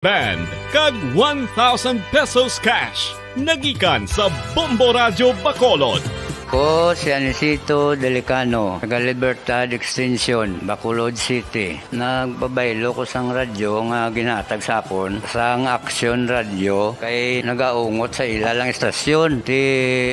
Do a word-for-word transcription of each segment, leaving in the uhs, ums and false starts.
Band, kag one thousand pesos cash. Nagikan sa Bombo Radyo Bacolod. Ko si Anisito Delicano, taga Libertad Extension, Bacolod City. Nagpabaylo ko sang radyo nga ginhatag sa akon sang Action Radio kay nagaungot sa ila lang istasyon. Ti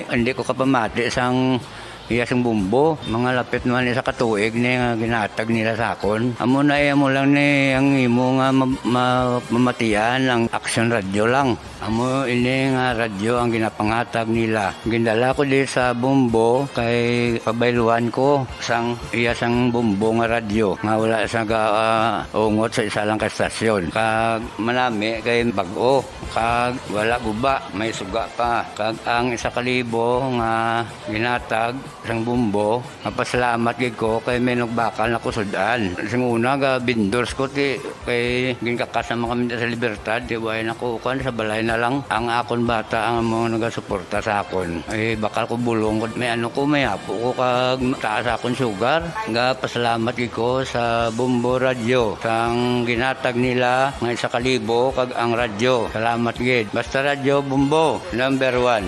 hindi ko kapamati sang iya sing Bombo. Mga lapit man isa ka tuig ni nga ginhatag nila sa akon. Amo na, eh, amo lang ni ang imo nga ma-, ma-, mamatian ang Action Radio lang. Amo ini nga radyo ang ginapanghatag nila. Gindala ko di sa Bombo kay pabayluan ko sang iya sang Bombo nga radyo nga wala sa ga-, ah, ungot sa isa lang ka estasyon. Kag manami kay bag-o, kag wala guba, may suga pa. Kag ang isa ka libo nga ginhatag sang Bombo, mapasalamat gid ko kay may nagbakal na ko sud-an. Sing una, ga-vendors ko, ti, kay ginkakas naman kami sa Libertad, ti, way na ko, kuwan, sa balay na lang. Ang akon bata ang mga nagasuporta sa akon. Ay, bakal ko bulong ko, may ano ko, may apo ko, kag taas akon sugar. Gapasalamat gid ko sa Bombo Radyo, sang ginhatag nila nga isa ka libo, kag ang radyo. Salamat gid. Basta Radyo Bombo, number one.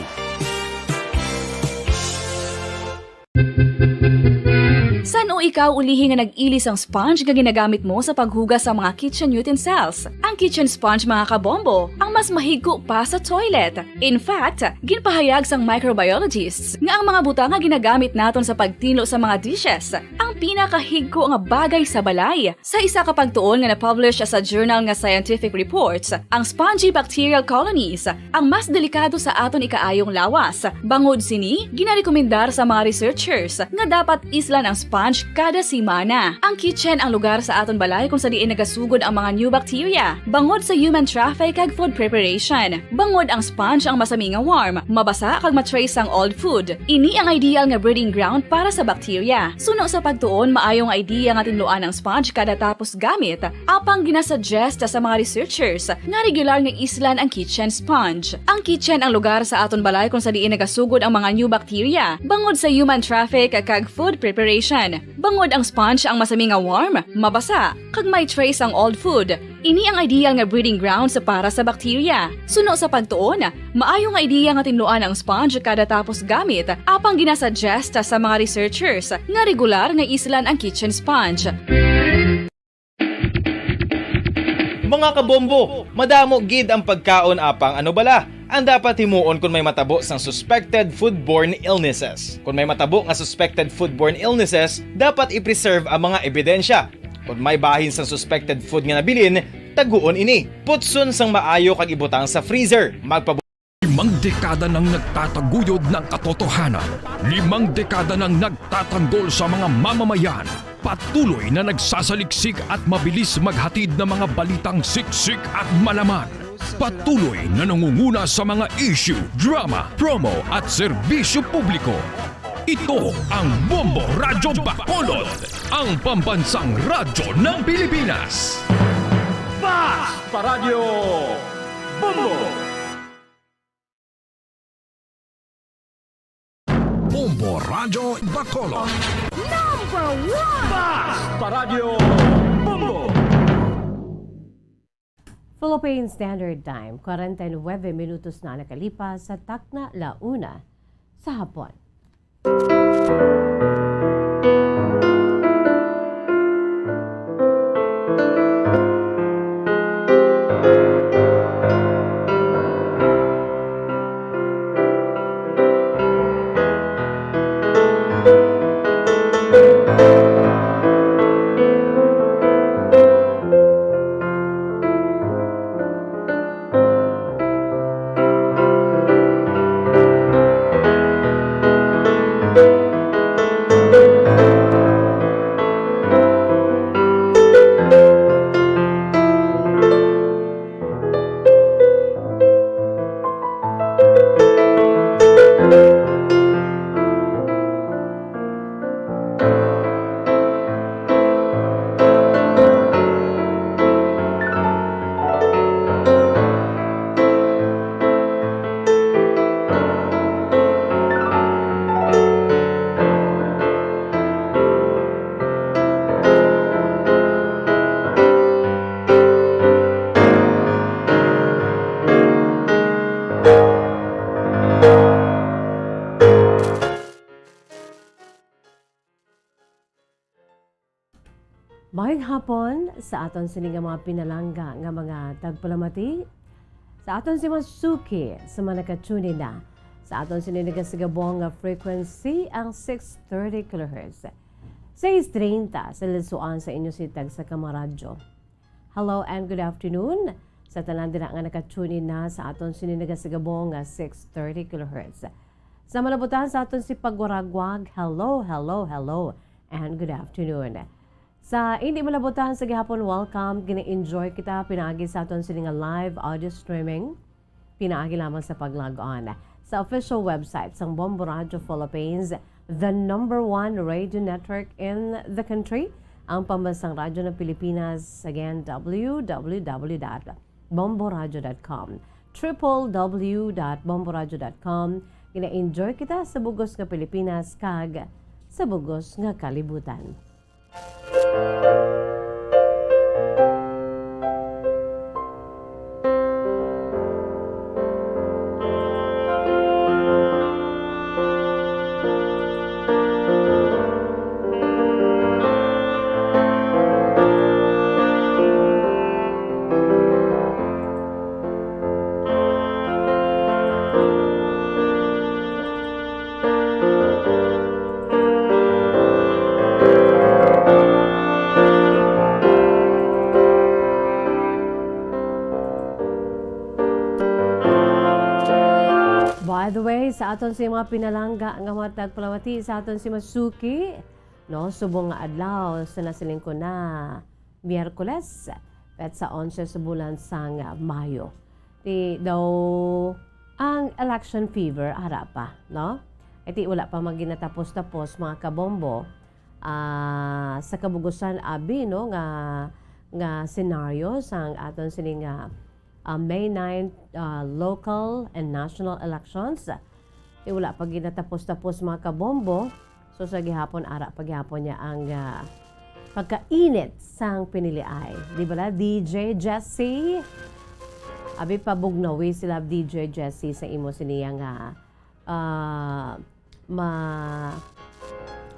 San-o ikaw ulihi nga nag-ili sang sponge nga ginagamit mo sa paghugas sa mga kitchen utensils? Ang kitchen sponge, mga kabombo, ang mas mahigko pa sa toilet. In fact, ginpahayag sang microbiologists nga ang mga butang nga ginagamit naton sa pagtinlo sa mga dishes ang pinakahigko nga bagay sa balay. Sa isa ka pagtuon nga na-publish sa journal nga Scientific Reports, ang spongy bacterial colonies ang mas delikado sa aton ikaayong lawas. Bangod sini, ginarekomendar sa mga researchers nga dapat islan ang sponge kada semana. Ang kitchen ang lugar sa aton balay kung sa diin nagasugod ang mga new bacteria. Bangod sa human traffic kag food preparation. Bangod ang sponge ang masami nga warm, mabasa kag ma-trace ang old food. Ini ang ideal nga breeding ground para sa bacteria. Suno sa pagtuon, maayo nga idea nga tinluan ang sponge kada tapos gamit, apang ginasuggest sa mga researchers nga regular nga islan ang kitchen sponge. Ang kitchen ang lugar sa aton balay kung sa diin nagasugod ang mga new bacteria, bangod sa human traffic kag food preparation. Bangod ang sponge ang masami nga warm, mabasa, kag may trace ang old food. Ini ang ideal nga breeding grounds para sa bacteria. Suno sa pagtuon, maayo nga idea nga tinluan ang sponge kada tapos gamit, apang ginasuggest sa mga researchers nga regular nga islan ang kitchen sponge. Mga kabombo, madamo gid ang pagkaon, apang ano bala ang dapat himuon kon may matabo sang suspected foodborne illnesses? Kon may matabo nga suspected foodborne illnesses, dapat i-preserve ang mga ebidensya. Kon may bahin sang suspected food nga nabilin, taguon ini. Putson sang maayo kag ibutang sa freezer. Magpabo- Limang dekada nang nagtataguyod ng katotohanan. Limang dekada nang nagtatanggol sa mga mamamayan. Patuloy na nagsasaliksik at mabilis maghatid ng mga balitang siksik at malaman. Patuloy na nangunguna sa mga issue, drama, promo, at serbisyo publiko. Ito ang Bombo Radyo Bacolod, ang pambansang radyo ng Pilipinas. Basta Radyo Bombo! Bombo Radyo Bacolod. Number one! Basta Radyo Bombo! Philippine Standard Time, kwarenta y nuebe minutos na nakalipas sa takna la una sa hapon. Hapon, sa aton sini nga mga pinalangga nga mga tagpalamati, sa aton si masuki sa mga nakatune in na sa aton sini nagasigabong nga frequency, ang six thirty kilohertz. Sais treinta sa Lisuan sa inyo si tagsa ka mga radyo. Hello and good afternoon sa tanan dira nga nakatune in na sa aton sini nagasigabong nga six thirty kilohertz. Sa malabutan sa aton si pagwaragwag, hello, hello, hello, and good afternoon. Sa hindi malabutan sa gihapon, welcome. Gina-enjoy kita pinaagi sa aton sini nga live audio streaming. Pinaagi lamang sa pag-log on sa official website sang Bombo Radio Philippines, the number one radio network in the country, ang pambansang radyo ng Pilipinas. Again, w w w dot bomboradio dot com, triple w dot bomboradio dot com. Gina-enjoy kita sa bugos nga Pilipinas kag sa bugos nga kalibutan. By the way, sa aton si mga pinalangga nga mga tagpalamati, sa aton si masuki, no, subong nga adlaw sa nasiling ko na Miyerkules, petsa onse sa bulan sang Mayo. Ti daw ang election fever ara pa, no? Iti wala pa maginatapos-tapos, mga kabombo. Ah, sa kabugusan, abi, no, nga, nga senaryo sang aton sini nga, ah, May nine, ah, local and national elections. Ti wala pa ginatapos-tapos, mga kabombo. So, sa gihapon, ara pa gihapon niya ang, ah, pagkainit sang piniliay. Di bala, D J Jesse? Abi, pabugnawi sila, D J Jesse, sa imo siniya nga, ah, ma-,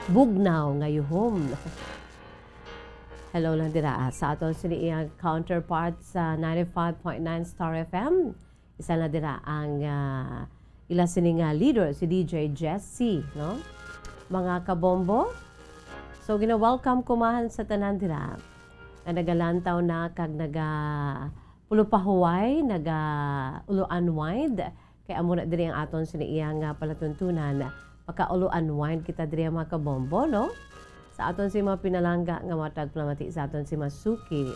bugnaw nga yuhom. Hello lang dira, ah, sa aton sini iyang counterpart sa ninety-five point nine Star F M. Isa na dira ang, ah, ila sini nga leader, si D J Jesse, no? Mga kabombo, so gina-welcome ko man sa tanan dira nga nagalantaw na kag naga pulupahuway, naga ulo unwind. Kay amo na diri ang aton sini iyang, ah, palatuntunan. Maka-ulo unwind kita diri, mga kabombo, no? Sa aton si mga pinalangga nga matag palamati sa aton si masuki.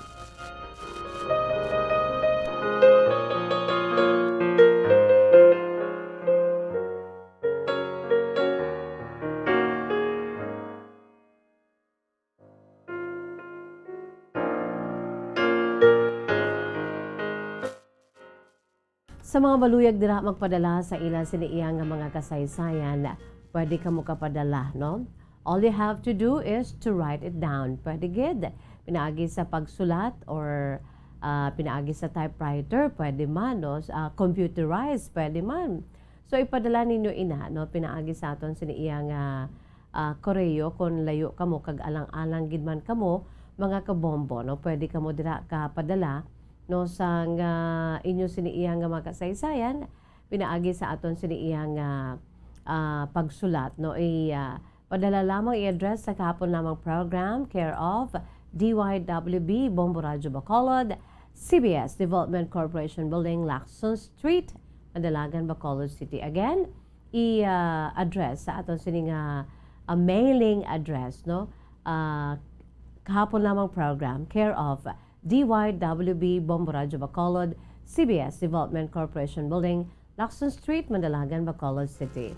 Sa mga maluyag dira magpadala sa ila sini iya nga mga kasaysayan, pwede kamo kapadala, no? All you have to do is to write it down. Pwede gid. Pinaagi sa pagsulat or, ah, pinaagi sa typewriter, pwede man, no? Ah, computerized, pwede man. So, ipadala ninyo ina, no? Pinaagi sa aton sini iya nga, ah, koreo, kon layo kamo kag alang-alang gid man kamo, mga kabombo, no? Pwede kamo dira kapadala, no, sang, ah, inyo sini iya nga mga kasaysayan, pinaagi sa aton sini iya nga, ah, pagsulat, no? I, ah, padala lamang i-address sa kahapon lamang program, care of D Y W B, Bombo Radyo Bacolod, C B S Development Corporation Building, Lacson Street, Mandalagan, Bacolod City. Again, i, ah, address sa aton sini nga, ah, mailing address, no? Ah, kahapon lamang program, care of D Y W B, Bombo Radyo Bacolod, C B S Development Corporation Building, Lacson Street, Mandalagan, Bacolod City.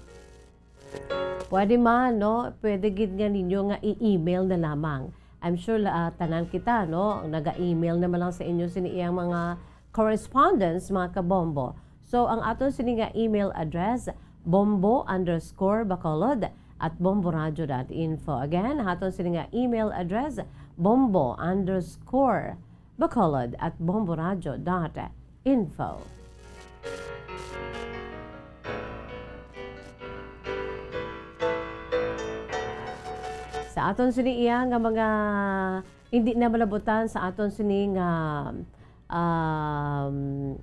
Pwede man, no? Pwede gid nga ninyo nga i-email na lamang. I'm sure, ah, tanan kita, no? Naga-email naman lang sa inyo sini iyang mga correspondence, mga kabombo. So, ang aton sini nga email address, bombo underscore bacolod at bomboradio dot info. Again, aton sini nga email address, bombo underscore bacolod at bomboradio dot info. Sa aton sini iya nga mga Hindi na malabutan sa aton sini nga, um,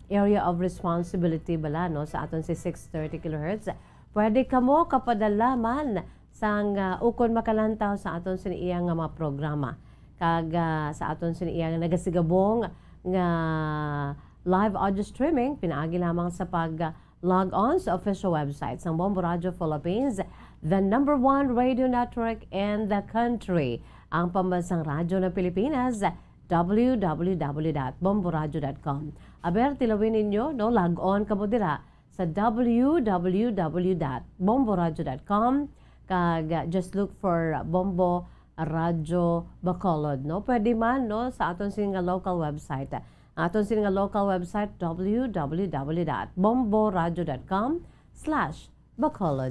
area of responsibility bala, no, sa aton si six thirty kilohertz. Pwede kamo kapadala man sang, ah, ukon makalantaw sa aton sini iya nga mga programa. Kag, ah, sa aton sini iya nga nagasigabong nga live audio streaming, pinaagi lamang sa pag, ah, log on sa official website sang Bombo Radio Philippines, the number one radio network in the country, ang pambansang radyo ng Pilipinas, w w w dot bomboradio dot com. Aber, tilawin ninyo, no? Log on kamo dira sa w w w dot bomboradio dot com, kag, uh, just look for Bombo Radyo Bacolod, no? Pwede man, no, sa aton sini nga local website. Aton sini nga local website, w w w dot bomboradio dot com slash bacolod.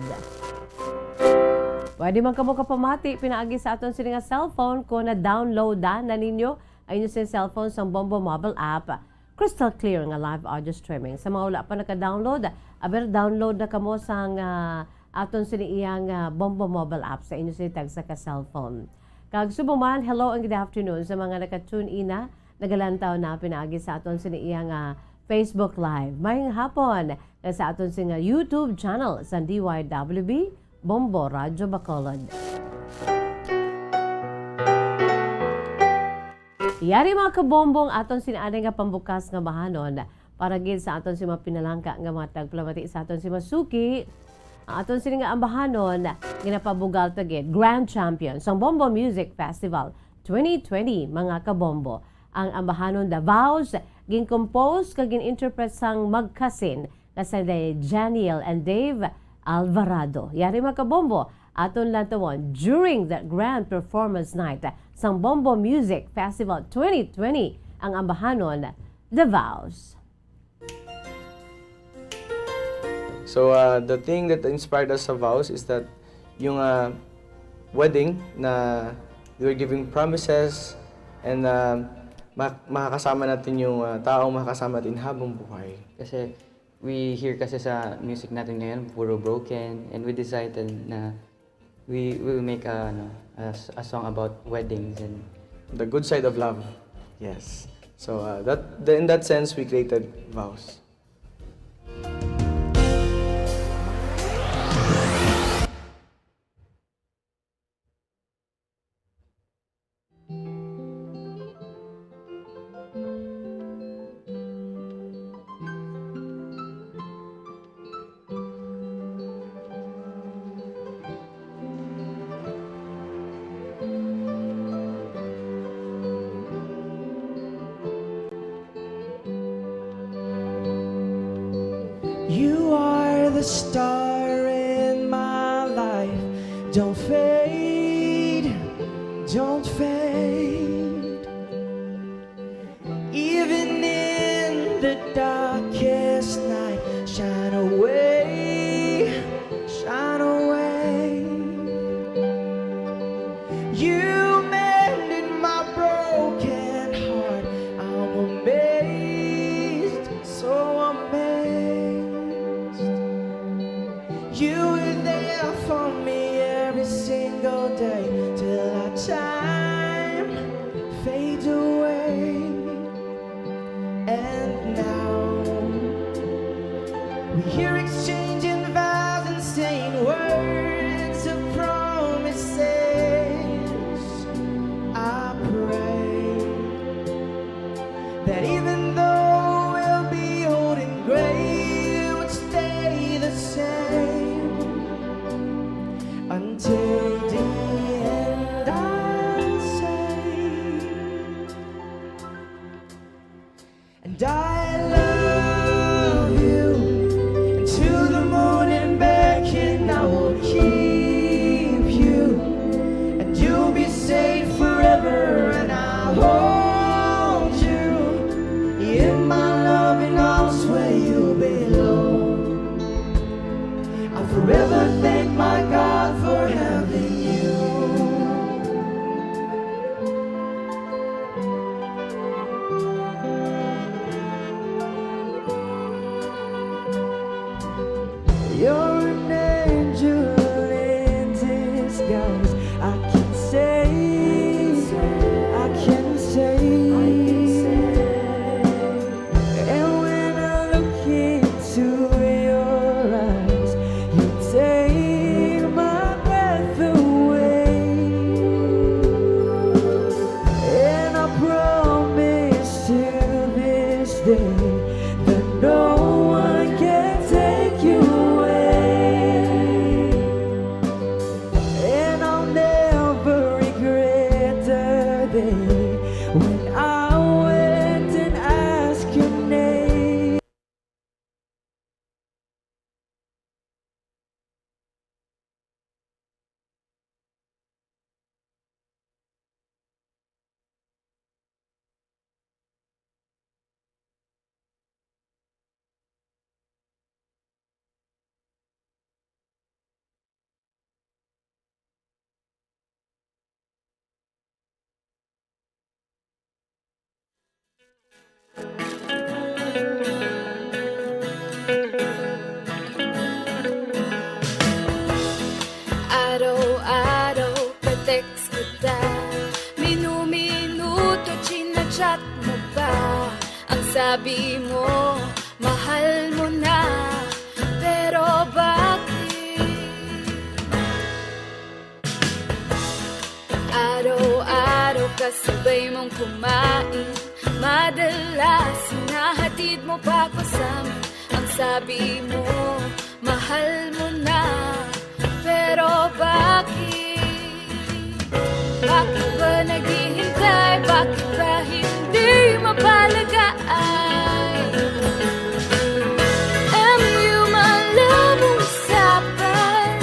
Pwede man kamo kapamati pinaagi sa aton sini nga cellphone kung na-download na, na ninyo ang inyo sini cellphone sang Bombo mobile app. Crystal clear nga live audio streaming. Sa mga wala pa naka-download, aber, download na kamo sang, ah, aton sini iya nga Bombo mobile app sa inyo sini tagsa ka cellphone. Kag subong man, hello and good afternoon sa mga naka-tune in na, nagalantaw na pinaagi sa aton sini iya nga Facebook Live. Maayong hapon nga sa aton sini nga YouTube channel sa D Y W B, Bombo Radyo Bacolod. Yari, mga kabombo, ang aton sini anay nga pambukas nga ambahanon para gid sa aton sini mga pinalangga nga mga tagpalamati sa aton sini mga suki. Ang aton sini nga ambahanon ginapabugal ta gid Grand Champion sang Bombo Music Festival twenty twenty, mga kabombo. Ang ambahanon The Vows gin-compose kag gin-interpret sang magkasin nga sila Janiel and Dave Alvarado. Yari, mga kabombo, aton lantawon during the grand performance night sang Bombo Music Festival twenty twenty ang ambahanon The Vows. So, uh, the thing that inspired us sa Vows is that yung, uh, wedding na they were giving promises and, uh, ma- makakasama natin yung, uh, taong makakasama natin habang buhay. Kasi we hear kasi sa music natin ngayon, puro broken, and we decided na we will make a, ano, a, s- a song about weddings and The good side of love. Yes. So, uh, that the, in that sense, we created Vows. You are the star in my life. Don't fade, don't fade. Even in the darkest night, shine away, shine away. You mended my broken heart. I'm amazed, so amazed. You were there for me every single day till our time fades away. And now we hear exchanging vows and saying words of promises. I pray that even though we'll be old and gray, we'll stay the same until the end. I'll say, and I love you, and to No one can take you away. And I'll never regret the day when I went and asked your name. Araw-araw ka-text kita, minu-minuto chinachat mo pa. Ang sabi mo, mahal mo na, pero bakit? Araw-araw kasabay mong kumain, madalas hinahatid mo pa ko sa amin. Ang sabi mo, mahal mo na, pero bakit? Bakit ba naghihintay? Bakit ba hindi mapalagaan? M U malabong usapan,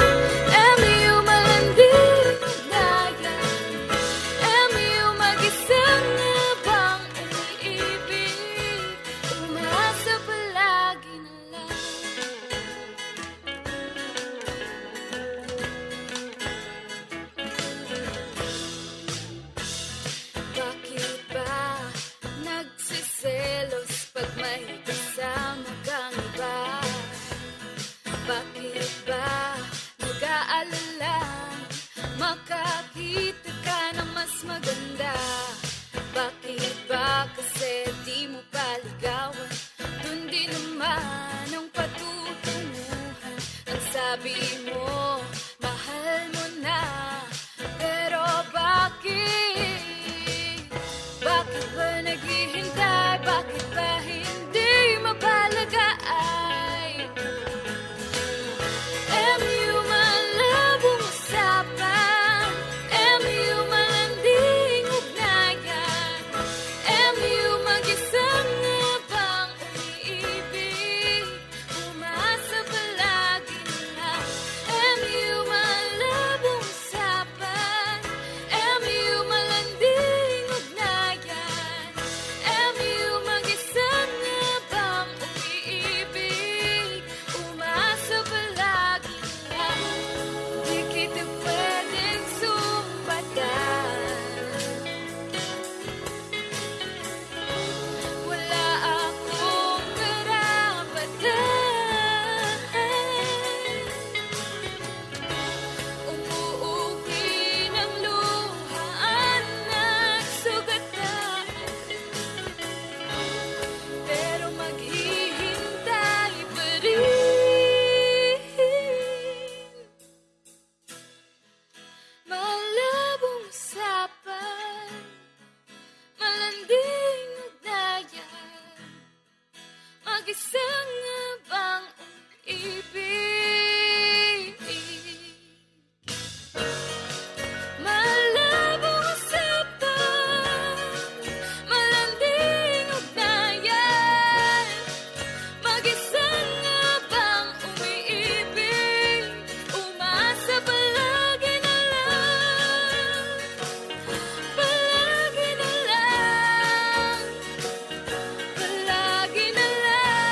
M U malanding ugnayan, M U mag-isang abang umiibig, umasa palagi na lang. Bakit ba nagsiselos pag may kasama kang iba? Bakit ba nag-aalala makakita ka ng mas maganda? Bakit ba kasi di mo pa ligawan? Dun din naman ang patutunguhan. Ang sabi mo, mahal mo na, pero bakit? Bakit ba naghihintay? Bakit ba hindi mapalagaan? M U malabong usapan, M U malanding ugnayan, M U mag-isang abang umiibig, umasa palagi na lang. M U malabong usapan, M U malanding ugnayan, M U mag-isang abang umiibig, umasa palagi na lang. Di kita pwedeng sumpatan. Wala akong karapatan. Umuuwi ng luha, anak, sugatan. Pero maghihintay pa rin. Malabong usapan, malanding ugnayan, mag-isang abang umiibig. Malabong usapan, malanding ugnayan, mag-isang abang umiibig, umasa palagi na lang, palagi na lang, palagi na lang.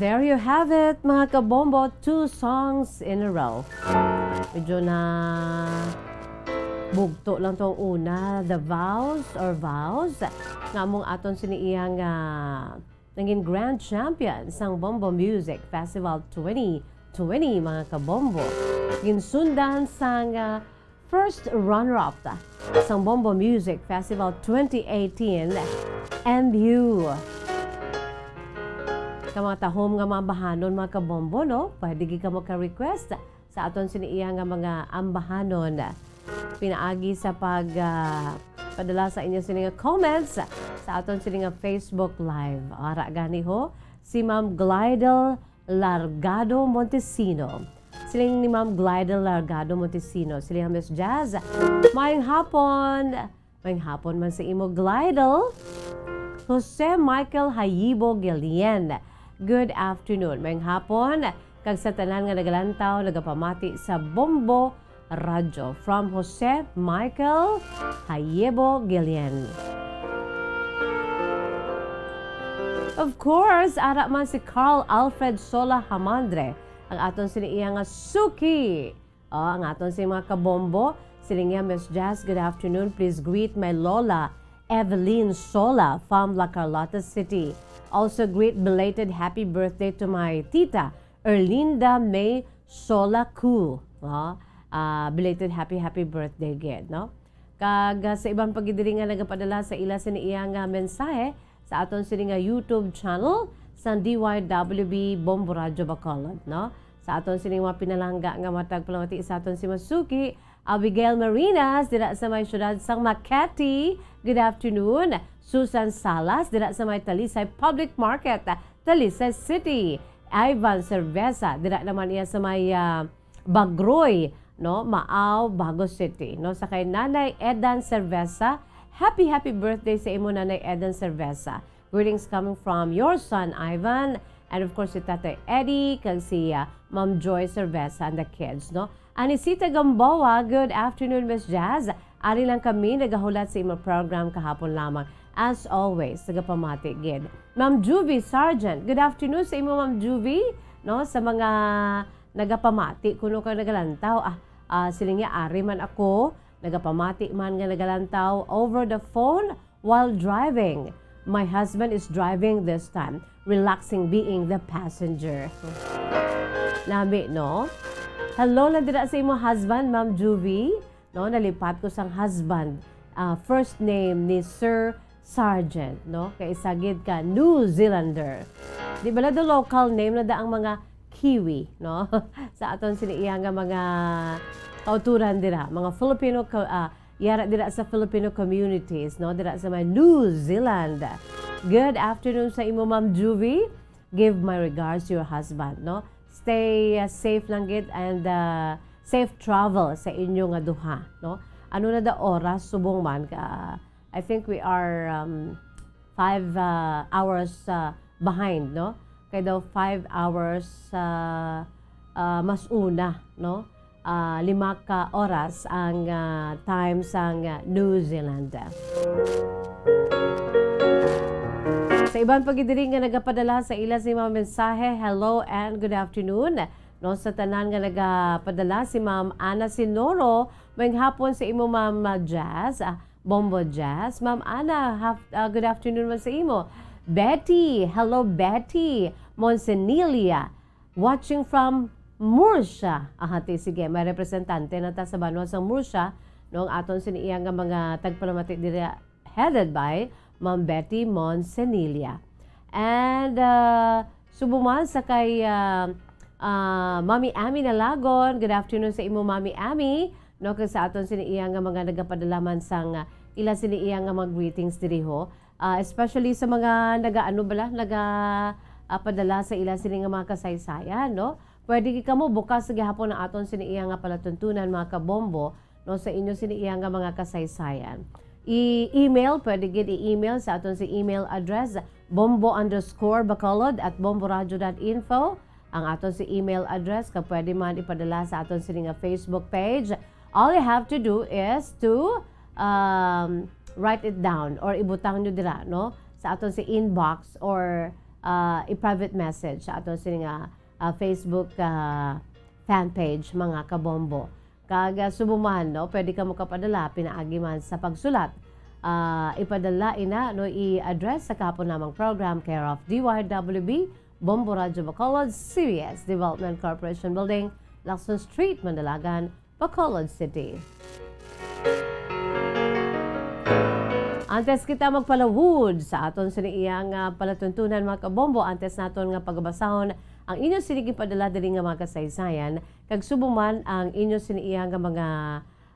There you have it, mga kabombo, two songs in a row. Medyo na bugto lang tong una, The Vows or Vows, nga among aton sini iya nga nangin grand champion sang Bombo Music Festival twenty twenty, mga kabombo. Ginsundan sang, ah, first runner-up sang Bombo Music Festival twenty eighteen, M U. Ka mga tahom nga mga ambahanon, mga kabombo, no? Pwede gid kamo ka-request sa aton sini iya nga mga ambahanon. Pinaagi sa pag, ah, padala sa inyo sini nga comments sa aton sini nga Facebook Live. Ara gani ho, si Ma'am Glidel Largado Montesino. Siling ni Ma'am Glidel Largado Montesino. Siling, "Miss Jazz, maayong hapon." Maayong hapon man sa imo, Glidel. Jose Michael Hayibo Guillen. Good afternoon. Maayong hapon. Kag sa tanan nga nagalantaw, nagapamati sa Bombo Radyo. From Jose Michael Hayibo Guillen. Of course, ara man si Carl Alfred Sola Hamandre, ang aton sini iya nga suki. Oh, ang aton sini mga kabombo. Siling niya, "Miss Jazz, good afternoon. Please greet my Lola, Evelyn Sola, from La Carlota City. Also greet belated happy birthday to my tita, Erlinda May Sola Ku." Oh, ah, belated happy, happy birthday gid, no? Kag, ah, sa iban pa gid diri nga nagapadala sa ila sini iya nga mensahe sa aton sini nga YouTube channel sang D Y W B Bombo Radyo Bacolod, no? Sa aton sini mga pinalangga nga matag palamati sa aton si Masuki, Abigail Marinas, dira sa may siyudad sang Makati. Good afternoon. Susan Salas, dira sa may Talisay Public Market, Talisay City. Ivan Cerveza, dira naman iya sa may, ah, Bagroy, no, Maao, Bago City, no, sa kay Nanay Edan Cerveza. Happy, happy birthday sa imo, Nanay Edan Cerveza. Greetings coming from your son, Ivan, and of course, si Tatay Eddie, kag si, ah, Ma'am Joy Cerveza and the kids, no? Anisita Gamboa, good afternoon, Miss Jazz. Ari lang kami nagahulat sa imo program kahapon lamang. As always, nagapamati gid. Ma'am Juvie Sargent, good afternoon sa imo, Ma'am Juvie. No, sa mga nagapamati kuno kag nagalantaw, ah, ah, siling niya, "Ari man ako, nagapamati man nga nagalantaw over the phone while driving. My husband is driving this time, relaxing being the passenger." Nami, no? Hello lang dira sa imo husband, Ma'am Juvie. No, nalipat ko sang husband. Ah, first name ni Sir Sargent, no? Kay isa gid ka New Zealander. Di bala daw local name na da ang mga Kiwi, no? Sa aton sini iya nga mga kauturan dira, mga Filipino ka-, ah, yara dira sa Filipino communities, no? Dira sa may New Zealand. Good afternoon sa imo, Ma'am Juvie. Give my regards to your husband, no? Stay, uh, safe lang gid and, uh, safe travel sa inyo nga duha, no? Ano na da oras subong man ka? I think we are, um, five, uh, hours, uh, behind, no? Kay daw five hours, uh, uh, mas una, no? Ah, lima ka oras ang, ah, time sang, ah, New Zealand. Sa iban pa gid diri nga nagapadala sa ila sa mga mensahe, hello and good afternoon. No, sa tanan nga nagapadala, si Ma'am Ana Sinoro, maayong hapon sa imo, Ma'am, ah, Jazz, ah, Bombo Jazz. Ma'am Ana, haf-, ah, good afternoon man sa imo. Betty, hello Betty. Monsinilia, watching from Murcia. Aha, ti, sige, may representante na ta sa banwa sang Murcia, no, ang aton sini iya nga mga tagpalamati diri, headed by Ma'am Betty Monsinilia. And, uh, subong man sa kay, uh, uh, Mami Ami Nalagon. Good afternoon sa imo, Mami Ami. No, kag sa aton sini iya nga mga nagapadala man sang, uh, ila sini iya nga mga greetings diri ho. Ah, especially sa mga naga-, ano bala, naga, ah, padala sa ila sini nga mga kasaysayan, no? Pwede gid kamo bukas sa gihapon ang aton sini iya nga palatuntunan, mga kabombo, no, sa inyo sini iya nga mga kasaysayan. I-email, pwede gid i-email sa aton si email address, bombo underscore bacolod at bomboradio dot info. Ang aton si email address, kag pwede man ipadala sa aton sini nga Facebook page. All you have to do is to, um, write it down or ibutang nyo dira, no? Sa aton si inbox or ah, i-private message sa aton sini nga, ah, Facebook, ah, fan page, mga kabombo. Kag, ah, subong man, no, pwede ka makapadala pinaagi man sa pagsulat. Ah, ipadala ina, no, i-address sa kahapon namang program, care of D Y W B, Bombo Radyo Bacolod, C B S Development Corporation Building, Lacson Street, Mandalagan, Bacolod City. Antes kita magpalawod sa aton sini iyang, ah, palatuntunan, mga kabombo, antes naton nga pagabasahon ang inyo sini ginpadala diri nga mga kasaysayan, kag subong man ang inyo sini iyang nga mga,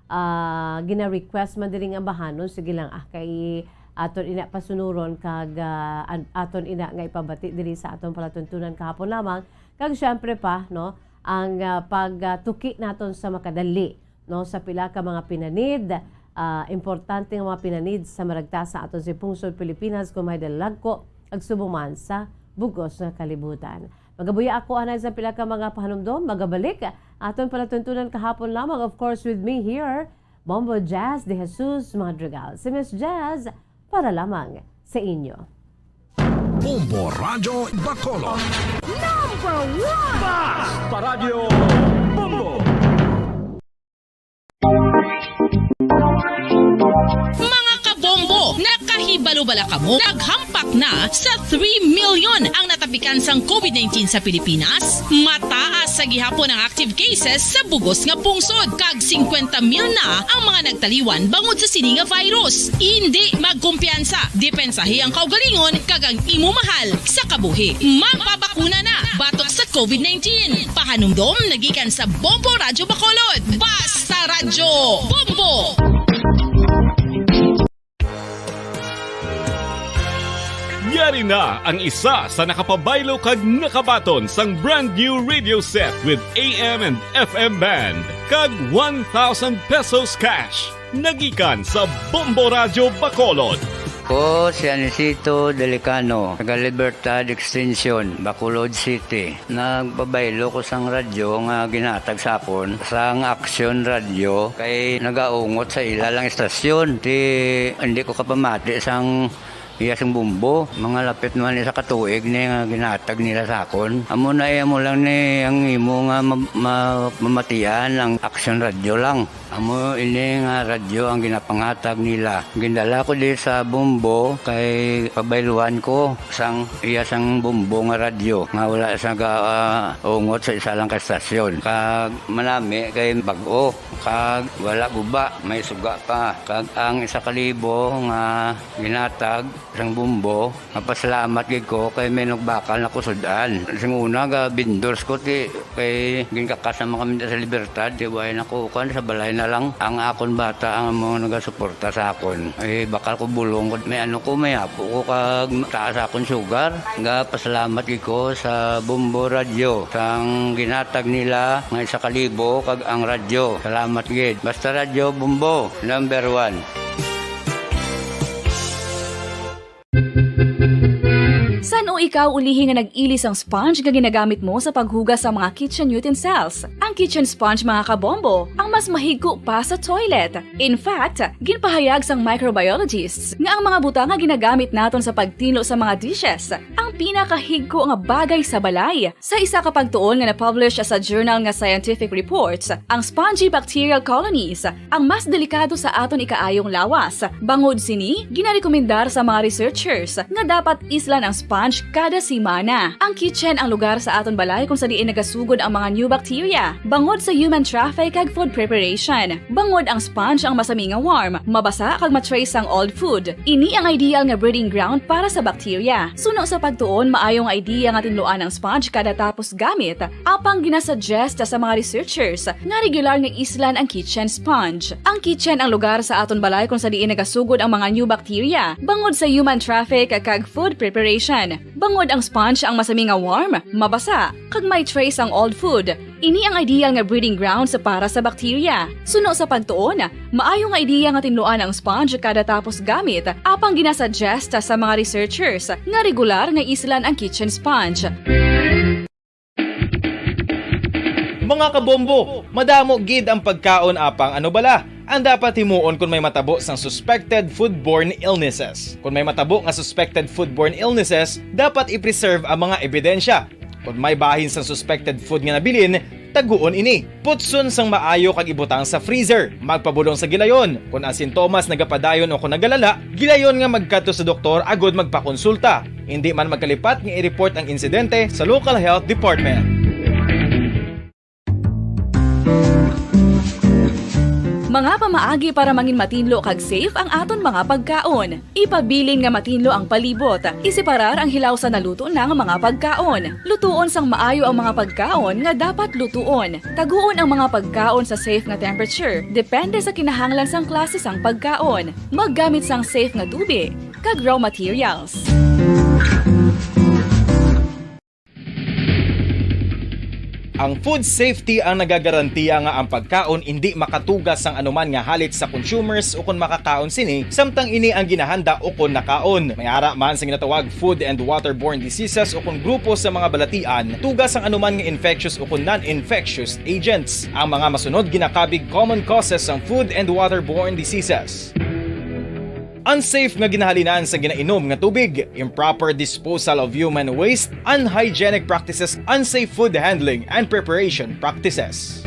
ah, gina-request man diri nga bahanon, sige lang, ah, kay aton ina pasunuron kag, ah, an-, aton ina nga ipabati diri sa aton palatuntunan kahapon lamang. Kag syempre pa, no, ang, ah, pagtuki naton sa makadali, no, sa pila ka mga pinanid, ah, importante nga mga pinanid sa maragta sa aton si pungsod Pilipinas, kung may dalagko, kag subong man sa bugos nga kalibutan. Magabuya ako anay sa pila ka mga pahanumdom, magabalik aton palatuntunan kahapon lamang, of course, with me here, Bombo Jazz de Jesus Madrigal. Si Miss Jazz, para lamang sa inyo. Bombo Radyo Bacolod. Number one! Basta Radyo Bombo! Mga kabombo, nakahibalo bala kamo? Naghampak na sa three million ang natapikan sang covid nineteen sa Pilipinas. Mataas sa gihapon ang active cases sa bugos nga pungsod, kag singkwenta mil na ang mga nagtaliwan bangod sa sini nga virus. Indi magkumpiyansa, depensahi ang kaugalingon kag ang imo mahal sa kabuhi. Magpabakuna na batok sa covid nineteen. Pahanumdom nagikan sa Bombo Radyo Bacolod. Basta Radyo Bombo! Yari na ang isa sa nakapabaylo kag nakabaton sang brand new radio set with A M and F M band kag one thousand pesos cash. Nagikan sa Bombo Radyo Bacolod. Ko si Anisito Delicano, taga Libertad Extension, Bacolod City. Nagpabaylo ko sang radyo nga ginhatag sa akon sang Aksyon Radyo kay nagaungot sa ila lang istasyon. Ti, hindi ko kapamati sang iya sing bumbo. Mga lapit man isa ka tuig ni nga ginhatag nila sa akon. Amo na, eh, amo lang ni ang imo nga ma-, ma-, mamatian ang Aksyon Radyo lang. Amo ini nga radyo ang ginapanghatag nila. Gindala ko di sa bumbo kay pabayluan ko sang iya sang bumbo nga radyo nga wala sa ga-, ah, ungot sa isa lang ka estasyon. Kag manami kay bag-o, kag wala guba, may suga pa. Kag ang isa ka libo nga ginhatag sang bumbo, mapasalamat gid ko kay may nagbakal na ko sud-an. Sing una, ga-vendors ko, ti, kay ginkakas naman kami sa Libertad, ti, way na ko, kuwan, sa balay na lang. Ang akon bata ang amo nagasuporta sa akon. Eh, bakal ko bulong, may ano ko, may apo ko, kag taas akon sugar. Ga-pasalamat gid ko sa Bombo Radyo, sang ginhatag nila nga isa ka libo, kag ang radyo. Salamat gid. Basta Radyo Bombo, number one. San-o ikaw ulihi nga nag-ili sang sponge nga ginagamit mo sa paghugas sa mga kitchen utensils? Ang kitchen sponge, mga kabombo, ang mas mahigko pa sa toilet. In fact, ginpahayag sang microbiologists nga ang mga butang nga ginagamit naton sa pagtinlo sa mga dishes ang pinakahigko nga bagay sa balay. Sa isa ka pagtuon nga na-publish sa journal nga Scientific Reports, ang spongy bacterial colonies ang mas delikado sa aton ikaayong lawas. Bangod sini, ginarekomendar sa mga researchers nga dapat islan ang sponge kada semana. Ang kitchen ang lugar sa aton balay kung sa diin nagasugod ang mga new bacteria, bangod sa human traffic kag food preparation. Bangod ang sponge ang masami nga warm, mabasa kag ma-trace ang old food. Ini ang ideal nga breeding ground para sa bacteria. Suno sa pagtuon, maayo nga idea nga tinluan ang sponge kada tapos gamit, apang ginasuggest sa mga researchers nga regular nga islan ang kitchen sponge. Ang kitchen ang lugar sa aton balay kung sa diin nagasugod ang mga new bacteria, bangod sa human traffic kag food preparation. Bangod ang sponge ang masami nga warm, mabasa, kag may trace ang old food. Ini ang ideal nga breeding grounds para sa bacteria. Suno sa pagtuon, maayo nga idea nga tinluan ang sponge kada tapos gamit, apang ginasuggest sa mga researchers nga regular nga islan ang kitchen sponge. Mga kabombo, madamo gid ang pagkaon apang ano bala ang dapat himuon kon may matabo sang suspected foodborne illnesses. Kon may matabo nga suspected foodborne illnesses, dapat i-preserve ang mga ebidensya. Kon may bahin sang suspected food nga nabilin, taguon ini. Putson sang maayo kag ibutang sa freezer. Magpabulong sa gilayon. Kon ang sintomas nagapadayon o kon nagalala, gilayon nga magkadto sa doktor agud magpakonsulta. Indi man magkalipat nga i-report ang insidente sa local health department. Mga pamaagi para mangin matinlo kag safe ang aton mga pagkaon. Ipabilin nga matinlo ang palibot. Isiparar ang hilaw sa naluto na nga mga pagkaon. Lutuon sang maayo ang mga pagkaon nga dapat lutuon. Taguon ang mga pagkaon sa safe nga temperature, depende sa kinahanglan sang klase sang pagkaon. Maggamit sang safe nga tubig kag raw materials. Ang food safety ang nagagarantiya nga ang pagkaon indi makatuga sang anuman nga halit sa consumers ukon makakaon sini, samtang ini ang ginahanda ukon nakaon. May ara man sa ginatawag Food and Waterborne Diseases ukon grupo sa mga balatian, tuga sang anuman nga infectious ukon non-infectious agents. Ang mga masunod ginakabig common causes sang food and waterborne diseases. Unsafe nga ginahalinan sa ginainom nga tubig, improper disposal of human waste, unhygienic practices, unsafe food handling and preparation practices.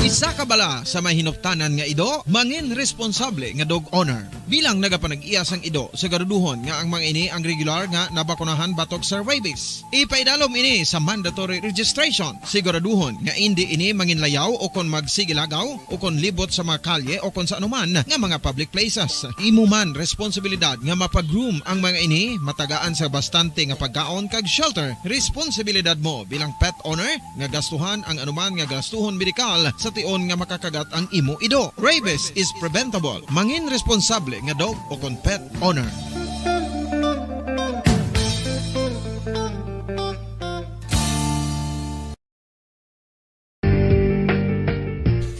Isa ka bala sa may hinuptanan nga ido, mangin responsable nga dog owner. Bilang nagapanag-iya sang ido, siguraduhon nga ang mga ini ang regular nga nabakunahan batok sa rabies. Ipaidalom ini sa mandatory registration. Siguraduhon nga indi ini manginlayaw o kon magsigilagaw o kon libot sa mga kalye o kon sa anuman nga mga public places. Imo man responsibilidad nga mapag-groom ang mga ini, matagaan sa bastante nga pagkaon kag shelter. Responsibilidad mo bilang pet owner nga gastuhan ang anuman nga gastuhon medikal sa tion nga makakagat ang imo ido. Rabies is preventable. Mangin responsable nga dog o kon pet owner.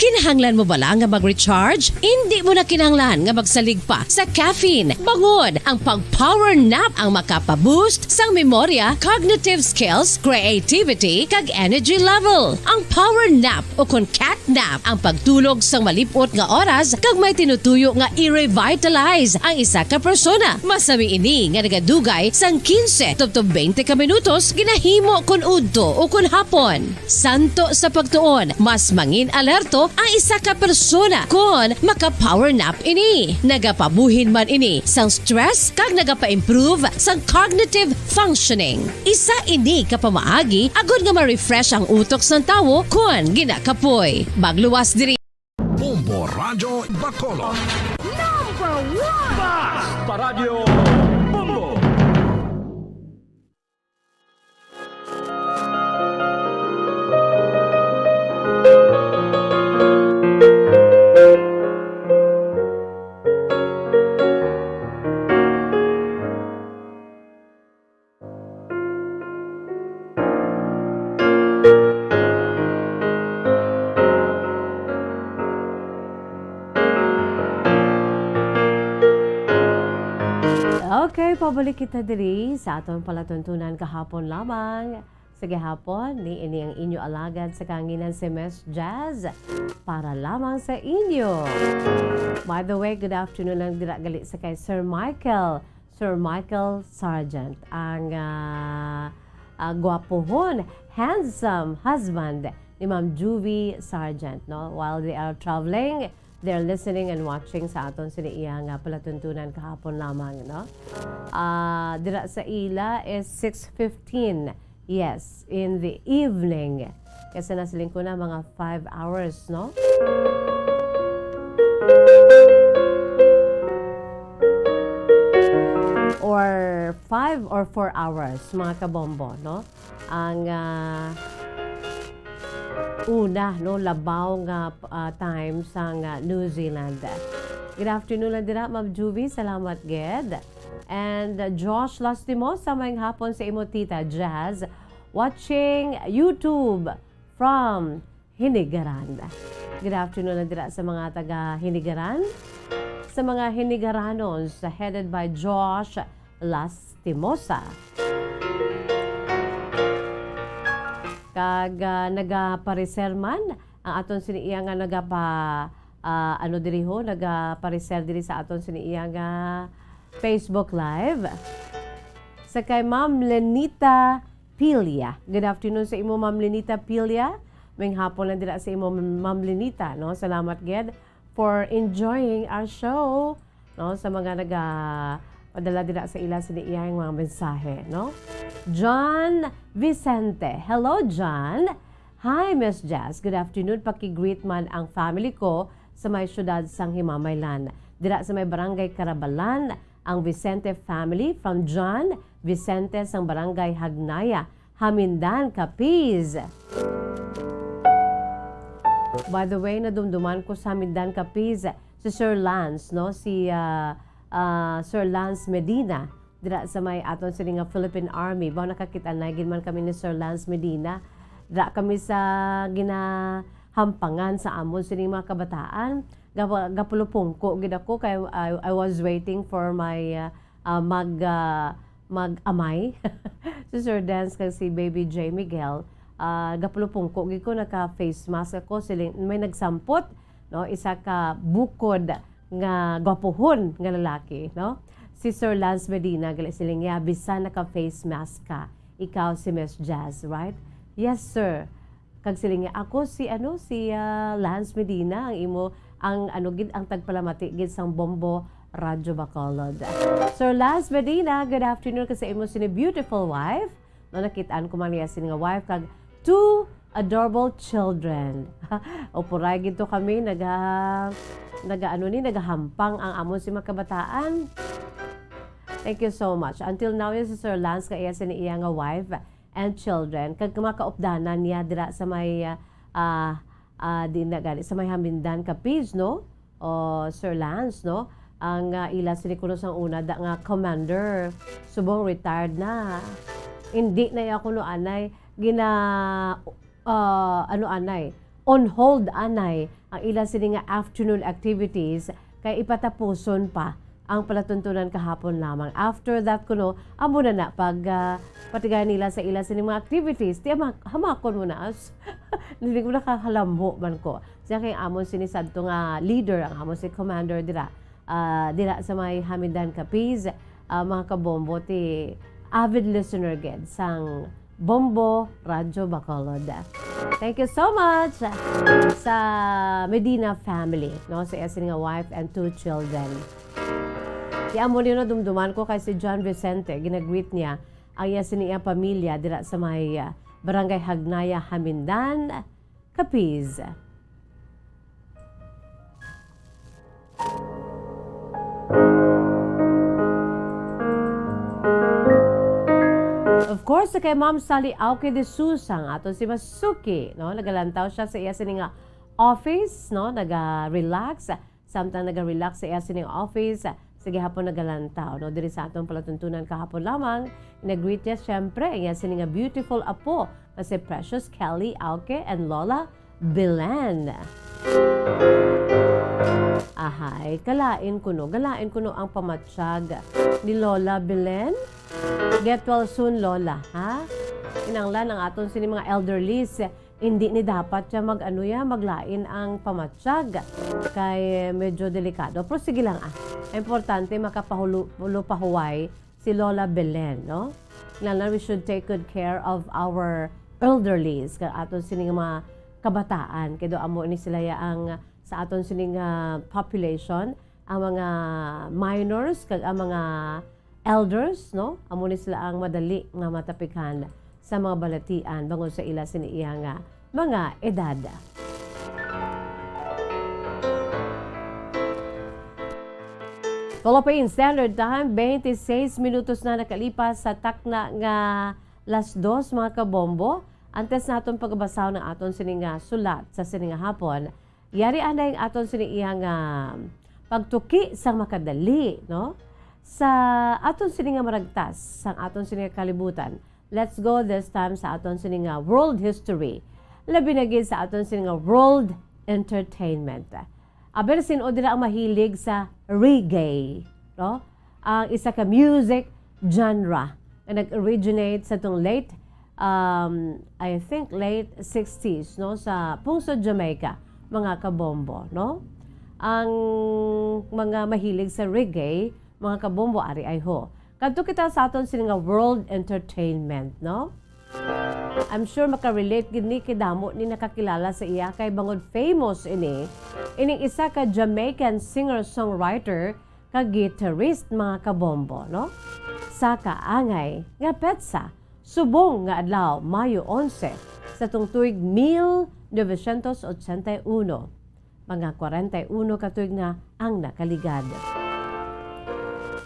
Kinahanglan mo bala nga mag-recharge? Indi mo na kinahanglan nga magsalig pa sa caffeine. Bangod ang pag-power nap ang makapa-boost sang memorya, cognitive skills, creativity, kag energy level. Ang power nap o kon cat nap ang pagtulog sang malip-ot nga oras kag may tinutuyo nga i-revitalize ang isa ka persona. Masami ini nga nagadugay sang quince tubtob twenty ka minutos ginahimo kon udto o kon hapon. Santo sa pagtuon, mas mangin alerto ang isa ka persona kon maka-power nap ini. Nagapabuhin man ini sang stress kag nagapa-improve sang cognitive functioning. Isa ini ka pamaagi agod nga ma-refresh ang utok sang tawo kon ginakapoy. Magluwas diri. Bombo Radyo Bacolod. Number one! Basta Radyo Bombo! Okay, pabalik kita diri sa aton palatuntunan kahapon lamang. Sa gihapon, ni ini ang inyo alagad sa kahanginan, si Miss Jazz, para lamang sa inyo. By the way, good afternoon lang dira gali sa kay Sir Michael. Sir Michael Sargent, ang, ah, ah, gwapohon, handsome husband ni Ma'am Juvie Sargent, no? While they are traveling, they're listening and watching sa aton sini iya nga palatuntunan kahapon lamang, no? Ah, dira sa ila is six fifteen. Yes, in the evening. Kasi nasiling ko na mga five hours, no? Or five or four hours, mga kabombo, no? Ang, ah, una, no, labaw nga, ah, time sang, ah, New Zealand. Good afternoon lang dira, Ma'am Juvie. Salamat gid. And, uh, Josh Lastimosa, maayong hapon sa imo, Tita Jazz. Watching YouTube from Hinigaran. Good afternoon na dira sa mga taga Hinigaran. Sa mga Hinigaranons, headed by Josh Lastimosa. Kag, ah, nagapareser man ang aton sini iya nga nagapa-, ah, ano diri ho, nagapareser diri sa aton sini iya nga Facebook Live. Sa kay Ma'am Lenita Pilia. Good afternoon sa imo, Ma'am Lenita Pilia. Maayong hapon lang dira sa imo, Ma'am Lenita, no? Salamat gid for enjoying our show, no? Sa mga naga-, padala dira sa ila sini iyang mga mensahe, no? John Vicente. Hello, John. Hi, Miss Jazz. Good afternoon. Paki-greet man ang family ko sa may siyudad sang Himamaylan. Dira sa may barangay Carabalan, ang Vicente family from John Vicente sang barangay Hagnaya, Hamindan, Capiz. By the way, nadumduman ko sa Hamindan, Capiz, si Sir Lance, no? Si, ah, ah, Sir Lance Medina, dira sa may aton sini nga Philippine Army. Baw nakakita na gid man kami ni Sir Lance Medina. Dira kami sa ginahampangan sa amon sini mga kabataan. Gapa-, gapulupungko gid ako kay I, I was waiting for my, ah, ah, mag, ah, mag-amay. Si Sir Dance kag si Baby J Miguel, ah, gapulupungko gid ko, naka face mask ako, siling, may nagsampot, no, isa ka bukod nga gwapuhon nga lalaki, no? Si Sir Lance Medina, gali siling niya, "Bisan naka face mask ka, ikaw si Miss Jazz, right?" "Yes, sir." Kag siling niya, "Ako si, ano, si, ah, Lance Medina, ang imo, ang, ano, gid, ang tagpalamati gid sang Bombo Radyo Bacolod." Sir Lance Medina, good afternoon ka sa imo sini beautiful wife. No, nakit-an ko man niya sini nga wife kag two adorable children. Upuray gid to kami, naga-, naga-, ano ni, nagahampang ang amon si mga kabataan. Thank you so much. Until now, yes, si Sir Lance nga iya sini iya nga wife and children. Kag mga kaupdanan niya dira sa may, ah, ah, ah, di na gani, sa may Hamindan, Capiz, no? O, Sir Lance, no? Ang, ah, ila sini kuno sang una da nga commander, subong retired na. Hindi na iya kuno anay gina-, ah, ano anay, on hold anay ang ila sini nga afternoon activities kay ipatapuson pa ang palatuntunan kahapon lamang. After that kuno, amo na na pag, ah, patigay nila sa ila sini mga activities, ti ama-, hamakon mo na as, hindi ko nakakalambo man ko. Siya kay amon sini sadto nga leader, ang amon si commander dira, ah, dira sa may Hamindan, Capiz, ah, mga kabombo, ti avid listener gid sang Bombo Radyo Bacolod. Thank you so much sa Medina family, no, sa iya sini nga wife and two children. Ti amo ni, no, dumduman ko kay si John Vicente, ginagreet niya ang iya sini iya pamilya dira sa may, ah, Barangay Hagnaya, Hamindan, Capiz. Of course, kay Ma'am Sally Auque de Sousa, ang aton si Masuki, no? Nagalantaw siya sa iya sini nga office, no? Naga-relax. Samtang naga-relax sa iya sining office, sa gihapon nagalantaw, no? Diri sa aton palatuntunan kahapon lamang, nag-greet niya, siyempre, ang iya sini nga beautiful apo nga si Precious Kelly Auque and Lola Belen. Ahay, kalain kuno, galain kuno ang pamatyag ni Lola Belen. Get well soon, Lola, ha? Kinahanglan ang aton sini mga elderlies, hindi ni dapat siya mag-ano ya, maglain ang pamatyag. Kay medyo delikado. Pero sige lang, ah. Importante makapahulo-, pahuway si Lola Belen, no? Lalo, we should take good care of our elderlies, kag aton sining mga kabataan. Kay do amo ni sila ya ang sa aton sining, ah, population, ang mga minors, kag ang mga elders, no? Amo ni sila ang madali nga matapikhan sa mga balatian bangod sa ila sini iya nga mga edad. Philippine Standard Time, twenty-six minutos na nakalipas sa takna nga las dos, mga kabombo. Antes naton pagbasahon ang aton sini nga sulat sa sini nga hapon, yari anay ang aton sini iya nga pagtuki sang makadali, no? Sa aton sini nga maragtas, sang aton sini nga kalibutan, let's go this time sa aton sini nga world history. Labi na gid sa aton sini nga world entertainment. Aber, sin-o dira ang mahilig sa reggae, no? Ang isa ka music genre nga nag-originate sa tong late um, I think late sixties, no, sa pungsod Jamaica, mga kabombo, no? Ang mga mahilig sa reggae, mga kabombo, ari ay ho. Kadto kita sa aton sini nga world entertainment, no? I'm sure makarelate gid ni kay damo ni nakakilala sa iya kay bangod famous ini, ining isa ka Jamaican singer-songwriter kag guitarist, mga kabombo, no? Sa kaangay nga petsa, subong nga adlaw, Mayo onse, sa tong tuig mil novecientos ochenta y uno, mga kwarenta y uno ka tuig na ang nakaligad.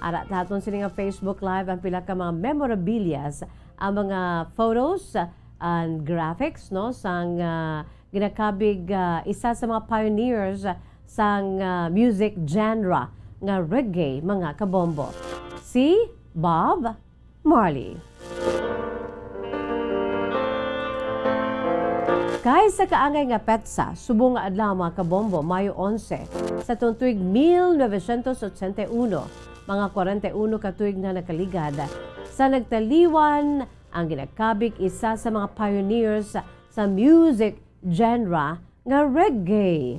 Ara ta aton sini nga Facebook Live ang pila ka mga memorabilias, ang mga photos and graphics, no, sang, ah, ginakabig, ah, isa sa mga pioneers sang, ah, music genre nga reggae, mga kabombo, si Bob Marley. Kay sa kaangay nga petsa, subong nga adlaw, mga kabombo, Mayo onse, sa tuong tuig mil novecientos ochenta y uno, mga kwarenta y uno ka tuig na nakaligad, sa nagtaliwan ang ginakabig isa sa mga pioneers sa music genre nga reggae.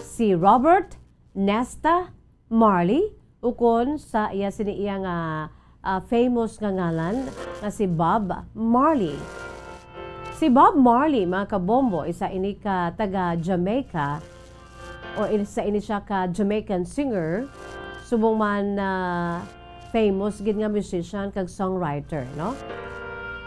Si Robert Nesta Marley, ukon sa iya sini iya nga, ah, famous nga ngalan nga si Bob Marley. Si Bob Marley, mga kabombo, isa ini ka taga Jamaica, o isa ini siya ka Jamaican singer, subong man, ah, famous gid nga musician kag songwriter, no?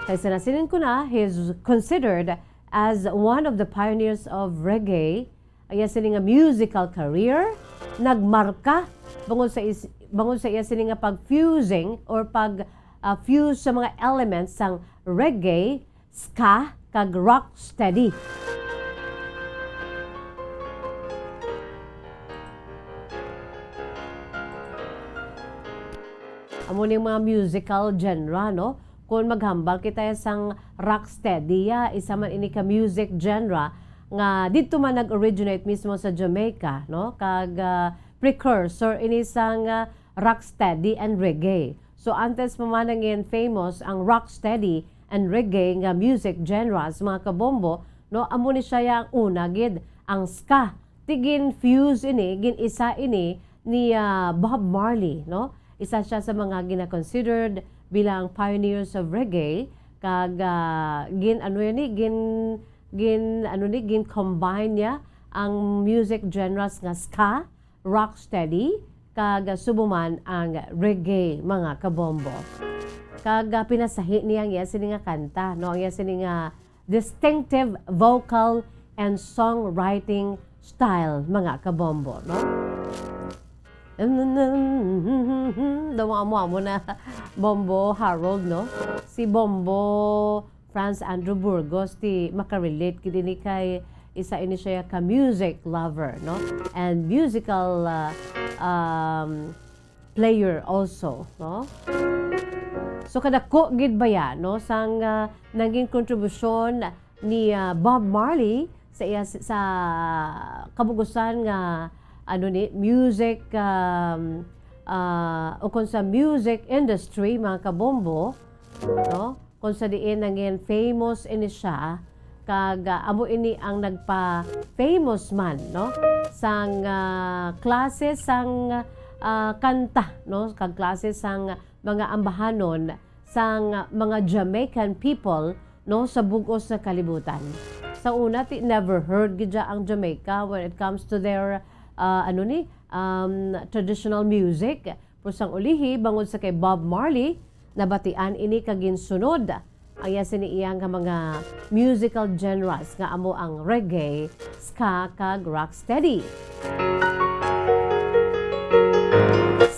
Kay sa nasiling ko na, he's considered as one of the pioneers of reggae. Ang iya sini nga musical career nagmarka bangod sa is-, bangod sa iya sini nga pag-fusing or pag, ah, fuse sa mga elements sang reggae, ska, kag rocksteady. Amo ning mga musical genre, no? Kung maghambal kita sang rocksteady, ya, isa man ini ka music genre nga didto man nag-originate mismo sa Jamaica, no? Kag, ah, precursor ini sang, ah, rocksteady and reggae. So, antes pa man nangin famous ang rocksteady and reggae nga music genres, mga kabombo, no? Amo ni siya ya ang una gid, ang ska. Ti gin-fuse ini, gin-isa ini ni, ah, Bob Marley, no? Isa siya sa mga gina-considered bilang pioneers of reggae, kag, ah, gin-, ano yan ni, gin-, gin-, ano ni, gin-combine niya ang music genres nga ska, rocksteady, kag, ah, subong man ang reggae, mga kabombo. Kag, ah, pinasahi niya ang iya sini nga kanta, no? Ang iya sini nga distinctive vocal and songwriting style, mga kabombo, no? Daw amo, amo na, Bombo Harold, no? Si Bombo Franz Andrew Burgos, ti makarelate gid ini kay isa ini siya ka music lover, no? And musical, uh, um, player also, no? So, kadako gid baya, no, sang, ah, naging kontribusyon ni, ah, Bob Marley sa iya, sa kabug-usan nga, ano ni, music, um, ah, o kung sa music industry, mga kabombo, no? Kung sa diin nangin famous ini siya, kag, ah, amo ini ang nagpa-famous man, no? Sang, ah, klase sang, ah, kanta, no? Kag klase sang mga ambahanon sang mga Jamaican people, no, sa bug-os nga kalibutan. Sa una, ti never heard gid siya ang Jamaica when it comes to their, ah, ano ni, um, traditional music. Pero sang ulihi, bangod sa kay Bob Marley, nabatian ini kag ginsunod ang iya sini iya nga mga musical genres nga amo ang reggae, ska, kag rocksteady.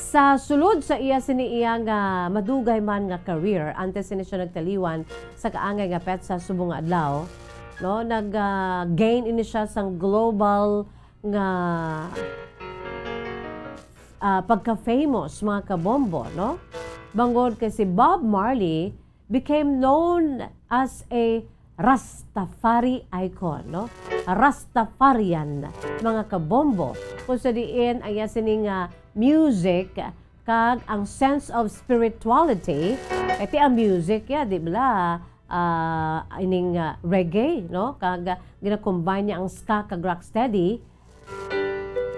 Sa sulod sa iya sini iya nga madugay man nga career, antes sini siya nagtaliwan sa kaangay nga petsa subong nga adlaw, no, nag, ah, gain ini siya sang global nga, ah, pagka-famous, mga kabombo, no? Bangod kay si Bob Marley became known as a Rastafari icon, no? Rastafarian, mga kabombo. Kung sa diin ang iya sini nga music kag ang sense of spirituality, kay ti ang music ya, di bala, ah, ining, ah, reggae, no? Kag, ah, gina-combine niya ang ska kag rocksteady.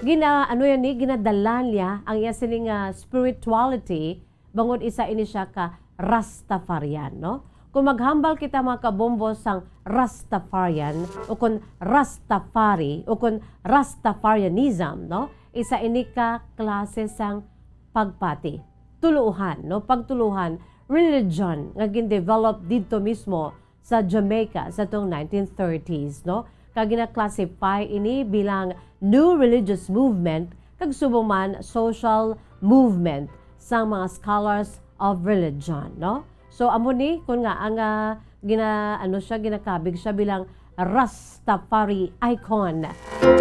Gina-, ano yan ni? Ginadala niya ang iya sining, ah, spirituality, bangod isa ini siya ka Rastafarian, no? Kung maghambal kita, mga kabombo, sang Rastafarian, o kung Rastafari, o kung Rastafarianism, no? Isa ini ka klase sang pagpati. Tuluhan, no? Pagtuluhan, religion nga gin-develop didto mismo sa Jamaica sa tong nineteen thirties, no? Kag gina-classify ini bilang new religious movement kag subong man social movement sang mga scholars of religion, no? So, amo ni, kun nga ang, ah, gina-, ano siya, ginakabig siya bilang Rastafari icon,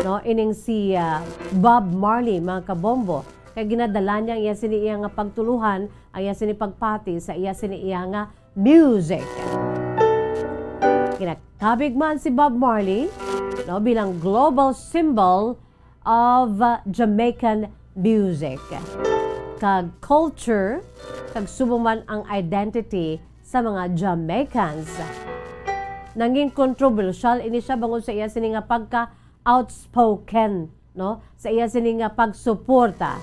no? Ining si, ah, Bob Marley, mga kabombo. Kay ginadala niya ang iya sini iya nga pagtuluhan, ang iya sini pagpati sa iya sini iya nga music. Ginakabig man si Bob Marley, no, bilang global symbol of, uh, Jamaican music, kag culture, kag subong man ang identity sa mga Jamaicans. Nangin kontrobersyal ini siya bangod sa iya sini nga pagka-outspoken, no, sa iya sini nga pagsuporta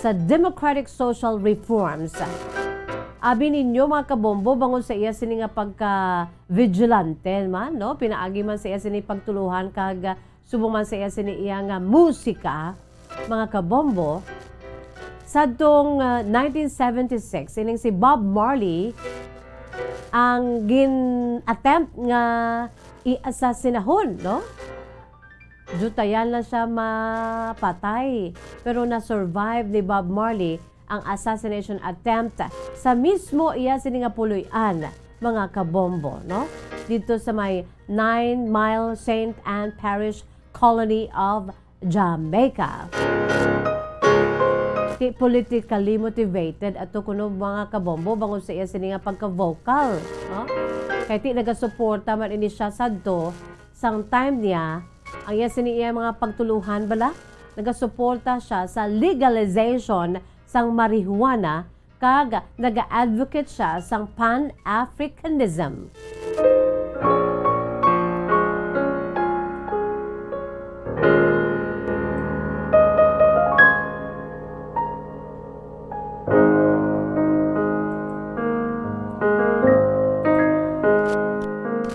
sa democratic social reforms. Abi ninyo, mga kabombo, bangod sa iya sini nga pagka-vigilante man, no, pinaagi man sa iya sini pagtuluhan kag subong man sa iya sini iya nga musika, mga kabombo, sadtong, ah, nineteen seventy-six, ining si Bob Marley ang gin-attempt nga i-asasinahon, no? Dutayan lang siya mapatay, pero na-survive ni Bob Marley ang assassination attempt sa mismo iya sini nga puloy-an, mga kabombo, no? Dito sa may Nine Mile Saint Ann Parish, Colony of Jamaica. Ti politically motivated ato kuno, mga kabombo, bangod sa iya sini nga pagka-vocal, no? Kay ti nagasuporta man ini siya sadto sang time niya, ang iya sini iya mga pagtuluhan bala, nagasuporta siya sa legalization sang marijuana kag naga-advocate siya sang Pan-Africanism.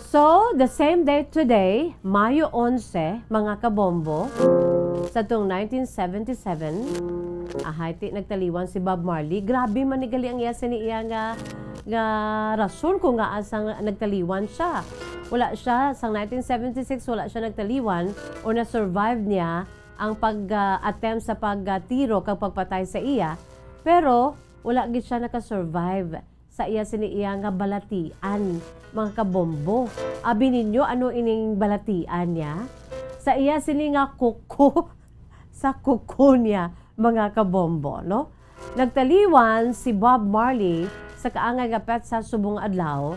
So, the same day today, Mayo onse, mga kabombo, sa tong nineteen seventy-seven, ahay, ti nagtaliwan si Bob Marley. Grabe man ni gali ang iya sini iya nga, nga rason kung ngaa sang nagtaliwan siya. Wala siya, sang nineteen seventy-six, wala siya nagtaliwan o na-survive niya ang pag, ah, attempt sa pagtiro kag pagpatay sa iya. Pero wala gid siya naka-survive sa iya sini iya nga balatian, mga kabombo. Abi ninyo, ano ining balatian niya? Sa iya sini nga kuko, sa kuko niya, mga kabombo, no? Nagtaliwan si Bob Marley sa kaangay nga petsa subong adlaw,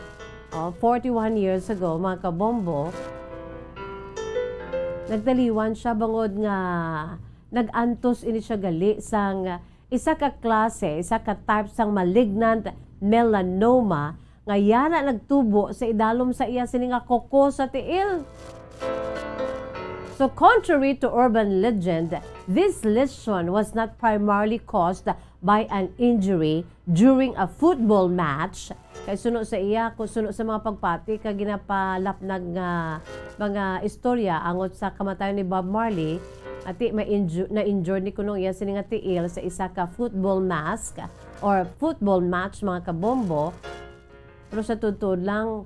oh, forty-one years ago, mga kabombo. Nagtaliwan siya bangod nga nag-antos ini siya gali sang isa ka klase, isa ka type sang malignant melanoma nga yana nagtubo sa idalom sa iya sini nga kuko sa tiil. So, contrary to urban legend, this lesion was not primarily caused by an injury during a football match. Kay suno sa iya, kung suno sa mga pagpati kag ginapalapnag nga mga istorya angot sa kamatayon ni Bob Marley, ati ma-inju-, na-injured ni kuno iya sini nga tiil sa isa ka football mask or football match, mga kabombo. Pero sa tuod-tuod lang,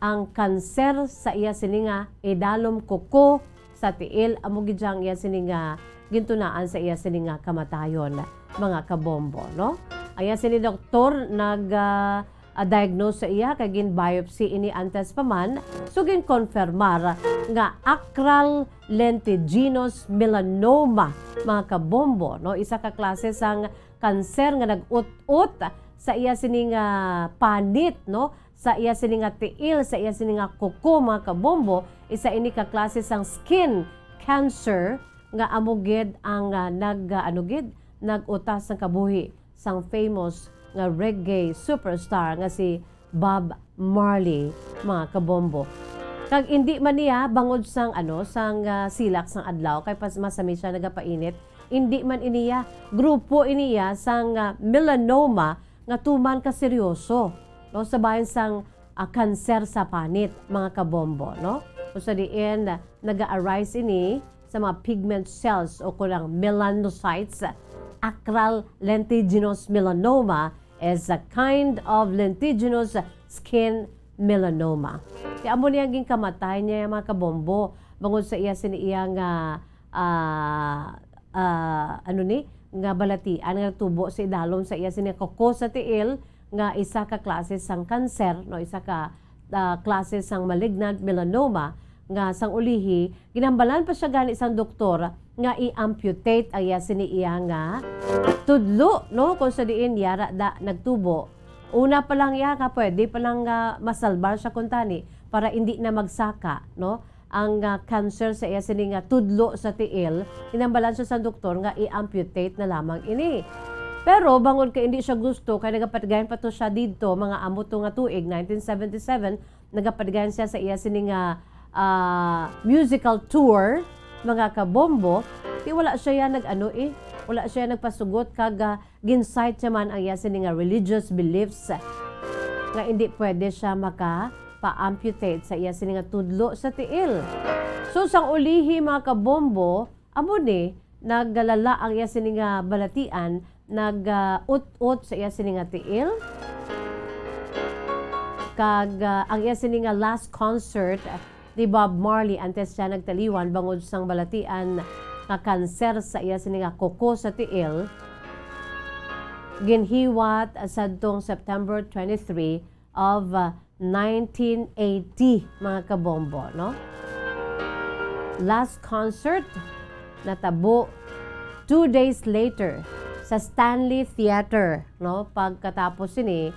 ang kanser sa iya sini nga idalom kuko sa tiil, amo gid ang iya sini nga gintunaan sa iya sini nga kamatayon, mga kabombo, no? Ang iya sini doktor nag, ah, ah, diagnose sa iya kay gin-biopsy ini antes pa man, so gin-konfirmar nga acral lentiginous melanoma, mga kabombo, no? Isa ka klase sang kanser nga nag-ut-ot sa iya sini nga panit, no? Sa iya sini nga tiil, sa iya sini nga kuko, mga kabombo, isa ini ka klase sang skin cancer nga amo gid ang, ah, nag, ah, ano gid, nag-utas sang kabuhi sang famous nga reggae superstar nga si Bob Marley, mga kabombo. Kag indi man niya bangod sang, ano, sang, ah, silak sang adlaw, kay pas-, masami siya nagapainit. Indi man iniya grupo iniya sang, ah, melanoma nga tuman ka seryoso, no, sa bahin sang, ah, kanser sa panit, mga kabombo, no? Kung sa diin, ah, naga-arise ini sa mga pigment cells o kung ang melanocytes, acral lentiginous melanoma is a kind of lentiginous skin melanoma. Kaya amo niya ang ginkamatay niya, mga kabombo, bangod sa iya sini iya nga, ah, ah, ano ni, nga balatian nga tubo sa idalom sa iya sini kuko sa tiil nga isa ka klase sang kanser, no, isa ka, ah, klase sang malignant melanoma nga sang ulihi ginhambalan pa siya gani sang doktor nga i-amputate ang iya sini iya nga tudlo, no, kung sa diin yara da nagtubo. Una pa lang iya nga pwede pa lang nga masalbar siya kuntani para hindi na magsaka, no, ang, ah, cancer sa iya sini nga tudlo sa tiil. Ginhambalan siya sa doktor nga i-amputate na lamang ini. Pero bangod kay hindi siya gusto, kay nagapatigayon pa to siya didto, mga amo to nga tuig, nineteen seventy-seven, nagapatigayon siya sa iya sini nga, ah, musical tour, mga kabombo, di wala siya yan nag-ano eh, wala siya nagpasugot kag, ah, gin-cite siya man ang iya sini nga religious beliefs nga hindi pwede siya maka-pa-amputate sa iya sini nga tudlo sa tiil. So, sang ulihi, mga kabombo, amo ni, naggalala ang iya sini nga balatian, nag, ah, ut-ut sa iya sini nga tiil. Kag, ah, ang iya sini nga last concert, ah, ni Bob Marley antes siya nagtaliwan bangod sang balatian nga kanser sa iya sini nga kuko sa tiil, ginhiwat sadtong September twenty-three of, ah, nineteen eighty, mga kabombo, no? Last concert natabo two days later sa Stanley Theater, no? Pagkatapos sini,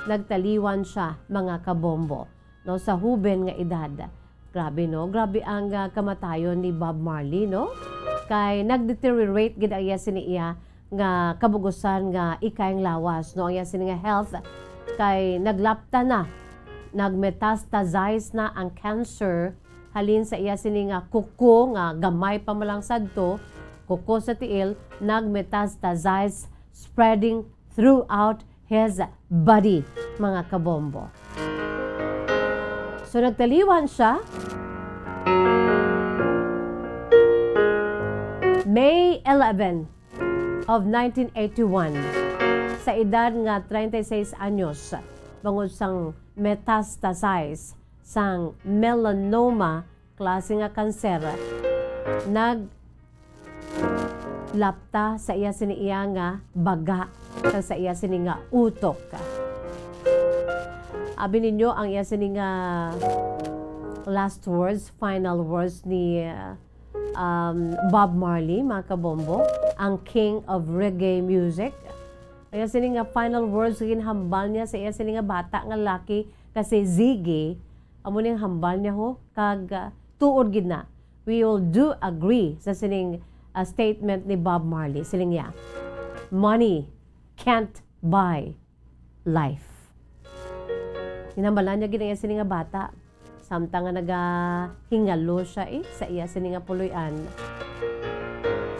nagtaliwan siya, mga kabombo, no, sa huben nga edad. Grabe, no? Grabe ang, ah, kamatayon ni Bob Marley, no? Kay nag-deteriorate gid ang iya sini iya nga kabugusan nga ikayang lawas, no? Ang iya sini nga health kay naglapta na, nagmetastasize na ang cancer halin sa iya sini nga kuko nga gamay pa man lang sadto, kuko sa tiil, nagmetastasize, spreading throughout his body, mga kabombo. So, nagtaliwan siya May eleven of nineteen eighty-one, sa edad nga treinta y seis anyos, bangod sang metastasize sang melanoma klase nga kanser, nag lapta sa iya sini iya nga baga kag sa iya sini nga utok. Abi ninyo ang iya sini nga last words, final words ni, uh, um, Bob Marley, mga kabombo, ang king of reggae music. Ang iya sini nga final words ginhambal niya sa iya sini nga bata nga laki nga si Ziggy. Amo ning hambal niya, ho, kag, uh, tuod gid na. We all do agree sa sining, ah, statement ni Bob Marley. Siling niya, "Money can't buy life." Ginhambalan niya gid ang iya sini nga bata. Samtang nga nagahingalo siya, eh, sa iya sini nga puloy-an.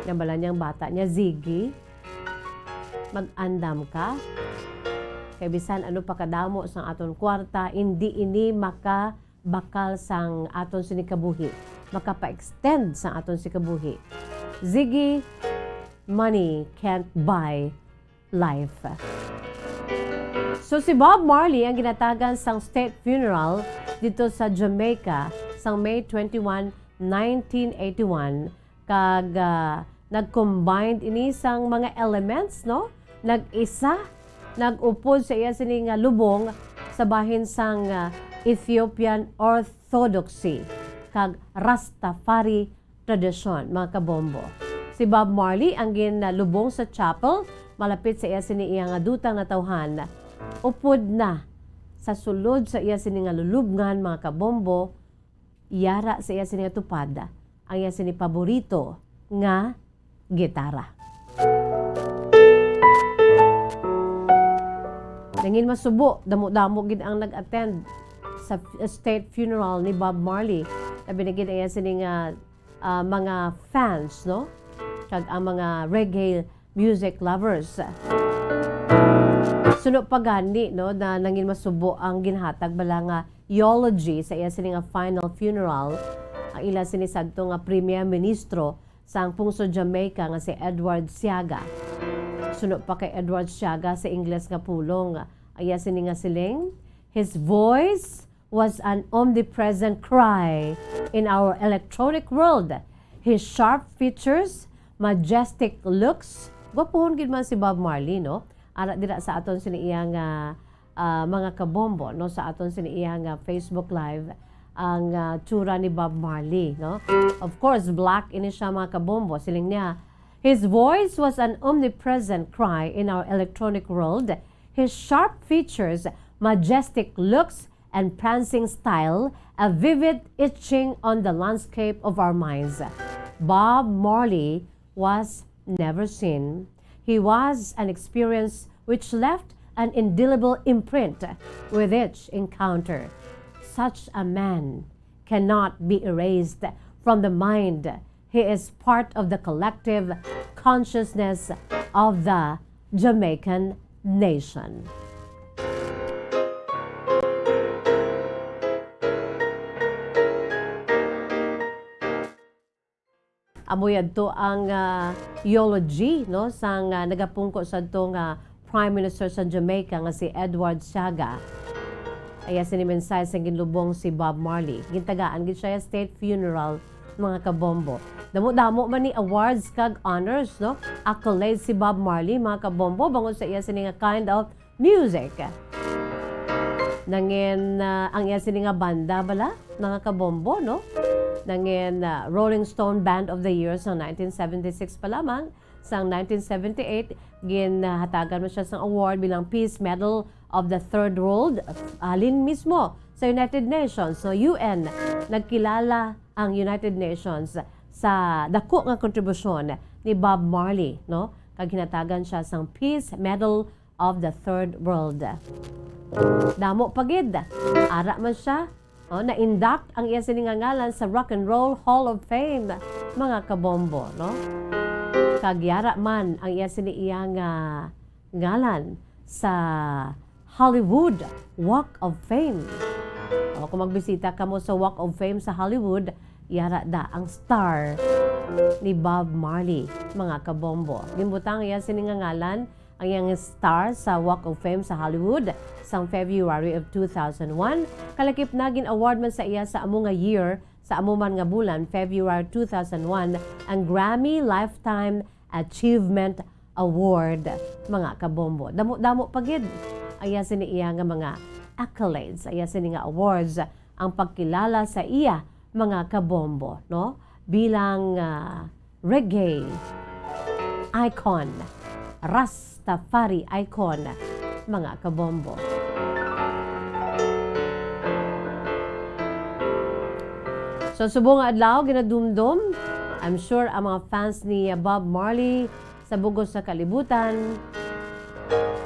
Ginhambalan niya ang bata niya, "Ziggy, mag-andam ka. Kay bisan ano pa kadamo sang aton kwarta, indi ini maka bakal sang aton sini kabuhi, makapa-extend sang aton sini kabuhi. Ziggy, money can't buy life." So, si Bob Marley ang ginatagan sang state funeral dito sa Jamaica sang May twenty-one, nineteen eighty-one, kag, ah, nag-combined ini sang mga elements, no? Nag-isa, nag-upod sa iya sini nga lubong sa bahin sang, ah, Ethiopian Orthodoxy kag Rastafari tradisyon, mga kabombo. Si Bob Marley ang ginlubong sa chapel malapit sa iya sini iya nga dutang natawhan. Upod na sa sulod sa iya sini nga lulubngan, mga kabombo, yara sa iya sini nga tupad ang iya sini paborito nga gitara. Nangin masubo, damo-damo gid ang nag-attend sa f-, state funeral ni Bob Marley. Labi na gid ang iya sini nga, ah, mga fans, no? Kag ang mga reggae music lovers. Suno pa gani, no, na nangin masubo ang ginhatag bala nga eulogy sa iya sini nga final funeral, ang ila sini sadto nga Premier Ministro sang pungsod Jamaica nga si Edward Siaga. Suno pa kay Edward Siaga sa Ingles nga pulong, ang iya sini nga siling, "His voice was an omnipresent cry in our electronic world. His sharp features, majestic looks." Gwapuhon gid man si Bob Marley, no? Ara dira sa aton sini iya nga, ah, mga kabombo, no, sa aton sini iya nga Facebook Live ang, ah, tsura ni Bob Marley, no? Of course, black ini siya, mga kabombo. Siling niya, "His voice was an omnipresent cry in our electronic world. His sharp features, majestic looks, and prancing style, a vivid etching on the landscape of our minds." Bob Marley was never seen. He was an experience which left an indelible imprint with each encounter. Such a man cannot be erased from the mind. He is part of the collective consciousness of the Jamaican nation. Amo yadto ang, ah, eulogy, no, sang, ah, nagapungko sadto nga Prime Minister sa Jamaica nga si Edward Siaga. Iya sini mensahe sang ginlubong si Bob Marley. Gintagaan gid siya state funeral, mga kabombo. Damo-damo man ni awards kag honors, no? Accolades si Bob Marley, mga kabombo, bangod sa iya sini nga kind of music. Nangin, ah, ang iya sini nga banda bala, mga kabombo, no? Nangin, ah, Rolling Stone Band of the Year sang nineteen seventy-six pa lamang. Sang nineteen seventy-eight, ginhatagan man siya sang award bilang Peace Medal of the Third World, halin mismo sa United Nations, no, U N. Nagkilala ang United Nations sa dako nga kontribusyon ni Bob Marley, no? Kag ginhatagan siya sang Peace Medal of the Third World. Damo pa gid. Ara man siya, oh, na-induct ang iya sini nga ngalan sa Rock and Roll Hall of Fame, mga kabombo, no? Kag yara man ang iya sini iya nga ngalan sa Hollywood Walk of Fame. O, kung magbisita kamo sa Walk of Fame sa Hollywood, yara da ang star ni Bob Marley, mga kabombo. Ginbutang iya sini nga ngalan ang iyang star sa Walk of Fame sa Hollywood sang February of two thousand one. Kalakip na, gin-award man sa iya sa amo nga year, sa amo man nga bulan, February two thousand one, ang Grammy Lifetime Achievement Award, mga kabombo. Damo-damo pa gid ang iya sini iya nga mga accolades, ang iya sini nga awards, ang pagkilala sa iya, mga kabombo, no? Bilang, ah, reggae icon, Rastafari icon, mga kabombo. So, subong nga adlaw, ginadumdom, I'm sure ang mga fans ni Bob Marley sa bugos sa kalibutan,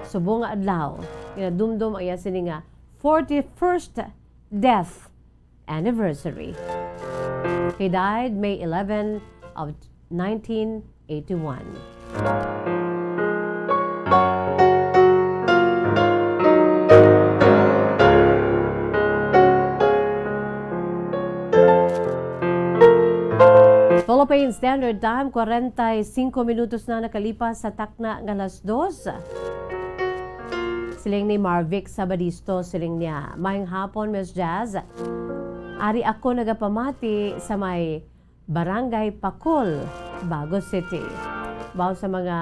subong nga adlaw, ginadumdom ang iya sini nga forty-first death anniversary. He died May eleven of nineteen eighty-one. Philippine Standard Time, kwarenta y cinco minutos na nakalipas sa takna nga alas dos. Siling ni Marvic Sabadisto, siling niya, "Maayong hapon, Miss Jazz. Ari ako nagapamati sa may Barangay Pacol, Bago City." Baw sa mga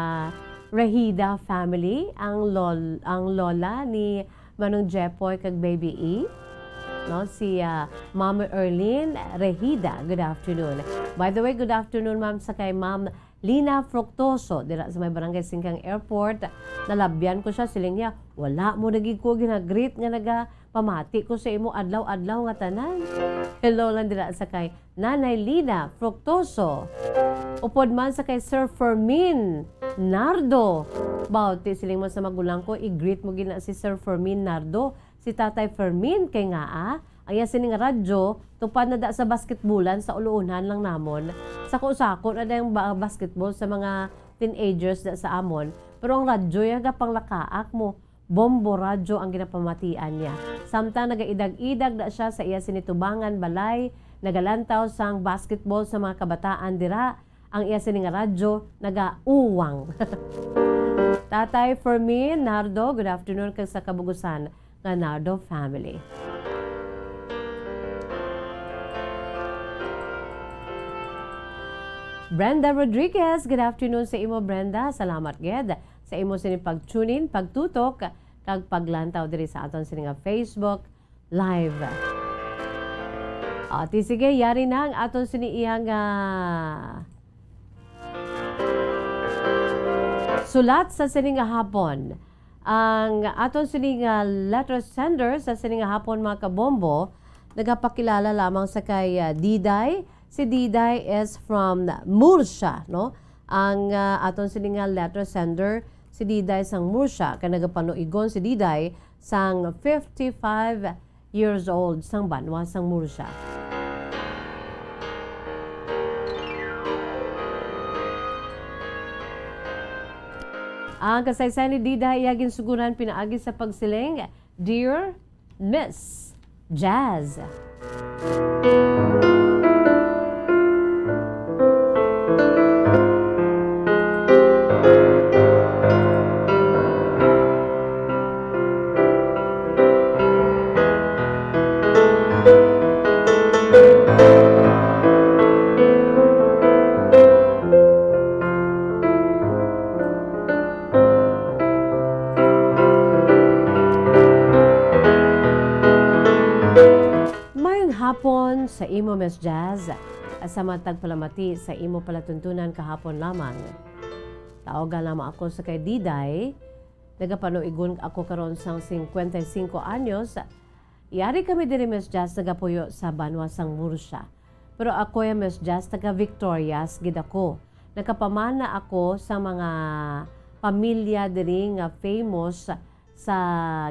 Rehida family, ang lol-, ang lola ni Manong Jepoy kag Baby E, no, si, ah, Ma'am Erlene Rehida. Good afternoon. By the way, good afternoon, ma'am, sa kay Ma'am Lina Fructuoso, dira sa may Barangay Singkang Airport. Nalabyan ko siya, siling niya, "Wala mo na gid ko ginagreet nga nagapamati ko sa imo adlaw-adlaw nga tanan." Hello lang dira sa kay Nanay Lina Fructuoso. Upod man sa kay Sir Fermin Nardo. Bawti siling mo sa magulang ko, i-greet mo gina si Sir Fermin Nardo. Si Tatay Fermin kay nga, ah, ang iya sini nga radyo, tupad na da sa basketbulan sa uluonan lang namon. Sako-sako na da yung ba-, basketball sa mga teenagers da sa amon. Pero ang radyo, ya, gapanglakaak mo. Bombo Radyo ang ginapamatian niya. Samtang nagaidag-idag na siya sa iya sini tubangan balay, nagalantaw sang basketball sa mga kabataan dira, ang iya sini nga radyo nagauwang. Tatay Fermin Nardo, good afternoon kag sa kabugusan nga Nardo family. Brenda Rodriguez, good afternoon sa imo, Brenda. Salamat gid sa imo sini pag-tune in, pagtutok, kag paglantaw diri sa aton sini nga Facebook Live. Ati, sige, yari na ang aton sini iyang, ah, sulat sa sini nga hapon. Ang aton sini nga letter sender sa sini nga hapon, mga kabombo, nagapakilala lamang sa kay, ah, Diday. Si Diday is from Murcia, no? Ang, ah, aton sini nga letter sender, si Diday sang Murcia, kay nagapanuigon si Diday sang fifty-five years old sang banwa sang Murcia. Ang kasaysayan ni Diday iya ginsuguran pinaagi sa pagsiling, "Dear Miss Jazz." Mayong hapon sa imo, Miss Jazz. Sa matag palamati sa imo palatuntunan kahapon lamang. Tawagan lamang ako sa kay Diday. Nagapanuigon ako karon sang cincuenta y cinco anyos. Yari kami diri, Miss Jazz, nagapuyo sa banwa sang Murcia. Pero ako ya, Miss Jazz, taga Victorias gid ako. Nakapamana ako sa mga pamilya diri nga famous sa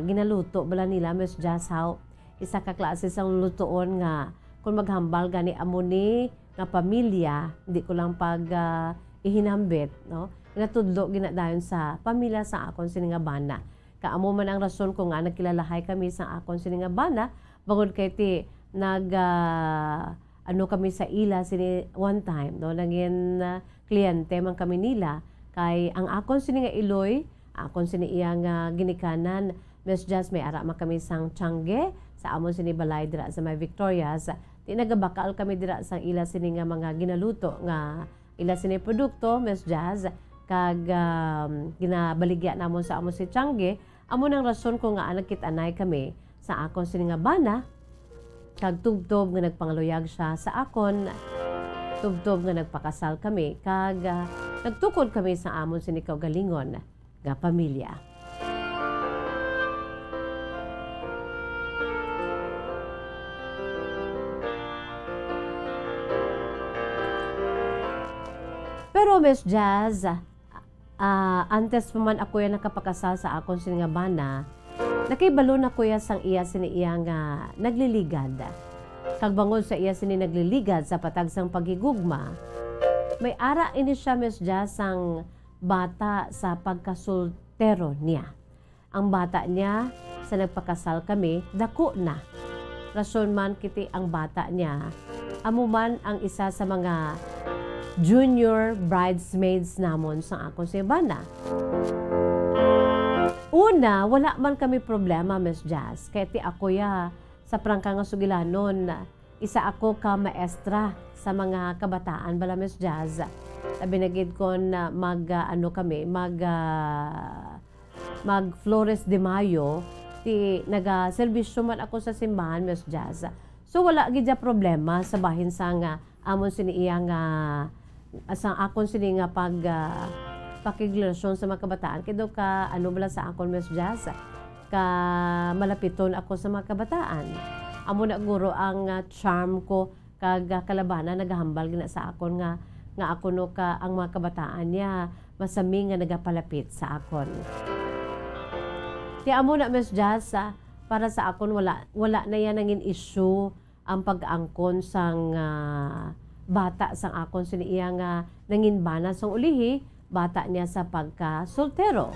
ginaluto bala nila, Miss Jazz, haw. Isa ka klase sang lutoon nga kung maghambal gani amo ni nga pamilya, hindi ko lang pag, ah, ihinambit, no? Natudlo gina dayon sa pamilya sa akon sini nga bana. Kaamo man ang rason ko nga nagkilalahay kami sa akon sini nga bana, bangod kay ti nag, ah, ano kami sa ila sini one time, no? Nangin, ah, kliyente man kami nila, kay ang akon sini nga iloy, akon sini iya nga ginikanan, Miss Jazz, may ara man kami sang tiangge sa amon sini balay dira sa may Victorias. Ti nagabakal kami dira sang ila sini nga mga ginaluto nga ila sini produkto, Miss Jazz, kag, um, ginabaligya namon sa amon si tiangge. Amo nang rason ko nga nagkit-anay kami sa akon sini nga bana, kag tubtob nga nagpangaluyag siya sa akon, tubtob nga nagpakasal kami, kag, ah, nagtukod kami sa amon sini kaugalingon nga pamilya. Pero, Miss Jazz, ah, antes pa man ako ya nakapakasal sa akon sini nga bana, nakahibalo na ko ya sang iya sini iya nga nagliligad. Kag bangod sa iya sini nagliligad sa patag sang paghigugma, may ara ini siya, Miss Jazz, sang bata sa pagkasoltero niya. Ang bata niya, sa nagpakasal kami, dako na. Rason man kiti ang bata niya, amo man ang isa sa mga junior bridesmaids namon sa akon si bana. Una, wala man kami problema, Miss Jazz, kay ti ako ya sa prangka nga sugilanon, isa ako ka maestra sa mga kabataan bala, Miss Jazz. Labi na gid kon, ah, mag, ah, ano kami, mag, ah, mag Flores de Mayo, ti nagaserbisyo man ako sa simbahan, Miss Jazz. So, wala gid ya problema sa bahin sa nga amon sini iya nga sa akon sini nga pag, ah, pakigrelasyon sa mga kabataan, kay daw ka, ano bala sa akon, Miss Jazz, ka malapiton ako sa mga kabataan. Amo na guro ang, ah, charm ko, kag, ah, kalabana nagahambal gina sa akon nga, nga ako no ka ang mga kabataan niya masami nga nagapalapit sa akon. Kaya amo na, Miss Jazz, ah, para sa akon, wala, wala na yan nangin issue ang pag-angkon sang, ah, bata sang akon sini iya nga nangin bana sang ulihi, bata niya sa pagka-soltero.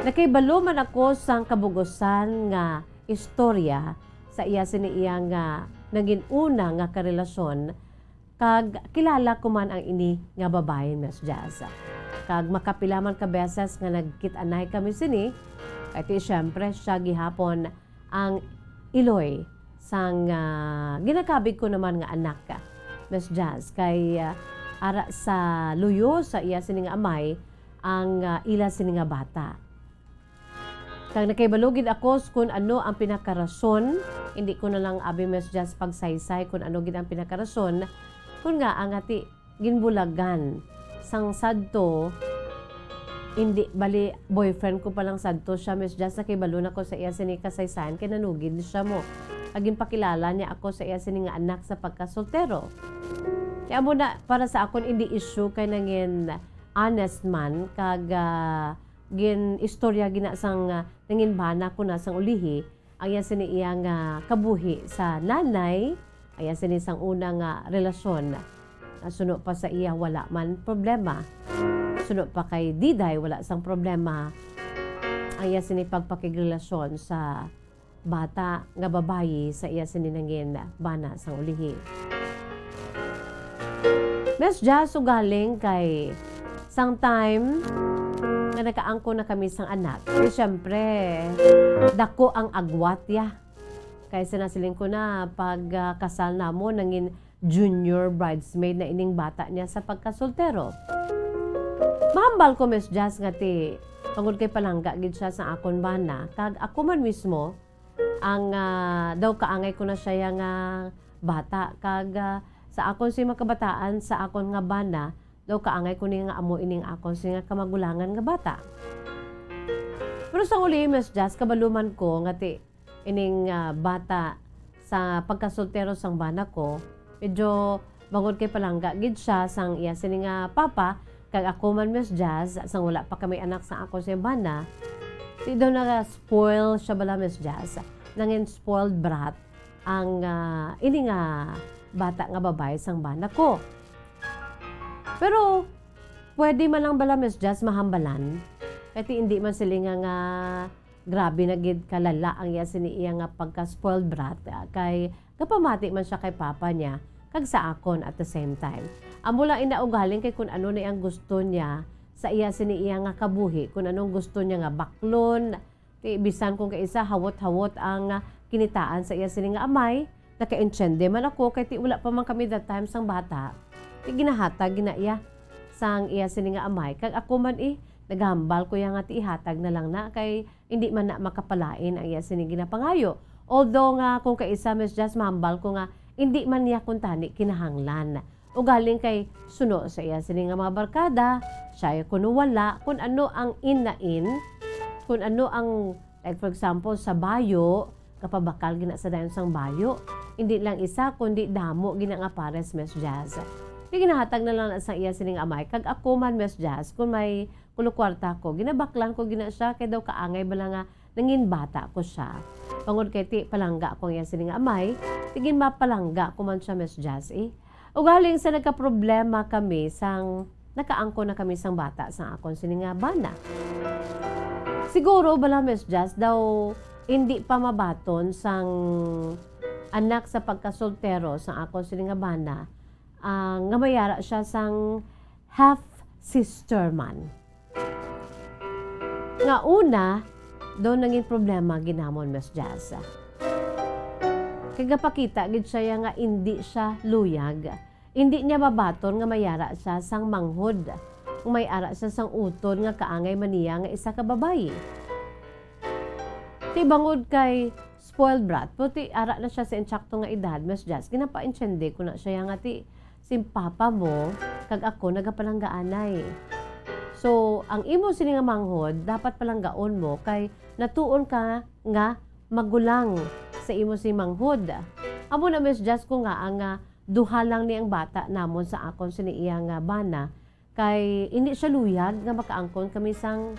Nakahibalo man ako sang kabugusan nga istorya sa iya sini iya nga nangin una nga karelasyon, kag kilala ko man ang ini nga babayi, Miss Jazz. Kag makapila man ka beses nga nagkit-anay kami sini, kay ti siyempre siya gihapon ang iloy sang, ah, ginakabig ko naman nga anak, Miss Jazz, kay, ah, ara sa luyo sa iya sini nga amay ang, ah, ila sini nga bata. Kag nakahibalo gid ako s-, kun ano ang pinakarason, hindi ko na lang abi, Miss Jazz, pagsaysay kun ano gid ang pinakarason, kun nga ang ati ginbulagan sang sadto, hindi, bali, boyfriend ko pa lang sadto siya, Miss Jazz, nakahibalo na ko sa iya sini kasaysayan, kay nanugid siya mo. Kag ginpakilala niya ako sa iya sini nga anak sa pagkasoltero. Kaya amo na, para sa akon, hindi issue kay nangin honest man, kag, ah, gin-istorya gina sang, ah, nangin bana ko na sang ulihi, ang iya sini iya nga kabuhi sa nanay, ang iya sini sang una nga relasyon. Ah, suno pa sa iya, wala man problema. Suno pa kay Diday, wala sang problema ang iya sini pagpakigrelasyon sa bata nga babayi sa iya sini nangin bana sang ulihi. Miss Jazz, ugaling kay sang time nga nakaangkon na kami sang anak, di siyempre, dako ang agwat ya. Kay sa nasiling ko na, pag, ah, kasal namo, nangin junior bridesmaid na ining bata niya sa pagkasoltero. Mahambal ko, Miss Jazz, nga ti, tungod kay palangga gid siya sa akon bana, kag ako man mismo, ang, ah, daw kaangay ko na siya ya nga bata, kag, ah, sa akon si makabataan, sa akon nga bana, daw kaangay ko ni nga amo ining akon si nga kamagulangan nga bata. Pero sa uli, Miss Jazz, kabaluman ko nga ti ining, ah, bata sa pagkasoltero sang bana ko, medyo bangod kay palangga gid siya sang iya sini nga papa, kag ako man, Miss Jazz, sang wala pa kami anak sa ako siyang bana, di daw na-spoil siya bala, Miss Jazz. Nangin spoiled brat ang, ah, ini nga bata nga babayi sang bana ko. Pero pwede man lang bala, Miss Jazz, mahambalan? Kay ti indi man silinga nga grabe na gid kalala ang iya sini iya nga pagka-spoiled brat, ah, kay gapamati man siya kay papa niya kag sa akon at the same time. Amo lang ina ugaling kay kun ano na ang gusto niya sa iya sini iya nga kabuhi, kun anong gusto niya nga baklon. Ti bisan kung kaisa hawot-hawot ang, ah, kinitaan sa iya sini nga amay, nakaintiende man ako kay ti wala pa man kami that time sang bata. Ti ginahatag gina iya sang iya sini nga amay, kag ako man, eh, nagahambal ko iya nga ti ihatag na lang na kay indi man na makapalain ang iya sini ginapangayo. Although nga kung kaisa, Miss Jazz, mahambal ko nga indi man niya kuntani kinahanglan. Ugaling kay suno sa iya sini nga mga barkada, siya kuno wala, kun ano ang in na in, kun ano ang, like, for example, sa bayo, kapabakal gina sa dayon sang bayo. Hindi lang isa, kundi damo gina nga pares, Miss Jazz. Di ginahatag na lang na sa iya sining amay, kag ako man, Miss Jazz, kung may kulo kwarta ko, ginabaklan ko gina siya, kay daw kaangay bala nga nangin bata ko siya. Tungod kay ti palangga ko ang iya sining amay, ti ginmapalangga ko man siya, Miss Jazz, eh. Ugaling sa nagkaproblema kami sang nakaangkon na kami sang bata sang akon sini nga bana. Siguro bala, Miss Jazz, daw hindi pa mabaton sang anak sa pagkasoltero sang akon sini nga bana, ah, nga may ara siya sang half sister man. Nga una, daw nangin problema ginamon, Miss Jazz. Kay gapakita gid siya ya nga indi siya luyag. Indi niya mabaton nga may ara siya sang manghod. Nga may ara siya sang utod nga kaangay man niya nga isa ka babayi. Ti bangod kay spoiled brat, pero ti ara na siya sa insakto nga edad, Miss Jazz, ginapaintiende ko na siya ya nga ti si papa mo kag ako nagapalanggaanay. So, ang imo sini nga manghod, dapat palanggaon mo kay natuon ka nga magulang sa imo si manghod. Amo na, Miss Jazz, ko nga ang, ah, duha lang ni ang bata namon sa akon sini iya nga bana, kay hindi siya luyag nga makaangkon kami sang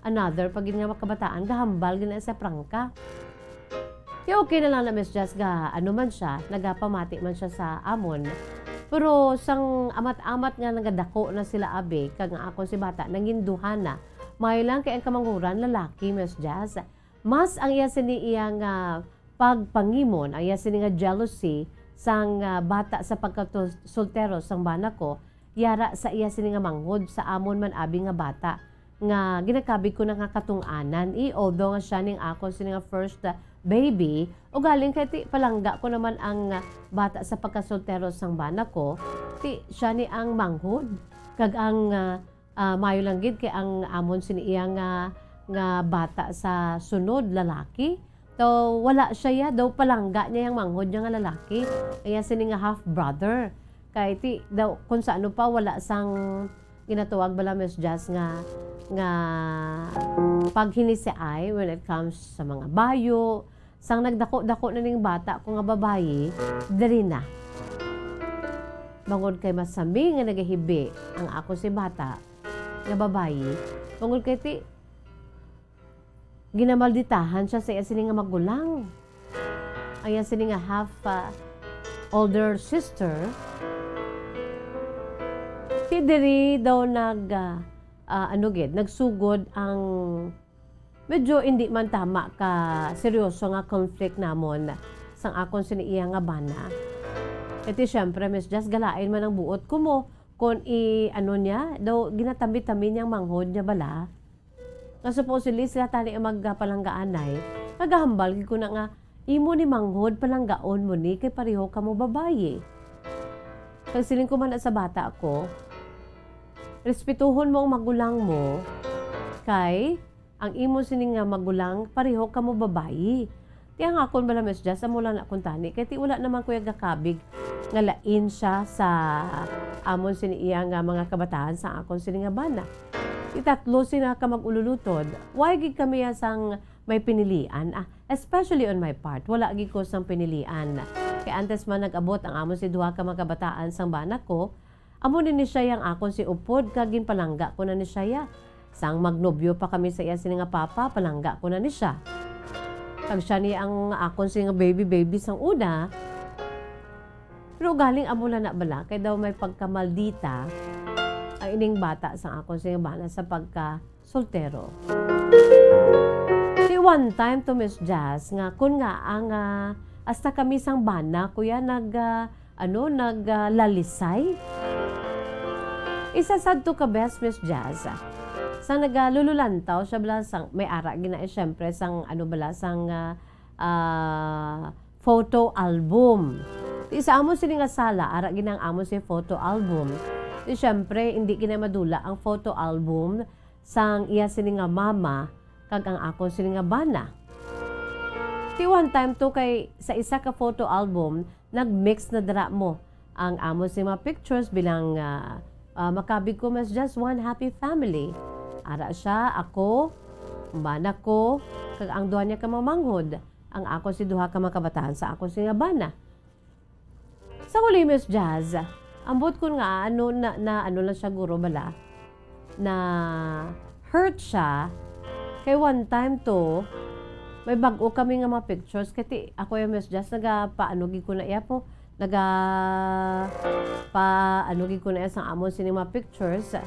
another pa gid nga makabataan, gahambal gid na sa prangka. Di okay na lang na, Miss Jazz, ga ano man siya, nagapamati man siya sa amon. Pero sang amat-amat nga nagadako na sila abi, kag nga akon si bata, nangin duha na. May lang kay ang kamanghuran lalaki, Miss Jazz. Mas ang iya sini iya nga pagpangimon, ang iya sini nga jealousy sang, ah, bata sa pagkasoltero sang bana ko, yara sa iya sini nga manghod sa amon man abi nga bata nga ginakabig ko na nga katungtunghanan. Eh, although nga siya ning akon sini nga first, ah, baby, ugaling kay ti palangga ko naman ang, ah, bata sa pagkasoltero sang bana ko, ti siya ni ang manghod. Kag ang, ah, ah, maayo lang gid kay ang amon sini iya nga, nga bata sa sunod, lalaki. So, wala siya ya, daw palangga niya yang manghod niya nga lalaki. Iya sini nga half brother. Kay ti, daw, kung sa ano pa, wala sang ginatawag bala, Miss Jazz, nga, nga paghinisiay when it comes sa mga bayo. Sang nagdako-dako na ning bata ko nga babayi, diri na. Bangod kay masami nga nagahibi ang ako si bata nga babayi, bangod kay ti, ginamalditahan siya sa iya sini nga magulang. Ang iya sini nga half, ah, older sister, ti diri daw nag, ah, ah, ano gid, nagsugod ang medyo hindi man tama ka seryoso nga conflict namon sang akon sini iya nga bana. Kay ti, siyempre, Miss Jazz, galain man ang buot ko mo kon i-, ano niya, daw ginatambi-tambi niyang manghod niya bala. Nga supposedly sila tani ang magpalanggaanay, nagahambal gid ko na nga, "Imo ni manghod, palanggaon mo ni, kay pareho kamo babayi." Kag siling ko man na sa bata ko, "Respetuhon mo ang magulang mo, kay ang imo sini nga magulang, pareho kamo babayi." Ti ang akon bala, Miss Jazz, amo lang na kuntani, kay ti wala naman ko ya gakabig nga lain siya sa amon sini iya nga mga kabataan sa akon sini nga bana. Ti tatlo sina ka mag-ululutod, why gid kami ya sang may pinilian, ah, especially on my part, wala gid ko sang pinilian. Kay antes man nag-abot ang amon si duha ka mga kabataan sang bana ko, amo ni ni siya yang akon si upod, kag ginpalangga ko na ni siya ya. Sang magnobyo pa kami sa iya sini nga papa, palangga ko na ni siya. Kag siya ni ang akon sini nga baby-baby sang una. Pero galing amo lang na bala, kay daw may pagkamaldita ang ining bata sang akon sini nga bana sa pagka soltero. Ti one time to, Miss Jazz, nga kun nga ang, ah, hasta kami sang bana ko ya nag, ah, ano, nag, ah, lalisay. Isa sadto ka bes, Miss Jazz, ah, sang nagalululantaw siya bala sang, may ara gina, eh, syempre, sang, ano bala, sang, ah, ah, photo album. Ti sa amo sini nga sala, ara gina ang amo si photo album. Ti syempre, hindi gina madula ang photo album sang iya sini nga mama kag ang akon sini nga bana. Ti one time to kay sa isa ka photo album, nag-mix na dira mo ang amo sini mga pictures bilang, ah, ah, makabig ko mas just one happy family. Ara siya, ako, ang bana ko, kag ang duha niya ka mamanghod, ang akon si duha ka mga kabataan sa akon sini nga bana. Sa huli, Miss Jazz, ambot kun nga ano na, na ano lang siya guro bala, na hurt siya. Kay one time to, may bag-o kami nga mga pictures. Kay ti, ako yung Miss Jazz, naga paano gid ko na iya po, naga paano gid ko na iya sang amon sini mga pictures.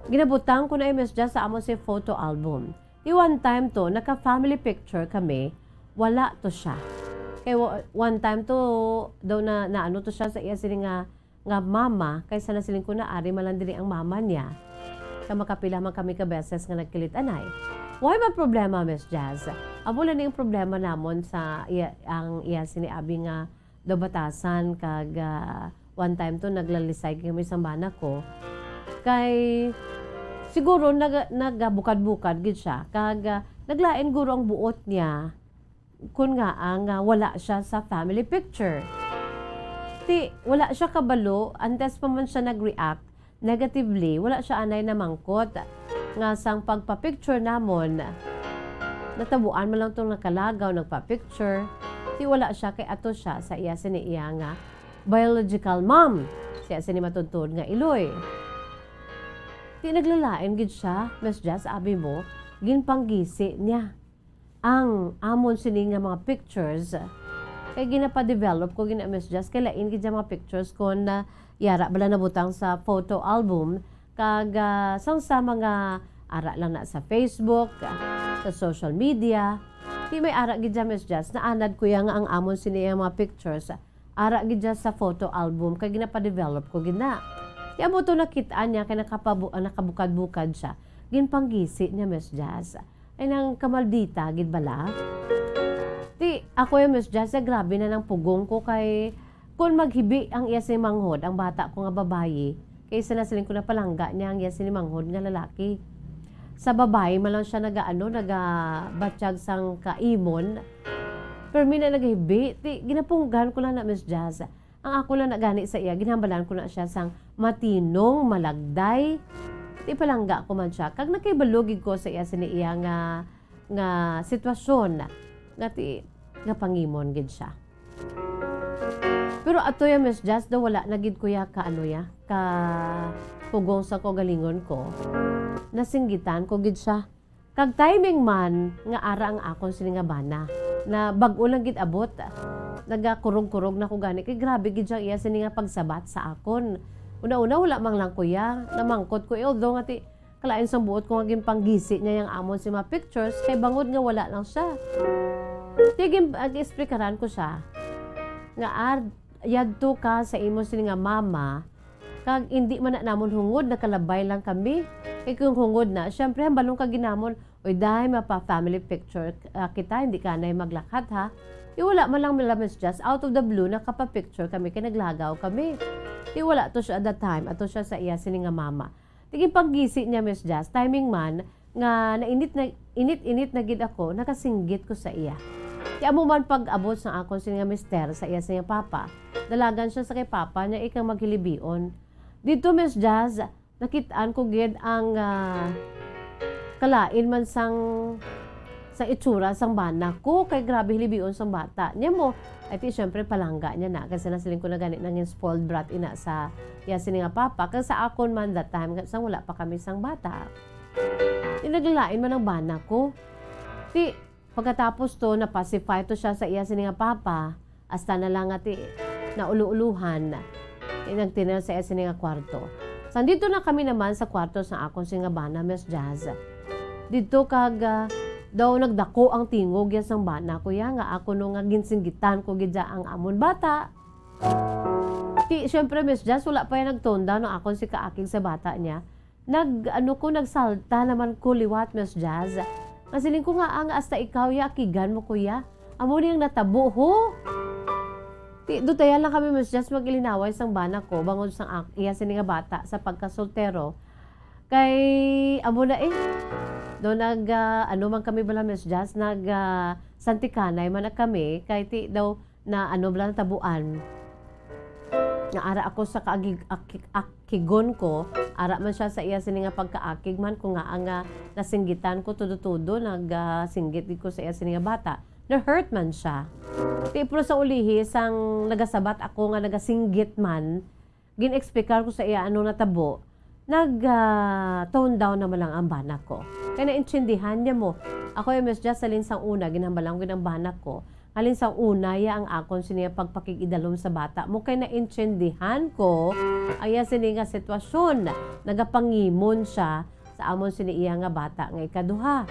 Ginabutang ko na iya, Miss Jazz, sa amon si photo album. Di one time to, naka-family picture kami, wala to siya. Kay wa-, one time to, daw na, na ano to siya sa iya sini nga, nga mama, kay sa nasiling ko na ari man lang diri ang mama niya. Sa makapila man kami ka beses nga nagkilit anay. Why ba problema, Miss Jazz? Amo lang ning problema namon sa iya, ang iya sini abi nga daw batasan kag, ah, one time to naglalisay kami sa bana ko. Kay siguro nag-, nagabukad-bukad gid siya kag, ah, naglain guro ang buot niya kun nga ang, ah, wala siya sa family picture. Ti, wala siya kabalo, antes pa man siya nag-react negatively, wala siya anay namangkot nga sang pagpa-picture namon, natabuan man lang tong nakalagaw nagpa-picture. Ti, wala siya kay ato siya sa iya sini iya nga biological mom, siya sini matuntun nga iloy. Ti, naglalain gid siya, Miss Jazz, abi mo, ginpanggisi niya ang amon sini nga mga pictures, kay ginapa-develop ko gina, Miss Jazz, kay lain gid ang mga pictures kon, ah, yara bala nabutang sa photo album, kag, ah, sang sa mga ara lang na sa Facebook, ah, sa social media. Ti may ara gid dyan, Miss Jazz, naanad ko ya nga ang amon sini nga mga pictures, ara gid dyan sa photo album, kay ginapa-develop ko gid na. Ti amo to nakit-an niya, kay nakapabu-, ah, nakabukad-bukad siya. Ginpanggisi niya, Miss Jazz. Ay, nang kamaldita gid bala? Ti, ako ya, Miss Jazz, ay grabe na nang pugong ko kay kun maghibi ang iya sini manghod, ang bata ko nga babayi, kay isa na siling ko napalangga niya ang iya sini manghod nga lalaki. Sa babayi man lang siya nagaano, nagabatyag sang kaimon. Pero mi na nagahibi, ti, ginapunggan ko lang na, Miss Jazz. Ang ako lang na gani sa iya, ginhambalan ko na siya sang matinong, malagday. Ti palangga ko man siya, kag nakibalo gid ko sa iya sini iya nga, nga sitwasyon, nga ti, nga pangimon gid siya. Pero ato ya, Miss Jazz, daw wala na gid ko ya ka ano ya, ka pugong sa kaugalingon ko. Nasinggitan ko gid siya. Kag timing man nga ara ang akon sini nga bana, na bag-o lang gid abot, nagakurog-kurog na ko gani, kay grabe gid siya iya sini nga pagsabat sa akon. Una-una, wala man lang ko ya namangkot ko, eh, although nga ti, kalain sang buot ko nga ginpanggisi niya yang amon si mga pictures, kay bangod nga wala lang siya. Ti gin-, ag-explikaran ko siya nga, "Ar, yadto ka sa imo sini nga mama, kag indi man na namon hungod, nakalabay lang kami. Kay kung hungod na, syempre, hambalon ka ginamon, 'Uy, day, mapa-family picture, ah, kita, hindi ka na maglakat, ha?'" Di wala man lang, Miss Jazz, out of the blue, nakapa-picture kami, kay naglagaw kami. Di wala to siya at that time, ato siya sa iya sini nga mama. Di ginpanggisi niya, Miss Jazz, timing man, nga nainit na, init-init na gid ako, nakasinggit ko sa iya. Ti amo man pag-abot sang akon sini nga mister sa iya sini nga papa, dalagan siya sa kay papa niya, ika maghilibion. Didto, Miss Jazz, nakit-an ko gid ang, ah, kalain man sang, sang itsura sang bana ko, kay grabe hilibion sang bata. Niya mo, ay ti, syempre, palangga niya na, kasi nasiling ko na gani nangin spoiled brat ina sa iya sini nga papa, kag sa akon man that time, sang wala pa kami sang bata. Ti naglalain man ang bana ko. Ti, pagkatapos to, na-pacify to siya sa iya sini nga papa, hasta na lang nga ti naulo-ulohan. Ti nagtinel sa iya sini nga kwarto. Sang didto na kami naman sa kwarto sa akon sini nga bana, Miss Jazz. Didto kag, ah, daw nagdako ang tingog ya sang bana ko ya, nga ako no nga ginsinggitan ko gid ya ang amon bata. Ti, syempre, Miss Jazz, wala pa yan nag-tone down ang akon si kaakig sa bata niya. Nag, ano ko, nagsalta naman ko liwat, Miss Jazz. Nga siling ko nga, "Ang hasta ikaw ya, akigan mo, kuya." Amo ni ang natabo, ho. Ti, dutayan lang kami, Miss Jazz, mag-ilinaway sang bana ko, bangod sang ak-, iya sini nga bata sa pagkasoltero. Kay, amo na eh. Do nag, ah, ano man kami bala, Miss Jazz, nag, ah, santikanay man na kami. Kay ti, daw, na ano bala natabuan. Nga ara ako sa kaagig-, aki-, akigon ko, ara man siya sa iya sini nga pagkaakig man ko nga ang, ah, nasinggitan ko tudo-tudo, nag, ah, singgit gid ko sa iya sini nga bata. Na-hurt man siya. Ti, pero sa ulihi, sang nagasabat ako nga nagasinggit man, gin-explicar ko sa iya ano natabo, nag, ah, tone down naman lang ang bana ko. Kay naintindihan niya mo. Ako, eh, Miss Jazz, halin sang una, ginhambalan ko gid ang bana ko. Halin sang una, ya ang akon sini nga pagpakig-idalom sa bata mo. Kay naintindihan ko, ang iya sini nga sitwasyon. Nagapangimon siya sa amon sini iya nga bata nga ikaduha.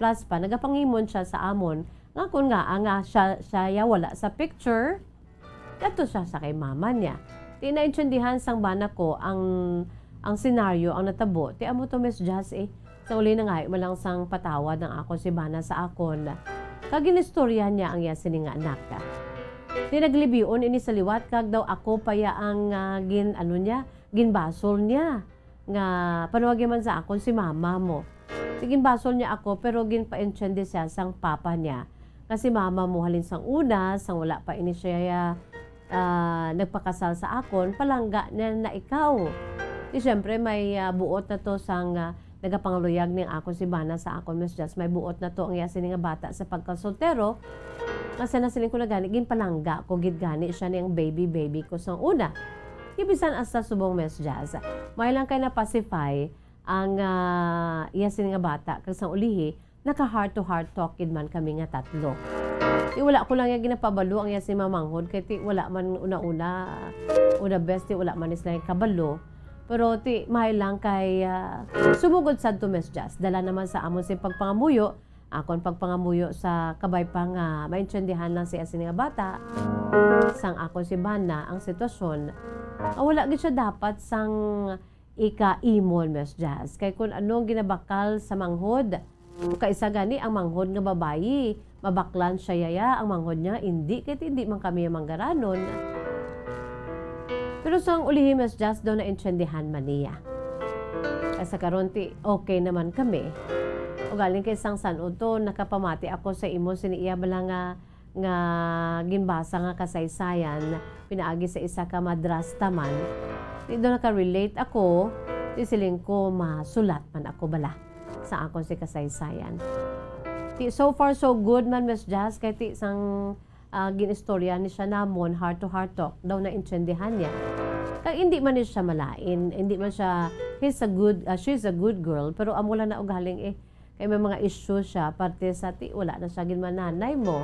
Plus pa, nagapangimon siya sa amon nga kun nga, ah, nga siya, siya ya wala sa picture, Yadto siya sa kay mama niya. Ti naintindihan sang bana ko ang, ang senaryo, ang natabo. Ti amo to, Miss Jazz, eh. Sa uli, nangayo man lang sang patawad ang akon si bana sa akon. Kag ginistorya niya ang iya sini nga anak. Ti naglibion ini sa liwat, kag daw ako pa ya ang, ah, gin-, ano niya, ginbasol niya. Nga panuwagi man sa akon si mama mo. Ti ginbasol niya ako, pero ginpaintiende siya sang papa niya nga si mama mo halin sang una, sang wala pa ini siya ah, nagpakasal sa akon, palangga niya na ikaw. Di siyempre, may, ah, buot na to sang, ah, nagapangaluyag ning akon si Bana sa akon, Miss Jazz. May buot na to ang iya sini nga bata sa pagkasoltero. Nga sa nasiling ko na gani, ginpalangga ko gid gani siya ni ang baby, baby ko sang una. Di bisan hasta subong, Miss Jazz. May lang kay na-pacify ang, ah, iya sini nga bata, kag sang ulihi, naka heart to heart talk gid man kami nga tatlo. Ti wala ko lang iya ginapabalo ang iya si mamanghod, kay ti wala man una-una, una best, ti wala man sila kabalo. Pero ti may lang kay, ah, sumugod sad to, Miss Jazz. Dala naman sa amon sing pagpangamuyo, akon pagpangamuyo sa kabay pa nga maintindihan lang si asin nga bata, sang akon si Bana ang sitwasyon, ah, wala gid siya dapat sang ika-imol, Miss Jazz. Kay kun anong ginabakal sa manghod, kaisa gani ang manghod nga babayi, mabaklan siya yaya, ang manghod niya, hindi, kay hindi man kami manggaranon. Pero sang ulihi, Miss Jazz, daw naintindihan man niya. Kay sa karon ti, okay naman kami. Ugaling kay sang san-o to, nakapamati ako sa imo sini iya bala nga, nga ginbasa nga kasaysayan, pinaagi sa isa ka madrasta man. Ti daw naka-relate ako, ti siling ko, masulat man ako bala sa akon si kasaysayan. Ti so far so good man, Miss Jazz, kay ti sang, ah, gin-istorya ni siya namon, heart to heart talk daw, naintindihan niya. Kag hindi man ni siya malain, hindi man siya, he's a good, ah, she's a good girl, pero amo lang na ugaling eh, kay may mga issue siya, parte sa ti, wala na siya gid man nanay mo.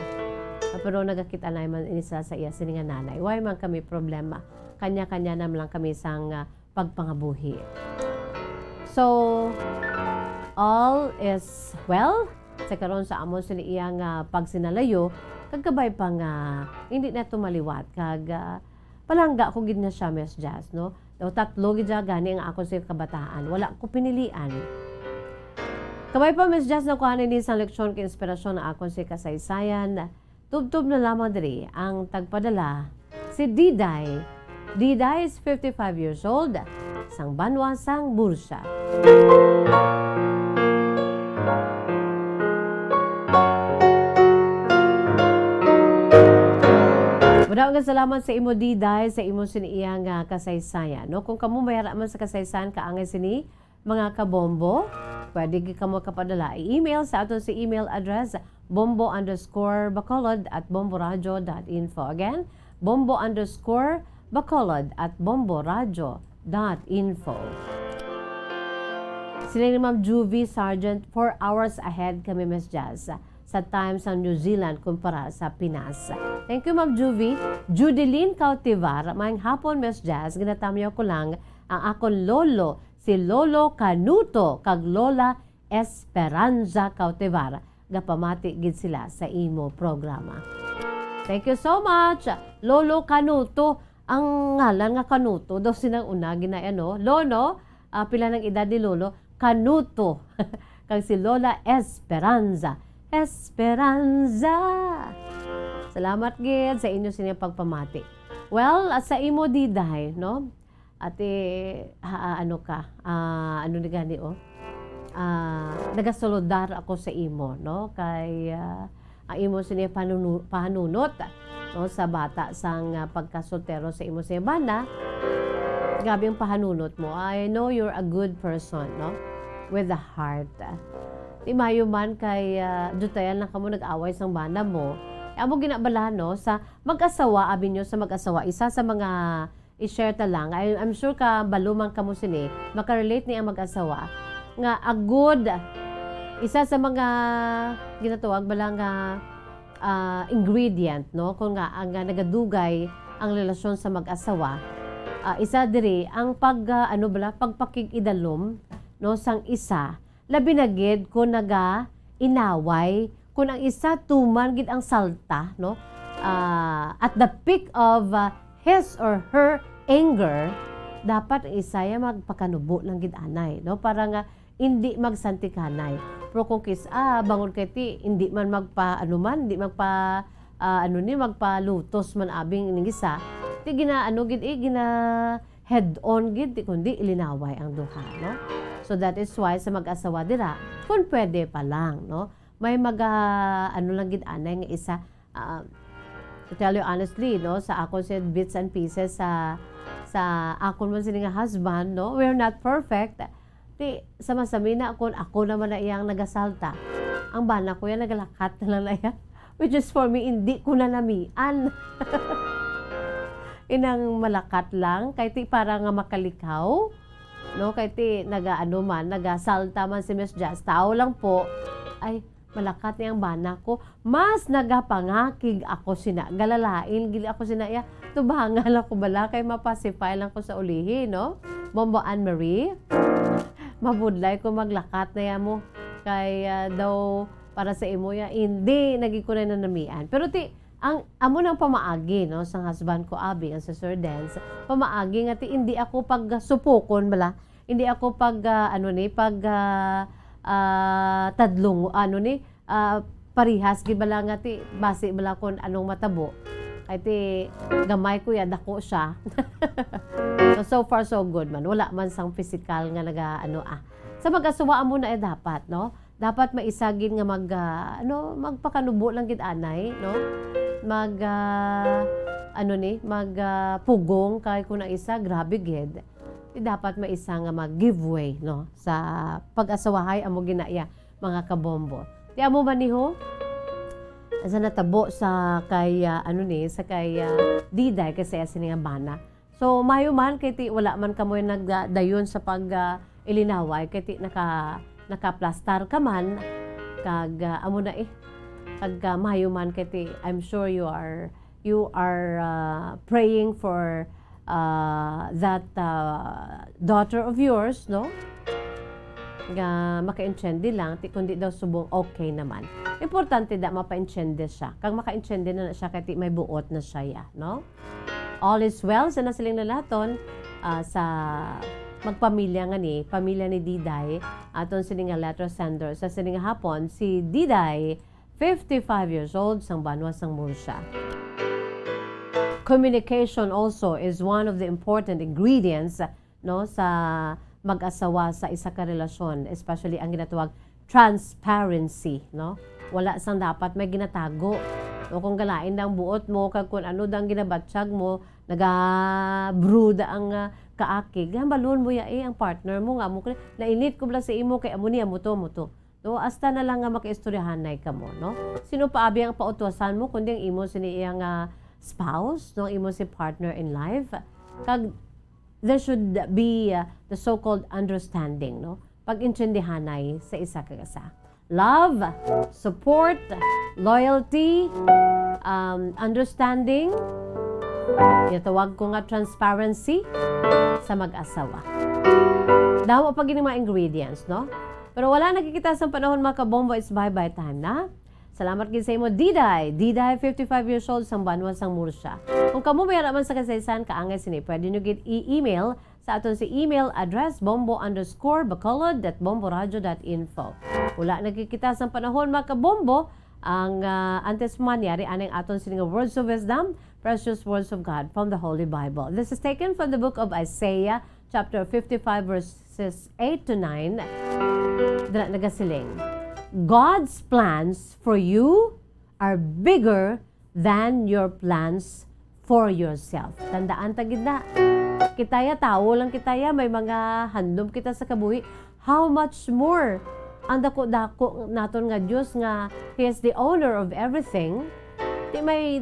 Ah, pero nagakita na man ini sa, sa iya sini nga nanay. Why man kami problema? Kanya-kanya na lang kami sang, ah, pagpangabuhi. So, all is well. Sa karon sa amon sini iya nga pagsinalayo, kag kabay pa nga hindi na to maliwat, kag, ah, palangga ko gid na siya, Miss Jazz, no? Daw tatlo gid siya gani ang akon sa kabataan. Wala ko pinilian. Kabay pa, Miss Jazz, nakuha ni sang leksyon kag inspirasyon ang akon sa kasaysayan. Tubtob na lamang diri ang tagpadala, si Diday. Diday is fifty-five years old, sang banwa sang Bursa. Madamo nga salamat sa imo, Diday, sa imo sini iya nga kasaysayan, no? Kung kamo may ara man sa kasaysayan kaangay sini, mga kabombo, pwede gid kamo kapadala i-email sa aton si email address, bombo underscore bacolod at bomboradio dot info. Again, bombo underscore bacolod at bomboradio dot info. Sila ni Ma'am Juvie Sargent, four hours ahead kami, Miss Jazz, sa time sa New Zealand kumpara sa Pinas. Thank you, Ma'am Juvie. Judeline Cautivar, maayong hapon, Miss Jazz. Ginatamyaw ko lang ang akon lolo, si Lolo Canuto kag Lola Esperanza Cautivar. Gapamati gid sila sa imo programa. Thank you so much, Lolo Canuto. Ang ngalan nga Canuto daw sinang una ginay-, ano, Lolo, ah, pila nang edad ni Lolo? Canuto. Kag si Lola Esperanza. Esperanza! Salamat gid sa inyo sini pagpamati. Well, ah, sa imo, Diday, no? Ate, ha, ano ka? Ah, ano ni gani, oh? Ah, nagasaludar ako sa imo, no? Kay, ah, ang imo sini panunu-, pahanunot, no, sa bata sang, ah, pagkasoltero sa imo sa Bana. Grabe ang pahanunot mo. I know you're a good person, no? With the heart. Ti maayo man kay, ah, dutayan lang kamo nag-away sang bana mo. Amo ginabala, no? Sa mag-asawa, abi nyo sa mag-asawa, isa sa mga i-share ta lang. I, I'm sure kabalo man kamo sini, makarelate ni ang mag-asawa nga agod, isa sa mga ginatawag bala nga, ah, ingredient, no, kung nga ang, ah, nagadugay ang relasyon sa mag-asawa, ah, isa diri ang pag, ah, ano bala, pagpakig-idalom, no, sang isa, labi na gid kung naga-inaway, kung ang isa tuman gid ang salta, no? Ah, at the peak of, ah, his or her anger, dapat ang isa ya magpakanubo lang gid anay, no? Para nga indi magsantikanay. Pero kung kis-a, bangod kay ti, indi man magpa-, ano man, indi magpa-, ah, ano ni, magpalutos man abi ning isa, ti gina-, ano gid, eh, gina-, head-on gid, ti kundi ilinaway ang duha, no? So that is why sa mag-asawa dira, kung pwede pa lang, no? May maga-, ano lang gid anay nga isa, ah, to tell you honestly, no, sa akon sa bits and pieces sa, sa akon man sini nga husband, no, we're not perfect. Ti, sama-sami na kung ako naman na iyang nagasalta. Ang bana ko yan, nagalakat na lang na iya. Which is for me, hindi ko na namian. Inang malakat lang, kay ti para nga makalikaw, no? Kay ti nagaano man, nagasalta man si Miss Jazz. Tao lang po, ay, malakat ni ang bana ko. Mas nagapangakig ako sina, galalain, gili ako sina, iya, tubangan ako bala, kay mapacify lang ko sa ulihi, no? Bombo Anne Marie, mabudlay ko maglakat na ya mo. Kay, ah, daw, para sa imo ya, hindi, nagi ko na nanamian. Pero ti, ang, amo nang pamaagi, no, sang husband ko, Abi, ang sa Sir Dance, pamaagi nga ti, hindi ako pag, ah, supukon bala, hindi ako pag, ah, ano ni, pag, ah, ah, tadlong, ano ni, ah, parihas, gid bala nga ti, basi bala kung anong matabo. Kay ti, gamay ko ya, dako siya. So, so far, so good man. Wala man sang physical nga naga, ano, ah. Sa mag-asawa, amo na, eh, dapat, no? Dapat may isa gid nga mag, ah, ano, magpakanubo lang gid anay, no? Mag, ah, ano ni, mag, ah, pugong kay kung ang isa, grabe gid. Di dapat may isa nga mag-give way, no? Sa pag-asawahay, amo gina iya, mga kabombo. Ti amo ba ni ho? Sa natabo sa kay, ah, ano ni, sa kay, ah, Diday, kasi sini nga bana. So, mayo man, kay ti wala man kamoy nagdayon sa pag, ah, ilinaway, kay ti naka-, nakaplastar ka man, kag, ah, amo na eh. Kag, ah, mayo man, kay ti, I'm sure you are, you are, ah, praying for, ah, that, ah, daughter of yours, no? Nga makaintindi lang, ti kundi daw subong okay naman. Importante da mapaintindi siya. Kag makaintindi na na siya, kay ti may buot na siya, ya, no? All is well sa nasiling nalaton, ah, sa magpamilya nga ni, pamilya ni Diday, aton sini nga letter sender sa sini nga hapon, si Diday, fifty-five years old, sang banwa sang Murcia. Communication also is one of the important ingredients, no, sa mag-asawa sa isa ka relasyon, especially ang ginatawag transparency, no? Wala sang dapat may ginatago. No, kung galain ang buot mo, kag kung ano dang ginabatyag mo, nagabruda ang, ah, kaakig. Hambalon mo ya, eh, ang partner mo nga mo, "Nainit ko bala sa imo, kay amo ni, amo to, amo to." No, hasta na lang nga makaistoryahanay kamo, no? Sino pa abi ang pautwasan mo, kundi ang imo sini iyang, ah, spouse, no? Imo si partner in life. Kag there should be, uh, the so-called understanding, no? Pag-intindihanay sa isa kag isa. Love, support, loyalty, um, understanding, ginatawag ko nga transparency sa mag-asawa. Damo pa gini mga ingredients, no? Pero wala na kita sa panahon, mga kabombo, it's bye-bye time na. Salamat gid sa imo, Diday. Diday, fifty-five years old, sang banwa sang Murcia. Kung kamo may ara man sa kasaysayan, kaangay sini, pwede nyo gid i-email sa aton si email address, bombo underscore bacolod at bomboradio dot info. Wala na gid kita sang panahon, mga kabombo. Ang, ah, antes man, yari anay ang aton sini nga words of wisdom, precious words of God from the Holy Bible. This is taken from the book of Isaiah, chapter fifty-five, verses eight to nine. Dira nagasiling, "God's plans for you are bigger than your plans for yourself." Tandaan ta gid na. Kita ya, tawo lang kita ya, may mga handom kita sa kabuhi. How much more ang dako-dako naton nga Dios nga He is the owner of everything. Di may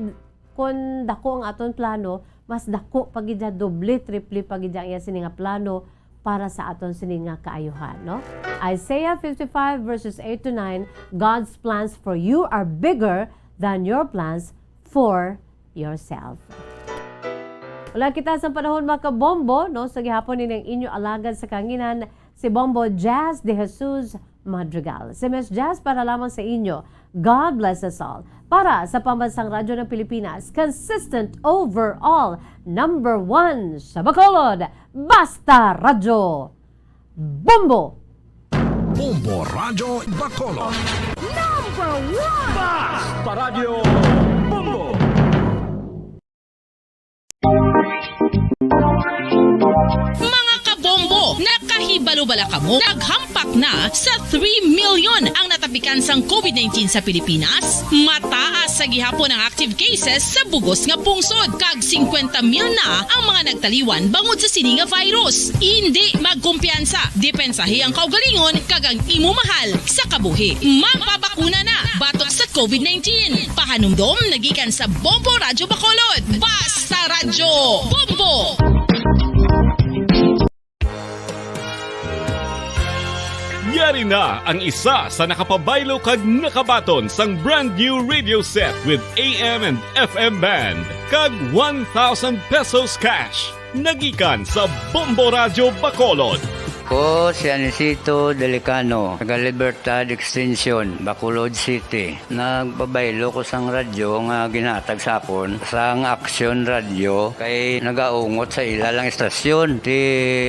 Kon dako ang aton plano, mas dako pa gid siya, doble, triple pa gid siya ang iya sini nga plano para sa aton sini nga kaayuhan, no? Isaiah fifty-five verses eight to nine, "God's plans for you are bigger than your plans for yourself." Wala kita sa panahon, mga kabombo, no? Sa gihapon, ini ang inyo alagad sa kanginan, si Bombo Jazz de Jesus Madrigal. Si Miss Jazz para lamang sa inyo. God bless us all. Para sa Pambansang Radyo ng Pilipinas, consistent overall, number one sa Bacolod, Basta Radyo, Bombo! Bombo Radyo Bacolod. Number one! Basta Radyo Bombo! Mga kabombo, nakahibalo Ano bala kamo? Naghampak na sa three million ang natapikan sang COVID nineteen sa Pilipinas. Mataas sa gihapon ang active cases sa bugos nga pungsod, kag singkwenta mil na ang mga nagtaliwan bangod sa sini nga virus. Indi magkumpiyansa, depensahi ang kaugalingon kag ang imo mahal sa kabuhi. Magpabakuna na batok sa COVID nineteen. Pahanumdom nagikan sa Bombo Radyo Bacolod. Basta Radyo Bombo! Yari na ang isa sa nakapabaylo kag nakabaton sang brand new radio set with A M and F M band kag one thousand pesos cash. Nagikan sa Bombo Radyo Bacolod. Ko si Anisito Delicano, taga Libertad Extension, Bacolod City. Nagpabaylo ko sang radyo nga ginhatag sa akon sang Action Radio kay nagaungot sa ila lang istasyon. Ti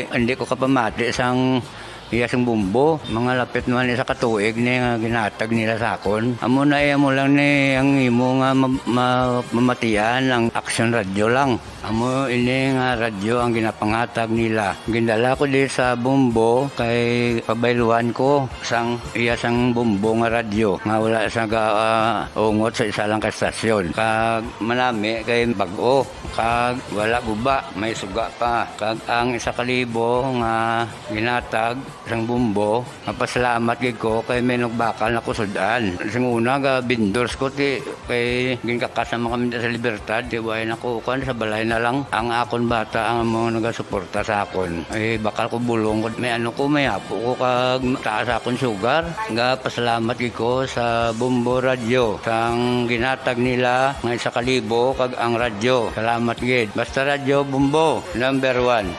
hindi ko kapamati sang iya sing bumbo. Mga lapit naman isa ka tuig ni nga ginhatag nila sa akon. Amo na iya mo lang ni ang imo nga ma- ma- mamatian ang Action Radio lang. Amo ini nga radyo ang ginapanghatag nila. Gindala ko di sa Bombo kay pabayluan ko sang iya sang Bombo nga radyo nga wala sa ga, ah, ungot sa isa lang ka estasyon. Kag manami kay bag-o kag wala guba, may suga pa. Kag ang isa ka libo nga ginatag sang Bombo, mapasalamat gid ko kay may nagbakal na ko sud-an. Sing una ga vendors ko ti kay ginkakas naman kami sa Libertad, ti way na ko kan sa balay na lang ang akon bata ang mga nagasuporta sa akon. Ay bakal ko bulong ko may ano ko may apo ko kag taas akon sugar. Ga pasalamat gid ko sa Bombo Radio sang ginatag nila nga isa ka libo kag ang radyo. Salamat gid. Basta Radyo Bombo, number one.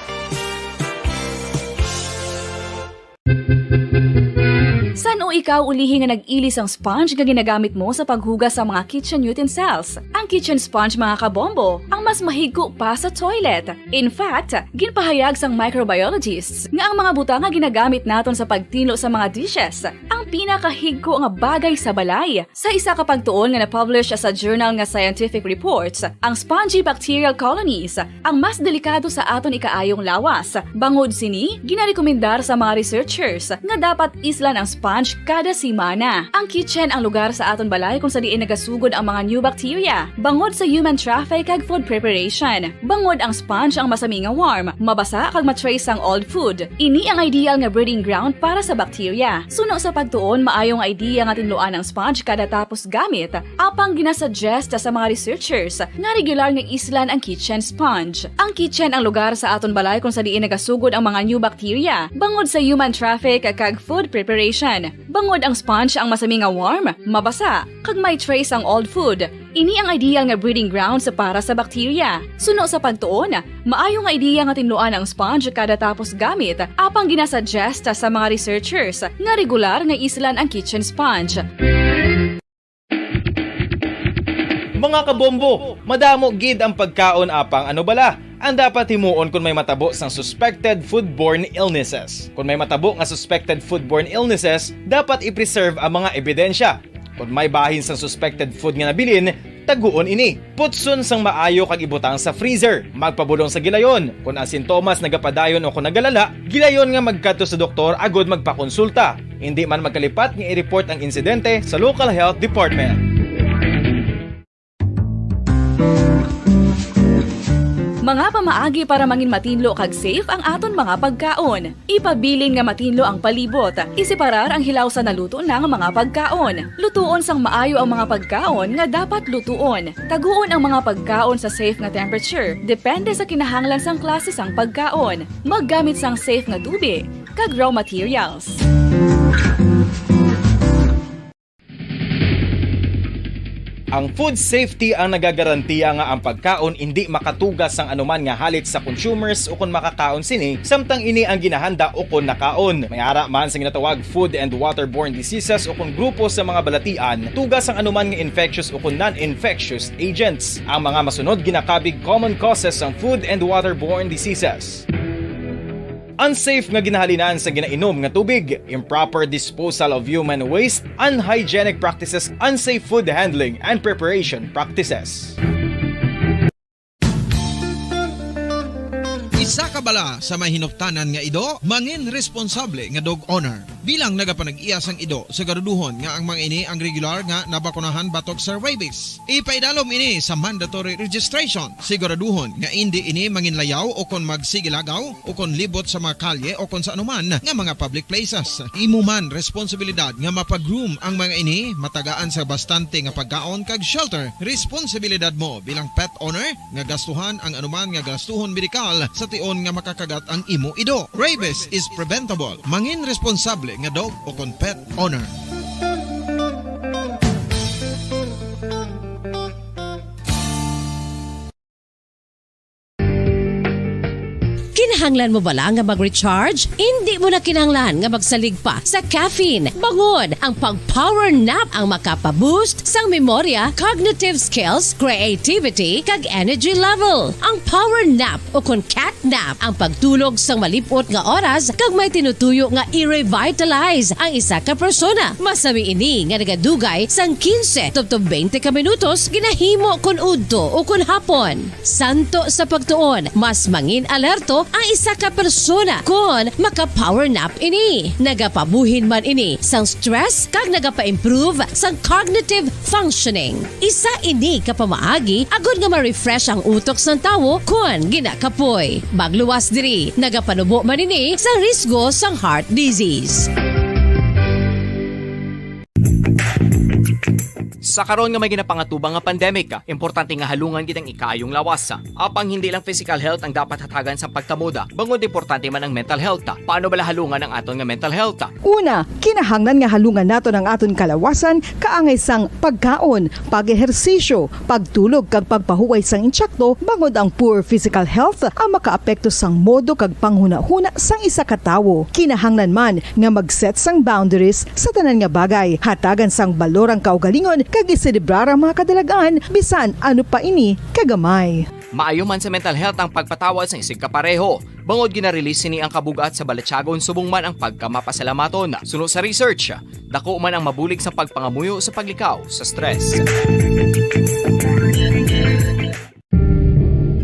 San-o ikaw ulihi nga nag-ili sang sponge nga ginagamit mo sa paghugas sa mga kitchen utensils? Ang kitchen sponge, mga kabombo, ang mas mahigko pa sa toilet. In fact, ginpahayag sang microbiologists nga ang mga butang nga ginagamit naton sa pagtinlo sa mga dishes ang pinakahigko nga bagay sa balay. Sa isa ka pagtuon nga na-publish sa journal nga Scientific Reports, ang spongy bacterial colonies ang mas delikado sa aton ikaayong lawas. Bangod sini, ginarekomendar sa mga researchers nga dapat islan ang sponge kada semana. Ang kitchen ang lugar sa aton balay kung sa diin nagasugod ang mga new bacteria bangod sa human traffic kag food preparation. Bangod ang sponge ang masami nga warm, mabasa kag ma-trace ang old food. Ini ang ideal nga breeding ground para sa bacteria. Suno sa pagtuon, maayo nga idea nga tinluan ang sponge kada tapos gamit, apang ginasuggest sa mga researchers nga regular nga islan ang kitchen sponge. Ang kitchen ang lugar sa aton balay kung sa diin nagasugod ang mga new bacteria bangod sa human traffic kag food preparation. Bangod ang sponge ang masami nga warm, mabasa, kag may trace ang old food, ini ang ideal nga breeding grounds para sa bacteria. Suno sa pagtuon, maayo nga idea nga tinluan ang sponge kada tapos gamit, apang ginasuggest sa mga researchers nga regular nga islan ang kitchen sponge. Mga kabombo, madamo gid ang pagkaon apang ano bala ang dapat himuon kon may matabo sang suspected foodborne illnesses. Kon may matabo nga suspected foodborne illnesses, dapat i-preserve ang mga ebidensya. Kon may bahin sang suspected food nga nabilin, taguon ini. Putson sang maayo kag ibutang sa freezer. Magpabulong sa gilayon. Kon ang sintomas nagapadayon o kon nagalala, gilayon nga magkadto sa doktor agud magpakonsulta. Indi man magkalipat nga i-report ang insidente sa local health department. Mga pamaagi para mangin matinlo kag safe ang aton mga pagkaon. Ipabilin nga matinlo ang palibot. Iseparar ang hilaw sa naluto na nga mga pagkaon. Lutuon sang maayo ang mga pagkaon nga dapat lutuon. Taguon ang mga pagkaon sa safe nga temperature, depende sa kinahanglan sang klase sang pagkaon. Maggamit sang safe nga tubig kag raw materials. Ang food safety ang nagagarantiya nga ang pagkaon indi makatugas sang anuman nga halit sa consumers ukon makakaon sini, samtang ini ang ginahanda ukon nakaon. May ara man sa ginatawag food and waterborne diseases ukon grupo sa mga balatian, tugas sang anuman nga infectious ukon non-infectious agents. Ang mga masunod ginakabig common causes sang food and waterborne diseases. Unsafe nga ginahalinan sa ginainom nga tubig, improper disposal of human waste, unhygienic practices, unsafe food handling and preparation practices. Sa kabala sa may hinuptanan nga ido, mangin responsable nga dog owner. Bilang nagapanag-iya sang ido, siguraduhon nga ang mga ini ang regular nga nabakunahan batok sa rabies. Ipaidalom ini sa mandatory registration. Siguraduhon nga indi ini manginlayaw o kon magsigilagaw o kon libot sa mga kalye o kon sa anuman nga mga public places. Imo man responsibilidad nga mapag-groom ang mga ini, matagaan sa bastante nga pagkaon kag shelter. Responsibilidad mo bilang pet owner nga gastuhan ang anuman nga gastuhon medikal sa tion nga makakagat ang imo ido. Rabies is preventable. Mangin responsable nga dog o kon pet owner. Kinahanglan mo bala nga mag-recharge? Indi mo na kinahanglan nga magsalig pa sa caffeine. Bangod ang pag-power nap ang makapa-boost sang memorya, cognitive skills, creativity, kag energy level. Ang power nap o kon cat nap ang pagtulog sang malip-ot nga oras kag may tinutuyo nga i-revitalize ang isa ka persona. Masami ini nga nagadugay sang quince tubtob twenty ka minutos ginahimo kon udto o kon hapon. Santo sa pagtuon, mas mangin-alerto ang isa ka persona kon maka-power nap ini. Nagapabuhin man ini sang stress kag nagapa-improve sang cognitive functioning. Isa ini ka pamaagi agod nga ma-refresh ang utok sang tawo kon ginakapoy. Magluwas diri, nagapanubo man ini sa risgo sang heart disease. Sa karon nga may ginapangatubang nga pandemic, importante nga halungan gid ang ikaayong lawas. Apang hindi lang physical health ang dapat hatagan sa pagtamod, bangod importante man ang mental health. Paano bala halungan ang aton nga mental health? Una, kinahanglan nga halungan naton ang aton kalawasan kaangay sang pagkaon, pag-ehersisyo, pagtulog kag pagpahuway sang intsakto, bangod ang poor physical health ang makaapekto sang modo kag panghunahuna sang isa ka tawo. Kinahanglan man nga mag-set sang boundaries sa tanan nga bagay, hatagan sang balor ang kaugalingon kag iselebrar ang mga kadalag-an bisan ano pa ini kagamay. Maayo man sa mental health ang pagpatawad sang isigkapareho, bangod gina-release sini ang kabug-at sa balatyagon subong man ang pagkamapasalamaton. Suno sa research, dako man ang mabulig sa pagpangamuyo sa paglikaw sa stress.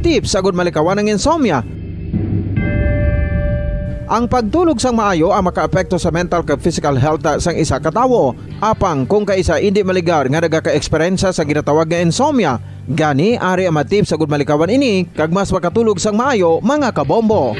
Tips agud malikawan ang insomnia. Ang pagtulog sang maayo ang makaapekto sa mental kag physical health sang isa ka tawo. Apang kung kaisa indi maligar nga nagaka-eksperyensya sa ginatawag nga insomnia, gani ari ang mga tips agud malikawan ini kag mas makatulog sang maayo, mga kabombo.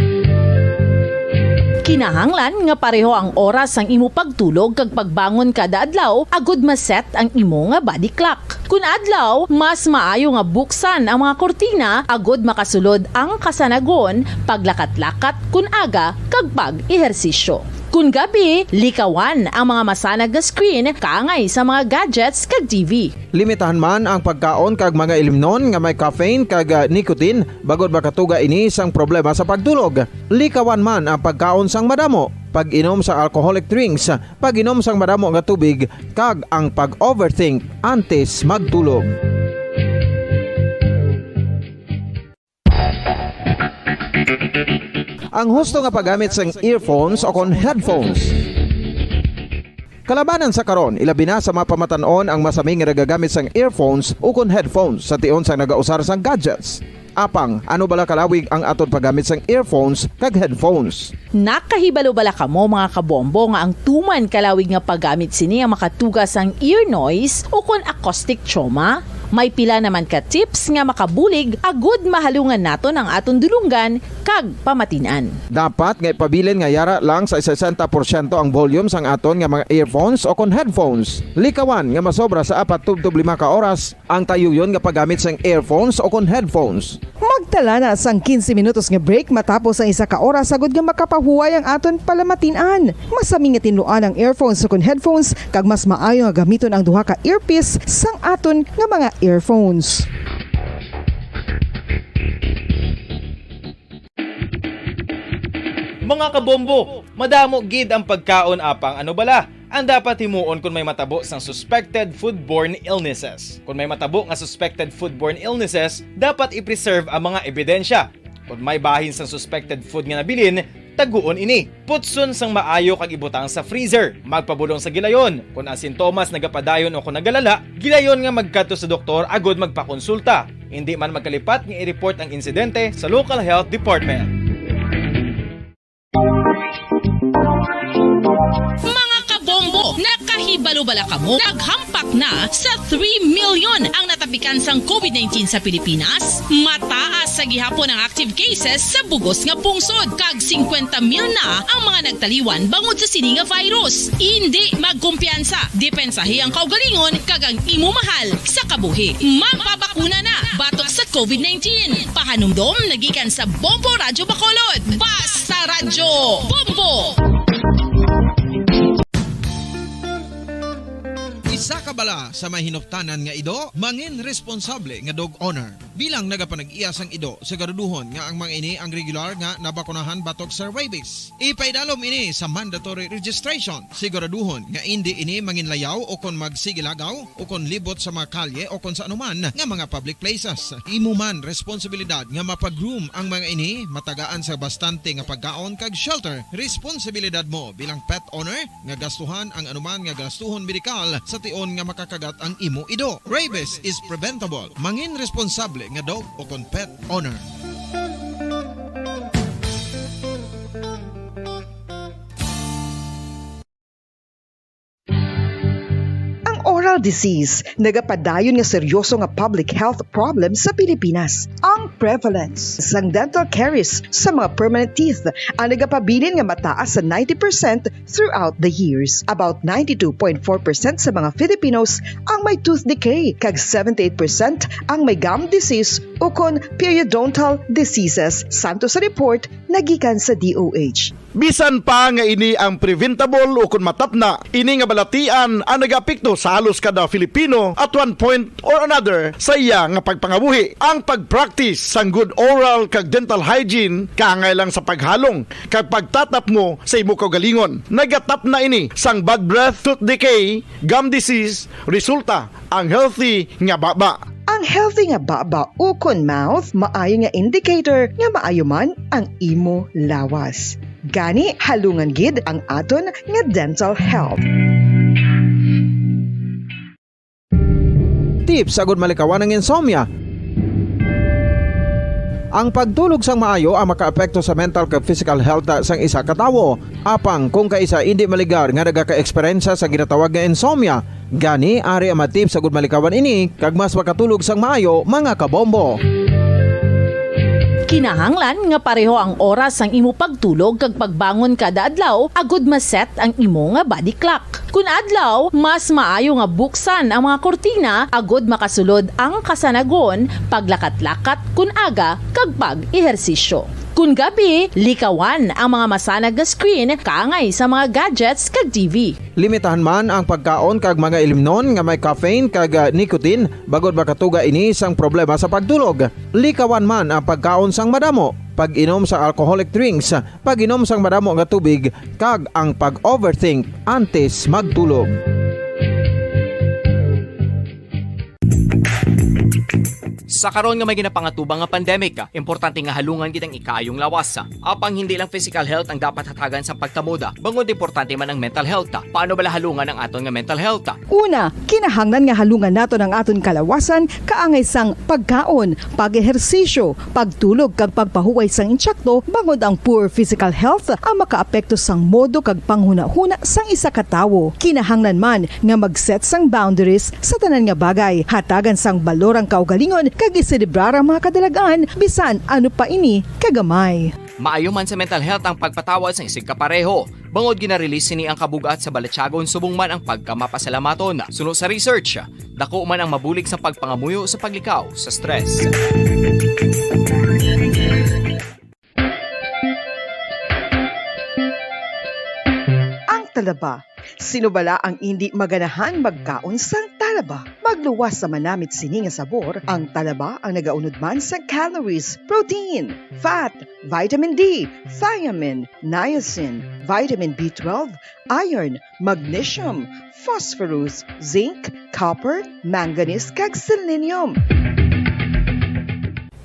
Kinahanglan nga pareho ang oras sang imo pagtulog kag pagbangon kada adlaw agud ma-set ang imo nga body clock. Kun adlaw, mas maayo nga buksan ang mga kurtina agud makasulod ang kasanagon, paglakat-lakat kun aga, kag pag-ehersisyo. Kun gabi, likawan ang mga masanag nga screen kaangay sa mga gadgets kag T V. Limitahan man ang pagkaon kag mga ilimnon nga may caffeine kag, ah, nicotine, bangod makatuga ini sang problema sa pagtulog. Likawan man ang pagkaon sang madamo, pag-inom sa alcoholic drinks, pag-inom sang madamo nga tubig, kag ang pag-overthink antes magtulog. Ang husto nga paggamit sang earphones o kon headphones. Kalabanan sa karon, ilabi na sa mga pamatan-on ang masami nga nagagamit sang earphones o kon headphones sa tion sang nagausar sang gadgets. Apang, ano bala kalawig ang aton paggamit sang earphones kag headphones? Nakahibalo bala kamo, mga kabombo, nga ang tuman kalawig nga paggamit sini ang makatuga sang ear noise o kon acoustic trauma? May pila naman ka tips nga makabulig agud mahalungan naton ang aton dulonggan kag pamatin-an. Dapat nga ipabilin nga yara lang sa sesenta porsyento ang volume sang aton nga mga earphones o kon headphones. Likawan nga masobra sa apat tubtob lima ka oras ang tayuyon nga paggamit sang earphones o kon headphones. Magtala na sang quince minutos nga break matapos ang isa ka oras agud nga makapahuway ang aton palamatin-an. Masami nga tinluan ang earphones o kon headphones, kag mas maayo nga gamiton ang duha ka earpiece sang aton nga mga earphones. Mga kabombo, madamo gid ang pagkaon, apang ano bala ang dapat himuon kon may matabo sang suspected foodborne illnesses? Kon may matabo nga suspected foodborne illnesses, dapat i-preserve ang mga ebidensya. Kon may bahin sang suspected food nga nabilin, taguon ini. Putson sang maayo kag ibutang sa freezer. Magpabulong sa gilayon. Kon ang sintomas nagapadayon o kon nagalala, gilayon nga magkadto sa doktor agud magpakonsulta. Indi man magkalipat nga i-report ang insidente sa local health department. Ano bala kamo? Naghampak na sa three million ang natapikan sang covid nineteen sa Pilipinas. Mataas sa gihapon ang active cases sa bugos nga pungsod, kag singkwenta mil na ang mga nagtaliwan bangod sa sini nga virus. Indi magkumpiyansa, depensahi ang kaugalingon kag ang imo mahal sa kabuhi. Magpabakuna na batok sa covid nineteen. Pahanumdom nagikan sa Bombo Radyo Bacolod. Basta Radyo Bombo! Isa ka bala sa may hinuptanan nga ido, mangin responsable nga dog owner. Bilang nagapanag-iya sang ido, siguraduhon nga ang mga ini ang regular nga nabakunahan batok sa rabies. Ipaidalom ini sa mandatory registration. Siguraduhon nga indi ini manginlayaw o kon magsigilagaw o kon libot sa mga kalye o kon sa anuman nga mga public places. Imo man responsibilidad nga mapa-groom ang mga ini, matagaan sa bastante nga pagkaon kag shelter. Responsibilidad mo bilang pet owner nga gastuhan ang anuman nga gastuhon medikal sa tion nga makakagat ang imo ido. Rabies is preventable. Mangin responsable nga dog o kon pet owner. Ang oral disease nagapadayon nga seryoso nga public health problem sa Pilipinas. Ang prevalence sang dental caries sa mga permanent teeth ang nagapabilin nga mataas sa ninety percent throughout the years. About ninety-two point four percent sa mga Filipinos ang may tooth decay, kag seventy-eight percent ang may gum disease ukon periodontal diseases, santo sa report nagikan sa D O H. Bisan pa nga ini ang preventable ukon matapna, ini nga balatian ang nagaapekto sa halos kada Filipino at one point or another sa iya nga pagpangabuhi. Ang pag-practice sang good oral kag dental hygiene kaangay lang sa paghalong kag pagtatapmo sa imo kaugalingon. Nagatapna ini sang bad breath, tooth decay, gum disease, resulta ang healthy nga baba. Ang healthy nga baba ukon mouth maayo nga indicator nga maayo man ang imo lawas. Gani, halungan gid ang aton nga dental health. Tips agud malikawan ang insomnia. Ang pagtulog sang maayo ang makaapekto sa mental kag physical health sang isa ka tawo. Apang kung kaisa indi maligar nga nagaka-eksperyensya sa ginatawag nga insomnia, gani ari ang mga tips agud malikawan ini kag mas makatulog sang maayo, mga kabombo. Kinahanglan nga pareho ang oras sang imo pagtulog kag pagbangon kada adlaw agud ma-set ang imo nga body clock. Kun adlaw, mas maayo nga buksan ang mga kurtina agud makasulod ang kasanagon, paglakat-lakat kun aga, kag pag-ehersisyo. Kun gabi, likawan ang mga masanag nga screen kaangay sa mga gadgets kag T V. Limitahan man ang pagkaon kag mga ilimnon nga may caffeine kag, ah, nicotine, bangod makatuga ini sang problema sa pagtulog. Likawan man ang pagkaon sang madamo, pag-inom sa alcoholic drinks, pag-inom sang madamo nga tubig, kag ang pag-overthink antes magtulog. Sa karon nga may ginapangatubang nga pandemic, importante nga halungan gid ang ikaayong lawas. Apang hindi lang physical health ang dapat hatagan sa pagtamod, bangod importante man ang mental health. Paano bala halungan ang aton nga mental health? Una, kinahanglan nga halungan naton ang aton kalawasan kaangay sang pagkaon, pag-ehersisyo, pagtulog kag pagpahuway sang intsakto, bangod ang poor physical health ang makaapekto sang modo kag panghunahuna sang isa ka tawo. Kinahanglan man nga mag-set sang boundaries sa tanan nga bagay, hatagan sang balor ang kaugalingon kag iselebrar ang mga kadalag-an, bisan ano pa ini kagamay. Maayo man sa mental health ang pagpatawad sang isigkapareho, bangod gina-release sini ang kabug-at sa balatyagon subong man ang pagkamapasalamaton. Suno sa research, dako man ang mabulig sa pagpangamuyo sa paglikaw sa stress. Ang talaba. Sino bala ang indi maganahan magkaon sang talaba? Magluwas sa manamit sini nga sabor, ang talaba ang nagaunod man sa calories, protein, fat, vitamin D, thiamine, niacin, vitamin B twelve, iron, magnesium, phosphorus, zinc, copper, manganese, kag selenium.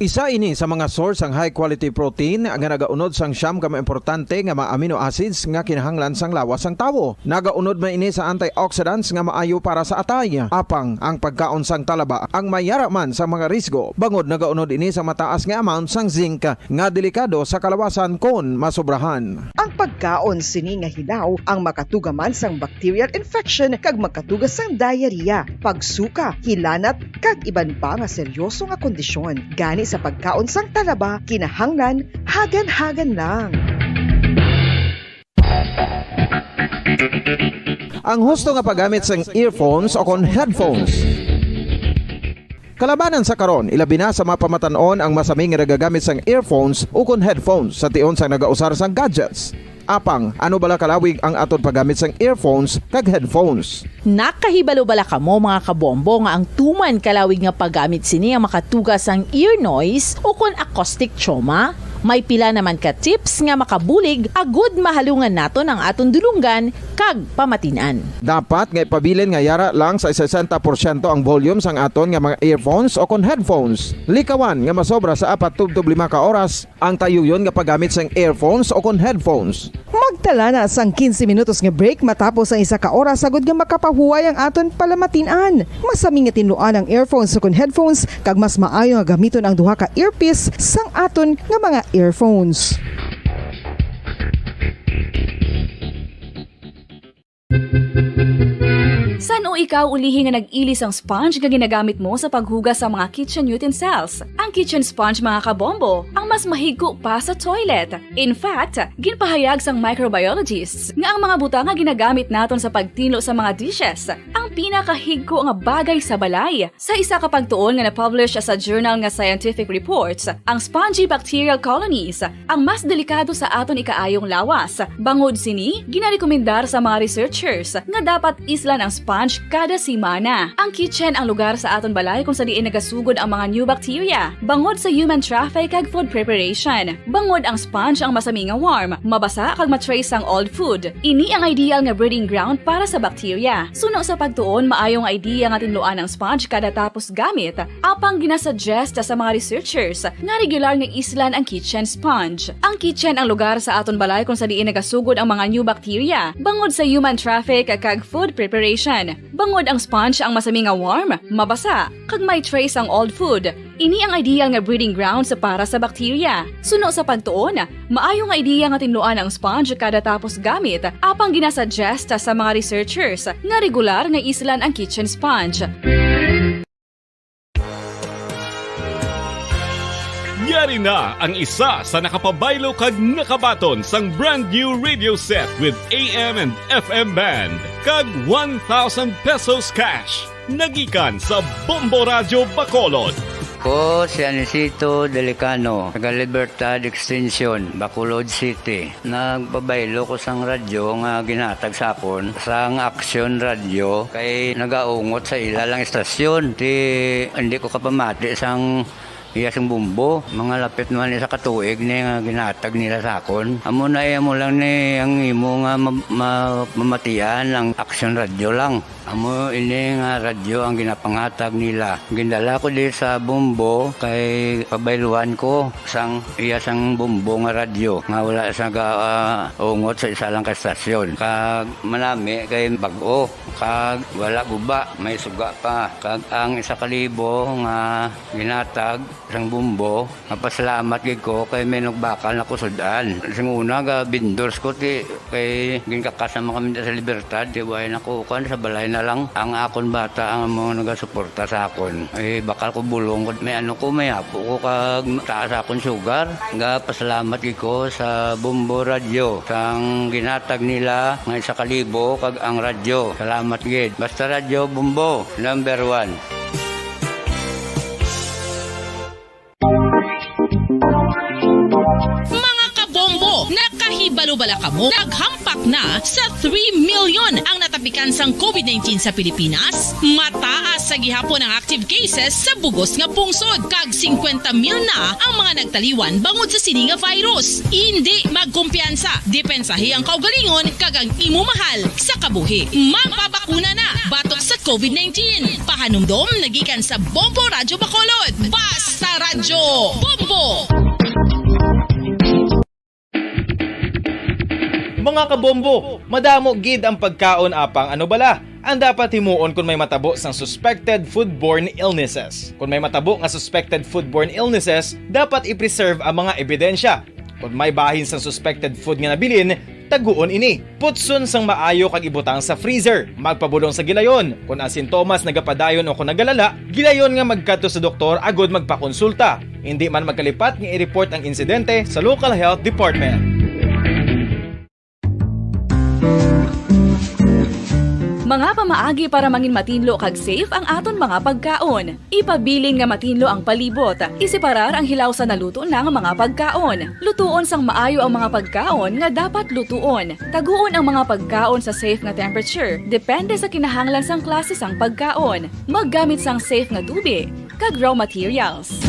Isa ini sa mga source sang high quality protein nga nagaunod sang siyam ka mga importante nga mga amino acids nga kinahanglan sang lawas sang tawo. Nagaunod man ini sa antioxidants nga maayo para sa atay. Apang ang pagkaon sang talaba ang may yara man sa mga risgo, bangod nagaunod ini sa mataas nga amount sang zinc nga delikado sa kalawasan kon masobrahan. Ang pagkaon sini nga hilaw ang makatuga man sang bacterial infection kag makatuga sang diarrhea, pagsuka, hilanat, kag iban pa nga seryoso nga kondisyon. Gani sa pagkaon sang talaba, kinahanglan hagan-hagan lang. Ang husto nga paggamit sang earphones o kon headphones. Kalabanan sa karon, ilabi na sa mga pamatan-on ang masami nga nagagamit sang earphones o kon headphones sa tion sang nagausar sang gadgets. Apang, ano bala kalawig ang aton paggamit sang earphones kag headphones? Nakahibalo bala kamo, mga kabombo, nga ang tuman kalawig nga paggamit sini ang makatuga sang ear noise o kon acoustic trauma? May pila naman ka tips nga makabulig agud mahalungan naton ang aton dulonggan kag pamatin-an. Dapat nga ipabilin nga yara lang sa sesenta porsyento ang volume sang aton nga mga earphones o kon headphones. Likawan nga masobra sa apat tubtob lima ka oras ang tayuyon nga paggamit sang earphones o kon headphones. Magtala na sang quince minutos nga break matapos ang isa ka oras, agud nga makapahuway ang aton palamatin-an. Masami nga tinluan ang earphones o kon headphones, kag mas maayo nga gamiton ang duha ka earpiece sang aton nga mga earphones. San-o ikaw ulihi nga nag-ili sang sponge nga ginagamit mo sa paghugas sa mga kitchen utensils? Ang kitchen sponge, mga kabombo, ang mas mahigko pa sa toilet. In fact, ginpahayag sang microbiologists nga ang mga butang nga ginagamit naton sa pagtinlo sa mga dishes ang pinakahigko nga bagay sa balay. Sa isa ka pagtuon nga na-publish sa journal nga Scientific Reports, ang spongy bacterial colonies ang mas delikado sa aton ikaayong lawas. Bangod sini, ginarekomendar sa mga researchers nga dapat islan ang sponge kada semana. Ang kitchen ang lugar sa aton balay kung sa diin nagasugod ang mga new bacteria, bangod sa human traffic kag food preparation. Bangod ang sponge ang masami nga warm, mabasa kag ma-trace ang old food. Ini ang ideal nga breeding ground para sa bacteria. Suno sa pagtuon, maayo nga idea nga tinluan ang sponge kada tapos gamit, apang ginasuggest sa mga researchers nga regular nga islan ang kitchen sponge. Ang kitchen ang lugar sa aton balay kung sa diin nagasugod ang mga new bacteria, bangod sa human traffic kag food preparation. Bangod ang sponge ang masami nga warm, mabasa, kag may trace ang old food, ini ang ideal nga breeding grounds para sa bacteria. Suno sa pagtuon, maayo nga idea nga tinluan ang sponge kada tapos gamit, apang ginasuggest sa mga researchers nga regular nga islan ang kitchen sponge. Yari na ang isa sa nakapabaylo kag nakabaton sang brand new radio set with A M and F M band kag one thousand pesos cash. Nagikan sa Bombo Radyo Bacolod. Ko si Anisito Delicano, taga Libertad Extension, Bacolod City. Nagpabaylo ko sang radyo nga ginhatag sa akon sang Action Radio kay nagaungot sa ila lang istasyon. Ti, hindi ko kapamati sang iya sing bumbo. Mga lapit naman isa ka tuig ni nga ginhatag nila sa akon. Amo na, eh, amo lang ni ang imo nga ma-, ma-, mamatian ang Action Radio lang. Amo ini nga radyo ang ginapanghatag nila. Gindala ko di sa bumbo kay pabayluan ko sang iya sang bumbo nga radyo nga wala sa ga-, ah, ungot sa isa lang ka estasyon. Kag manami kay bag-o, kag wala guba, may suga pa. Kag ang isa ka libo nga ginhatag sang bumbo, mapasalamat gid ko kay may nagbakal na ko sud-an. Sing una, ga vendors ko, ti, kay ginkakas naman kami sa Libertad, ti, way na ko, kuan, sa balay na lang. Ang akon bata ang amo nagasuporta sa akon. Eh, bakal ko bulong ko, may ano ko, may apo ko, kag taas akon sugar. Ga pasalamat gid ko sa Bombo Radyo, sang ginhatag nila nga isa ka libo, kag ang radyo. Salamat gid. Basta Radyo Bombo, number one. Mga kabombo, nakahi- Ibalo bala kamo, naghampak na sa three million ang natapikan sang covid nineteen sa Pilipinas. Mataas sa gihapon ang active cases sa bugos nga pungsod, kag singkwenta mil na ang mga nagtaliwan bangod sa sini nga virus. Indi magkumpiyansa, depensahi ang kaugalingon kag ang imo mahal sa kabuhi. Magpabakuna na batok sa covid nineteen. Pahanumdom nagikan sa Bombo Radyo Bacolod. Basta Radyo Bombo! Mga kabombo, madamo gid ang pagkaon, apang ano bala ang dapat himuon kon may matabo sang suspected foodborne illnesses? Kon may matabo nga suspected foodborne illnesses, dapat i-preserve ang mga ebidensya. Kon may bahin sang suspected food nga nabilin, taguon ini. Putson sang maayo kag ibutang sa freezer. Magpabulong sa gilayon. Kon ang sintomas nagapadayon o kon nagalala, gilayon nga magkadto sa doktor agud magpakonsulta. Indi man magkalipat nga i-report ang insidente sa local health department. Mga pamaagi para mangin matinlo kag safe ang aton mga pagkaon. Ipabilin nga matinlo ang palibot. Iseparar ang hilaw sa naluto na nga mga pagkaon. Lutuon sang maayo ang mga pagkaon nga dapat lutuon. Taguon ang mga pagkaon sa safe nga temperature, depende sa kinahanglan sang klase sang pagkaon. Maggamit sang safe nga tubi kag raw materials.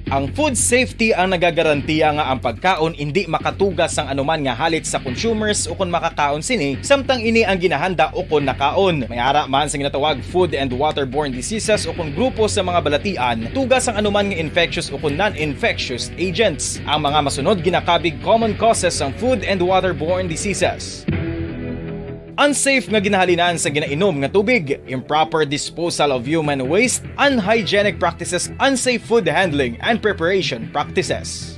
Ang food safety ang nagagarantiya nga ang pagkaon indi makatuga sang anuman nga halit sa consumers ukon makakaon sini, samtang ini ang ginahanda ukon nakaon. May ara man sa ginatawag food and waterborne diseases ukon grupo sa mga balatian, tuga sang anuman nga infectious ukon non-infectious agents. Ang mga masunod ginakabig common causes sang food and waterborne diseases. Unsafe nga ginahalinan sa ginainom nga tubig, improper disposal of human waste, unhygienic practices, unsafe food handling and preparation practices.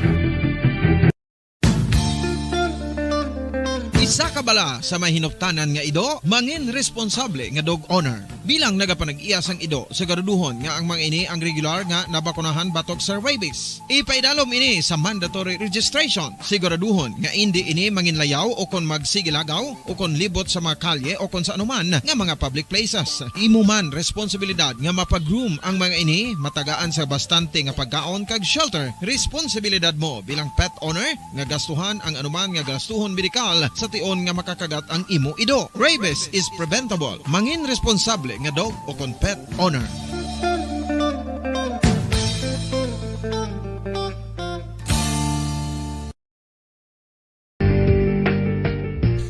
Isa ka bala sa may hinuptanan nga ido, mangin responsable nga dog owner. Bilang nagapanag-iya sang ido, siguraduhon nga ang mga ini ang regular nga nabakunahan batok sa rabies. Ipaidalom ini sa mandatory registration. Siguraduhon nga indi ini manginlayaw o kon magsigilagaw o kon libot sa mga kalye o kon sa anuman nga mga public places. Imo man responsibilidad nga mapag-groom ang mga ini, matagaan sa bastante nga pagkaon kag shelter. Responsibilidad mo bilang pet owner nga gastuhan ang anuman nga gastuhon medikal sa tion nga makakagat ang imo ido. Rabies is preventable. Mangin responsable nga dog o kon pet owner.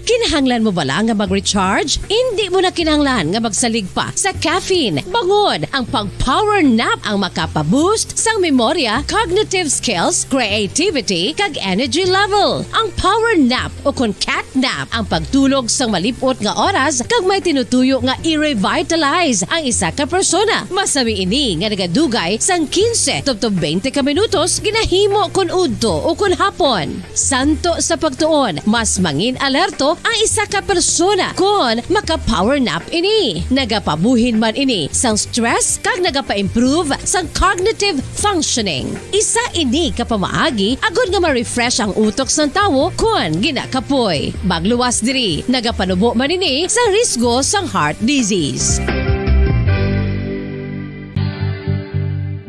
Kinahanglan mo bala nga mag-recharge? Indi mo na kinahanglan nga magsalig pa sa caffeine. Bangod ang pag-power nap ang makapa-boost sang memorya, cognitive skills, creativity, kag energy level. Ang power nap o kon cat nap ang pagtulog sang malip-ot nga oras kag may tinutuyo nga i-revitalize ang isa ka persona. Masami ini nga nagadugay sang quince tubtob twenty ka minutos ginahimo kon udto o kon hapon. Santo sa pagtuon, mas mangin alerto ang isa ka persona kon maka-power nap ini. Nagapabuhin man ini sang stress kag nagapa-improve sang cognitive functioning. Isa ini ka pamaagi agod nga ma-refresh ang utok sang tawo kon ginakapoy. Magluwas diri, nagapanubo man ini sa risgo sang heart disease.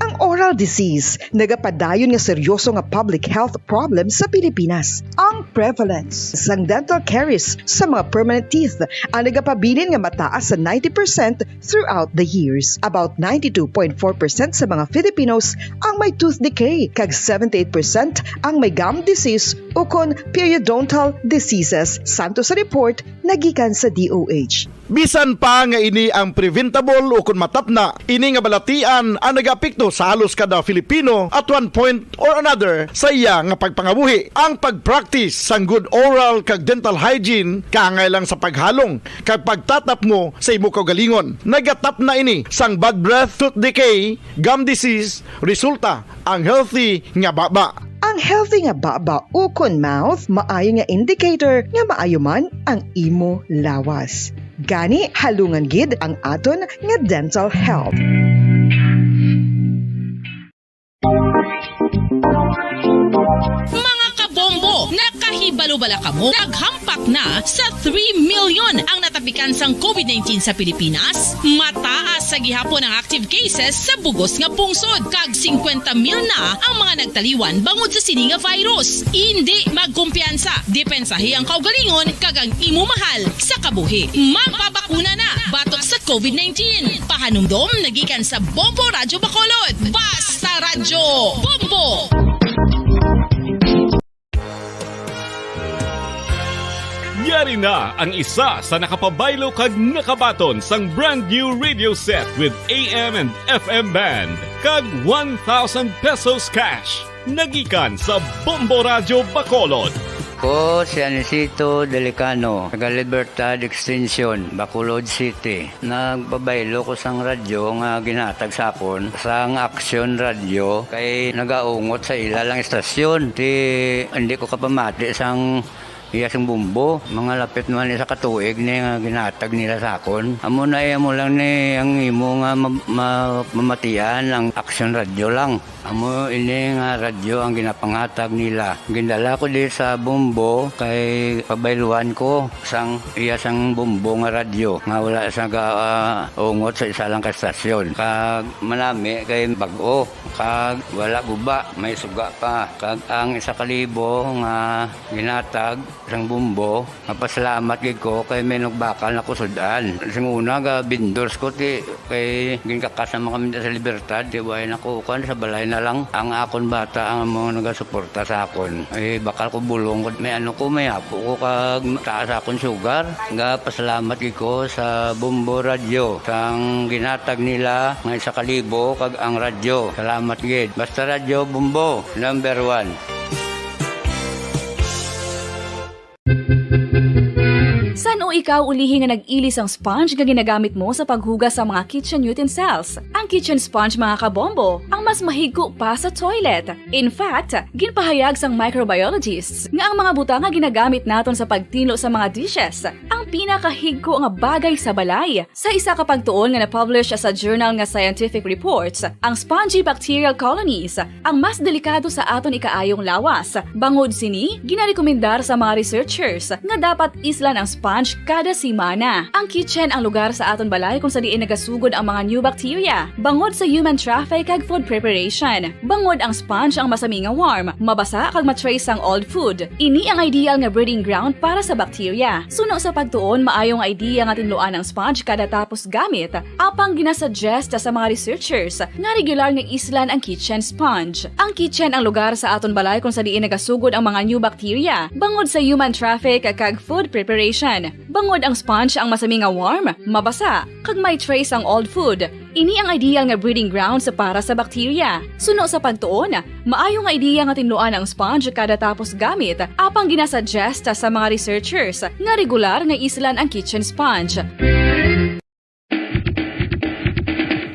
Ang oral disease nagapadayon nga seryoso nga public health problem sa Pilipinas. Ang prevalence sang dental caries sa mga permanent teeth ang nagapabilin nga mataas sa ninety percent throughout the years. About ninety-two point four percent sa mga Filipinos ang may tooth decay, kag seventy-eight percent ang may gum disease ukon periodontal diseases, santo sa report nagikan sa D O H. Bisan pa nga ini ang preventable ukon matapna, ini nga balatian ang nagaapekto sa halos kada Filipino at one point or another sa iya nga pagpangabuhi. Ang pag-practice sang good oral kag dental hygiene kaangay lang sa paghalong kag pagtatapmo sa imo kaugalingon. Nagatapna ini sang bad breath, tooth decay, gum disease, resulta ang healthy nga baba. Ang healthy nga baba ukon mouth maayo nga indicator nga maayo man ang imo lawas. Gani, halungan gid ang aton nga dental health. Mga kabombo, nakahibalo bala kamo? Naghampak na sa three million ang natapikan Sang covid nineteen sa Pilipinas, mataas sa gihapon ang active cases sa bugos nga pungsod, kag singkwenta mil na ang mga nagtaliwan bangod sa sini nga virus. Indi magkumpiyansa, depensahi ang kaugalingon kag ang imo mahal sa kabuhi. Magpabakuna na batok sa covid nineteen. Pahanumdom nagikan sa Bombo Radyo Bacolod. Basta Radyo Bombo! Yari na ang isa sa nakapabaylo kag nakabaton sang brand new radio set with A M and F M band kag one thousand pesos cash. Nagikan sa Bombo Radyo Bacolod. Ko si Anisito Delicano, taga Libertad Extension, Bacolod City. Nagpabaylo ko sang radyo nga ginhatag sa akon sang Aksyon Radyo kay nagaungot sa ila lang istasyon. Ti, hindi ko kapamati sang iya sing bumbo. Mga lapit man isa ka tuig ni nga ginhatag nila sa akon. Amo na, eh, amo lang ni ang imo nga ma-, ma-, mamatian ang Aksyon Radyo lang. Amo ini nga radyo ang ginapanghatag nila. Gindala ko di sa Bombo kay pabayluan ko sang iya sang Bombo nga radyo nga wala sa ga-, ah, ungot sa isa lang ka stasyon. Kag manami kay bag-o, kag wala guba, may suga pa. Kag ang isa ka libo nga ginhatag sang Bombo, mapasalamat gid ko kay may nagbakal na ko sud-an. Sing una, ga vendors ko, ti, kay ginkakas naman kami sa Libertad, ti, way na ko, kuwan, sa balay na lang. Ang akon bata ang mga nagasuporta sa akon. Eh, bakal ko bulong, may ano ko, may apo ko, kag taas akon sugar. Ga pasalamat gid ko sa Bombo Radyo, sang ginhatag nila nga isa ka libo, kag ang radyo. Salamat gid. Basta Radyo Bombo, number one. San-o ikaw ulihi nga nag-ili sang sponge nga ginagamit mo sa paghugas sa mga kitchen utensils? Ang kitchen sponge, mga kabombo, ang mas mahigko pa sa toilet. In fact, ginpahayag sang microbiologists nga ang mga butang nga ginagamit naton sa pagtinlo sa mga dishes ang pinakahigko nga bagay sa balay. Sa isa ka pagtuon nga na-publish sa journal nga Scientific Reports, ang spongy bacterial colonies ang mas delikado sa aton ikaayong lawas. Bangod sini, ginarekomendar sa mga researchers nga dapat islan ang sponge kada semana. Ang kitchen ang lugar sa aton balay kung sa diin nagasugod ang mga new bacteria, bangod sa human traffic kag food preparation. Bangod ang sponge ang masami nga warm, mabasa kag ma-trace sang old food. Ini ang ideal nga breeding ground para sa bacteria. Suno sa pagtuon, maayo nga idea nga tinluan ang sponge kada tapos gamit. Apang ginasuggest sa mga researchers nga regular nga islan ang kitchen sponge. Ang kitchen ang lugar sa aton balay kung sa diin nagasugod ang mga new bacteria, bangod sa human traffic kag food preparation. Bangod ang sponge ang masami nga warm, mabasa, kag may trace ang old food, ini ang ideal nga breeding grounds para sa bacteria. Suno sa pagtuon, maayo nga idea nga tinluan ang sponge kada tapos gamit, apang ginasuggest sa mga researchers nga regular nga islan ang kitchen sponge.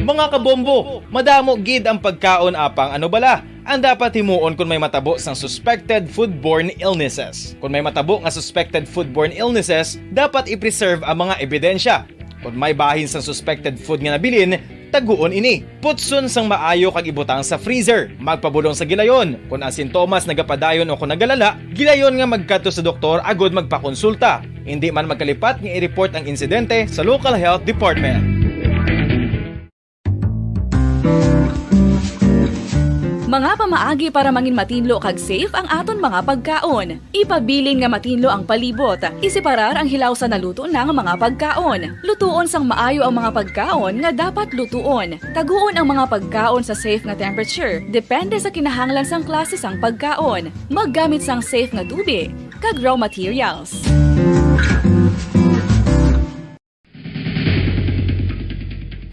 Mga kabombo, madamo gid ang pagkaon, apang ano bala ang dapat himuon kon may matabo sang suspected foodborne illnesses? Kon may matabo nga suspected foodborne illnesses, dapat i-preserve ang mga ebidensya. Kon may bahin sang suspected food nga nabilin, taguon ini. Putson sang maayo kag ibutang sa freezer. Magpabulong sa gilayon. Kon ang sintomas nagapadayon o kon nagalala, gilayon nga magkadto sa doktor agud magpakonsulta. Indi man magkalipat nga i-report ang insidente sa local health department. Mga pamaagi para mangin matinlo kag safe ang aton mga pagkaon. Ipabilin nga matinlo ang palibot. Iseparar ang hilaw sa naluto na nga mga pagkaon. Lutuon sang maayo ang mga pagkaon nga dapat lutuon. Taguon ang mga pagkaon sa safe nga temperature, depende sa kinahanglan sang klase sang pagkaon. Maggamit sang safe nga tubig kag raw materials.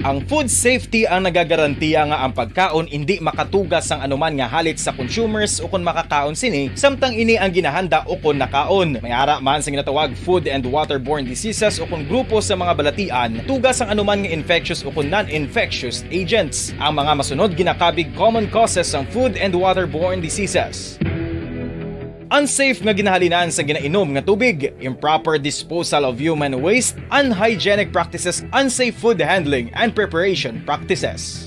Ang food safety ang nagagarantiya nga ang pagkaon indi makatuga sang anuman nga halit sa consumers ukon makakaon sini, samtang ini ang ginahanda ukon nakaon. May ara man sa ginatawag food and waterborne diseases ukon grupo sa mga balatian, tuga sang anuman nga infectious ukon non-infectious agents. Ang mga masunod ginakabig common causes sang food and waterborne diseases. Unsafe nga ginahalinan sa ginainom nga tubig, improper disposal of human waste, unhygienic practices, unsafe food handling and preparation practices.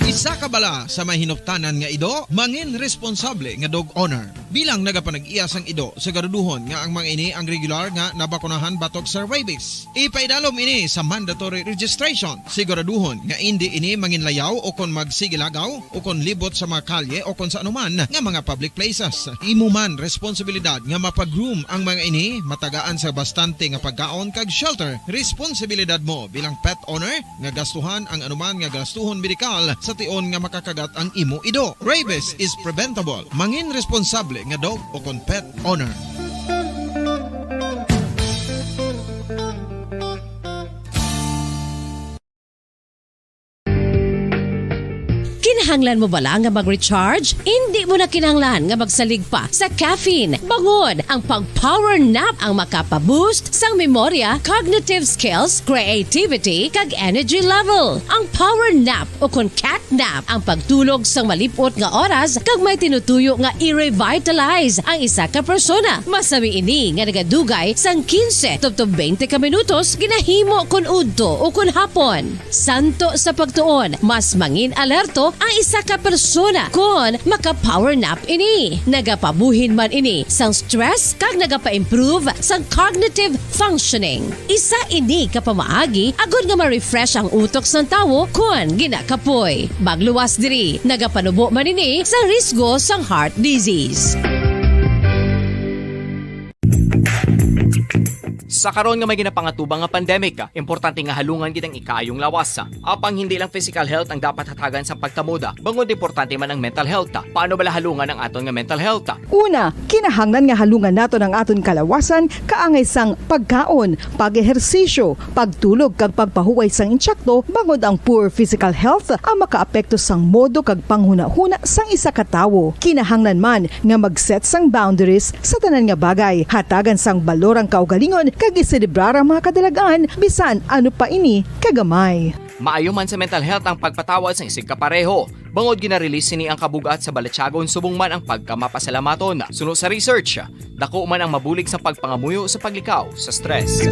Isa ka Bala sa may hinuptanan nga ido, mangin responsable nga dog owner. Bilang nagapanag-iya sang ido, siguraduhon nga ang mga ini ang regular nga nabakunahan batok sa rabies. Ipaidalom ini sa mandatory registration. Siguraduhon nga indi ini manginlayaw o kon magsigilagaw o kon libot sa mga kalye o kon sa anuman nga mga public places. Imo man responsibilidad nga mapag-groom ang mga ini, matagaan sa bastante nga pagkaon kag shelter. Responsibilidad mo bilang pet owner nga gastuhan ang anuman nga gastuhon medikal sa tion nga makakagat ang imo ido. Rabies is preventable. Mangin responsable nga dog o kon pet owner. Kinahanglan mo bala nga mag-recharge? Indi mo na kinahanglan nga magsalig pa sa caffeine. Bangod ang pag-power nap ang makapa-boost sang memorya, cognitive skills, creativity, kag energy level. Ang power nap o kon cat nap ang pagtulog sang malip-ot nga oras kag may tinutuyo nga i-revitalize ang isa ka persona. Masami ini nga nagadugay sang quince tubtob twenty ka minutos ginahimo kon udto o kon hapon. Santo sa pagtuon, mas mangin alerto ang isa ka persona kon maka-power nap ini. Nagapabuhin man ini sang stress kag nagapa-improve sang cognitive functioning. Isa ini ka pamaagi agod nga ma-refresh ang utok sang tawo kon ginakapoy. Magluwas diri, nagapanubo man ini sa risgo sang heart disease. Sa karon nga may ginapangatubang nga pandemic, importante nga halungan gid ang ikaayong lawas. Apang hindi lang physical health ang dapat hatagan sa pagtamod, bangod importante man ang mental health. Paano bala halungan ang aton nga mental health? Una, kinahanglan nga halungan naton ang aton kalawasan kaangay sang pagkaon, pag-ehersisyo, pagtulog kag pagpahuway sang intsakto, bangod ang poor physical health ang makaapekto sang modo kag panghunahuna sang isa ka tawo. Kinahanglan man nga mag-set sang boundaries sa tanan nga bagay, hatagan sang balor ang kaugalingon kag iselebrar ang mga kadalag-an bisan ano pa ini kagamay. Maayo man sa mental health ang pagpatawad sang isigkapareho. Bangod gina-release sini ang kabug-at sa balatyagon subong man ang pagkamapasalamaton. Suno sa research, dako man ang mabulig sa pagpangamuyo sa paglikaw sa stress.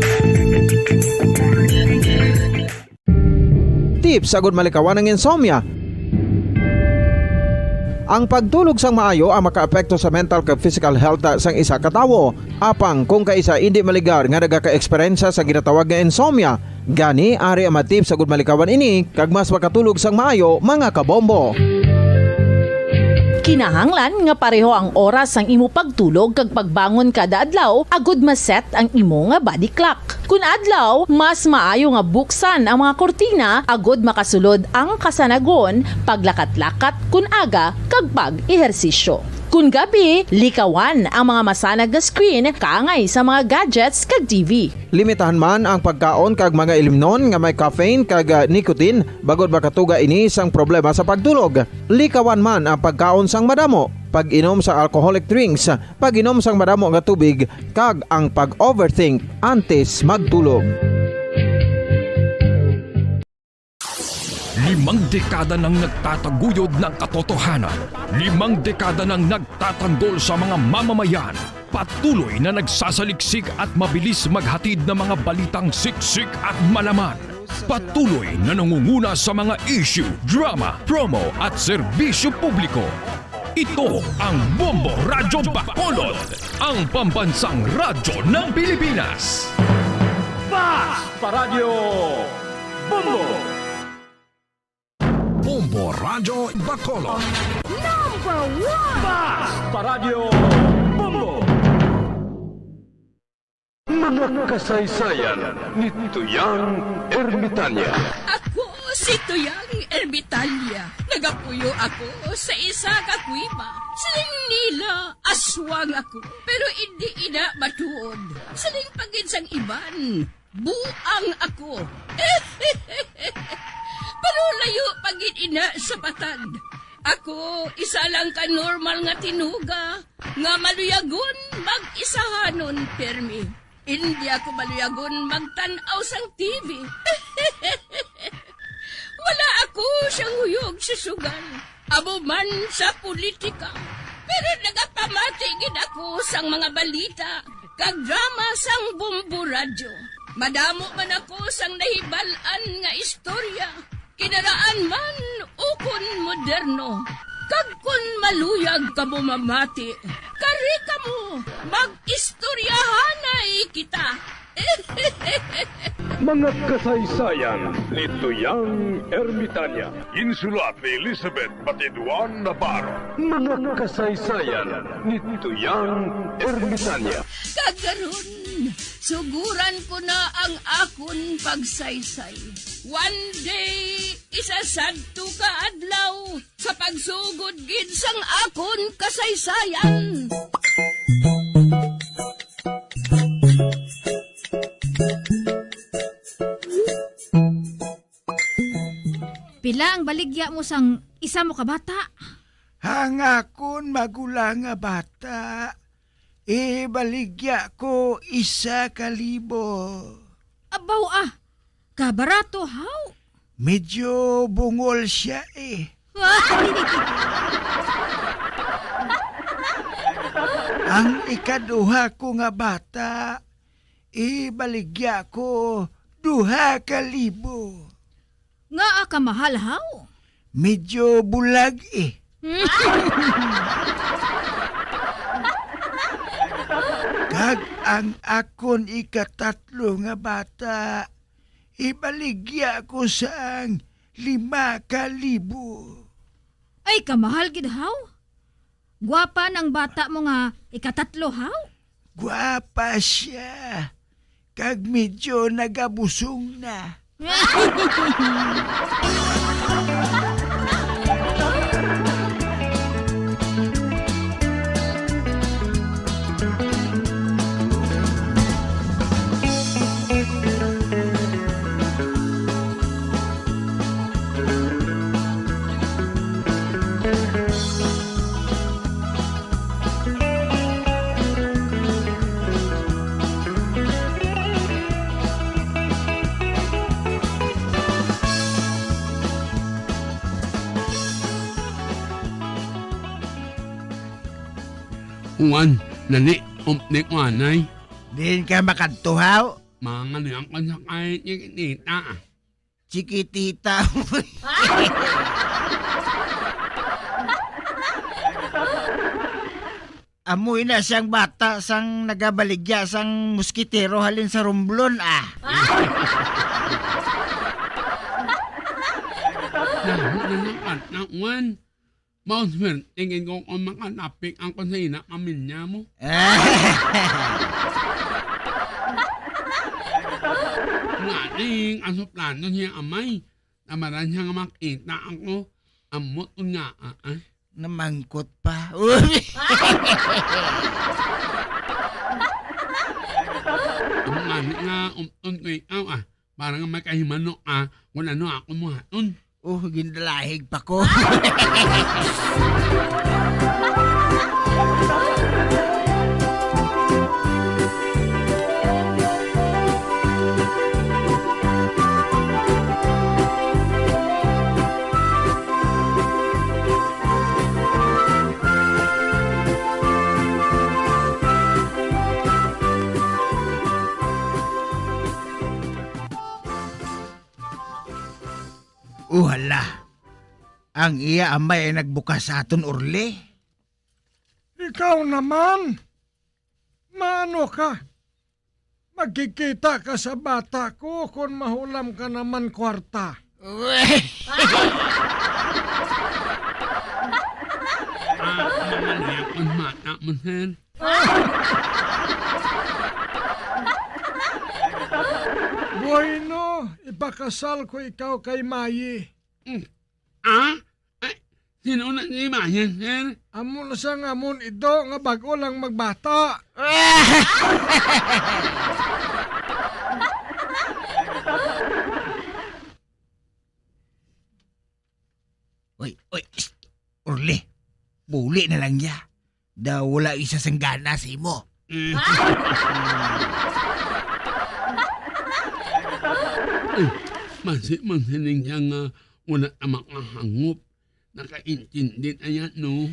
Tips agud malikawan ang insomnia. Ang pagtulog sang maayo ang makaapekto sa mental kag physical health sang isa ka tawo. Apang kung kaisa indi maligar nga nagaka-eksperyensya sa ginatawag nga insomnia, gani ari ang mga tips agud malikawan ini kag mas makatulog sang maayo, mga kabombo. Kinahanglan nga pareho ang oras sang imo pagtulog kag pagbangon kada adlaw agud ma-set ang imo nga body clock. Kun adlaw, mas maayo nga buksan ang mga kurtina agud makasulod ang kasanagon, paglakat-lakat kun aga, kag pag-ehersisyo. Kun gabi, likawan ang mga masanag nga screen kaangay sa mga gadgets kag T V. Limitahan man ang pagkaon kag mga ilimnon nga may caffeine kag, ah, nicotine, bangod makatuga ini sang problema sa pagtulog. Likawan man ang pagkaon sang madamo, pag-inom sa alcoholic drinks, pag-inom sang madamo nga tubig, kag ang pag-overthink antes magtulog. Limang dekada nang nagtataguyod ng katotohanan. Limang dekada nang nagtatanggol sa mga mamamayan. Patuloy na nagsasaliksik at mabilis maghatid ng mga balitang siksik at malaman. Patuloy na nangunguna sa mga issue, drama, promo at serbisyo publiko. Ito ang Bombo Radyo Bacolod, ang pambansang radyo ng Pilipinas. Fast Paradyo Bombo! Bombo Radyo Bacolod. Number one! Fast Paradyo Bombo! Mga kasaysayan ni Tuyang Ermitanya. Ako si Tuyang Ermitanya. Nagapuyo ako sa isa ka kuweba. Siling nila, aswang ako. Pero indi ina matuod. Siling pa gid sang iban, buang ako. Pero layo pa gid ina sa patag. Ako, isa lang ka normal nga tinuga nga maluyagon mag-isahanon pirmi. Indi ako maluyagon magtan-aw sang T V. Wala ako siyang huyog sa sugal, amo man sa politika. Pero nagapamati gid ako sang mga balita kag drama sang Bombo Radyo. Madamo man ako sang nahibal-an nga istorya, kinaraan man o Kon moderno, kag kon maluyag kamo mamati, kari kamo, mag-istoryahanay kita. Mga kasaysayan ni Tuyang Ermitanya. Ginsulat ni Elizabeth Batiduan Navarro. Mga kasaysayan ni Tuyang Ermitanya. Kag karon, suguran ko na ang akon pagsaysay. One day, isa sadto ka adlaw, sa pagsugod gid sang akon kasaysayan. Pila ang baligya mo sang isa mo ka bata? Ang akon magulang nga bata, ibaligya ko isa ka libo. Abaw, ah, kabarato, haw? Medyo bungol siya, eh. Ang ikaduha ko nga bata, ibaligya ko duha ka libo. Ngaa ka mahal, haw? Medyo bulag, eh. Kag ang akon ikatatlo nga bata, ibaligya ko sang lima ka libo. Ay, kamahal gid, haw? Gwapa nang bata mo nga ikatatlo, haw? Gwapa siya, kag medyo nagabusong na. Juan, dali, umti ko anay. Diin ka makadto, haw? Mangaluyan ko sa kay Chiquitita. Chiquitita. Amo ina siyang bata sang nagabaligya sang moskitero halin sa Romblon, ah. Nahu na lang, anak, Juan. Mao swerte gid ko kung makalapit ang kusina pamilya mo. Ngani, asuplano niya, amay. Tamaran siya nga makita ako. Amot nga, ah, ah. Namangkot pa. Uy! Ang ngani nga, umton ko ikaw, ah. Para nga makahimano ka kung ano ako mo haton. Oh, gindalahig pa ko. Oh, hala. Ang iya amay ay nagbukas sa aton, Orly. Ikaw naman? Maano ka? Magkikita ka sa bata ko kon mahulam ka naman kwarta. Ah, mangaluya kon mata mo, sir. Bueno, ipakasal ko ikaw kay Mayi. Mm. Ah? Ay, sino na ni Mayi, sir? Amo na sang amon ido nga bag-o lang magbata. Oy, oy, shh, Orly, buli na lang niya. Daw wala isa sang gana sa imo. Mm. Ay, masi-, masiling siya nga wala na makahangop. Nakaintindi na yan, no?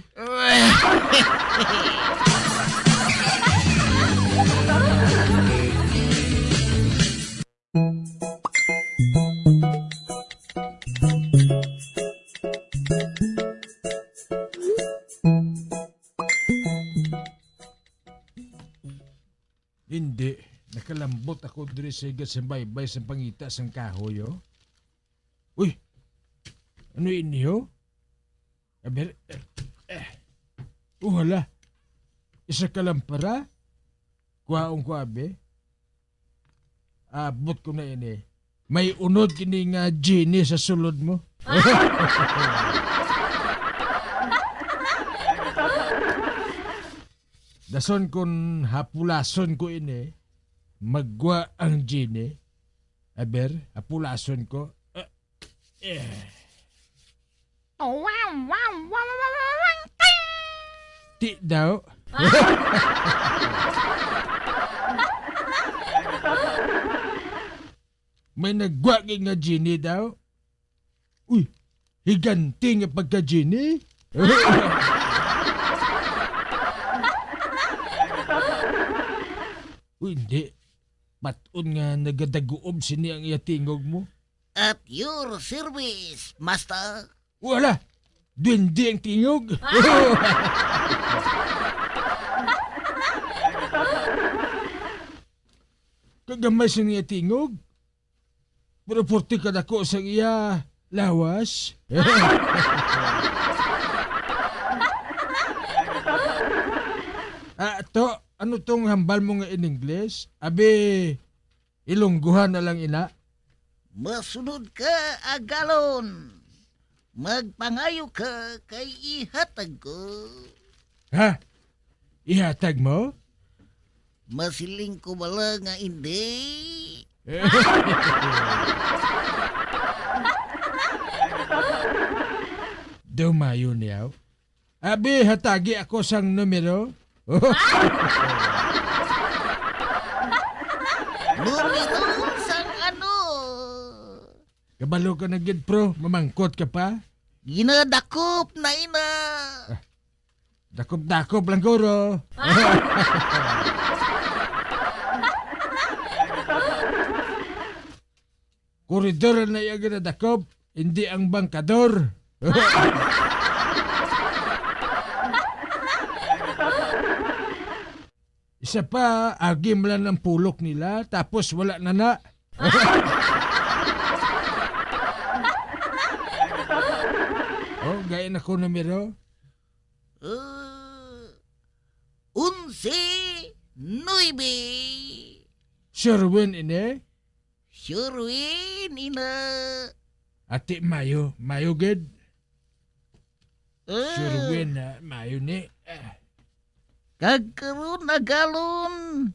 Hindi. Nakalambot ako diri sa higa sa baybay sang pangita sang kahoy, oh. Uy! Ano ini, oh? Aber, eh, eh. Oh, hala. Isa ka lampara? Kuhaon ko, abi. Abot ko na ini. May unod kini nga genie sa sulod mo. Dason kon hapulason ko ini, maggwa ang genie. Aber, hapulason ko. Ah, eh. Ti daw. May naggwa gid nga genie daw. Uy, higanti nga pagka-genie. Uy, hindi. Pat-on nga nagadaguob sini ang iya tingog mo. At your service, master. Wala. Duwende ang tingog. Kagamay sa niya tingog. Pero purti kadako sa iya lawas. Ah, to, ano tong hambal mo nga in English? Abi, Ilonggohan na lang ina. Masunod ka, agalon. Magpangayo ka kay ihatag ko. Ha? Ihatag mo? Masiling ko bala nga indi? Dumayo niyaw. Abi, hatagi ako sang numero. Numero sang ano? Kabalo ka na gid, pro. Mamangkot ka pa? Ginadakop na ina. Ah, dakop-dakop lang, guro. Koridor na iya ginadakop, hindi ang bangkador. Isa pa, agi man lang ang pulok nila, tapos wala na na. Oh, gaya na ko numero. Uh, onse nuebe. Sherwin ini? Sherwin, ina. Ati, mayo, mayo gid. Ah. Sherwin, ah, mayo ni. Ah. Kag karon, agalon,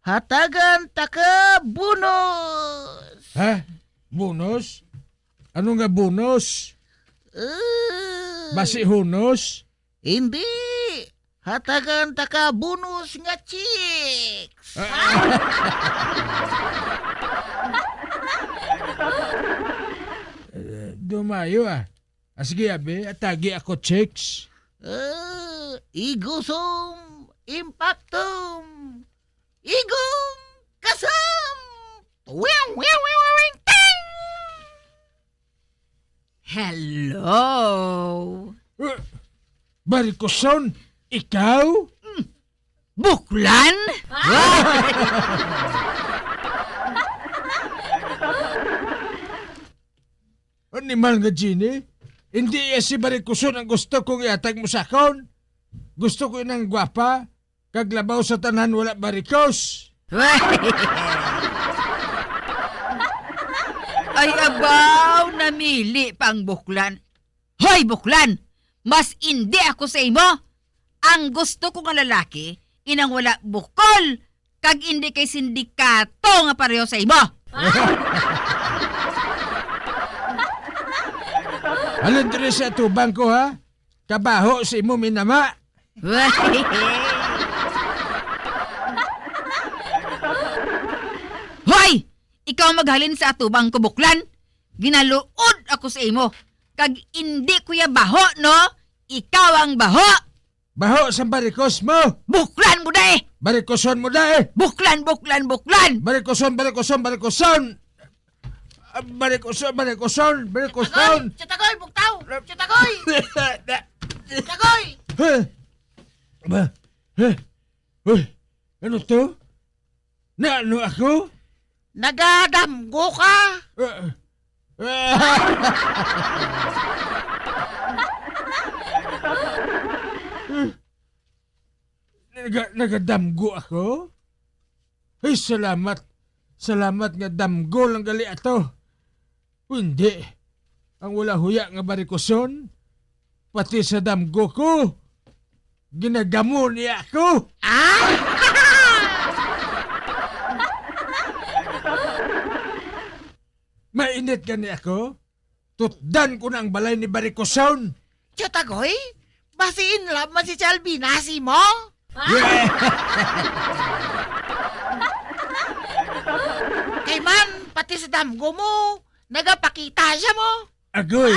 hatagan ta ka bonus. Ha? Bonus? Ano nga bonus? Ah. Basi hunos? Hindi. Hatagan ta ka bonus nga chicks. Ah. Eh, dumayo, ah. Ah, sige, abi, atagi ako chicks. Ah, igusum, impactum, igum, kasam. Ting! Hello? Eh, Barikoson, ikaw? Mm. Buklan? Animal nga Genie, hindi iya si Barikoson ang gusto kong ihatag mo sa akon. Gusto ko inang gwapa, kag labaw sa tanan wala barikos. Ay, abaw, namili pa ang buklan. Hoy, buklan! Mas indi ako sa imo. Ang gusto ko nga lalaki, inang wala bukol, kag indi kay sindikato nga pareho sa imo. Halin diri sa atubang ko, ha? Kabaho sa imo minama. Hoy! Ikaw maghalin sa atubang ko, buklan. Ginaluod ako sa imo. Kag indi ko ya baho, no? Ikaw ang baho. Baho sa barikos mo. Buklan mo, dai. Barikoson mo, dai. Buklan, buklan, buklan. Barikoson, barikoson, barikoson. Ah, barikoson, barikoson, barikoson. Chatagoy, bugtaw. Chatagoy. Chatagoy. Huh? Ba? Huh? Uy, ano to? Na ano ako? Nagadamgo ka? Ah, ah. Naga-, nagadamgo ako? Ay, salamat. Salamat nga damgo lang gali ato. Kundi, ang wala huya nga barikuson, pati sa damgo ko, ginagamo niya ako. Ah! Mainit gani ako. Tutdan ko na ang balay ni Barikuson. Chutagoy, basi in love man si Chalvina, si mo? Yeah. Kay man, pati sa damgo mo, nagapakita siya mo. Agoy.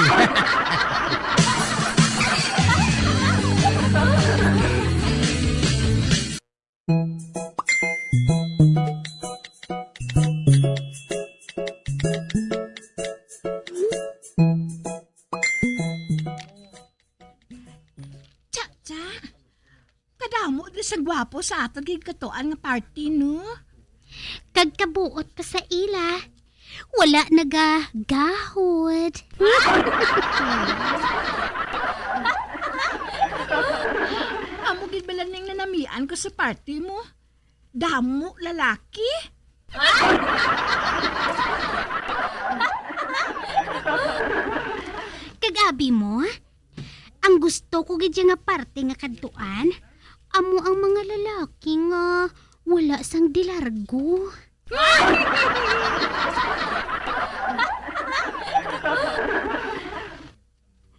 Cha, cha. Kadamo na sang gwapo sa aton gigkatuan nga party, no? Kag kabuot pa sa ila, wala nagagahod. Amo gid bala ning nanamian ko sa party mo. Damo lalaki? Kag abi mo, ang gusto ko gid nga parte nga kadtuan, amo ang mga lalaki nga wala sang dilargo.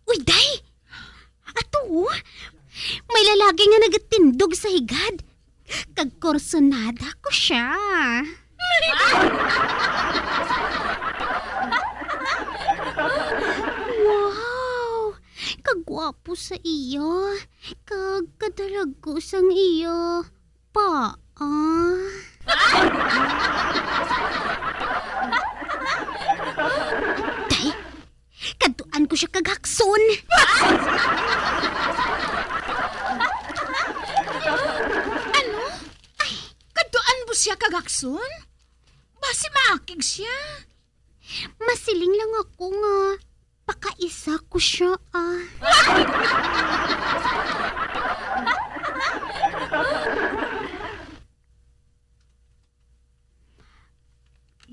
Uy, day! Ato, oh. May lalaki nga nagatindog sa higad. Kag kursunada ko siya. Wow! Kagwapo sa iya. Kag kadalago sang iya paa. Day, kadtuan ko siya kag hakson. Ano? Ay, kadtuan mo siya kag hakson? Basi maakig siya. Masiling lang ako nga pakaisa ko siya, ah.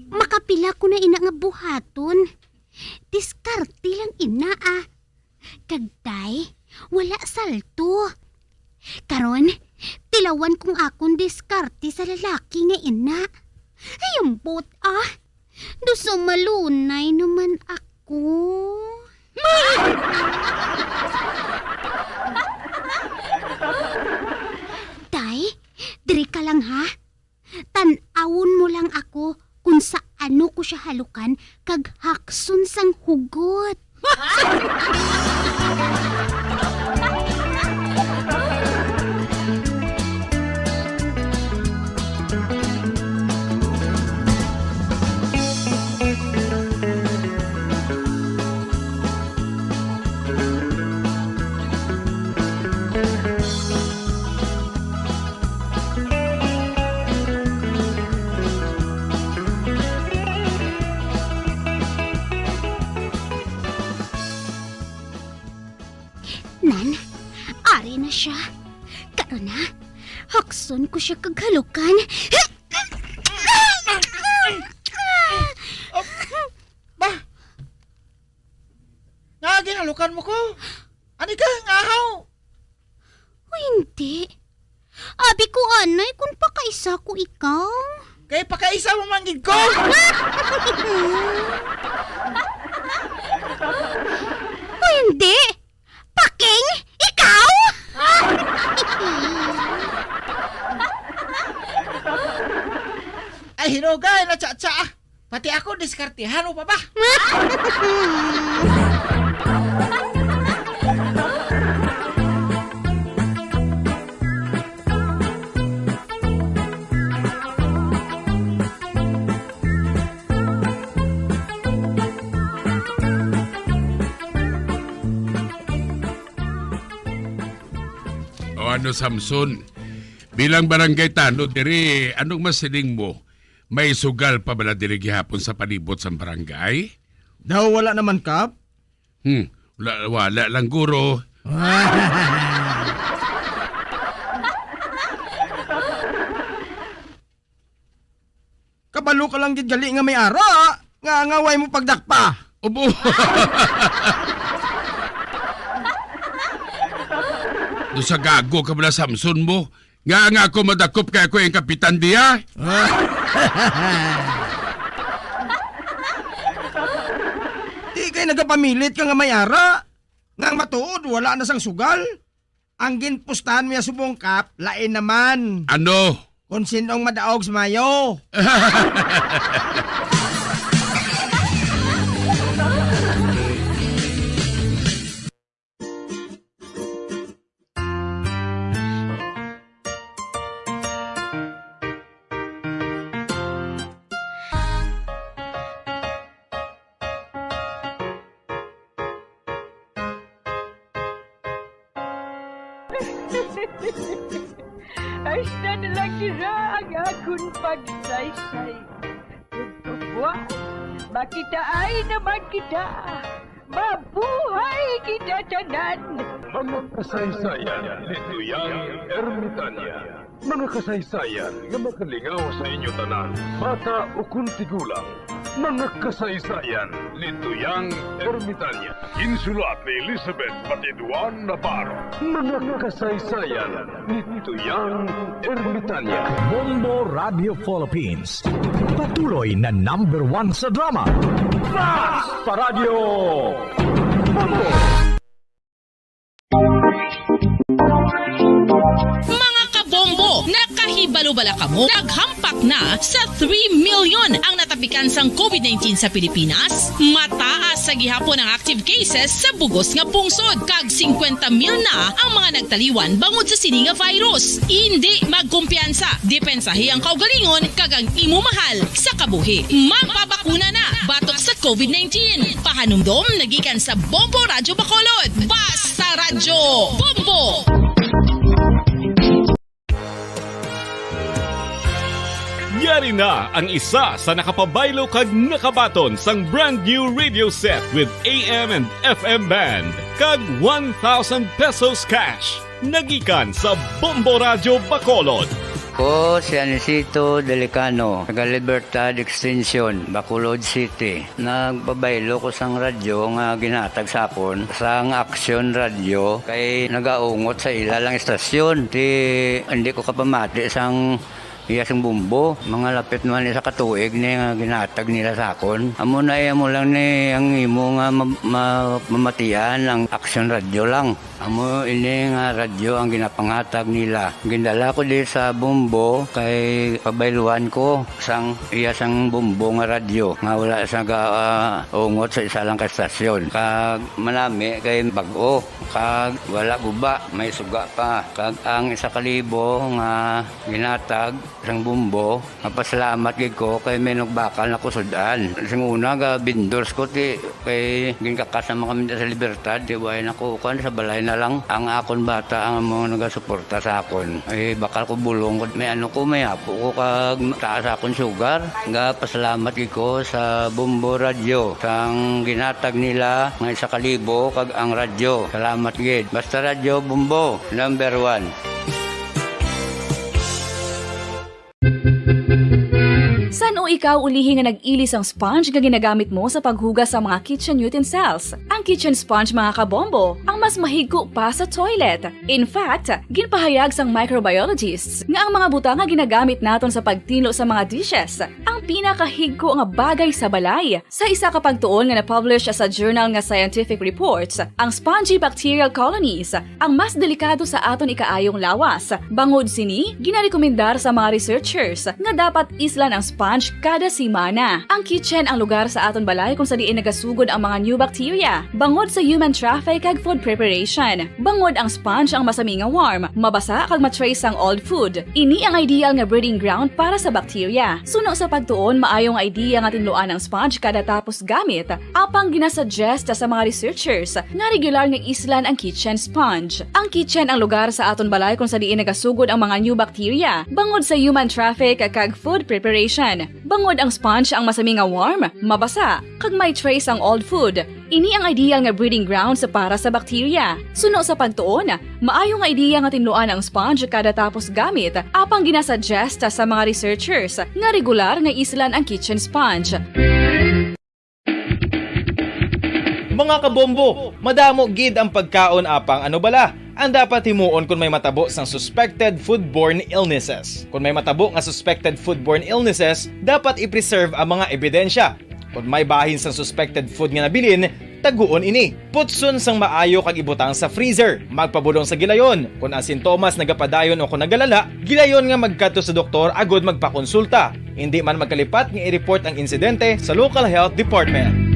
Makapila ko na ina nga buhaton. Diskarte lang ina, ah. Kag, day, wala salto. Karon, tilawan kong akon diskarte sa lalaki nga ina. Ay, ambot, ah. Daw sa malunay naman ako. Day, diri ka lang, ha? Tan-awon mo lang ako kung sa ano ko siya halukan kag hakson sang hugot. Nan, ari na siya. Karon na, hakson ko siya kag halukan. Ba? Nga ginalukan mo ko? Ani ka, ngahaw? O hindi. Abi ko anay kung pakaisa ko ikaw. Kay pakaisa mo man gid ko. O hindi. Paking, ikaw? Ay, hinugay na, Cha-Cha. Pati ako, diskartihan mo pa ba? O ano, Samson? Bilang barangay tanod diri, anong masiling mo? May sugal pa bala diri gihapon sa palibot sang barangay? Daw wala naman, Kap. Hmm, wala, wala lang, guro. Kabalo ka lang gid gali nga may ara, nga, nga way mo pagdakpa. Obo. Do sa gago ka bala, Samson mo. Nga, nga ako madakop kay ako ang kapitan diya. Di kay nagapamilit ka nga may ara. Nga ang matuod, wala na sang sugal. Ang ginpustahan mo ya subong, Kap, lain naman. Ano? Kung sinong madaog sa mayo. Hasta na lang dira ang akon pagsaysay. Bukas, makitaan naman kita. Mabuhay kita tanan! Mga kasaysayan ni Tuyang Ermitania. Mga kasaysayan nga makalingaw sa inyo tanan, bata ukon tigulang. Mga kasaysayan ni Tuyang Ermitania. Ginsulat ni Elizabeth Batiduan Navarro. Mga kasaysayan ni Tuyang Ermitania. Bombo Radio Philippines. Patuloy na number one sa drama. Fast Paradyo Bombo! Mga kabombo, nakahibalo bala kamo? Naghampak na sa three million ang natapikan sang covid nineteen sa Pilipinas. Mataas sa gihapon ang active cases sa bugos nga pungsod, kag singkwenta mil na ang mga nagtaliwan bangod sa sini nga virus. Indi magkumpiyansa, depensahi ang kaugalingon kag ang imo mahal sa kabuhi. Magpabakuna na batok sa covid nineteen. Pahanumdom nagikan sa Bombo Radyo Bacolod. Basta Radyo Bombo! Yari na ang isa sa nakapabaylo kag nakabaton sang brand new radio set with A M and F M band kag one thousand pesos cash. Nagikan sa Bombo Radyo Bacolod. Ko si Anisito Delicano, taga Libertad Extension, Bacolod City. Nagpabaylo ko sang radyo nga ginhatag sa akon sang Aksyon Radyo kay nagaungot sa ila lang istasyon. Ti, hindi ko kapamati sang iya sing bumbo. Mga lapit naman isa ka tuig ni nga ginhatag nila sa akon. Amo na, eh, amo lang ni ang imo nga ma-, ma-, mamatian ang Aksyon Radyo lang. Amo ini nga radyo ang ginapanghatag nila. Gindala ko di sa Bombo kay pabayluan ko sang iya sang Bombo nga radyo nga wala sa ga-, ah, ungot sa isa lang ka estasyon. Kag manami kay bag-o, kag wala guba, may suga pa. Kag ang isa ka libo nga ginatag sang Bombo, mapasalamat gid ko kay may nagbakal na ko sud-an. Sing una, ga vendors ko, ti, kay ginkakas naman kami sa Libertad, ti, way na ko, kuan, sa balay na lang. Ang akon bata ang amo nagasuporta sa akon. Ay, bakal ko bulong ko, may ano ko, may apo ko, kag taas akon sugar. Ga pasalamat gid ko sa Bombo Radyo, sang ginatag nila nga isa ka libo, kag ang radyo. Salamat gid. Basta Radyo Bombo, number one. San-o ikaw ulihi nga nag-ili sang sponge nga ginagamit mo sa paghugas sa mga kitchen utensils? Ang kitchen sponge, mga kabombo, ang mas mahigko pa sa toilet. In fact, ginpahayag sang microbiologists nga ang mga butang nga ginagamit naton sa pagtinlo sa mga dishes ang pinakahigko nga bagay sa balay. Sa isa ka pagtuon nga na-publish sa journal nga Scientific Reports, ang spongy bacterial colonies ang mas delikado sa aton ikaayong lawas. Bangod sini, ginarekomendar sa mga researchers nga dapat islan ang sponge kada semana. Ang kitchen ang lugar sa aton balay kung sa diin nagasugod ang mga new bacteria, bangod sa human traffic kag food preparation. Bangod ang sponge ang masami nga warm, mabasa kag ma-trace ang old food. Ini ang ideal nga breeding ground para sa bacteria. Suno sa pagtuon, maayo nga idea nga tinluan ang sponge kada tapos gamit, apang ginasuggest sa mga researchers nga regular nga islan ang kitchen sponge. Ang kitchen ang lugar sa aton balay kung sa diin nagasugod ang mga new bacteria, bangod sa human traffic kag food preparation. Bangod ang sponge ang masami nga warm, mabasa, kag may trace ang old food. Ini ang ideal nga breeding grounds para sa bacteria. Suno sa pagtuon, maayo nga idea nga tinluan ang sponge kada tapos gamit, apang ginasuggest sa mga researchers nga regular nga islan ang kitchen sponge. Mga kabombo, madamo gid ang pagkaon, apang ano bala ang dapat himuon kon may matabo sang suspected foodborne illnesses? Kon may matabo nga suspected foodborne illnesses, dapat i-preserve ang mga ebidensya. Kon may bahin sang suspected food nga nabilin, taguon ini. Putson sang maayo kag ibutang sa freezer. Magpabulong sa gilayon. Kon ang sintomas nagapadayon o kon nagalala, gilayon nga magkadto sa doktor agud magpakonsulta. Indi man magkalipat nga i-report ang insidente sa local health department.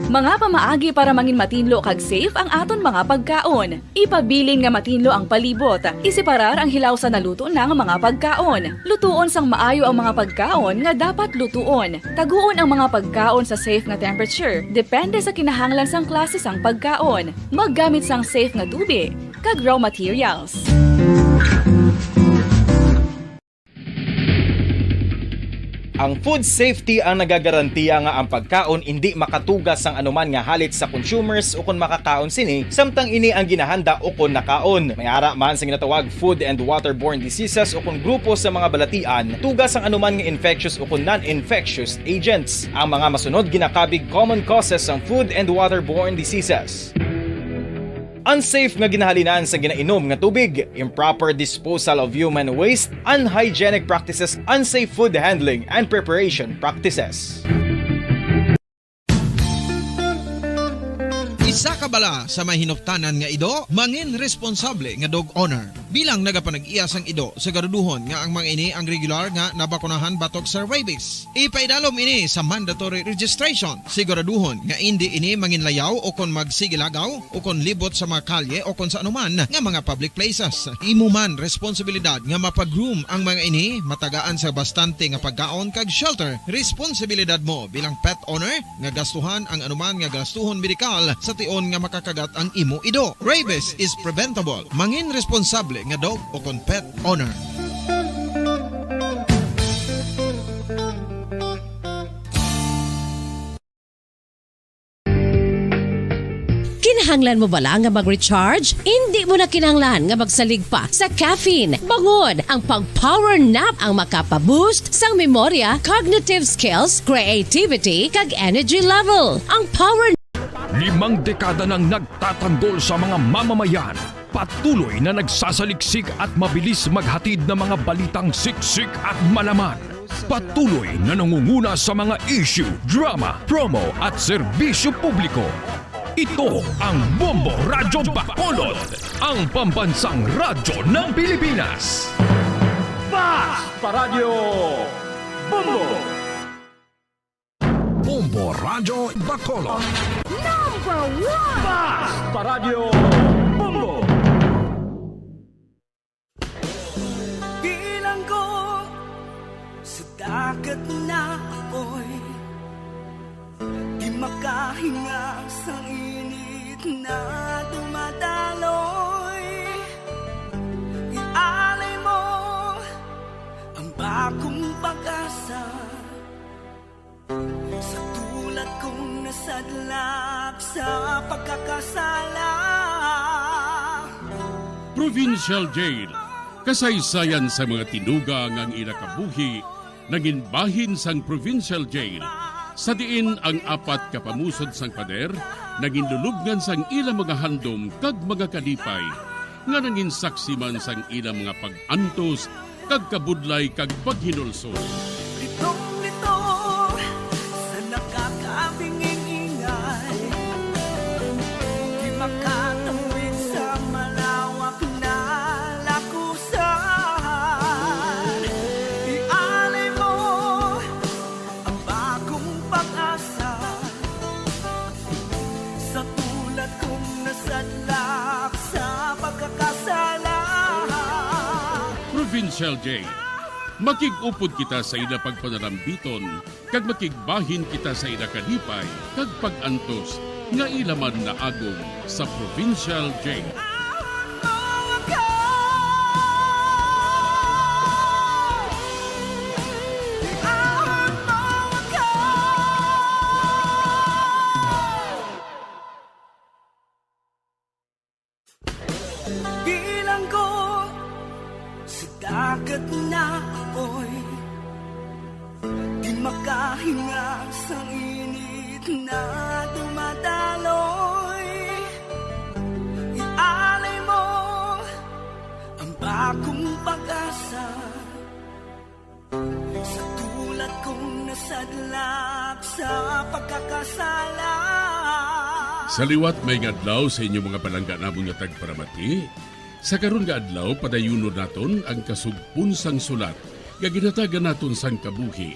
Mga pamaagi para mangin matinlo kag safe ang aton mga pagkaon. Ipabilin nga matinlo ang palibot. Iseparar ang hilaw sa naluto na nga mga pagkaon. Lutuon sang maayo ang mga pagkaon nga dapat lutuon. Taguon ang mga pagkaon sa safe nga temperature, depende sa kinahanglan sang klase sang pagkaon. Maggamit sang safe nga tubig kag raw materials. Ang food safety ang nagagarantiya nga ang pagkaon indi makatuga sang anuman nga halit sa consumers ukon makakaon sini, samtang ini ang ginahanda ukon nakaon. May ara man sa ginatawag food and waterborne diseases ukon grupo sa mga balatian, tuga sang anuman nga infectious ukon non-infectious agents. Ang mga masunod ginakabig common causes sang food and waterborne diseases. Unsafe nga ginahalinan sa ginainom nga tubig, improper disposal of human waste, unhygienic practices, unsafe food handling and preparation practices. Isa ka bala sa may hinuptanan nga ido, mangin responsable nga dog owner. Bilang nagapanag-iya sang ido, siguraduhon nga ang mga ini ang regular nga nabakunahan batok sa rabies. Ipaidalom ini sa mandatory registration. Siguraduhon nga indi ini manginlayaw o kon magsigilagaw o kon libot sa mga kalye o kon sa anuman nga mga public places. Imo man responsibilidad nga mapa-groom ang mga ini, matagaan sa bastante nga pagkaon kag shelter. Responsibilidad mo bilang pet owner nga gastuhan ang anuman nga gastuhon medikal sa tion nga makakagat ang imo ido. Rabies is preventable. Mangin responsable nga dog o kon pet owner. Kinahanglan mo bala nga mag-recharge? Indi mo na kinahanglan nga magsalig pa sa caffeine. Bangod ang pag-power nap ang makapa-boost sang memorya, cognitive skills, creativity, kag energy level. Ang power Limang dekada nang nagtatanggol sa mga mamamayan. Patuloy na nagsasaliksik at mabilis maghatid ng mga balitang siksik at malaman. Patuloy na nangunguna sa mga issue, drama, promo at serbisyo publiko. Ito ang Bombo Radyo Bacolod, ang pambansang radyo ng Pilipinas. Fast Paradyo Bombo! Bombo Radyo Bacolod. Number one! Fast Paradyo Bombo! Bilanggo sa dagat na apoy, di makahinga sa init na dumadaloy. Ialay mo ang bagong pag-asa. Sa tulad kong nasadlak sa pagkakasala. Provincial Jail. Kasaysayan sa mga tinuga nga ang ila kabuhi nangin bahin sang Provincial Jail, sa diin ang apat ka pamusod sang pader nangin lulubngan sang ila mga handom kag mga kalipay, nga nangin saksi man sang ila mga pag-antos kag kabudlay kag paghinulsol. Pritong-prito sa nakakabinging ingay, di makatawid sa malawak na lakusa. Provincial J. Makig-upod kita sa ila pagpanalambiton, kag makigbahin kita sa ila kalipay kag pag-antos nga ila man naagom sa Provincial J. Bilanggo sa dagat na apoy, di makahinga sang init na dumadaloy. Ialay mo ang bagong pag-asa. Sa tulad kong nasadlak sa pagkakasala. Sa liwat, maayong adlaw sa inyo, mga palangga namon nga tagparamati. Sa karon nga adlaw, padayunon naton ang kasugpon sang sulat nga ginhatagan naton sang kabuhi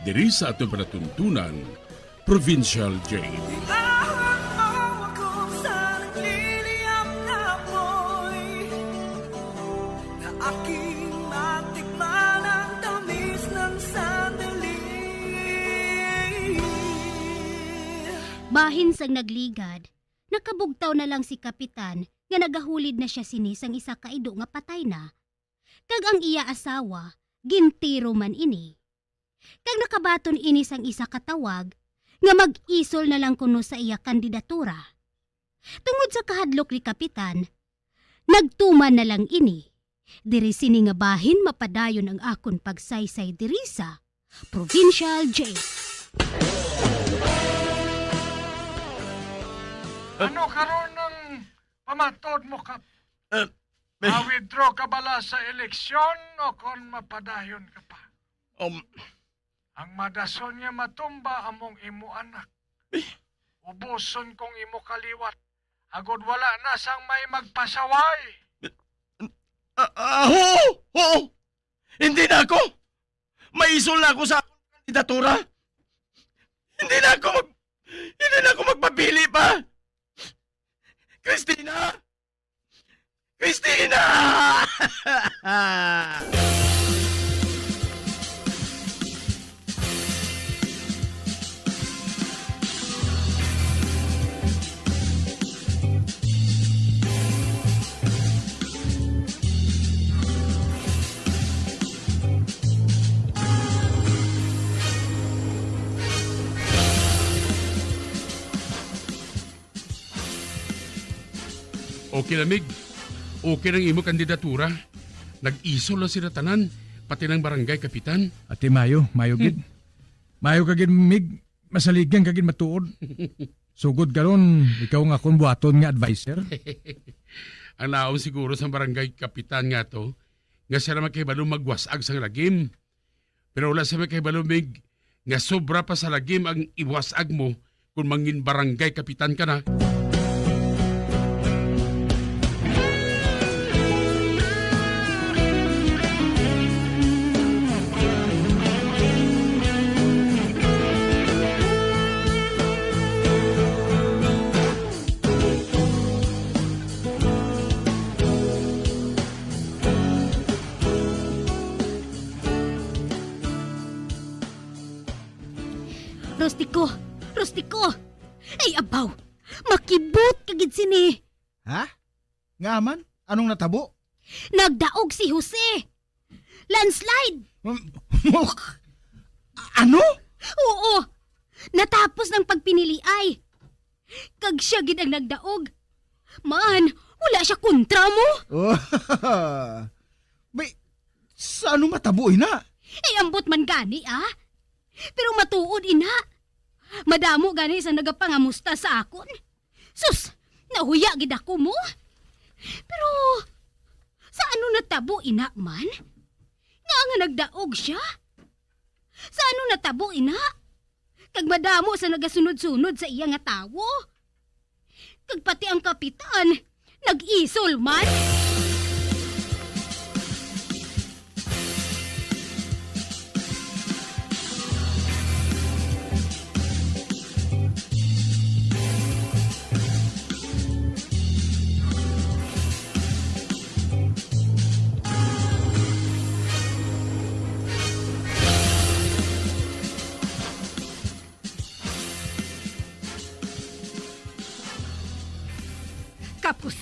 diri sa aton palatuntunan, Provincial J. Iahon mo ako sa nagliliyab na apoy, na aking matikman ang tamis ng sandali. Bahin sang nagligad, nakabugtaw na lang si Kapitan nga nagahulid na sia sini sang isa ka ido nga patay na, kag ang iya asawa gintiro man ini. Kag nakabaton ini sang isa ka tawag nga mag-isol na lang kuno sa iya kandidatura. Tungod sa kahadlok ni Kapitan, nagtuman na lang ini. Diri sini nga bahin mapadayon ang akon pagsaysay diri sa Provincial J. Ano karon ang pamatud mo, Kap? Eh, eh. Ma-withdraw ka bala sa eleksyon o kon mapadayon ka pa? Um. Ang madason nga matumba among imo anak. Eh. Ubuson kong imo kaliwat, agod wala na sang may magpasaway. Ah, ah, oo, oo. Hindi na ako. Maisol na ako sa akong kandidatura. Hindi na ako mag-, hindi na ako magpapili pa. Christina! Christina! Okay na, Mig. Okay na ang imo kandidatura. Nag-isol na sila tanan, pati ng barangay kapitan. Ati, mayo, mayo gid. Hmm. Mayo ka gid, Mig. Masaligan ka gid matuod. Sugod karon, ikaw nga akon buhaton nga adviser. Ang laom siguro sang barangay kapitan nga to, nga siya naman kahibalo magwas-ag sang lagim. Pero wala siya makahibalo, Mig, nga sobra pa sa lagim ang iwas-ag mo kung mangin barangay kapitan ka na. Rustico! Rustico! Ay, abaw! Makibot ka gid sini! Ha? Nga man? Anong natabo? Nagdaog si Jose! Landslide! Um, ano? Oo! Natapos ng pagpiniliay! Kag siya gid ang nagdaog. Man, wala siya kontra mo. Oh, bay, sa ano matabo ina? Ay, ambot man gani, ah. Pero matuod ina. Madamo gani sa nagapangamusta sa akon. Sus, nahuya gid ako mo. Pero sa ano natabo ina man? Nga nga nagdaog siya? Sa ano natabo ina? Kag madamo sa nagasunod-sunod sa iya nga tawo. Kag pati ang kapitan, nag-isol man.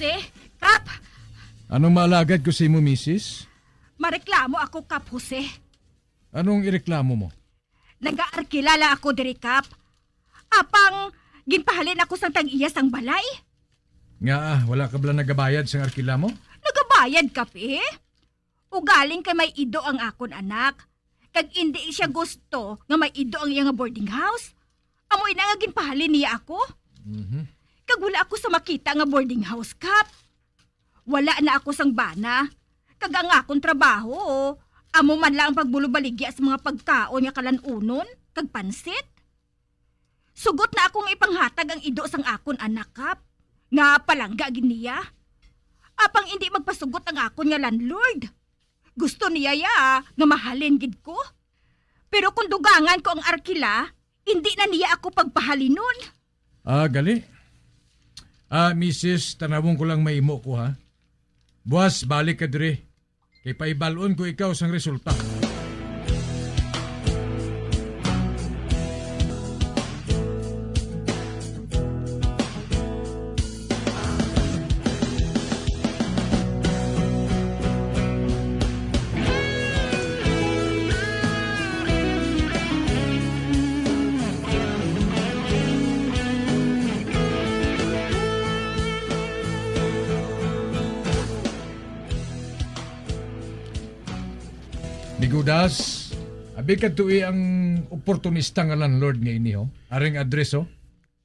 Jose, Kap, Anong maalagad ko sa imo, misis? Mareklamo ako, Kap Jose. Anong ireklamo mo? Nagaarkila lang ako diri, Kap. Apang ginpahalin ako sang tag-iya sang balay. Nga, ah, wala ka bala nagabayad sang arkila mo? Nagabayad, Kap, eh. Ugaling kay may ido ang akon anak, kag indi siya gusto nga may ido ang iya nga boarding house. Amo ina nga ginpahalin niya ako. Mhm. Kag wala ako sa makita nga boarding house, Kap. Wala na ako sang bana. Kag ang akon trabaho, amo man lang ang pagbulobaligya sa mga pagkaon nga kalan-unon kag pansit. Sugot na ako nga ipanghatag ang ido sang akon anak, Kap, nga palangga gid niya. Apang indi magpasugot ang akon nga landlord. Gusto niya ya nga mahalin gid ko. Pero kung dugangan ko ang arkila, indi na niya ako pagpahalinon. Ah, gali. Ah, misis, tanawon ko lang mahimo ko, ha. Buwas, balik ka diri. Kay paibal-on ko ikaw sang resulta. Migudas, abi kadtoi ang oportunista nga landlord nga ini, ho. Aring address, ho.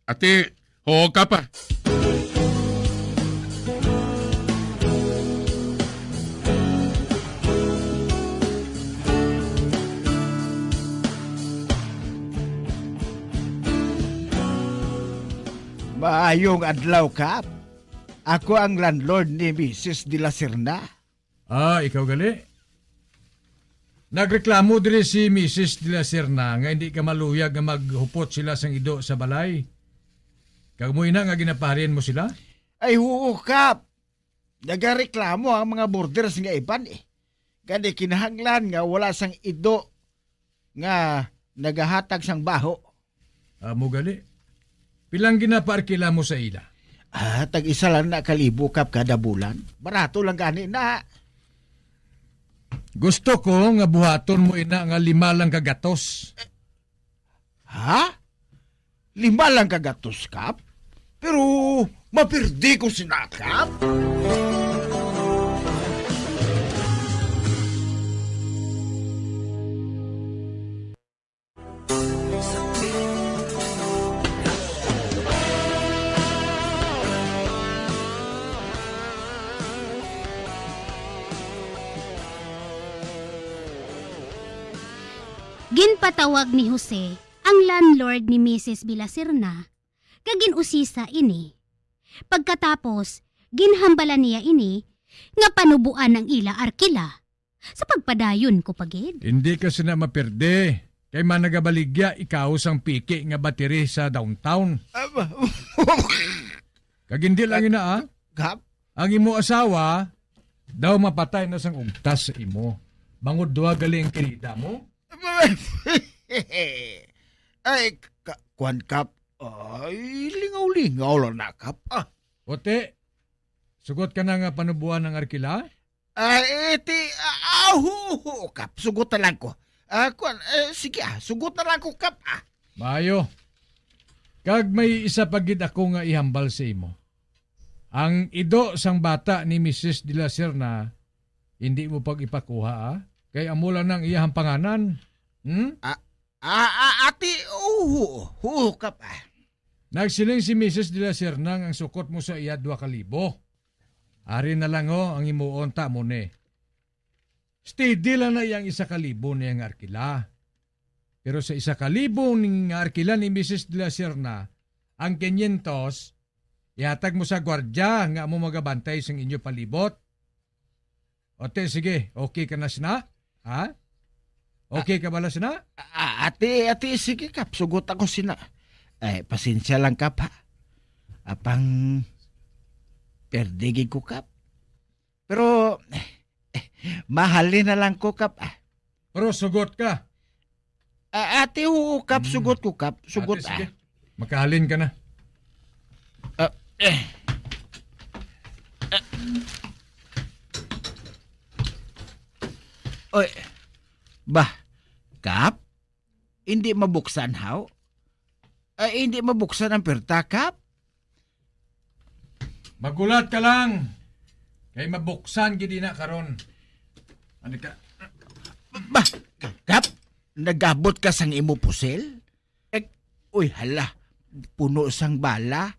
Ati, ho, Kap, ah. Maayong adlaw, Kap. Ako ang landlord ni Misis de la Serna. Ah, ikaw gali? Nagreklamo diri si Misis de la Serna nga hindi ka maluyag nga maghupot sila sang ido sa balay. Kag mo ina nga ginapahalian mo sila? Ay, huo, Kap. Nagareklamo ang mga boarders nga iban, eh. Gani kinahanglan nga wala sang ido nga nagahatag sang baho. Amo gali. Pilang ginapaarkila mo sa ila? Ah, tag-isa lang na kalibo, Kap, kada bulan. Barato lang gani na. Gusto ko nga buhaton mo ina nga lima lang ka gatos. Ha? Lima lang ka gatos, Kap? Pero mapirdi ko sina, Kap. Ginpatawag ni Jose ang landlord ni Misis Bilacerna kag gin-usisa ini. Pagkatapos, ginhambalan niya ini nga panuboan ang ila arkila. Sa pagpadayon ko pa gid. Hindi ka sina maperde, kay managabaligya ikaw sang piki nga battery sa downtown. Ah, ba- Kag hindi lang ina, ah. Kap? Ang imo asawa daw mapatay na sang ugtas sa imo. Bangod duha gali ang kirida mo. Ay, ka- kwan, Kap. Ay, lingaw-lingaw lang na, Kap. Ah. Ote, sugot ka na nga panubuan ang arkila? Ah, iti, ah, ah, huo, huo, Kap. Sugot na lang ko. Ah, kwan, eh, sige, ah, sugot na lang ko, Kap, ah. Maayo. Kag may isa pa gid ako nga ihambal sa imo. Ang ido sang bata ni Misis de la Serna, hindi mo pag ipakuha, ah. Kay amo lang nang iyahang panganan. Hmm? Ah, ah, ah, ati, huo, huo, Kap, ah. Nagsiling si Misis de la Serna nga ang sukot mo sa iya dua ka libo. Ari na lang, oh, ang himuon ta mo ni. Steady lang na iyang isa ka libo niya nga arkila. Pero sa isa ka libo ni nga arkila ni Misis de la Serna, ang quinientos, ihatag mo sa gwardya nga amo magabantay sang inyo palibot. Ote, sige, okay ka na sina? Ha? Okay ka bala sina? Ah, ati, ati, sige, Kap, sugot ako sina. Eh, pasensya lang, Kap, ha? Apang, perde gid ko, Kap. Pero, eh, mahalin na lang ko, Kap, ah. Pero sugot ka. Ah, ati, oo, Kap, Hmm. sugot ko, Kap. Sugot, Ate, sige. ah. Makahalin ka na. Ah, eh. Oy, bah, Kap? Hindi mabuksan, haw? Ay, hindi mabuksan ang pirta, Kap? Magulat ka lang. Kay mabuksan gid na karon. Ano ka? Bah, Kap? Nagabot ka sang imo pusil? Eh, uy, hala. Puno sang bala.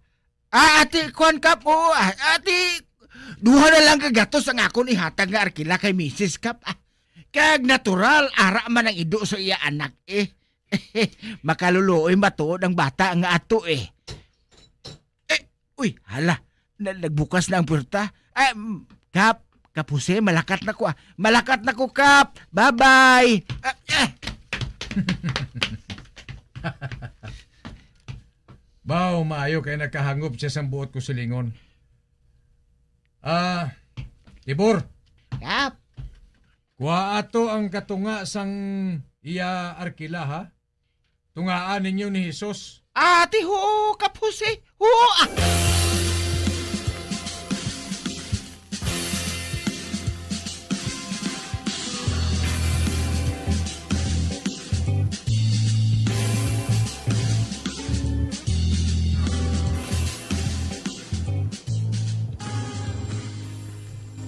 Ah, ati, kuwan, Kap. Oo, ah, ati, duha na lang ka gatos ang akon ihatag nga arkila kay Misis Kap. Ah, kag natural, ara man ang ido sa iya anak, eh. Makaluluoy matuod ang bata nga ato, eh. Eh, uy, hala, na, nagbukas na ang puwerta. Ah, mm, Kap, Kap Jose, malakat na ko, ah. Malakat na ko, Kap. Bye-bye. Ah, eh. Baw, maayo kay nakahangop siya sang buot ko silingon. Ah, Tibor. Kap. Kuha ato ang katunga sang iya arkila, ha? Tungaan ninyo ni Jesus. Ati, huo, Kap Jose. Huo, ah.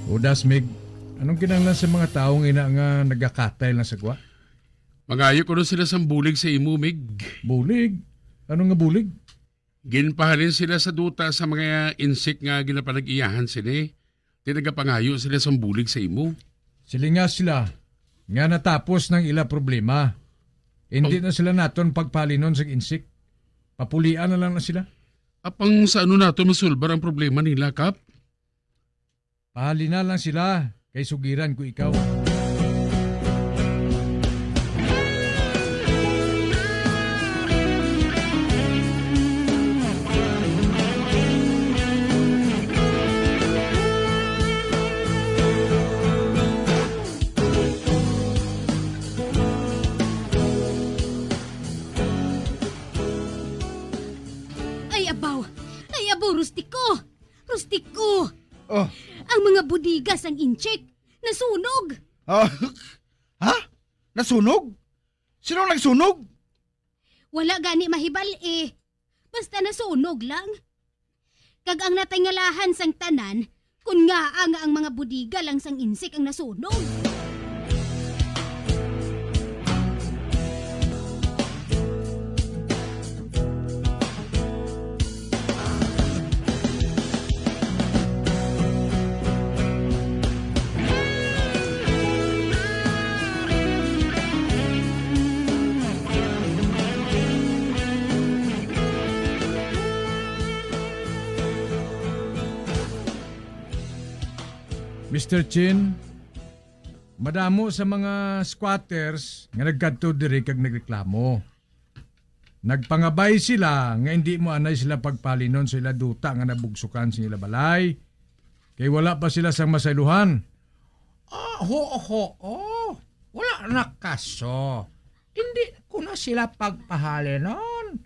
O, Dasmig, anong kinahanglan sa mga tawo nga ina nga nagakatay lang sa gwa? Mangayo kuno sila sang bulig sa imo, Mig. Bulig? Ano nga bulig? Ginpahalin sila sa duta sa mga insik nga ginapanag-iyahan sini. Ti nagapangayo sila sang bulig sa imo. Silinga sila nga natapos nang ila problema. Hindi Pang- na sila naton pagpahalinon sa insik. Papulian na lang na sila. Apang sa ano naton masulbar ang problema nila, Kap? Pahalina lang sila, kay sugiran ko ikaw. Ay, abaw! Ay, abaw, Rustico! Rustico! Oh. Ang mga bodega sang Intsik nasunog! Ah, ha? Nasunog? Sino nagsunog? Wala gani mahibal-i. Basta nasunog lang. Kag ang natingalahan sang tanan, kun ngaa nga ang mga bodega lang sang Insik ang nasunog. Mister Chin, madamo sa mga squatters nga nagkadto diri kag nagreklamo. Nagpangabay sila nga indi mo anay sila pagpahalinon sa ila duta nga nabugsukan sa ila balay, kay wala pa sila sang masaylohan. Ah, ho, ho, oh. Wala na kaso. Indi ko na sila pagpahalinon.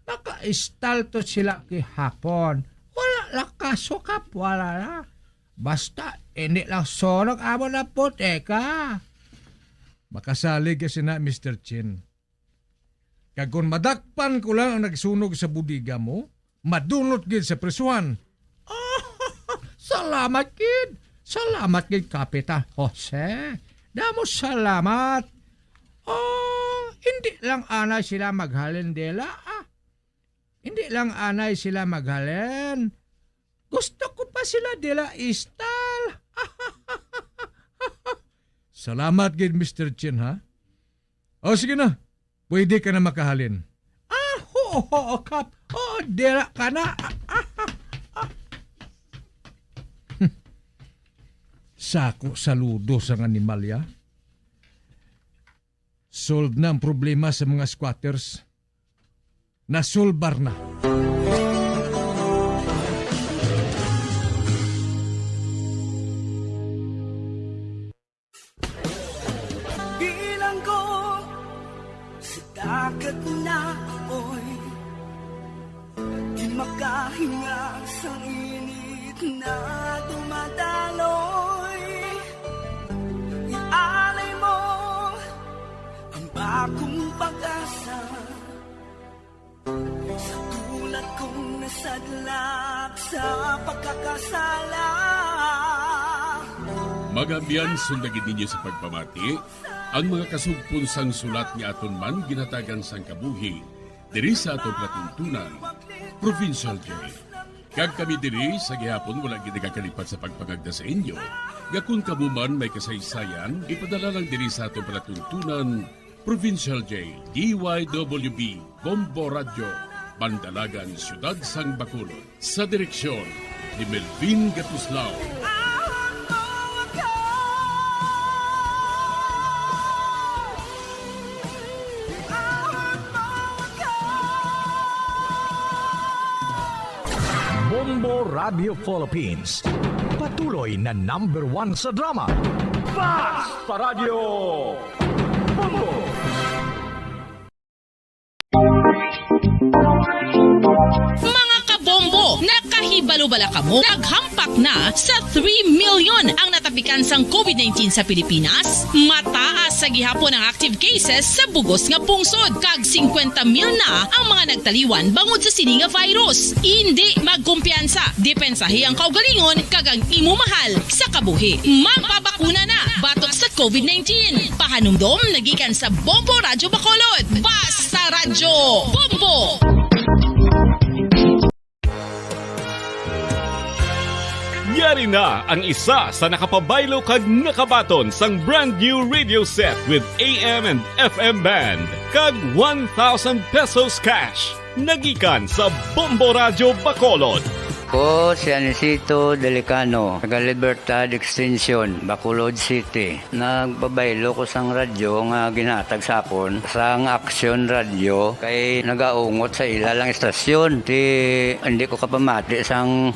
Nakaistalto sila gihapon. Wala na kaso, Kap, wala na. Basta, indi lang sunog amo na puti ka. Makasalig ka sina, Mister Chin. Kag kon madakpan ko lang ang nagsunog sa bodega mo, madunot gid sa prisuhan. Salamat gid. Salamat gid, Kapitan Jose. Damo salamat. Oh, hindi lang anay sila maghalin dila, ah. Hindi lang anay sila maghalin. Gusto ko pa sila dila istal. Salamat gid, Mister Chin, ha? O, sige na. Pwede ka na makahalin. Ah, oo, oo, Kap. Oo, dira ka na. Sako saludo sang animalya. Solve na ang problema sa mga squatters. Nasulbar na. Bilanggo sa dagat na apoy, di makahinga sang init na dumadaloy. Ialay mo Akong pag-asa sa tulad kong nasadlak sa pagkakasala. Mga abyan, sundagi ninyo sa pagpamati ang mga kasugpon sang sulat nga aton man ginhatagan sang kabuhi diri sa aton palatuntunan, Provincial J. Kag kami diri sa gihapon wala gid nagakalipat sa pagpangagda sa inyo nga kon kamo man may kasaysayan, ipadala lang diri sa aton palatuntunan, Provincial J, D Y W B, Bombo Radyo, Bandalagan, Siyudad sang Bacolod. Sa direksyon ni Melvin Gatuslao. Bombo Radio Philippines, patuloy na number one sa drama. Basta Radyo Bombo! Mga kabombo, nakahibalo bala kamo? Naghampak na sa three million ang natapikan sang covid nineteen sa Pilipinas. Mataas sa gihapon ang active cases sa bugos nga pungsod, kag singkwenta mil na ang mga nagtaliwan bangod sa sini nga virus. Indi magkumpiyansa, depensahi ang kaugalingon kag ang imo mahal sa kabuhi. Magpabakuna na batok sa covid nineteen. Pahanumdom nagikan sa Bombo Radyo Bacolod. Basta Radyo Bombo! Yari na ang isa sa nakapabaylo kag nakabaton sang brand new radio set with A M and F M band kag one thousand pesos cash. Nagikan sa Bombo Radyo Bacolod. Ko si Anisito Delicano, taga Libertad Extension, Bacolod City. Nagpabaylo ko sang radyo nga ginhatag sa akon sang Aksyon Radyo kay nagaungot sa ila lang istasyon. Ti, hindi ko kapamati sang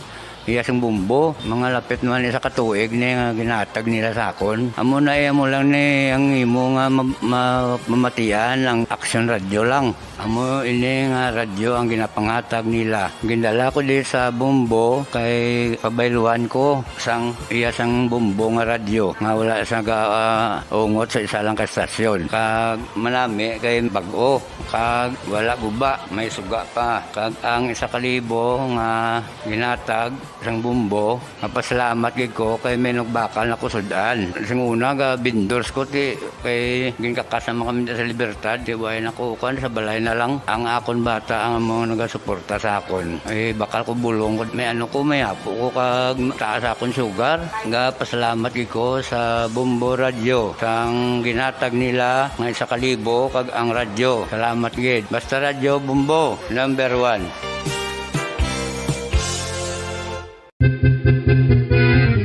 iya sing bumbo. Mga lapit naman isa ka tuig ni nga ginhatag nila sa akon. Amo na, eh, amo lang ni ang imo nga ma-, ma-, mamatian ang Aksyon Radyo lang. Amo ini nga radyo ang ginapanghatag nila. Gindala ko di sa Bombo kay pabayluan ko sang iya sang Bombo nga radyo nga wala sa ga, ah, ungot sa isa lang ka estasyon. Kag manami kay bag-o, kag wala guba, may suga pa. Kag ang isa ka libo nga ginhatag sang Bombo, mapasalamat gid ko kay may nagbakal na ko sud-an. Sing una, ga vendors ko, ti, kay ginkakas naman kami sa Libertad, ti, way na ko, kuwan, sa balay na lang. Ang akon bata ang amo nagasuporta sa akon. Eh, bakal ko bulong ko, may ano ko, may apo ko, kag taas akon sugar. Ga pasalamat gid ko sa Bombo Radyo, sang ginhatag nila nga isa ka libo, kag ang radyo. Salamat gid. Basta Radyo Bombo, number one.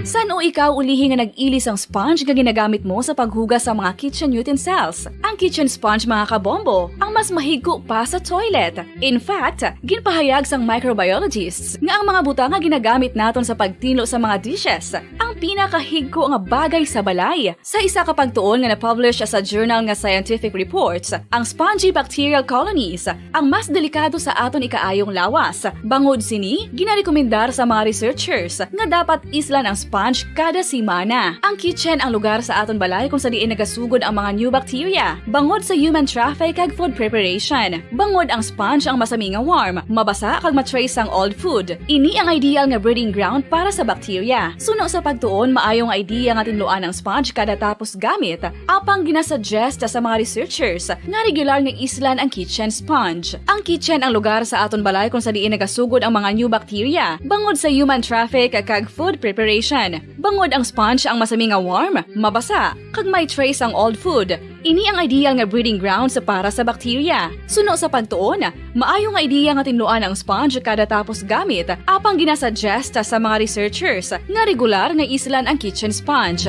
San-o ikaw ulihi nga nag-ili sang sponge nga ginagamit mo sa paghugas sa mga kitchen utensils? Ang kitchen sponge, mga kabombo, ang mas mahigko pa sa toilet. In fact, ginpahayag sang microbiologists nga ang mga butang nga ginagamit naton sa pagtinlo sa mga dishes ang pinakahigko nga bagay sa balay. Sa isa ka pagtuon nga na-publish sa journal nga Scientific Reports, ang spongy bacterial colonies ang mas delikado sa aton ikaayong lawas. Bangod sini, ginarekomendar sa mga researchers nga dapat islan ang sponge kada semana. Ang kitchen ang lugar sa aton balay kung sa diin nagasugod ang mga new bacteria bangod sa human traffic kag food preparation. Bangod ang sponge ang masami nga warm, mabasa kag ma-trace ang old food. Ini ang ideal nga breeding ground para sa bacteria. Suno sa pagtuon, maayo nga idea nga tinluan ang sponge kada tapos gamit, apang ginasuggest sa mga researchers nga regular nga islan ang kitchen sponge. Ang kitchen ang lugar sa aton balay kung sa diin nagasugod ang mga new bacteria bangod sa human traffic kag food preparation. Bangod ang sponge ang masami nga warm, mabasa, kag may trace ang old food, ini ang ideal nga breeding grounds para sa bacteria. Suno sa pagtuon, maayo nga ideya nga tinluan ang sponge kada tapos gamit, apang ginasuggest sa mga researchers nga regular nga islan ang kitchen sponge.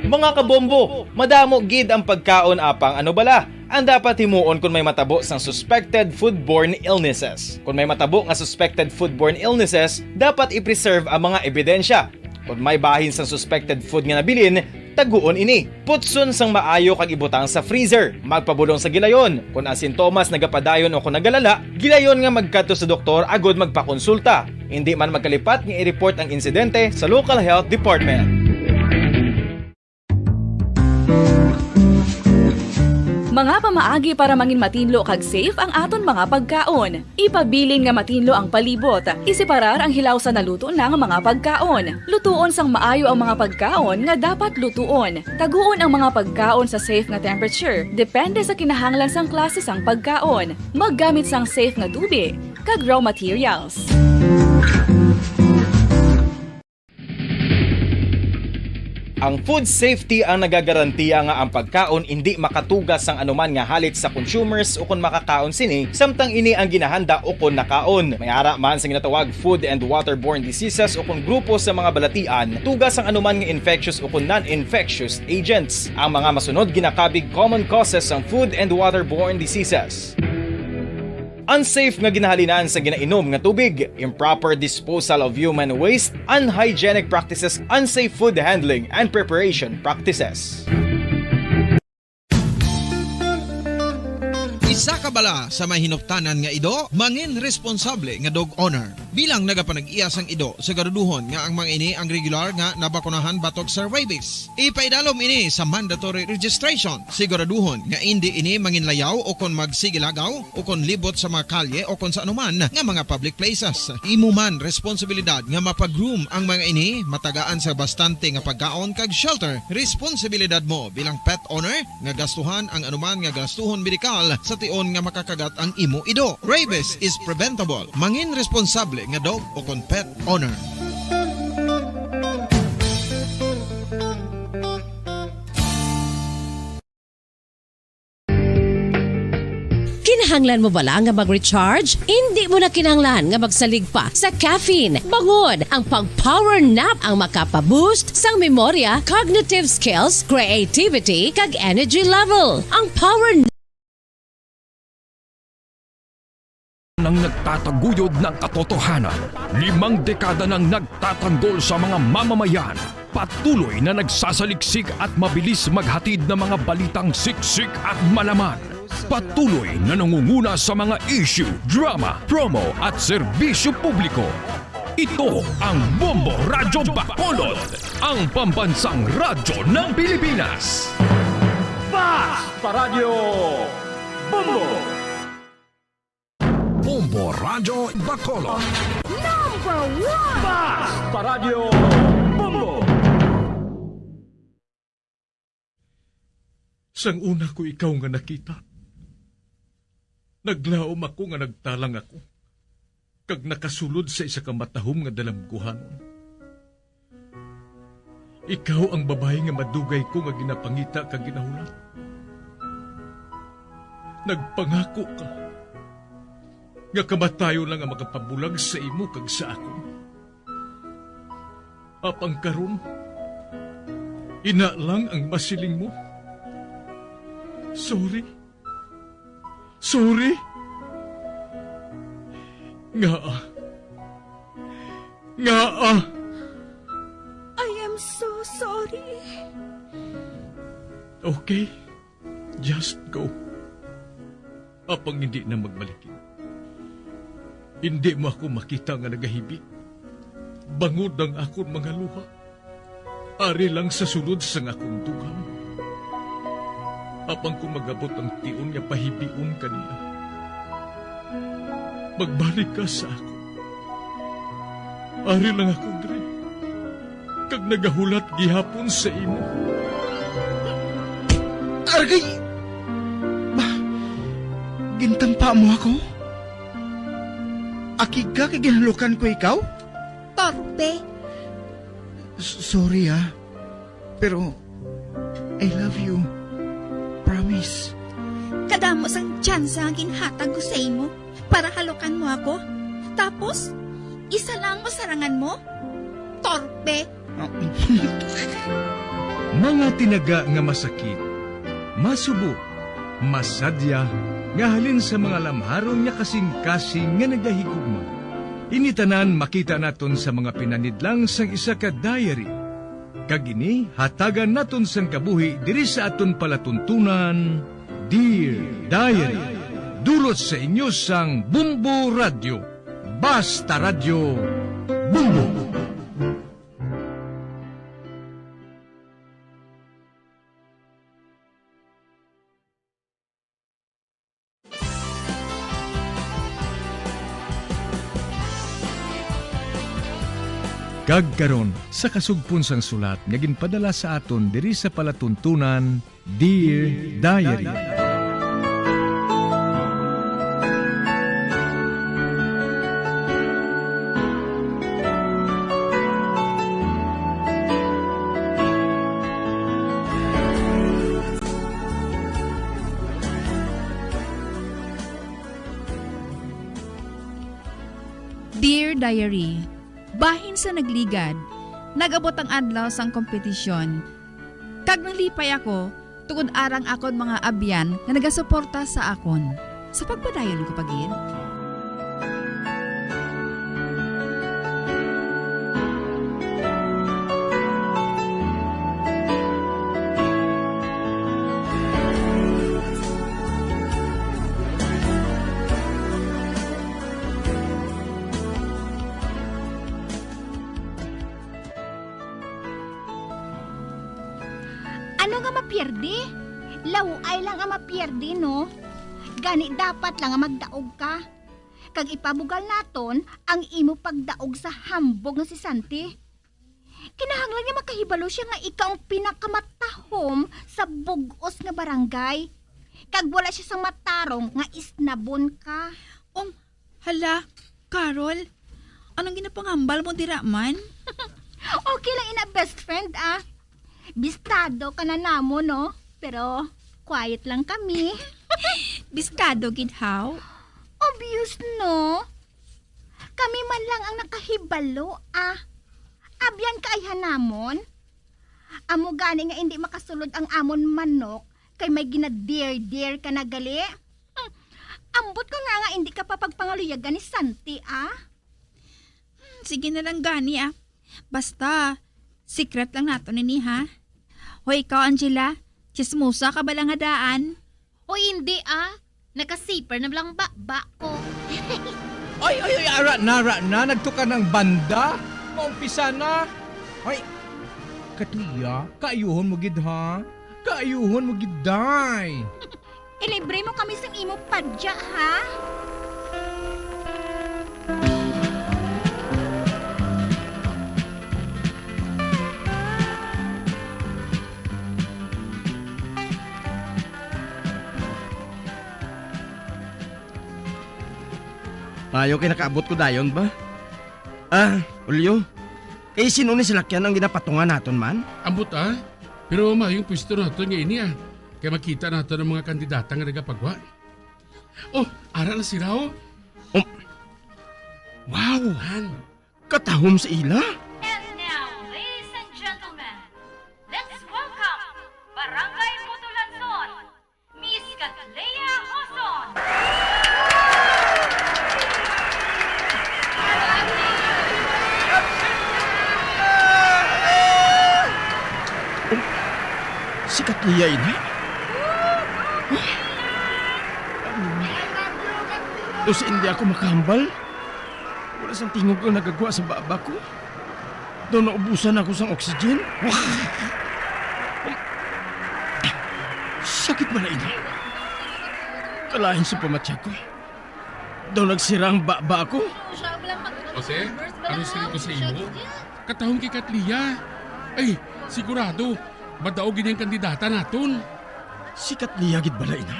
Mga kabombo, madamo gid ang pagkaon, apang ano bala ang dapat himuon kon may matabo sang suspected foodborne illnesses? Kon may matabo nga suspected foodborne illnesses, dapat i-preserve ang mga ebidensya. Kon may bahin sang suspected food nga nabilin, taguon ini. Putson sang maayo kag ibutang sa freezer. Magpabulong sa gilayon kon ang sintomas nagapadayon o kon nagalala, gilayon nga magkadto sa doktor agud magpakonsulta. Indi man magkalipat nga i-report ang insidente sa local health department. Mga pamaagi para mangin matinlo kag safe ang aton mga pagkaon. Ipabilin nga matinlo ang palibot. Iseparar ang hilaw sa naluto na nga mga pagkaon. Lutuon sang maayo ang mga pagkaon nga dapat lutuon. Taguon ang mga pagkaon sa safe nga temperature, depende sa kinahanglan sang klase sang pagkaon. Maggamit sang safe nga tubig kag raw materials. Ang food safety ang nagagarantiya nga ang pagkaon indi makatuga sang anuman nga halit sa consumers ukon makakaon sini, samtang ini ang ginahanda ukon nakaon. May ara man sa ginatawag food and waterborne diseases ukon grupo sa mga balatian, tuga sang anuman nga infectious ukon non-infectious agents. Ang mga masunod ginakabig common causes sang food and waterborne diseases. Unsafe nga ginahalinan sa ginainom nga tubig, improper disposal of human waste, unhygienic practices, unsafe food handling and preparation practices. Isa ka bala sa may hinuptanan nga ido, mangin responsable nga dog owner. Bilang nagapanag-iya sang ido, siguraduhon nga ang mga ini ang regular nga nabakunahan batok sa rabies. Ipaidalom ini sa mandatory registration. Siguraduhon nga indi ini manginlayaw o kon magsigilagaw o kon libot sa mga kalye o kon sa anuman nga mga public places. Imo man responsibilidad nga mapa-groom ang mga ini, matagaan sa bastante nga pagkaon kag shelter. Responsibilidad mo bilang pet owner nga gastuhan ang anuman nga gastuhon medikal sa tion nga makakagat ang imo ido. Rabies is preventable. Mangin responsable nga dog o kon pet owner. Kinahanglan mo bala nga mag-recharge? Indi mo na kinahanglan nga magsalig pa sa caffeine. Bangod ang pag-power nap ang makapa-boost sang memorya, cognitive skills, creativity, kag energy level. Ang power nang nagtataguyod ng katotohanan. Limang dekada nang nagtatanggol sa mga mamamayan. Patuloy na nagsasaliksik at mabilis maghatid ng mga balitang siksik at malaman. Patuloy na nangunguna sa mga issue, drama, promo at serbisyo publiko. Ito ang Bombo Radyo Bacolod, ang pambansang radyo ng Pilipinas. Fast Paradyo Bombo! Bombo Radyo Bacolod. Number one! Fast Paradyo Bombo! Sang una ko ikaw nga nakita, naglaom ako nga nagtalang ako kag nakasulod sa isa ka matahom nga dalamguhanon. Ikaw ang babayi nga madugay ko nga ginapangita kag ginahulat. Nagpangako ka nga kamatayon lang ang makapabulag sa imo kag sa akon. Apang karon, ina lang ang masiling mo. Sorry. Sorry. Ngaa? Ngaa? I am so sorry. Okay. Just go. Apang hindi na magbalikin. Hindi mo ako makita nga nagahibi. Bangod ang akon mga luha. Ari lang sa sulod sang akon dugang. Apang kung magabot ang tion nga pahibion ka niya, magbalik ka sa ako. Ari lang ako diri, kag nagahulat gihapon sa imo. Argay! Ba, gintampa mo ako? Akig ka kay ginhalukan ko ikaw? Torpe! S- sorry ah, pero I love you. Promise. Kadamo sang tsansa nga ginhatag ko sa imo para halukan mo ako. Tapos, isa lang ang masarangan mo? Torpe! Mga tinaga nga masakit, masubo, masadya, nga halin sa mga lamharon nga kasing-kasing nga nagahigugma. Ini tanan makita naton sa mga pinanidlang sang isa ka diary. Kag ini hatagan naton sang kabuhi diri sa aton palatuntunan, Dear Diary. Dulot sa inyo sang Bumbo Radyo. Basta Radyo, Bumbo! Kag karon, sa kasugpon sang sulat nga ginpadala sa aton diri sa palatuntunan, Dear Diary. Dear Diary, bahin sa nagligad, nag-abot ang adlaw sang kompetisyon, kag nalipay ako tungod arang akon mga abyan nga nagasuporta sa akon. Sa pagpadayon ko pa gid. Ano nga mapierde? Laway lang ang mapierde, no? Gani dapat lang nga magdaog ka. Kag ipabugal naton ang imo pagdaog sa hambog nga si Santi. Kinahanglan nga makahibalo sia nga ikaw ang pinakamatahom sa bug-os nga barangay. Kag wala sia sang matarong nga isnabon ka. Um, hala, Carol, anong ginapangambal mo dira man? Okay lang ina, best friend, ah. Bistado ka na namon, no? Pero quiet lang kami. Bistado gid, haw? Obvious, no? Kami man lang ang nakahibalo, ah. Abyan ka ayhan namon. Amo gani nga indi makasulod ang amon manok kay may gina-dare-dare ka na gali. Hmm. Ambot ko na nga indi ka pa pagpangaluyagan ni Santi, ah. Hmm, sige na lang gani, ah. Basta, secret lang nato nini, ha? Hoy, ikaw, Angela, chismosa ka bala nga daan? Hoy, hindi, ah. Naka-zipper na lang baba ko. Ay, ay, ay, ara na, ara na. Nagtukar ng banda. Maumpisa na. Ay, Katlia, kaayuhon mo gid, ha? Kaayuhon mo gid, day. Ilibre mo kami sang imo padya, ha? Maayo kay nakaabot ko dayon ba? Ah, Julio, kay sino ni salakyan ang ginapatungan naton man? Ambot, ah. Pero maayong pwesto naton nga ini, ah. Kay makita naton ang mga kandidata nga nagapagwa. Oh, ara na sila, oh. Um. Wow! Han. Katahom sa ila? And now, ladies and gentlemen, let's welcome Barangay Butulanson, Miss Katleya Oson. Si Katleya ini? Daw si hindi ako makahambal. Wala sang tingog ang nagagwa sa baba ko. Daw naubusan ako sang oxygen. Sakit bala ini. Kalain sa pamatya ko. Daw nagsira ang baba ko. Jose, ano sila ko sa imo? Katahom kay Katlia. Ay, sigurado, madaog gid ang kandidata naton. Si Katlia gid bala ina?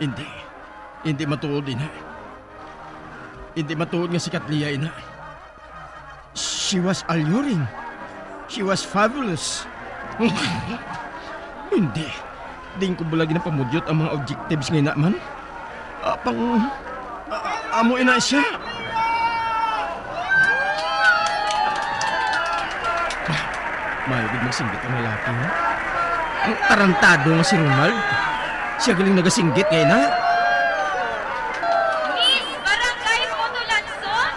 Hindi. Hindi matuod ina. Hindi matuod nga si Katlia ina. She was alluring. She was fabulous. Hindi. Diin ko bala ginapamudyot ang mga objectives nga ina man. Apang, a-, a-, amo ina siya. Maayo gid magsinggit ang lalaki, ha? Ang tarantado nga si Ronald. Siya galing nagasinggit nga ina. Miss Barangay Putulanson,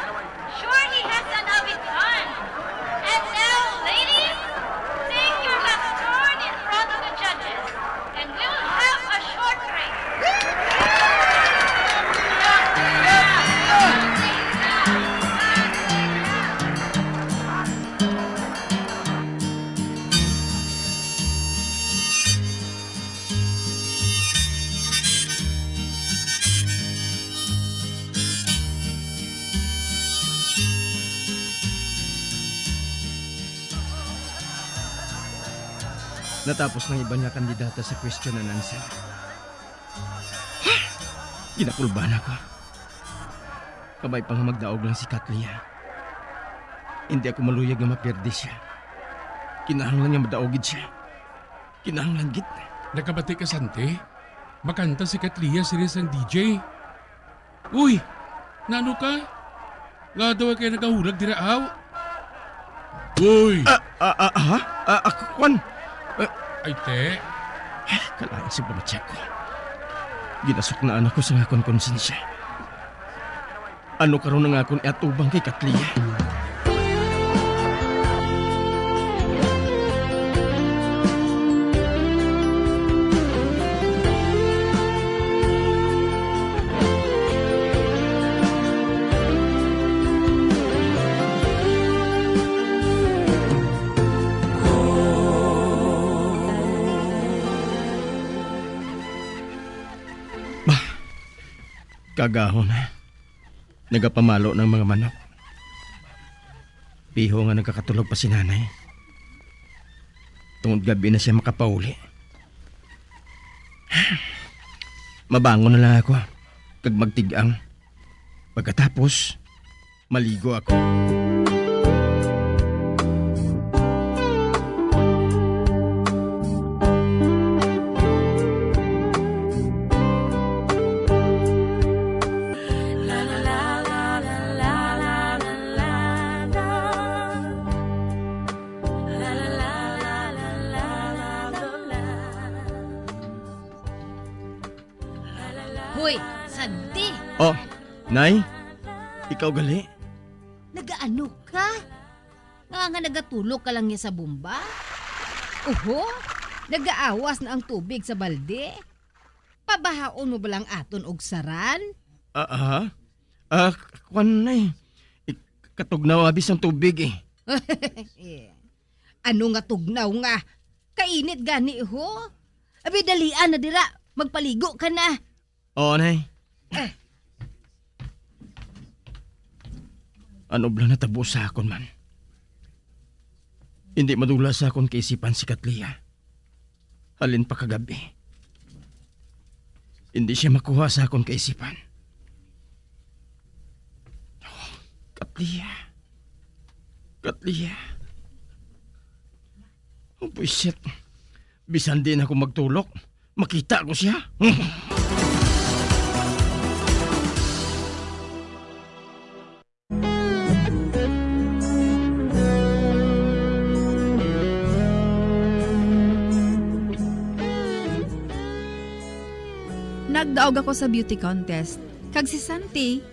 surely has an avid fan. And now, ladies, take your last turn in front of the judges, and we will have a short break. Natapos ng iban nga kandidata sa question and answer. Ginakulban ako. Kabay pa nga magdaog lang si Katlia. Hindi ako maluyag nga mapirdi siya. Kinahanglan nga madaog gid siya. Kinahanglan gid. Nakabati ka, Santi? Makanta si Katlia, siling sang D J. Uy! Nano ka? Nga daw kay nagahulag dira, aw? Uy! Ah, ah, ah, ha? Ah, ah, kwan? Ah, Ay, te. Kalain sa pamatsya ko. Ginasuknaan ako sa akon konsensya. Ano karon ang akon iatubang kay Katlia? Bah, kagahon na. Nagapamalo ng mga manok. Piho nga nagkakatulog pa si nanay. Tungod gabi na siya makapauli. Mabangon na lang ako kag magtig-ang. Pagkatapos, maligo ako. Hoy, Santi! Oh, Nay? Ikaw gali? Nagaano ka? Nga, nga nagatulok ka lang niya sa bomba? Oho, nagaawas na ang tubig sa balde. Pabahaon mo ba lang aton og saran? Ah, ah? Ah, kwan, Nay. Ik-, katugnaw abi sang tubig, eh. Ano nga tugnaw nga? Kainit gani, ho? Abi, dalian na dira. Magpaligo ka na. Oo, Nay. Eh. Ano bala natabo sa akon man? Hindi madula sa akon kaisipan si Katlia. Halin pa kagabi. Hindi siya makuha sa akon kaisipan. Oh, Katlia. Katlia. Oh, buisit. Bisan di na ako magtulok, makita ko siya. Nagdaog ako sa beauty contest, kag si Santi,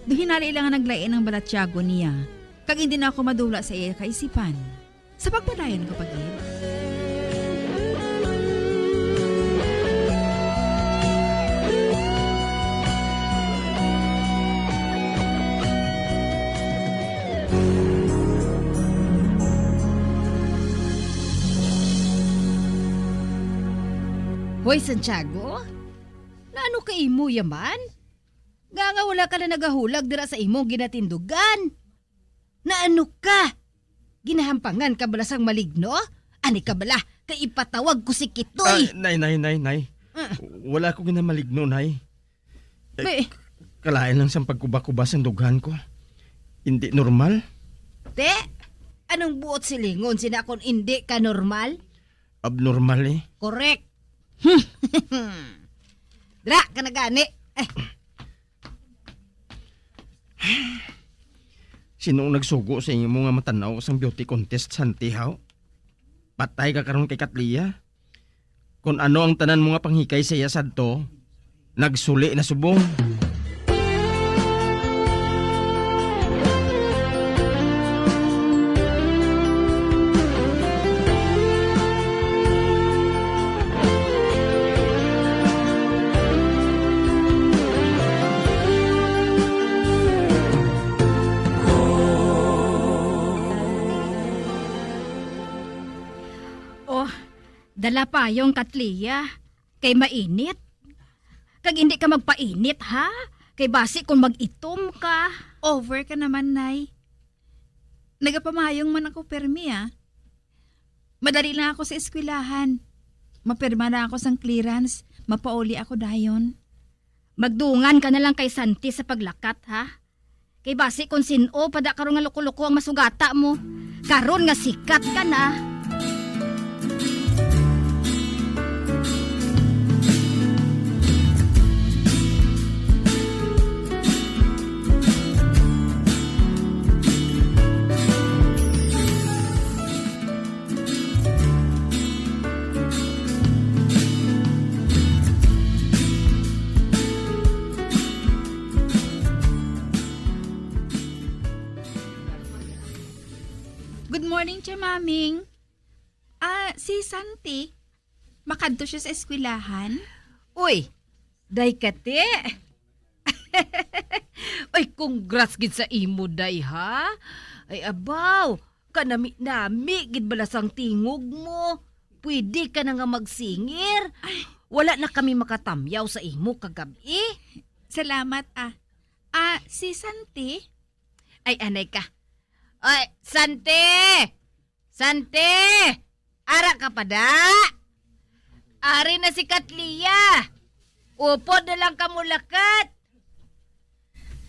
daw hinali lang nga naglain ang balatyagon niya, kag hindi na ako madula sa iya kaisipan. Sa pagpadayon ko pa gid. Hoy, Santiago, naano ka imo yaman? Nga, nga wala ka na nagahulag dira sa imong ginatindugan? Naano ka? Ginahampangan ka bala sang maligno? Ani ka bala, kay ipatawag ko si Kitoy. Ah, nay, nay, nay, nay. Ah. Wala ko ginamaligno, nay. Eh, Be- kalain lang sang pagkuba-kuba sang dughan ko. Hindi normal. Te, anong buot silingon sina kon indi ka normal? Abnormal, eh. Correct. Dra, ka na gani. Eh. Sino ang nagsugo sa imo nga matan-aw sang beauty contest, Santi, haw? Patay ka karon kay Katlia. Kon ano ang tanan mo nga panghikay sa iya sadto, nagsuli na subong. Oh, dala payong, Katlia, kay mainit. Kag hindi ka magpainit, ha? Kay basi kung mag-itom ka. Over ka naman, Nay. Nagapamayong man ako permi, ah. Madali lang ako sa eskwelahan. Mapirma na ako sang clearance. Mapauli ako dayon. Magdungan ka na lang kay Santi sa paglakat, ha? Kay basi kung sin-o pa da karon nga luko-luko ang masugata mo. Karon nga sikat ka na. Good morning, Tia Maming. Ah, si Santi, makadto siya sa eskwelahan? Uy, day kati. Ay, congrats gid sa imo, day, ha? Ay, abaw, kanami-nami gid bala sang tingog mo. Pwede ka na nga magsingir. Ay. Wala na kami makatamyaw sa imo kagab-i. Salamat, ah. Ah, si Santi? Ay, anay ka. Ay, Santi! Santi! Ara ka pa da? Ari na si Katlia. Upod na lang ka mulakat.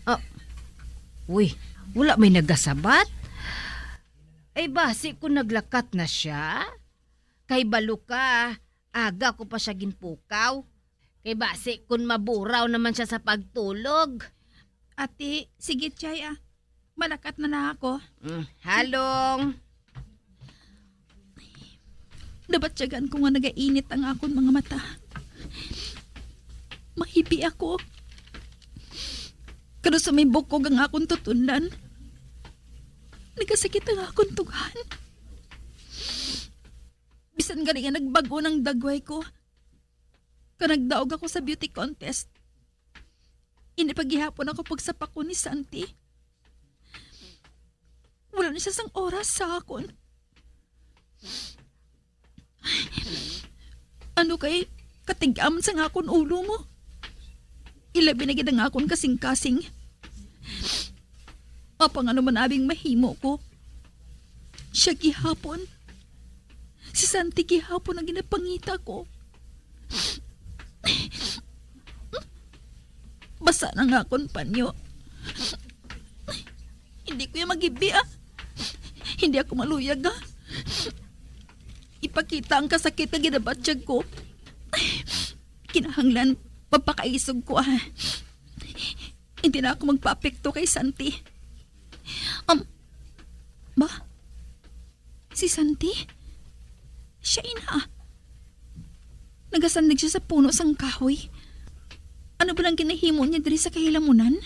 Ah, uy, wala may nagasabat? Ay, basi kung naglakat na siya? Kay balo ka, aga ko pa siya ginpukaw. Kay basi kung maburaw naman siya sa pagtulog. Ati, sige, Chay, ah. Malakat na na ako. Mm, halong. Nabatyagan ko nga nagainit ang akon mga mata. Mahibi ako. Kada sa may bukog ang akon tutunlan, nagasakit ang akon tughan. Bisan gani nga nagbag-o nang dagway ko, kag nagdaog ako sa beauty contest, ini pa gihapon ako pagsapakon ni Santi. Wala na siya sang oras sa akon. Ano kay katig-am sang akon ulo mo? Ilabi na gid ang akon kasing-kasing. Apang ano man abing mahimo ko, siya gihapon. Si Santi gihapon ang ginapangita ko. Basa na nga akon panyo. Hindi ko yan magibi, ah. Hindi ako maluyag, ah. Ipakita ang kasakit nga ginabatyag ko. Kinahanglan, magpakaisog ko, ah. Hindi na ako magpaapekto kay Santi. Um, ba? Si Santi? Siya ina. Nagasandig siya sa puno sang kahoy. Ano ba lang ginahimo niya diri sa kahilamunan?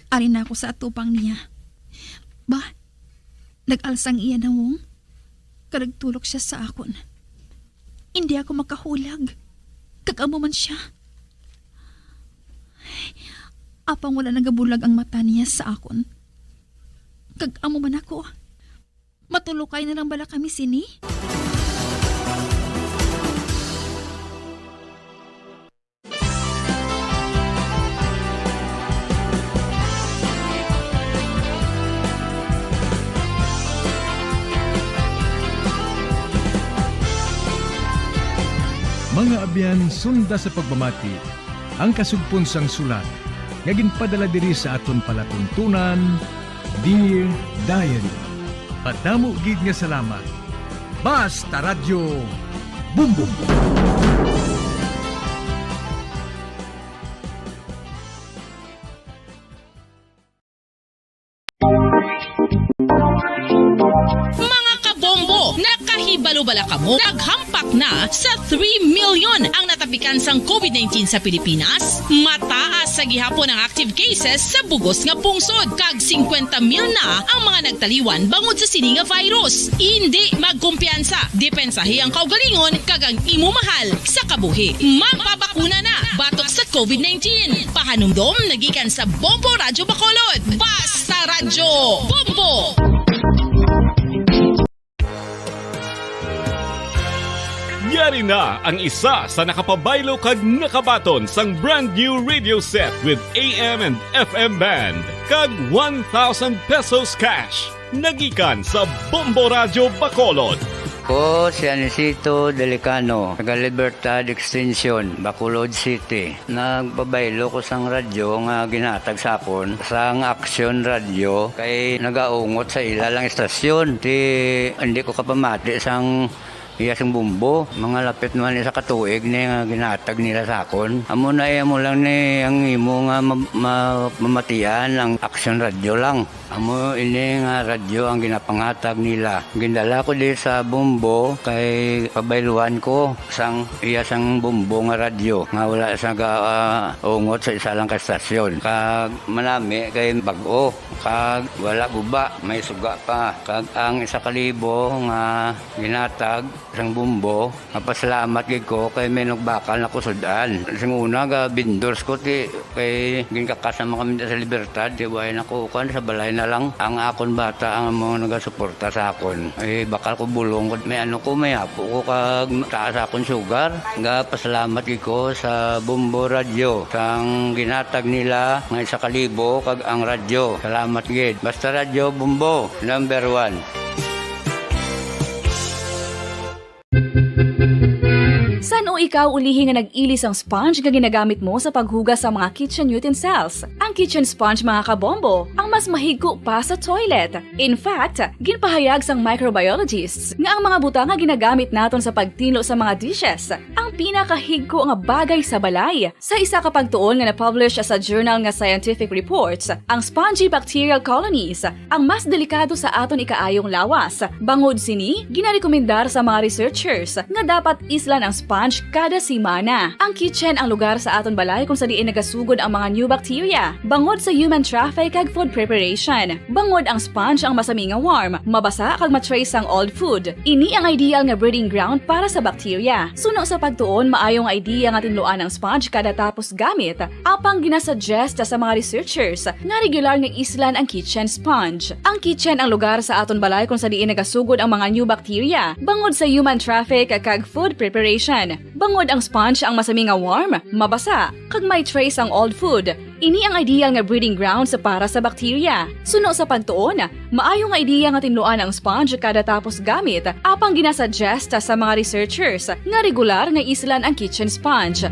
Ari na ako sa atupang niya. Ba, nag-alsa ang iya nawong, kag nagtulok siya sa akon. Hindi ako makahulag, kag amo man siya. Apang wala nagabulag ang mata niya sa akon, kag amo man ako. Matulokay na lang bala kami sini? Mga abyan, sunda sa pagpamati ang kasugpon sang sulat nga ginpadala diri sa aton palatuntunan, Dear Diary. Madamo gid nga salamat. Basta Radyo, Bumbong. Mga kabombo, nakahibalo bala kamo? Naghampak na sa three million ang natapikan sang covid nineteen sa Pilipinas. Mataas sa gihapon ang active cases sa bugos nga pungsod, kag singkwenta mil na ang mga nagtaliwan bangod sa sini nga virus. Indi magkumpiyansa, depensahi ang kaugalingon kag ang imo mahal sa kabuhi. Magpabakuna na batok sa covid nineteen. Pahanumdom nagikan sa Bombo Radyo Bacolod. Basta Radyo Bombo! Yari na ang isa sa nakapabaylo kag nakabaton sang brand new radio set with A M and F M band kag one thousand pesos cash. Nagikan sa Bombo Radyo Bacolod. Ko si Anisito Delicano, taga Libertad Extension, Bacolod City. Nagpabaylo ko sang radyo nga ginhatag sa akon sang Action Radio kay nagaungot sa ila lang istasyon. Ti, hindi ko kapamati sang iya sing bombo. Mga lapit naman isa ka tuig ni nga ginhatag nila sa akon. Amo na, eh, amo lang ni ang imo nga ma-, ma-, mamatian ang Action Radio lang. Amo ini nga radyo ang ginapanghatag nila. Gindala ko di sa bombo kay pabayluhan ko sang iya sang bombo nga radyo nga wala sa ga-, ah, ungot sa isa lang ka estasyon. Kag manami kay bag-o, kag wala guba, may suga pa. Kag ang isa ka libo nga ginhatag sang bombo, mapasalamat gid ko kay may nagbakal na ko sud-an. Sing una, ga vendors ko, ti, kay ginkakas naman kami sa Libertad, ti, way na ko, kuwan, sa balay na lang. Ang akon bata ang mga nagasuporta sa akon. Eh, bakal ko bulong ko, may ano ko, may apo ko, kag taas akon sugar. Ga pasalamat gid ko sa Bombo Radyo, sang ginhatag nila nga isa ka libo, kag ang radyo. Salamat gid. Basta Radyo Bombo, number one. San-o ikaw ulihi nga nag-ili sang sponge nga ginagamit mo sa paghugas sa mga kitchen utensils? Ang kitchen sponge, mga kabombo, ang mas mahigko pa sa toilet. In fact, ginpahayag sang microbiologists nga ang mga butang nga ginagamit naton sa pagtinlo sa mga dishes ang pinakahigko nga bagay sa balay. Sa isa ka pagtuon nga na-publish sa journal nga Scientific Reports, ang spongy bacterial colonies ang mas delikado sa aton ikaayong lawas. Bangod sini, ginarekomendar sa mga researchers nga dapat islan ang sponge kada semana. Ang kitchen ang lugar sa aton balay kung sa diin nagasugod ang mga new bacteria, bangod sa human traffic kag food preparation. Bangod ang sponge ang masami nga warm, mabasa kag ma-trace ang old food. Ini ang ideal nga breeding ground para sa bacteria. Suno sa pagtuon, maayo nga idea nga tinluan ang sponge kada tapos gamit, apang ginasuggest sa mga researchers nga regular nga islan ang kitchen sponge. Ang kitchen ang lugar sa aton balay kung sa diin nagasugod ang mga new bacteria, bangod sa human traffic kag food preparation. Bangod ang sponge ang masami nga warm, mabasa, kag may trace ang old food. Ini ang ideal nga breeding grounds para sa bacteria. Suno sa pagtuon, maayo nga idea nga tinluan ang sponge kada tapos gamit, apang ginasuggest sa mga researchers nga regular nga islan ang kitchen sponge.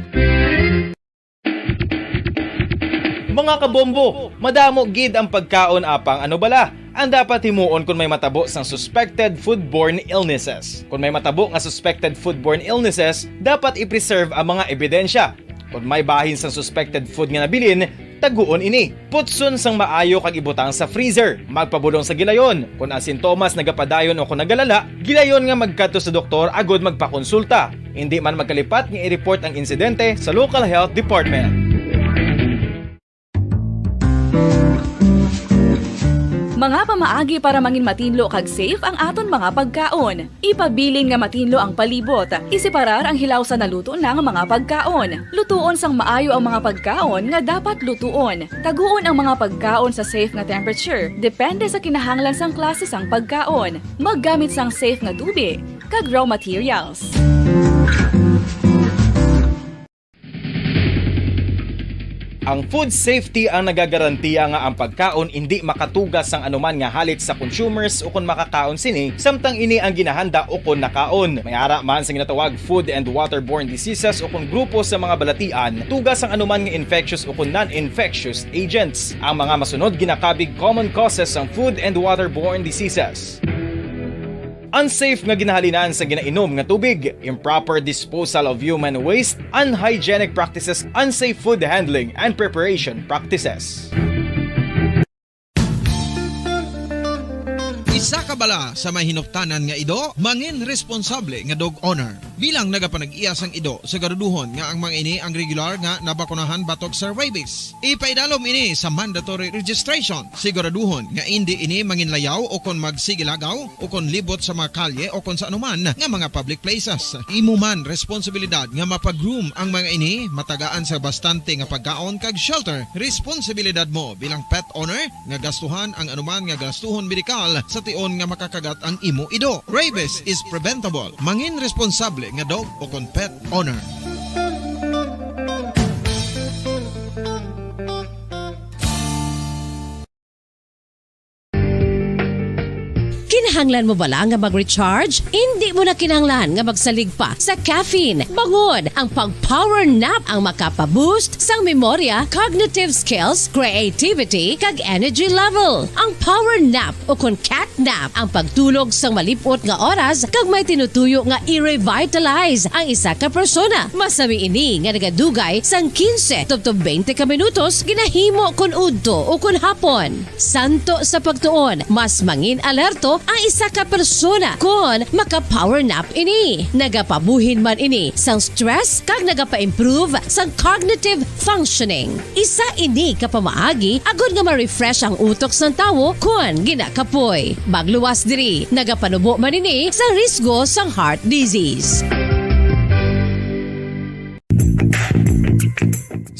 Mga kabombo, madamo gid ang pagkaon, apang ano bala ang dapat himuon kon may matabo sang suspected foodborne illnesses? Kon may matabo nga suspected foodborne illnesses, dapat i-preserve ang mga ebidensya. Kon may bahin sang suspected food nga nabilin, taguon ini. Putson sang maayo kag ibutang sa freezer. Magpabulong sa gilayon. Kon ang sintomas nagapadayon o kon nagalala, gilayon nga magkadto sa doktor agud magpakonsulta. Indi man magkalipat nga i-report ang insidente sa local health department. Mga pamaagi para mangin matinlo kag safe ang aton mga pagkaon. Ipabilin nga matinlo ang palibot. Iseparar ang hilaw sa naluto na nga mga pagkaon. Lutuon sang maayo ang mga pagkaon nga dapat lutuon. Taguon ang mga pagkaon sa safe nga temperature, depende sa kinahanglan sang klase sang pagkaon. Maggamit sang safe nga tubi kag raw materials. Ang food safety ang nagagarantiya nga ang pagkaon indi makatuga sang anuman nga halit sa consumers ukon makakaon sini, samtang ini ang ginahanda ukon nakaon. May ara man sa ginatawag food and waterborne diseases ukon grupo sa mga balatian, tuga sang anuman nga infectious ukon non-infectious agents. Ang mga masunod ginakabig common causes sang food and waterborne diseases. Unsafe nga ginahalinan sa ginainom nga tubig, improper disposal of human waste, unhygienic practices, unsafe food handling and preparation practices. Isa ka bala sa may hinuktanan nga ido, mangin responsable nga dog owner. Bilang nagapanag-iya sang ido, siguraduhon nga ang mga ini ang regular nga nabakunahan batok sa rabies. Ipaidalom ini sa mandatory registration. Siguraduhon nga indi ini manginlayaw o kon magsigilagaw o kon libot sa mga kalye o kon sa anuman nga mga public places. Imo man responsibilidad nga mapag-groom ang mga ini, matagaan sa bastante nga pagkaon kag shelter. Responsibilidad mo bilang pet owner nga gastuhan ang anuman nga gastuhon medikal sa tion nga makakagat ang imo ido. Rabies is preventable. Mangin responsable nga dog o kon pet owner. Kinahanglan mo bala nga mag-recharge? Indi mo na kinahanglan nga magsalig pa sa caffeine, bangod ang pag-power nap ang makapa-boost sang memorya, cognitive skills, creativity, kag energy level. Ang power nap, o kon cat nap, ang pagtulog sang malip-ot nga oras kag may tinutuyo nga i-revitalize ang isa ka persona. Masami ini nga nagadugay sang quince tubtob twenty ka minutos, ginahimo kon udto o kon hapon. Santo sa pagtuon, mas mangin alerto ang isa ka persona kon maka-power nap ini. Nagapabuhin man ini sang stress kag nagapa-improve sang cognitive functioning. Isa ini ka pamaagi agod nga ma-refresh ang utok sang tawo kon ginakapoy. Magluwas diri, nagapanubo man ini sa risgo sang heart disease.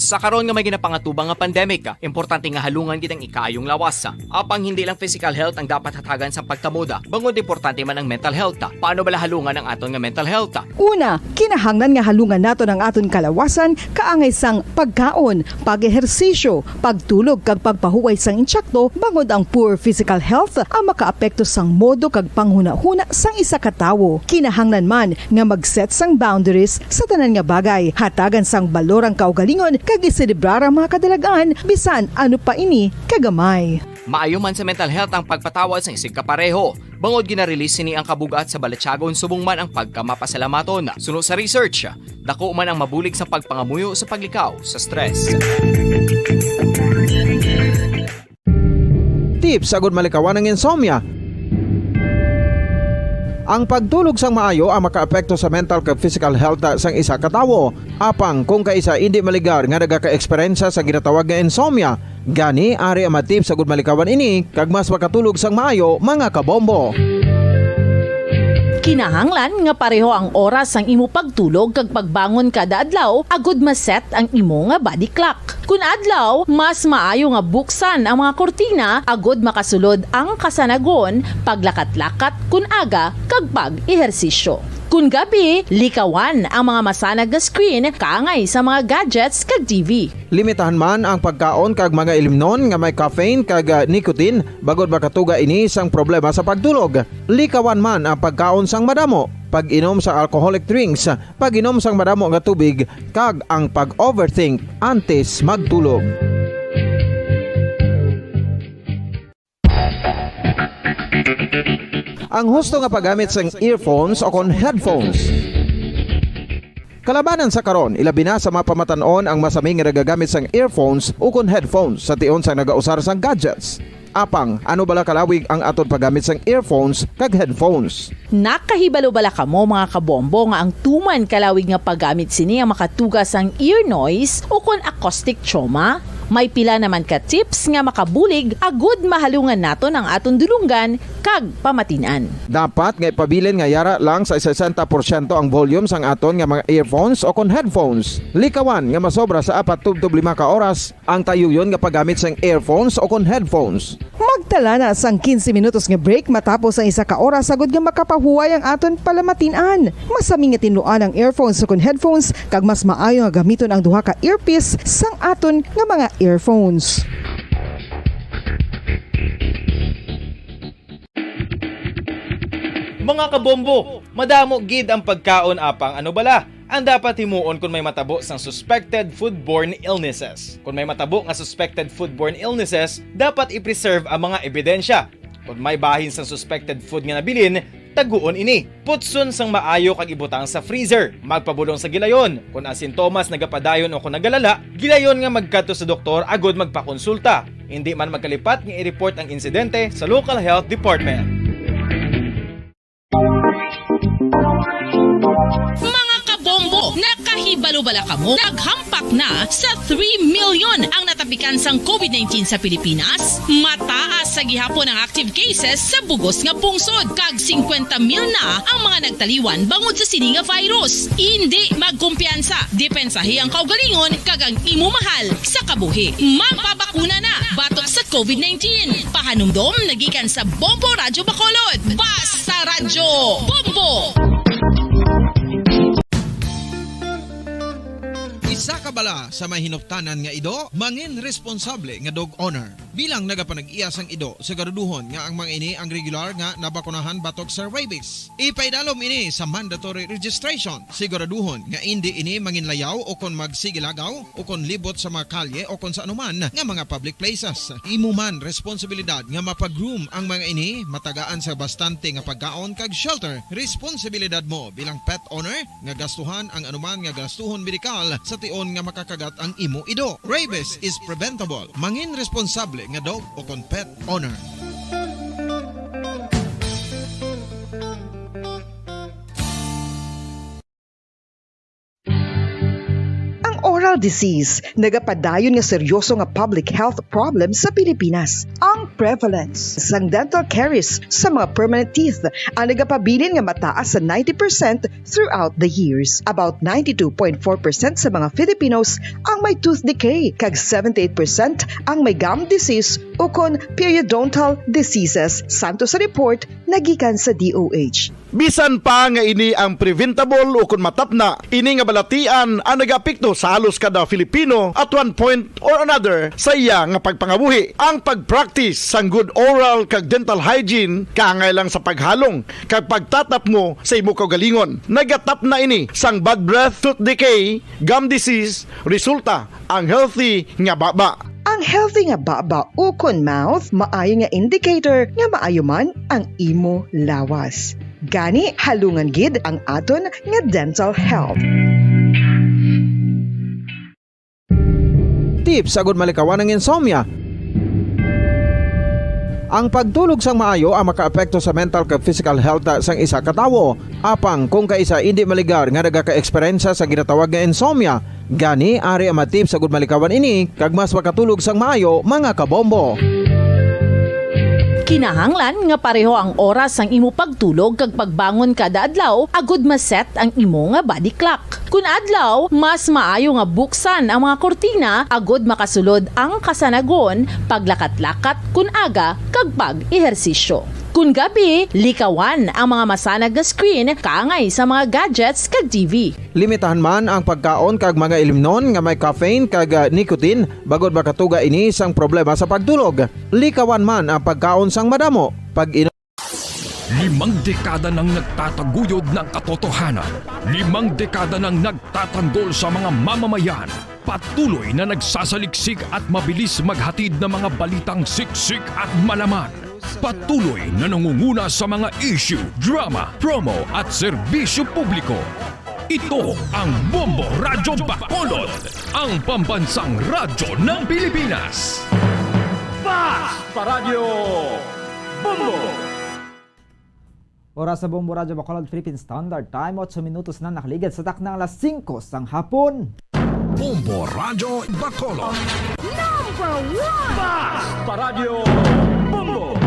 Sa karon nga may ginapangatubang nga pandemic, importante nga halungan gid ang ikaayong lawas. Apang hindi lang physical health ang dapat hatagan sa pagkamoda, bangod importante man ang mental health. Paano bala halungan ang aton nga mental health? Una, kinahanglan nga halungan naton ang aton kalawasan kaangay sang pagkaon, pag-ehersisyo, pagtulog, kag pagpahuway sang insakto, bangod ang poor physical health ang makaapekto sang modo kag panghunahuna sang isa ka tawo. Kinahanglan man nga mag-set sang boundaries sa tanan nga bagay, hatagan sang balor ang kaugalingon, kag iselebrar ang mga kadalag-an, bisan ano pa ini kagamay. Maayo man sa mental health ang pagpatawad sang isigkapareho, bangod gina-release sini ang kabug-at sa balatyagon subong man ang pagkamapasalamaton. Suno sa research, dako man ang mabulig sa pagpangamuyo sa paglikaw sa stress. Tips agud malikawan ang insomnia. Ang pagtulog sang maayo ang makaapekto sa mental kag physical health sang isa ka tawo. Apang kung kaisa indi maligar nga nagaka-eksperyensya sa ginatawag nga insomnia, gani ari ang mga tips agud malikawan ini kag mas makatulog sang maayo, mga kabombo. Kinahanglan nga pareho ang oras sang imo pagtulog kag pagbangon kada adlaw agud ma-set ang imo nga body clock. Kun adlaw, mas maayo nga buksan ang mga kurtina agud makasulod ang kasanagon, paglakat-lakat kun aga, kag pag-ehersisyo. Kun gabi, likawan ang mga masanag nga screen kaangay sa mga gadgets kag T V. Limitahan man ang pagkaon kag mga ilimnon nga may caffeine kag, ah, nicotine, bangod makatuga ini sang problema sa pagtulog. Likawan man ang pagkaon sang madamo, pag-inom sa alcoholic drinks, pag-inom sang madamo nga tubig, kag ang pag-overthink antes magtulog. Ang husto nga paggamit sang earphones o kon headphones. Kalabanan sa karon, ilabi na sa mga pamatan-on ang masami nga nagagamit sang earphones o kon headphones sa tion sang nagausar sang gadgets. Apang, ano bala kalawig ang aton paggamit sang earphones kag headphones? Nakahibalo bala kamo, mga kabombo, nga ang tuman kalawig nga paggamit sini ang makatuga sang ear noise o kon acoustic trauma? May pila naman ka tips nga makabulig agud mahalungan naton ang aton dulonggan kag pamatin-an. Dapat nga ipabilin nga yara lang sa sesenta porsyento ang volume sang aton nga mga earphones o kon headphones. Likawan nga masobra sa apat tubtob lima ka oras ang tayuyon nga paggamit sang earphones o kon headphones. Magtala na sang quince minutos nga break matapos ang isa ka oras agud nga makapahuway ang aton palamatin-an. Masami nga tinluan ang earphones o kon headphones, kag mas maayo nga gamiton ang duha ka earpiece sang aton nga mga earphones. Mga kabombo, madamo gid ang pagkaon, apang ano bala ang dapat himuon kon may matabo sang suspected foodborne illnesses? Kon may matabo nga suspected foodborne illnesses, dapat i-preserve ang mga ebidensya. Kon may bahin sang suspected food nga nabilin, taguon ini. Putson sang maayo kag ibutang sa freezer. Magpabulong sa gilayon. Kon ang sintomas nagapadayon o kon nagalala, gilayon nga magkadto sa doktor agud magpakonsulta. Indi man magkalipat nga i-report ang insidente sa local health department. Mga kabombo, nakahibalo bala kamo? Naghampak na sa three million ang natapikan sang covid nineteen sa Pilipinas. Mataas sa gihapon ang active cases sa bugos nga pungsod, kag singkwenta mil na ang mga nagtaliwan bangod sa sini nga virus. Indi magkumpiyansa, depensahi ang kaugalingon kag ang imo mahal sa kabuhi. Magpabakuna na batok sa covid nineteen. Pahanumdom nagikan sa Bombo Radyo Bacolod. Basta Radyo Bombo! Isa ka Bala sa may hinuptanan nga ido, mangin responsable nga dog owner. Bilang nagapanag-iya sang ido, siguraduhon nga ang mga ini ang regular nga nabakunahan batok sa rabies. Ipaidalom ini sa mandatory registration. Siguraduhon nga indi ini manginlayaw o kon magsigilagaw o kon libot sa mga kalye o kon sa anuman nga mga public places. Imo man responsibilidad nga mapagroom ang mga ini, matagaan sa bastante nga pagkaon kag shelter. Responsibilidad mo bilang pet owner nga gastuhan ang anuman nga gastuhon medikal sa tion nga makakagat ang imo ido. Rabies is preventable. Mangin responsable nga dog o kon pet owner. Ang oral disease nagapadayon nga seryoso nga public health problem sa Pilipinas. Ang prevalence sang dental caries sa mga permanent teeth ang nagapabilin nga mataas sa ninety percent throughout the years. About ninety-two point four percent sa mga Filipinos ang may tooth decay, kag seventy-eight percent ang may gum disease ukon periodontal diseases, santo sa report nga gikan sa D O H. Bisan pa nga ini ang preventable ukon matapna, ini nga balatian ang nagaapekto sa halos kada Filipino at one point or another sa iya nga pagpangabuhi. Ang pag-practice sang good oral kag dental hygiene kaangay lang sa paghalong kag pagtatapmo sa imo kaugalingon. Nagatapna ini sang bad breath, tooth decay, gum disease, resulta ang healthy nga baba. Ang healthy nga baba ukon mouth maayo nga indicator nga maayo man ang imo lawas. Gani, halungan gid ang aton nga dental health. Tips agud malikawan ang insomnia. Ang pagtulog sang maayo ang makaapekto sa mental kag physical health sang isa ka tawo. Apang kung kaisa indi maligar nga nagaka-eksperyensya sa ginatawag nga insomnia, gani ari ang mga tips agud malikawan ini kag mas makatulog sang maayo, mga kabombo. Kinahanglan nga pareho ang oras sang imo pagtulog kag pagbangon kada adlaw agud ma-set ang imo nga body clock. Kun adlaw, mas maayo nga buksan ang mga kurtina agud makasulod ang kasanagon, paglakat-lakat kun aga, kag pag-ehersisyo. Kun gabi, likawan ang mga masanag nga screen kaangay sa mga gadgets kag T V. Limitahan man ang pagkaon kag mga ilimnon nga may caffeine kag, ah, nicotine, bangod makatuga ini sang problema sa pagtulog. Likawan man ang pagkaon sang madamo, pag-inom Limang dekada nang nagtataguyod ng katotohanan. Limang dekada nang nagtatanggol sa mga mamamayan. Patuloy na nagsasaliksik at mabilis maghatid ng mga balitang siksik at malaman. Patuloy na nangunguna sa mga issue, drama, promo at serbisyo publiko. Ito ang Bombo Radyo Bacolod, ang pambansang radyo ng Pilipinas. Fast Paradyo Bombo! Oras sa Bombo Radyo Bacolod, Philippine Standard Time, otso minutos na nakaligad sa taknang alas singko sang hapon. Bombo Radyo Bacolod. Number one! Fast Paradyo Bombo!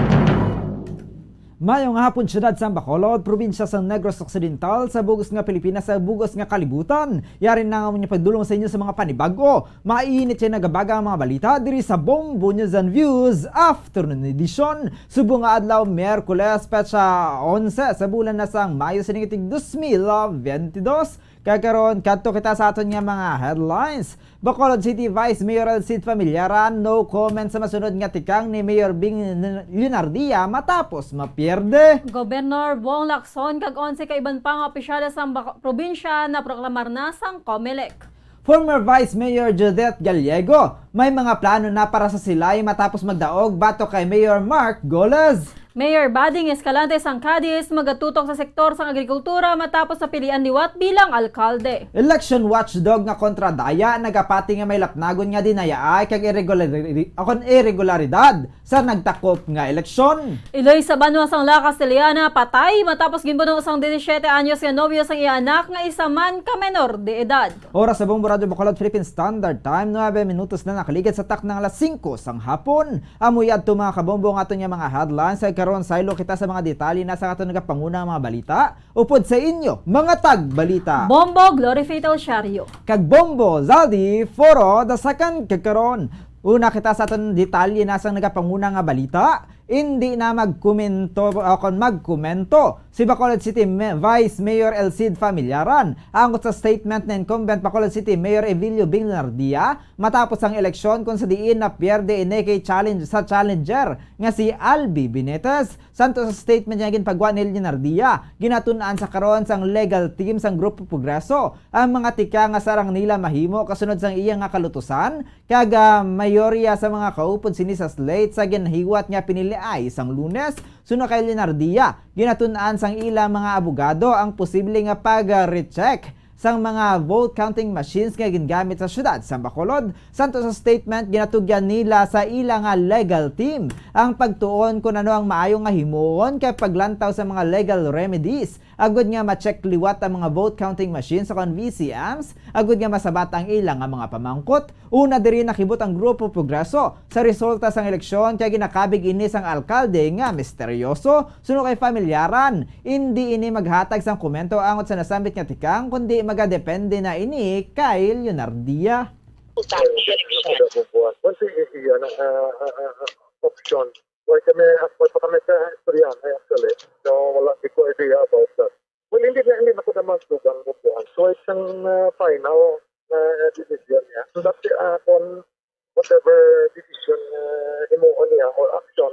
Mayong hapon, siyudad sang Bacolod, probinsya sang Negros Occidental, sa bug-os nga Pilipinas, sa bug-os nga kalibutan. Yari na nga amon pagdulong sa inyo sa mga panibag-o, mainit kag nagabaga nga mga balita diri sa Bombo News and Views Afternoon Edition. Subong nga adlaw, Miyerkules, petsa onse sa bulan na sang Mayo sa tig dos mil biyente dos. Kag karon, kadto kita sa aton nga mga headlines. Bacolod City Vice Mayor Alcide Familiaran, no comment sa masunod nga tikang ni Mayor Bing Leonardia matapos mapierde. Gobernador Bong Lacson kag onse ka iban pa nga opisyales sang Bac-, probinsya naproklamar na sang Comelec. Former Vice Mayor Judith Gallego, may mga plano na para sa Silay matapos magdaog batok kay Mayor Mark Goles. Mayor Bading Escalante sang Cadiz magatutok sa sektor sang agrikultura matapos napilian liwat bilang alkalde. Election watchdog nga Kontradaya nagapati nga may lapnagon nga dinayaay kag irregulari-, akon irregularidad sa nagtakop nga eleksyon. Iloy sa banwa sang La Castellana patay matapos ginbuno sang disisiete anyos nga nobyo sang iya anak nga isa man ka menor de edad. Oras sa Bombo Radyo Bacolod, Philippine Standard Time, nuebe minutos na nakaligad sa taknang alas singko sang hapon. Amo yadto, mga kabombo, ang aton nga mga headlines. Kag karon, saylo kita sa mga detalye na sa aton nagapanguna nga mga balita. Upod sa inyo, mga tagbalita. Bombo Glory Fatal Shario. Kag Bombo Zaldi Foro the second. Kag karon, una kita sa aton detalye na sang nagapanguna nga balita. Indi na magkomento o kon magkomento si Bacolod City Ma-, Vice Mayor El Cid Familiaran angkon sa statement ni incumbent Bacolod City Mayor Evilio Bing Lunardia matapos ang eleksyon, kung sa diin napierde ini kay challenge sa challenger nga si Albi Benitez. Santo sa statement nga ginpagwa ni Lunardia, ginatun-an sa karon sang legal team sang Grupo Progreso ang mga tikang nga sarang nila mahimo kasunod sang iya nga kalutusan, kag, ah, mayorya sa mga kaupod sini sa slate sa ginhiwat nga piniliay sang Lunes. Suno kay Lunardia, ginatun-an sang ilang mga abogado ang posible nga pag-recheck sang mga vote counting machines nga gingamit sa siyudad sa Bacolod. Santo sa statement, ginatugyan nila sa ila nga legal team ang pagtuon kung ano ang maayo nga himuon kay paglantaw sa mga legal remedies agud nga ma-check liwat ang mga vote counting machines o kon V C Ms, agud nga masabat ang ila nga mga pamangkot. Una diri nakibot ang Grupo Progreso sa resulta sang eleksyon kay ginakabig ini sang alkalde nga misteryoso. Suno kay Familiaran, indi ini maghatag sang komento angot sa nasambit nga tikang, kundi magadepende na ini kay Lunardia. Well, sige, sige, yan ang, ah, ah, ah, ah, option. Wala kami, wala pa kami sa istorya, eh, actually. So, wala, di ko idea about that. Well, hindi na, hindi na ko naman dugang mo po. So, isang, ah, final na decision niya. So, that's, ah, kung whatever decision, ah, himuon niya or action,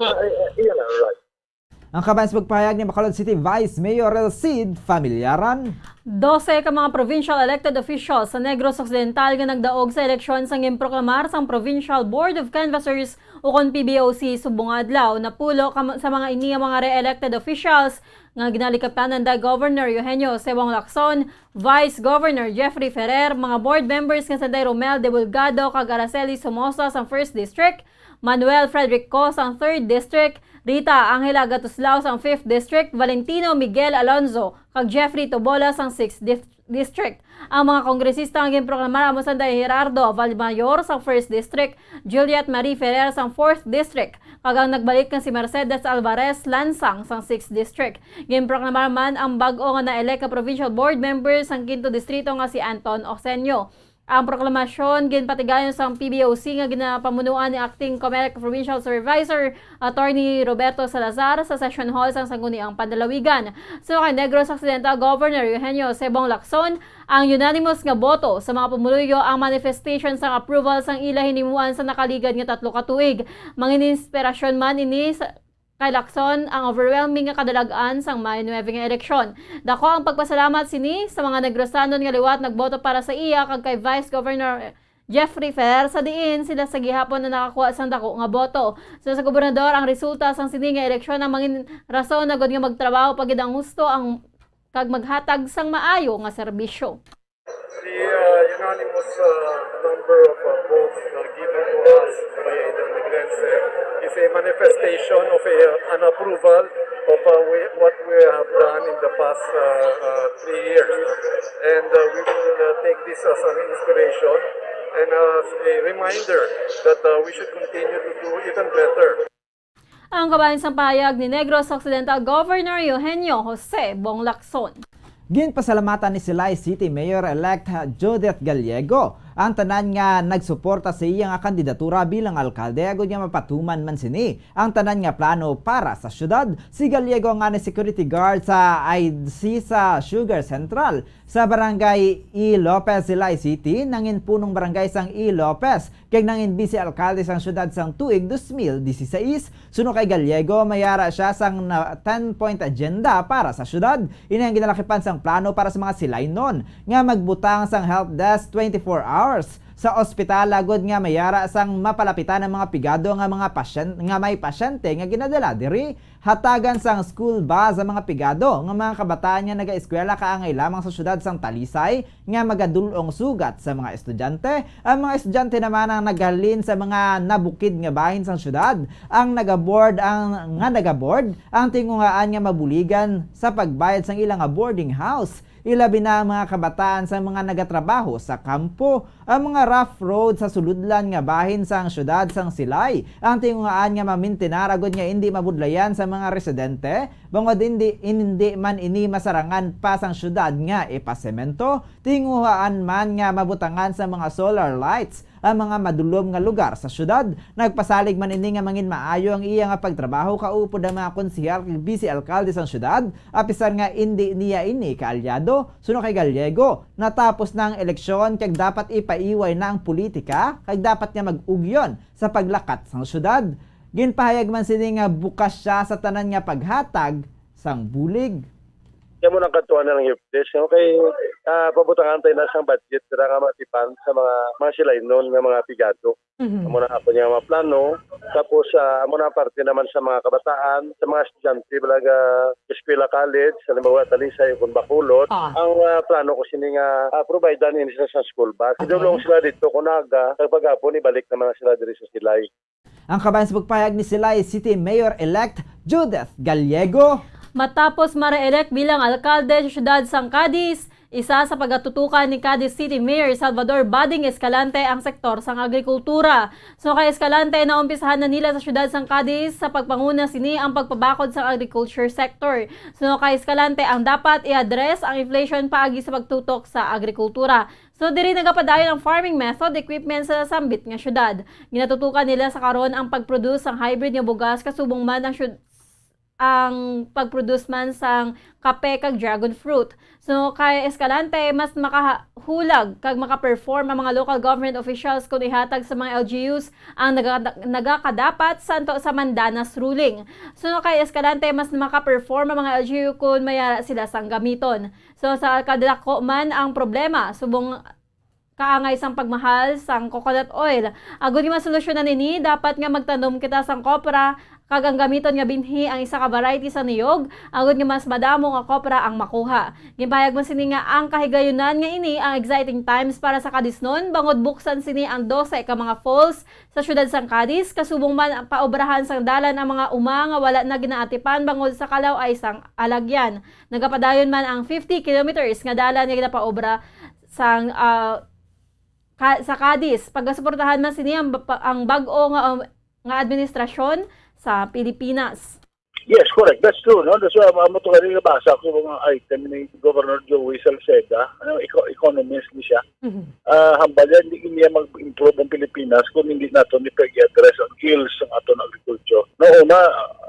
ah, eh, eh, iyan ang right. Ang kabayan sa pagpahayag ni Bacolod City Vice Mayor El Cid Familiaran. Dose ka mga provincial elected officials sa Negros Occidental nga nagdaog sa eleksyon sang ginproklamar sang Provincial Board of Canvassers ukon P B O C subong nga adlaw. Napulo ka ma-, sa mga ini nga mga re-elected officials nga ginalikapanan da Governor Eugenio Sebong Lacson, Vice Governor Jeffrey Ferrer, mga board members nga sanday Romel Debulgado kag Araceli Somoza sang First District, Manuel Frederick Co sang Third District, Rita Angela Gatuslao sang Fifth District, Valentino Miguel Alonzo kag Jeffrey Tobola sang Sixth Dif-, District. Ang mga kongresista nga ginproklamar amo sanday Gerardo Valmayor sang First District, Juliet Marie Ferrer sang Fourth District, kag ang nagbalik nga si Mercedes Alvarez Lansang sang Sixth District. Ginproklamar man ang bag-o nga na-elect nga provincial board member sang Quinto Distrito nga si Anton Osenio. Ang proklamasyon ginpatigayon sang P B O C nga ginapamunuan ni Acting Comelec Provincial Supervisor Attorney Roberto Salazar sa Session Hall sang Sangguniang Panlalawigan. Suno kay Negros Occidental Governor Eugenio Sebong Lacson, ang unanimous nga boto sa mga pumuluyo ang manifestation sang approval sang ila hinimuan sa nakaligad nga tatlo ka tuig. Mangin inspirasyon man ini sa kay Lacson ang overwhelming nga kadalag-an sang May nuebe nga eleksyon. Dako ang pagpasalamat sini sa mga Negrosanon nga liwat nagboto para sa iya kag kay Vice Governor Jeffrey Ferrer, sa diin sila sa gihapon ang nakakuha sang dako nga boto. Sa, sa gobernador, ang resulta sang sini nga eleksyon ang mangin rason na gud nga magtrabaho pa gid ang husto ang, kag maghatag sang maayo nga serbisyo. The, uh, unanimous, uh, number of, uh, votes, uh, given to us by the Negrense is a manifestation of a, uh, an approval of, uh, we, what we have done in the past, uh, uh, three years. And, uh, we will, uh, take this as an inspiration and as a reminder that, uh, we should continue to do even better. Ang kabahin sang pahayag ni Negros Occidental Governor Eugenio Jose Bong Lacson. Ginpasalamatan ni Silay City Mayor-elect Judith Gallego ang tanan nga nagsuporta sa iya nga kandidatura bilang alkalde, agud nga mapatuman man sini ang tanan nga plano para sa syudad. Si Gallego, nga ni security guard sa I C sa Sugar Central, sa Barangay E. Lopez, Silay City, nangin punong barangay sang E. Lopez, kag nangin bise alkalde sang siyudad sang tuig dos mil disisais. Suno kay Gallego, may ara sia sang na ten-point agenda para sa siyudad. Ini ang ginalakipan sang plano para sa mga Silaynon nga magbutang sang help desk twenty-four hours sa ospital, agud nga may ara sang mapalapitan ang mga pigado nga mga pasyen-, nga may pasyente nga ginadala diri. Hatagan sang school bus sa mga pigado nga mga kabataan nga nagaeskwela kaangay lamang sa siyudad sang Talisay nga magadul-ong sugat sa mga estudyante. Ang mga estudyante naman ang naghalin sa mga nabukid nga bahin sang siyudad, ang nagaboard ang, nga nagaboard ang tinguhaan nga mabuligan sa pagbayad sang ila nga boarding house. Ilabi na ang mga kabataan sa mga nagatrabaho sa kampo. Ang mga rough road sa suludlan nga bahin sang siyudad sang Silay ang tinguhaan nga mamintinar agud nga indi mabudlayan sa mga residente, bangod indi, indi man ini masarangan pa sang siyudad nga ipasemento. Tinguhaan man nga mabutangan sa mga solar lights ang mga madulom nga lugar sa syudad. Nagpasalig man ini nga mangin maayo ang iya nga pagtrabaho kaupod ang mga konsehal kag vice alkalde sang syudad, apisar nga indi niya ini kaalyado. Suno kay Gallego, natapos na ang eleksyon kag dapat ipaiway na ang politika kag dapat nga mag-ugyon sa paglakat sang syudad. Ginpahayag man sini nga bukas siya sa tanan nga paghatag sang bulig. Kaya mo nang kadtuan na ng help desk, no? Kay, ah, pabutangan tayo na sang budget, dira nga matipan sa mga, mga silainon nga mga pigado. Mhm. Amo na ako niya mga plano. Tapos, ah, amo na ang parte naman sa mga kabataan, sa mga estudyante, balaga eskwela, college, halimbawa, Talisay, kung Bacolod. Ah. Ang, ah, plano ko sini nga, ah, providean ini sila sa school bus. Okay. Idulong sila dito kung aga, kag paghapon, ibalik naman na sila diri sa Silay. Ang kabahin sa pagpahayag ni Silay City Mayor-elect Judith Gallego. Matapos ma-re-elect bilang alkalde sa siyudad sang Cadiz, isa sa pagatutukan ni Cadiz City Mayor Salvador Bading Escalante ang sektor sang agrikultura. Suno kay Escalante, naumpisahan na nila sa siyudad sang Cadiz sa pagpanguna sini ang pagpabakod sang agriculture sector. Suno kay Escalante, ang dapat i-address ang inflation paagi sa pagtutok sa agrikultura. So, diri nagapadayon ang farming method equipment sa sambit nga syudad. Ginatutukan nila sa karon ang pag-produce sang hybrid nga bugas, kasubong man ang syud-, ang pag-produce man sang kape kag dragon fruit. So, kay Escalante, mas makahulag kag maka-perform ang mga local government officials kung ihatag sa mga L G Us ang naga-, nagakadapat santo sa Mandanas ruling. So, kay Escalante, mas maka-perform ang mga L G U kung mayara sila sang gamiton. So, sa kadako man ang problema, subong kaangay sang pagmahal sang coconut oil. Agod nga masolusyonan ini, dapat nga magtanom kita sang kopra, kag ang gamiton nga binhi ang isa ka variety sa niyog, agod nga mas madamo nga kopra ang makuha. Ginpahayag man sini nga ang kahigayunan nga ini ang exciting times para sa Cadiznon, bangod buksan sini ang dose ka mga falls sa siyudad sang Cadiz, kasubong man ang paobrahan sang dalan ang mga uma nga wala na ginaatipan bangod sa kalaw-ay sang alagyan. Nagapadayon man ang fifty kilometers nga dalan nga ginapaobra sang, ah, ka-, sa Cadiz. Pagasuportahan man sini ang ba-, ang bag-o nga, um, nga administrasyon sa Pilipinas. Yes, correct. That's true, no? That's why amo to kanina nabasa ko mga item ni Governor Joey Salceda, ano, eco-, economist ni siya. Mhm. Ah, hambal niya, hindi niya mag-improve ang Pilipinas kung hindi nato ni pag-address ang ills sa aton agriculture. No, una,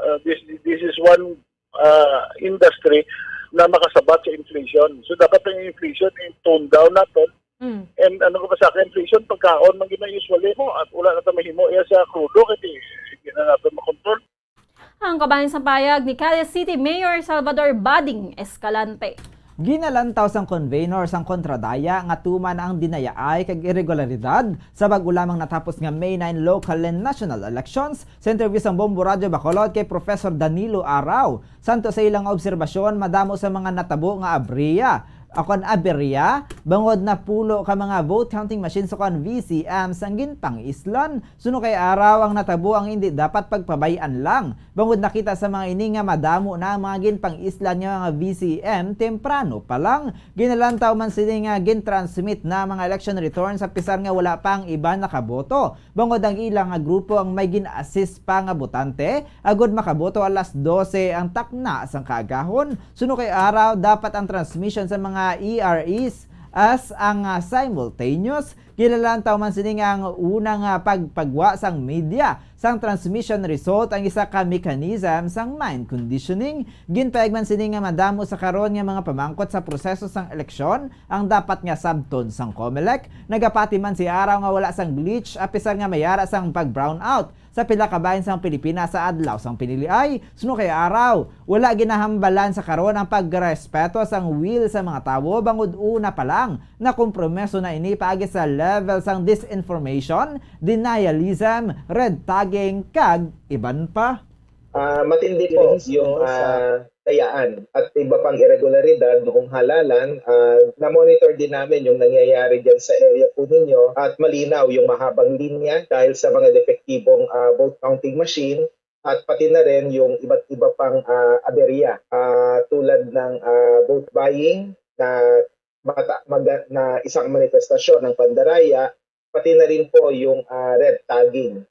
ah, this, this is one, ah, industry na makasabat sa inflation. So, dapat ang inflation i-tone down naton. Mm. And ano ko pa sa akin, inflation, pagkaon man gina usually mo, at wala na ta mahimo iya sa krudo, kay di, di na naton makontrol. Ang kabahin sa payag ni Cadiz City Mayor Salvador Bading Escalante. Ginalantaw sang convenor sang Kontra Daya nga tuman ang dinayaay kag iregularidad sa bag-o lamang natapos nga May nine local and national elections. Sa interview sang Bombo Radyo Bacolod kay Professor Danilo Araw, santo sa ilang obserbasyon, madamo sa mga natabo nga abriya, o kon aberya, bangod napulo ka mga vote counting machines o kon V C Ms ang ginpang-islan. Suno kay Araw, ang natabo ang indi dapat pagpabay-an lang, bangod nakita sa mga ini nga madamo na ang mga ginpang-islan nga mga V C M temprano pa lang. Ginalantaw man sini nga gin-transmit na ang mga election returns, apisar nga wala pa ang iban nakaboto, bangod ang ila nga grupo ang may gin-assist pa nga botante, agod makaboto alas dose ang takna sang kaagahon. Suno kay Araw, dapat ang transmission sa mga E R Es ang, ah, simultaneous. Ginalantaw man sini nga ang unang, ah, pagpagwa sang media sang transmission result ang isa ka mechanism sang mind conditioning. Ginpahayag man sini nga madamo sa karon nga mga pamangkot sa proseso sang eleksyon ang dapat nga sabton sang Comelec. Nagapati man si Araw nga wala sang glitch, apisar nga mayara sang pag-brownout sa pila ka bahin sang Pilipinas sa adlaw sang piniliay. Suno kay Araw, wala ginahambalan sa karon ang pagrespeto sang will sa mga tawo, bangod una pa lang nakompromiso na ini paagi sa level sang disinformation, denialism, red tagging, kag iban pa. Ah, matindi po yung, ah, dayaan at iba pang irregularidad noong halalan. Ah, na-monitor din namin yung nangyayari dyan sa area po ninyo at malinaw yung mahabang linya dahil sa mga depektibong, ah, vote counting machine at pati na rin yung iba't iba pang, ah, aberya, ah, tulad ng, ah, vote buying na mata-, maga-, na isang manifestasyon ng pandaraya, pati na rin po yung, ah, red tagging.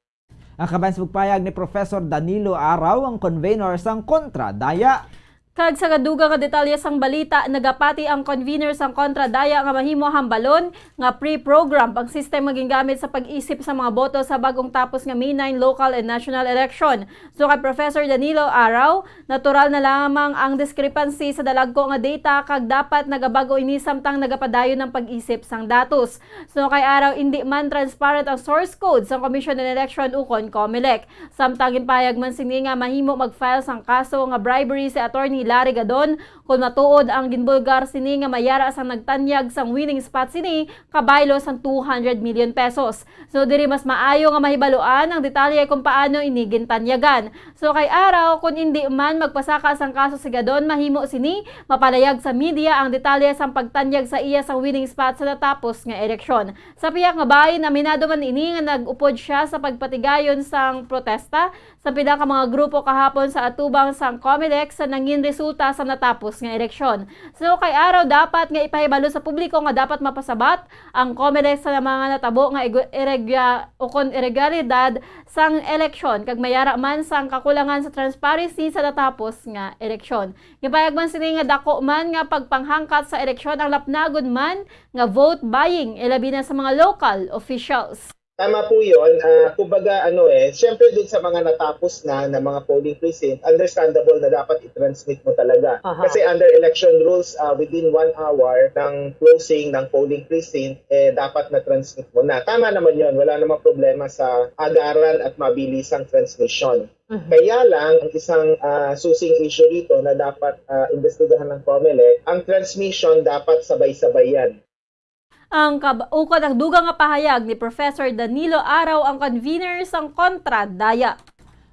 Ang kabahin sa pagpayag ni Professor Danilo Araw, ang convenor sang Kontra Daya. Kag sa kadugang nga detalye sang balita, nagapati ang convener sang Kontra Daya nga mahimo hambalon nga pre-program ang sistema nga gingamit sa pag-isip sa mga boto sa bag-ong tapos nga May nine local and national election. So kay Professor Danilo Araw, natural na lamang ang discrepancy sa dalagko nga data kag dapat nagabag-o ini samtang nagapadayon ang pag-isip sang datos. So kay Araw, indi man transparent ang source code sang Commission on Election ukon Comelec. Samtang ginpahayag man sini nga mahimo mag-file sang kaso nga bribery si Attorney Larry Gadon kon matuod ang ginbulgar sini nga may yara sang nagtanyag sang winning spot sini kabaylo sang two hundred million pesos. So diri mas maayo nga mahibaluan ang detalye kung paano ini gintanyagan. So kay Araw, kun indi man magpasaka sang kaso si Gadon, mahimo sini mapalayag sa media ang detalye sang pagtanyag sa iya sang winning spot sa natapos nga eleksyon. Sa pihak nga bahin, aminado man ini nga nag-upod sia sa pagpatigayon sang protesta sa pila ka mga grupo kahapon sa atubang sang Comelec sa nangin resulta sa natapos nga eleksyon. So kay Araw, dapat nga ipahibalo sa publiko nga dapat mapasabat ang Comelec sa mga natabo nga igu-, iregya-, o kon iregalidad sang eleksyon kag may yara man sang kakulangan sa transparency sa natapos nga eleksyon. Gipahayag man sini nga dako man nga pagpanghangkat sa eleksyon ang lapnagon man nga vote buying, ilabi na sa mga local officials. Tama po yun. Ah, kumbaga, ano eh, syempre dun sa mga natapos na, na mga polling precinct, understandable na dapat i-transmit mo talaga. Aha. Kasi under election rules, ah, within one hour ng closing ng polling precinct, eh, dapat na-transmit mo na. Tama naman yun. Wala namang problema sa agaran at mabilisang transmission. Mhm. Kaya lang, ang isang, ah, susing issue rito na dapat, ah, imbestigahan ng Comelec, ang transmission dapat sabay-sabay yan. Ang kab-, ukon ang dugang nga pahayag ni Professor Danilo Araw, ang convener sang Kontra Daya.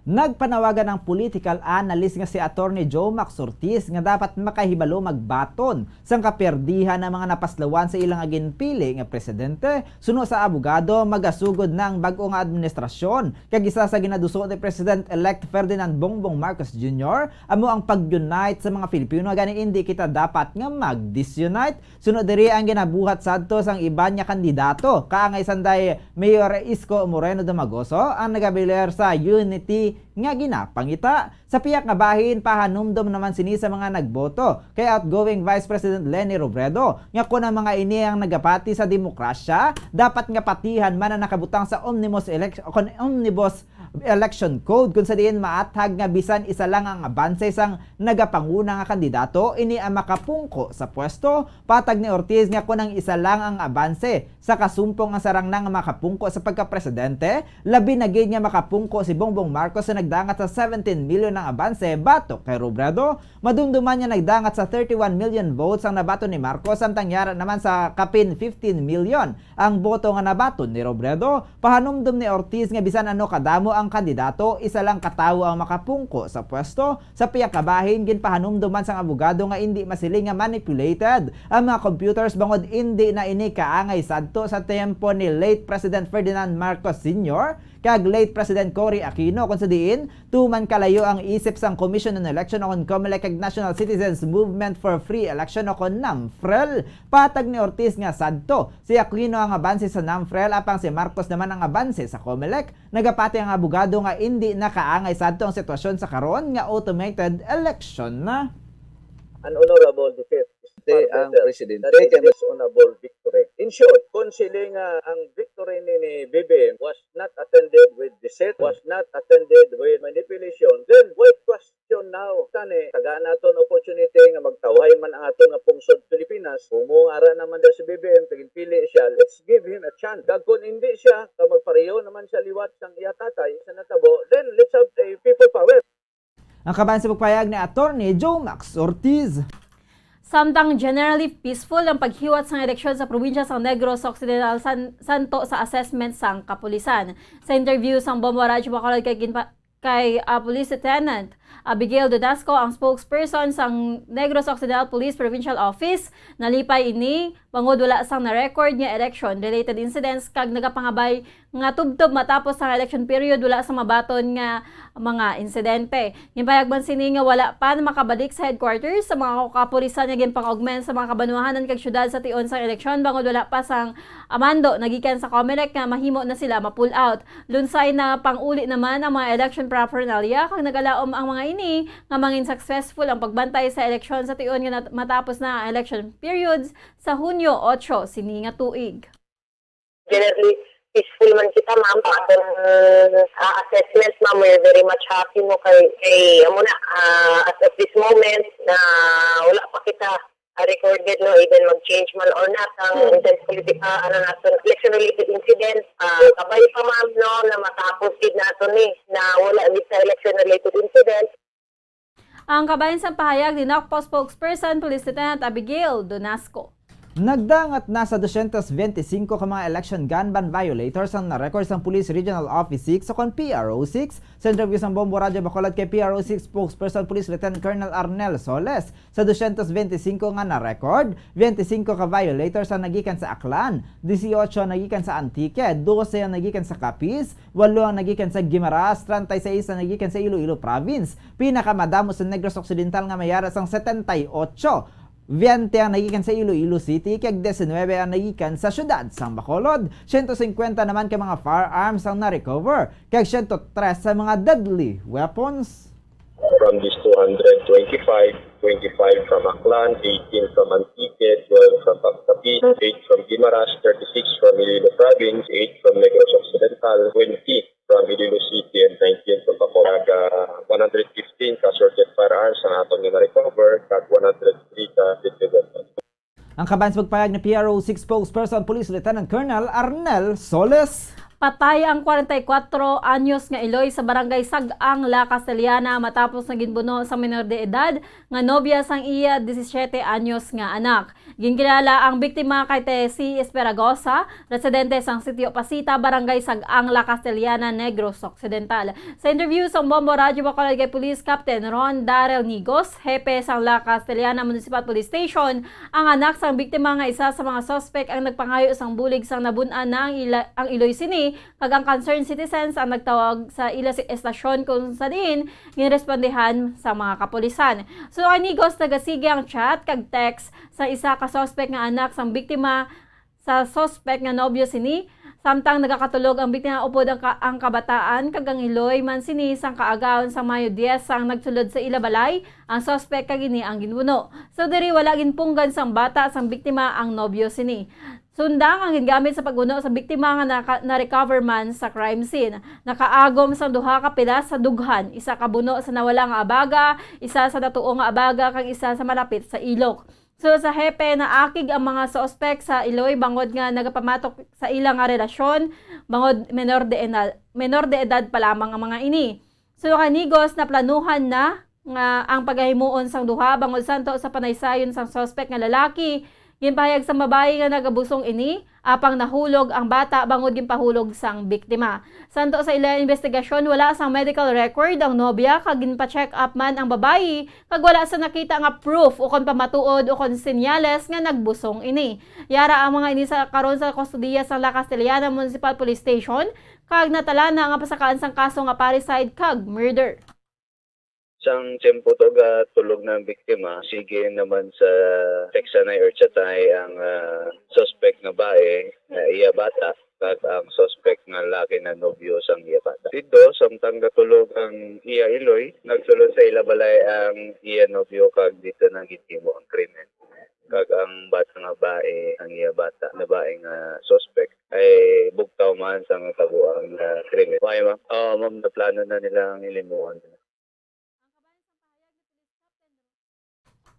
Nagpanawagan ang political analyst nga si Attorney Joe Max Ortiz nga dapat makahibalo magbaton sang kaperdihan ang mga napaslawan sa ila nga ginpili nga presidente, suno sa abogado, magasugod na ang bag-o nga administrasyon. Kag isa sa ginaduso ni President-elect Ferdinand Bongbong Marcos Junior amo ang pag-unite sa mga Filipino, gani indi kita dapat nga mag-disunite. Suno diri ang ginabuhat sadto sang iban nga kandidato, kaangay sanday Mayor Isko Moreno Domagoso ang nagabiler sa unity nga ginapangita. Sa pihak nga bahin, pahanumdom naman sini sa mga nagboto kay outgoing Vice President Leni Robredo nga kon ang mga ini ang nagapati sa demokrasya, dapat nga patihan man ang nakabutang sa omnibus elec-, kon omnibus election code, kung sa diin maathag nga bisan isa lang ang abanse sang nagapanguna nga kandidato, ini ang makapungko sa pwesto. Patag ni Ortiz nga kon ang isa lang ang abanse sa kasumpong ang sarang na nga makapungko sa pagkapresidente, labi na gid nga makapungko si Bongbong Marcos sa nagdangat sa seventeen million ang abanse batok kay Robredo. Madumduman nga nagdangat sa thirty-one million votes ang nabaton ni Marcos, samtang yara naman sa kapin fifteen million ang boto nga nabaton ni Robredo. Pahanumdom ni Ortiz nga bisan ano kadamo ang kandidato, isa lang ka tawo ang makapungko sa pwesto. Sa pihak nga bahin, ginpahanumdom man sang abogado nga indi masiling nga manipulated ang mga computers bangod indi na ini kaangay sadto sa tempo ni late President Ferdinand Marcos Senior kag late President Cory Aquino, kung sa diin tuman kalayo ang isip sang Commission on Election o kon Comelec kag National Citizens Movement for Free Election o kon NAMFREL. Patag ni Ortiz nga sadto si Aquino ang abanse sa NAMFREL apang si Marcos naman ang abanse sa Comelec. Nagapati ang abogado nga indi na kaangay sadto ang sitwasyon sa karon nga automated election na. An honorable defeat is far better than a dishonorable victory. In short, kung sila nga ang victory ni, ni B B M was not attended with deceit, was not attended with manipulation, then why question now? Tani, tagaan naton opportunity nga magtawhay man ang aton nga pungsod Pilipinas. Kung mo ara naman da si B B M, kag ginpili siya, let's give him a chance. Kag kung hindi siya, kag magpareho naman siya liwat sang iya tatay sa natabo, then let's have a people power. Ang kaban sa pagpayag ni Attorney Joe Max Ortiz. Samtang generally peaceful ang paghiwat sang eleksyon sa probinsya sang Negros Occidental san-, santo sa assessment sang kapulisan. Sa interview sang Bombo Radyo Bacolod kay ginpa-, kay, ah, Police Lieutenant Abigail Dodasco, ang spokesperson sang Negros Occidental Police Provincial Office, nalipay ini bangod wala sang na-record nga election-related incidents kag nagapangabay nga tubtob matapos ang election period, wala sa mabaton nga mga insidente. Ginpahayag man sini nga wala pa makabalik sa headquarters sa mga kapulisan nga ginpang-augment sa mga kabanwahanan kag syudad sa tion sang eleksyon bangod wala pa sang mando nagikan sa Comelec nga mahimo na sila ma-pull out. Lunsay na pang-uli naman ang mga election paraphernalia kag nagalaom ang mga Nga ini nga mangin successful ang pagbantay sa eleksyon sa tion nga nat-, matapos na ang election periods sa Hunyo otso sini nga tuig. Generally, peaceful man kita, ma'am. Sa aton, ah, assessment, ma'am, we're very much happy mo kay, kay, amo na, ah, as of this moment, na wala pa kita, ah, recorded, no, even mag-change man or not, ang Hmm. intense politika, ano naton, election-related incident. Ah, kabay pa, ma'am, no, na matapos gid nato ni, na wala gid sa election-related incident. Ang kabahin sang pahayag ni NACPO spokesperson Police Lieutenant Abigail Donasco. Nagdangat na sa dosyentos benti singko ka mga election gun ban violators ang na-record sang Police Regional Office six o kon P R O six. Sa interview sang Bombo Radyo Bacolod kay P R O six spokesperson Police Lieutenant Colonel Arnel Soles, sa dosyentos benti singko nga na-record, benti singko ka violators ang nagikan sa Aklan, disiotso ang nagikan sa Antique, dose ang nagikan sa Capiz, walo ang nagikan sa Guimaras, treinta y seis ang nagikan sa Iloilo Province. Pinakamadamo sa Negros Occidental nga may ara sang setenta y ocho. Veinte ang nagikan sa Iloilo City, kag diecinuebe ang nagikan sa siyudad sang Bacolod. Siyento singkwenta naman ka mga firearms ang na-recover, kag siyento tres sa mga deadly weapons. From these two hundred, twenty-five, twenty-five from Aklan, eighteen from Antique, twelve from Capiz, eight from Guimaras, thirty-six from Iloilo Province, eight from Negros Occidental, twenty from Iloilo City, and nineteen from Bacolod. Kag, ah, one hundred fifteen ka assorted firearms ang aton nga na-recover, kag one hundred three ka deadly weapons. Ang kabahin sa pagpahayag ni P R O six spokesperson Police Lieutenant Colonel Arnel Soles. Patay ang kwarenta y kwatro anyos nga iloy sa barangay Sag-ang, La Castellana, matapos nga ginbuno sa minor de edad nga nobya sang iya disisiete anyos nga anak. Ginkilala ang biktima kay Tessie Esperagosa, residente sang Sitio Pasita, Barangay Sag-ang, La Castellana, Negros Occidental. Sa interview sa Bombo Radyo Bacolod kay Police Captain Ron Darrell Nigos, hepe sang La Castellana Municipal Police Station, ang anak sang biktima nga isa sa mga suspek ang nagpangayo sang bulig sang nabun-an na ang ila-, ang iloy sini, kag ang concerned citizens ang nagtawag sa ila si estasyon kung sa diin ginrespondihan sa mga kapulisan. So, ang Nigos nagasige ang chat kag text sa isa ka suspek nga anak sang biktima sa suspek nga nobyo sini, samtang nagakatulog ang biktima upod ang ka-, ang kabataan kag ang iloy man sini sang kaagahon sa Mayo diyes sang nagsulod sa ila balay ang suspek kag ini ang ginbuno. So diri wala ginpunggan sang bata sang biktima ang nobyo sini. Sundang ang gingamit sa pagbuno sa biktima nga naka-, na-recover man sa crime scene. Nakaagom sang duha ka pilas sa dughan, isa ka buno sa nawala nga abaga, isa sa natuo nga abaga, kag isa sa malapit sa ilok. So, sa hepe, naakig ang mga suspek sa iloy bangod nga nagapamatok sa ila nga relasyon, bangod menor de enal-, menor de edad pa lamang ang mga ini. So, kay Nigos, naplanuhan na nga ang pagahimuon sang duha bangod santo sa panaysayon sang suspek nga lalaki. Ginpahayag sang babayi nga nagabusong ini, apang nahulog ang bata bangod ginpahulog sang biktima. Santo sa ila investigasyon, wala sang medical record ang nobya kag ginpa-check up man ang babayi kag wala sa nakita nga proof ukon pamatuod ukon senyales nga nagbusong ini. Yara ang mga ini sa karon sa kustodiya sang La Castellana Municipal Police Station kag natalana nga pasakaan sang kaso nga parricide kag murder. Sang tiyempo to gatulog na ang biktima, sige naman sa teksanay or chatay ang, ah, suspect nga bae nga iya bata kag ang suspect nga laki na nobyo sang iya bata. Didto, samtang gatulog ang iya iloy, nagsulod sa ila balay ang iya nobyo kag didto na gihimo ang krimen. Kag ang bata nga bae, ang iya bata na bae nga suspect, ay bugtaw man sa natabo ang, ah, krimen. Why, ma'am? Oo, ma'am, naplano na nila ang hinimuon.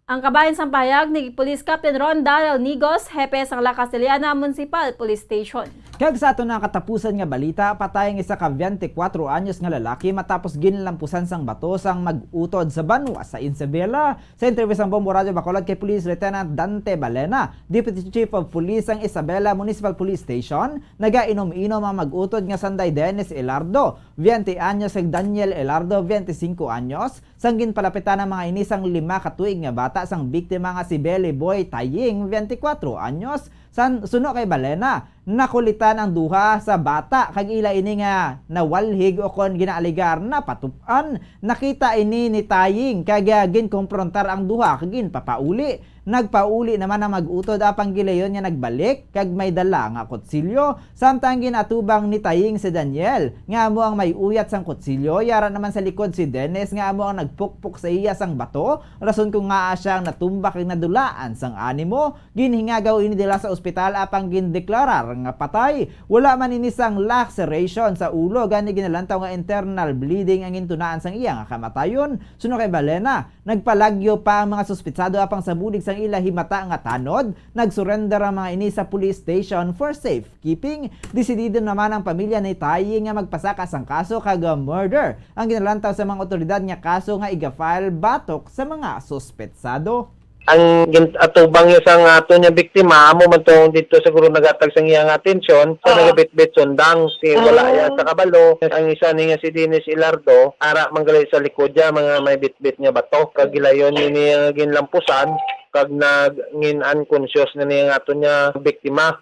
Ang kabahin sang pahayag ni Police Captain Ron Darrell Nigos, hepe sang La Castellana Municipal Police Station. Kag sa aton na katapusan nga balita, patay ang isa ka twenty-four anyos nga lalaki matapos ginlampusan sang bato sang mag-utod sa banwa sa Isabela. Sa interview sang Bombo Radyo Bacolod kay Police Lieutenant Dante Balena, Deputy Chief of Police sang Isabela Municipal Police Station, nagainom-inom ang mag-utod nga sanday Dennis Elardo, twenty anyos, kag Daniel Elardo, twenty-cinco anyos, sang ginpalapitan ang mga ini sang lima ka tuig nga bata sang biktima nga si Belly Boy Taying, twenty-four anyos, San, suno kay Balena, nakulitan ang duha sa bata kag ila ini nga nawalhig o kon ginaaligar napatup-an. Nakita ini ni Taying kag, ah, ginkomprontar ang duha kag ginpapauli. Nagpauli naman ang mag-utod apang gilayon nga nagbalik kag may dala nga kutsilyo, samtang ginatubang ni Taying si Daniel nga amo ang may uyat sang kutsilyo. Yara naman sa likod si Dennis nga amo ang nagpukpok sa iya sang bato, rason kung ngaa siya ang natumba kag nadulaan sang animo. Ginhingagaw ini dala sa ospital apang gindeklarar nga patay. Wala man ini sang laceration sa ulo, gani ginalantaw nga internal bleeding ang gintunaan sang iya nga kamatayon. Suno kay Balena, nagpalagyo pa ang mga suspitsado apang sa bulig sang ila himata nga tanod, nagsurrender ang mga ini sa police station for safekeeping. Desidido naman ang pamilya ni Tayi nga magpasaka sang kaso kag, uh, murder ang ginalantaw sa mga otoridad nga kaso nga iga-file batok sa mga suspetsado. Ang gin-, atubang niya sang aton nga biktima, amo man to dito siguro nagatag sang iya nga atensyon sa Oo. nagabitbit sundang. Si, wala Ah. iya sa kabalo. Ang isa ni nga si Dennis Ilardo, ara man gali sa likod niya, mga may bitbit nga bato. Kag gilayon ni niya nga ginlampusan, kag nag-, ngin-, unconscious na niya nga aton nga biktima.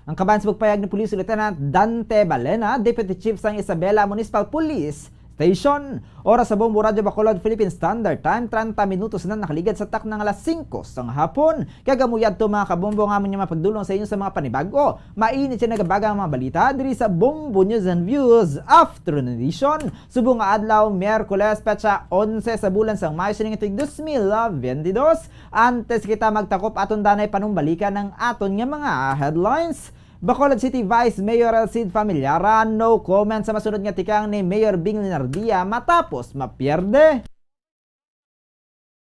Ang kaban sa pagpayag ni Police Lieutenant Dante Balena, Deputy Chief sang Isabela Municipal Police Station. Oras sa Bombo Radyo Bacolod Philippine Standard Time, treinta minutos na nakaligad sa takna nga alas singko sang hapon. Kag amo yadto, mga kabombo, nga amo niya mapagdulong sa inyo sa mga panibag-o. Mainit siya nagabaga ang mga balita diri sa Bombo News and Views Afternoon Edition. Subong nga adlaw, Miyerkules, petsa onse sa bulan sang Mayo sining tuig dos mil bentidós. Antes kita magtakop, aton danay panumbalikan ang aton nga mga headlines. Bacolod City Vice Mayor Elcid Familiaran, no comment sa masunod nga tikang ni Mayor Bing Linardia matapos mapierde.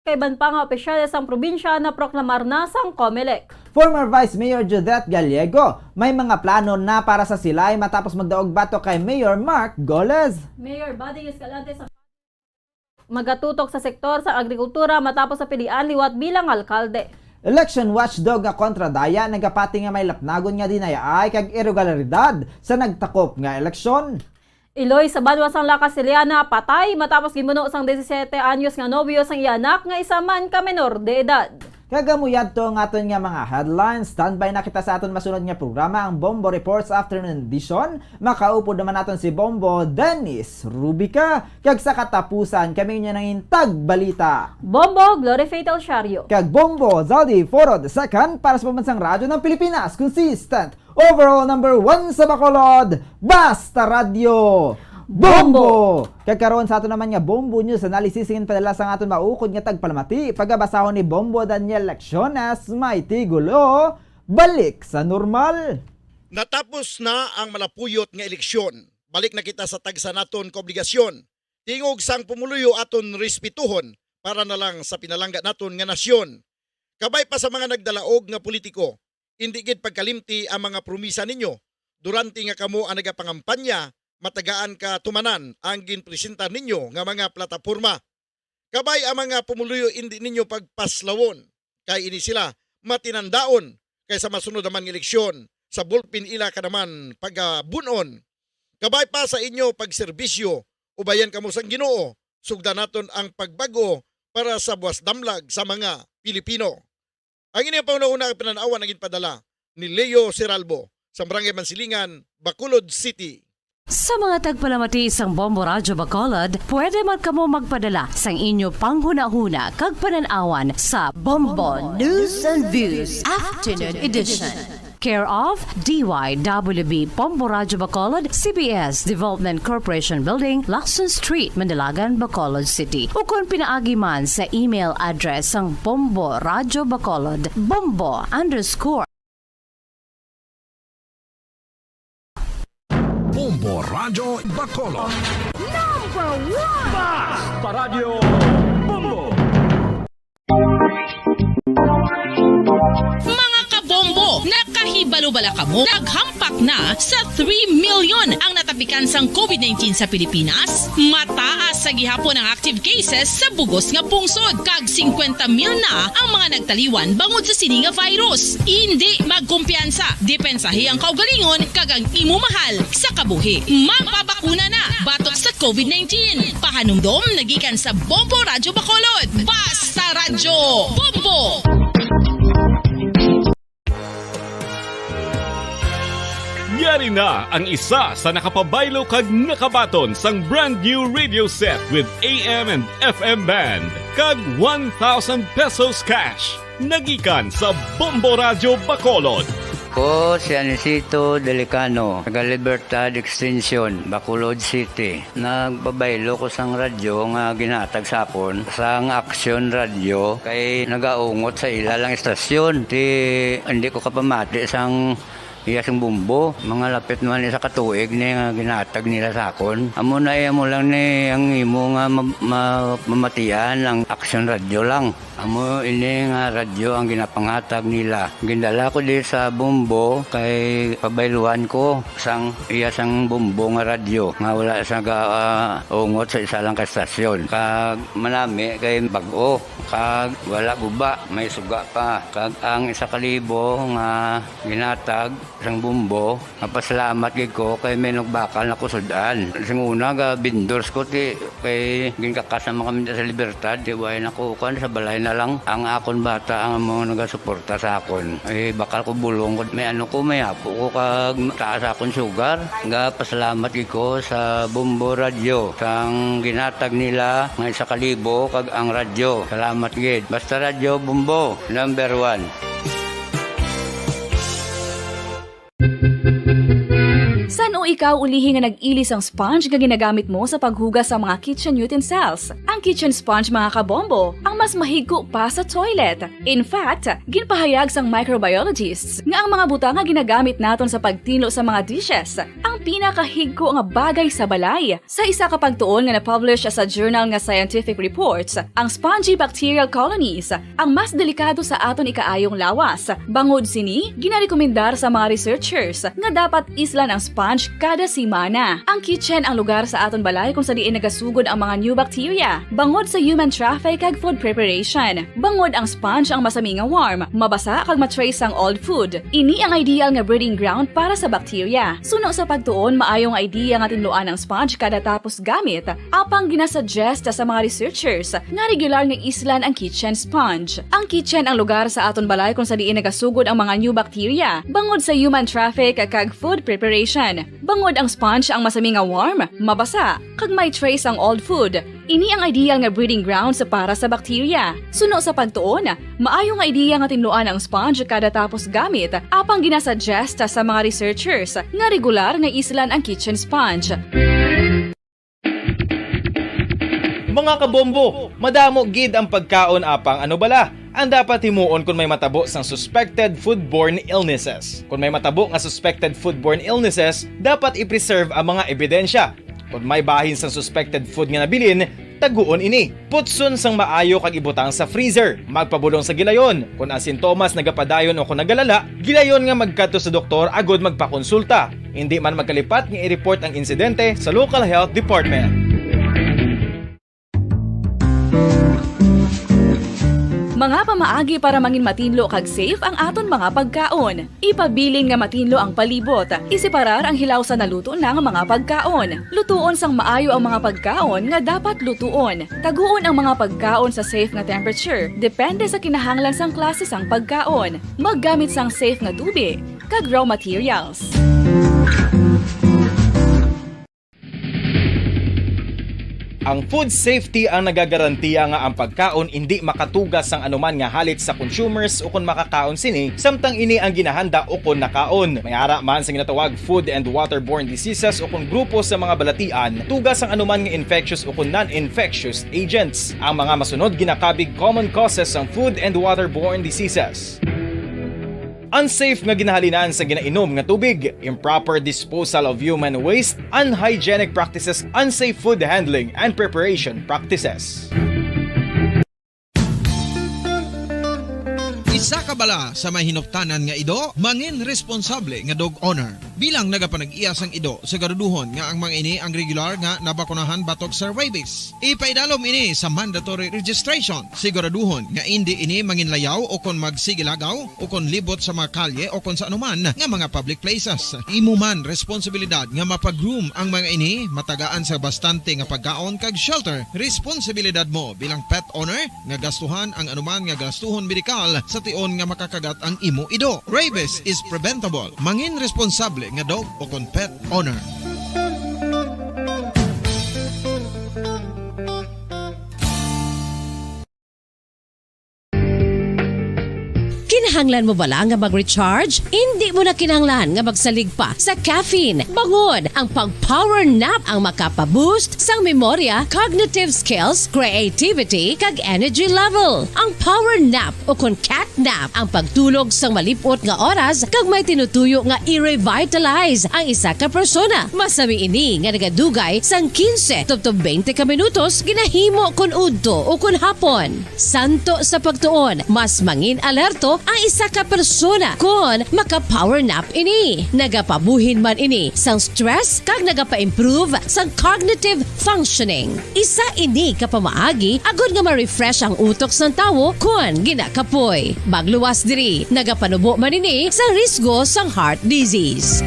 Kay iban pa nga opisyales sang probinsya naproklamar na sang Comelec. Former Vice Mayor Judette Gallego, may mga plano na para sa Silay matapos magdaog batok kay Mayor Mark Goles. Mayor Buddy Escalante sa magatutok sa sektor sa agrikultura matapos sa pilian liwat bilang alkalde. Election watchdog nga Kontra Daya nagapati nga may lapnagon nga dinayaay kag irregularidad sa nagtakop nga eleksyon. Iloy sa banwa sang La Castellana, patay matapos ginbuno sang disisiete anyos nga nobyo sang iya anak nga isa man ka menor de edad. Kag amo yadto ang aton nga mga headlines. Standby na kita sa aton masunod nga programa, ang Bombo Reports Afternoon Edition. Makaupod naman naton si Bombo Dennis Rubica. Kag sa katapusan, kami inyo nangin tagbalita. Bombo Glory Fatal Shario. Kag Bombo Zaldi Foro the second para sa Pambansang Radyo ng Pilipinas. Consistent overall number one sa Bacolod, Basta Radyo Bombo! Bombo! Kag karon sa aton naman nga Bombo News Analysis, singin padala sang aton maukod nga tagpalamati, pagabasahon ni Bombo Daniel Lecciones, may tigulo, Balik sa Normal. Natapos na ang malapuyot nga eleksyon. Balik na kita sa tagsa naton kaobligasyon. Tingog sang pumuluyo aton respetuhon para na lang sa pinalangga naton nga nasyon. Kabay pa sa mga nagdalaog nga politiko, indi gid pagkalimti ang mga promisa ninyo. Durante nga kamo ang nagapangampanya, matagaan ka tumanan ang ginpresentar ninyo nga mga plataporma. Kabay ang mga pumuluyo indi ninyo pagpaslawon, kay ini sila matinandaon, kay sa masunod naman nga eleksyon, sa bulpin ila ka naman pagabun-on. Kabay pa sa inyo pagserbisyo, ubayan kamo sang Ginoo, sugdan naton ang pagbag-o para sa buwas damlag sa mga Pilipino. Ang ining panghunahuna nga panan-awan ang ginpadala ni Leo Seralbo sa Barangay Mansilingan, Bacolod City. Sa mga tagpalamati sang Bombo Radyo Bacolod, pwede man kamo magpadala sang inyo panghunahuna kag panan-awan sa Bombo News and Views Afternoon Edition. Care of D Y W B Bombo Radyo Bacolod, C B S Development Corporation Building, Lacson Street, Manalagan, Bacolod City. Ukon pinaagi man sa email address sang Bombo Radyo Bacolod, bombo underscore Bombo Radyo Bacolod. Number one! Basta Radyo Bombo! Mga kabombo, nakahibalo bala kamo? Naghampak na sa three million ang natapikan sang covid nineteen sa Pilipinas. Mataas sa gihapon ang active cases sa bugos nga pungsod, kag singkwenta mil na ang mga nagtaliwan bangod sa sini nga virus. Indi magkumpiyansa, depensahi ang kaugalingon kag ang imo mahal sa kabuhi. Magpabakuna na batok sa covid nineteen. Pahanumdom nagikan sa Bombo Radyo Bacolod. Basta Radyo Bombo! Ari na ang isa sa nakapabaylo kag nakabaton sang brand new radio set with A M and F M band kag one thousand pesos cash. Nagikan sa Bombo Radyo Bacolod. Ko si Anisito Delicano, taga Libertad Extension, Bacolod City. Nagpabaylo ko sang radyo nga ginhatag sa akon sang Action Radio kay nagaungot sa ila lang istasyon. Ti, hindi ko kapamati sang iya sang Bombo. Mga lapit naman isa ka tuig ni nga ginhatag nila sa akon. Amo na, eh, amo lang ni ang imo nga ma-, ma-, mamatian ang Action Radio lang. Amo ini nga radyo ang ginapanghatag nila. Gindala ko di sa Bombo kay pabayluan ko sang iya sang Bombo nga radyo nga wala sa ga, ah, ungot sa isa lang ka stasyon. Kag manami kay bag-o, kag wala guba, may suga pa. Kag ang isa ka libo nga ginhatag sang Bombo, mapasalamat gid ko kay may nagbakal na ko sud-an. Sing una, ga vendors ko, ti, kay ginkakas naman kami sa Libertad, ti, way na ko, kuwan, sa balay na lang. Ang akon bata ang amo nagasuporta sa akon. Eh, bakal ko bulong ko, may ano ko, may apo ko, kag taas akon sugar. Ga pasalamat gid ko sa Bombo Radio, sang ginhatag nila nga isa ka libo, kag ang radyo. Salamat gid. Basta Radyo Bombo, number one. San-o ikaw ulihi nga nag-ili sang sponge nga ginagamit mo sa paghugas sa mga kitchen utensils? Ang kitchen sponge, mga kabombo, ang mas mahigko pa sa toilet. In fact, ginpahayag sang microbiologists nga ang mga butang nga ginagamit naton sa pagtinlo sa mga dishes ang pinakahigko nga bagay sa balay. Sa isa ka pagtuon nga na-publish sa journal nga Scientific Reports, ang spongy bacterial colonies ang mas delikado sa aton ikaayong lawas. Bangod sini, ginarekomendar sa mga researchers nga dapat islan ang sponge kada semana. Ang kitchen ang lugar sa aton balay kung sa diin nagasugod ang mga new bacteria bangod sa human traffic kag food preparation. Bangod ang sponge ang masami nga warm, mabasa kag ma-trace ang old food. Ini ang ideal nga breeding ground para sa bacteria. Suno sa pagtuon, maayo nga idea nga tinluan ang sponge kada tapos gamit, apang ginasuggest sa mga researchers nga regular nga islan ang kitchen sponge. Ang kitchen ang lugar sa aton balay kung sa diin nagasugod ang mga new bacteria bangod sa human traffic kag food preparation. Bangod ang sponge ang masami nga warm, mabasa, kag may trace ang old food. Ini ang ideal nga breeding grounds para sa bacteria. Suno sa pagtuon, maayo nga ideya nga tinluan ang sponge kada tapos gamit, apang ginasuggest sa mga researchers nga regular nga islan ang kitchen sponge. Mga kabombo, madamo gid ang pagkaon, apang ano bala ang dapat himuon kon may matabo sang suspected foodborne illnesses? Kon may matabo nga suspected foodborne illnesses, dapat i-preserve ang mga ebidensya. Kon may bahin sang suspected food nga nabilin, taguon ini. Putson sang maayo kag ibutang sa freezer. Magpabulong sa gilayon. Kon ang sintomas nagapadayon o kon nagalala, gilayon nga magkadto sa doktor agud magpakonsulta. Indi man magkalipat nga i-report ang insidente sa local health department. Mga pamaagi para mangin matinlo kag safe ang aton mga pagkaon. Ipabilin nga matinlo ang palibot. Iseparar ang hilaw sa naluto na nga mga pagkaon. Lutuon sang maayo ang mga pagkaon nga dapat lutuon. Taguon ang mga pagkaon sa safe nga temperature, depende sa kinahanglan sang klase sang pagkaon. Maggamit sang safe nga tubig kag raw materials. Ang food safety ang nagagarantiya nga ang pagkaon indi makatugas sang anuman nga halit sa consumers ukon makakaon sini, samtang ini ang ginahanda ukon nakaon. May ara man sa ginatawag food and waterborne diseases ukon grupo sa mga balatian, tugas sang anuman nga infectious ukon non-infectious agents. Ang mga masunod ginakabig common causes sang food and waterborne diseases. Unsafe nga ginahalinan sa ginainom nga tubig, improper disposal of human waste, unhygienic practices, unsafe food handling and preparation practices. Isa ka bala sa may hinuptanan nga ido, mangin responsable nga dog owner. Bilang nagapanag-iya sang ido, siguraduhon nga ang mga ini ang regular nga nabakunahan batok sa rabies. Ipaidalom ini sa mandatory registration. Siguraduhon nga indi ini manginlayaw o kon magsigilagaw o kon libot sa mga kalye o kon sa anuman nga mga public places. Imo man responsibilidad nga mapa-groom ang mga ini, matagaan sa bastante nga pagkaon kag shelter. Responsibilidad mo bilang pet owner nga gastuhan ang anuman nga gastuhon medikal sa tion nga makakagat ang imo ido. Rabies is preventable. Mangin responsable nga dog o kon pet owner. Kinahanglan mo bala nga mag-recharge? Indi mo na kinahanglan nga magsalig pa sa caffeine. Bangod ang pag-power nap ang makapa-boost sang memorya, cognitive skills, creativity, kag energy level. Ang power nap o kon cat nap ang pagtulog sang malip-ot nga oras kag may tinutuyo nga i-revitalize ang isa ka persona. Masami ini nga nagadugay sang quince tubtob twenty ka minutos ginahimo kon udto o kon hapon. Santo sa pagtuon, mas mangin alerto ang isa ka persona kon maka-power nap ini. Nagapabuhin man ini sang stress kag nagapa-improve sang cognitive functioning. Isa ini ka pamaagi agod nga ma-refresh ang utok sang tawo kon ginakapoy. Magluwas diri, nagapanubo man ini sa risgo sang heart disease.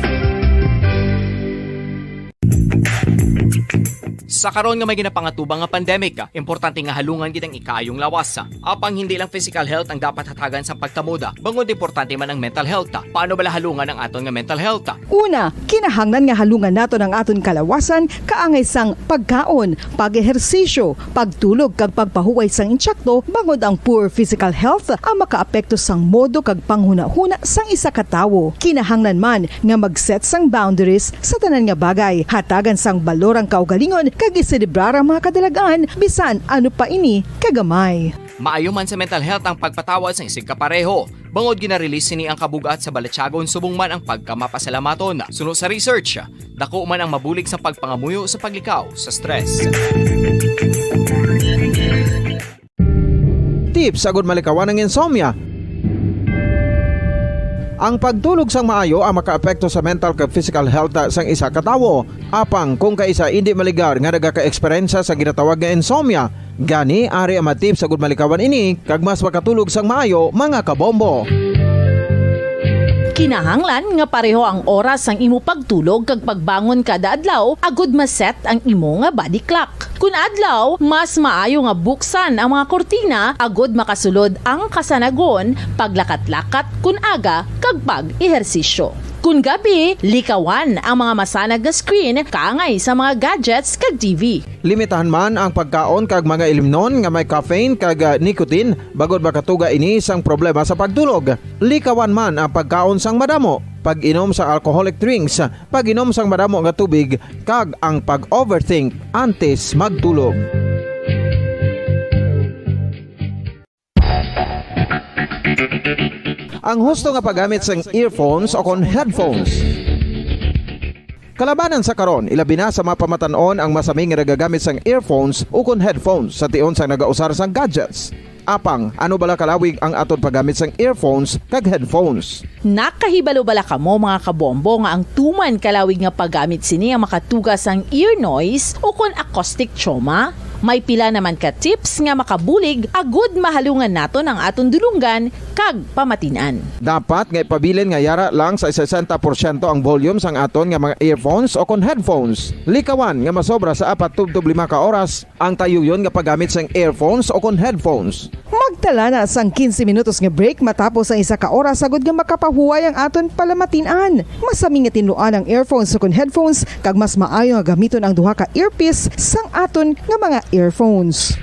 Sa karon nga may ginapangatubang nga pandemic, importante nga halungan gid ang ikaayong lawas. Apang hindi lang physical health ang dapat hatagan sa pagtamod, bangod importante man ang mental health. Paano bala halungan ang aton nga mental health? Una, kinahanglan nga halungan naton ang aton kalawasan kaangay sang pagkaon, pag-ehersisyo, pagtulog kag pagpahuway sang insakto, bangod ang poor physical health ang makaapekto sang modo kag panghunahuna sang isa ka tawo. Kinahanglan man nga mag-set sang boundaries sa tanan nga bagay, hatagan sang balor ang kaugalingon kag iselebrar ang mga kadalag-an, bisan ano pa ini kagamay. Maayo man sa mental health ang pagpatawad sang isigkapareho. Bangod gina-release sini ang kabug-at sa balatyagon subong man ang pagkamapasalamaton. Suno sa research, dako man ang mabulig sa pagpangamuyo sa paglikaw sa stress. Tips agud malikawan ang insomnia. Ang pagtulog sang maayo ang makaapekto sa mental kag physical health sang isa ka tawo. Apang kung kaisa indi maligar nga nagaka-eksperyensya sa ginatawag nga insomnia, gani ari ang mga tips agud malikawan ini kag mas makatulog sang maayo, mga kabombo. Kinahanglan nga pareho ang oras sang imo pagtulog kag pagbangon kada adlaw agud ma-set ang imo nga body clock. Kun adlaw, mas maayo nga buksan ang mga kurtina agud makasulod ang kasanagon, paglakat-lakat kun aga, kag pag-ehersisyo. Kun gabi, likawan ang mga masanag nga screen kaangay sa mga gadgets kag T V. Limitahan man ang pagkaon kag mga ilimnon nga may caffeine kag, ah, nicotine, bangod makatuga ini sang problema sa pagtulog. Likawan man ang pagkaon sang madamo, pag-inom sa alcoholic drinks, pag-inom sang madamo nga tubig, kag ang pag-overthink antes magtulog. Ang husto nga paggamit sang earphones o kon headphones. Kalabanan sa karon, ilabi na sa mga pamatan-on ang masami nga nagagamit sang earphones o kon headphones sa tion sang nagausar sang gadgets. Apang, ano bala kalawig ang aton paggamit sang earphones kag headphones? Nakahibalo bala kamo, mga kabombo, nga ang tuman kalawig nga paggamit sini ang makatuga sang ear noise o kon acoustic trauma? May pila naman ka tips nga makabulig agud mahalungan naton ang aton dulonggan kag pamatin-an. Dapat nga ipabilin nga yara lang sa sesenta porsyento ang volume sang aton nga mga earphones o kon headphones. Likawan nga masobra sa apat tubtob lima ka oras ang tayuyon nga paggamit sang earphones o kon headphones. Magtala na sang quince minutos nga break matapos ang isa ka oras agud nga makapahuway ang aton palamatin-an. Masami nga tinluan ang earphones o kon headphones, kag mas maayo nga gamiton ang duha ka earpiece sang aton nga mga earphones.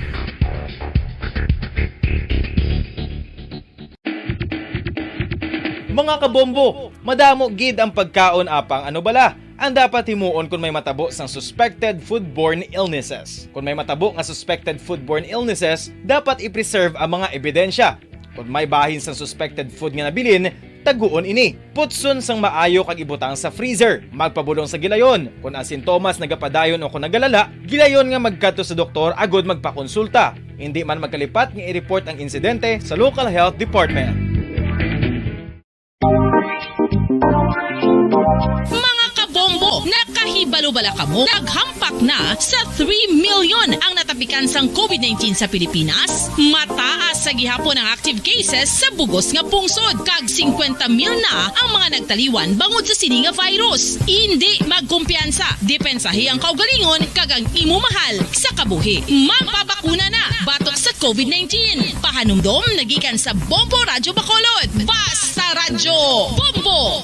Mga kabombo, madamo gid ang pagkaon, apang ano bala ang dapat himuon kon may matabo sang suspected foodborne illnesses? Kon may matabo nga suspected foodborne illnesses, dapat i-preserve ang mga ebidensya. Kon may bahin sang suspected food nga nabilin, taguon ini. Putson sang maayo kag ibutang sa freezer. Magpabulong sa gilayon. Kon ang sintomas nagapadayon o kon nagalala, gilayon nga magkadto sa doktor agud magpakonsulta. Indi man magkalipat nga i-report ang insidente sa local health department. Mga kabombo, nakahibalo Bala kamo, naghampak na sa three million ang natapikan sang covid nineteen sa Pilipinas. Mataas sa gihapon ang active cases sa bugos nga pungsod, kag singkwenta mil na ang mga nagtaliwan bangod sa sini nga virus. Indi magkumpiyansa, depensahi ang kaugalingon kag ang imo mahal sa kabuhi. Magpabakuna na batok sa covid nineteen. Pahanumdom nagikan sa Bombo Radyo Bacolod. Basta Radyo Bombo!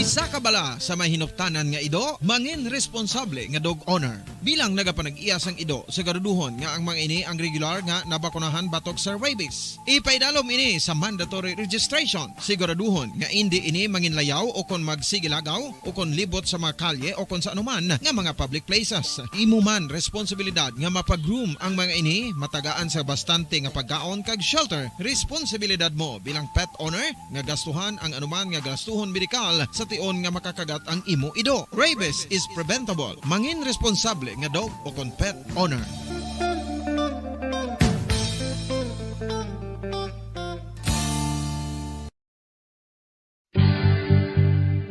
Isa ka bala sa may hinuptanan nga ido, mangin responsable nga dog owner. Bilang nagapanag-iya sang ido, siguraduhon nga ang mga ini ang regular nga nabakunahan batok sa rabies. Ipaidalom ini sa mandatory registration. Siguraduhon nga indi ini manginlayaw o kon magsigilagaw o kon libot sa mga kalye o kon sa anuman nga mga public places. Imo man responsibilidad nga mapag-groom ang mga ini, matagaan sa bastante nga pagkaon kag shelter. Responsibilidad mo bilang pet owner nga gastuhan ang anuman nga gastuhon medikal sa tion nga makakagat ang imo ido. Rabies is preventable. Mangin responsable nga dog o kon pet owner.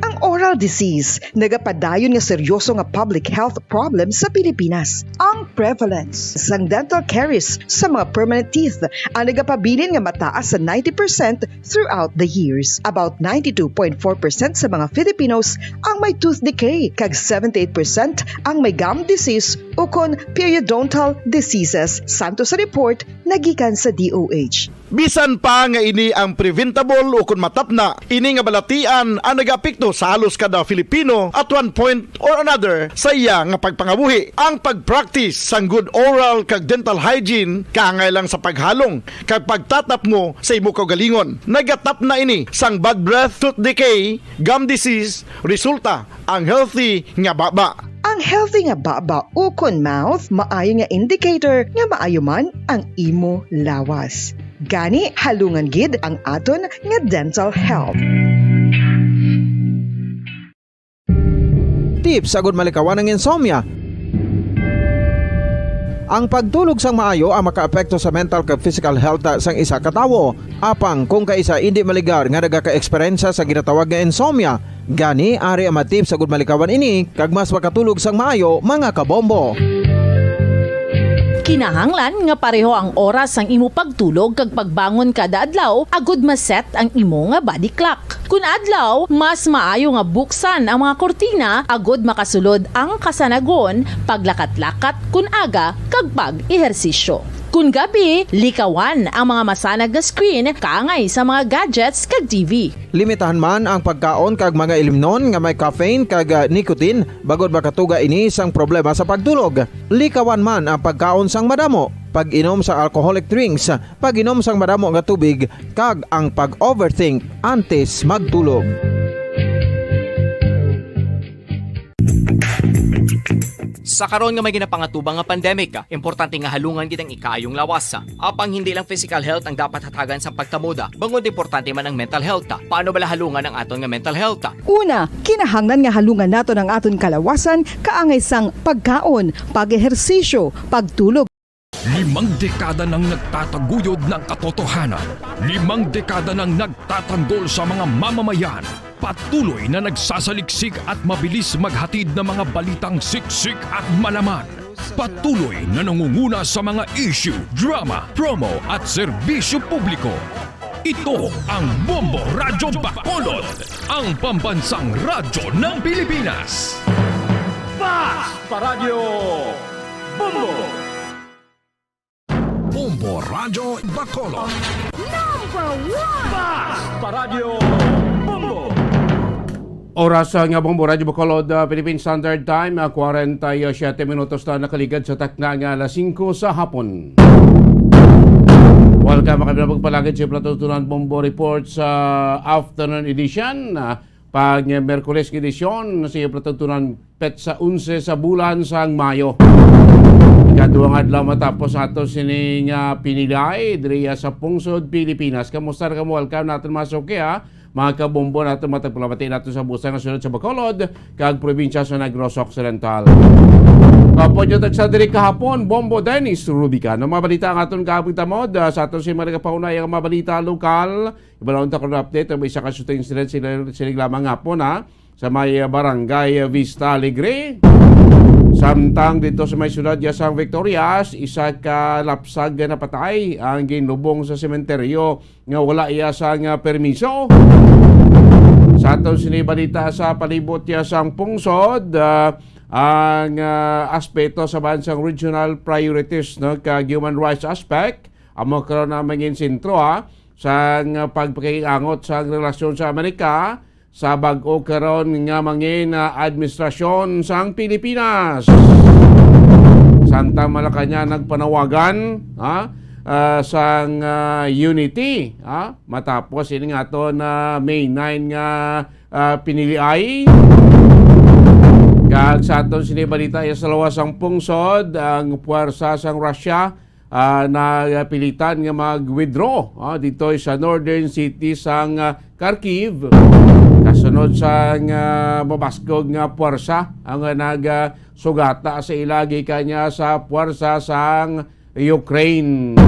Ang oral disease nagapadayon nga seryoso nga public health problem sa Pilipinas. Ang prevalence sang dental caries sa mga permanent teeth ang nagapabilin nga mataas sa ninety percent throughout the years. About ninety-two point four percent sa mga Filipinos ang may tooth decay, kag seventy-eight percent ang may gum disease ukon periodontal diseases, santo sa report nagikan sa D O H. Bisan pa nga ini ang preventable ukon matapna, ini nga balatian ang nagaapekto sa halos kada Filipino at one point or another sa iya nga pagpangabuhi. Ang pag-practice sang good oral kag dental hygiene kaangay lang sa paghalong kag pagtatapngo sa imo kaugalingon. Nagatapna ini sang bad breath, tooth decay, gum disease, resulta ang healthy nga baba. Ang healthy nga baba ukon mouth maayo nga indicator nga maayo man ang imo lawas. Gani, halungan gid ang aton nga dental health. Tips agud malikawan ang insomnia. Ang pagtulog sang maayo ang makaapekto sa mental kag physical health sang isa ka tawo. Apang kung kaisa indi maligar nga nagaka-eksperyensya sa ginatawag nga insomnia, gani ari ang mga tips agud malikawan ini kag mas makatulog sang maayo, mga kabombo. Kinahanglan nga pareho ang oras sang imo pagtulog kag pagbangon kada adlaw agud ma-set ang imo nga body clock. Kun adlaw, mas maayo nga buksan ang mga kurtina agud makasulod ang kasanagon, paglakat-lakat kun aga, kag pag-ehersisyo. Kun gabi, likawan ang mga masanag nga screen kaangay sa mga gadgets kag T V. Limitahan man ang pagkaon kag mga ilimnon nga may caffeine kag, ah, nicotine, bangod makatuga ini sang problema sa pagtulog. Likawan man ang pagkaon sang madamo, pag-inom sa alcoholic drinks, pag-inom sang madamo nga tubig, kag ang pag-overthink antes magtulog. Sa karon nga may ginapangatubang nga pandemic, importante nga halungan gid ang ikaayong lawas. Apang hindi lang physical health ang dapat hatagan sa pagtamuda, bangod importante man ang mental health. Paano bala halungan ang aton nga mental health? Una, kinahanglan nga halungan naton ang aton kalawasan kaangay sang pagkaon, pag-ehersisyo, pagtulog. Limang dekada nang nagtataguyod ng katotohanan. Limang dekada nang nagtatanggol sa mga mamamayan. Patuloy na nagsasaliksik at mabilis maghatid ng mga balitang siksik at malaman. Patuloy na nangunguna sa mga issue, drama, promo at serbisyo publiko. Ito ang Bombo Radyo Bacolod, ang pambansang radyo ng Pilipinas. Basta Radyo Bombo! Bombo Radyo Bacolod. Number one! Basta Radyo Bombo! Oras, ah, nga Bombo Radyo Bacolod, ah, Philippine Standard Time, ah, kwarenta y siyete minutos na nakaligad sa takna nga alas singko sa hapon. Welcome, makabinabag palagid sa pagpalagid sa Plato Tunan Bombo Report sa afternoon edition. Ah, pag Miyerkules nga edisyon sa iyo pagtagtunan, petsa onse sa bulan sang Mayo. Ikaduhang adlaw matapos ato sini nga pinilay diriya sa pungsod Pilipinas. Kamusta na kamo? Welcome naton, mga suki, ha? Mga kabombo naton, matag palamati naton sa busa nga syudad sa Bacolod kag probinsya sa Negros Occidental. Kapon yung tagsa diri kahapon, Bombo Dennis Rubica. Ano mga balita ang aton kaapagtamod? Ah, sa aton si mga nagapaunay ang mga balita lokal. Ibalon ta karon update ang isa ka shooting incident sila, sila lamang hapon, ha, sa may, ah, barangay, ah, Vista Alegre. Samtang dito sa may siyudad ya sang Victorias, isa ka lapsag nga napatay ang ginlubong sa sementeryo nga wala iya sang, ah, permiso. Sa aton sini balita sa palibot ya sang pungsod, ah, ang, ah, aspeto sa bansang regional priorities, no, kag human rights aspect, amo karon ang mangin sentro, ha, sang pagpakiangot sang relasyon sa Amerika sa bag-o karon nga mangin, ah, administrasyon sang Pilipinas. Samtang Malacañang nagpanawagan, ha, ah, sang, ah, unity, ha, matapos ini nga aton, ah, May nine nga, ah, piniliay. Kag sa aton sini balita, iya sa lawas sang pungsod, ang puwersa sang Russia, ah, napilitan nga mag-withdraw, ah, dito sa northern city sang, ah, Kharkiv. Kasunod sang, ah, mabaskog nga puwersa ang, ah, nag, ah, sugata sa ila gikan niya sa puwersa sang Ukraine.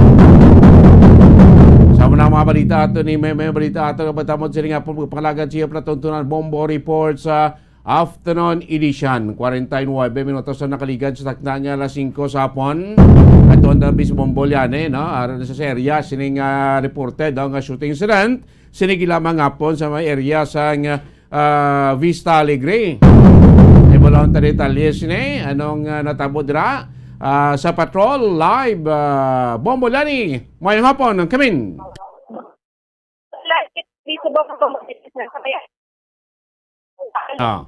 Sa mga, mga balita ato ni, may, may balita ato nga batamod sini nga pagpangalagan siya palatuntunan bombo report sa afternoon edition. Kwarenta y nuebe minutos na nakaligad sa takna nga alas singko sa hapon. Ato ang Davis Bombolyane, no? Aron sa serya, sining, ah, reported, no, nga shooting incident. Sining lamang hapon sa may area sa nga, ah, Vista Alegre. Ibalon ta detalye sini, anong, ah, natabo dira? Ah, sa Patrol Live, ah, Bombolyane. Mayong hapon, ang kamin. Ah.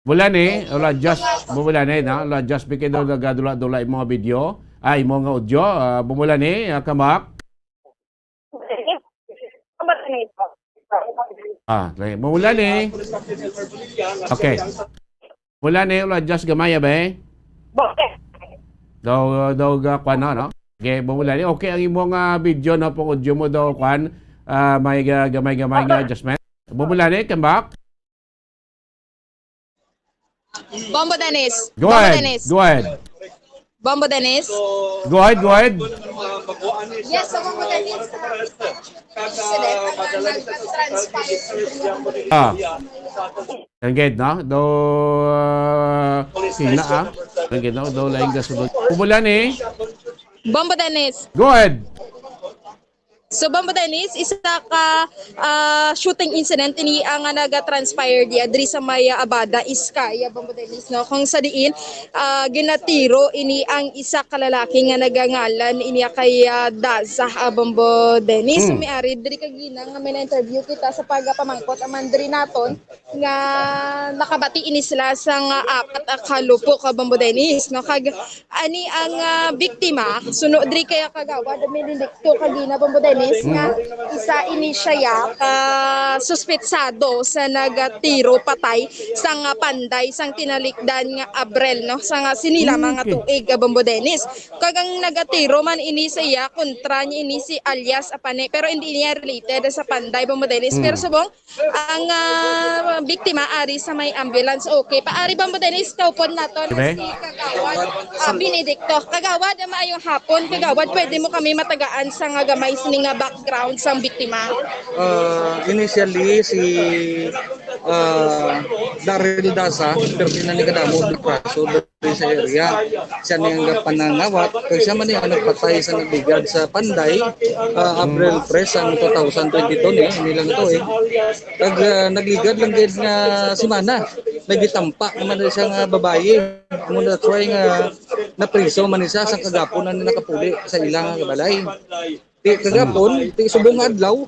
Wala ni, wala just, wala ni, no? Wala just because daw nagadula-dula yung mga video, ay, yung mga audio, ah, wala ni, ah, kamak. Ah, wala ni. Okay. Wala ni, wala just gamay, abe. Daw, daw, ga, kwan na, no? Okay, wala ni. Okay, ang imong, ah, video, no, pang audio mo daw, kwan, ah, may ga-, gamay-gamay nga adjustment. Wala ni, come back. Bombo Dennis. Go Bombo ahead. Dennis. Go ahead. Bombo Dennis. Go ahead, go ahead. Yes, so Bombo Dennis. Ah. Ang gid, no? Do, ah, sina, ah? Ang gid, no? Do, lain ka subod. Umulan, eh. Bombo Dennis. Go ahead. So, Bombo Dennis, isa ka, ah, shooting incident ini ang, ah, naga-transpire diya diri sa may, ah, Abada, Iskaya, Bombo Dennis, no? Kung sa diin, ah, ginatiro ini ang isa ka lalaki nga nagangalan ini kay, ah, Daza, ah, Bombo Dennis. So, may ari diri kagina nga may na-interview kita sa pagpamangkot aman diri naton nga nakabati ini sila sang, ah, apat ka lupo ka Bombo Dennis, no? Kag ani ang, ah, biktima, suno diri kay Kagawad Benedicto kagina, Bombo Dennis, nga isa ini siya ka suspetsado sa nagatiro patay sang, ah, panday sang tinalikdan nga Abril, no? Sa nga sini lamang nga tuig, ah, Bombo Dennis. Kag ang nagatiro man ini sa iya, kontra niya ini si alias Apane, pero hindi niya related sa panday, Bombo Dennis. Pero subong, ang, ah, biktima ari sa may ambulance. Okay. Paari, Bombo Dennis, kaupod naton si Kagawad, ah, Benedicto. Kagawad, maayong hapon. Kagawad, pwede mo kami matagaan sa nga gamay sini nga background sang biktima? Ah, initially, si, ah, Daryl Daza, perti na ni kadamo, kaso sa area. Siya ni ang panangawat, kag siya man ni ang nagpatay sa nagligad sa Panday, ah, April three sang two thousand twenty-two ni, nilang to eh. Kag, ah, nagligad lang gid nga semana, may gitampa naman na siya nga babayi. Amo na, that's why nga napriso man ni siya sa kagapon na nakapuli sa ilang balay. Ti kagapon, ti subong nga adlaw,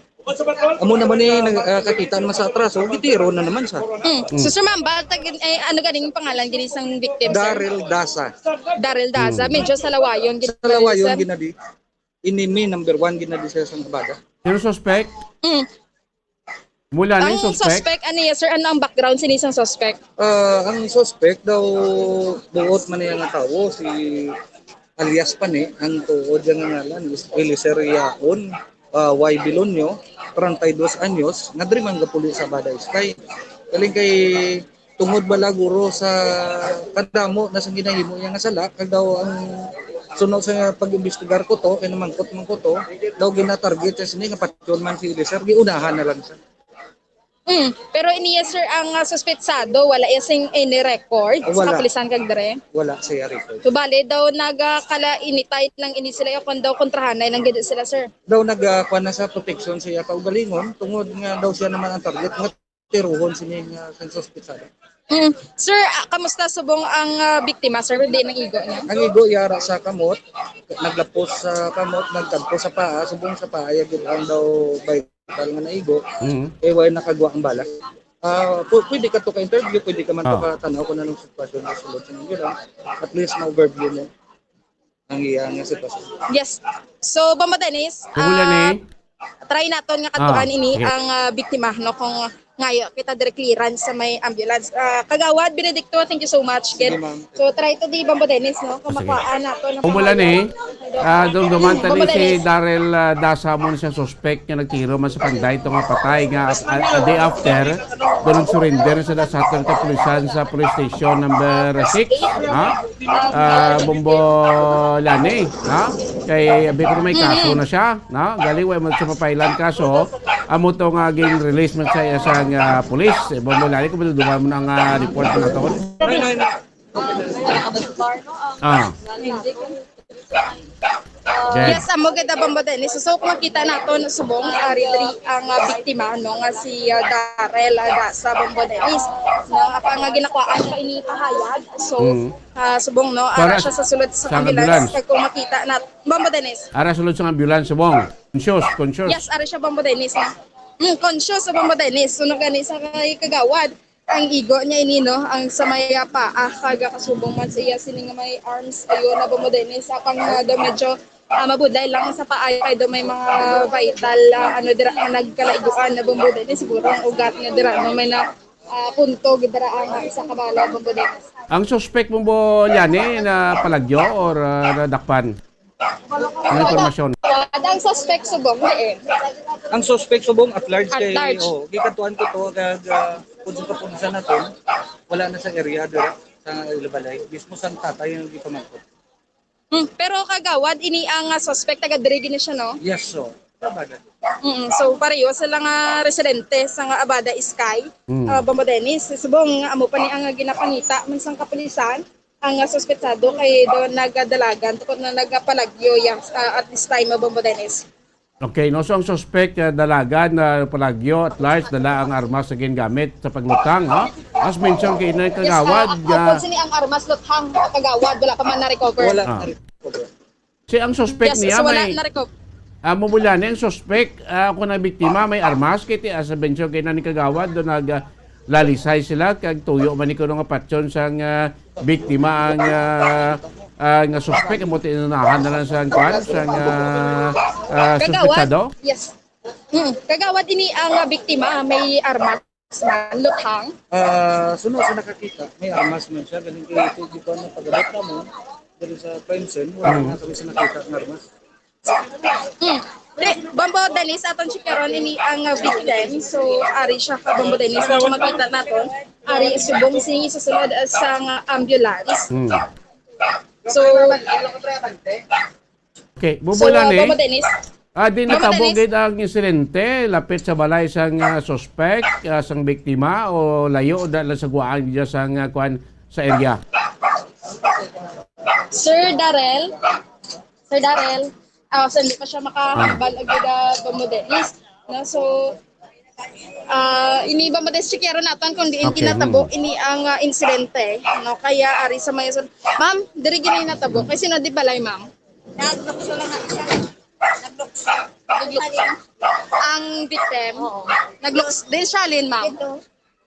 amo naman ni nag-, ah, kakita naman sa atraso, gitiro na naman siya. Mm. So, Sir Ma'am, ba, tag-, eh, ano ganing pangalan gini sang victim, sir? Daryl Daza. Daryl Daza. Mm. Medyo salawayon gid, Salawayon sir. Ginadi. Enemy number one ginadi siya sa Abada. Pero suspect? Mm. Wala na Ang yung suspect? Suspect, ano niya, sir? Ano ang background sini sang suspect? Ah, ang suspect daw, buot man niya nga tawo, si alias Pani, ang tuod nga ngalan is Eliser Yaon, ah, Y Bilonyo, treinta y dos anyos, nga diri man gapuli sa Abada Iskay. Galing kay tungod bala guro sa kadamo na sa ginahimo niya nga sala, kag daw ang suno sa pag-imbestigar ko to, kay namangkot man ko to, daw ginatarget sa sini nga patyon man si Eliezer, giunahan na lang siya. Mm. Pero iniya, sir, ang uh, suspetsado, wala iya sing any record sa Wala. kapulisan kag dire? Wala siya record. So, bali daw nagakala initay lang ini sila, ya, kung daw kontrahanay lang gid sila, sir. Daw nagkuha na sa protection sa iya kaugalingon, tungod nga daw siya naman ang target nga tiruhon sini nga uh, suspetsado. Mm. Sir, ah, kamusta subong ang ah, biktima, sir? Di nang igo niya? Ang igo yara sa kamot, naglapos sa kamot, nagkadto sa paa, subong sa paa, ya gid ang daw vital nga naigo, Mm. kay way nakagwa ang bala. Ah, pu- pwede ka to ka-interview, pwede ka man to Ah. ka-tanaw kung anong sitwasyon na sulod sa inyo lang. At least ma-overview mo ang iya nga sitwasyon. Yes. So, Bombo Dennis, Wala ni. ah, try naton nga kadtuan Ah, ini okay. ang ah, biktima, no, kung ngayo kita dire clearance sa may ambulance. Ah, Kagawad Benedicto, thank you so much. Sige, ma'am. So try to di Bombo Dennis, no, kung Sige. makuhaan nato ng Umulan eh. Ah, dumduman tani si Darrell ah, Dasa mo siya suspect nga nagtiro man sa panday to nga patay nga at a, a day after, doon surrender sa sa aton kapulisan sa police station number six, ha? Ah, Bombo Lani, ha? Kay abi ko may kaso na siya, no? Gali wa mo sa papailan kaso, amo to nga ging release man sa iya sang ah, pulis. Eh, Bombo Lani, kung maduduman mo na nga report na to. Ah. Yes, amo gid ang Bombo Dennis. So, kung makita nato na subong, ari diri ang ah, biktima, no, nga si ah, Darrell ah, da, sa Bombo Dennis. No, apa nga ginakuhaan pa ini pahayag. So, Mm. ah, subong, no, ara Para siya sa sulod sa sa ambulance. ambulance. Kag kung makita na, Bombo Dennis. Ara sulod sa ambulance, subong. Conscious, conscious. Yes, ara siya, Bombo Dennis, no. Mm, conscious sa Bombo Dennis. So, no, gani sa kay kagawad. Ang igo niya ini, no, ang sa may paa, kag kasubong man sa iya sini nga may arms, ayo na ba mo din sa pang uh, daw medyo uh, mabudlay lang sa paa kay daw may mga vital uh, ano dira nga nagkalaiguan na bumbo din siguro ang ugat nga dira no may na uh, punto gidara ang isa ka bala bumbo din. Ang suspect mo bo yani na palagyo or uh, nadakpan? Ano impormasyon? Ang suspect subong, eh. Ang suspect subong at large At kay large. Oh, gikatuan ko to kag uh, kung sa kapulisan natin, wala na sa area dira sa Ilabalay. Mismo sang tatay ang gipamangkot. Hmm, pero kagawad ini ang uh, suspect taga diri gini siya no? Yes, so. Tabagan. Mm, so pareho sila nga residente sa nga Abada Sky, Mm. uh, Bombo Dennis. Subong amo pa ni ang ginapangita man sang kapulisan. Ang suspetsado kay do nagadalagan tukod na nagapalagyo ya, ah, at this time, Bombo Dennis. Okay, no, so ang suspect uh, dalagan na palagyo at large dala ang armas na gingamit sa paglutang, ha? As mentioned kay inay kagawad, Yes, ah, ah, uh, sini ang armas luthang kagawad wala pa man na-recover. Wala Ah. na-recover. Si ang suspect Yes, niya so wala may na-recover. Ah, mumula ni ang suspect, ah, kung ang biktima may armas, kay ti as mentioned kay na ni kagawad do nag ah, lalisay sila kag tuyo man ni kuno nga patyon sang ah, biktima ang ah, ah, nga suspect amo tinunahan na lang sang kwan sang ah, ah, Kagawad? suspetsado. Yes. Mm. Kagawad ini ang ah, biktima may armas man luthang. Ah, suno sa nakakita, may armas man siya. Galing kay ito di ko na pagabot na mo. Dali sa crime scene, wala na kami sa nakita ng armas. Hmm. Di, Bombo Dennis, aton si Karon ini ang uh, victim. So, ari siya ka Bombo Dennis na makita naton. Ari subong si susunod uh, sa nga ambulance. Hmm. So, Okay, so, bubulan eh. Bombo Dennis. Ah, di natabo gid ang insidente lapit sa balay sang uh, suspect, uh, sang biktima o layo da lang sa guwaan niya sang uh, kwan sa area. Sir Darrell, Sir Darrell, ah, so hindi pa siya makahambal ah. Agad uh, Bombo Dennis. No? So, Ah, ini ba madestikero naton kung diin okay, kinatabo hmm. Ini ang uh, insidente, no? Kaya ari sa may Ma'am, diri gini natabo kay sino di balay, ma'am? Naglukso lang ang isa. Naglukso. Naglukso. Ang victim. Oo. Naglukso din siya, Lin, ma'am. Ito.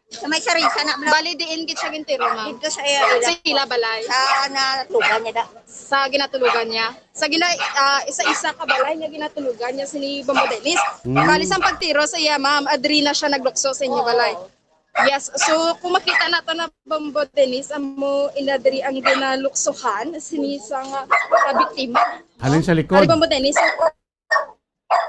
Sa may sarisa na. Bali diin gid siya gintiro, ma'am. Dito sa iya. Sa ila balay. Sa natugan niya da. Sa ginatulugan niya. Sa gina, ah, isa-isa ka balay nga ginatulugan niya sini Bombo Dennis. Mm. Bali sang pagtiro sa iya, ma'am, adri na siya naglukso sa inyo balay. Yes, so kung makita nato na Bombo Dennis, amo ina diri ang ginaluksohan sini sang ah, biktima. Halin sa likod. Ari Bombo Dennis.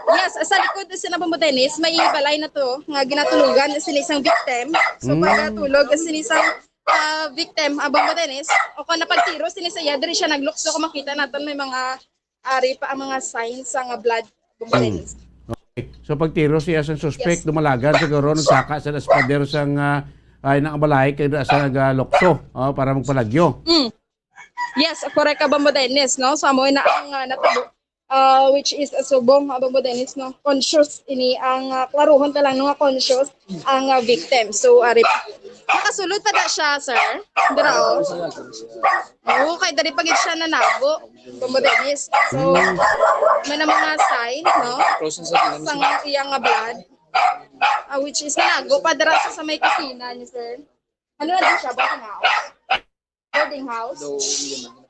Yes, Sa likod sina Bombo Dennis, may balay na to nga ginatulugan sini isang victim. So, Mm. pagkatulog sini isang, ah, victim, ah, Bombo Dennis, o kung napagtiro sini sa iya, diri siya naglukso. Kung makita naton, may mga, ari pa ang mga signs sa nga blood, Bombo Mm. Dennis. Okay. So, pagtiro siya sa suspect, Yes. dumalagan siguro, nagsaka sa pader sang, ah, ay, nang balay, kay sa nagalukso, oh, para magpalagyo. Mm. Yes, correct ka, Bombo Dennis, no? So, amo na ang, ah, natabo, ah, which is, ah, subong, ah, Bombo Dennis, no? Conscious ini ang, ah, klaruhon ta lang, no, nga conscious ang, ah, victim. So, ari, nakasulod pa na siya, sir? Dira, oh. Okay, dali pa gid siya nanago, Bombo Dennis. So, may na mga sign, no? Sang iyang nga blood. Ah, which is nanago pa dira sa, sa may kusina ni sir. Ano na din siya? Boarding house? Boarding house? Daw, yun, ano,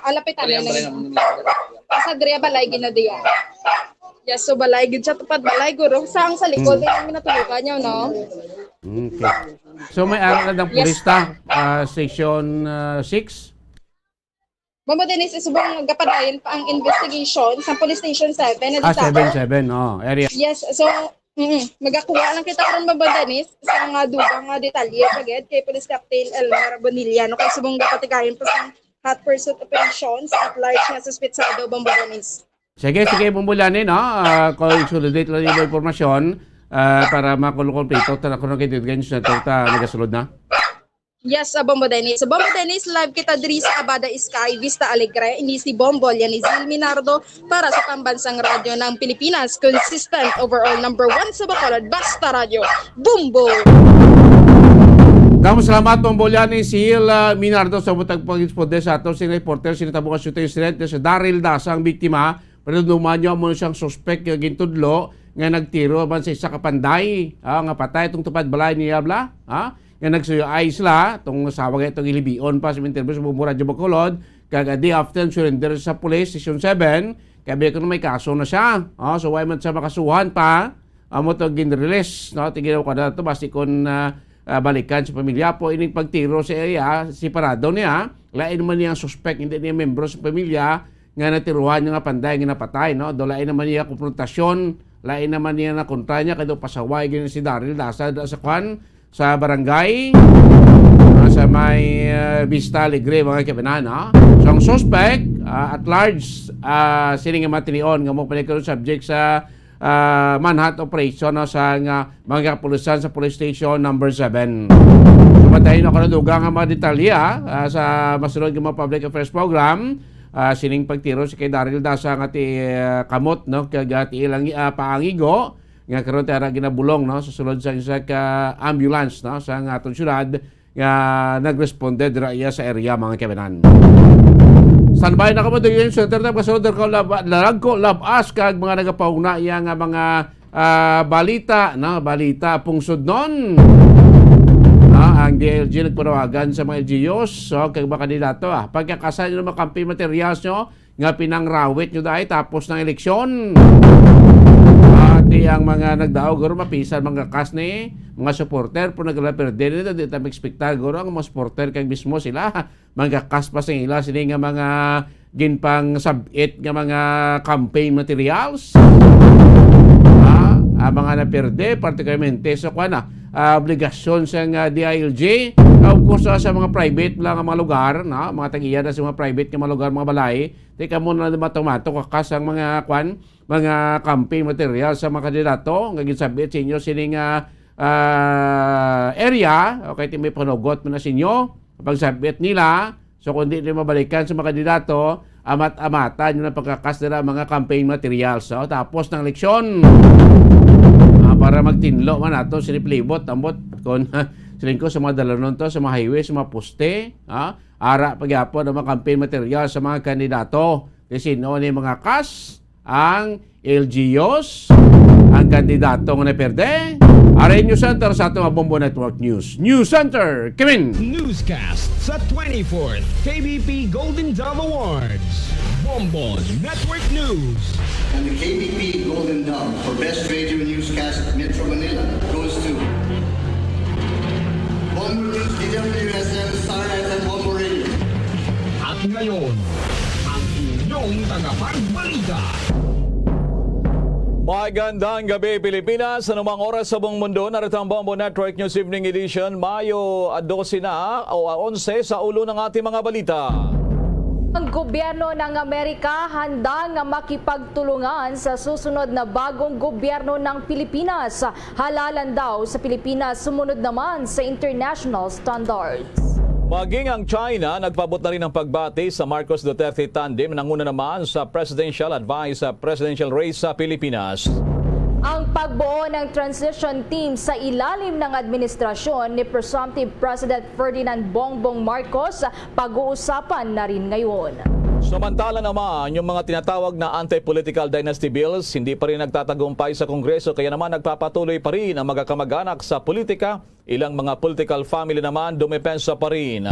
Ah, lapitan Ano na yung lang. balay naman nila? Asa diri balay ginadiya? Yes, so balay gid siya, tupad balay, guro. Sa ang sa likod, Mm. yung natulugan niyo, no? Okay. So, may ara na dang Yes. pulista, ah, Section, ah, six? Bombo Dennis, subong gapadayon pa ang investigation sa Police Station seven na Ah, detail. seven seven, oh, area. Yes, so, mm, magakuha lang kita karon, Bombo Dennis, sa nga dugang nga detalye pa gid kay Police Captain Elmer Bonilla, no, kay subong gapatigayon pa sa hot pursuit operations at large nga suspetsado, Bombo Dennis. Sige, sige, Bombo Lani, no? Ah, consolidate lang yung impormasyon, ah, para makulo-kompleto ta na kung nagkaibigan sa ta nagasulod na. Yes, sa Bombo Dennis. Sa Bombo Dennis, live kita diri sa Abada Sky, Vista Alegre. Ini si Bombo, yan ni Zil Minardo para sa Pambansang Radyo ng Pilipinas. Consistent, overall number one sa Bacolod. Basta Radyo, Bombo! Damo salamat, Bombo. Yan ni Zil, ah, Minardo sa butang pag-responde sa ato. Sing reporter, sing tabungan shooting incident sa Daryl Dasa ang biktima. Pero duman niya mo siyang suspect nga gintudlo nga nagtiro man sa isa ka panday, ah, nga patay itong tupad balay ni Yabla, ah, nga nagsuyuay sila, itong asawa nga itong ilibion pa sa interview sa Bombo Radyo Bacolod, kag a day after surrender sa police, Section seven, kaya biya ko na may kaso na siya. Ah, so, why man siya makasuhan pa? Amo to gin-release, no? Tiginaw ka na to, basi kon, ah, ah, balikan sa pamilya po, ining pagtiro sa iya, separado niya, lain man niya ang suspect, hindi niya membro sa pamilya, nga natiruhan niya nga panday nga napatay, no? Do lain naman niya konfrontasyon, lain naman niya na kontra niya, kay do pasaway gid si Daryl Dasa da sa kwan, sa barangay, ah, sa may, ah, Vista Alegre, mga kabanan, no? So, ang suspect, ah, at large, ah, sini nga matinion nga mo pa subject sa, ah, manhunt operation, no, sa nga mga kapulisan sa Police Station number seven. So, patayin ako na dugang nga mga detalye, ah, ah, sa masunod nga mga public affairs program. Ah, sining pagtiro si kay Daryl Dasa nga ti, ah, kamot, no, kag, ah, tiil ang, ah, paangigo nga karon ti ara ginabulong, no, sa sulod sa isa ka ambulance, no, sa nga aton syudad nga nagresponde dira iya sa area, mga kabanan. Standby na kamo, Daily News Center, ta kasulod ko lab-, larag ko labas kag mga nagapauna iya nga mga, ah, balita, no? Balita pungsod non. Ah, ang D I L G nagpanawagan sa mga L G Us, so, kag mga kandidato, ah, pagkakasan nyo mga campaign materials nyo, nga pinangrawit nyo dahil tapos ng eleksyon. Pati ang mga nagdaog, guro, mapisan mga kas ni mga supporter, po nagla-, pero di, di, di ta maekspektar, guro, ang mga supporter kag mismo sila, mga kas pa sa ila, sini nga mga ginpang sabit nga mga campaign materials. Ah, ah, mga naperde, partikularmente sa, kuwan na, ah, obligasyon sa nga D I L G. Ah, of course, ah, sa mga private lang nga mga lugar, no? Mga tag-iya na sa mga private nga mga lugar, mga balay, di ka mo na mato-mato kakas ang mga, kwan, mga campaign material sa mga kandidato nga ginsabit sa inyo sini nga, ah, area, okay, ti may panugot mo na sa inyo, pagsabit nila. So, kung di nila mabalikan sa mga kandidato, amat-amatan nyo na pagkakas nila ang mga campaign materials, no? Tapos ng eleksyon, ah, para magtinlo man ato, sinipalibot, ambot, kung siling ko sa mga dalanon to, sa mga highway, sa mga poste, ah, ara pagyapon ang mga campaign materials sa mga kandidato. Kasi noon yung mga kas, ang L G Us, ang kandidato nga naperde. Aray News Center sa atong Bombo Network News. News Center, Kevin! Newscast sa twenty-fourth K B P Golden Dove Awards. Bombo Network News. And the K B P Golden Dove for Best Radio Newscast Metro Manila goes to Bombo News, D W S M, Star F M, Bombo Radio. At ngayon, ang inyong tagapagbalita. Magandang gabi, Pilipinas. Anumang oras sa buong mundo, narito ang Bombo Network News Evening Edition, Mayo dose na o onse sa ulo ng ating mga balita. Ang gobyerno ng Amerika handa nga makipagtulungan sa susunod na bagong gobyerno ng Pilipinas. Halalan daw sa Pilipinas, sumunod naman sa international standards. Maging ang China, nagpaabot na rin ng pagbati sa Marcos Duterte tandem, nanguna naman sa presidential at vice presidential race sa Pilipinas. Ang pagbuo ng transition team sa ilalim ng administrasyon ni Presumptive President Ferdinand Bongbong Marcos, pag-uusapan na rin ngayon. Samantala naman, yung mga tinatawag na anti-political dynasty bills hindi pa rin nagtatagumpay sa Kongreso, kaya naman nagpapatuloy pa rin ang magkakamag-anak sa politika, ilang mga political family naman dumepensa pa rin.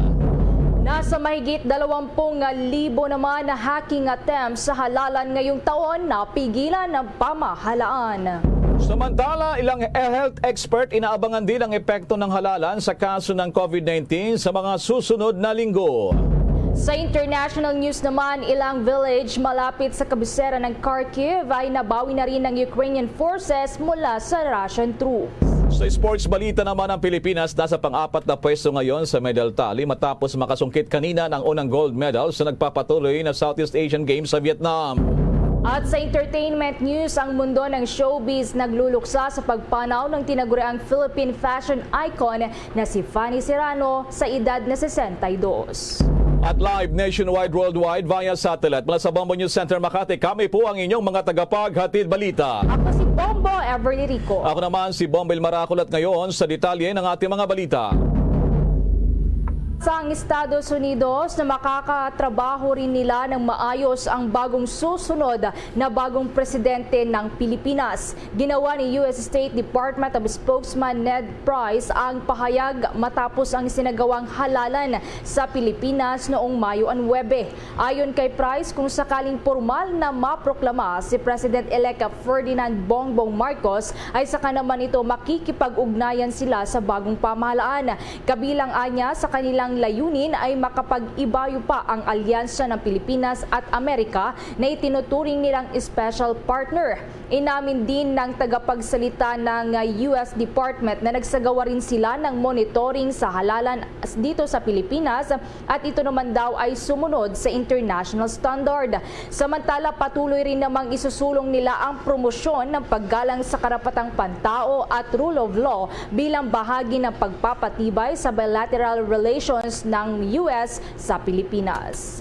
Nasa mahigit dalawampu nga libo naman na hacking attempts sa halalan ngayong taon, napigilan ng pamahalaan. Samantala, ilang health expert inaabangan din ang epekto ng halalan sa kaso ng COVID nineteen sa mga susunod na linggo. Sa international news naman, ilang village malapit sa kabisera ng Kharkiv ay nabawi na rin ng Ukrainian forces mula sa Russian troops. Sa sports balita naman, ang Pilipinas nasa pang-apat na pwesto ngayon sa medal tally matapos makasungkit kanina ng unang gold medal sa nagpapatuloy na Southeast Asian Games sa Vietnam. At sa entertainment news, ang mundo ng showbiz nagluluksa sa pagpanaw ng tinaguriang Philippine fashion icon na si Fanny Serrano sa edad na sesenta y dos. At live nationwide, worldwide via satellite mula sa Bombo News Center Makati, kami po ang inyong mga tagapaghatid balita. Ako si Bombo Everly Rico. Ako naman si Bombo Ilmaraco, at ngayon sa detalye ng ating mga balita. Sa Estados Unidos na makakatrabaho rin nila ng maayos ang bagong susunod na bagong presidente ng Pilipinas. Ginawa ni U S State Department of Spokesman Ned Price ang pahayag matapos ang isinagawang halalan sa Pilipinas noong Mayo nuebe. Ayon kay Price, kung sakaling pormal na maproklama si President-elect Ferdinand Bongbong Marcos, ay saka naman ito makikipag-ugnayan sila sa bagong pamahalaan. Kabilang anya sa kanilang layunin ay makapag-ibayo pa ang alyansa ng Pilipinas at Amerika na itinuturing nilang special partner. Inamin din ng tagapagsalita ng U S Department na nagsagawa rin sila ng monitoring sa halalan dito sa Pilipinas at ito naman daw ay sumunod sa international standard. Samantala, patuloy rin namang isusulong nila ang promosyon ng paggalang sa karapatang pantao at rule of law bilang bahagi ng pagpapatibay sa bilateral relations ng U S sa Pilipinas.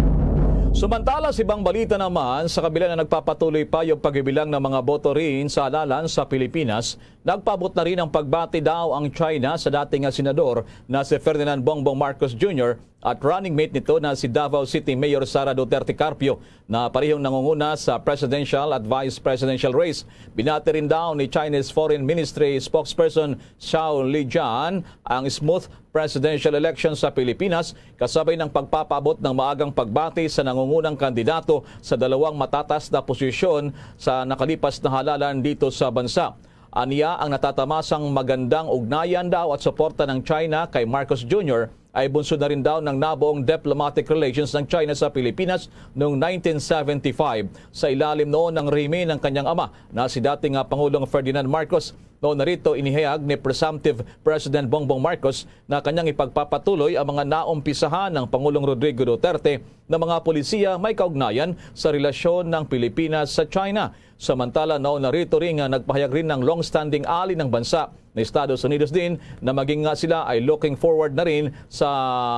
Samantala, sa ibang balita naman, sa kabila na nagpapatuloy pa yung pagbibilang ng mga boto rin sa halalan sa Pilipinas, nagpaabot na rin ang pagbati daw ang China sa dating nga senador na si Ferdinand Bongbong Marcos Junior at running mate nito na si Davao City Mayor Sara Duterte Carpio na parehong nangunguna sa presidential at vice presidential race. Binati rin daw ni Chinese Foreign Ministry spokesperson Zhao Lijian ang smooth presidential election sa Pilipinas, kasabay ng pagpapaabot ng maagang pagbati sa nangungunang kandidato sa dalawang matatas na posisyon sa nakalipas na halalan dito sa bansa. Aniya, ang natatamasang magandang ugnayan daw at suporta ng China kay Marcos Junior ay bunsod na rin daw ng nabuong diplomatic relations ng China sa Pilipinas noong nineteen seventy-five, sa ilalim noon ng rehime ng kanyang ama na si dating, ah, Pangulong Ferdinand Marcos. Noon na rito, inihayag ni Presumptive President Bongbong Marcos na kanyang ipagpapatuloy ang mga naumpisahan ng Pangulong Rodrigo Duterte na mga polisiya may kaugnayan sa relasyon ng Pilipinas sa China. Samantala, nauna rito rin nga nagpahayag rin ng long-standing ally ng bansa na Estados Unidos din na maging nga sila ay looking forward na rin sa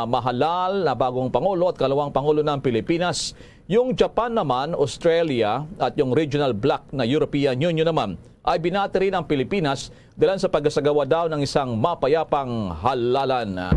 mahalal na bagong Pangulo at kalawang Pangulo ng Pilipinas. Yung Japan naman, Australia at yung regional bloc na European Union naman ay binati rin ang Pilipinas dalan sa pagsagawa daw ng isang mapayapang halalan.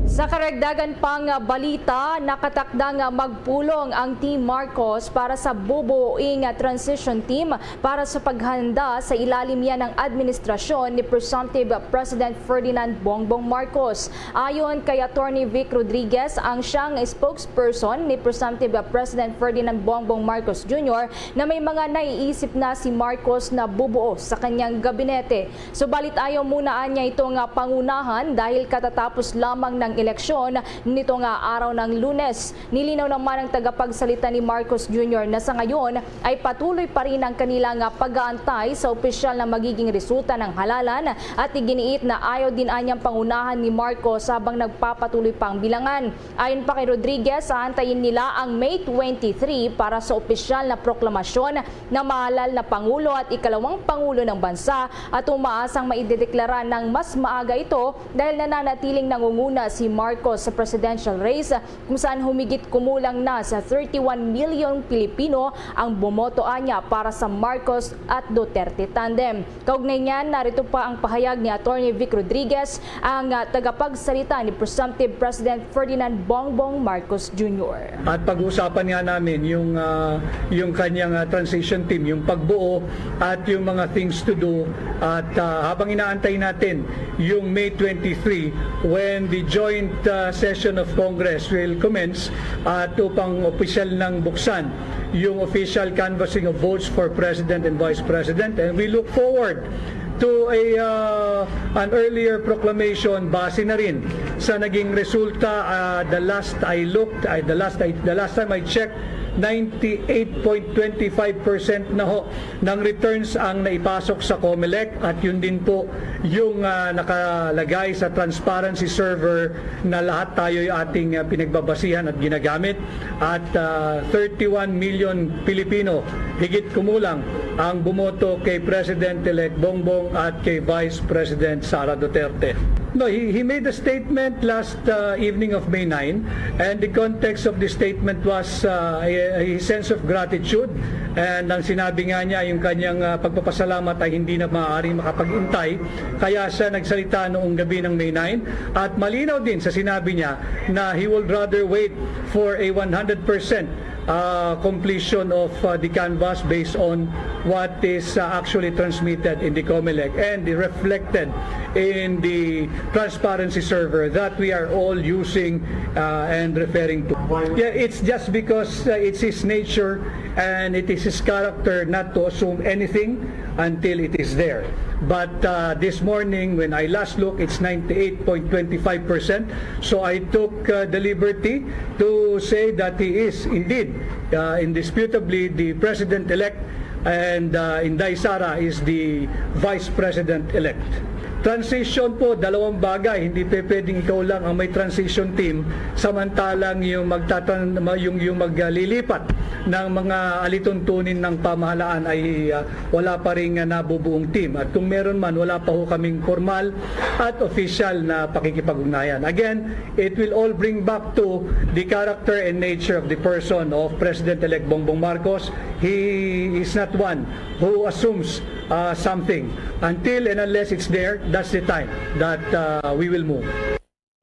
Sa karagdagan pang balita, nakatakda nga magpulong ang Team Marcos para sa bubuoing transition team para sa paghanda sa ilalim niya ng administrasyon ni Presumptive President Ferdinand Bongbong Marcos. Ayon kay Attorney Vic Rodriguez, ang siyang spokesperson ni Presumptive President Ferdinand Bongbong Marcos Junior, na may mga naiisip na si Marcos na bubuo sa kanyang gabinete. Subalit ayaw muna anya ito nga pangunahan dahil katatapos lamang ng eleksyon nito nga araw ng Lunes. Nilinaw naman ng tagapagsalita ni Marcos Junior na sa ngayon ay patuloy pa rin ang kanila nga pag-aantay sa opisyal na magiging resulta ng halalan at iginiit na ayaw din anyang pangunahan ni Marcos habang nagpapatuloy pa ang bilangan. Ayon pa kay Rodriguez, aantayin nila ang May twenty-three para sa opisyal na proklamasyon na mahalal na pangulo at ikalawang pangulo ng bansa at umaasang maidedeklara ng mas maaga ito dahil nananatiling nangunguna si Marcos sa presidential race, kung saan humigit kumulang na sa thirty-one million Pilipino ang bumoto anya para sa Marcos at Duterte tandem. Kaugnay niyan, narito pa ang pahayag ni Attorney Vic Rodriguez, ang, ah, tagapagsalita ni presumptive President Ferdinand Bongbong Marcos Junior. At pag-uusapan nga namin yung, ah, yung kanyang, ah, transition team, yung pagbuo at yung mga things to do. At, ah, habang inaantay natin yung May twenty-three, when the joint, ah, session of Congress will commence, at upang opisyal nang buksan yung official canvassing of votes for President and Vice President. And we look forward to a, uh, an earlier proclamation base na rin sa naging resulta. Uh, the last I looked, I, the last I, the last time I checked, ninety-eight point twenty-five percent na ho ng returns ang naipasok sa Comelec, at yun din po yung, uh, nakalagay sa transparency server na lahat tayo ay ating, uh, pinagbabasihan at ginagamit. At, ah, thirty-one million Pilipino, higit kumulang, ang bumoto kay President-elect Bongbong at kay Vice President Sara Duterte. No, he, he made a statement last, ah, evening of May nine, and the context of the statement was, ah, a, a sense of gratitude. And ang sinabi nga niya, yung kanyang, ah, pagpapasalamat ay hindi na maaaring makapag-intay. Kaya siya nagsalita noong gabi ng May nine. At malinaw din sa sinabi niya na he would rather wait for a one hundred percent, uh, completion of, uh, the canvass based on what is, uh, actually transmitted in the Comelec and reflected in the transparency server that we are all using, uh, and referring to. Yeah, it's just because, uh, it's his nature and it is his character not to assume anything until it is there. But, uh, this morning, when I last look, it's ninety-eight point twenty-five percent. So I took, uh, the liberty to say that he is indeed, uh, indisputably the president-elect, and, uh, Inday Sara is the vice president-elect. Transition po, dalawang bagay. Hindi pe pwedeng ikaw lang ang may transition team, samantalang yung magtatan-, ma-, yung, yung maglilipat ng mga alituntunin ng pamahalaan ay, ah, wala pa ring, ah, nabubuong team. At kung meron man, wala pa ho kaming formal at official na pakikipag-ugnayan. Again, it will all bring back to the character and nature of the person of President-elect Bongbong Marcos. He is not one who assumes, uh, something. Until and unless it's there, that's the time that, uh, we will move.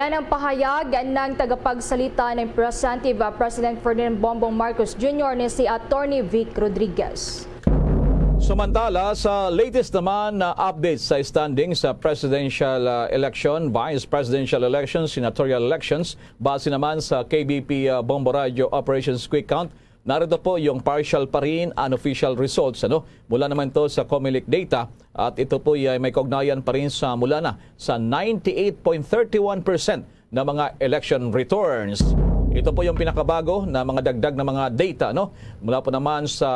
Yan ang pahayag ng tagapagsalita ng Presumptive, uh, President Ferdinand Bongbong Marcos Junior ni si Attorney Vic Rodriguez. Samantala, sa latest naman na updates sa standing sa presidential, uh, election, vice presidential election, senatorial elections, base naman sa K B P, uh, Bombo Radio Operations Quick Count, narito po yung partial pa rin unofficial results, ano? Mula naman to sa Comelec data, at ito po ay may kaugnayan pa rin sa mula na sa ninety-eight point thirty one percent na mga election returns. Ito po yung pinakabago na mga dagdag na mga data, no? Mula po naman sa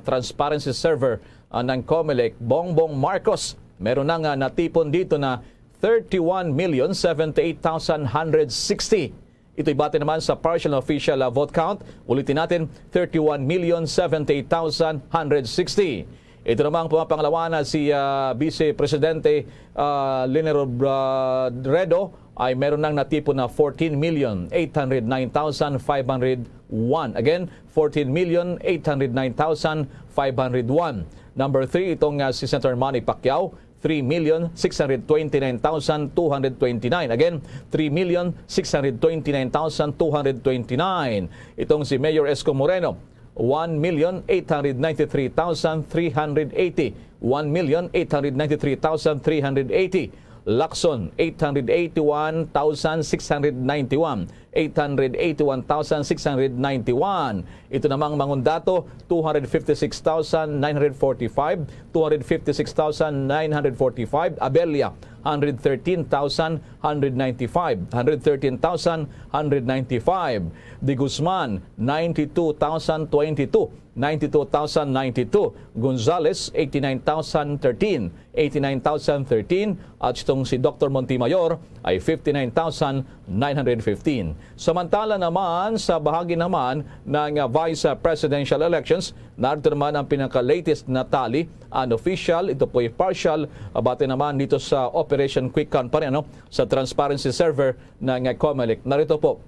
transparency server, ah, ng Comelec, Bongbong Marcos. Meron na nga natipon dito na thirty-one million seventy-eight thousand hundred sixty. Ito'y base naman sa partial and official, ah, vote count. Ulitin natin, thirty-one million seventy-eight thousand hundred sixty. Ito namang pumapangalawa na si, ah, Vice Presidente, ah, Leni Robredo ay meron nang natipon na fourteen million eight hundred nine thousand five hundred one. Again, fourteen million eight hundred nine thousand five hundred one. Number three, itong, ah, si Senator Manny Pacquiao, three million six hundred twenty-nine thousand two hundred twenty-nine. Again, three million six hundred twenty-nine thousand two hundred twenty-nine. Itong si Mayor Esco Moreno, one million eight hundred ninety-three thousand three hundred eighty. One million eight hundred ninety-three thousand three hundred eighty. Lacson, eight hundred eighty-one thousand six hundred ninety-one. Eight hundred eighty-one thousand six hundred ninety-one. Ito namang Mangondato, two hundred fifty-six thousand nine hundred forty-five, two hundred fifty-six thousand nine hundred forty-five. Abella, hundred thirteen thousand one hundred ninety-five. Hundred thirteen thousand one hundred ninety-five. De Guzman, ninety-two thousand twenty-two. Ninety-two thousand ninety-two. Gonzales, eighty-nine thousand thirteen. Eighty-nine thousand thirteen. At itong si Doktor Montemayor ay fifty-nine thousand nine hundred fifteen. Samantala naman, sa bahagi naman ng, ah, vice, ah, presidential elections, narito naman ang pinaka-latest na tally, unofficial, ito po'y partial, ah, base naman dito sa Operation Quick Count pa rin, ano, sa transparency server ng, ah, Comelec. Narito po,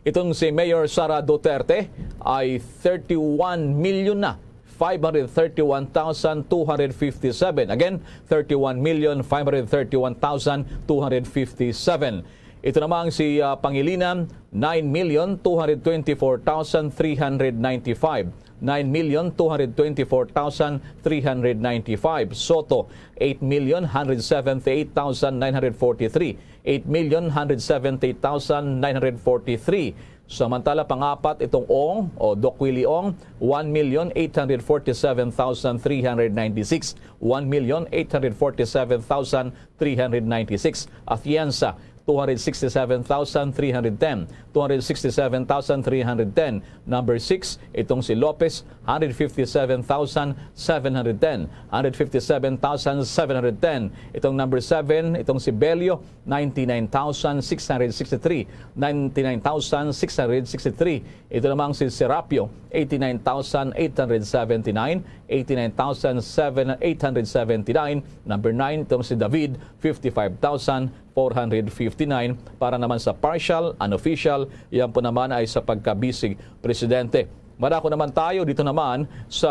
itong si Mayor Sara Duterte ay thirty-one million na five hundred thirty-one thousand two hundred fifty-seven. Again, thirty-one million five hundred thirty-one thousand two hundred fifty-seven. Ito namang si, ah, Pangilinan, nine million two hundred twenty-four thousand three hundred ninety-five. Nine million two hundred twenty-four thousand three hundred ninety-five. Soto, eight million hundred seventy-eight thousand nine hundred forty-three. Eight million hundred seventy thousand nine hundred forty-three. Samantala, pang-apat itong Ong o Doc Willie Ong, one million eight hundred forty-seven thousand three hundred ninety-six. One million eight hundred forty-seven thousand three hundred ninety-six. Atienza, two hundred sixty-seven thousand three hundred ten. Two hundred sixty-seven thousand three hundred ten. Number six, itong si Lopez, hundred fifty-seven thousand seven hundred ten. Hundred fifty-seven thousand seven hundred ten. Itong number seven, itong si Bello, ninety-nine thousand six hundred sixty-three. Ninety-nine thousand six hundred sixty-three. Ito namang si Serapio, eighty-nine thousand eight hundred seventy-nine. Eighty-nine thousand seven, eight hundred seventy-nine. Number nine, itong si David, fifty-five thousand four hundred fifty-nine. Para naman sa partial, unofficial, yan po naman ay sa pagka-vice presidente. Madako naman tayo dito naman sa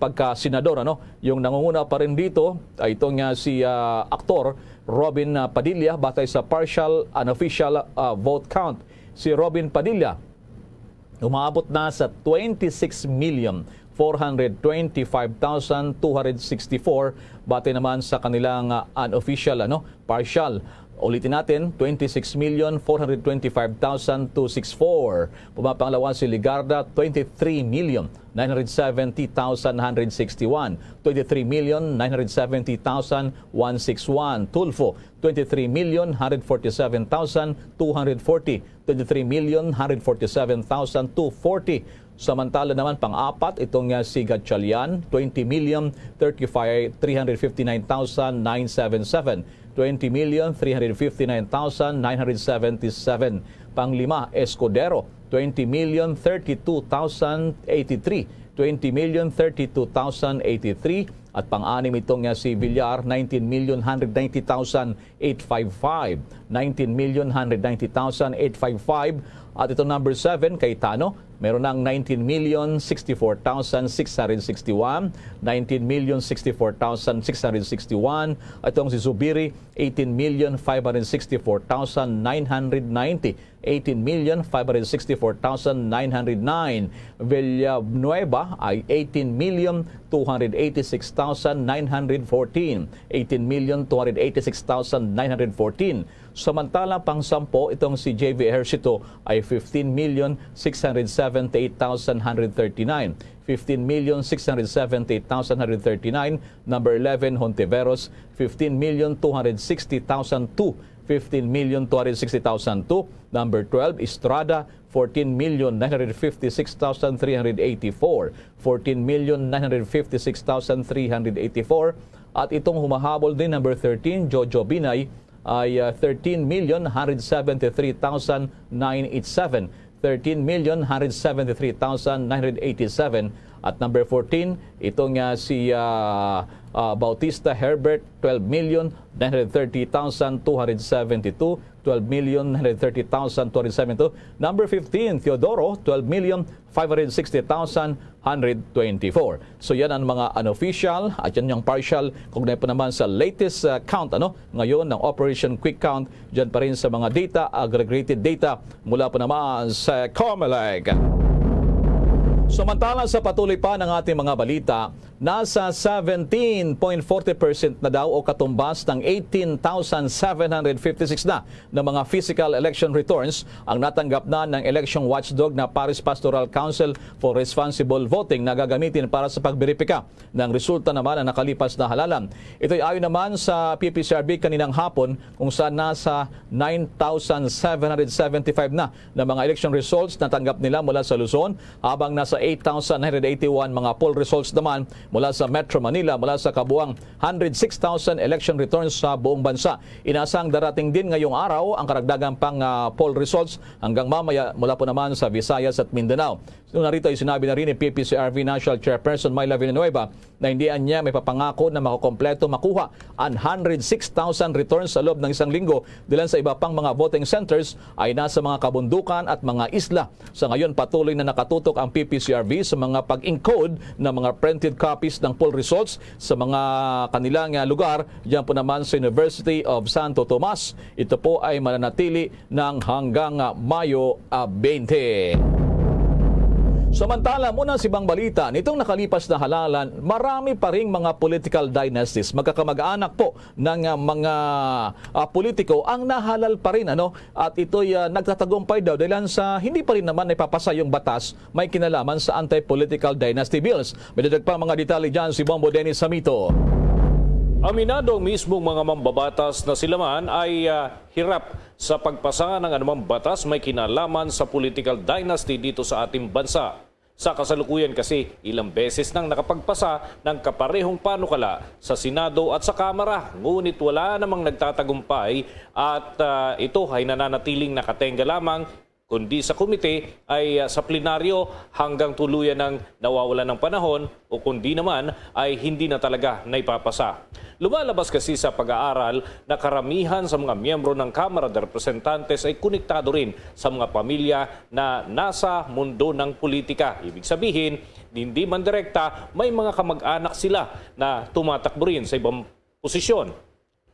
pagka-senador, ano? Yung nangunguna pa rin dito ay itong, ah, si, ah, aktor Robin, ah, Padilla, batay sa partial, unofficial, ah, vote count. Si Robin Padilla, umaabot na sa twenty-six million four hundred twenty-five thousand two hundred sixty-four, batay naman sa kanilang, ah, unofficial, ano, partial. Ulitin natin, twenty-six million four hundred twenty-five thousand two sixty-four. Pumapangalawa si Legarda, twenty-three million nine hundred seventy thousand one hundred sixty-one. Twenty-three million nine hundred seventy thousand one sixty-one. Tulfo, twenty-three million one hundred forty-seven thousand two hundred forty. Twenty-three million one hundred forty-seven thousand two forty. Samantala naman, pang-apat, itong, ah, si Gatchalian, twenty million thirty-five, three hundred fifty-nine thousand nine seven seven. Twenty million three hundred fifty-nine thousand nine hundred seventy-seven. Panglima, Escudero, twenty million thirty-two thousand eighty-three. Twenty million thirty-two thousand eighty-three. At pang-anim, itong, ah, si Villar, nineteen million hundred ninety thousand eight five five. Nineteen million hundred ninety thousand eight five five. At itong number seven, Cayetano, meron ng nineteen million sixty-four thousand six hundred sixty-one. Nineteen million sixty-four thousand six hundred sixty-one. Itong si Zubiri, eighteen million five hundred sixty-four thousand nine hundred ninety. Eighteen million five hundred sixty-four thousand nine hundred nine. Villanueva ay eighteen million two hundred eighty-six thousand nine hundred fourteen. Eighteen million two hundred eighty-six thousand nine hundred fourteen. Samantala, pang-sampo, itong si J V Ejercito ay fifteen million six hundred seventy-eight thousand one hundred thirty-nine. Fifteen million six hundred seventy-eight thousand one hundred thirty-nine. Number eleven, Hontiveros, fifteen million two hundred sixty thousand two. Fifteen million two hundred sixty thousand two. Number twelve, Estrada, fourteen million nine hundred fifty-six thousand three hundred eighty-four. Fourteen million nine hundred fifty-six thousand three hundred eighty-four. At itong humahabol din, number thirteen, Jojo Binay, ay, ah, thirteen million one hundred seventy-three thousand nine eighty-seven. Thirteen million one hundred seventy-three thousand nine hundred eighty-seven. At number fourteen, ito nga si, ah, ah, Bautista Herbert, twelve million nine hundred thirty thousand two hundred seventy-two. Twelve million nine hundred thirty thousand two hundred seventy-two. Number fifteen, Teodoro, twelve million five hundred sixty thousand one hundred twenty-four. So, yan ang mga unofficial at yan yung partial. Kaugnay pa naman sa latest, ah, count, ano, ngayon ng Operation Quick Count, dyan pa rin sa mga data, aggregated data mula pa naman sa Comelec. Samantala, sa patuloy pa ng ating mga balita, nasa seventeen point forty percent na daw o katumbas ng eighteen thousand seven hundred fifty-six na na mga physical election returns ang natanggap na ng election watchdog na Parish Pastoral Council for Responsible Voting na gagamitin para sa pagberipika ng resulta naman ang nakalipas na halalan. Ito'y ayon naman sa P P C R B kaninang hapon, kung saan nasa nine thousand seven hundred seventy-five na na mga election results na tanggap nila mula sa Luzon, habang nasa eight thousand nine hundred eighty-one mga poll results naman mula sa Metro Manila, mula sa kabuang hundred six thousand election returns sa buong bansa. Inasang darating din ngayong araw ang karagdagan pang, ah, poll results hanggang mamaya mula po naman sa Visayas at Mindanao. Una rito ay sinabi na rin ni P P C R V National Chairperson Myla Villanueva na hindi niya may papangako na makukompleto makuha ang hundred six thousand returns sa loob ng isang linggo, dilan sa iba pang mga voting centers ay nasa mga kabundukan at mga isla. Sa ngayon, patuloy na nakatutok ang P P C R V sa mga pag-encode ng mga printed copies ng poll results sa mga kanilang, ah, lugar. Diyan po naman sa University of Santo Tomas, ito po ay mananatili ng hanggang, ah, Mayo, ah, twenty. Samantala, muna sa ibang balita, nitong nakalipas na halalan, marami pa ring mga political dynasties, magkakamag-anak po ng, ah, mga, ah, politiko ang nahalal pa rin, ano? At ito'y, ah, nagtatagumpay daw dahil sa hindi pa rin naman naipapasa yung batas may kinalaman sa anti-political dynasty bills. May dagdag pa mga detalye dyan si Bombo Dennis Samito. Aminado ang mismong mga mambabatas na sila man ay, ah, hirap sa pagpasa ng anumang batas may kinalaman sa political dynasty dito sa ating bansa. Sa kasalukuyan kasi, ilang beses nang nakapagpasa ng kaparehong panukala sa Senado at sa Kamara, ngunit wala namang nagtatagumpay at, ah, ito ay nananatiling nakatenga lamang, kundi sa komite ay, ah, sa plenaryo hanggang tuluyan ng nawawalan ng panahon o kundi naman ay hindi na talaga naipapasa. Lumalabas kasi sa pag-aaral na karamihan sa mga miyembro ng Kamara de Representantes ay konektado rin sa mga pamilya na nasa mundo ng politika. Ibig sabihin, hindi man direkta, may mga kamag-anak sila na tumatakbo rin sa ibang posisyon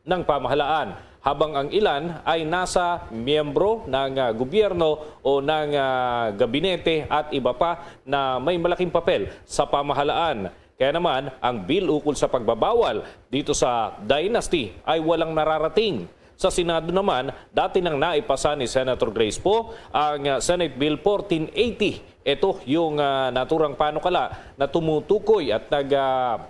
ng pamahalaan, habang ang ilan ay nasa miyembro ng, ah, gobyerno o ng, ah, gabinete at iba pa na may malaking papel sa pamahalaan. Kaya naman, ang bill ukol sa pagbabawal dito sa dynasty ay walang nararating. Sa Senado naman, dati nang naipasa ni Senator Grace Poe ang, ah, Senate Bill fourteen eighty. Ito yung, ah, naturang panukala na tumutukoy at nag, ah,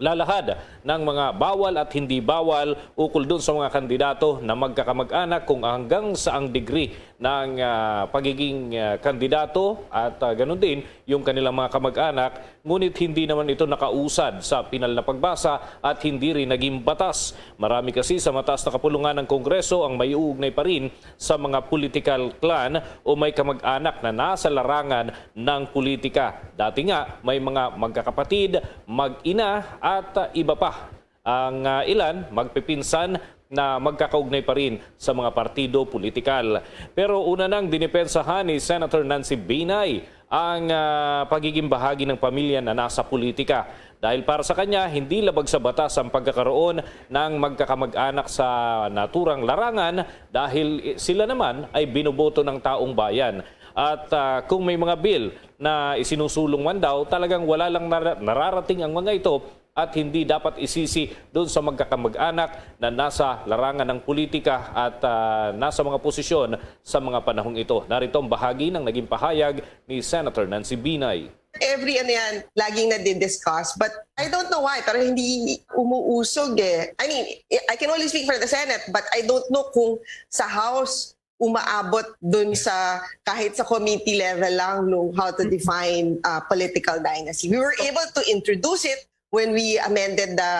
lalahad ng mga bawal at hindi bawal ukol dun sa mga kandidato na magkakamag-anak, kung hanggang saang degree ng, ah, pagiging, ah, kandidato at, ah, ganun din yung kanilang mga kamag-anak. Ngunit hindi naman ito nakausad sa pinal na pagbasa at hindi rin naging batas. Marami kasi sa mataas na kapulungan ng Kongreso ang may uugnay pa rin sa mga political clan o may kamag-anak na nasa larangan ng politika. Dati nga, may mga magkakapatid, mag-ina, at, ah, iba pa. Ang, ah, ilan magpipinsan na magkakaugnay pa rin sa mga partido politikal. Pero una nang dinipensahan ni Senator Nancy Binay ang, ah, pagiging bahagi ng pamilya na nasa politika. Dahil para sa kanya, hindi labag sa batas ang pagkakaroon ng magkakamag-anak sa naturang larangan dahil sila naman ay binoboto ng taong bayan. At, ah, kung may mga bill na isinusulong man daw, talagang wala lang nara-, nararating ang mga ito at hindi dapat isisi doon sa magkakamag-anak na nasa larangan ng politika at, ah, nasa mga posisyon sa mga panahong ito. Narito ang bahagi ng naging pahayag ni Senator Nancy Binay. Every ano yan, laging nadidiscuss. But I don't know why, pero hindi umuusog eh. I mean, I can only speak for the Senate, but I don't know kung sa House umaabot dun sa, kahit sa committee level lang, no, how to define, uh, political dynasty. We were able to introduce it when we amended the,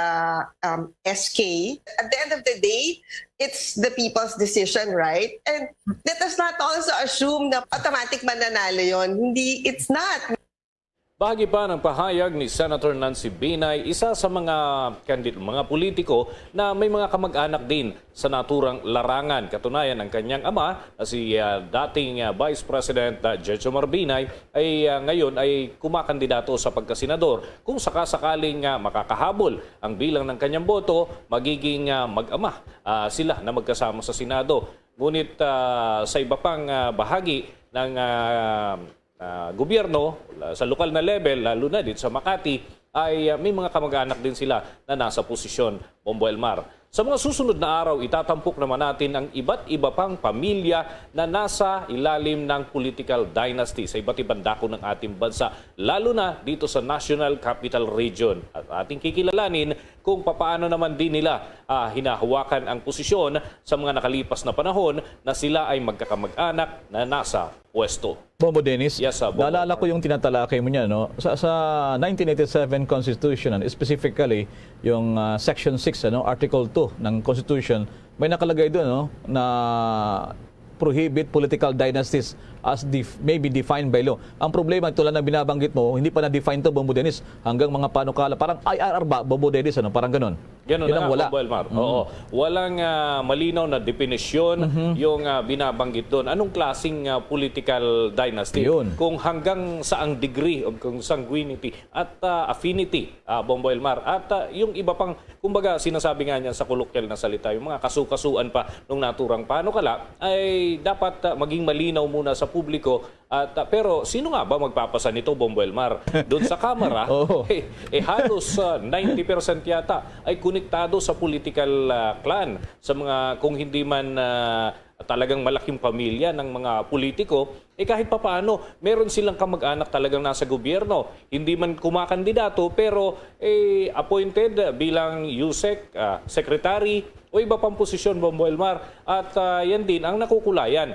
um, S K. At the end of the day, it's the people's decision, right? And let us not also assume na automatic mananalo yon. Hindi, it's not. Bahagi pa ng pahayag ni Senator Nancy Binay, isa sa mga kandid-, mga politiko na may mga kamag-anak din sa naturang larangan. Katunayan, ang kanyang ama na si, ah, dating, ah, Vice President, ah, Jejomar Binay ay, ah, ngayon ay kumakandidato sa pagkasenador. Kung sakasakaling, ah, makakahabol ang bilang ng kanyang boto, magiging, ah, mag-ama, ah, sila na magkasama sa Senado. Ngunit, ah, sa iba pang, ah, bahagi ng, ah, ah, gobyerno, la-, sa lokal na level, lalo na dito sa Makati, ay, ah, may mga kamag-anak din sila na nasa posisyon, Bombo Elmar. Sa mga susunod na araw, itatampok naman natin ang iba't iba pang pamilya na nasa ilalim ng political dynasty sa iba't ibang dako ng ating bansa, lalo na dito sa National Capital Region. At ating kikilalanin kung papaano naman din nila, ah, hinahawakan ang posisyon sa mga nakalipas na panahon na sila ay magkakamag-anak na nasa pwesto. Bombo Dennis, Yes, ah, Bombo naalala ko Elmar. yung tinatalakay mo niya, no? Sa, sa nineteen eighty-seven Constitution, ano, specifically, yung, ah, Section six, ano, Article two ng Constitution, may nakalagay doon, no, na prohibit political dynasties as def-, may be defined by law. Ang problema, tulad ng binabanggit mo, hindi pa na-define to, Bombo Dennis, hanggang mga panukala. Parang I R R ba, Bombo Dennis, ano? Parang ganun. Ganun Yun na ang nga, wala. Bombo Elmar. Mm. Oo. Walang, ah, malinaw na definisyon Mhm. yung, ah, binabanggit doon. Anong klaseng, ah, political dynasty? Yun. Kung hanggang saang degree o kung sanguinity at, ah, affinity, ah, Bombo Elmar. At, ah, yung iba pang, kumbaga, sinasabi nga niya sa kolokyal na salita, yung mga kasukasuan pa nung naturang panukala ay dapat, ah, maging malinaw muna sa publiko. At, ah, pero sino nga ba magpapasa nito, Bombo Elmar? Doon sa Kamara, Oo. eh, eh, halos, ah, ninety percent yata ay konektado sa political, ah, clan. Sa mga, kung hindi man, ah, talagang malaking pamilya ng mga politiko, eh, kahit papaano, meron silang kamag-anak talagang nasa gobyerno. Hindi man kumakandidato, pero, eh, appointed bilang usec, ah, secretary, o iba pang posisyon, Bombo Elmar. At, ah, yan din ang nakukulayan.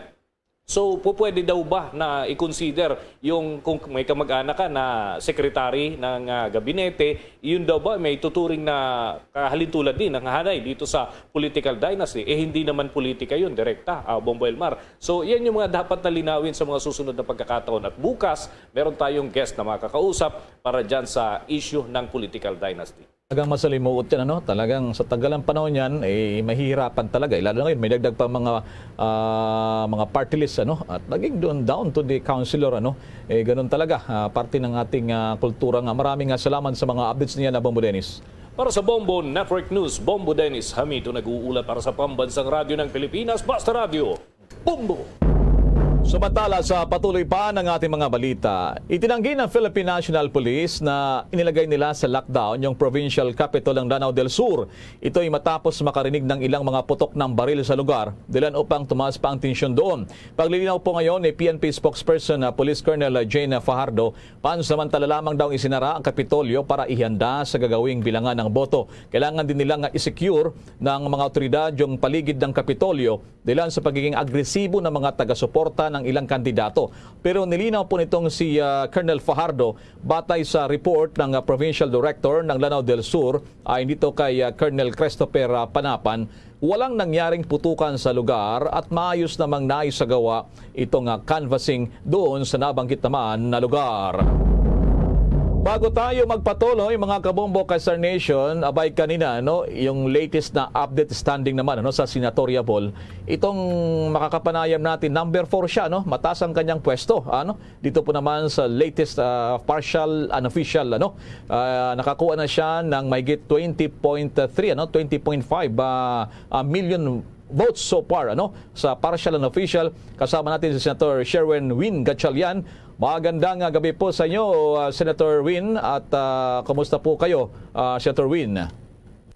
So, pu-, pwede daw ba na i-consider yung kung may kamag-anak ka na secretary ng, ah, gabinete, yun daw ba may tuturing na kahalintulad din ng hanay dito sa political dynasty? Eh, hindi naman politika yun, direkta, ah, Bombo Elmar. So, yan yung mga dapat na linawin sa mga susunod na pagkakataon. At bukas, meron tayong guest na makakausap para dyan sa issue ng political dynasty. Talagang masalimuot yan, ano? Talagang sa tagal ng panahon yan, eh, mahihirapan talaga. Eh, lalo na ngayon, may dagdag pa mga, ah, mga party list, ano? At naging doon, down to the councilor, ano? Eh, ganun talaga, ah, parte ng ating, ah, kultura nga. Maraming, ah, salamat sa mga updates niya na, Bombo Dennis. Para sa Bombo Network News, Bombo Dennis Hamito nag-uulat para sa Pambansang Radyo ng Pilipinas, Basta Radyo, Bombo! Samantala, sa patuloy pa ng ating mga balita, itinanggi ng Philippine National Police na inilagay nila sa lockdown yung provincial capital ng Lanao del Sur. Ito'y matapos makarinig ng ilang mga putok ng baril sa lugar, dahilan upang tumaas pa ang tensyon doon. Paglilinaw po ngayon ni P N P spokesperson na Police Colonel Jane Fajardo, pansamantala lamang daw isinara ang Kapitolyo para ihanda sa gagawing bilangan ng boto. Kailangan din nila nga i-secure ng mga awtoridad yung paligid ng Kapitolyo dahilan sa pagiging agresibo ng mga taga-suporta ng ilang kandidato. Pero nilinaw po nitong si, ah, Colonel Fajardo, batay sa report ng, ah, Provincial Director ng Lanao del Sur, ayon dito kay, ah, Colonel Christopher, ah, Panapan, walang nangyaring putukan sa lugar at maayos namang naisagawa itong, ah, canvassing doon sa nabanggit naman na lugar. Bago tayo magpatuloy, mga kabombo, kay Star Nation, abay kanina, no, yung latest na update standing naman, ano, sa senatorial poll. Itong makakapanayam natin, number four siya, no? Mataas ang kanyang pwesto, ano? Dito po naman sa latest, ah, partial unofficial, ano? Ah, nakakuha na siya ng mahigit twenty point three, ano? Twenty point five, ah, ah, million votes so far, ano, sa partial and official. Kasama natin si Senator Sherwin Win Gatchalian. Magandang, ah, gabi po sa inyo, ah, Senator Win, at, ah, kumusta po kayo, ah, Senator Win?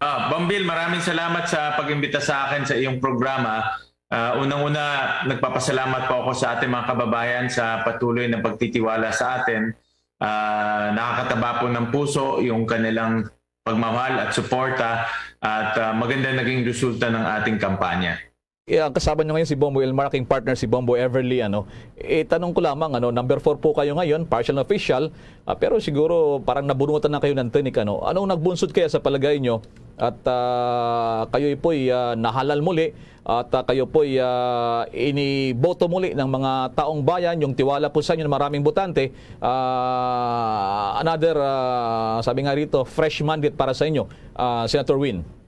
Ah, Bambil, maraming salamat sa pag-imbita sa akin sa iyong programa. Ah, unang-una, nagpapasalamat po ako sa ating mga kababayan sa patuloy na pagtitiwala sa atin. Ah, nakakataba po ng puso yung kanilang pagmamahal at suporta at, ah, maganda naging resulta ng ating kampanya. Eh, ang kasama nyo ngayon si Bombo Elmar, aking partner si Bombo Everly, ano. Eh, tanong ko lamang, ano, number four po kayo ngayon, partial and official, ah, pero siguro parang nabunutan na kayo ng tinik, ano. Anong nagbunsod kaya sa palagay nyo? At, ah, kayo po'y, ah, nahalal muli at, ah, kayo po'y, ah, iniboto muli ng mga taong bayan, yung tiwala po sa inyo ng maraming botante. Ah, another, ah, sabi nga rito, fresh mandate para sa inyo, ah, Senator Win.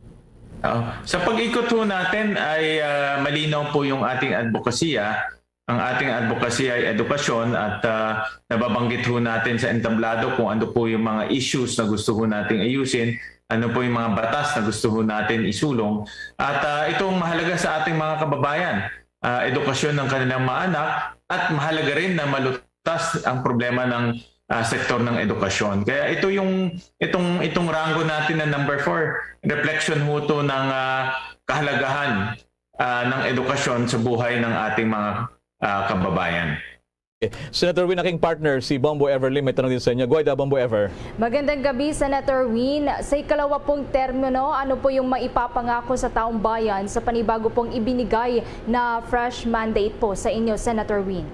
Ah, sa pag-ikot ho natin ay, ah, malinaw po yung ating advokasya. Ang ating advokasya ay edukasyon at, ah, nababanggit ho natin sa entablado kung ano po yung mga issues na gusto ho nating ayusin, ano po yung mga batas na gusto ho natin isulong. At, ah, itong mahalaga sa ating mga kababayan, ah, edukasyon ng kanilang mga anak at mahalaga rin na malut- tas ang problema ng, ah, sektor ng edukasyon. Kaya ito yung, itong, itong rango natin na number four, reflection ho to ng, ah, kahalagahan, ah, ng edukasyon sa buhay ng ating mga, ah, kababayan. Senator Win, aking partner, si Bombo Ever Lim, may tanong din sa inyo. Go ahead, ah, Bombo Ever. Magandang gabi, Senator Win. Sa ikalawa pong termino, ano po yung maipapangako sa taong bayan sa panibago pong ibinigay na fresh mandate po sa inyo, Senator Win?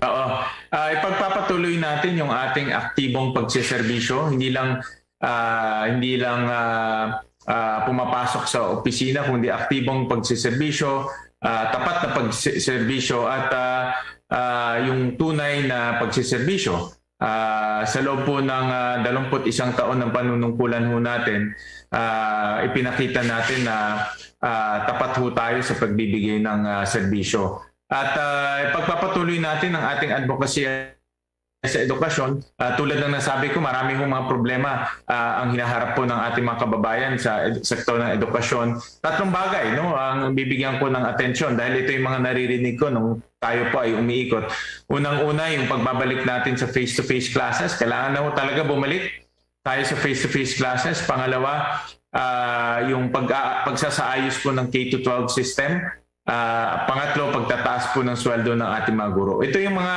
Oo. Ah, ipagpapatuloy natin yung ating aktibong pagsiservisyo, hindi lang, ah, hindi lang, ah, ah, pumapasok sa opisina, kundi aktibong pagsiservisyo, ah, tapat na pagsiservisyo at, ah, ah, yung tunay na pagsiservisyo. Ah, sa loob po ng, ah, dalawampu't isang taon ng panunungkulan ho natin, ah, ipinakita natin na, ah, tapat ho tayo sa pagbibigay ng, ah, serbisyo. At, ah, ipagpapatuloy natin ang ating advocacy sa edukasyon. Ah, tulad ng nasabi ko, marami hong mga problema, ah, ang hinaharap po ng ating mga kababayan sa ed-, sektor ng edukasyon. Tatlong bagay, no, ang bibigyan ko ng atensyon dahil ito yung mga naririnig ko nung tayo po ay umiikot. Unang-una, yung pagbabalik natin sa face-to-face classes. Kailangan na ho talaga bumalik tayo sa face-to-face classes. Pangalawa, ah, yung pag pagsasaayos po ng K to twelve system. Ah, pangatlo, pagtataas po ng sweldo ng ating mga guro. Ito yung mga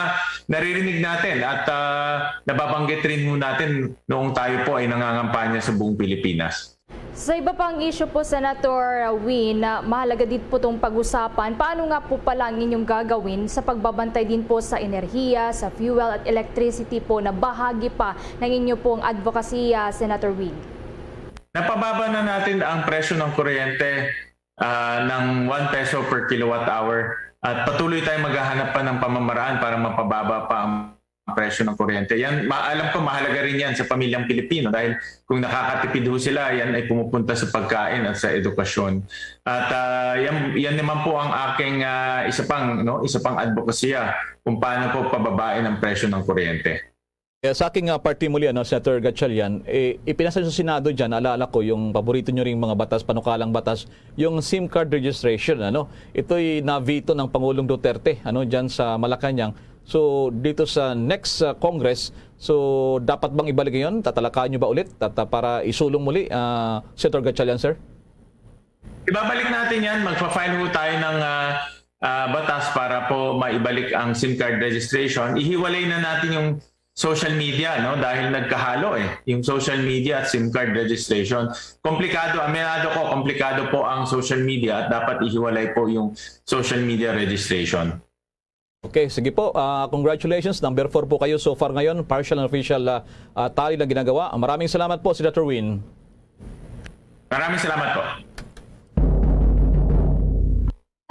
naririnig natin at, ah, nababanggit rin ho natin noong tayo po ay nangangampanya sa buong Pilipinas. Sa iba pang isyu po, Senator Win, ah, mahalaga din po itong pag-usapan. Paano nga po pala ang inyong gagawin sa pagbabantay din po sa enerhiya, sa fuel at electricity po na bahagi pa ng inyo pong advokasya, Senator Win? Napababa na natin ang presyo ng kuryente, ah, ng one peso per kilowatt hour at patuloy tayong maghahanap pa ng pamamaraan para mapababa pa ang presyo ng kuryente. Yan, ma-, alam ko mahalaga rin yan sa pamilyang Pilipino dahil kung nakakatipid ho sila, yan ay pumupunta sa pagkain at sa edukasyon. At, ah, yan, yan naman po ang aking, ah, isa pang, no, isa pang advokasya kung paano po pababain ang presyo ng kuryente. Eh, sa aking, ah, parte muli, ano, Senator Gatchalian, eh, ipinasa sa Senado dyan, naalala ko, yung paborito nyo ring mga batas, panukalang batas, yung SIM card registration, ano, ito'y na-veto ng Pangulong Duterte, ano, dyan sa Malacañang. So, dito sa next, ah, Congress, so, dapat bang ibalik yun? Tatalakayan nyo ba ulit? At, ah, para isulong muli, ah, Senator Gatchalian, sir? Ibabalik natin yan. Magpa-file ho tayo ng, ah, ah, batas para po maibalik ang SIM card registration. Ihiwalay na natin yung social media, no? Dahil nagkahalo eh, yung social media at SIM card registration. Komplikado, aminado ko, komplikado po ang social media at dapat ihiwalay po yung social media registration. Okay, sige po. Ah, congratulations. Number four po kayo so far ngayon. Partial and official, ah, ah, tally na ginagawa. Maraming salamat po, Senator Win. Maraming salamat po.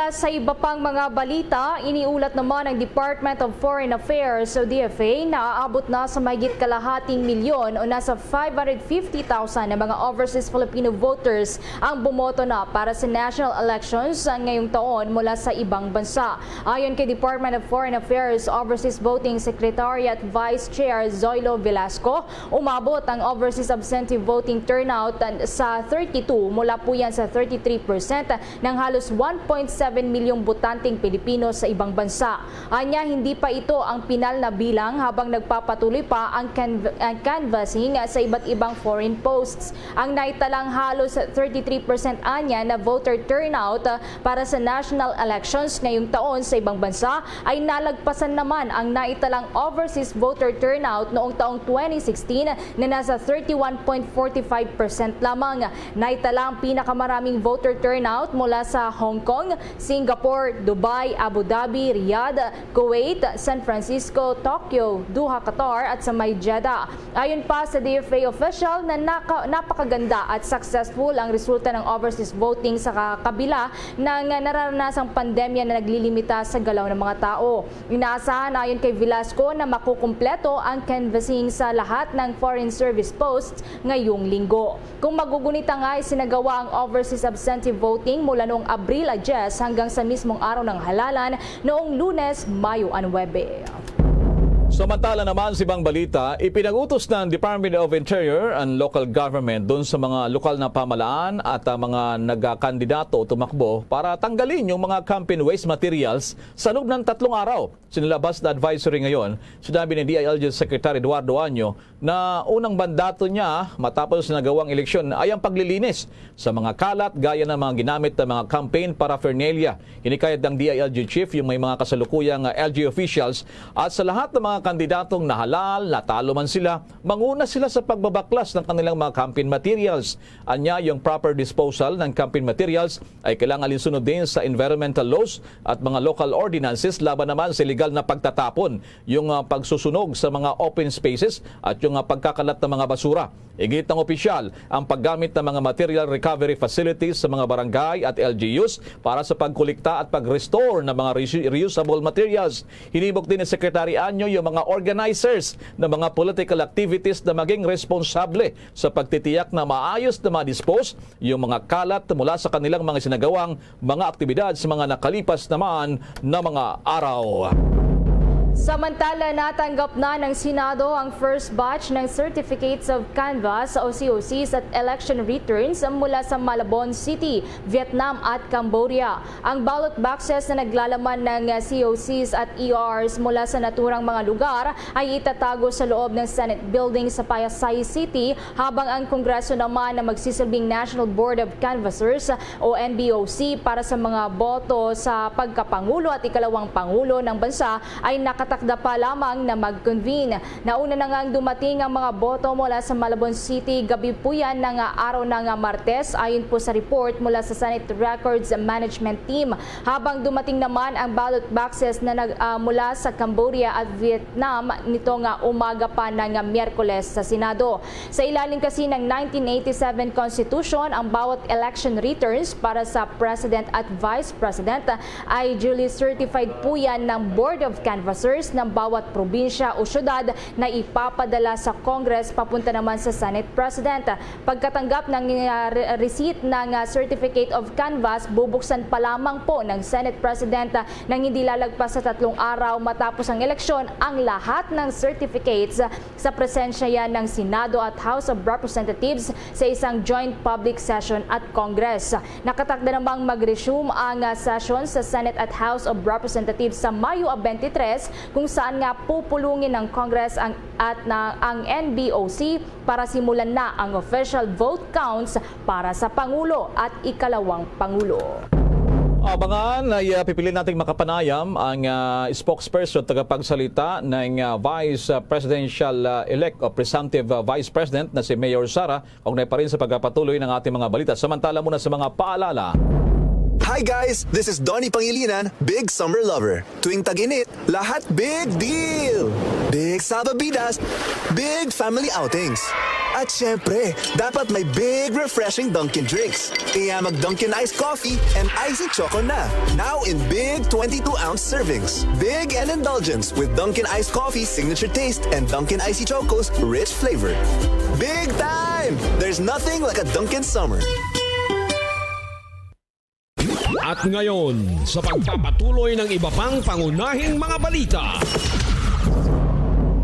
Sa iba pang mga balita, iniulat naman ng Department of Foreign Affairs o D F A na aabot na sa mahigit kalahating milyon o nasa five hundred fifty thousand na mga overseas Filipino voters ang bumoto na para sa national elections ngayong taon mula sa ibang bansa. Ayon kay Department of Foreign Affairs Overseas Voting Secretariat Vice Chair Zoilo Velasco, umabot ang overseas absentee voting turnout sa thirty-two mula po yan sa thirty-three percent ng halos one point seven milyong botanteng Pilipino sa ibang bansa. Anya, hindi pa ito ang pinal na bilang habang nagpapatuloy pa ang canv-, ang canvassing sa iba't ibang foreign posts. Ang naitalang halos thirty-three percent anya na voter turnout para sa national elections ngayong taon sa ibang bansa ay nalagpasan naman ang naitalang overseas voter turnout noong taong twenty sixteen na nasa thirty-one point forty-five percent lamang. Naitala ang pinakamaraming voter turnout mula sa Hong Kong, Singapore, Dubai, Abu Dhabi, Riyadh, Kuwait, San Francisco, Tokyo, Doha, Qatar at sa may Jeddah. Ayon pa sa D F A official na naka-, napakaganda at successful ang resulta ng overseas voting sa ka-, kabila ng nararanasang pandemya na naglilimita sa galaw ng mga tao. Inaasahan ayon kay Velasco na makukumpleto ang canvassing sa lahat ng foreign service posts ngayong linggo. Kung magugunita nga, isinagawa ang overseas absentee voting mula noong Abril diyes hanggang sa mismong araw ng halalan noong Lunes, Mayo nuebe. Samantala naman sa ibang balita, ipinag-utos ng Department of Interior and Local Government dun sa mga lokal na pamalaan at ang mga nagkakandidato o tumakbo para tanggalin yung mga campaign waste materials sa loob ng tatlong araw. Sinilabas na advisory ngayon, sinabi ni D I L G Secretary Eduardo Año na unang mandato niya matapos nagawang eleksyon ay ang paglilinis sa mga kalat gaya ng mga ginamit ng mga campaign paraphernalia. Hinikayat ng D I L G chief yung may mga kasalukuyang, ah, L G officials at sa lahat ng mga kandidatong nahalal, natalo man sila, manguna sila sa pagbabaklas ng kanilang mga campaign materials. Anya, yung proper disposal ng campaign materials ay kailangan isunod din sa environmental laws at mga local ordinances laban naman sa illegal na pagtatapon, yung, ah, pagsusunog sa mga open spaces at yung, ah, pagkakalat ng mga basura. Igit ng opisyal ang paggamit ng mga material recovery facilities sa mga barangay at L G Us para sa pagkolekta at pag-restore ng mga reu-, reusable materials. Hinimok din ni Secretary Anyo yung mga organizers ng mga political activities na maging responsable sa pagtitiyak na maayos na ma-dispose yung mga kalat mula sa kanilang mga sinagawang mga aktibidad sa mga nakalipas naman na mga araw. Samantala, natanggap na ng Senado ang first batch ng Certificates of Canvass o C O Cs at election returns mula sa Malabon City, Vietnam at Cambodia. Ang ballot boxes na naglalaman ng C O Cs at E Rs mula sa naturang mga lugar ay itatago sa loob ng Senate Building sa Pasay City, habang ang Kongreso naman na magsisilbing National Board of Canvassers o N B O C para sa mga boto sa pagkapangulo at ikalawang pangulo ng bansa ay nakatakda pa lamang na mag-convene. Nauna na ngang dumating ang mga boto mula sa Malabon City gabi po yan ng araw ng Martes, ayon po sa report mula sa Senate Records Management Team. Habang dumating naman ang ballot boxes na nag-, ah, mula sa Cambodia at Vietnam nito nga umaga pa ng Miyerkules sa Senado. Sa ilalim kasi ng nineteen eighty-seven Constitution, ang bawat election returns para sa President at Vice President ay duly certified po yan ng Board of Canvassers ng bawat probinsya o syudad na ipapadala sa Congress papunta naman sa Senate President. Pagkatanggap ng, ah, re-, receipt ng, ah, Certificate of Canvass, bubuksan pa lamang po ng Senate President, ah, nang hindi lalagpas sa tatlong araw matapos ang eleksyon ang lahat ng certificates sa presensya yan ng Senado at House of Representatives sa isang joint public session at Congress. Nakatakda namang mag-resume ang, ah, session sa Senate at House of Representatives sa Mayo twenty-three, kung saan nga pupulungin ng Congress ang, at na, ang N B O C para simulan na ang official vote counts para sa Pangulo at ikalawang Pangulo. Abangan ay, ah, pipiliin nating makapanayam ang, ah, spokesperson, tagapagsalita ng, ah, Vice, ah, Presidential, ah, Elect o Presumptive, ah, Vice President na si Mayor Sara, kaugnay pa rin sa pagpapatuloy ng ating mga balita. Samantala muna sa mga paalala. Hi guys, this is Donnie Pangilinan, big summer lover. Tuwing tag-init, lahat big deal! Big salbabidas, big family outings. At syempre, dapat may big refreshing Dunkin' drinks. Kaya mag Dunkin' Ice Coffee and Icy Choco na. Now in big twenty-two ounce servings. Big and indulgence with Dunkin' Ice Coffee signature taste and Dunkin' Icy Choco's rich flavor. Big time! There's nothing like a Dunkin' summer. At ngayon, sa pagpapatuloy ng iba pang pangunahing mga balita.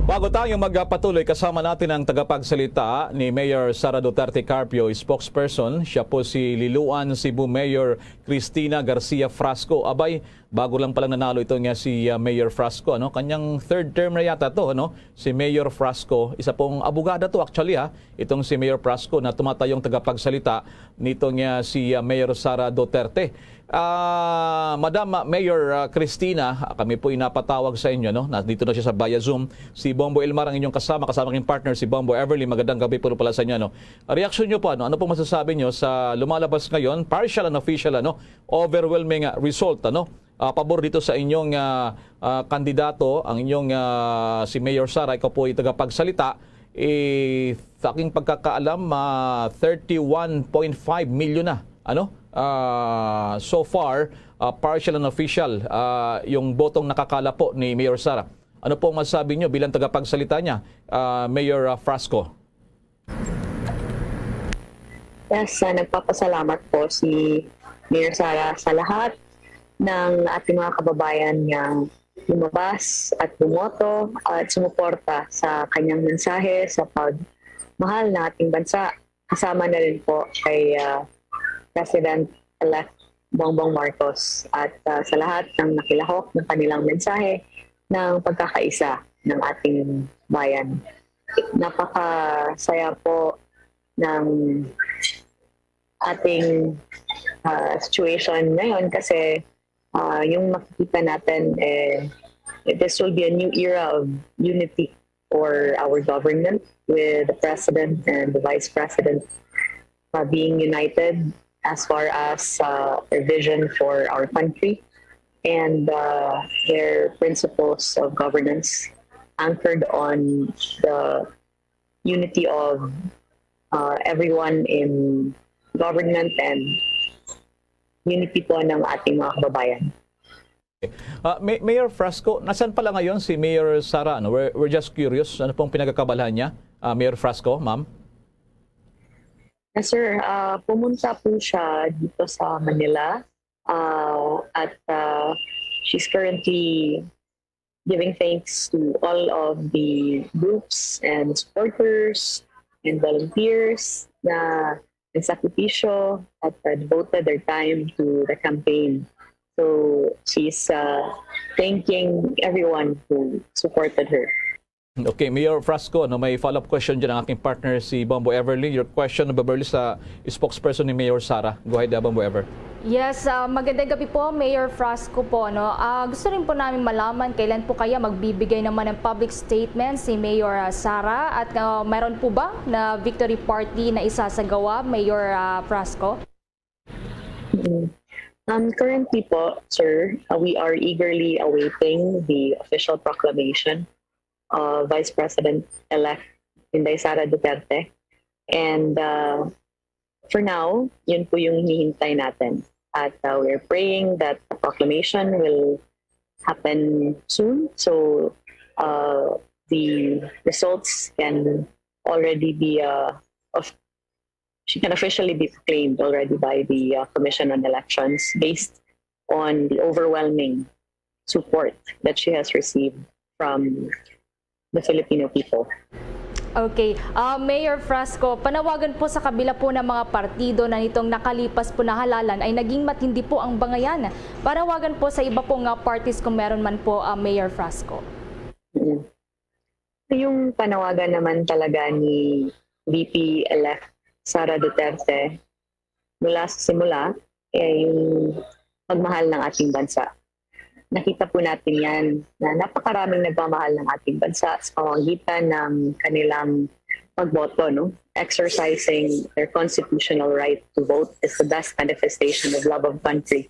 Bago tayo magpatuloy, kasama natin ang tagapagsalita ni Mayor Sara Duterte Carpio, spokesperson. Siya po si Liloan Cebu Mayor Cristina Garcia Frasco. Abay, bago lang palang nanalo ito nga si, ah, Mayor Frasco, ano? Kanyang third term na yata to, ano? Si Mayor Frasco, isa pong abogada to actually, ha. Itong si Mayor Frasco na tumatayong tagapagsalita nito nga si, ah, Mayor Sara Duterte. Ah, Madam, ah, Mayor, ah, Cristina, ah, kami po inapatawag sa inyo, no? Nandito na siya sa via Zoom. Si Bombo Elmar ang inyong kasama, kasama king partner si Bombo Everly. Magandang gabi po pala sa inyo, no? Reaksyon niyo po, ano? Ano pong masasabi niyo sa lumalabas ngayon, partial and official, ano? Overwhelming, ah, result, ano? Ah, pabor dito sa inyong, ah, ah, kandidato, ang inyong, ah, si Mayor Sara, ikaw po ay tagapagsalita, eh, sa aking pagkakaalam, ah, thirty-one point five million na, ano? Ah, so far, ah, partial and official, ah, yung botong nakakala po ni Mayor Sara. Ano po ang masasabi niyo bilang tagapagsalita niya, ah, Mayor, ah, Frasco? Yes, ah, nagpapasalamat po si Mayor Sara sa lahat ng ating mga kababayan nga lumabas at bumoto at sumuporta sa kanyang mensahe sa pagmahal ng ating bansa, kasama na rin po kay, ah, President-elect Bongbong Marcos at, ah, sa lahat ng nakilahok ng kanilang mensahe ng pagkakaisa ng ating bayan. Napakasaya po ng ating, ah, situation ngayon kasi, ah, yung makikita natin, eh, this will be a new era of unity for our government with the president and the vice president, uh, being united as far as, uh, a vision for our country and, uh, their principles of governance anchored on the unity of, uh, everyone in government and unity po ng ating mga kababayan. Ah, May- Mayor Frasco, nasan pala ngayon si Mayor Sara? Ano? We're, we're just curious. Ano pong pinagkakabalahan niya? Ah, Mayor Frasco, ma'am? Yes, sir. Ah, pumunta po siya dito sa Manila. Ah, at, ah, she's currently giving thanks to all of the groups and supporters and volunteers na nagsakripisyo at, uh, devoted their time to the campaign. So, she's, uh, thanking everyone who supported her. Okay, Mayor Frasco, no, may follow-up question dyan ang aking partner, si Bombo Everly. Your question, Bombo Everly, sa spokesperson ni Mayor Sara. Go ahead, uh, Bombo Ever. Yes, ah, magandang gabi po, Mayor Frasco po. No? Ah, gusto rin po namin malaman kailan po kaya magbibigay naman ng public statement si Mayor, ah, Sara, at, ah, mayroon po ba na victory party na isasagawa, Mayor, ah, Frasco? Mm. Um, currently po, sir, uh, we are eagerly awaiting the official proclamation of Vice President-elect Inday Sara Duterte. And, uh, for now, yun po yung hinihintay natin. At, uh, we're praying that the proclamation will happen soon. So, uh, the results can already be, uh, of- she can officially be proclaimed already by the, uh, Commission on Elections based on the overwhelming support that she has received from the Filipino people. Okay. Ah, Mayor Frasco, panawagan po sa kabila po ng mga partido na nitong nakalipas po na halalan ay naging matindi po ang bangayan. Panawagan po sa iba pong, ah, parties kung meron man po, ah, Mayor Frasco. Mm. Yung panawagan naman talaga ni V P-elect Sara Duterte mula sa simula, eh, yung pagmahal ng ating bansa. Nakita po natin yan na napakaraming nagmamahal ng ating bansa sa pamamagitan ng kanilang pagboto, no? Exercising their constitutional right to vote is the best manifestation of love of country.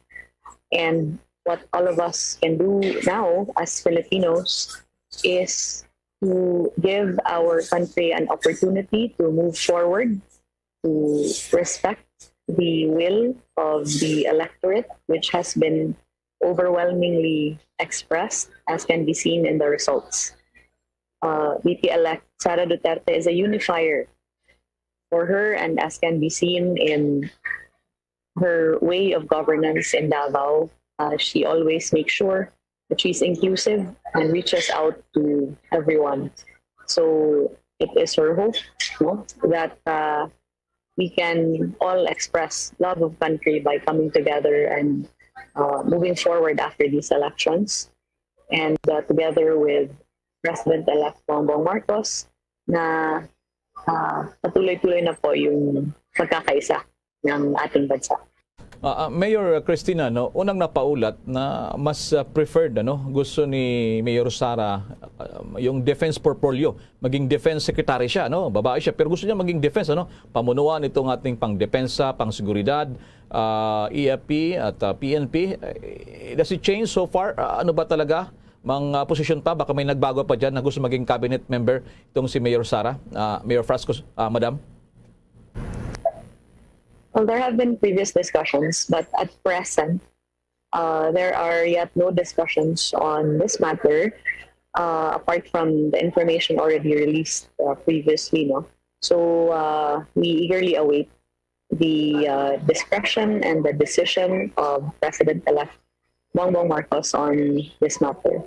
And what all of us can do now as Filipinos is to give our country an opportunity to move forward, to respect the will of the electorate, which has been overwhelmingly expressed, as can be seen in the results. Uh, V P-elect Sara Duterte is a unifier for her, and as can be seen in her way of governance in Davao, uh, she always makes sure that she's inclusive and reaches out to everyone. So it is her hope, no, that, uh, we can all express love of country by coming together and, uh, moving forward after these elections. And, uh, together with President-elect Bongbong Marcos, na, uh, patuloy-tuloy na po yung pagkakaisa ng ating bansa. Ah, ah, Mayor Christina, no, unang napaulat na mas, ah, preferred, ano, gusto ni Mayor Sara, ah, yung defense portfolio, maging defense secretary siya, no, babae siya, pero gusto niya maging defense, ano, pamunuan itong ating pangdepensa, pangseguridad, ah, E F P at, ah, P N P. Eh, does it change so far? Ah, ano ba talaga? Mga posisyon pa, baka may nagbago pa dyan na gusto maging cabinet member itong si Mayor Sara, ah, Mayor Frasco, ah, Madam? Well, there have been previous discussions, but at present, uh, there are yet no discussions on this matter, uh, apart from the information already released, uh, previously, no? So, uh, we eagerly await the, uh, discretion and the decision of President-elect Bongbong Marcos on this matter.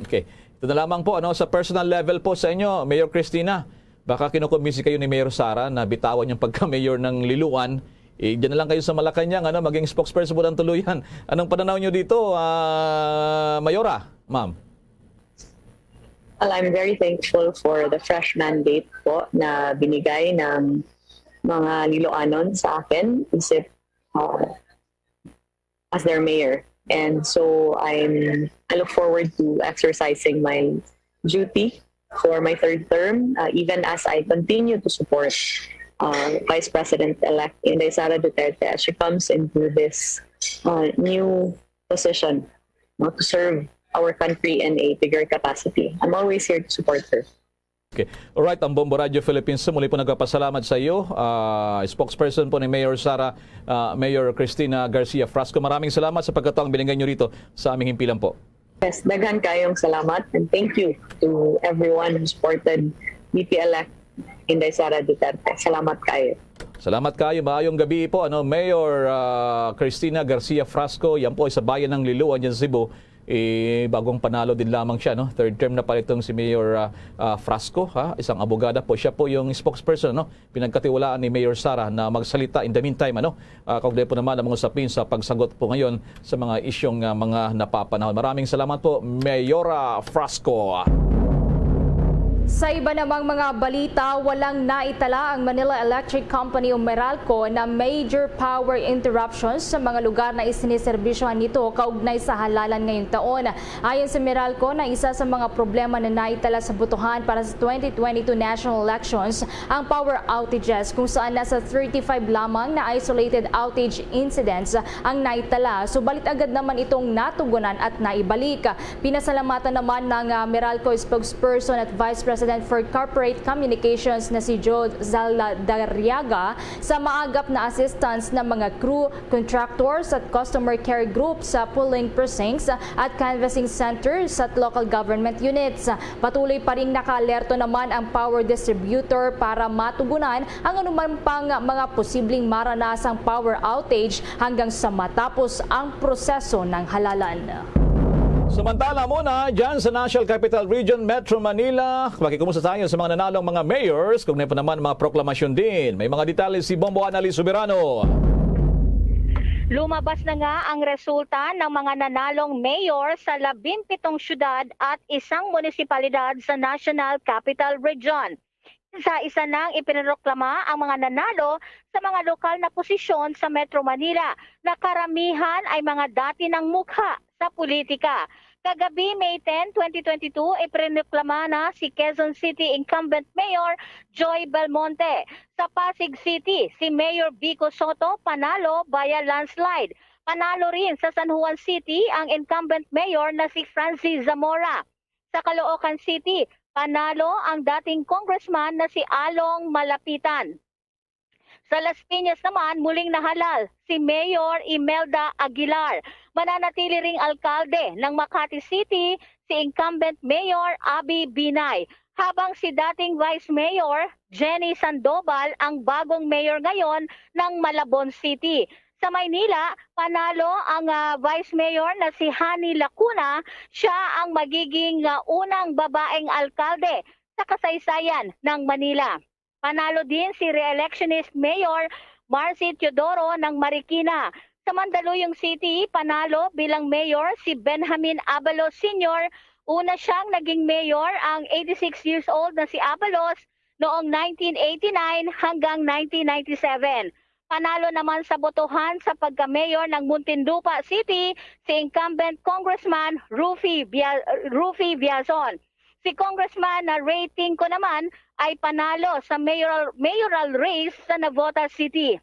Okay. Ito na lamang po, ano, sa personal level po sa inyo, Mayor Christina, baka kinukumbinsi kayo ni Mayor Sara na bitawan yung pagka-mayor ng Liloan. Eh, dyan na lang kayo sa Malacañang, ano, maging spokesperson po ng tuluyan. Anong pananaw nyo dito, ah, Mayora, ma'am? Well, I'm very thankful for the fresh mandate po na binigay ng mga Liloanon sa akin isip uh, as their mayor. And so I'm I look forward to exercising my duty for my third term, uh, even as I continue to support uh, Vice President-elect Inday Sara Duterte as she comes into this uh, new position, no, to serve our country in a bigger capacity. I'm always here to support her. Okay. Alright, ang Bombo Radio Philippines muli po nagpapasalamat sa iyo, ah, spokesperson po ni Mayor Sara, ah, Mayor Christina Garcia Frasco. Maraming salamat sa pagkataong binigay niyo rito sa aming himpilan po. Yes, daghan kayong salamat and thank you to everyone who supported V P elect Inday Sara Duterte. Salamat kayo. Salamat kayo. Maayong gabi po, ano, Mayor ah, Christina Garcia Frasco. Yan po ay sa bayan ng Liloan, yan sa Cebu. Eh, bagong panalo din lamang siya, no? Third term na pala itong si Mayor ah, ah, Frasco, ha? Isang abogada po. Siya po yung spokesperson, no? Pinagkatiwalaan ni Mayor Sara na magsalita in the meantime, ano? Ah, kaugnay po naman ang mga usapin sa pagsagot po ngayon sa mga isyong ah, mga napapanahon. Maraming salamat po, Mayora Frasco. Sa iba namang mga balita, walang naitala ang Manila Electric Company o Meralco na major power interruptions sa mga lugar na isiniserbisyohan nito kaugnay sa halalan ngayong taon. Ayon sa Meralco, na isa sa mga problema na naitala sa botohan para sa twenty twenty-two national elections ang power outages, kung saan nasa thirty-five lamang na isolated outage incidents ang naitala. Subalit agad naman itong natugunan at naibalik. Pinasalamatan naman ng ah, Meralco spokesperson at Vice President for Corporate Communications na si Joe Zaldariaga sa maagap na assistance ng mga crew, contractors at customer care groups sa polling precincts at canvassing centers at local government units. Patuloy pa ring nakaalerto naman ang power distributor para matugunan ang anuman pang mga posibleng maranasang power outage hanggang sa matapos ang proseso ng halalan. Samantala muna, dyan sa National Capital Region, Metro Manila, makikumusta tayo sa mga nanalong mga mayors, kaugnay pa naman mga proklamasyon din. May mga detalye si Bombo Annalise Soberano. Lumabas na nga ang resulta ng mga nanalong mayor sa labimpitong syudad at isang munisipalidad sa National Capital Region. Sa isa nang ipinroklama ang mga nanalo sa mga lokal na posisyon sa Metro Manila na karamihan ay mga dati nang mukha sa politika. Kagabi, May ten, twenty twenty-two, ipinroklama na si Quezon City incumbent Mayor Joy Belmonte. Sa Pasig City, si Mayor Vico Sotto panalo via landslide. Panalo rin sa San Juan City ang incumbent mayor na si Francis Zamora. Sa Caloocan City, panalo ang dating congressman na si Along Malapitan. Sa Las Piñas naman, muling nahalal si Mayor Imelda Aguilar. Mananatili ring alkalde ng Makati City si incumbent Mayor Abby Binay, habang si dating Vice Mayor Jenny Sandoval ang bagong mayor ngayon ng Malabon City. Sa Maynila, panalo ang ah, Vice Mayor na si Honey Lacuna. Siya ang magiging ah, unang babaeng alkalde sa kasaysayan ng Manila. Panalo din si re-electionist Mayor Marcy Teodoro ng Marikina. Sa Mandaluyong City, panalo bilang mayor si Benjamin Abalos Senior. Una siyang naging mayor, ang eighty-six years old na si Abalos, noong nineteen eighty-nine hanggang nineteen ninety-seven. Panalo naman sa botohan sa pagka-mayor ng Muntinlupa City si incumbent Congressman Ruffy Bia- Ruffy Biazon. Si Congressman na Ray Tingco naman ay panalo sa mayoral, mayoral race sa Navotas City.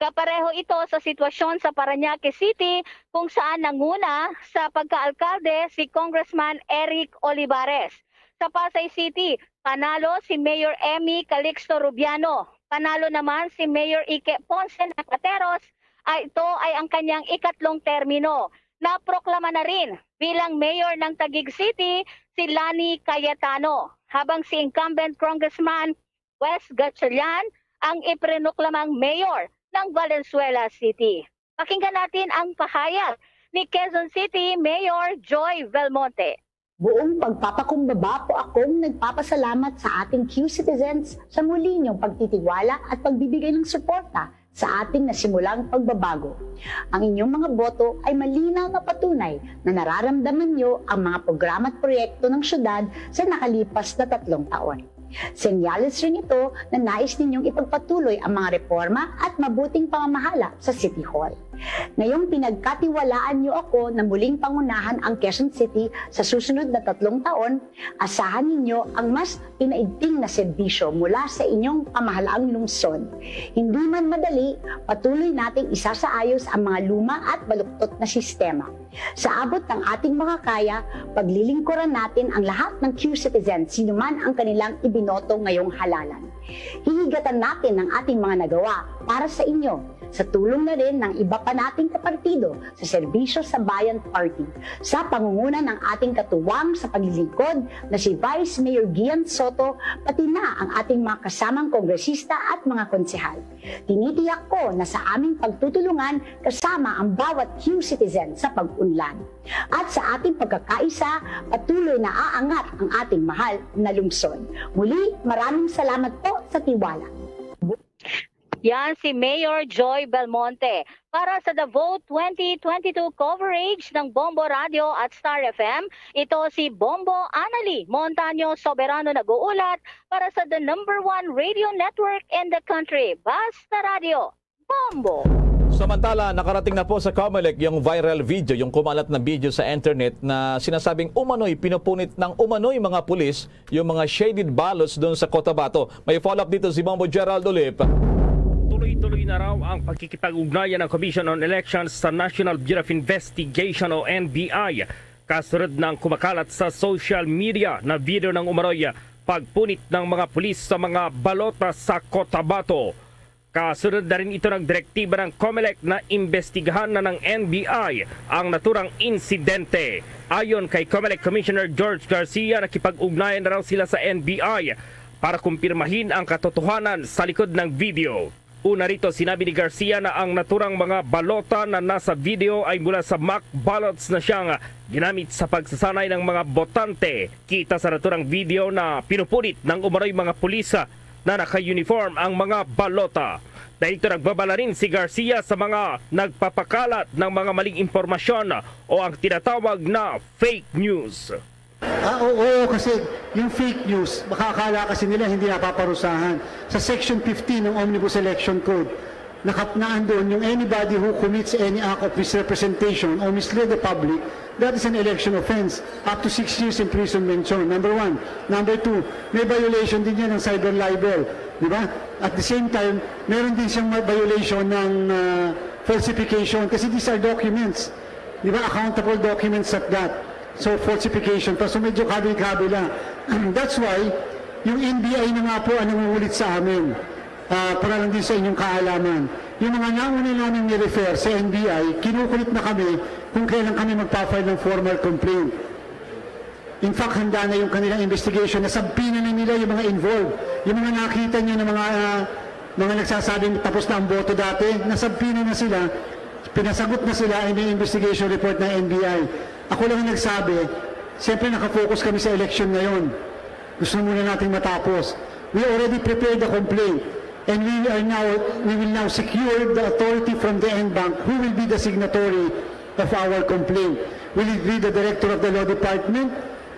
Kapareho ito sa sitwasyon sa Parañaque City, kung saan nanguna sa pagkaalkalde si Congressman Eric Olivares. Sa Pasay City, panalo si Mayor Emmy Calixto Rubiano. Panalo naman si Mayor Ike Ponce ng Cateros. Ah, ito ay ang kanyang ikatlong termino. Naproklama na rin bilang mayor ng Taguig City si Lani Cayetano, habang si incumbent Congressman Wes Gatchalian ang ipinroklamang mayor ng Valenzuela City. Pakinggan natin ang pahayag ni Quezon City Mayor Joy Belmonte. Buong pagpapakumbaba po akong nagpapasalamat sa ating Q-Citizens sa muli niyong pagtitiwala at pagbibigay ng suporta sa ating nasimulang pagbabago. Ang inyong mga boto ay malinaw na patunay na nararamdaman niyo ang mga programa at proyekto ng syudad sa nakalipas na tatlong taon. Senyales rin ito na nais ninyong ipagpatuloy ang mga reforma at mabuting pamamahala sa City Hall. Ngayong pinagkatiwalaan niyo ako na muling pangunahan ang Quezon City sa susunod na tatlong taon, asahan ninyo ang mas pinaigting na serbisyo mula sa inyong pamahalaang lungsod. Hindi man madali, patuloy nating isasaayos ang mga luma at baluktot na sistema. Sa abot ng ating makakaya, paglilingkuran natin ang lahat ng Q-Citizen, sino man ang kanilang ibinoto ngayong halalan. Hihigatan natin ang ating mga nagawa para sa inyo, sa tulong na rin ng iba pa nating kapartido sa Serbisyo sa Bayan Party, sa pangunguna ng ating katuwang sa paglilingkod na si Vice Mayor Gian Soto, pati na ang ating mga kasamang kongresista at mga konsehal. Tinitiyak ko na sa aming pagtutulungan kasama ang bawat Q-Citizen sa pag-unlad. At sa ating pagkakaisa, patuloy na aangat ang ating mahal na lungsod. Muli, maraming salamat po sa tiwala. Yan si Mayor Joy Belmonte. Para sa The Vote twenty twenty-two coverage ng Bombo Radio at Star F M, ito si Bombo Annalie Montaño Soberano nag-uulat para sa the number one radio network in the country, Basta Radio, Bombo! Samantala, nakarating na po sa Comelec yung viral video, yung kumalat na video sa internet na sinasabing umano'y pinupunit ng umano'y mga pulis yung mga shaded ballots doon sa Cotabato. May follow-up dito si Bombo Gerald Olip. Tuloy-tuloy na raw ang pagkikipag-ugnayan ng Commission on Elections sa National Bureau of Investigation o N B I. Kasunod ng kumakalat sa social media na video ng umano'y pagpunit ng mga pulis sa mga balota sa Cotabato. Kasunod na rin ito ng direktiba ng Comelec na imbestigahan na ng N B I ang naturang insidente. Ayon kay Comelec Commissioner George Garcia, nakipag-ugnayan na raw sila sa N B I para kumpirmahin ang katotohanan sa likod ng video. Una rito, sinabi ni Garcia na ang naturang mga balota na nasa video ay mula sa mock ballots na siyang ginamit sa pagsasanay ng mga botante. Kita sa naturang video na pinupunit ng umano'y mga pulis na naka-uniform ang mga balota. Dahil ito, nagbabala rin si Garcia sa mga nagpapakalat ng mga maling impormasyon o ang tinatawag na fake news. Ah, oo, oo, kasi yung fake news, makakala kasi nila hindi napaparusahan. Sa Section fifteen ng Omnibus Election Code, nakap-, naandun yung anybody who commits any act of misrepresentation or mislead the public, that is an election offense, up to six years imprisonment yun. Number one. Number two, may violation din yan ng cyber libel. Di ba? At the same time, meron din siyang ma-, violation ng, ah, falsification kasi these are documents. Di ba? Accountable documents at that. So, falsification pa. So, medyo kabi-kabi lang. That's why, yung N B I na nga po ang nangungulit sa amin. Ah, para lang din sa inyong kaalaman. Yung mga nauna namin ni-refer sa N B I, kinukulit na kami kung kailan kami magpa-file ng formal complaint. In fact, handa na yung kanilang investigation. Nasabpina na nila yung mga involved. Yung mga nakita nyo na mga, ah, mga nagsasabing tapos na ang boto dati, nasabpina na sila. Pinasagot na sila, ay may investigation report ng N B I. Ako lang ang nagsabi, siyempre nakafocus kami sa election ngayon. Gusto muna nating matapos. We already prepared the complaint and we are now, we will now secure the authority from the N bank who will be the signatory of our complaint. Will it be the director of the law department?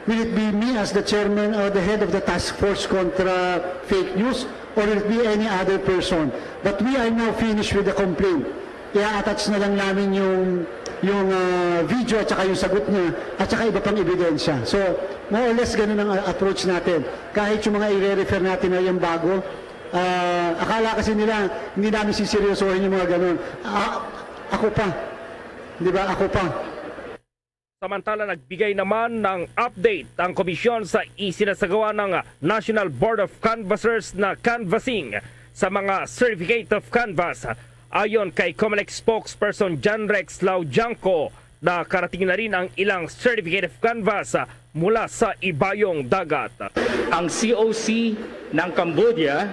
Will it be me as the chairman or the head of the task force kontra fake news? Or will it be any other person? But we are now finished with the complaint. I-attach na lang namin yung, yung, ah, video at saka yung sagot niya at saka iba pang ebidensya. So, more or less ganun ang, ah, approach natin. Kahit yung mga i-refer natin na yung bago, ah, akala kasi nila hindi namin siseryosohin yung mga ganun. Ah, ako pa. Di ba? Ako pa. Samantala, nagbigay naman ng update ang komisyon sa isinasagawa ng National Board of Canvassers na canvassing sa mga certificate of canvass. Ayon kay Comelec spokesperson John Rex Laudiangco, nakarating na rin ang ilang certificate of canvass mula sa Ibayong Dagat. Ang C O C ng Cambodia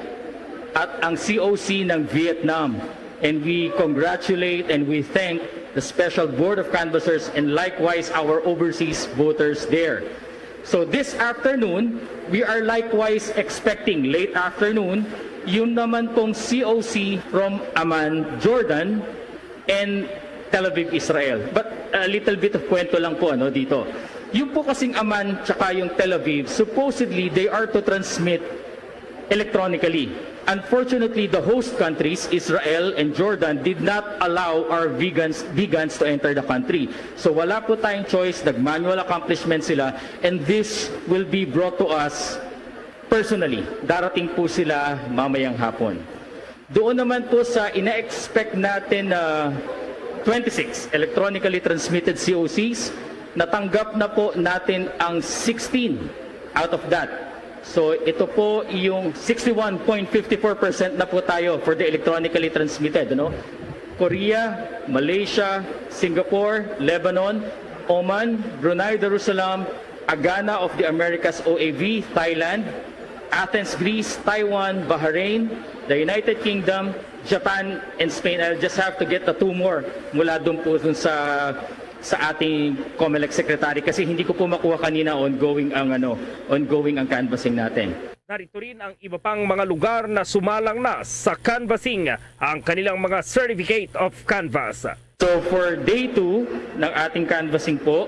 at ang C O C ng Vietnam. And we congratulate and we thank the Special Board of Canvassers and likewise our overseas voters there. So this afternoon, we are likewise expecting late afternoon, yun naman pong C O C from Amman, Jordan, and Tel Aviv, Israel. But a little bit of kwento lang po, ano, dito. Yung po kasing Amman tsaka yung Tel Aviv, supposedly they are to transmit electronically. Unfortunately, the host countries, Israel and Jordan, did not allow our vegans, vegans to enter the country. So wala po tayong choice, nag-manual accomplishment sila, and this will be brought to us personally. Darating po sila mamayang hapon. Doon naman po sa ina-expect natin na twenty-six electronically transmitted C O Cs, natanggap na po natin ang sixteen out of that. So ito po yung sixty-one point fifty-four percent na po tayo for the electronically transmitted, ano? Korea, Malaysia, Singapore, Lebanon, Oman, Brunei Darussalam, Agana of the Americas, O A V, Thailand, Athens, Greece, Taiwan, Bahrain, the United Kingdom, Japan, and Spain. I'll just have to get the two more mula doon po dun sa sa ating COMELEC secretary kasi hindi ko po makuha kanina, ongoing ang ano, ongoing ang canvassing natin. Narito rin ang iba pang mga lugar na sumalang na sa canvassing ang kanilang mga certificate of canvass. So for day two ng ating canvassing po,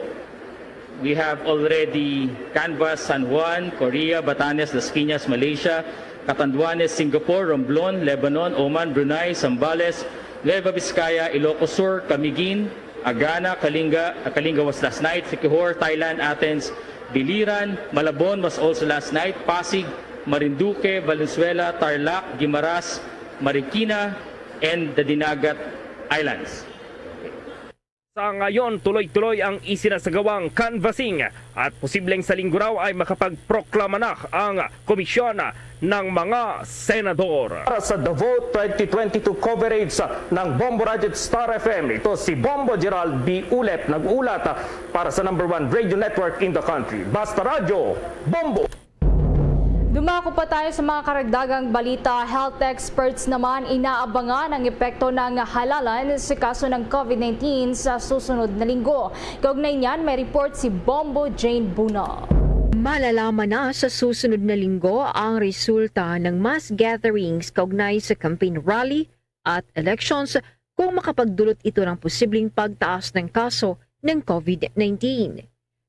we have already canvassed San Juan, Korea, Batanes, Las Piñas, Malaysia, Catanduanes, Singapore, Romblon, Lebanon, Oman, Brunei, Zambales, Nueva Vizcaya, Ilocos Sur, Camiguin, Agana, Kalinga, Kalinga was last night, Siquijor, Thailand, Athens, Biliran, Malabon was also last night, Pasig, Marinduque, Valenzuela, Tarlac, Guimaras, Marikina, and the Dinagat Islands. Sa ngayon, tuloy-tuloy ang isinasagawang canvassing at posibleng sa linggo raw ay makapagproklama na ang komisyon ng mga senador. Para sa The Vote twenty twenty-two coverage ng Bombo Radyo at Star F M, ito si Bombo Gerald B. Ulet nag-ulat para sa number one radio network in the country, Basta Radyo, Bombo! Dumako pa tayo sa mga karagdagang balita. Health experts naman inaabangan ang epekto ng halalan sa kaso ng COVID nineteen sa susunod na linggo. Kaugnay niyan, may report si Bombo Jane Buna. Malalaman na sa susunod na linggo ang resulta ng mass gatherings kaugnay sa campaign rally at elections kung makapagdulot ito ng posibleng pagtaas ng kaso ng COVID nineteen.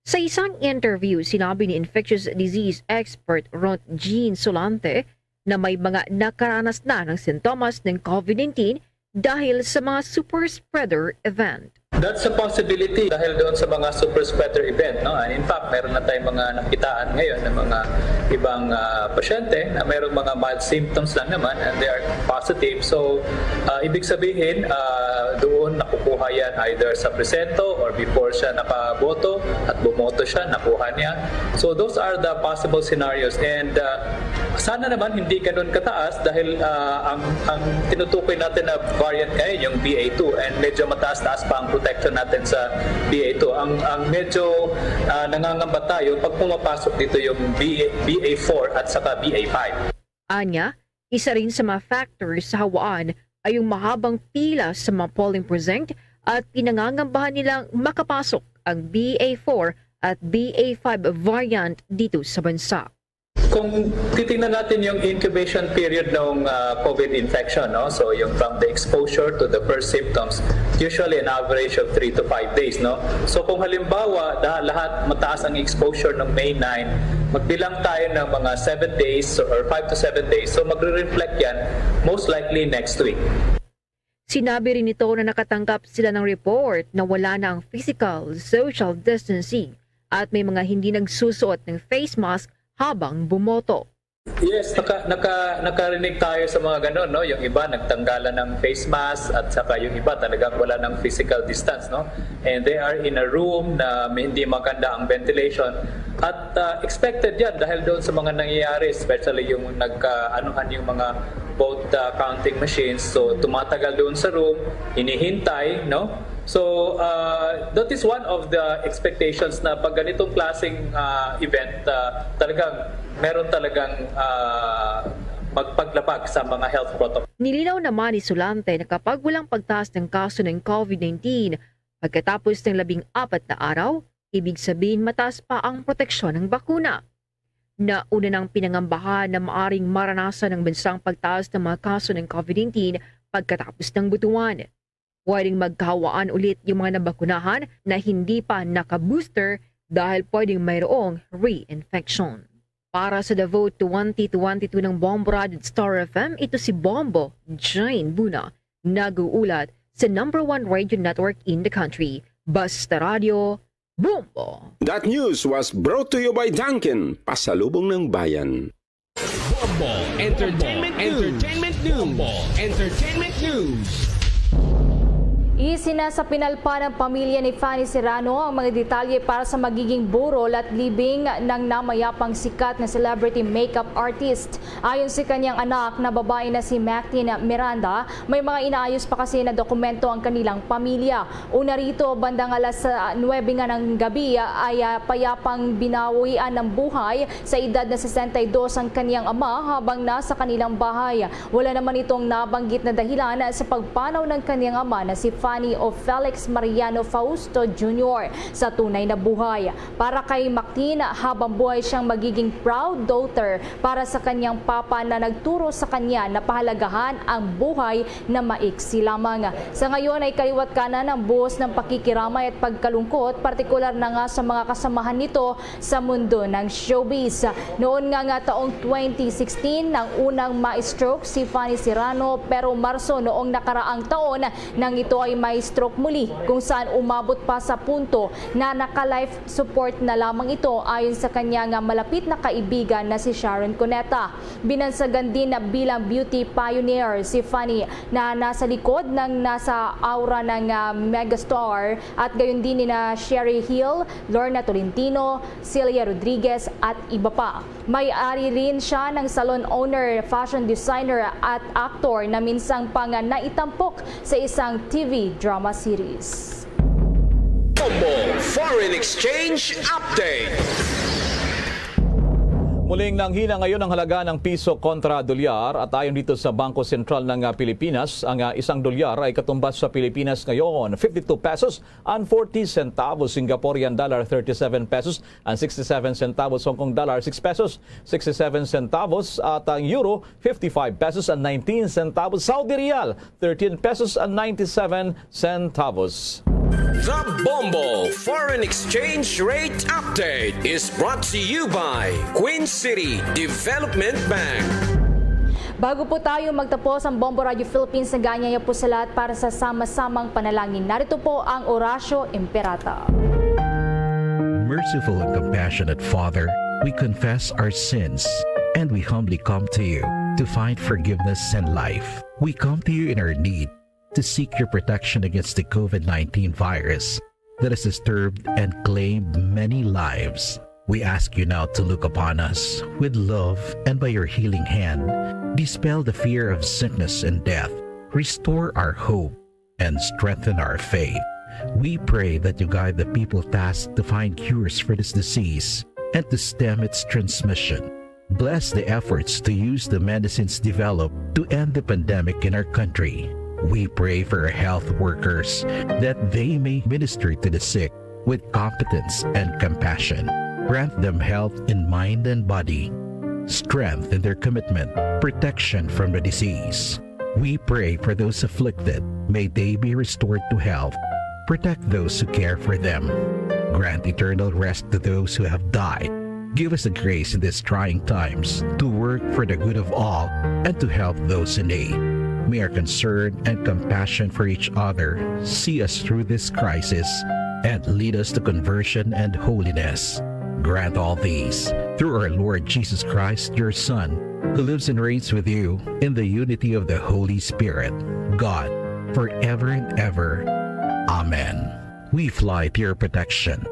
Sa isang interview, sinabi ni infectious disease expert Ront Jean Solante na may mga nakaranas na ng sintomas ng COVID nineteen dahil sa mga super spreader event. That's a possibility dahil doon sa mga super spreader event. No? And in fact, meron na tayong mga nakitaan ngayon ng mga ibang uh, pasyente na mayroong mga mild symptoms lang naman and they are positive. So, uh, ibig sabihin, uh, doon nakukuha yan either sa presento or before siya nakaboto at bumoto siya, nakuha niya. So, those are the possible scenarios. And uh, sana naman hindi ganun kataas dahil uh, ang, ang tinutukoy natin na variant ngayon yung B A two and medyo mataas-taas pa ang protection natin sa B A two. Ang, ang medyo uh, nangangamba tayo pag pumapasok dito yung B A, B A four at saka B A five. Anya, isa rin sa mga factors sa hawaan ay yung mahabang pila sa mga polling precinct at pinangangambahan nilang makapasok ang B A four at B A five variant dito sa bansa. Kung titingnan natin yung incubation period ng uh, COVID infection, no? So yung from the exposure to the first symptoms, usually an average of three to five days, no? So kung halimbawa, da, lahat mataas ang exposure ng May nine, magbilang tayo ng mga seven days or five to seven days. So magre-reflect yan most likely next week. Sinabi rin nito na nakatanggap sila ng report na wala na ang physical social distancing at may mga hindi nagsusuot ng face mask habang bumoto. Yes, naka, naka, nakarinig tayo sa mga ganun, no? Yung iba nagtanggalan ng face mask at saka yung iba talagang wala ng physical distance, no? And they are in a room na hindi maganda ang ventilation. At uh, expected yan dahil doon sa mga nangyayari, especially yung nagkaanuhan yung mga vote uh, counting machines. So tumatagal doon sa room, hinihintay, no? So uh, that is one of the expectations na pag ganitong klaseng uh, event, uh, talagang meron talagang uh, magpaglabag sa mga health protocol. Nilinaw naman ni Sulante na kapag walang pagtaas ng kaso ng COVID nineteen pagkatapos ng labing apat na araw, Ibig sabihin, mataas pa ang proteksyon ng bakuna. Nauna nang pinangambahan na maaring maranasan ng bansang pagtaas ng mga kaso ng covid nineteen pagkatapos ng butuan. Pwedeng magkahawaan ulit yung mga nabakunahan na hindi pa nakabooster dahil pwedeng mayroong reinfection. Para sa Davao twenty twenty-two ng Bombo Radio at Star F M, ito si Bombo Jane Buna, nag-uulat sa number one radio network in the country, Basta Radio, Bombo! That news was brought to you by Dunkin, Pasalubong ng Bayan. Bombo Entertainment News. Entertainment News. Bombo Entertainment News. Isinasapinalpa ng pamilya ni Fanny Serrano ang mga detalye para sa magiging burol at libing ng namayapang sikat na celebrity makeup artist. Ayon sa kanyang anak na babae na si Mactin Miranda, may mga inaayos pa kasi na dokumento ang kanilang pamilya. Una rito, bandang alas, ah, nuwebe nga ng gabi, ah, ay, ah, payapang binawian ng buhay sa edad na sesenta y dos ang kanyang ama habang nasa kanilang bahay. Wala naman itong nabanggit na dahilan sa pagpanaw ng kanyang ama na si Fanny o Felix Mariano Fausto Junior sa tunay na buhay. Para kay Mactin, habang buhay siyang magiging proud daughter para sa kanyang papa na nagturo sa kanya na pahalagahan ang buhay na maiksi lamang. Sa ngayon ay kaliwat kanan ang buhos ng pakikiramay at pagkalungkot, partikular na nga sa mga kasamahan nito sa mundo ng showbiz. Noon nga nga taong twenty sixteen nang unang ma-stroke si Fanny Serrano, pero Marso noong nakaraang taon nang ito ay ma-stroke muli, kung saan umabot pa sa punto na naka-life support na lamang ito, ayon sa kanya nga malapit na kaibigan na si Sharon Cuneta. Binansagan din na bilang beauty pioneer si Fanny na nasa likod ng nasa aura ng, ah, megastar at gayon din ni na Sherry Hill, Lorna Tolentino, Celia Rodriguez at iba pa. May-ari rin siya ng salon owner, fashion designer at aktor na minsang pang naitampok sa isang T V drama series. Bombo Foreign Exchange Update. Muling nanghina ngayon ang halaga ng piso kontra dolyar, at ayon dito sa Bangko Sentral ng, ah, Pilipinas, ang, ah, isang dolyar ay katumbas sa Pilipinas ngayon fifty-two pesos and forty centavos, Singaporean dollar thirty-seven pesos and sixty-seven centavos, Hong Kong dollar six pesos sixty-seven centavos, at ang euro fifty-five pesos and nineteen centavos, Saudi riyal thirteen pesos and ninety-seven centavos. The Bombo Foreign Exchange Rate Update is brought to you by Queen City Development Bank. Bago po tayo magtapos ang Bombo Radio Philippines, nag-aanyaya po sa lahat para sa sama-samang panalangin. Narito po ang Oratio Imperata. Merciful and compassionate Father, we confess our sins and we humbly come to you to find forgiveness and life. We come to you in our need to seek your protection against the covid nineteen virus that has disturbed and claimed many lives. We ask you now to look upon us with love and by your healing hand, dispel the fear of sickness and death, restore our hope, and strengthen our faith. We pray that you guide the people tasked to find cures for this disease and to stem its transmission. Bless the efforts to use the medicines developed to end the pandemic in our country. We pray for our health workers that they may minister to the sick with competence and compassion. Grant them health in mind and body, strength in their commitment, protection from the disease. We pray for those afflicted. May they be restored to health. Protect those who care for them. Grant eternal rest to those who have died. Give us the grace in these trying times to work for the good of all and to help those in need. May our concern and compassion for each other see us through this crisis and lead us to conversion and holiness. Grant all these through our Lord Jesus Christ, your Son, who lives and reigns with you in the unity of the Holy Spirit, God, forever and ever. Amen. We fly to your protection,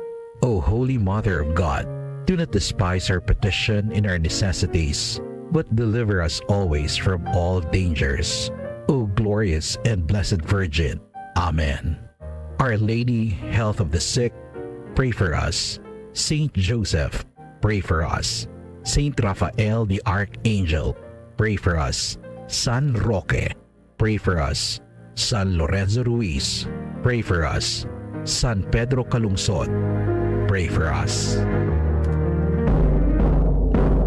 O Holy Mother of God. Do not despise our petition in our necessities, but deliver us always from all dangers, O glorious and blessed Virgin. Amen. Our Lady, Health of the Sick, pray for us. Saint Joseph, pray for us. Saint Raphael the Archangel, pray for us. San Roque, pray for us. San Lorenzo Ruiz, pray for us. San Pedro Calungsod, Pray for us.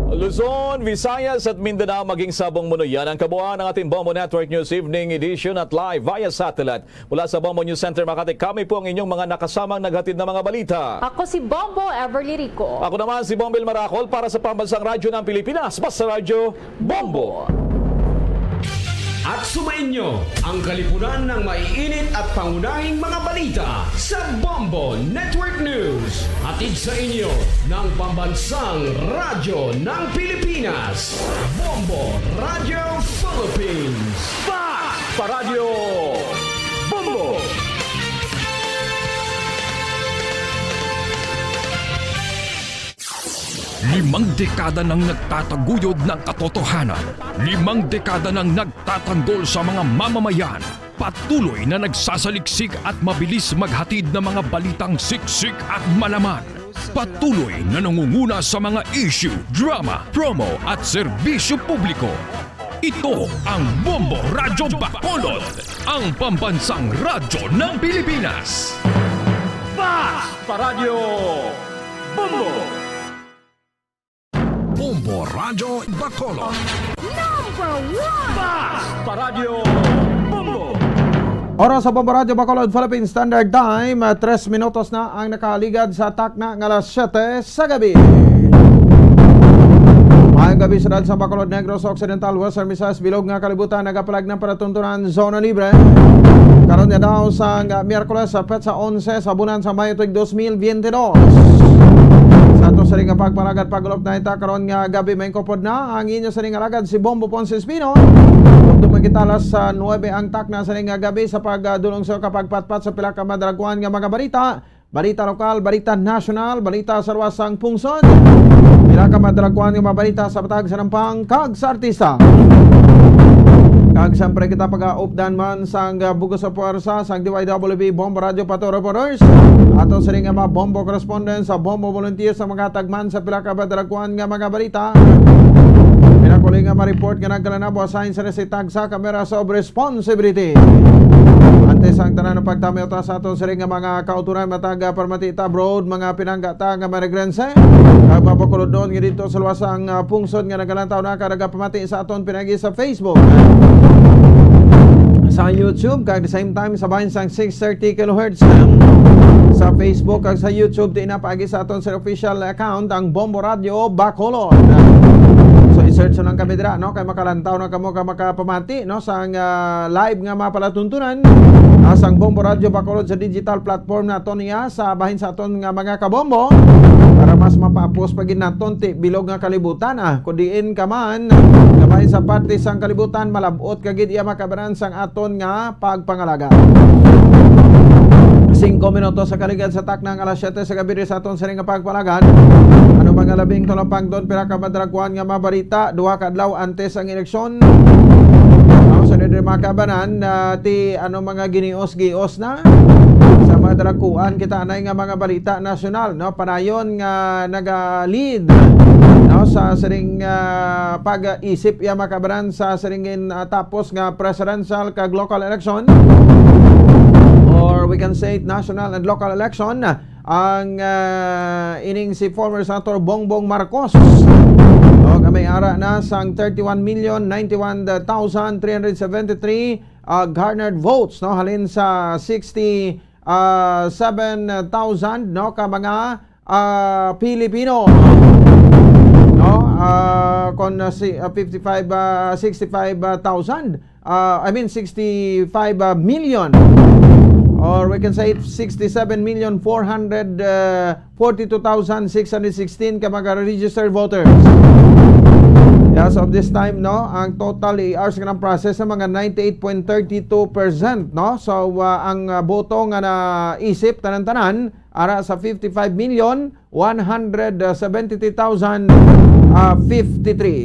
Luzon, Visayas at Mindanao, maging sa buong mundo, yan ang kabuuan ng ating Bombo Network News Evening Edition at live via satellite. Mula sa Bombo News Center Makati, kami po ang inyong mga nakasamang naghatid ng mga balita. Ako si Bombo Everly Rico. Ako naman si Bombil Maracol para sa Pambansang Radyo ng Pilipinas, Basta Radyo Bombo. At sumainyo ang kalipunan ng maiinit at pangunahing mga balita sa Bombo Network News. Hatid sa inyo ng Pambansang Radyo ng Pilipinas, Bombo Radyo Philippines. Fast pa Radyo Bombo! Limang dekada nang nagtataguyod ng katotohanan. Limang dekada nang nagtatanggol sa mga mamamayan. Patuloy na nagsasaliksik at mabilis maghatid ng mga balitang siksik at malaman. Patuloy na nangunguna sa mga issue, drama, promo at serbisyo publiko. Ito ang Bombo Radyo Bacolod, ang pambansang radyo ng Pilipinas. Fast pa Radyo Bombo! Bombo Radyo Bacolod. Number one! Fast pa Radyo Bombo! Oras sa Bombo Radyo Bacolod, Philippine Standard Time, ah, tres minutos na ang nakaligad sa takna nga alas siyete sa gabi. Maayong gabi, syudad sa Bacolod, Negros Occidental, Western Visayas, bilog nga kalibutan, nagapalag ng palatuntunan, zona libre. Karon nga daw sa nga Miyerkules, sa petsa onse sa bulan sa Mayo tuig dos mil biyente dos. Sa ato sa nga pagpalagad, pag-ulop na ita, karon nga gabi, may kupod na ang inyo sa nga alagad, si Bombo Ponce Espino. Ug dumagitala sa nuebe ang takna sa nga gabi sa pagdulong sa kapagpatpat sa pila ka madalaguan nga mga balita. Balita lokal, balita nasyonal, balita sa luwas sang pungsod. Pila ka madalaguan nga mga balita sa matag sa nampang kag sa artista. Kag siyempre kita pag-aupdan man sang, ah, bug-os sa puwersa sang D Y W B Bombo Radyo Pato Reporters. Ato sini nga mga Bombo correspondent sa Bombo Volunteers sa mga tagman sa pila ka madalaguan nga mga balita. Pinakuling nga ma-report nga nagkalanabo, assign sa resitag sa Cameras of Responsibility. Antes ang tanan ng pagtami, uta sa aton siring nga mga kauturan, matag, ah, permati ta abroad, mga pinangga ta nga mga regrense, kag mapakulod doon nga dito sa luwas ang, ah, pungsod nga nagalantaw na kag nagapamati sa aton pinagi sa Facebook, sa YouTube, kag the same time sa bahin sang six thirty kilohertz, um, sa Facebook kag sa YouTube, di na paagi sa aton sa official account, ang Bombo Radio Bacolod. So, i-search lang kami dira, no? Kay makalantaw na kamo ka makapamati, no? Sang, ah, live nga mga palatuntunan, ah, sang Bombo Radio Bacolod sa digital platform nato niya sa bahin sa aton nga mga kabombo para mas mapaapos pa gid naton ti bilog nga kalibutan, ah. Kung diin ka man, nga bahin sa parte sang kalibutan, malab-ot ka gid iya makabaran sang aton nga pagpangalaga. Singko minutos sa kaligad sa taknang alas siyete sa gabi sa aton sining nga pagpalagad. Ano mga labing talapangdon, pila ka madalaguan nga mga balita, duha ka adlaw antes ang eleksyon. Ang sunod rin mga kabanan, ah, ti ano mga ginios-gios na sa mga dalaguan kita anay nga mga balita nasyonal, no? Panayon nga naga-lead, no, sa sining, ah, pag-isip iya mga kabanan sa sining, ah, tapos nga presidential kag local election, or we can say it, national and local election, ang, ah, ining si former Senator Bongbong Marcos. O, nga may ara na sang thirty-one million ninety-one thousand three hundred seventy-three, ah, garnered votes, no, halin sa sixty, ah, seven thousand, no, ka mga, ah, Pilipino, no? Ah, kon, ah, si, ah, fifty-five, ah, sixty-five thousand, ah, I mean, sixty-five million, or we can say sixty-seven million four hundred, ah, forty-two thousand six hundred sixteen ka mga registered voters. As of this time, no, ang total A Rs nga nang process sa mga ninety-eight point thirty-two percent, no? So, ah, ang, ah, boto nga naisip tanan-tanan ara sa fifty-five million one hundred seventy-three thousand fifty-three.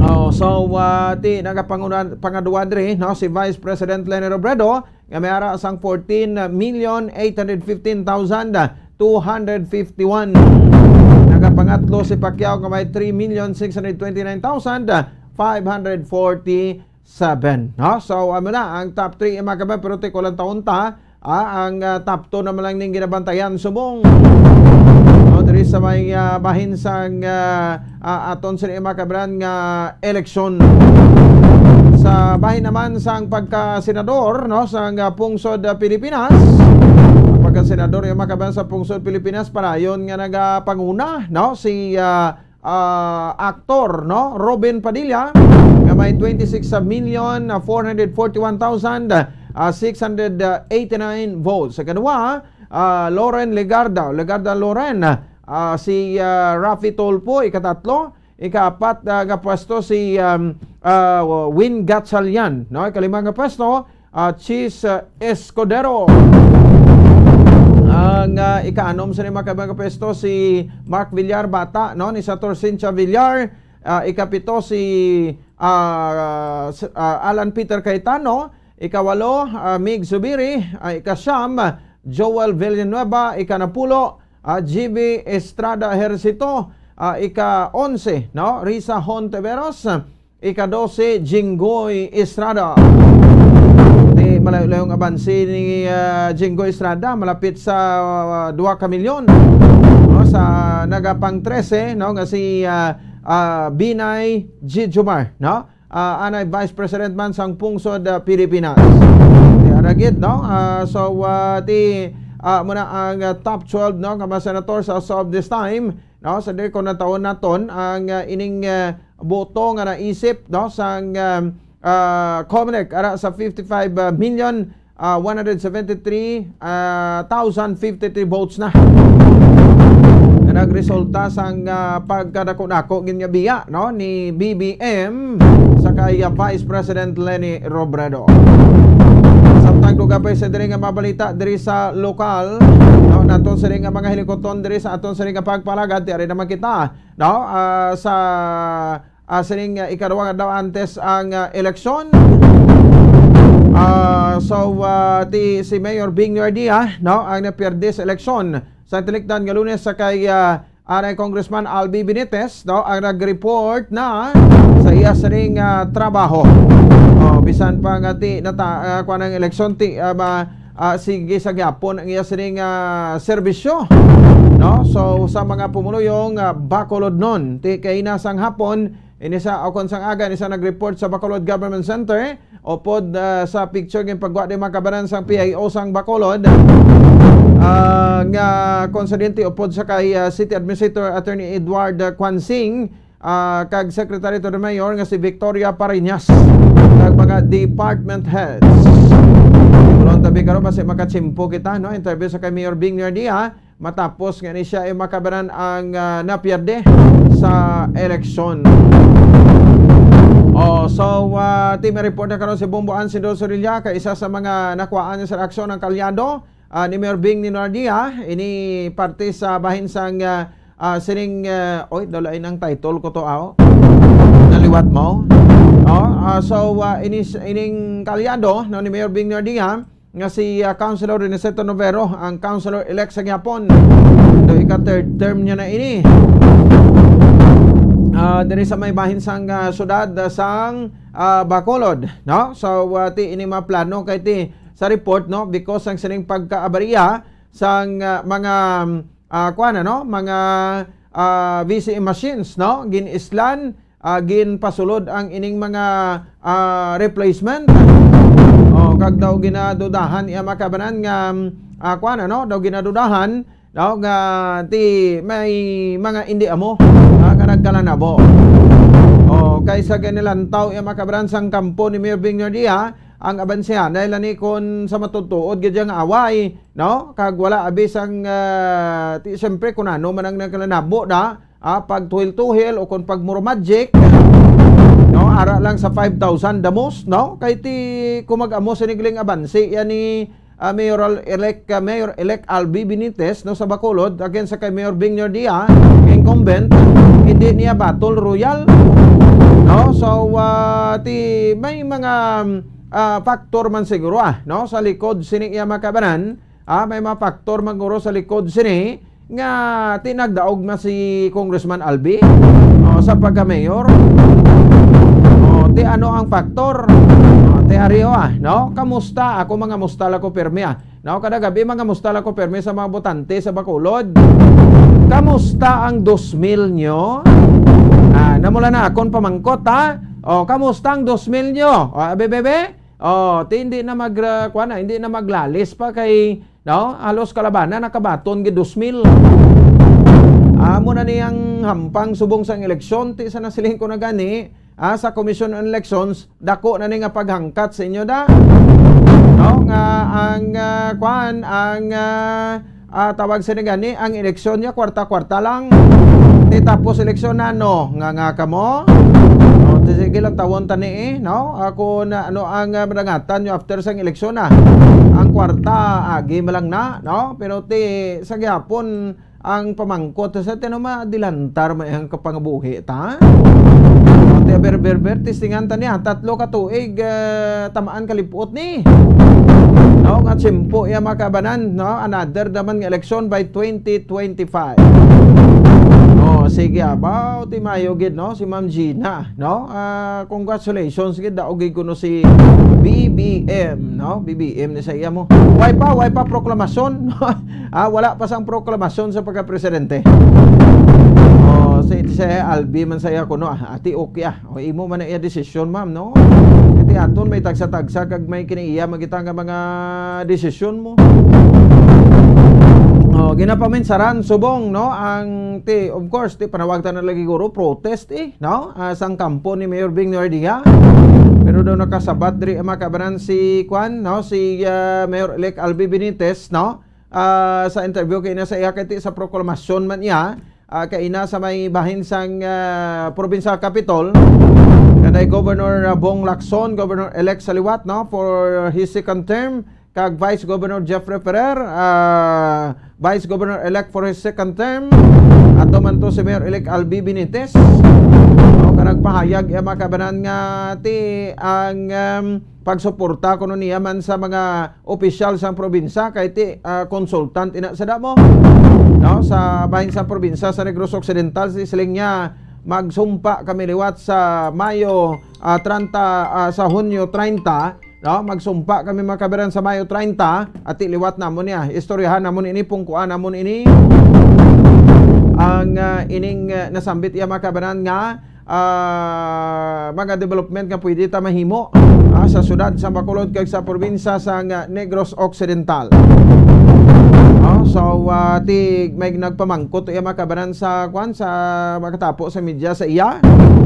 Oh, so, ah, ti nagapangunan-, pangaduan diri, no, si Vice President Leni Robredo, nga may ara sang fourteen million eight hundred fifteen thousand two hundred fifty-one. Nagapangatlo si Pacquiao nga may three million six hundred twenty-nine thousand five hundred forty-seven. No? So, amo na ang top three, mga kabayan, pero ti ko lang taon ta, Ah, ang, ah, top two naman lang ning ginabantayan subong, no, diri sa may, ah, bahin sang, ah, ah, aton sini, mga kababayan, nga eleksyon. Sa bahin naman sang pagkasenador, no, sang, ah, pungsod, ah, Pilipinas, ang pagkasenador, yung mga kababayan, sa pungsod Pilipinas, padayon nga nagapanguna, no, si, ah, ah, aktor, no, Robin Padilla, nga may twenty-six million four hundred forty-one thousand six hundred eighty-nine votes. Sa kadua, ah, Loren Legarda, Legarda Loren, ah, si, ah, Raffy Tulfo, ikatatlo, ikaapat, ah, nga pwesto si, um, ah, Win Gatchalian, no? Ikalima nga pwesto, ah, Chiz, ah, Escudero. Ang, ah, ikaanom sa lima ka mga pwesto si Mark Villar Bata, no? Ni Senator Cynthia Villar, ah, ikapito si, ah, s-, ah, Alan Peter Cayetano, ikawalo, ah, Mig Zubiri, ah, ikasyam, Joel Villanueva, ikanapulo, ah, G B Estrada Ejercito, ah, ika-onse, no? Risa Hontiveros, ika-dose, Jinggoy Estrada. Di malayo-layong abanse ni, ah, Jinggoy Estrada, malapit sa, ah, dua ka milyon, no? Sa nagapang trese, no? Nga si, ah, ah, Binay Jijomar, no? Ah, anay vice president man sang pungsod, ah, Pilipinas. Di ara gid, no? Ah, so, ah, ti, ah, muna ang, ah, top twelve, no, nga mga senator sa, as of this time, no? Sa diri ko natawon naton ang, ah, ining, ah, boto nga naisip, no, sang, ah, ah, Comelec ara sa fifty-five million, ah, one hundred seventy-three, ah, thousand fifty-three votes na nga nagresulta sang, ah, pagkadako-dako gid nga biya, no, ni B B M sa kay, ah, Vice President Leni Robredo. Samtang dugang pa sa diri nga mabalita diri sa lokal, no, naton sa diri nga mga hilikuton diri sa aton sa diri nga pagpalagad, ti ari naman kita, no, ah, sa ah, sining, ah, ikaduha nga adlaw antes ang, ah, eleksyon. Ah, so, ah, ti si Mayor Bing Nuerdia, no, ang napierde sa eleksyon sa tinikdan nga Lunes sa kay, ah, anay Congressman Albi Benitez, no, ang nag-report na sa iya sining, ah, trabaho. Oh, bisan pa nga ti nata, ah, kuwan ang eleksyon ti, ah, ma-, ah, sige sa gyapon ang iya sining, ah, serbisyo, no? So, sa mga pumuluyong, ah, Bacolodnon, ti kay na sang hapon, ini sa, o kon sang aga, ini sa nag-report sa Bacolod Government Center, upod, ah, sa picture nga pagwa di makabanan sang P I O sang Bacolod, ah, nga konsidente upod sa kay, ah, City Administrator Attorney Edward, ah, Quansing, ah, kag Secretary to the Mayor nga si Victoria Pariñas, kag mga department heads. Kulon tabi karon, basi makatsimpo kita, no? Interview sa kay Mayor Bing Nuerdia, matapos nga ni siya ay makabanan ang, ah, napierde sa eleksyon. Oh, so, ah, team report na karon si Bombo Ansindo Sorilla, kay isa sa mga nakuhaan sa aksyon ang kalyado, ah, ni Mayor Bing Nuerdia, ini parte sa bahin sang, ah, ah, sining, ah, oy, dalain ang title ko to, aw. Naliwat mo? Oh, ah, so, ah, inis-, ining kalyado, no, ni Mayor Bing Nuerdia, nga si, ah, Councilor Aniceto Novero, ang councilor-elect sa gyapon. Do ika-third term niya na ini. Ah, diri sa may bahin sang, ah, syudad, ah, sang, ah, Bacolod, no? So, ah, ti ini maplano kay ti sa report, no, because ang sining pagkaabariya sang, ah, mga, ah, kuwan, ano, mga, ah, V C M machines, no, gin-islan, ah, ginpasulod ang ining mga, ah, replacement. Oh, kag daw ginadudahan iya makabanan nga, ah, kuwan, ano, daw ginadudahan, no, nga ti may mga indi amo, ah, nga nagkalanabo. Oh, kaysa ginilantaw iya makabanan sang kampo ni Mayor Bing Nuerdia, ang abansehan dahil ani kon sa matutuod gid nga away, no? Kag wala abi sang, ah, ti, siyempre, kun ano man ang nagkalanabo na, ah, pagtuhil-tuhil o kung pagmuro magic, no? Ara lang sa five thousand the most, no? Kay ti, kung mag-amo sinigling abanse, yan ni, ah, Mayoral-elect, ah, Mayor-elect Albi Benitez, no, sa Bacolod, against sa kay Mayor Bing Nuerdia, incumbent, hindi niya battle royal, no? So, ah, ti, may mga, ah, factor man siguro, ah, no? Sa likod sini iya makabanan, ah, may mga factor man siguro sa likod sini nga ti nagdaog man si Congressman Albi, oh, sa pagka-mayor. Oh, ti ano ang factor? Oh, ti Ario, ah, no? Kamusta? Ako mga musta lang ko pirmi, ah. No, kada gabi, mga musta lang ko permi sa mga botante sa Bacolod. Kamusta ang dos mil nyo? Ah, namula na akon pamangkot, ha? O, kamusta ang dos mil nyo? O, abi, bebe? O, ti hindi na mag, ah, kuwan na, hindi na maglalis pa kay, no? Halos kalabanan nakabaton gid dos mil. Amo na ni ang hampang subong sang eleksyon, ti sa nasiling ko na gani, ah, sa Commission on Elections, dako na ni nga paghangkat sa inyo da. No, nga ang, ah, kwan, ang, ah, ah, tawag sa gani, ang eleksyon niya kwarta-kwarta lang. Ti tapos eleksyon na, no, nga, nga kamo. O, ti sige lang tawon tani, eh, no? Ako na, ano ang, ah, madangatan nyo after sang eleksyon na? Ang kwarta, agi man lang na, no? Pero ti, sa gihapon, ang pamangkot sa tino, madilantar man ang kapangabuhi ta. Ti aber, ber, ber, testingan ta niya, tatlo ka tuig, eh, tamaan kalipot ni. No, nga tiyempo iya makabanan, no, another naman nga eleksyon by twenty twenty-five. Oh, sige, abaw, ti mayo gid, no, si Ma'am Gina, no? Ah, congratulations gid, daog gid kuno si B B M, no? B B M ni sa iya mo. Way pa, way pa proklamasyon. Ah, wala pa sang proklamasyon sa pagka-presidente. Oh, si, si Albi man sa iya kuno, ah, ati okay, ah. O, imo man na iya desisyon, ma'am, no? Iti aton may tagsa-tagsa kag may kini iya magita nga mga desisyon mo. Oh, ginapaminsaran subong, no? Ang ti, of course, ti panawag ta na lagi guro protest, eh, no? Ah, sang kampo ni Mayor Bing Noerdia. Pero daw nakasabat diri ang makabanan si kwan, no? Si, ah, Mayor-elect Albi Benitez, no? Ah, sa interview kay na sa iya kay ti sa proklamasyon man iya, ah, kay ina sa may bahin sang, ah, provincial capital, kanay Governor, ah, Bong Lacson, Governor-elect sa liwat, no, for his second term, kag Vice Governor Jeffrey Ferrer, ah, Vice Governor-elect for his second term, ato man to si Mayor-elect Albi Benitez, no, ka nagpahayag iya makabanan nga ti ang, um, pagsuporta kuno niya man sa mga opisyal sang probinsya, kay ti, ah, consultant ina sa damo, no, sa bahin sang probinsya sa Negros Occidental. Si siling niya, magsumpa kami liwat sa Mayo, ah, treinta, ah, sa Hunyo treinta, no, magsumpa kami makabanan sa Mayo treinta, ati liwat namon niya, istoryahan namon ini, pungkuan namon ini, ang, ah, ining, ah, nasambit iya makabanan nga ah, mga development nga pwede ta mahimo, ah, sa siyudad sa Bacolod kag sa probinsya sa nga Negros Occidental. Ah, so, ah, ti may nagpamangkot iya makabanan sa kwan, sa makatapo sa media sa iya.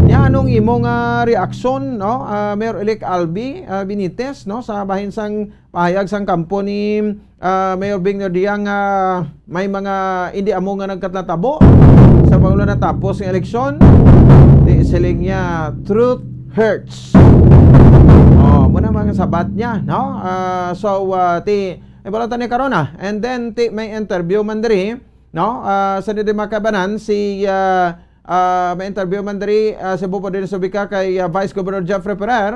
Nya, anong imo nga reaksyon, no? Ah, Mayor-elect Albi, ah, Benitez, no, sa bahin sang pahayag sang kampo ni, ah, Mayor Bing Noerdia nga may mga hindi amo nga nagkatabo sa pangulo natapos nga eleksyon. Di siling niya, "Truth hurts." Oh, mo na mga sabat niya, no? Ah, so, ah, ti, may balatan ni karon, ah. And then, ti, may interview man diri, no? Ah, sa diri makabanan si, ah, ah, may interview man diri, ah, sa Bupo din sa Bika kay, ah, Vice Governor Jeffrey Ferrer.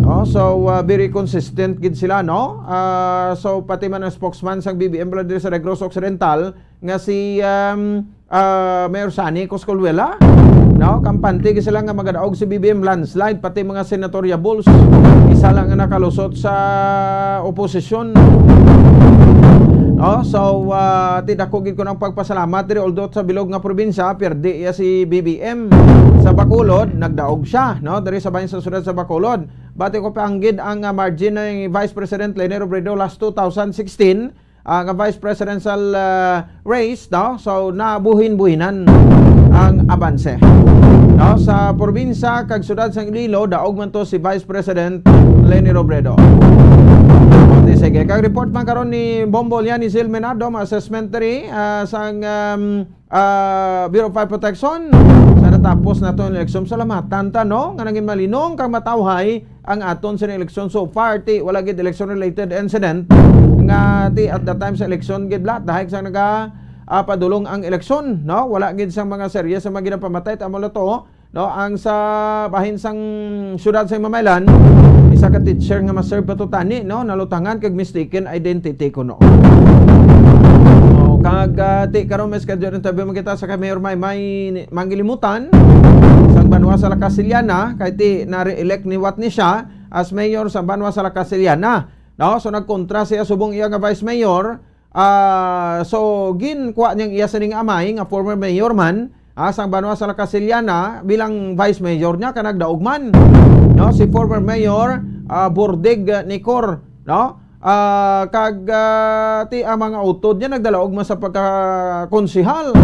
Oh, so, ah, very consistent gid sila, no? Ah, so, pati man ang spokesman sang B B M bala diri sa Negros Occidental nga si, um, ah, Mayor Sonny Coscolluela, no? Kampante gid sila nga magadaog si B B M landslide, pati mga senatorial bulls. Isa lang nga nakalusot sa oposisyon. No? So, ah, ti dako gid ko ng pagpasalamat diri, although sa bilog nga probinsya, pierde iya si B B M. Sa Bacolod, nagdaog siya, no? Diri sa bahin sa siyudad sa Bacolod. Bati ko pa ang gid ang, ah, margin ni Vice President Leni Robredo last two thousand sixteen, ah, nga vice presidential, ah, race, no? So, nabuhin-buhinan ang abanse. No? Sa probinsya kag siyudad sang Iloilo, daog man to si Vice President Leni Robredo. Okay, sige. Kag report man karon ni Bombo Lian ni Zil Menado, mga assessment diri, ah, sang, um, ah, Bureau of Fire Protection. Sa natapos na to ang eleksyon, salamatan ta, no? Nga nangin malinong kag matawhay ang aton sa eleksyon so far, ti wala gid election-related incident nga ti at the time sa eleksyon gid lahat dahil sa naga, ah, padulong ang eleksyon, no? Wala gid sang mga seryes sa mga ginapamatay, tamo na to, no? Ang sa bahin sang syudad sa Imamaylan, isa ka teacher nga ma-serve pa to tani, no? Nalutangan kag mistaken identity kuno. Oh, kag, ah, ti karon may schedule interview man kita sa kay Mayor Maymay Manggilimutan sang banwa sa La Castellana, kay ti na-re-elect ni Wat ni siya as mayor sa banwa sa La Castellana. No? So, nagkontra siya subong iya nga vice mayor. Ah, so, ginkuha niyang iya sining amay nga former mayor man, ah, sang banwa sa La Castellana bilang vice mayor niya, kag nagdaog man. No? Si former mayor, ah, Bordig, ah, Nicor, no? Ah, kag, ah, ti ang mga utod niya nagdalaog man sa pagkakonsehal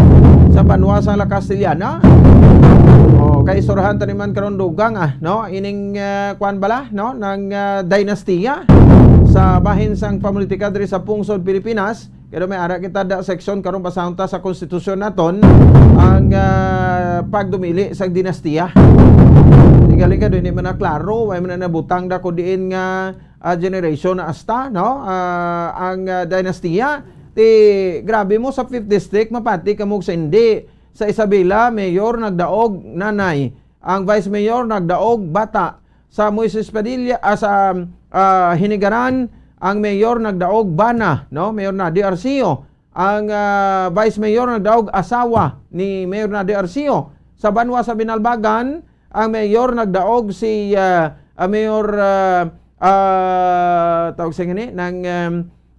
sa banwa sa La Castellana. Oh, kay istoryahan ta ni man karon, dugang, ah, no? Ining, ah, kuan bala, no? Nang, ah, dinastiya sa bahin sang pamulitika diri sa pungsod Pilipinas. Pero may ara kita da section karon, basahon ta sa konstitusyon naton ang, ah, pagdumili sa dinastiya. Tingali ka, di man na klaro, way man na nabutang da ko diin nga, ah, generation na asta, no? Ah, ang, ah, dinastiya. Ti, grabe mo, sa Fifth District, mapati ka mo sa hindi. Sa Isabela, mayor nagdaog nanay. Ang vice mayor nagdaog bata. Sa Moises Padilla, ah, sa, ah, Hinigaran, ang mayor nagdaog bana, no? Mayor Nadi Arcio. Ang, ah, vice mayor nagdaog asawa ni Mayor Nadi Arcio. Sa banwa sa Binalbagan, ang mayor nagdaog si, ah, ah, Mayor, ah, ah, tawag sa gini, nang, um,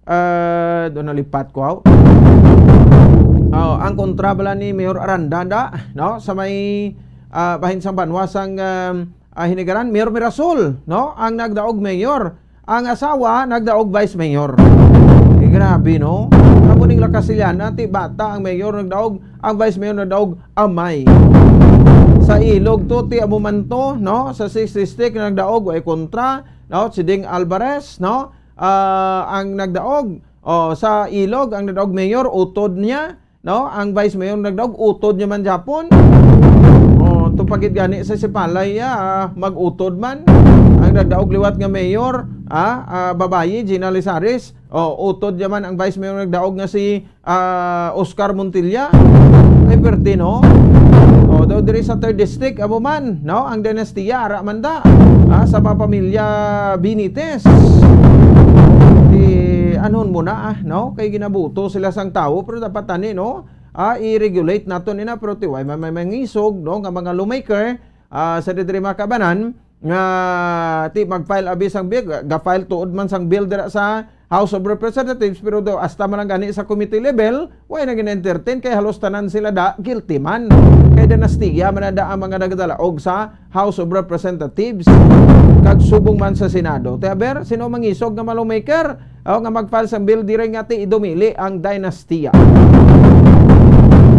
ah, doon nalipat ko, aw. Oh, ang kontra bala ni Mayor Aranda, da, no? Sa may, ah, bahin sang banwa sang, um, ah, Hinigaran, Mayor Mirasol, no? Ang nagdaog mayor. Ang asawa nagdaog vice mayor. Eh, grabe, no? Amo ning La Castellana, ti bata ang mayor nagdaog, ang vice mayor nagdaog amay. Sa Ilog to, ti amo man to, no? Sa Sixth District nagdaog, way kontra, no? Si Ding Alvarez, no? Ah, ang nagdaog. Oh, sa Ilog, ang nagdaog mayor, utod niya, no? Ang vice mayor nagdaog, utod niya man gyapon. Oh, tupagid gani sa Sipalay, ah, mag-utod man. Ang nagdaog liwat nga mayor, ah, ah, babayi, Gina Lizares. Oh, utod niya man ang vice mayor nagdaog nga si, ah, Oscar Montilla. Ay, perte, no? Oh, daw diri sa Third District, amo man, no? Ang dinastiya, ara man da. Ah, sa mga pamilya Benitez. Di, anhon mo na, ah, no? Kay ginabuto sila sang tawo, pero dapat tani, no? Ah, i-regulate naton ina, pero ti, way man may mangisog, no? Nga mga lawmaker, ah, sa diri mga kabanan, nga ti mag-file abi sang bill, ga-, ga-file tuod man sang bill dira sa House of Representatives, pero daw hasta man lang gani sa committee level, way na gina-entertain kay halos tanan sila da guilty man. Kay dinastiya man na da ang mga nagdalaog sa House of Representatives kag subong man sa Senado. Ti aber, sino mangisog nga mga lawmaker? O, nga mag-file sang bill diri nga ti idumili ang dinastiya.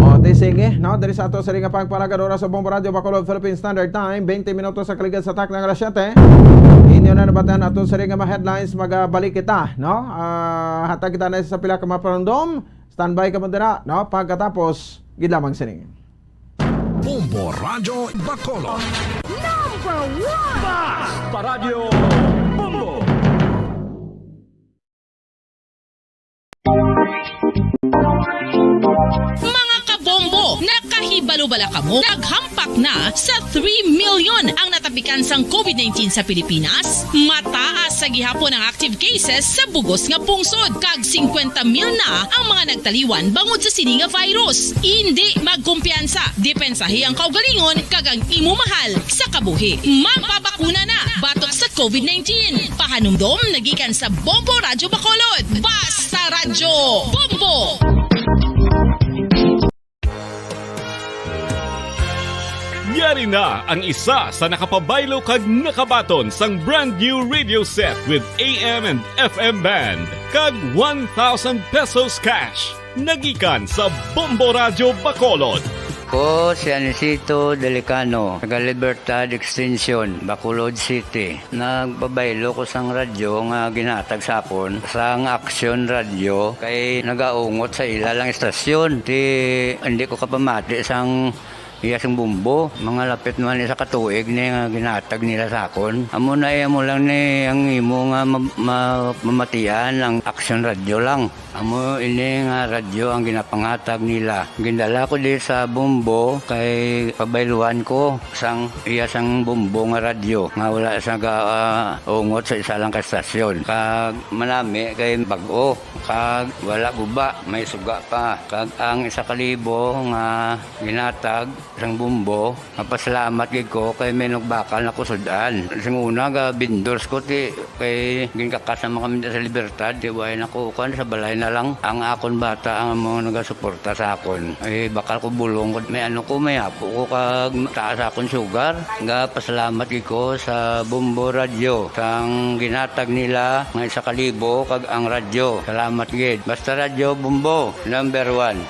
O, ti sige, no? Diri sa ato sa ring nga pagpalagadora sa Bombo Radyo Bacolod Philippine Standard Time, twenty minutos sa kaligad sa takna nga alas siyete. Inyo na nabatian ato sa ring nga mga headlines, magabalik kita, no? Ah, hatag kita na sa pila ka mga panumdom. Standby ka mo dira, no? Pagkatapos, gid lamang sini. Bombo Radyo Bacolod. Number one! Basta Radyo Bombo! Mga kabombo, nakahibalo bala kamo? Naghampak na sa three million ang natapikan sang COVID nineteen sa Pilipinas. Mataas sa gihapon ang active cases sa bugos nga pungsod, kag singkwenta mil na ang mga nagtaliwan bangod sa sini nga virus. Indi magkumpiyansa, depensahi ang kaugalingon kag ang imo mahal sa kabuhi. Magpabakuna na batok sa COVID nineteen. Pahanumdom nagikan sa Bombo Radyo Bacolod. Basta Radyo Bombo! Yari na ang isa sa nakapabaylo kag nakabaton sang brand new radio set with A M and F M band kag one thousand pesos cash. Nagikan sa Bombo Radyo Bacolod. Ko si Anisito Delicano, taga Libertad Extension, Bacolod City. Nagpabaylo ko sang radyo nga ginhatag sa akon sang Action Radio kay nagaungot sa ila lang istasyon. Ti, hindi ko kapamati sang iya sing bombo. Mga lapit man isa ka tuig ni nga ginhatag nila sa akon. Amo na, eh, amo lang ni ang imo nga ma-, ma-, mamatian ang Action Radio lang. Amo ini nga radyo ang ginapangatag nila. Gindala ko di sa bombo kay pabayluan ko sang iya sang bombo nga radyo nga wala sa ga-, ah, ungot sa isa lang ka stasyon. Kag manami kay bag-o, kag wala guba, may suga pa. Kag ang isa ka libo nga ginatag Sang Bombo, mapasalamat gid ko kay may nagbakal na ko sud-an. Sing una, ga vendors ko, ti kay ginkakas naman kami sa Libertad, ti way na ko kuan, sa balay na lang. Ang akon bata ang mga nagasuporta sa akon. Ay, bakal ko bulong, may ano ko, may apo ko kag taas akon sugar. Ga pasalamat gid ko sa Bombo Radyo, sang ginhatag nila nga isa ka libo kag ang radyo. Salamat gid. Basta Radyo Bombo, number one.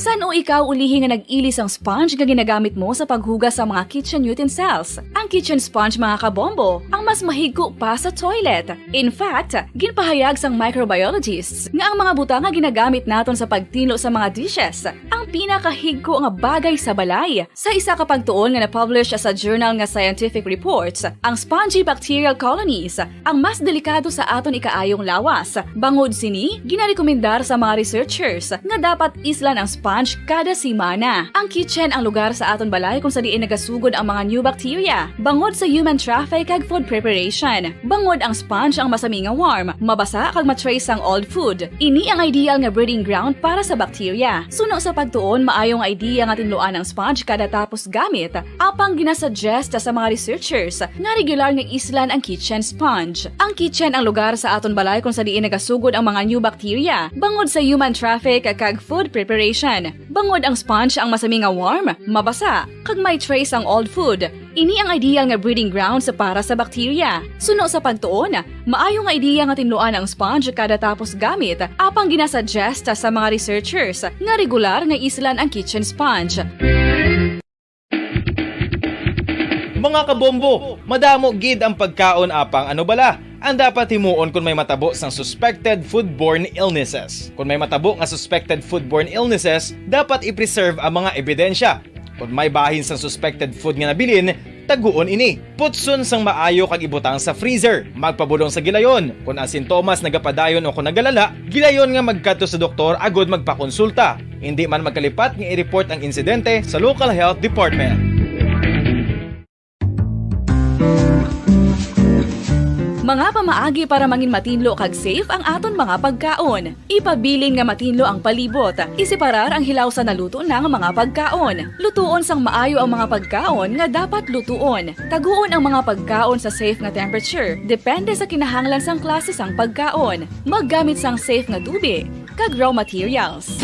San-o ikaw ulihi nga nag-ili sang sponge nga ginagamit mo sa paghugas sa mga kitchen utensils? Ang kitchen sponge, mga kabombo, ang mas mahigko pa sa toilet. In fact, ginpahayag sang microbiologists nga ang mga butang nga ginagamit naton sa pagtinlo sa mga dishes ang pinakahigko nga bagay sa balay. Sa isa ka pagtuon nga na-publish sa journal nga Scientific Reports, ang spongy bacterial colonies ang mas delikado sa aton ikaayong lawas. Bangod sini, ginarekomendar sa mga researchers nga dapat islan ang sponge kada semana. Ang kitchen ang lugar sa aton balay kung sa diin nagasugod ang mga new bacteria, bangod sa human traffic kag food preparation. Bangod ang sponge ang masami nga warm, mabasa kag ma-trace ang old food. Ini ang ideal nga breeding ground para sa bacteria. Suno sa pagtuon, maayo nga idea nga tinluan ang sponge kada tapos gamit. Apang ginasuggest sa mga researchers nga regular nga islan ang kitchen sponge. Ang kitchen ang lugar sa aton balay kung sa diin nagasugod ang mga new bacteria, bangod sa human traffic kag food preparation. Bangod ang sponge ang masami nga warm, mabasa, kag may trace ang old food. Ini ang ideal nga breeding grounds para sa bacteria. Suno sa pagtuon, maayo nga idea nga tinluan ang sponge kada tapos gamit, apang ginasuggest sa mga researchers nga regular nga islan ang kitchen sponge. Mga kabombo, madamo gid ang pagkaon, apang ano bala ang dapat himuon kon may matabo sang suspected foodborne illnesses? Kon may matabo nga suspected foodborne illnesses, dapat i-preserve ang mga ebidensya. Kon may bahin sang suspected food nga nabilin, taguon ini. Putson sang maayo kag ibutang sa freezer. Magpabulong sa gilayon. Kon ang sintomas nagapadayon o kon nagalala, gilayon nga magkadto sa doktor agud magpakonsulta. Indi man magkalipat nga i-report ang insidente sa local health department. Mga pamaagi para mangin matinlo kag safe ang aton mga pagkaon. Ipabilin nga matinlo ang palibot. Iseparar ang hilaw sa naluto na nga mga pagkaon. Lutuon sang maayo ang mga pagkaon nga dapat lutuon. Taguon ang mga pagkaon sa safe nga temperature. Depende sa kinahanglan sang klase sang pagkaon. Maggamit sang safe nga tubig kag raw materials.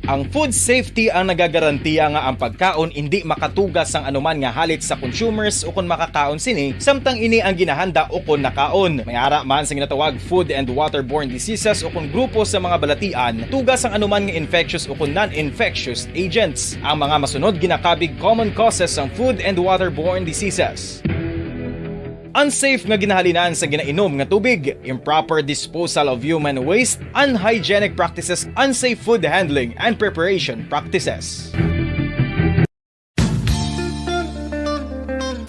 Ang food safety ang nagagarantiya nga ang pagkaon indi makatugas sang anuman nga halit sa consumers ukon makakaon sini, samtang ini ang ginahanda ukon nakaon. May ara man sa ginatawag food and waterborne diseases ukon grupo sa mga balatian, tugas sang anuman nga infectious ukon non-infectious agents. Ang mga masunod ginakabig common causes sang food and waterborne diseases. Unsafe nga ginahalinan sa ginainom nga tubig, improper disposal of human waste, unhygienic practices, unsafe food handling and preparation practices.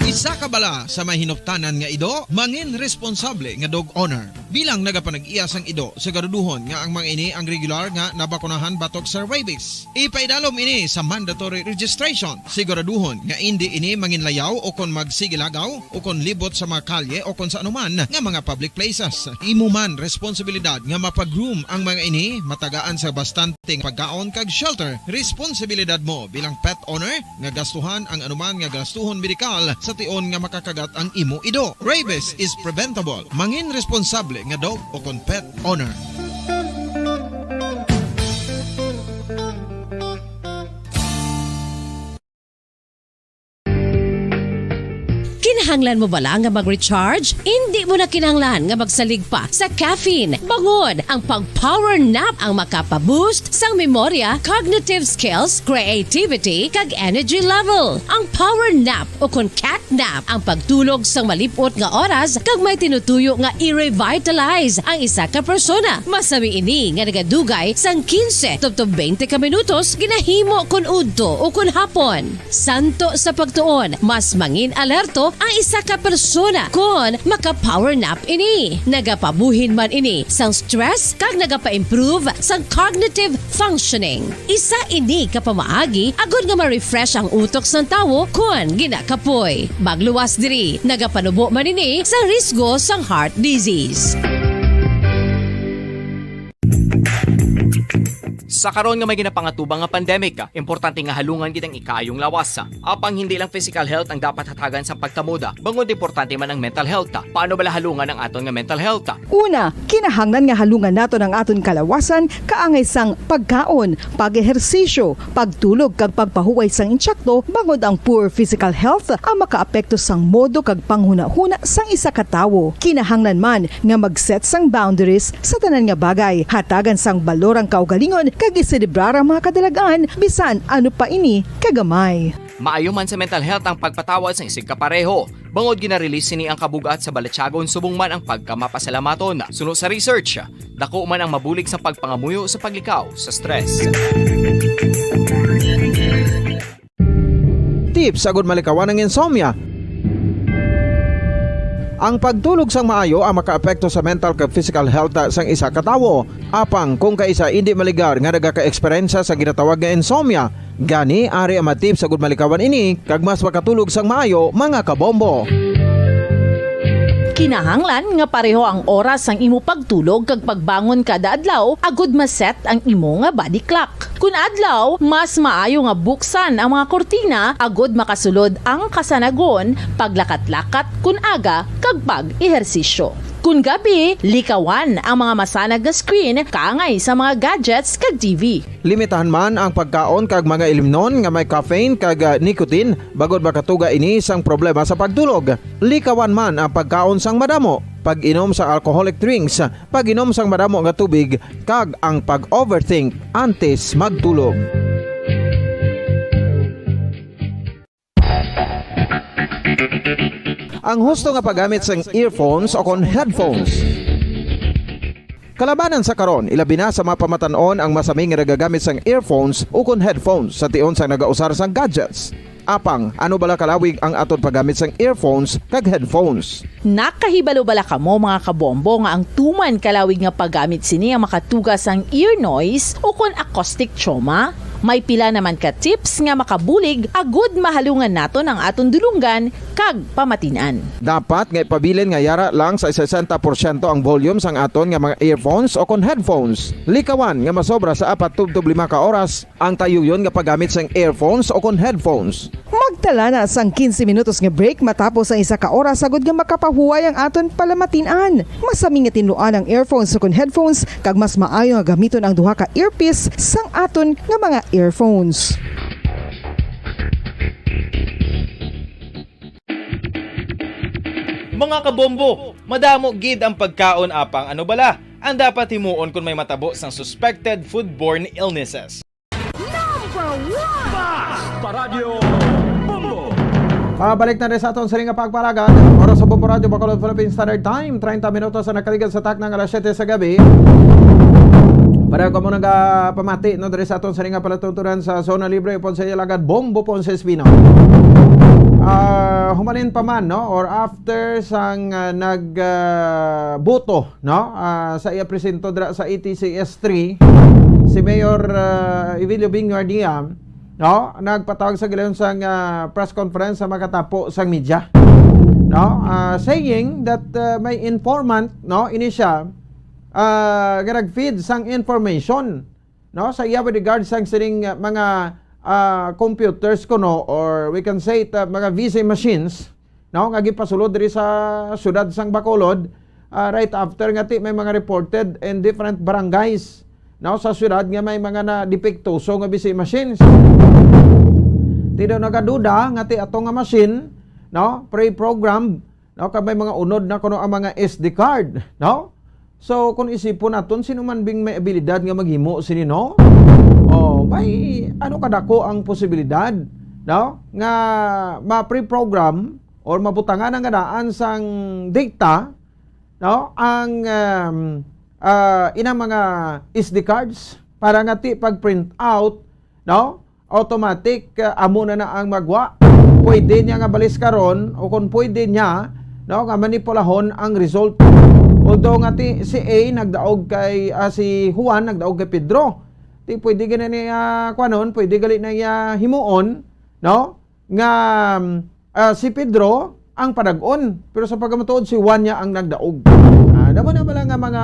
Isa ka bala sa may hinuptanan nga ido, mangin responsable nga dog owner. Bilang nagapanag-iya sang ido, siguraduhon nga ang mga ini ang regular nga nabakunahan batok sa rabies. Ipaidalom ini sa mandatory registration. Siguraduhon nga indi ini manginlayaw o kon magsigilagaw o kon libot sa mga kalye o kon sa anuman nga mga public places. Imo man responsibilidad nga mapa-groom ang mga ini, matagaan sa bastante nga pagkaon kag shelter. Responsibilidad mo bilang pet owner nga gastuhan ang anuman nga gastuhon medikal sa tion nga makakagat ang imo ido. Rabies is preventable. Mangin responsable nga dog o kon pet owner. Kinahanglan mo bala nga mag-recharge? Indi mo na kinahanglan nga magsalig pa sa caffeine. Bangod ang pag-power nap ang makapa-boost sang memorya, cognitive skills, creativity, kag energy level. Ang power nap o kon cat nap ang pagtulog sang malip-ot nga oras kag may tinutuyo nga i-revitalize ang isa ka persona. Masami ini nga nagadugay sang quince tubtob twenty ka minutos ginahimo kon udto o kon hapon. Santo sa pagtuon, mas mangin alerto ang isa ka persona kon maka-power nap ini. Nagapabuhin man ini sang stress kag nagapa-improve sang cognitive functioning. Isa ini ka pamaagi agud nga ma-refresh ang utok sang tawo kon ginakapoy. Magluwas diri, nagapanubo man ini sa risgo sang heart disease. Sa karon nga may ginapangatubang nga pandemic, importante nga halungan gid ang ikaayong lawas. Apang hindi lang physical health ang dapat hatagan sa pagkamoda, bangod importante man ang mental health. Paano bala halungan ang aton nga mental health? Una, kinahanglan nga halungan naton ang aton kalawasan kaangay sang pagkaon, pag-ehersisyo, pagtulog kag pagpahuway sang insakto, bangod ang poor physical health ang makaapekto sang modo kag panghunahuna sang isa ka tawo. Kinahanglan man nga mag-set sang boundaries sa tanan nga bagay, hatagan sang balor ang kaugalingon kag iselebrar ang mga kadalag-an bisan ano pa ini kagamay. Maayo man sa mental health ang pagpatawad sang isigka pareho. Bangod gina-release sini ang kabug-at sa balatyagon subong man ang pagkamapasalamaton. Suno sa research, dako man ang mabulig sa pagpangamuyo sa paglikaw sa stress. Tips agud malikawan ang insomnia. Ang pagtulog sang maayo ang makaapekto sa mental kag physical health sang isa ka tawo. Apang kung kaisa indi maligar nga nagaka-eksperyensya sa ginatawag nga insomnia, gani ari ang mga tips agud malikawan ini kag mas makatulog sang maayo, mga kabombo. Kinahanglan nga pareho ang oras sang imo pagtulog kag pagbangon kada adlaw agud ma-set ang imo nga body clock. Kun adlaw, mas maayo nga buksan ang mga kurtina agud makasulod ang kasanagon, paglakat-lakat kun aga, kag pag-ehersisyo. Kun gabi, likawan ang mga masanag nga screen kaangay sa mga gadgets kag T V. Limitahan man ang pagkaon kag mga ilimnon nga may caffeine kag, ah, nicotine, bangod makatuga ini sang problema sa pagtulog. Likawan man ang pagkaon sang madamo, pag-inom sa alcoholic drinks, pag-inom sang madamo nga tubig, kag ang pag-overthink antes magtulog. Ang husto nga paggamit sang earphones o kon headphones. Kalabanan sa karon, ilabi na sa mga pamatan-on ang masami nga nagagamit sang earphones o kon headphones sa tion sang nagausar sang gadgets. Apang, ano bala kalawig ang aton paggamit sang earphones kag headphones? Nakahibalo bala kamo, mga kabombo, nga ang tuman kalawig nga paggamit sini ang makatuga sang ear noise o kon acoustic trauma? May pila naman ka tips nga makabulig agud mahalungan naton ang aton dulonggan kag pamatin-an. Dapat nga ipabilin nga yara lang sa sesenta porsyento ang volume sang aton nga mga earphones o kon headphones. Likawan nga masobra sa apat tubtob lima ka oras ang tayuyon nga paggamit sang earphones o kon headphones. Magtala na sang quince minutos nga break matapos ang isa ka oras agud nga makapahuway ang aton palamatin-an. Masami nga tinluan ang earphones o kon headphones, kag mas maayo nga gamiton ang duha ka earpiece sang aton nga mga earphones. Mga kabombo, madamo gid ang pagkaon, apang ano bala ang dapat himuon kon may matabo sang suspected foodborne illnesses? Number one! Basta Radyo Bombo! Pabalik na rin sa aton sining nga pagpalagad. Oras sa Bombo Radyo Bacolod, Philippine Standard Time, treinta minutos ang nakaligad sa takna nga alas siyete sa gabi. Pareho kamo nagapamati, no, diri sa aton sining nga palatuntunan sa Zona Libre, Ponce Alagad, Bombo Ponce Espino. Ah, humalin pa man, no, or after sang, ah, nag, ah, boto, no, ah, sa iya presinto dira sa A T C S three, si Mayor, ah, Evelio Bing Guardia, no, nagpatawag sa gilayon sang, ah, press conference sa makatapo sang media, no, ah, saying that, ah, may informant, no, ini siya, ah, nga nag-feed sang information, no, sa iya with regards sang sining, ah, mga, ah, computers kuno, or we can say it, ah, mga V C machines, no, nga gipasulod diri sa siyudad sang Bacolod, ah, right after nga ti may mga reported in different barangays, no, sa siyudad nga may mga na depektoso nga V C machines. Ti daw nagaduda nga ti ato nga machine, no, pre-programmed, no, kag may mga unod na kuno ang mga S D card, no? So, kung isipon naton, sino man bing may abilidad nga maghimo sini, no? Oh, may ano kadako ang posibilidad, no, nga ma-pre-program or mabutangan ang ganaan sang data, no, ang, um, ah, inang mga S D cards para nga ti pag-print out, no, automatic, ah, amo na na ang magwa. pwede niya nga baliskaron o kung pwede niya, no, nga manipulahon ang result. Although nga ti, si A nagdaog kay, ah, si Juan nagdaog kay Pedro. Ti pwede gani ni, ah, kuanon, pwede gali na iya himuon, no? Nga, ah, si Pedro ang padag-on, pero sa pagkamatuod si Juan niya ang nagdaog. Ah, damo na bala nga mga,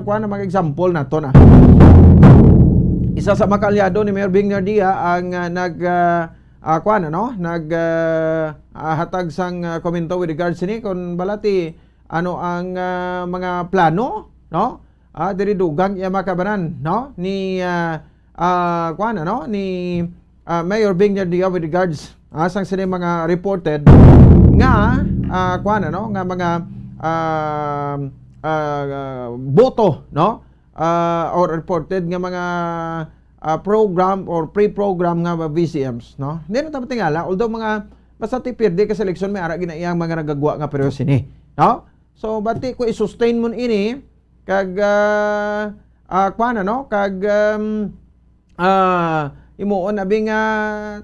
kuan, mga example nato na. Isa sa mga kaalyado ni Mayor Bing Nardia ang, ah, nag, ah, ah, kuan, ano, nag, ah, ah, hatag sang, ah, komento with regards sini kung bala ti ano ang, ah, mga plano, no? Ah, diri dugang iya mga kabanan, no? Ni, ah, ah, kuan, ano, ni, ah, Mayor Bing Nardia with regards, ah, sang sini mga reported nga, ah, kuan, ano, nga mga, ah, ah, boto, no? Ah, or reported nga mga, ah, program or pre-program nga mga V C Ms, no? Hindi na ta matingala, although mga, basta ti pirdi ka sa eleksyon, may ara gina iyang mga nagagwa nga pareho sini, no? So, bati ko i-sustain mo ini, kag, ah, ah, kuwan, ano? Kag, um, ah, imuon abi nga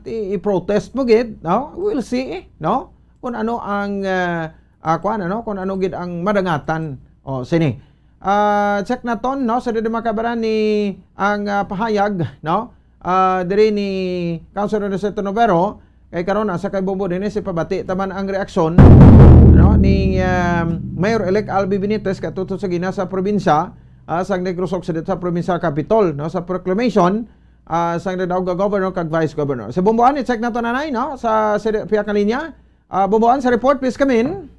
ti-, i-protest mo gid, no? We'll see, eh, no? Kung ano ang, ah, ah, kuwan, ano? Kung ano gid ang madangatan. O, sini. Ah, check naton, no? Sa diri mga kabaran ni ang, ah, pahayag, no? Ah, diri ni Councilor Aniceto Novero, kay karon asa kay Bombo dinhi si pabati taman ang reaksyon, no, ni, um, Mayor-elect Albi Benitez katuto sa gina sa probinsya, ah, sang Negros Occidental Provincial Capitol, no, sa proclamation, ah, sang nagdaog nga governor kag vice governor. Sa Bomboan, i-check nato, nanay, no, sa, sa pihak nga linya. Ah, Bomboan, sa report, please come in.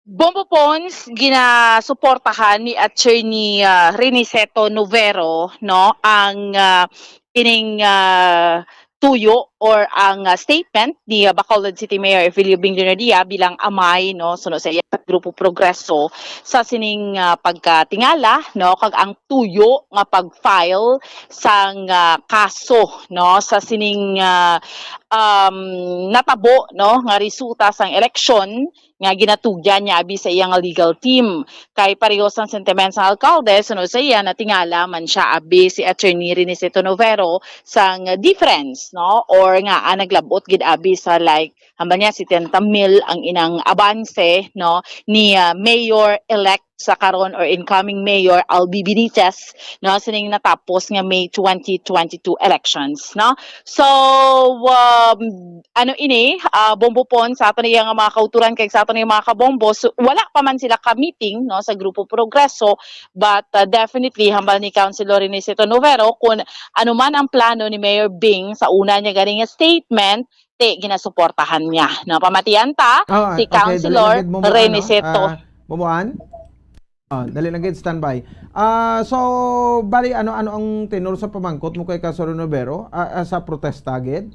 Bombo Pons, ginasuportahan ni Attorney, ah, Reniceto Novero, no, ang, ah, kining, ah, tuyo or ang, ah, statement ni, ah, Bacolod City Mayor Evelio Bing Leonadia bilang amay, no, suno sa iya grupo Progreso sa sining, ah, pagkatingala, no, kag ang tuyo nga pag-file sang, ah, kaso, no, sa sining, ah, um, natabo, no, nga resulta sang eleksyon nga ginatugyan niya abi sa iya nga legal team. Kay pareho sang sentiment sang alkalde, suno sa iya, natingala man sia abi si Attorney Reniceto Novero sang difference, no? Or nga, ah, naglabot gid abi sa, like, hambal niya, setenta mil ang inang abanse, no, ni, ah, Mayor-elect sa karon or incoming Mayor Albi Benitez, no, sining natapos nga May twenty twenty-two elections, no? So, um, ano ini, ah, Bombo Pon, sa aton iya nga mga kauturan kag sa aton iya mga kabombo, so, wala pa man sila ka-meeting, no, sa Grupo Progreso, but, ah, definitely hambal ni Councilor Reniceto Novero kung ano man ang plano ni Mayor Bing sa una niya gani nga statement, ti ginasuportahan niya. No, pamatian ta, ah, si okay, Councilor Reniceto. Ah, Bomboan? Ah, dali lang gid, standby. Ah, so, bali, ano, ano ang tenor sa pamangkot mo kay Councilor Novero? Ah, ah, sa protesta gid?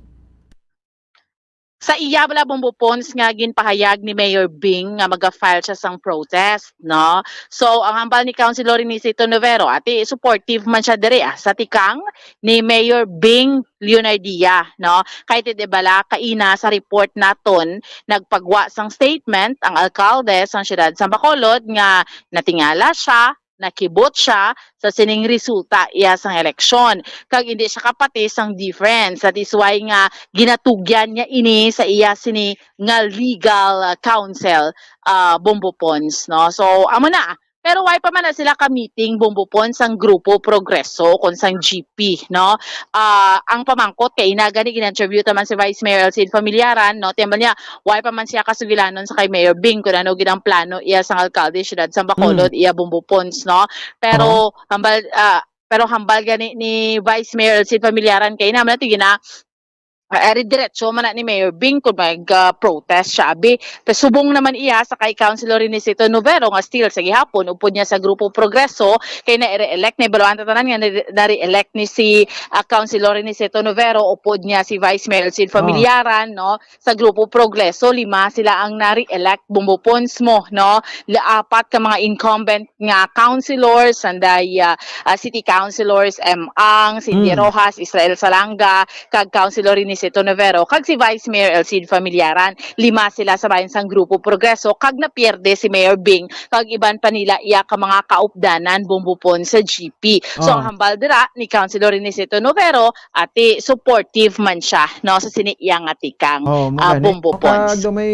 Sa iya bala, Bombo Pons, nga ginpahayag ni Mayor Bing nga maga-file siya sang protest, no? So, ang hambal ni Councilor Reniceto Novero, ati, supportive man siya diri, ah, sa tikang ni Mayor Bing Leonardia, no? Kay ti, di bala, kaina sa report naton, nagpagwa sang statement ang alkalde sang siyudad sang Bacolod nga natingala siya, nakibot siya sa sining resulta iya sang eleksyon. Kag indi siya kapati sang difference. That is why nga ginatugyan niya ini sa iya sini nga legal, ah, counsel, ah, Bombo Pons, no? So, amo na. Pero why pa man na sila ka-meeting, Bombo Pons, sang Grupo Progreso kon sang G P, no? Ah, ang pamangkot kay ina gani gin-interview ta man si Vice Mayor Elcid Familiaran, no? Ti hambal niya, why pa man siya kasugilanon sa kay Mayor Bing kung ano gid ang plano iya sang alkalde siyudad sang Bacolod, iya Bombo Pons, no? Pero hambal, ah, pero hambal gani ni Vice Mayor Elcid Familiaran kay ina man ti gina, ah, eri diretso man na ni Mayor Bing kung mag, ah, protest siya, abi. Pero subong naman iya sa kay Councilor Reniceto Novero nga still sa gihapon upod niya sa Grupo Progreso kay na-re-elect, na ibaluan ta tanan nga na-, na-re-elect ni si, ah, Councilor Reniceto Novero upod niya si Vice Mayor Elcid Familiaran, no? Sa Grupo Progreso, lima sila ang na-re-elect, Bombo Pons mo, no? La-, apat ka mga incumbent nga councilors, anday, ah, ah, city councilors, M. Ang, Cindy Rojas, Israel Salanga, kag Councilor Reniceto Tito Novero kag si Vice Mayor Elcid Familiaran. Lima sila sa bahin sang Grupo Progreso kag napierde si Mayor Bing kag iban pa nila iya ka mga kaupdanan, Bombo Pons, sa G P. So, Ah. ang hambal dira ni Councilor Aniceto Novero, ati, supportive man siya, no, sa sini iya nga tikang, Oh, ah, magani. Bombo Pons. Kag daw may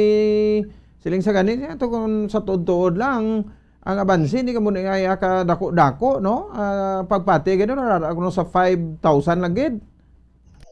siling sa gani, ato kung sa tuod-tuod lang, ang abansi ni kamo ni ay aka dako-dako, no? Ah, pagpati gani, no, kuno sa five thousand lang gid.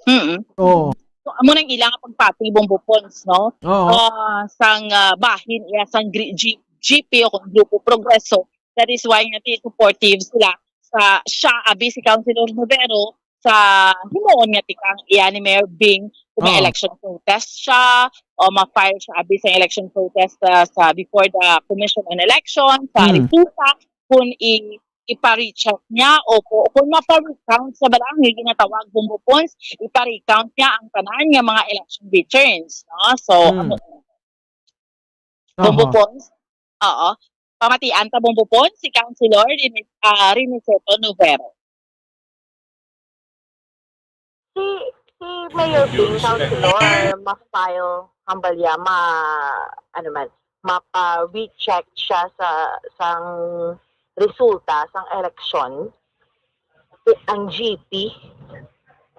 Mm. Oo. So, amo nang ilang pagpati, Bombo Pons, no? Oo. Ah, sang, ah, bahin iya sang gri-, G-, G P o kung Grupo Progreso. That is why nga ti supportive sila sa siya, abi si Councilor Novero, sa himuon nga tikang iya ni Mayor Bing, kung may Oo. election protest siya, o ma-file siya, abi sa election protest, ah, sa before the Commission on Election, sa Hmm. resulta, kung i-, ipa-recheck niya, o ku-, kung mapa-recount sa bala, ang ginatawag, Bombo Pons, ipa-recount niya ang tanan nga mga election returns, no? So, Hmm. amo, Bombo Aha. Pons, oo. Pamatian ta, Bombo Pons, si Councilor Rene-, ah, Reniceto Novero. Si, si Mayor Bing, Councilor, ma-file, hambal niya, ma-, ano man, mapa-recheck siya sa, sang resulta sang eleksyon, ang G P.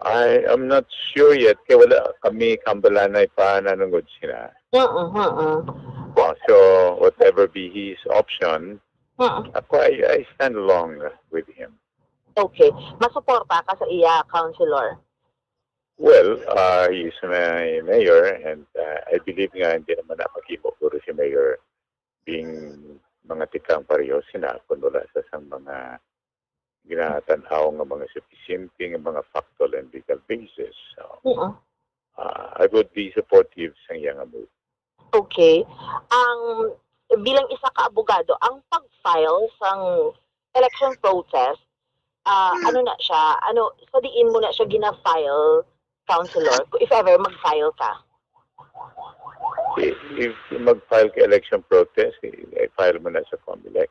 I am not sure yet, kay wala kami kambalanay pa nanungod sila. Mm, mm. Oh, so, whatever be his option, Mm. ako, I, I stand along with him. Okay. Masuporta ka sa iya, Councilor? Well, uh, he is my mayor, and, uh, I believe nga hindi naman na maghimo guro si Mayor Bing mga tikang pareho sina kung wala sa sang mga ginatan-aw nga mga sufisyente nga mga factual and legal basis. So, Oo. uh, I would be supportive sa iya nga move. Okay. Ang, bilang isa ka abogado, ang pag-file sang election protest, ah, ano na siya? Ano, sa diin mo na siya gina-file, Councilor, if ever mag-file ka? If, if mag-file ka election protest, i-, i-file mo na sa Comelec.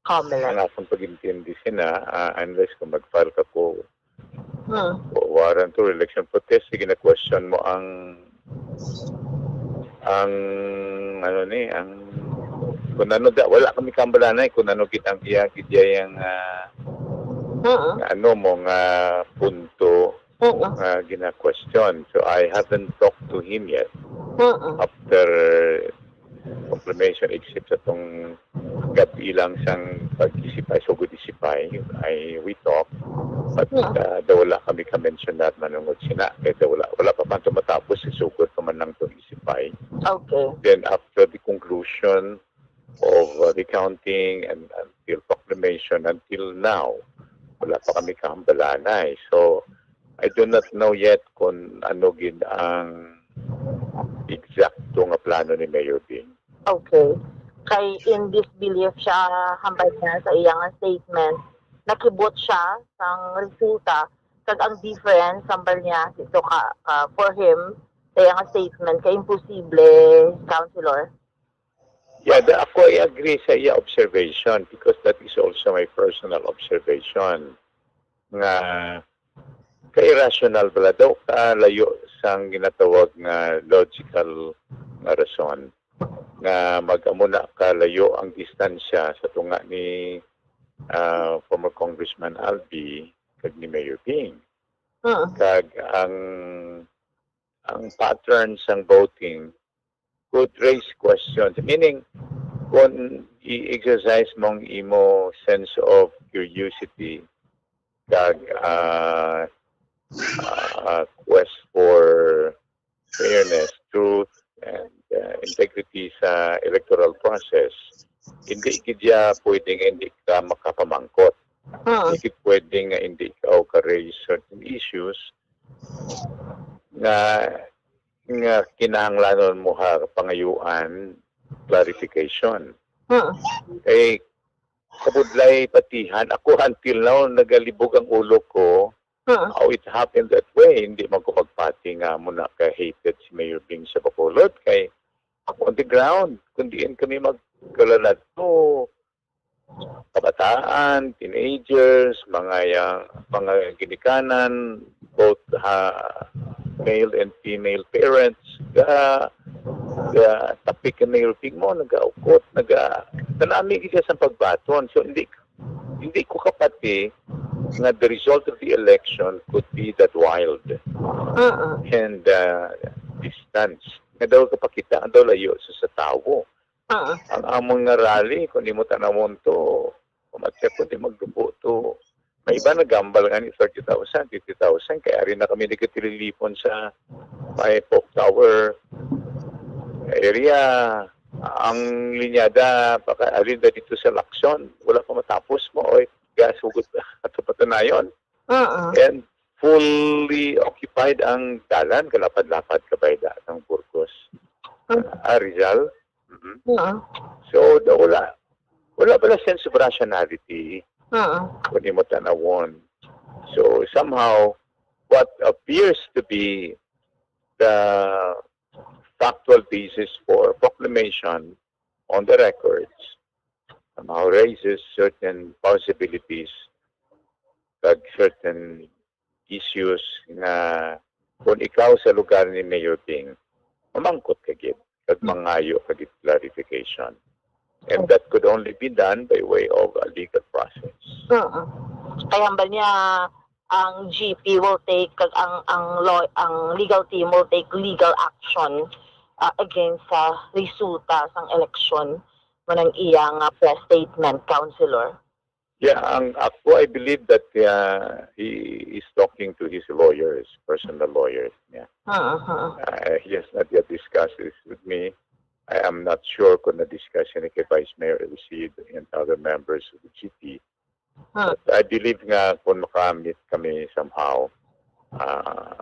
Comelec. Ang akong pag-intindi sina, ah, unless kung mag-file ka ko Hmm. o warrant to election protest, sige na question mo ang, ang, ano ni, ang, kung ano da, wala kami kambalanay kung ano gid ang iya, gid iya yang, ah, Hmm. nga ano mo nga punto Oo. nga gina-question. So, I haven't talked to him yet. Oo. After confirmation, except sa tong gab-i lang sang pag-isipay, sugod isipay, ay we talk. But, Oo. uh, daw wala kami ka-mention na manungod sina. Kaya daw wala, wala pa man to matapos, sugod pa man lang tong isipay. Okay. Then, after the conclusion of, uh, the counting and until proclamation, until now, wala pa kami kahambalanay. So, I do not know yet kung ano gid ang eksakto nga plano ni Mayor Bing. Okay. Kay in disbelief siya, hambal niya sa iya nga statement. Nakibot siya sang resulta, kag ang difference, hambal niya, dito ka, ka, for him, sa iya nga statement, kay imposible, Councilor. Yeah, the, ako, I agree sa iya observation because that is also my personal observation nga ka-irrational bala daw, kalayo sang ginatawag nga logical nga rason nga mag-amo na kalayo ang distansya sa tunga ni, ah, former Congressman Albi kag ni Mayor Bing. Mm. Kag ang, ang pattern sang voting could raise questions. Meaning, kung i-exercise mo ang imo sense of curiosity, kag, ah, ah, quest for fairness, truth, and, ah, integrity sa electoral process, hindi gid ya pwede nga hindi ka makapamangkot. Hmm. Hindi gid pwede nga hindi ka ka-raise certain issues nga, nga kinahanglanon mo ha pangayuan clarification. Hmm. Kay kabudlay patihan, ako until now, nagalibog ang ulo ko. Hmm. How it happened that way? Hindi man ko magpati nga mo na ka-hated si Mayor Bing sa Bacolod. Kay ako on the ground, kung diin kami magkalanadto, kabataan, teenagers, mga yang, mga ginikanan, both ha, male and female parents, ga, ga tapik ang mayor pig mo, nagaukot, naga, kanami gid siya sa pagbaton. So, hindi, hindi ko kapati nga the result of the election could be that wild Uh-uh. and uh, distance. Nga daw kapakita, nga daw layo sa, sa tawo. Uh-uh. Ang amon nga rally, kung di mo tanawon to, kumatya ko, di magdubo to. May iba nagambal nga ni thirty thousand, fifty thousand, kaya rin na kami nagkatililipon sa may Pope Tower area. Ang linyada, baka alin na dito sa Lacson, wala pa matapos mo, oy, gas, hugot ato patunayon. Uh-uh. And fully occupied ang dalan, kalapad-lapad kabay da ng Burgos. Uh-uh. Ah, Rizal. Mhm. Uh-uh. So, da, wala, wala pala sense of rationality Uh-uh. kung imo tanawon. So, somehow, what appears to be the factual basis for proclamation on the records somehow raises certain possibilities kag certain issues nga kung ikaw sa lugar ni Mayor Ping, mamangkot ka gid kag Mm. mangayo ka gid clarification. And Oh. that could only be done by way of a legal process. Oo. Kay hambal niya, ang G P will take, kag ang, ang law-, ang legal team will take legal action, ah, against sa resulta sang eleksyon, mo nang iya nga press statement, Councilor. Yeah, ang ako, I believe that uh, he is talking to his lawyers, personal lawyers niya. Uh-huh. Uh, he has not yet discussed this with me. I am not sure kung na-discuss ni kay Vice Mayor Isid and other members of the G P. Huh. But I believe nga kung makamit kami somehow, uh,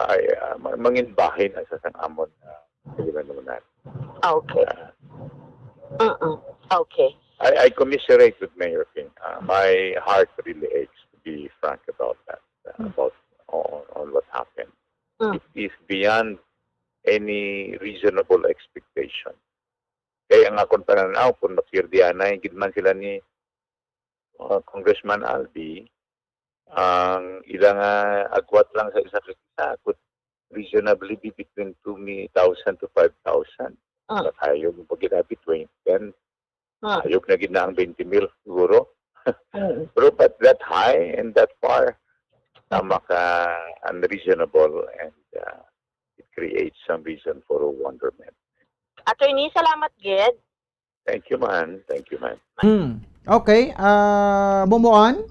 ay uh, ma- mangin bahin na sa sang amon uh, kalimanunan. Okay. Uh, Mm-mm. Okay. I, I commiserate with Mayor Ping. Uh, my heart really aches, to be frank about that, uh, Mm. about on, on what happened. Mm. It is beyond any reasonable expectation. Kaya ang akon pananaw, kung makirdianay gid man sila ni uh, Congressman Albi, ang ila nga agwat lang sa isa ka isa could reasonably be between two thousand to five thousand. Ah. But ayog mo gid abi twenty ten. Ah. Ayog na gid na ang twenty mil siguro. Mm. Pero but that high and that far, tama ka unreasonable and uh, it creates some reason for wonderment. Attorney, salamat gid. Thank you, man. Thank you, man. Hmm. Okay, ah, Bumuan?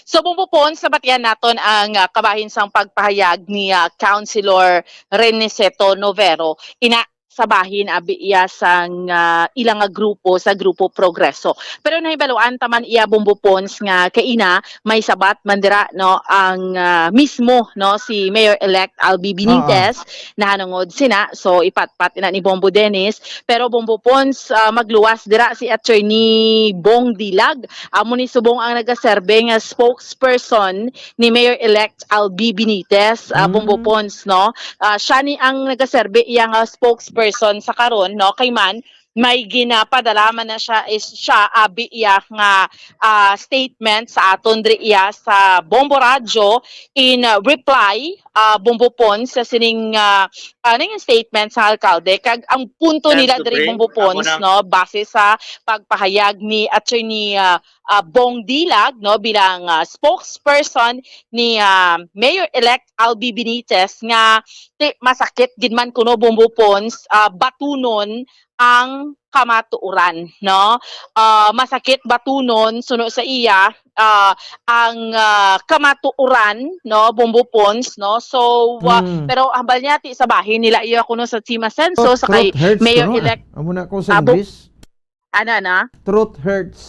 So, Bumbo Pons, nabatian naton ang ah, kabahin sang pagpahayag ni ah, Councilor Reniceto Novero. Ina sa bahin abi iya sang ah, ila nga grupo sa Grupo Progreso. Pero nahibaluan ta man iya, Bumbo Pons, nga kaina may sabat man dira, no, ang ah, mismo, no, si Mayor-elect Albi Benitez nahanungod sina. So, ipatpat ina ni Bombo Dennis. Pero Bombo Pons, ah, magluwas dira si Attorney Bong Dilag. Amo ni subong ang nagaserbe nga spokesperson ni Mayor-elect Albi Benitez, ah, Bombo Mm. Pons, no? Ah, siya ni ang nagaserbe iya nga spokesperson sa karon, no? Kay man, may ginapadala man na siya, is siya, abi iya nga ah, statement sa aton diri iya sa Bombo Radyo in ah, reply, ah, Bombo Pons, sa sining ah, ah, ning statement sa alkalde. Kag ang punto And nila to diri, bring Bombo Pons, amo na no, base sa pagpahayag ni Attorney ah, ah, Bong Dilag, no, bilang ah, spokesperson ni ah, Mayor-elect Albi Benitez, nga ti-, masakit gid man kuno, Bombo Pons, ah, batunon ang kamatuoran, no? Ah, masakit batunon suno sa iya ah, ang ah, kamatuoran, no, Bombo Pons, no? So, ah, Mm. pero hambal niya, ti sa bahin nila iya kuno sa Team Asenso, Truth, sa kay truth hurts, Mayor-elect. Kuno, ah. Amo na ko sa Ah, Bong- English. Ano, ano? Truth hurts.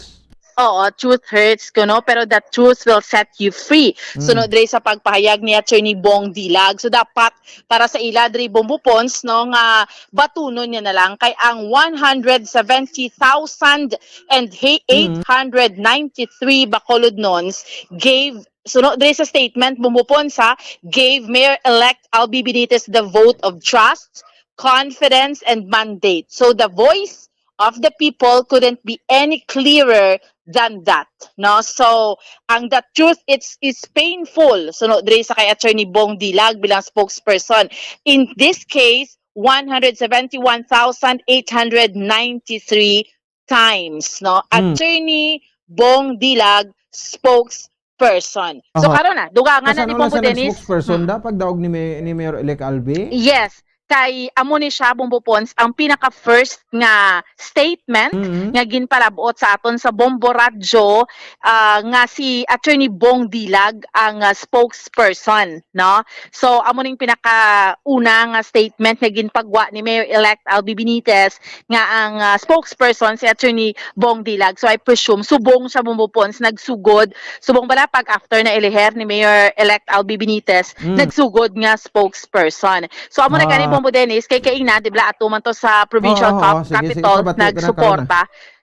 Oo, truth hurts, kuno, pero the truth will set you free. Mm. Sunod diri sa pagpahayag ni Attorney Bong Dilag. So, dapat para sa ila diri, Bombo Pons, no, nga batunon niya na lang kay ang one hundred seventy thousand and eight hundred ninety-three Bacolodnons gave, suno diri sa statement, Bombo Pons, ha, gave Mayor-elect Albi Benitez the vote of trust, confidence, and mandate. So the voice of the people couldn't be any clearer than that, no? So, ang the truth, it's is painful. So, no, diri sa kay Attorney Bong Dilag bilang spokesperson. In this case, one hundred seventy-one thousand eight hundred ninety-three times, no? Hmm. Attorney Bong Dilag, spokesperson. So, Aha. Karon na, dugangan na Kasan ni wala Bombo siya Dennis. Spokesperson Hmm. da, pagdaog ni May-, ni Mayor-elect Albi? Yes. Kay amo ni siya, Bombo Pons, ang pinaka-first nga statement Mm-hmm. nga ginpalabot sa aton sa Bombo Radyo, ah, nga si Attorney Bong Dilag ang, ah, spokesperson, no? So, amo ning pinaka-una nga statement nga ginpagwa ni Mayor-elect Albi Benitez nga ang, ah, spokesperson si Attorney Bong Dilag. So, I presume, subong siya, Bombo Pons, nagsugod. Subong bala pag after na eleher ni Mayor-elect Albi Benitez, Mm. nagsugod nga spokesperson. So, amo na gani, Ah. Bombo Dennis, kay kaina, di ba, ato man to sa provincial Oo, oo, cap-, sige, sige, capitol, pabati ka na, nagsuporta.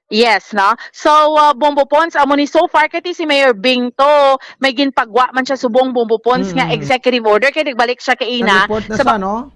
Yes, no? So, uh, Bombo Pons, amo ni so far, kay si Mayor Bing to, may ginpagwa man siya subong, Bombo Pons, nga Mm. executive order, kay nagbalik siya kaina Nag-report na sa siya, ba-, no?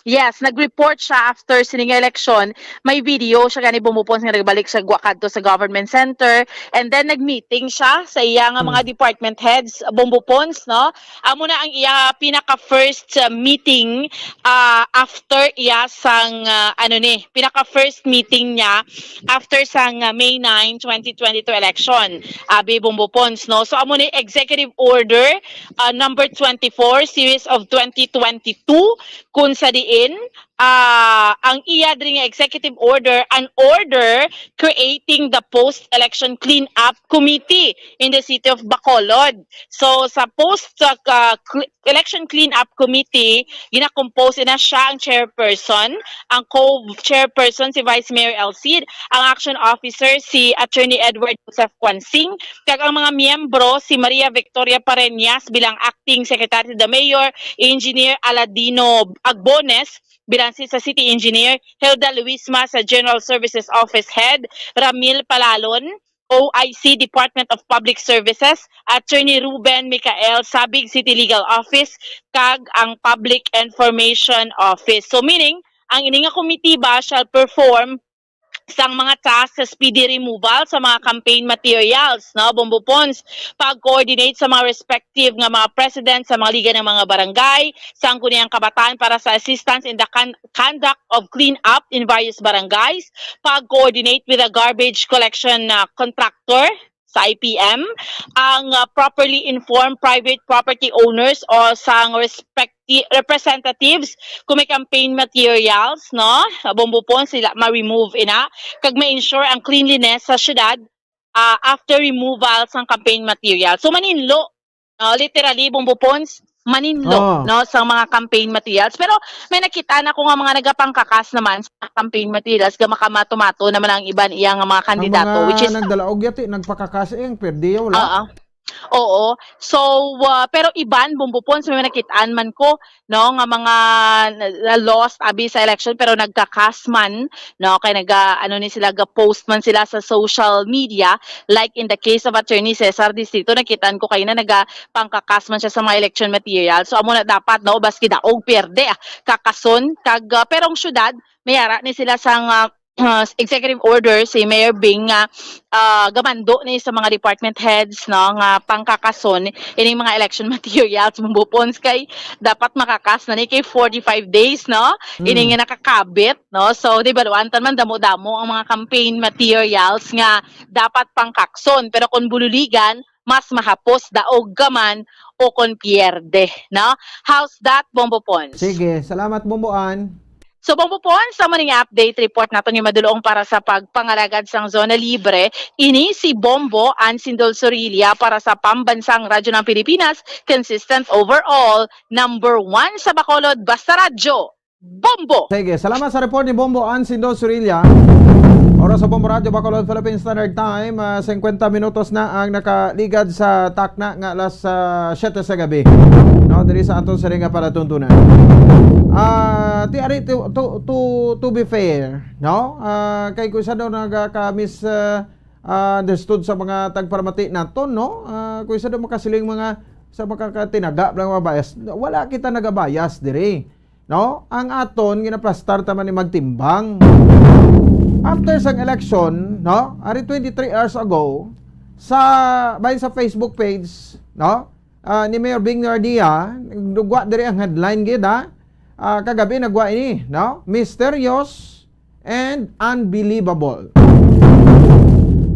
Yes, nag-report siya after sini nga eleksyon. May video siya gani, Bombo Pons, nga nagbalik siya gwa kadto sa government center. And then, nag-meeting siya sa iya nga Hmm. mga department heads, Bombo Pons, no? Amo na ang iya pinaka-first, uh, meeting, uh, after iya sang, uh, ano ni, pinaka-first meeting niya after sang, uh, May nine, twenty twenty-two election. Abi, Bombo Pons, no? So, amo ni Executive Order, uh, number twenty-four, series of twenty twenty-two, kung sa diin, ah, ang iya diri nga executive order, an order creating the post-election cleanup committee in the city of Bacolod. So, sa post, uh, ka-, cl-, election cleanup committee, gina-compose na siya ang chairperson, ang co-chairperson si Vice Mayor El Cid, ang action officer si Attorney Edward Joseph Quansing, kag ang mga miyembro si Maria Victoria Pareñas bilang acting secretary to the mayor, Engineer Aladino Agbones bilang si, sa city engineer, Hilda Luisma sa General Services Office Head, Ramil Palalon, O I C, Department of Public Services, Attorney Ruben Micael, Sabig City Legal Office, kag ang Public Information Office. So, meaning, ang ini nga komitiba shall perform sang mga task sa speedy removal sa mga campaign materials, no, Bombo Pons, pag-coordinate sa mga respective nga mga president sa mga liga ng mga barangay, Sangguniang Kabataan para sa assistance in the con-, conduct of clean up in various barangays, pag-coordinate with the garbage collection, uh, contractor sa I P M, ang, uh, properly informed private property owners o sang respecti-, representatives kung may campaign materials, no? Bombo Pons, sila ma-remove ina, kag ma-ensure ang cleanliness sa syudad, ah, after removal sang campaign material. So, maninlo, no? Literally, Bombo Pons, maninlo, Oh. no, sa mga campaign materials. Pero may nakita na ko nga mga nagapangkakas naman sa campaign materials, nga makamato-mato naman ang iban iya nga mga Ang kandidato, mga which is nagdalaog yati, nagpakakas, eh, ang perdiyaw, wala. Oo. Oo. So, uh, pero iban, Bombo Pons, may nakitaan man ko, no, nga mga na, na lost abi sa election, pero nagkakas man, no, kay naga, ano ni sila, ga-post man sila sa social media, like in the case of Attorney Cesar Distrito, nakitaan ko kayo na nagapangkakas man siya sa mga election material. So, amo na dapat, no, baski daog, pierde, ah, kakason, kag, uh, pero ang syudad, may ara ni sila sa nga, uh, executive order si Mayor Bing nga, ah, gamando ni sa mga department heads, no, nga pangkakason ining mga election materials, Bombo Pons, kay dapat makakas na ni kay forty-five days, no? Mm. Ini nga nakakabit, no? So, di ba, luantan man, damo-damo ang mga campaign materials nga dapat pangkakson. Pero kung bululigan, mas mahapos daog ka man o kon pierde, no? How's that, Bombo Pons? Sige, salamat, Bombo Ann. So, Bombo Pons, sa maning update report naton nga madulong para sa pagpangalagad sang zona libre, ini si Bombo Ann Sindol Sorilla para sa Pambansang Radyo ng Pilipinas, consistent overall, number one sa Bacolod, basta radyo. Bombo! Sige, salamat sa report ni Bombo Ann Sindol Sorilla. Oras sa Bombo Radyo, Bacolod, Philippine Standard Time, ah, singkwenta minutos na ang nakaligad sa takna nga alas, ah, siyete sa gabi. No, diri sa aton siring nga palatuntunan. Ah, ti ari, to, to, to, to be fair, no? Ah, kay kung sa daw nagaka-mis-, ah, ah, understood sa mga tagparamati naton, no? Ah, kung sa daw makasiling mga, sa makakatinaga lang mga bias, wala kita nagabias diri. No? Ang aton, ginaplastar ta man ni magtimbang. After sang election, no? Ari twenty-three hours ago, Sa, bahin sa Facebook page, no? Ah, ni Mayor Bing Nardia, nagwa diri ang headline gid, ha? Ah, kagabi nagwa ini, no? Mysterious and unbelievable.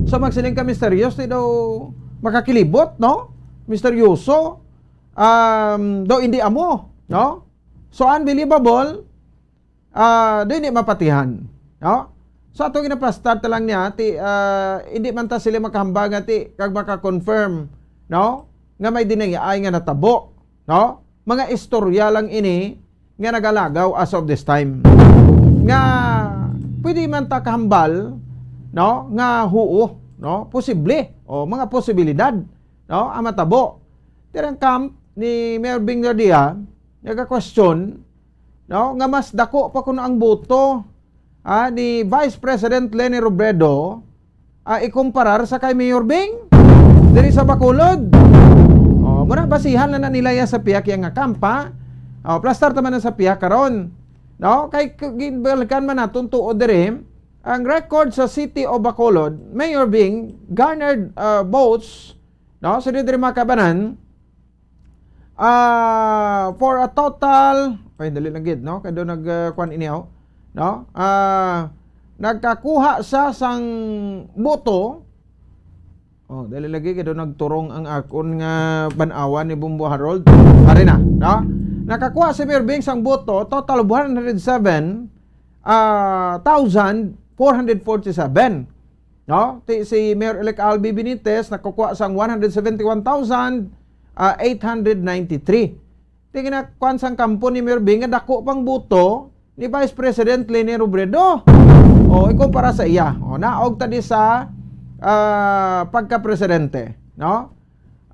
So, magsiling ka, mysterious, di daw makakilibot, no? Misteryoso, um, daw hindi amo, no? So, unbelievable, ah, di, hindi mapatihan, no? So, ato ginaplastar ta lang niya, ti, ah, hindi man ta sila makahambal nga ti, kag maka-confirm, no? Nga may dinayay nga natabo, no? Mga istorya lang ini nga nagalagaw as of this time. Nga pwede man ta kahambal, no? Nga huo, no? Posible, o mga posibilidad, no? Ang matabo. Tirang camp ni Mayor Bing Nardia, naga-question, no, nga mas dako pa kuno ang boto, ah, ni Vice President Leni Robredo, ah, ikumparar sa kay Mayor Bing diri sa Bacolod. Oh, mura basihan na, na nila ya sa pihak ya nga kampa. Oh, plastar ta man na sa pihak karon. No, kay k-, ginbalikan man naton tuod diri ang record sa City of Bacolod, Mayor Bing garnered, ah, votes, no, sa diri mga kabanan, ah, for a total, ay, dali lang gid, no? Kay do nag, ah, kwan ini, oh. No? Ah, nagkakuha sa sang boto. Oh, dali lagi kay do nagturong ang akon nga ban-awan ni Bumbo Harold. Ari na, no? Nakakuha si Mayor Bing sang boto, total of one hundred seven, ah, thousand four hundred forty-seven. No? Ti, si Mayor-elect Albi Benitez nakakuha sang one hundred seventy-one thousand, ah, eight hundred ninety-three. Ti, ginakuan sang kampo ni Mayor Bing nga dako pang boto ni Vice President Leni Robredo. O, ikumpara sa iya. O, naog ta di sa, ah, pagka-presidente, no?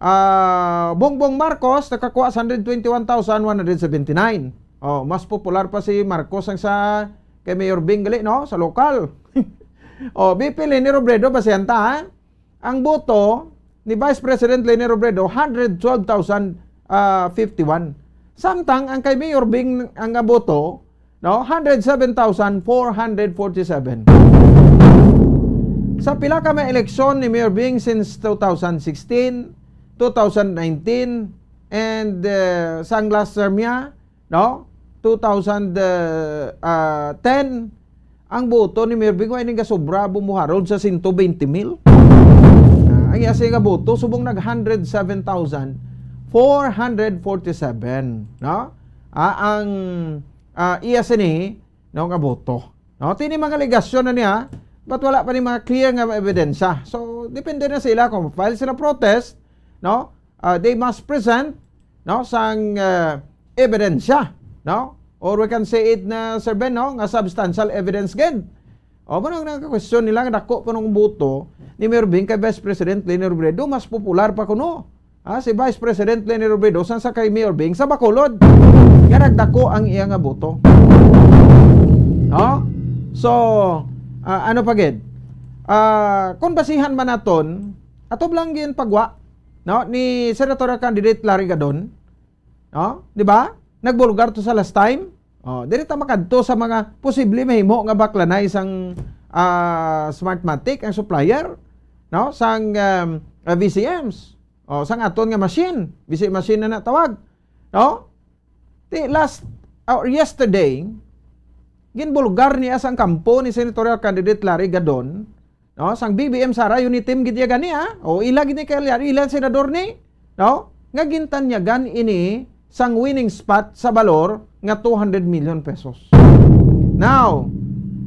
Ah, Bongbong Marcos nakakuha sa hundred twenty-one thousand one hundred seventy-nine. O, mas popular pa si Marcos ang sa kay Mayor Bing gali, no? Sa lokal. O, V P Leni Robredo, basihan ta, ha? Ang boto ni Vice President Leni Robredo, hundred twelve thousand, ah, fifty-one. Samtang ang kay Mayor Bing ang nga boto, no, hundred seven thousand four hundred forty-seven. Sa pila ka mga eleksyon ni Mayor Bing since two thousand sixteen, two thousand nineteen, and, eh, sang last term niya, no? Two thousand, uh, uh, ten, ang boto ni Mayor Bing wa ini gasobra, Bumbo Harold, sa sento bente mil. Ah, ang iya siya nga boto, subong nag hundred seven thousand four hundred forty-seven, no? Ah, ang, ah, iya sini, no, nga boto. No? Ti ni mga alegasyon na niya, but wala pa ni mga clear nga ebidensya. So, depende na sila kung file sila protest, no? Ah, they must present, no, sang, ah, ebidensya, no? Or we can say it na, Sir Ben, no, nga substantial evidence gid. O, mao nang nagka-question nila nga dako pa nung boto ni Mayor Bing kay Vice President Leni Robredo, mas popular pa kuno, ah, si Vice President Leni Robredo sang sa kay Mayor Bing sa Bacolod, nga nagdako ang iya nga boto. No? So, ah, ano pa gid? Ah, kung basihan man naton, atob lang gid pagwa, no, ni senatorial candidate Larry Gadon, no? Di ba? Nagbulgar to sa last time. Oh, diri ta makadto sa mga posible mahimo nga baklanay sang, ah, Smartmatic ang supplier, no? Sang, um, ah, V C Ms. Oh, sang aton nga machine, V C machine na natawag, no? Ti last, or yesterday, ginbulgar niya sang kampo ni senatorial candidate Larry Gadon, no? Sang B B M Sara Unitim gid iya gani, ha? O, ila gid ni kay Larry, ila senador ni, no? Nga gintanyagan ini sang winning spot sa balor nga two hundred million pesos. Now,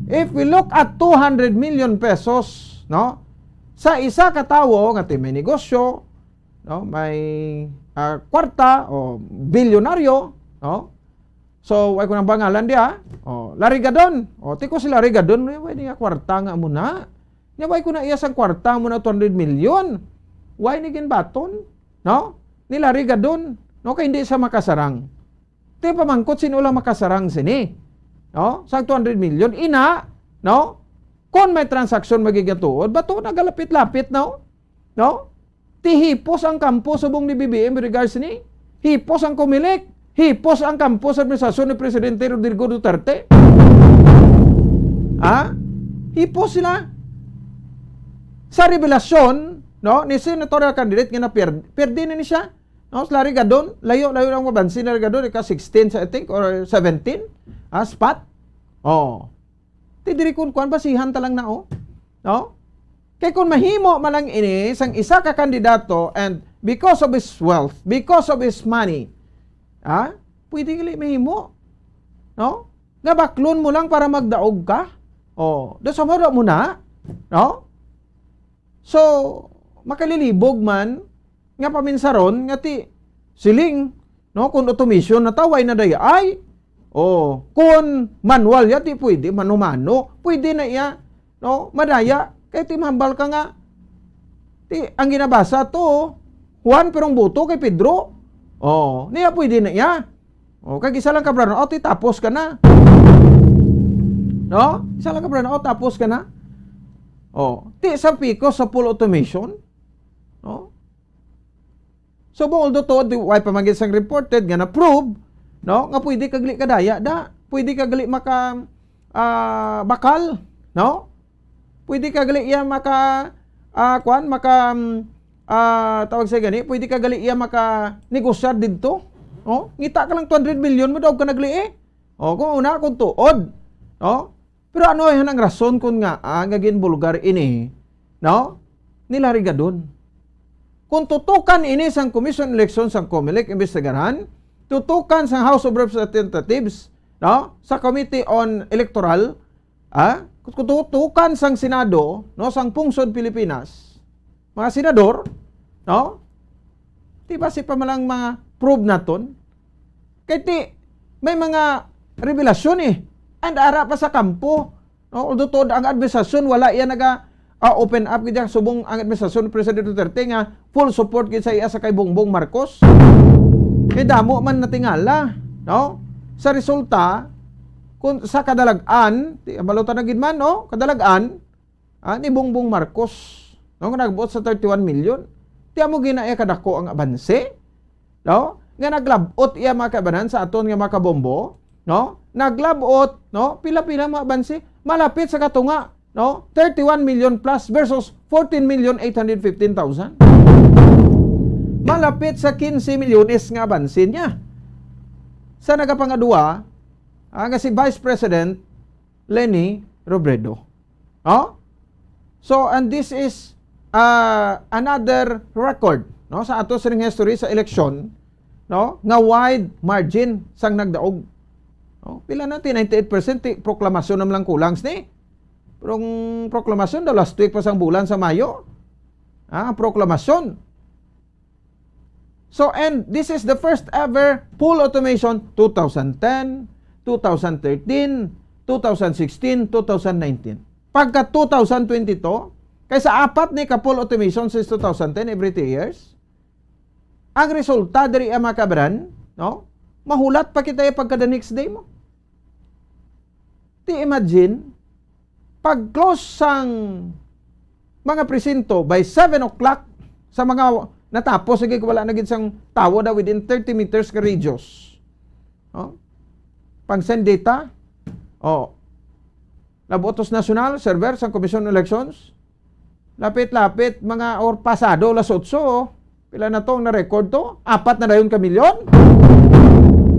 if we look at two hundred million pesos, no? Sa isa ka tawo nga ti may negosyo, no? May, ah, kwarta o bilyonaryo, no? So, why ko nang pangalan diya? Oh, Larry Gadon. Oh, ti ko si Larry Gadon, why niya kwarta nga amo na? Nya, why ko na iya sang kwarta mo na two hundred million? Why ni ginbaton? No? Ni Larry Gadon. No, kay hindi sa makasarang. Ti pamangkot sino lang makasarang sini. No? Sa two hundred million. Ina, no? Kung may transaksyon magigatuod, bato nagalapit-lapit, no? No? Ti hipos ang kampo subong ni B B M with regards ni. Hipos ang Comelec. Hipos ang kampo sa administrasyon ni Presidente Rodrigo Duterte. Ha? Hipos sila. Sa revelasyon no, ni senatorial candidate nga na-, pier-, pierde na ni siya. No, sila Rigadon, layo-layo lang mabansi na Rigadon, ika sixteen sa, I think, or seventeen, ah, spot. Oh. Ti diri kun kuan, basihan ta lang na, oh. No? Kay kun mahimo man lang ini sang isa ka kandidato, and because of his wealth, because of his money, ha? Pwede gali mahimo. No? Nga baklon mo lang para magdaog ka. Oh, do sa mo, do mo na. No? So, makalilibog man nga paminsaron nga ti siling, no, kung automation na ta, wala na diay. Oh, kung manual ya, di pwede, mano-mano. Pwede na iya, no, madaya. Kay ti mahambal ka nga, ti, ang ginabasa to, Juan, pero ang boto kay Pedro. Oh, niya pwede na iya. Oh, kag isa lang ka brownout, ti tapos ka na. No? Isa lang ka brownout, tapos ka na. Oh, ti sa piko sa full automation. No? So, bungol do to, di, wala pa man gid sang reported nga na-prove, no? Nga pwede ka gali kadaya da. Pwede ka gali maka, ah, bakal, no? Pwede ka gali iya maka, ah, kuan, maka, mm, ah, tawag sa gani, pwede ka gali iya maka negosyar didto. Oh, ngita ka lang two hundred million, mo daog ka na gali eh. Oh, kung una, kung tuod, no? Pero ano ay ang rason kung nga, ah, nga ginbulgar ini, no? Ni Larry Gadon. Kung tutukan ini sang Commission on Election sang Comelec, imbestigaran, tutukan sang House of Representatives, no? Sa Committee on Electoral, ah, kung tutukan sang Senado, no, sang pungsod Pilipinas, mga senador, no? Di ba si pa man lang mga probe naton? Kay ti, may mga revelasyon eh. And ara pa sa kampo. No? Although tuod ang administrasyon, wala iya naga, ah, open up gid subong ang administrasyon ni President Duterte nga full support gid sa iya sa kay Bongbong Marcos. Kay damo man natingala, no? Sa resulta, kung sa kadalag-an, ti, abalo ta na gid man, no? Kadalag-an, ah, ni Bongbong Marcos, no, nga nagbuot sa thirty-one million. Ti amo gina iya kadako ang abanse, no? Nga naglab-ot iya mga kaibanan sa aton nga mga kabombo, no? Naglab-ot, no? Pila-pila mga abanse, malapit sa katunga, no? Thirty-one million plus versus fourteen million eight hundred fifteen thousand. Malapit sa quince milyones nga abanse niya. Sa nagapangadua, ah, nga si Vice President Leni Robredo. No? So, and this is, uh, another record, no, sa ato sining history sa eleksyon, no, nga wide margin sang nagdaog. No? Pila na ti, ninety-eight percent ti proklamasyon na lang kulang sini. Pero ang proklamasyon daw last week pa sang bulan sa Mayo. Ah, ang proklamasyon. So, and this is the first ever full automation, two thousand ten, two thousand thirteen, two thousand sixteen, two thousand nineteen. Pagka two thousand twenty-two, kay sa apat ni ka full automation since two thousand ten, every three years, ang resulta diri ang mga kabran, no? Mahulat pa kita pagka the next day mo. Ti imagine, pag close sang mga presinto by seven o'clock, sa mga natapos, sige, wala na gid sang tawo na within thirty meters ka radius. Oh? Pang send data, oh, Labutos National, server sang Commission on Elections, lapit-lapit, mga or pasado las otso, oh. Pila na to ang na-record to? Apat na dayon ka milyon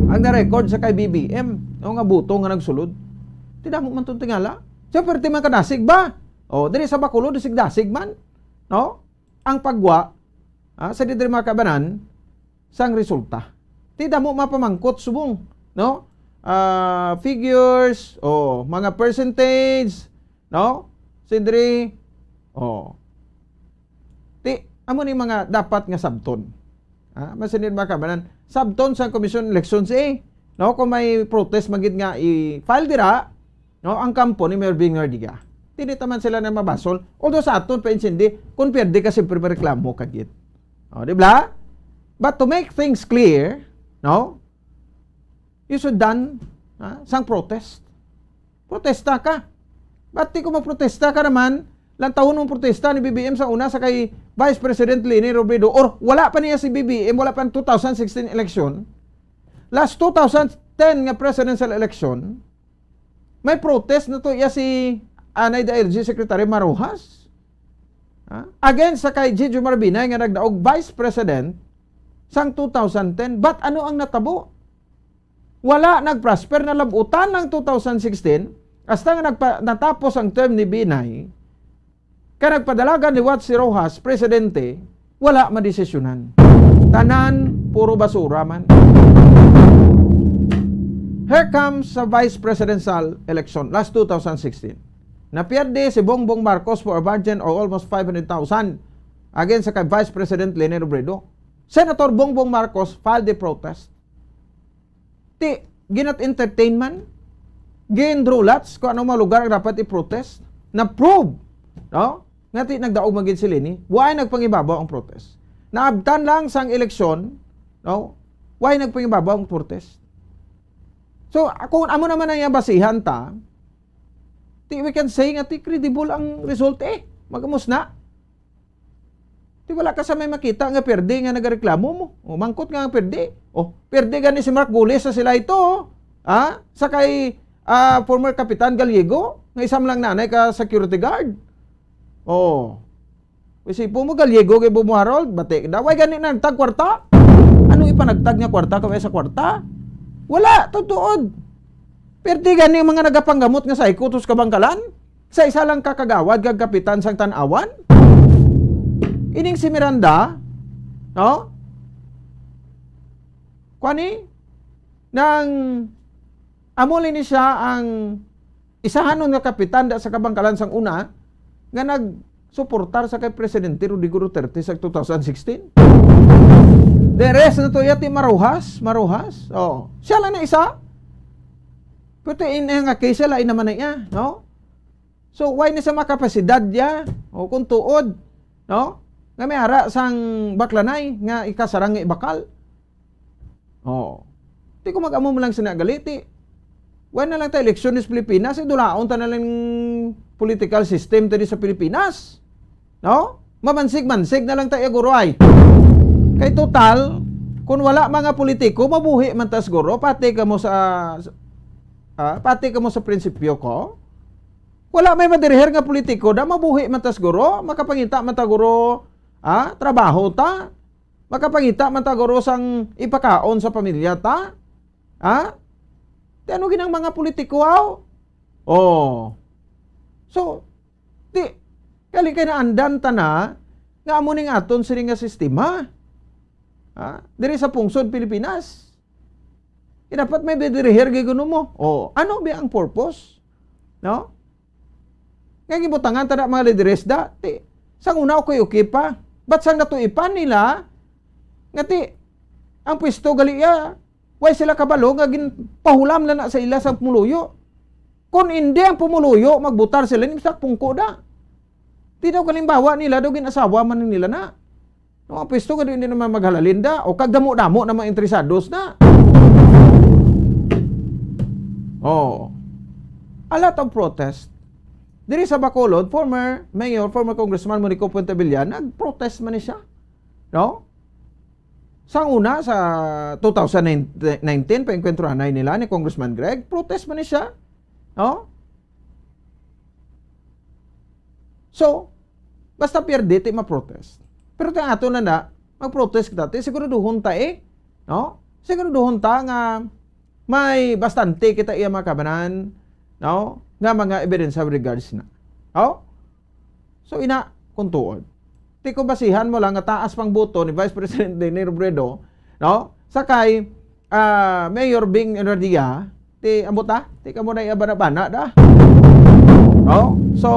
ang na-record sa kay B B M, no, nga buto nga nagsulod. Ti damo man tong tingala. Siyempre, ti man kadasig ba? Oh, diri sa Bacolod, dasig-dasig man, no? Ang pagwa, ah, sa diri mga kabanan, sang resulta. Ti damo mapamangkot subong, no? Ah, figures, o mga percentage, no? Sindri, oh. Ti, amo ni mga dapat nga sabton. Ha? Masinid mga kabanan, sabton sa Commission on Elections eh. No, kung may protest magid nga i-file dira, no, ang kampo ni Mayor Bing Nardiga. Dili ta man sila na mabasol. Although sa aton pa insindi, kung pierde ka, siyempre may reklamo ka gid. Oh, di ba? But to make things clear, no? You should done, ha, sang protest. Protesta ka. Ba't di ko magprotesta ka naman? Lantawon mong protesta ni B B M sa una sa kay Vice President Leni Robredo, or wala pa niya si B B M, wala pa ang two thousand sixteen election. Last two thousand ten nga presidential election, may protest na to iya si anay D I L G Secretary Marojas. Ha? Against sa kay Gigi Marbinay nga nagdaog vice president sang two thousand ten. But ano ang natabo? Wala nag-prosper, nalabutan ang two thousand sixteen, hasta nga nagpa-, natapos ang term ni Binay, kay nagpadalagan liwat si Roxas, presidente, wala madesisyonan. Tanan, puro basura man. Here comes sa vice presidential election last two thousand sixteen. Napierde si Bongbong Marcos for a margin of almost five hundred thousand against sa kay Vice President Leni Robredo. Senator Bongbong Marcos filed the protest. Ti, ginat-entertain man, gin-draw lots kung anong mga lugar ang dapat i-protest. Na-prove, no? Nga ti nagdaog man gid si Leni, why nagpangibabaw ang protest? Naabtan lang sang eleksyon, no? Why nagpangibabaw ang protest? So, kung amo naman ang iyang basihan ta, ti we can say nga ti credible ang result eh. Magamos na. Ti wala ka sa may makita nga perde nga nagareklamo mo. O, mangkot nga ang perde. O, perde gani si Mark Gules sa sila ito, oh. Ha? Sa kay, ah, former Kapitan Gallego, nga isam lang nanay ka security guard. Oh. Isipon mo, Gallego kay Bobo Harold, bati daw. Way gani na nagtag kwarta? Ano ipanagtag niya kwarta kay sa kwarta? Wala, tutuod. Perde gani ang mga nagapanggamot nga sa ikutos kabangkalan? Sa isa lang ka kagawad kag kapitan sang tan-awan? Ining si Miranda, no? Kwani? Nang amo ni siya ang isahanon nga kapitan da sa kabangkalan sang una nga nagsuportar sa kay Presidente Rodrigo Duterte sa two thousand sixteen. The rest na to yati maruhas, maruhas. Oh, siya lang na isa. Pero in nga case, siya lain naman na iya, no? So, why ni sa makapasidad niya? O kung tuod, no? Nga may ara sang baklanay nga ikasarang nga ibakal. Oh. Di ko mag-amo mo lang sina galiti. Why na lang ta eleksyon sa Pilipinas? Idulaon ta na lang political system ta di sa Pilipinas. No? Mamansig-mansig na lang ta iya guro ay. Kay total, kung wala mga politiko, mabuhi man tas guro, pati kamo sa, ah, pati kamo sa prinsipyo ko. Wala may madiriher nga politiko da, mabuhi man tas guro, makapangita man ta guro, ah, trabaho ta, makapangita man ta guro sang ipakaon sa pamilya ta. Ha? Ti ano ginang mga politiko, aw? Oh. So, ti, kali kay naandan ta na nga amo ning aton sini nga sistema. Ha? Diri sa pungsod Pilipinas. Dapat may diriher gid kuno mo. Oh, ano ba ang purpose? No? Nga gibutangan ta na mga lideres da. Ti, sang una okay, okay pa. But sang natuipan nila, nga ti, ang pwesto gali ya, way sila kabalo nga ginpahulam na na sa ila sa pumuluyo. Kung hindi ang pumuluyo, magbutar sila ni sa pungko da. Ti daw kalimbawa nila daw gin-asawa man nila na. No, ang pwesto nga di, hindi naman maghalalinda o kagdamo-damo na mga interesados na. Oh. A lot of protest. Diri sa Bacolod, former mayor, former congressman Monico Pontevilla, nag-protest man ni siya. No? Sa una, sa two thousand nineteen, pa-enkwentruhanay nila ni Congressman Greg, protest man ni siya. No? So, basta pierde, ti ma-protest. Pero ti ato na na, mag-protest kita, ti siguraduhon ta eh. No? Siguraduhon ta nga may bastante kita iya mga kabanan, no? Nga mga ebidensya with regards na. No? So, ina, kung tuod. Ti kung basihan mo lang nga taas pang boto ni Vice President Leni Robredo, no? Sa kay, ah, Mayor Bing Enradia, ti, ambot, ah, ti kamo na iya bana-bana da. No? So,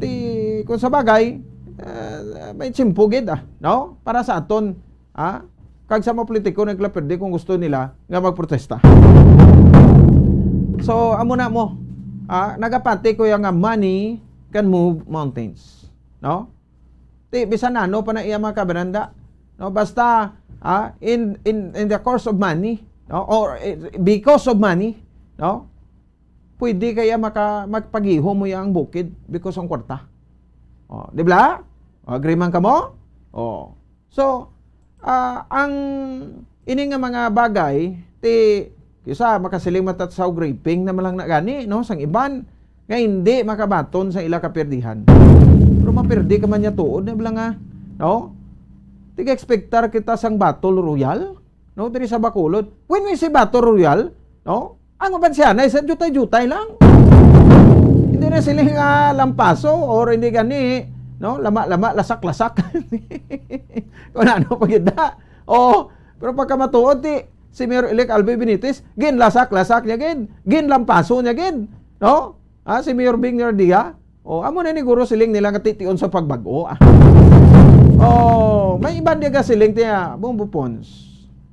ti, kung sa bagay, eh, may tsimpo gid, ah, no? Para sa aton, ah, kag sa mga politiko naglaperdi kung gusto nila nga magprotesta. So, amo na mo. Ah, nagapati ko yung nga money can move mountains. No? Ti, bisan ano pa na iya mga kabananda. No? Basta, ah, in, in, in the course of money, no? Or, eh, because of money, no? Pwede kaya maka-, magpagiho mo yang bukid because ang kwarta. Oh, di ba? Oh, agree man kamo? Oh. So, ah, ang ini nga mga bagay, ti, kisa makasiling matatsaw gripping na malang na gani, no? Sang iban, nga hindi makabaton sa ila kapirdihan. Pero mapirdi ka man niya tuod, na bala nga, no? Tiga-expectar kita sang Battle Royale, no? Diri sa Bacolod. When we say Battle Royale, no? Ang uban siya na sa jutay-jutay lang. Hindi na sila nga lampaso or hindi gani, no? Lama-lama, lasak-lasak. Kung ano pa gid na. Oh, pero pagkamatuod ti si Mayor-elect Albi Benitez, ginlasak-lasak niya gid, ginlampaso niya gid, no? Ah, si Mayor Bing Nardia, oh, amo na ni guro siling nila nga tion sa pagbag-o, ah. Oh, may iban di ka siling tiya, Bombo Pons.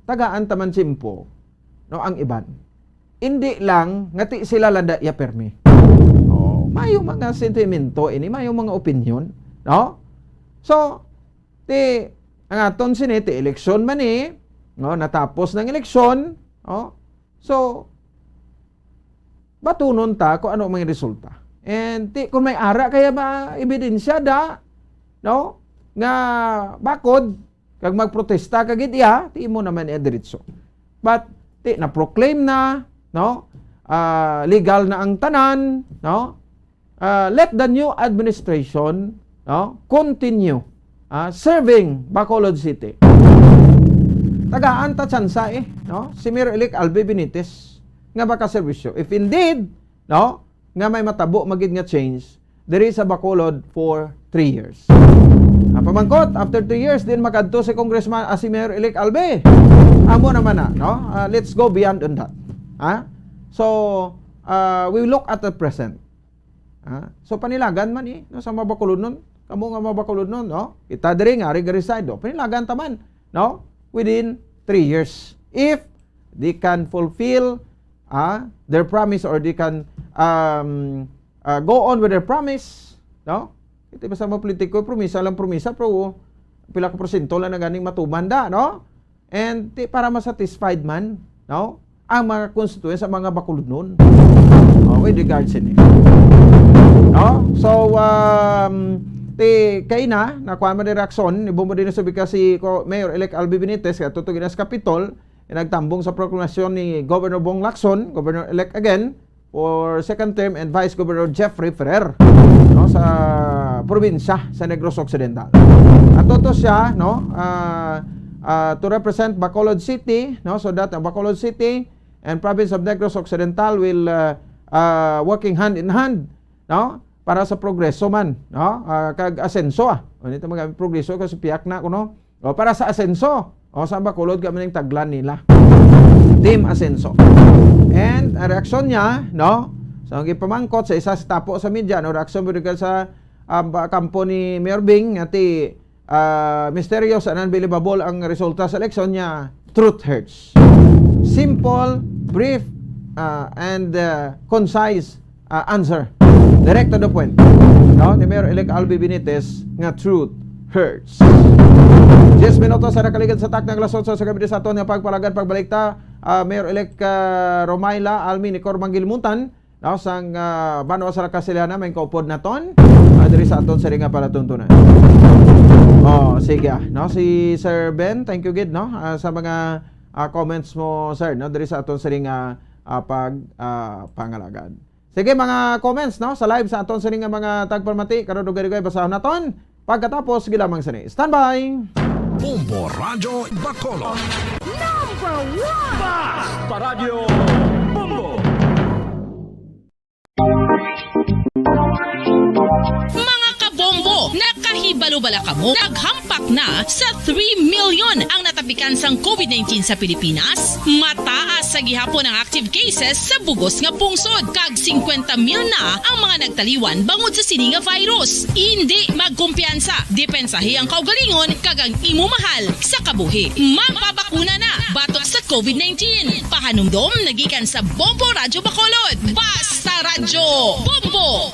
Tagaan taman simpo, no, ang iban. Indi lang nga ti sila lang da iya permi. Oh, mayo mga sentimento ini, mayo mga opinyon, no? So, ti ang aton sini ti eleksyon man ni, no, natapos ng eleksyon, no? So, batunon ta kung ano ang mga resulta. And ti, kung may ara kaya ba ebidensya da, no? Nga bakod, kag magprotesta ka gid iya, ti imo naman iya diretso. But ti na-proclaim na, no? Ah, legal na ang tanan, no? Ah, let the new administration, no, continue, ah, serving Bacolod City. Tagaan ta tsansa, eh, no? Si Mayor-elect Albi Benitez nga makaserbisyo. If indeed, no, nga may matabo magid nga change diri sa Bacolod for three years. Ang pamangkot, after three years, din makadto si Congressman, ah, si Mayor-elect Albi. Amo naman na, no? Ah, let's go beyond on that. Ha? So, ah, we look at the present. Ha? So, panilagan man, eh, no, sa mga Bacolodnon. Kamo nga mga Bacolodnon, no? Kita diri nga, ari, ari side, no? Panilagan ta man, no? Within three years. If they can fulfill, ah, their promise or they can, um, ah, go on with their promise, no? Ito ba sa mga politiko, promisa lang promisa, pero pila ka porsyento lang na ganing matuman da, no? And ti, para masatisfied man, no? Ang mga constituents, ang mga Bacolodnon. Oh, with regards sini. No? So, um, ti, kay na, nakuha man ni reaksyon, ni Bombo din sa bika si ko, Mayor-elect Albi Benitez, kaya tutugin na sa Capitol, yung nagtambong sa proklamasyon ni Governor Bong Lacson, Governor-elect again, for second term, and Vice Governor Jeffrey Ferrer, no, sa probinsya sa Negros Occidental. Ato to siya, no, ah, ah, to represent Bacolod City, no, so that ang Bacolod City and province of Negros Occidental will, ah, ah, working hand in hand, no, para sa progreso man, no, ah, kag asenso, ah. Ano ito mga progreso kasi piyak na kuno. O, para sa asenso. O, sa Bacolod, kami ning taglan nila. Team Asenso. And ang reaksyon niya, no? So, ang ipamangkot sa isa sa tapo sa media, no? Reaksyon mo sa, ah, ba-, kampo ni Mayor Bing, nga ti, ah, mysterious and unbelievable ang resulta sa eleksyon niya. Truth hurts. Simple, brief, ah, and, ah, concise ah, answer. Direct to the point. No? Ni Mayor-elect Albi Benitez nga truth hurts. Diyes minutos sa nakaligid sa takna nga alas otso sa gabi sa aton nga pagpalagad, pagbalik ta, ah, Mayor-elect, ah, Romayla Almi ni Cor Manggilmutan, no, sang, ah, banwa sa Kasiliana, may kaupod naton, ah, diri sa aton sa ring nga palatuntunan. Oh, sige, ah, no, si Sir Ben, thank you gid, no, ah, sa mga, ah, comments mo, sir, no, diri sa aton sa ring nga, ah, pag, ah, pangalagad. Sige, mga comments, no? Sa live sa aton sini nga mga tagpamati, karon dugay-dugay basahon naton. Pagkatapos, gilamang sini. Standby! Bombo Radyo Bacolod. Number one! Basta Radyo Bombo! Mga kabombo, nakahibalo bala kamo? Naghampak na sa three million ang natapikan sang covid nineteen sa Pilipinas. Mataas sa gihapon ang active cases sa bugos nga pungsod, kag singkwenta mil na ang mga nagtaliwan bangod sa sini nga virus. Indi magkumpiyansa, depensahi ang kaugalingon kag ang imo mahal sa kabuhi. Magpabakuna na batok sa covid nineteen. Pahanumdom na gikan sa Bombo Radyo Bacolod. Basta Radyo Bombo!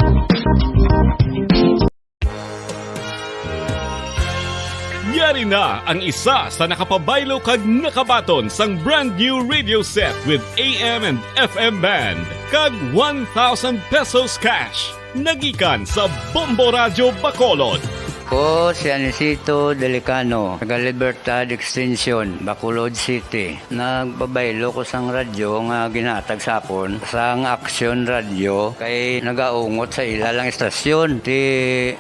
Yari na ang isa sa nakapabaylo kag nakabaton sang brand new radio set with A M and F M band kag one thousand pesos cash. Nagikan sa Bombo Radyo Bacolod. Ako si Anicito Delicano, taga Libertad Extension, Bacolod City. Nagpabaylo ko sang radyo nga ginatag sa akon sang Aksyon Radyo kay nagaungot sa ila lang istasyon. Ti,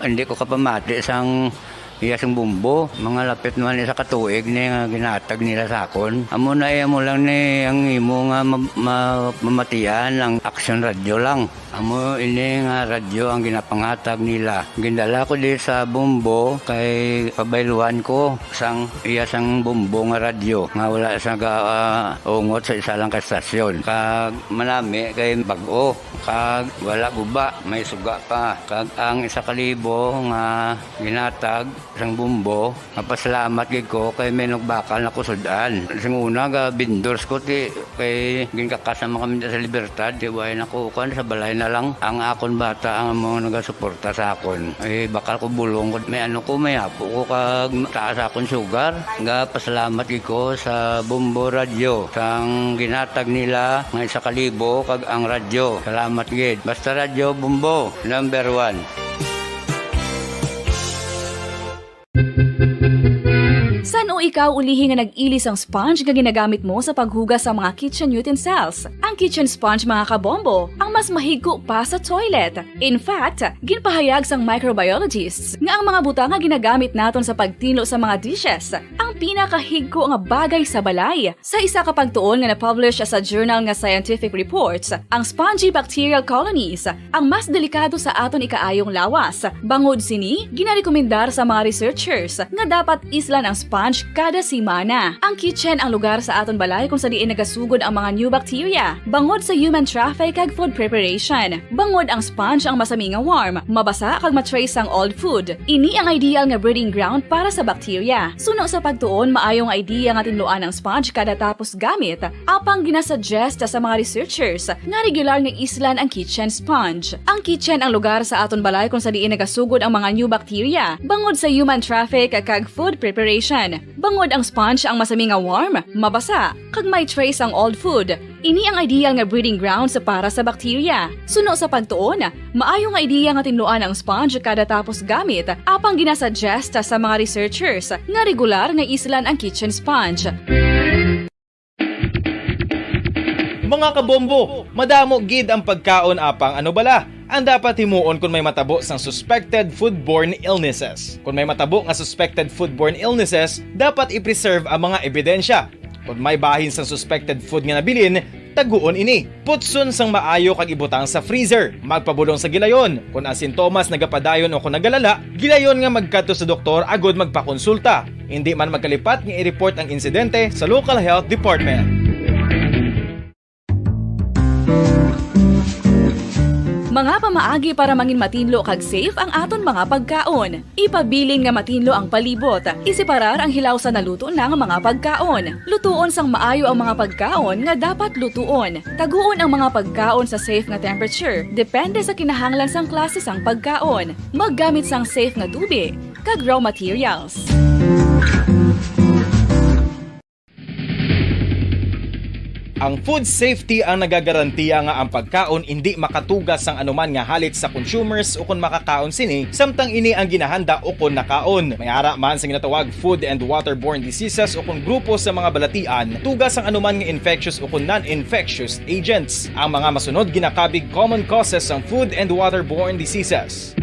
hindi ko kapamati sang iya sing bumbo. Mga lapit naman isa ka tuig ni nga ginatag nila sa akon. Amo na, eh, amo lang ni ang imo nga ma-, ma-, mamatian ang Aksyon Radyo lang. Amo ini nga radyo ang ginapangatag nila. Gindala ko di sa bumbo kay pabayluan ko sang iya sang bumbo nga radyo nga wala sa ga, ah, ungot sa isa lang ka estasyon. Kag manami kay bag-o, kag wala guba, may suga pa. Kag ang isa ka libo nga ginatag sang bumbo, mapasalamat gid ko kay may nagbakal na kusud-an. Sing una, ga vendors ko, ti, kay ginkakas naman kami sa Libertad, ti, way na ko, kuwan, sa balay na lang. Ang akon bata ang amo nagasuporta sa akon. Eh, bakal ko bulong ko, may ano ko, may apo ko, kag taas akon sugar. Ga pasalamat gid ko sa Bombo Radyo, sang ginatag nila nga isa ka libo, kag ang radyo. Salamat gid. Basta Radyo Bombo, number one. San-o ikaw ulihi nga nag-ili sang sponge nga ginagamit mo sa paghugas sa mga kitchen utensils? Ang kitchen sponge, mga kabombo, ang mas mahigko pa sa toilet. In fact, ginpahayag sang microbiologists nga ang mga butang nga ginagamit naton sa pagtinlo sa mga dishes ang pinakahigko nga bagay sa balay. Sa isa ka pagtuon nga na-publish sa journal nga Scientific Reports, ang spongy bacterial colonies ang mas delikado sa aton ikaayong lawas. Bangod sini, ginarekomendar sa mga researchers nga dapat islan ang sponge kada semana. Ang kitchen ang lugar sa aton balay kung sa diin nagasugod ang mga new bacteria, bangod sa human traffic kag food preparation. Bangod ang sponge ang masami nga warm, mabasa kag ma-trace sang old food. Ini ang ideal nga breeding ground para sa bacteria. Suno sa pagtuon, maayo nga idea nga tinluan ang sponge kada tapos gamit, apang ginasuggest sa mga researchers nga regular nga islan ang kitchen sponge. Ang kitchen ang lugar sa aton balay kung sa diin nagasugod ang mga new bacteria, bangod sa human traffic kag food preparation. Bangod ang sponge ang masami nga warm, mabasa, kag may trace ang old food. Ini ang ideal nga breeding grounds para sa bacteria. Suno sa pagtuon, maayo nga ideya nga tinluan ang sponge kada tapos gamit, apang ginasuggest sa mga researchers nga regular nga islan ang kitchen sponge. Mga kabombo, madamo gid ang pagkaon, apang ano bala ang dapat himuon kon may matabo sang suspected foodborne illnesses? Kon may matabo nga suspected foodborne illnesses, dapat i-preserve ang mga ebidensya. Kon may bahin sang suspected food nga nabilin, taguon ini. Putson sang maayo kag ibutang sa freezer. Magpabulong sa gilayon. Kon ang sintomas nagapadayon o kon nagalala, gilayon nga magkadto sa doktor agud magpakonsulta. Indi man magkalipat nga i-report ang insidente sa local health department. Mga pamaagi para mangin matinlo kag safe ang aton mga pagkaon. Ipabilin nga matinlo ang palibot. Iseparar ang hilaw sa naluto na nga mga pagkaon. Lutuon sang maayo ang mga pagkaon nga dapat lutuon. Taguon ang mga pagkaon sa safe nga temperature, depende sa kinahanglan sang klase sang pagkaon. Maggamit sang safe nga tubig kag raw materials. Ang food safety ang nagagarantiya nga ang pagkaon indi makatuga sang anuman nga halit sa consumers ukon makakaon sini, samtang ini ang ginahanda ukon nakaon. May ara man sa ginatawag food and waterborne diseases ukon grupo sa mga balatian, tuga sang anuman nga infectious ukon non-infectious agents. Ang mga masunod ginakabig common causes sang food and waterborne diseases.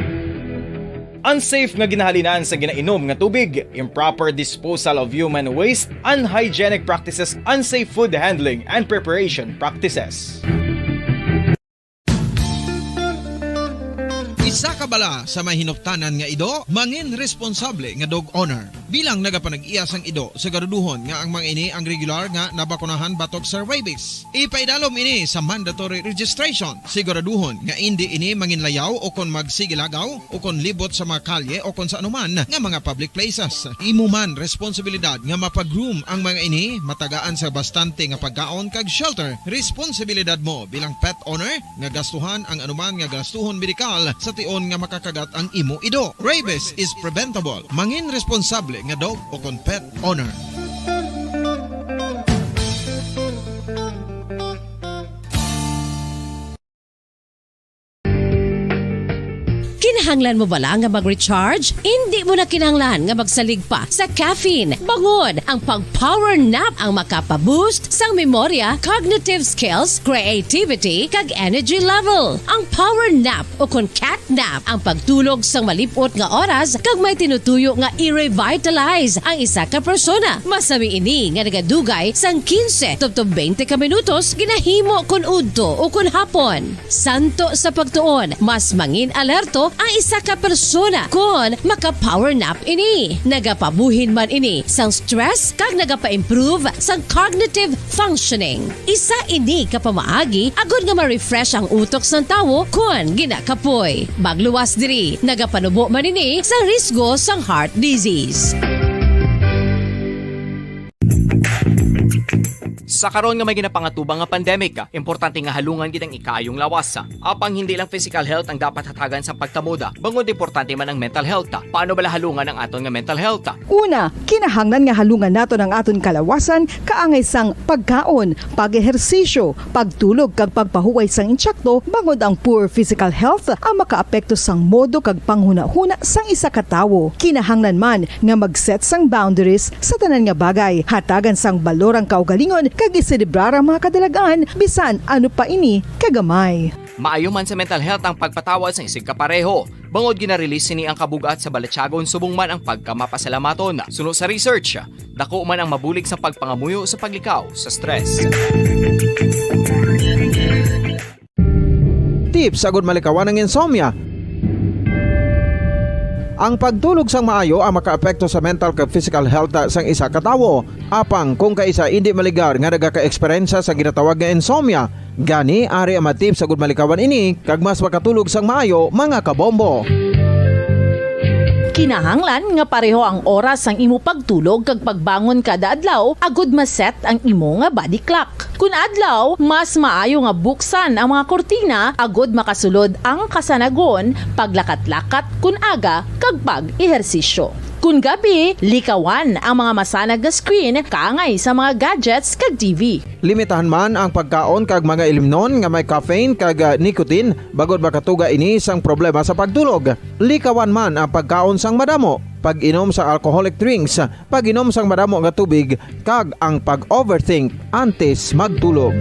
Unsafe nga ginahalinan sa ginainom nga tubig, improper disposal of human waste, unhygienic practices, unsafe food handling and preparation practices. Isa ka bala sa may hinuptanan nga ido, mangin responsable nga dog owner. Bilang nagapanag-iya sang ido, siguraduhon nga ang mga ini ang regular nga nabakunahan batok sa rabies. Ipaidalom ini sa mandatory registration. Siguraduhon nga indi ini manginlayaw o kon magsigilagaw o kon libot sa mga kalye o kon sa anuman nga mga public places. Imo man responsibilidad nga mapag-groom ang mga ini, matagaan sa bastante nga pagkaon kag shelter. Responsibilidad mo bilang pet owner nga gastuhan ang anuman nga gastuhon medikal sa tion nga makakagat ang imo ido. Rabies is preventable. Mangin responsable nga dog o kon pet owner. Kinahanglan mo bala nga mag-recharge? Indi mo na kinahanglan nga magsalig pa sa caffeine. Bangod ang pag-power nap ang makapa-boost sang memorya, cognitive skills, creativity, kag energy level. Ang power nap o kon cat nap ang pagtulog sang malip-ot nga oras kag may tinutuyo nga i-revitalize ang isa ka persona. Masami ini nga nagadugay sang quince tubtob twenty ka minutos ginahimo kon udto o kon hapon. Santo sa pagtuon, mas mangin alerto ang isa ka persona kon maka-power nap ini. Nagapabuhin man ini sang stress kag nagapa-improve sang cognitive functioning. Isa ini ka pamaagi agod nga ma-refresh ang utok sang tawo kon ginakapoy. Magluwas diri, nagapanubo man ini sa risgo sang heart disease. Sa karon nga may ginapangatubang nga pandemic, importante nga halungan gid ang ikaayong lawas. Apang hindi lang physical health ang dapat hatagan sa pagtamuda, bangod importante man ang mental health. Paano bala halungan ang aton nga mental health? Una, kinahanglan nga halungan naton ang aton kalawasan kaangay sang pagkaon, pag-ehersisyo, pagtulog kag pagpahuway sang insakto, bangod ang poor physical health ang makaapekto sang modo kag panghunahuna sang isa ka tawo. Kinahanglan man nga mag-set sang boundaries sa tanan nga bagay, hatagan sang balor ang kaugalingon kag iselebrar ang mga kadalag-an bisan ano pa ini kagamay. Maayo man sa mental health ang pagpatawad sang isigka pareho. Bangod gina-release sini ang kabug-at sa balatyagon subong man ang pagkamapasalamaton. Suno sa research, dako man ang mabulig sa pagpangamuyo sa paglikaw sa stress. Tips agud malikawan ang insomnia. Ang pagtulog sang maayo ang makaapekto sa mental kag physical health sang isa ka tawo. Apang kung kaisa indi maligar nga nagaka-eksperyensya sa ginatawag nga insomnia, gani ari ang mga tips agud malikawan ini kag mas makatulog sang maayo, mga kabombo. Kinahanglan nga pareho ang oras sang imo pagtulog kag pagbangon kada adlaw agud ma-set ang imo nga body clock. Kun adlaw, mas maayo nga buksan ang mga kurtina agud makasulod ang kasanagon, paglakat-lakat kun aga, kag pag-ehersisyo. Kun gabi, likawan ang mga masanag nga screen kaangay sa mga gadgets kag T V. Limitahan man ang pagkaon kag mga ilimnon nga may caffeine kag, ah, nicotine, bangod makatuga ini sang problema sa pagtulog. Likawan man ang pagkaon sang madamo, pag-inom sa alcoholic drinks, pag-inom sang madamo nga tubig, kag ang pag-overthink antes magtulog.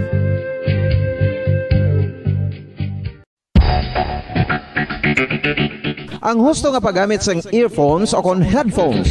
Ang husto nga paggamit sang earphones o kon headphones.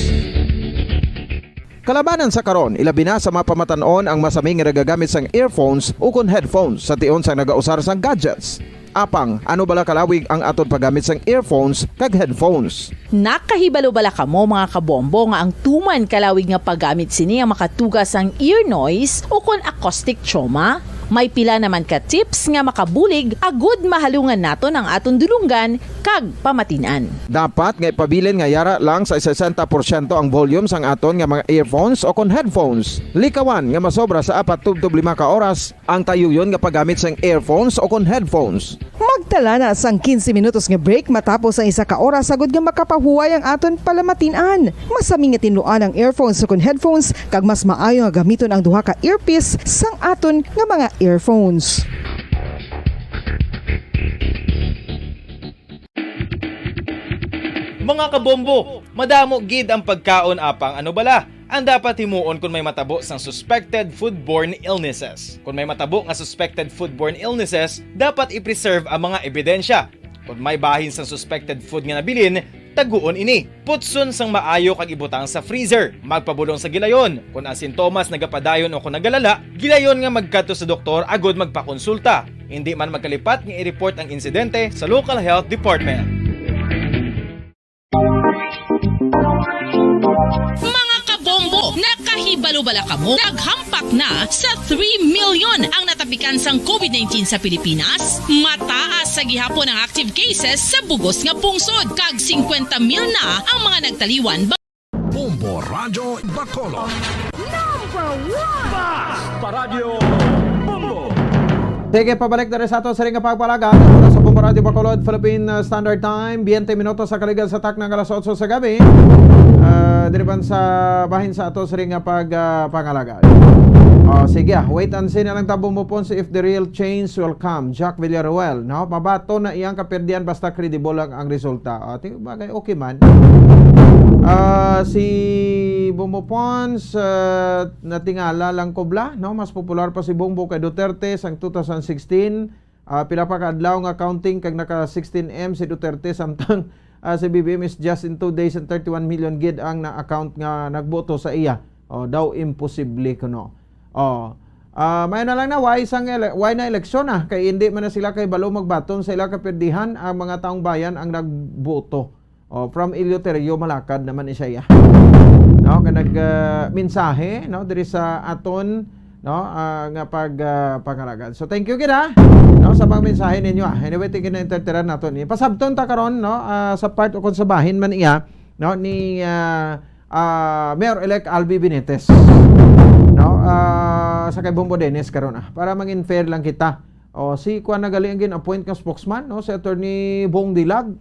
Kalabanan sa karon, ilabi na sa mga pamatan-on ang masami nga nagagamit sang earphones o kon headphones sa tion sang nagausar sang gadgets. Apang, ano bala kalawig ang aton paggamit sang earphones kag headphones? Nakahibalo bala kamo, mga kabombo, nga ang tuman kalawig nga paggamit sini ang makatuga sang ear noise o kon acoustic trauma? May pila naman ka tips nga makabulig agud mahalungan naton ang aton dulonggan kag pamatin-an. Dapat nga ipabilin nga yara lang sa sesenta porsyento ang volume sang aton nga mga earphones o kon headphones. Likawan nga masobra sa apat tubtob lima ka oras ang tayuyon nga paggamit sang earphones o kon headphones. Magtala na sang quince minutos nga break matapos ang isa ka oras agud nga makapahuway ang aton palamatin-an. Masami nga tinluan ang earphones o kon headphones, kag mas maayo nga gamiton ang duha ka earpiece sang aton nga mga earphones. Mga kabombo, madamo gid ang pagkaon, apang ano bala ang dapat himuon kon may matabo sang suspected foodborne illnesses? Kon may matabo nga suspected foodborne illnesses, dapat i-preserve ang mga ebidensya. Kon may bahin sang suspected food nga nabilin, taguon ini. Putson sang maayo kag ibutang sa freezer. Magpabulong sa gilayon. Kon ang sintomas nagapadayon o kon nagalala, gilayon nga magkadto sa doktor agud magpakonsulta. Indi man magkalipat nga i-report ang insidente sa local health department. Mga kabombo, nakahibalo bala kamo? Naghampak na sa three million ang natapikan sang covid nineteen sa Pilipinas. Mataas sa gihapon ang active cases sa bugos nga pungsod, kag singkwenta mil na ang mga nagtaliwan. Bombo Radyo Bacolod. Number one! Basta Radyo Bombo! Sige, pabalik diri sa ato siring nga pagpalagad. Sa Bombo Radyo Bacolod, Philippine, uh, Standard Time, twenty minutos sa kaligal sa takna nga alas otso sa gabi. Uh, diri man sa bahin sa ato siring nga pag, uh, pangalagad. Oh, sige, ah, wait and see na lang ta, Bombo Pons, if the real change will come. Jack Villaruel, no? Mabaton na iyang kapirdihan basta credible lang ang resulta. Oh, ting-, bagay, okay man. Ah, si Bombo Pons, ah, natingala lang ko bala, no? Mas popular pa si Bongbong kay Duterte sang two thousand sixteen. Ah, pila pa ka adlaw nga counting kag naka sixteen M si Duterte, samtang, ah, si B B M is just in two days and thirty-one million gid ang na-account nga nagboto sa iya. Oh, daw imposible kuno. Oh. Ah, may na lang na, why sang ele-, why na eleksyon, ah? Kay hindi man na sila kay balo magbaton sa ila kapirdihan, ang mga taong bayan ang nagboto. Oh, from Eleuterio Malacad naman ni siya. No, kanag, ah, mensahe, no, diri sa aton, no, ah, nga pag, ah, pangalagan. So, thank you gid, ah, no, sa mga mensahe ninyo, ah. Anyway, tingin na entertainan nato ni. Pasabton ta karon, no, ah, sa part o kung sa bahin man iya, no, ni, ah, ah, Mayor-elect Albi Benitez. No, ah, sa kay Bombo Dennis karon, ah, para mangin fair lang kita. Oh, si kuan na gali ang gin-appoint nga spokesman, no, si Attorney Bong Dilag.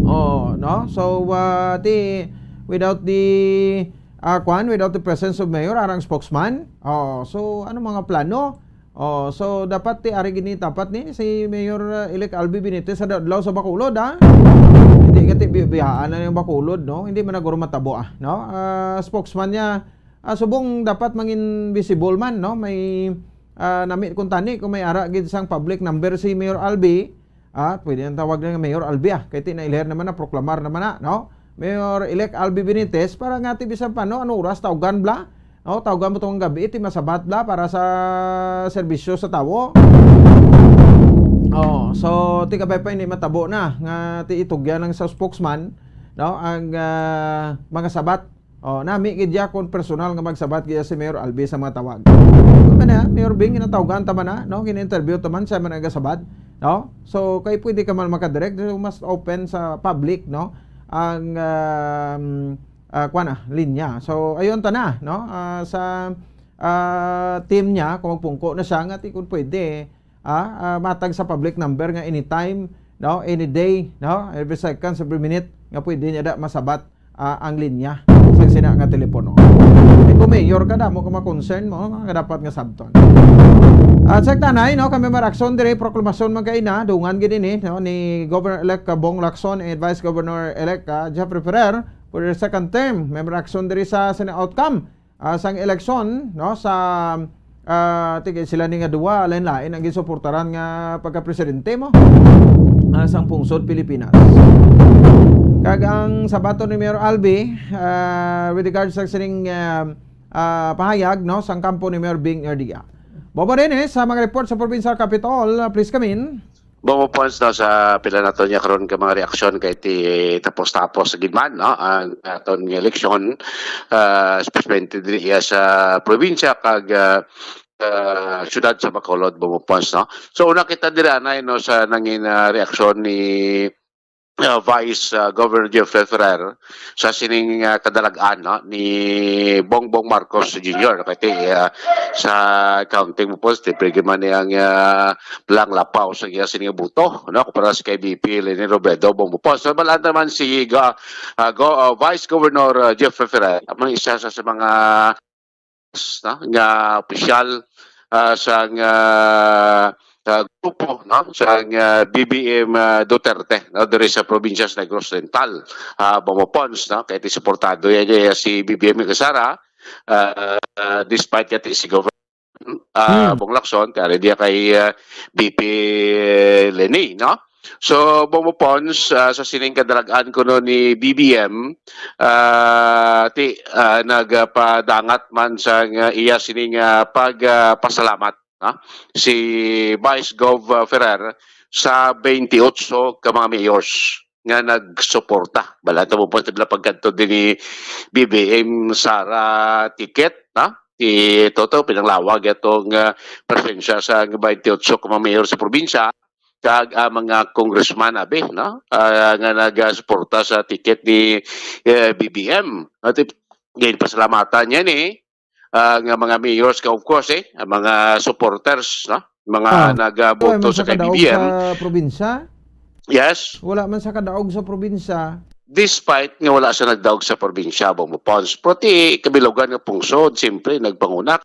Oh, no? So, ah, ti, without the, ah, kuan, without the presence of mayor, arang spokesman. Oh, so ano mga plano? Oh, so dapat ti ari gini dapat ni si Mayor, ah, elect Albi Benitez sa adlaw sa Bacolod, ah. Hindi ka ti bi-, biyaan na yung Bacolod, no? Hindi man naguro matabo, ah, no? Ah, spokesman niya, ah, subong dapat mangin visible man, no? May, ah, nami kung tani kung may ara gid sang public number si Mayor Albi, ah, pwede nang tawag na nga Mayor Albi, ah. Kay ti nailher naman na, proklamar naman na, no? Mayor-elect Albi Benitez, para nga ti bisan pa, no, ano oras tawgan bala? No, tawgan mo tong gabi, ti masabat bala para sa serbisyo sa tawo. Oh, so ti kabay pa hindi matabo na nga ti itugyan lang sa spokesman, no, ang, ah, mga sabat. Oh, nami gid ya kung personal nga magsabat gid si Mayor Albi sa mga tawag. Ano na, Mayor Bing, ginatawgan ta man na, no? Gin-interview ta man sa mga nagasabat, no? So, kay pwede ka man makadirect, so mas open sa public, no? Ang, um, ah, kuwan na, linya. So, ayun ta na, no? Ah, sa, ah, team niya, kung magpungko na siya, nga ti kung pwede, ah, ah, matag sa public number nga anytime, no, any day, no, every seconds, every minute nga pwede niya da masabat, ah, ang linya sa sina nga telepono. Kay kung mayor ka, damo ka ma-concern mo nga dapat nga sabton. At sa tanay, no, kami maraksyon dire, proklamasyon man kay na dungan gid ini, no, ni Governor-elect ka Bong Lacson and Vice Governor-elect ka Jeffrey Ferrer for the second term. May maraksyon dire sa, sa outcome ah, sang eleksyon, no, sa, ah, tig-, sila ni nga duwa, lain-lain ang ginsuportaran nga pagkapresidente mo, ah, sang pungsod Pilipinas. Kag ang sabaton ni Mayor Albi, ah, with regards sa sining, ah, ah, pahayag, no, sang kampo ni Mayor Bing Erdia. Bobo Rene sa mga report sa Provincial Capitol, ah, please come in. Bobo Pons, no, sa pila nato niya karon ka mga reaksyon kay ti tapos-tapos gid man, no, ang aton nga eleksyon, ah, especially diri iya sa probinsya kag, ah, ah, siyudad sa Bacolod, Bobo Pons, no. So, una kita diri anay, no, sa nangin, ah, reaksyon ni, ah, Vice, ah, Governor Jeffrey Ferrer sa sining, ah, kadalag-an, no, ni Bongbong Marcos Junior, kay ti, ah, sa counting mo positive, pero man niyang, ah, lang lapaw sa iya sining buto, no, para sa kay V P Leni Robredo, Bongbong Marcos. So, balaan naman si Ga-, ah, Go-, ah, Vice Governor, ah, Jeffrey Ferrer, ang isa sa, sa mga, no, nga opisyal, ah, sang, ah, ah, grupo, no, sang, ah, B B M, ah, Duterte, no, diri sa probinsya sa Negros Oriental, ah, Bobo Pons, no, kay ti suportado yan niya si B B M Ingasara, ah, ah, despite kay ti si Governor, ah, Hmm. Bong Lacson, kay ari diya kay, ah, V P Leni, no? So, Bobo Pons, ah, sa sining kadalag-an kuno ni B B M, ah, ti, ah, nagapadangat man sa nga iya sining, ah, pag, ah, pasalamat, no? Si Vice Gov, ah, Ferrer sa twenty-eight ka mga mayors nga nagsuporta. Bala ta mo po sila pagkadto din ni B B M Sara ticket, no? Ti Toto, pinanglawag itong, ah, presensya sa twenty-eight ka mga mayor sa probinsya, kag, ah, mga congressman, abi, no? Ah, nga nagasuporta sa ticket ni, eh, B B M. At i-, din pasalamatan niya ni, ah, nga mga mayors ka, of course, eh, ang mga supporters, no? Mga Ah, nagaboto wala man sa sa kay kadaog B B M. Sa probinsya? Yes. Wala man sa kadaog sa probinsya. despite nga wala siya nagdaog sa probinsya, Bombo Pons. Pero ti kabilugan nga pungsod, siyempre, nagpanguna.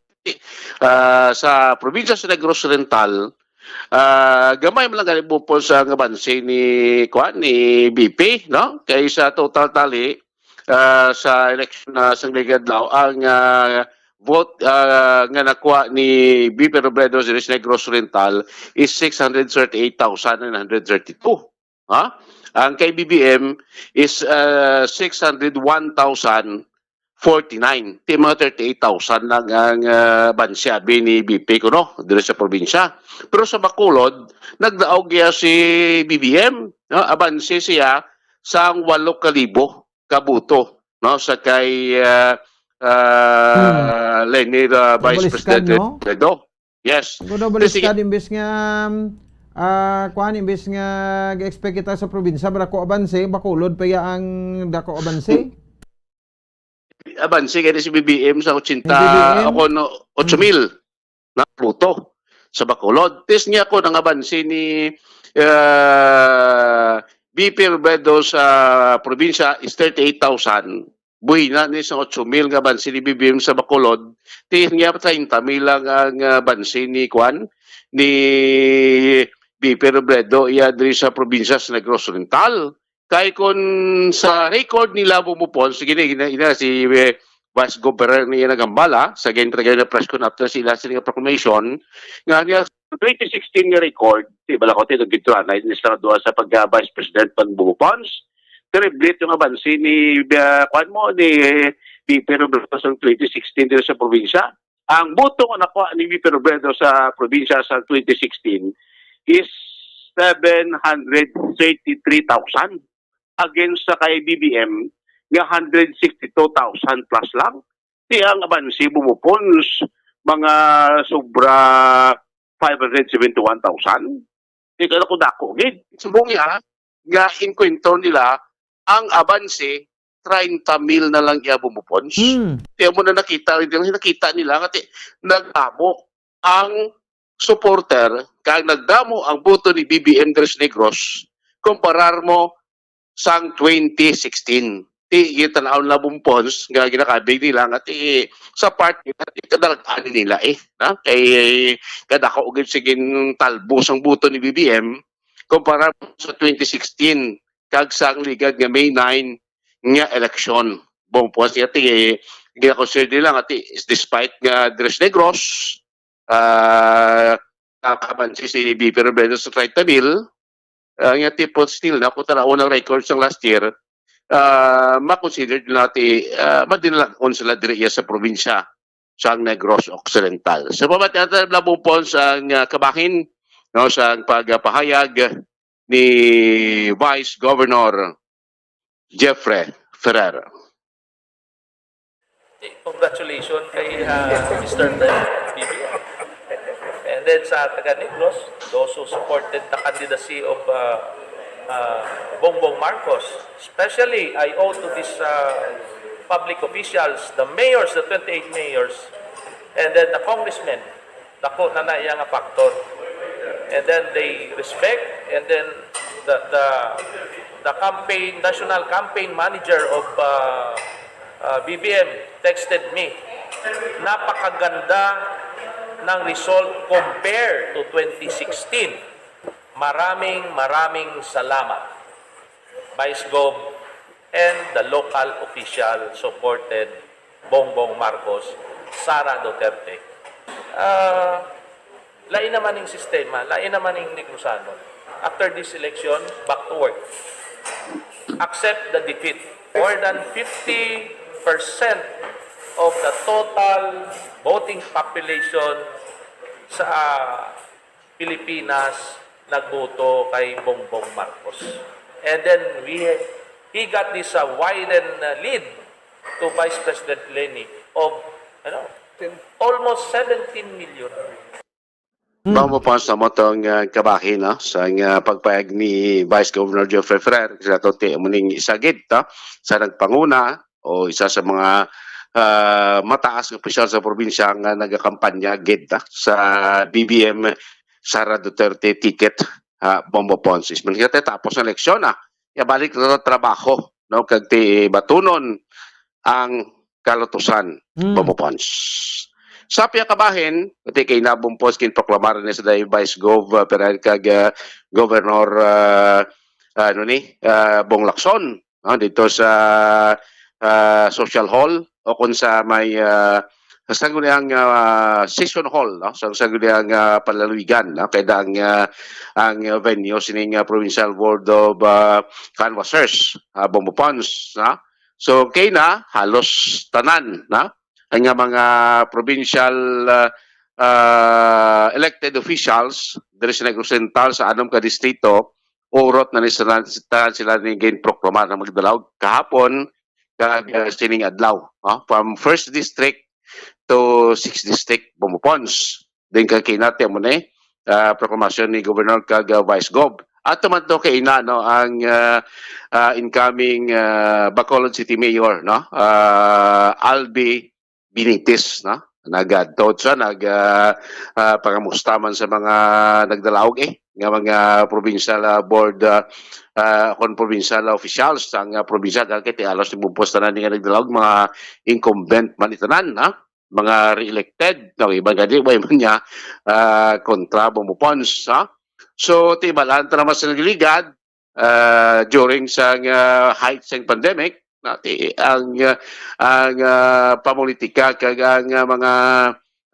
Ah, sa probinsya sa Negros Oriental, ah, gamay man lang gani, Bombo Pons, ang abanse ni, kuwan, ni B P, no? Kay sa total tally, ah, sa election na sang nag-adlaw, ang, ah, vote, ah, nga nakuha ni B P Robredo sa Negros Oriental is six hundred thirty-eight thousand nine hundred thirty-two. Ha? Ang kay B B M is, ah, six hundred one thousand forty-nine. Ti mga thirty-eight thousand lang ang, ah, abanse abi ni B P kuno diri sa probinsya. Pero sa Bacolod, nagdaog iya si B B M, no? Abanse siya sang walo ka libo ka boto, no? Sa kay, ah, ah, Leni, ah, Vice Double scan, President no? Robredo. Yes. Ang kuno Sige. baliskad, imbis nga, um, ah, kuan, imbis nga ga-expect kita sa probinsya, madako abanse, Bacolod pa iya ang dako abanse. Abanse kay si B B M sa ochenta, Ang B B M? ako no, ocho mil na boto sa Bacolod. Tis niya ko nang abanse ni, ah, B P Robredo sa probinsya is thirty-eight thousand. Buhina ni sa ocho mil nga abanse ni B B M sa Bacolod, ti niya treinta mil lang ang, ah, abanse ni kuan, ni B P Robredo iya diri sa probinsya sa Negros Oriental. Kay kun sa record nila, Bombo Pons, sige ni, ina, ina si, eh, Vice Governor niya nagambala sa gintrigay na press con after sila sila nga proclamation, nga niya twenty sixteen nga record, di ba, ako, tinugid to, anay, ni sa duha sa pagka-Vice President pan Bombo Pons, Terrible yung abanse ni, ah, kuwan mo, ni B P Robredo sa twenty sixteen dito sa probinsya. Ang boto nga nakuha ni B P Robredo sa probinsya sa twenty sixteen is seven hundred thirty-three thousand against sa kay B B M nga hundred sixty-two thousand plus lang. Di ang abanse, Bombo Pons, mga sobra five hundred seventy-one thousand. Di ka na kung dako, gid. Subong niya, nga inkwentro nila ang abanse, treinta mil na lang iya, Bombo Pons. Hmm. Kaya mo na nakita, hindi lang nakita nila, nga ti-, nagdamo ang supporter, kag nagdamo ang boto ni B B M Tres Negros, kumparar mo sang twenty sixteen. Ti, gitanaw na, Bombo Pons, nga ginakabig nila nga ti, sa part nila, ti, kadalagan nila, eh, na? Kay kadako gid sige talbo sang boto ni B B M kumpara sa twenty sixteen kag sang ligad nga May nine nga eleksyon. Bombo Pons, nga ti, ginakonsider nila nga ti, despite nga Tres Negros, ah, nakabansi si B P Robredo sa treinta mil, ah, nga tipo still, na, kung tanaw ang record sang last year, ah, makonsider nila ti, ah, madinalag-on sila diri iya sa probinsya sang Negros Occidental. So, pamatian ta, Bombo Pons, ang, ah, kabahin, no, sa pagpahayag ni Vice Governor Jeffrey Ferrer. Congratulations kay, ah, Mister Bibi. And then sa taga Negros, those who supported the candidacy of, ah, ah, Bongbong Marcos. Especially, I owe to these, ah, public officials, the mayors, the twenty-eight mayors, and then the congressmen, dako na na iya nga factor. And then they respect, and then the, the, the campaign, national campaign manager of, uh, uh, B B M texted me, "Napakaganda ng result compare to twenty sixteen. Maraming, maraming salamat." Vice Gov, and the local official supported Bongbong Marcos, Sara Duterte. Ah, lain naman ning sistema, lain naman ning Negrusanon. After this election, back to work. Accept the defeat. More than fifty percent of the total voting population sa Pilipinas nagboto kay Bongbong Marcos. And then we, he got this, uh, widen, uh, lead to Vice President Leni of, ano, almost seventeen million. Bombo Pons, amo tong, uh, kabahin, no? Sa, uh, pagpayag ni Vice Governor Jeffrey Ferrer, sila to ti, amo ning isa gid, no? Sa nagpanguna, o isa sa mga, ah, mataas nga opisyal sa probinsya nga nagakampanya gid, ah, sa B B M Sara Duterte ticket, ah, Bombo Pons. Is man kita tapos ang eleksyon, ah, ya balik na sa trabaho. no, kag ti batunon ang kalutusan, Mm. Bombo Pons. Sa pihak kabahin, ti kay na, Bombo Pons, ginproklamar ni sa day Vice Gov, uh, pero kag, uh, Governor, uh, ano ni, uh, Bong Lacson, no, dito sa, uh, social hall o kung sa may, uh, sa sangguniang, uh, session hall, no, sa sangguniang, uh, panlalawigan, no, kay ang, uh, ang venue sining, uh, Provincial Board of, uh, Canvassers, uh, Bombo Pons, no? So, kay na, halos tanan, no? Ang nga mga provincial, uh, uh, elected officials diri sa Negros Oriental sa anom ka distrito, urot na ni sila, tanan sila ni ginproklamar nga magdalaw kahapon kag, uh, sining adlaw, no? From first district to sixth district, Bombo Pons. Din kag kinati mo ni, ah, proklamasyon ni Governor kag, ah, Vice Gov. Ato man to kay ina, no, ang, ah, ah, incoming, ah, Bacolod City Mayor, no, ah, Albi Benitez, no? Nagadto siya, nag, ah, ah, pangamusta man sa mga nagdalaog, eh, nga mga provincial, ah, board, ah, ah, kon provincial officials sang, ah, probinsya, kay ti alos ni Bombo Pons tanan nga nagdalaog, mga incumbent man itanan, ha? Mga re-elected, no? Iban gani, way man niya, ah, kontra, Bombo Pons, ha? So, ti bal-an ta naman sa nagligad, ah, during sang, ah, height sang pandemic, na ti, ang, ah, ang, ah, pamulitika kag ang, ah, mga,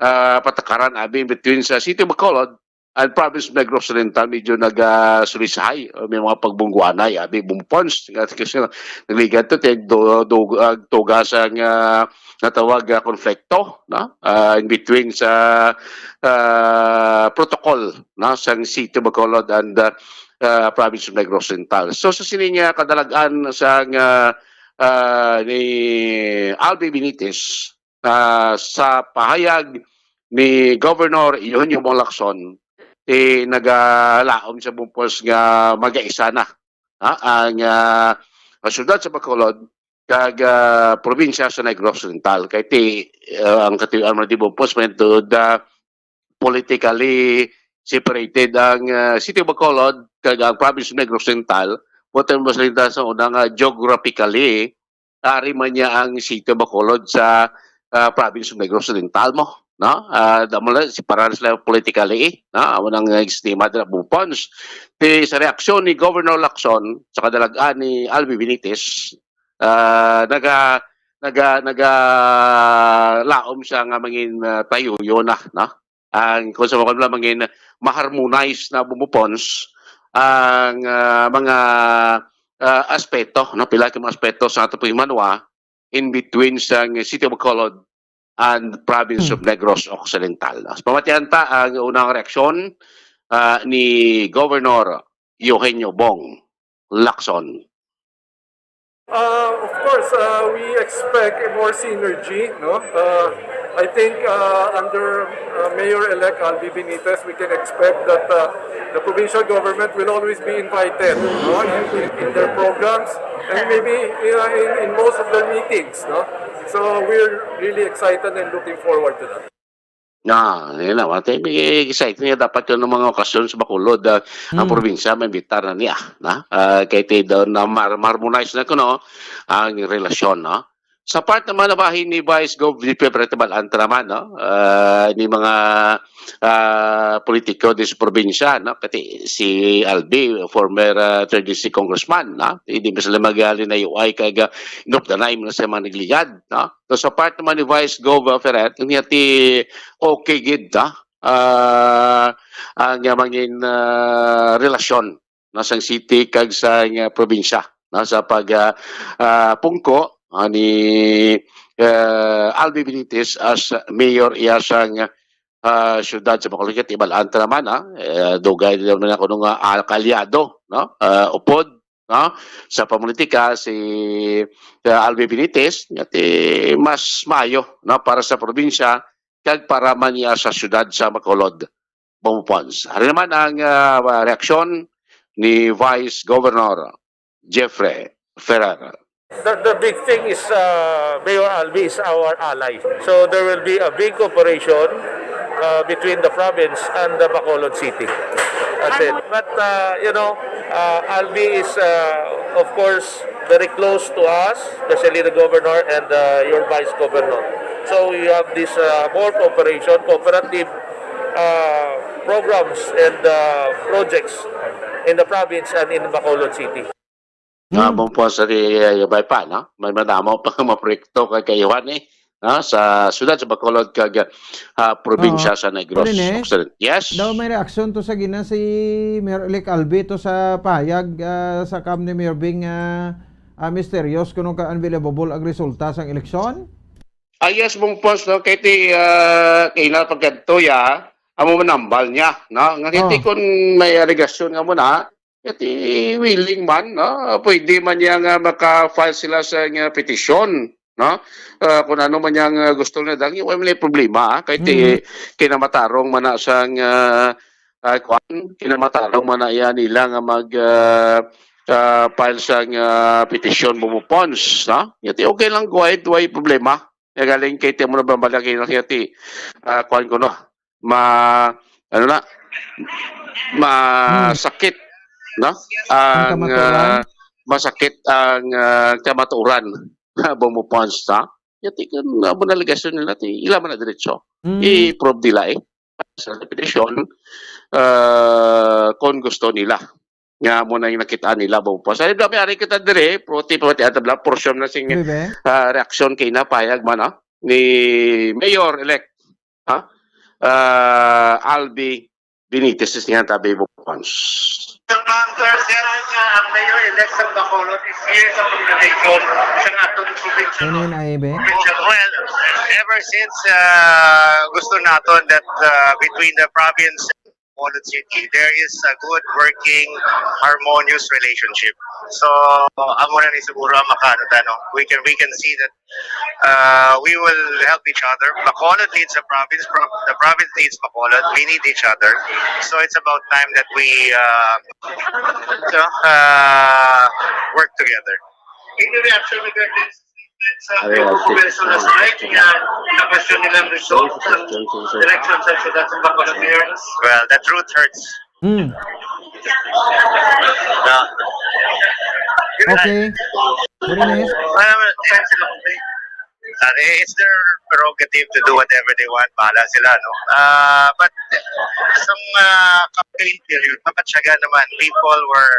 ah, patakaran abi between sa City of Bacolod and Province of Negros Oriental, medyo nagasulisahay, o may mga pagbungguanay abi, Bombo Pons, nga kasi nagligad to, ti do, do, ah, tuga sang, ah, natawag, ah, konflikto, no? Ah, in between sa, ah, protocol, no, sang City of Bacolod and, ah, ah, Province of Negros Oriental. So, sa sini nga kadalagan sang, ah, ah, ni Albi Benitez, ah, sa pahayag ni Governor Eugenio Bong Lacson, eh, nagalaom sa Bombo Pons nga magaisa na, ha, ang, ah, ang siyudad sa Bacolod kag, ah, probinsya sa Negros Oriental. Kay ti, ah, ang katiuan man di Bombo Pons, man to the politically separated ang, ah, City of Bacolod kag ang Province of Negros Oriental. Buot mo sa una nga geographically, ari man niya ang City of Bacolod sa, ah, Province of Negros Oriental mo, no? Ah, damo lang, separar sila politically, eh, no? Amo nang sistema dira, Bombo Pons. Ti sa reaksyon ni Governor Lacson sa kadalagan ni Albi Benitez, ah, naga-, naga-, nagalaom siya nga mangin, ah, tayuyo na, no? Ang, kung sa mga mangin, ma-harmonize na, Bombo Pons ang, ah, mga, ah, aspeto, no? Pila ka mga aspeto sa ato paghimanwa in between sang City of Bacolod and Province of Hmm. Negros Occidental. Pamatian ta ang unang reaksyon, ah, ni Governor Eugenio Bong Lacson. Uh, of course, uh, we expect more synergy, no? Uh, I think, uh, under, uh, Mayor-elect Albi Benitez, we can expect that, uh, the provincial government will always be invited, no, in, in, in their programs and maybe, uh, in, in most of their meetings, no? So we're really excited and looking forward to that. Na, yun na, wala tayo, may exciting nga dapat yun ng mga okasyon sa Bacolod, ah, ang Hmm. probinsya, maimbitar na niya, na? Ah, kay ti daw na mar-, ma-harmonize na kuno ang relasyon, no? Sa part naman na bahin ni Vice Gov Felipe Prete, bal-an ta naman, no? Ah, ni mga, ah, politiko di sa probinsya, no? Kati si Albi, former, ah, third district congressman, no? Hindi mo sila magalinayo ay kag, ah, inupdanay mo na sa mga nagligad, no? So, sa part naman ni Vice Gov, uh, Ferrer, niya ti okay gid, ah, ah, ang, uh, mangin, ah, relasyon, no, sang city kag sa, uh, probinsya, no, sa pag, ah, ah, pungko, ah, ni, ah, Albi Benitez as mayor iya sang, ah, syudad sa Bacolod. Kay ti bal-an ta naman, ah, eh, dugay naman ako nung, ah, kaalyado, no, ah, upod, no, sa pamulitika si, uh, Albi Benitez, nga ti mas maayo, no, para sa probinsya kag para man niya sa syudad sa Bacolod, Bombo Pons. Ari naman ang, uh, reaksyon ni Vice Governor Jeffrey Ferrer. The, the big thing is, uh, Mayor Albi is our ally. So there will be a big cooperation, uh, between the province and the Bacolod City. That's it. But, uh, you know, uh, Albi is, uh, of course, very close to us, especially the governor and, uh, your vice governor. So you have this, uh, more cooperation, cooperative, uh, programs and, uh, projects in the province and in Bacolod City. Nga, mm, mo po sa di, uh, bay pa, no? May madamo pa nga mga proyekto kay kayuhan, eh, no? Sa siyudad sa Bacolod kag, ah, probinsya, oo, sa Negros Occidental. Yes? Daw may reaksyon to sa gina si Mayor-elect Albi to sa pahayag, ah, sa kam ni Mayor Bing, ah, ah, mysterious kuno ka unbelievable ang resulta sang eleksyon? Ah, yes, Bong Pons, no? Kay ti, ah, kay na pagkadto ya, amo manambal niya, no? Nga ti, oh, kung may alegasyon nga mo na, kay ti willing man, no? Pwede man niya nga maka-file sila sa nga petisyon, no? Ah, kung ano man niya nga gusto nila, dang, wala may problema, ah. Kay ti, mm, kinamatarong man na sang, ah, ah, kuan, kinamatarong man na iya nila nga mag, ah, ah, file sang, ah, petisyon, Bong Pons, no? Kay ti okay lang, wala, wala problema. Nga galing kay ti mo na bambala kay na ti, ah, kuan ko, no? Ma, ano na? Hmm. Masakit, no? Ang, ang kamatuoran? Ah, masakit ang, ah, kamatuoran. Bong Pons, ha? Kay ti kun, ah, mo na alegasyon nila, ti ila man na diretso. Hmm. I-prove nila, eh. Sa petisyon, ah, kung gusto nila. Nga mo na yung nakita nila, Bong Pons. Ay, dami, ari kita dire, pati, pati, ato bala, portion na sing, ah, reaksyon kay na pahayag man, ah, ni Mayor-elect, ha? Ah, Albi Benitez, is nga tabi, Bong Pons. Ang, sir, sir, ang, ah, ang Mayor-elect sa Bacolod is years of communication sa atong provincial. Ano yun, I B? Provincial. Well, ever since, ah, gusto naton that, ah, between the province Bacolod City, there is a good working, harmonious relationship. So, amo na ni siguro ang makaano ta, no? We can, we can see that, uh, we will help each other. Bacolod needs the province, pro-, the province needs Bacolod. We need each other. So, it's about time that we, uh, you know, uh, work together. Any reaction regarding sa Ayo, Pedro okay. Gomez Solasmay, kaya na-question nila ang result ng election sa siyudad sa Bacolod, Mayor? Well, the truth hurts. Hmm. No. Okay. Very nice. Well, thanks a lot. Uh, it's their prerogative to do whatever they want. Bahala sila, no? Uh, but sa, uh, campaign period, mamatyaga naman. People were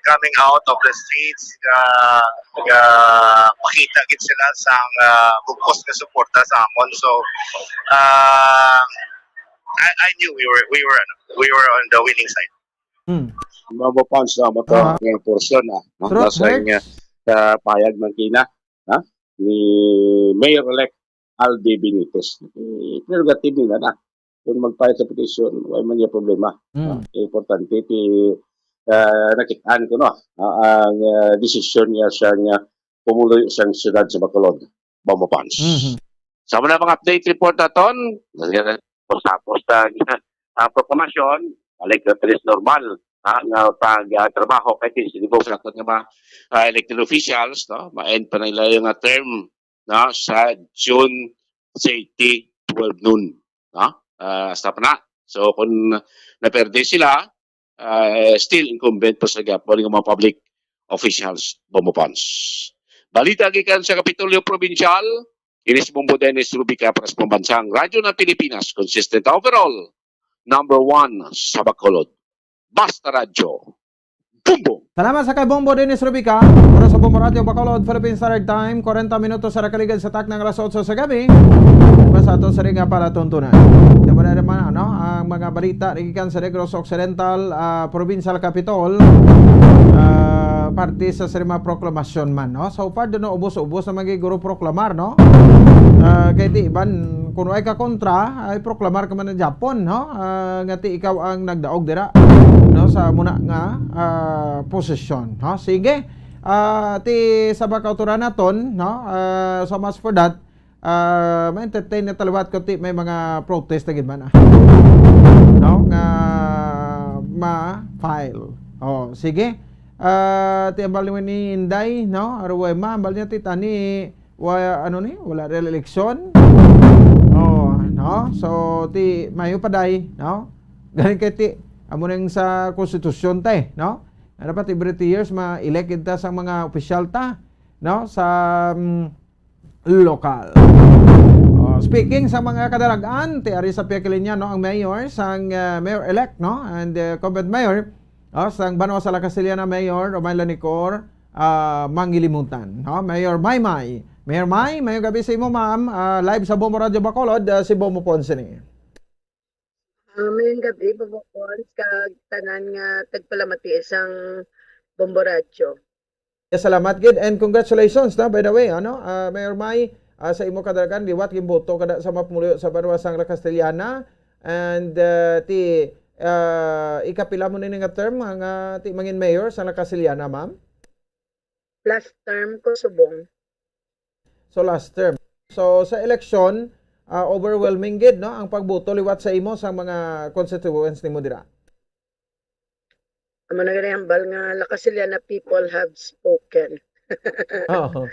coming out of the streets, uh, nagapakita gid sila sang, ah, bug-os nga suporta sa amon. So, ah, I, I knew we were, we were, ano, we were on the winning side. Hmm. Bong Pons, no, mo to, ah, nga portion, ah, no? Truth hurts. Nasa nga, sa pahayag man kina, ha? Ni Mayor-elect Albi Benitez. Eh, prerogative nila na. Kung mag-file sa petisyon, wala man niya problema. Mm. Ah, importante, ti, ah, nakit-an ko, no, ah, ang, ah, desisyon niya sa nga pumuloy sang siyudad sa Bacolod, Bong Pons. Mhm. Sa mga, mga update report naton, tapos, tapos ang, ang proklamasyon, balik na tulis normal, ha, nga pag, ah, trabaho kay ti, siguro sa aton nga mga, ah, elected officials, no, ma-end pa nila yung, ah, term, no, sa June thirty, twelve noon, no? Ah, hasta pa na. So, kung naperde sila, ah, still incumbent pa sa gihapon nga mga public officials, Bong Pons. Balita gikan sa Kapitolyo Probinsyal, ini si Bombo Dennis Rubica para sa Pambansang Radyo ng Pilipinas, consistent overall, number one sa Bacolod. Basta Radyo. Bombo! Salamat sa kay Bombo Dennis Rubica. Oras sa Bombo Radyo Bacolod, Philippine Standard Time, kwarenta minutos sa nakaligad sa takna nga alas otso sa gabi. Basta ato sa ring nga palatuntunan. Sa mga naman, ano, ang mga balita gikan sa Negros Occidental, ah, Provincial Capitol, ah, parte sa sirma proklamasyon man, no? So far, doon na ubos-ubos na magiguro proklamar, no? Ah, kay ti iban, kung ay ka kontra, ay proklamar ka man na Japon, no? Ah, nga ti ikaw ang nagdaog dira, no, sa muna nga, ah, posisyon, no? Sige. Ah, ti sa mga kautoran naton, no? Ah, so much for that. Ah, ma-entertain na taliwat ko ti may mga protest na gid man, ah. No? Nga ma-file. Oh, sige. Ah, ti ambal ni Inday, no? Aruway ma, ambal niya ti tani, wa, ano ni? Wala real eleksyon. Oh, no? So, ti mayo pa day, no? Galing kay ti Amo ning sa konstitusyon, te, no? Nga dapat every three years ma-elect kita sa mga opisyal ta, no? Sa, mm, lokal. Oh, speaking sa mga kadalag-an, ti ari sa pihak linya, no, ang mayor sang, ah, mayor-elect, no, and, ah, incumbent mayor, oh, sang banwa sa La Castellana, Mayor Romel Lanicor, ah, mangilimutan, no? Mayor Maymay. Mayor May, mayong gabi sa imo, ma'am. Ah, live sa Bombo Radio Bacolod, ah, si Bombo Ponce ni. Ah, mayong gabi, Bombo Ponce, kag tanan nga tagpalamati sang Bombo Radio. Yes, salamat gid and congratulations na, by the way, ano, ah, Mayor May, ah, sa imo kadalagan, liwat ginboto kada sa mga pumuluyo sa banwa sang La Castellana, and, ah, ti, ah, ikapila mo nini nga term nga ti mangin mayor sa La Castellana, ma'am? Last term ko subong. So, last term. So, sa eleksyon, ah, overwhelming gid, no, ang pagboto liwat sa imo sa mga constituents nimo dira. Amo na gani hambal nga La Castellana people have spoken. Oo.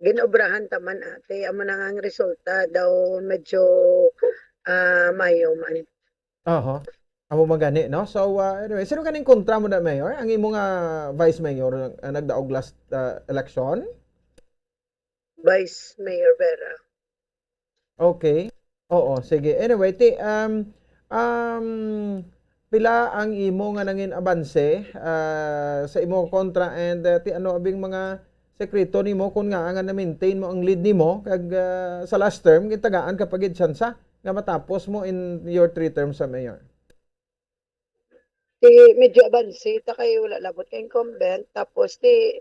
Ginobrahan ta man, ate. Amo na nga ang resulta daw medyo, ah, mayo man. Oho. Amo man gani, no? So, ah, anyway, sino ganing kontra mo na, Mayor? Ang imo nga vice mayor, ah, nagdaog last, ah, election? Vice Mayor Vera. Okay. Oo, sige. Anyway, ti, um, um, pila ang imo nga nangin abanse, ah, sa imo kontra, and, ah, ti ano abing mga sekreto nimo kung nga nga na-maintain mo ang lead nimo kag, ah, sa last term gitagaan ka pa gid tsansa nga matapos mo in your three terms sa mayor? Ti medyo abanse ta kay wala labot ka incumbent, tapos ti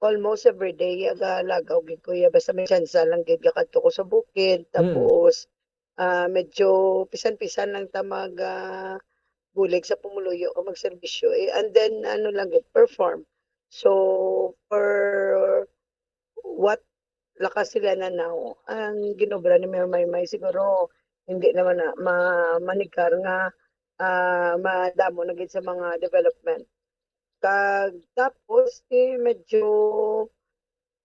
almost everyday agalagaw gid ko iya, basta may tsansa lang gid gakadto ko sa bukid, Mm. tapos, ah, medyo pisan-pisan lang ta mag, ah, bulig sa pumuluyo o magserbisyo, eh, and then ano lang gid, perform. So, for what lakas sila na now, ang ginobra ni Mayor Maymay siguro hindi naman na ma-, manigar nga, ah, madamo na gid sa mga development. Kag tapos, eh, medyo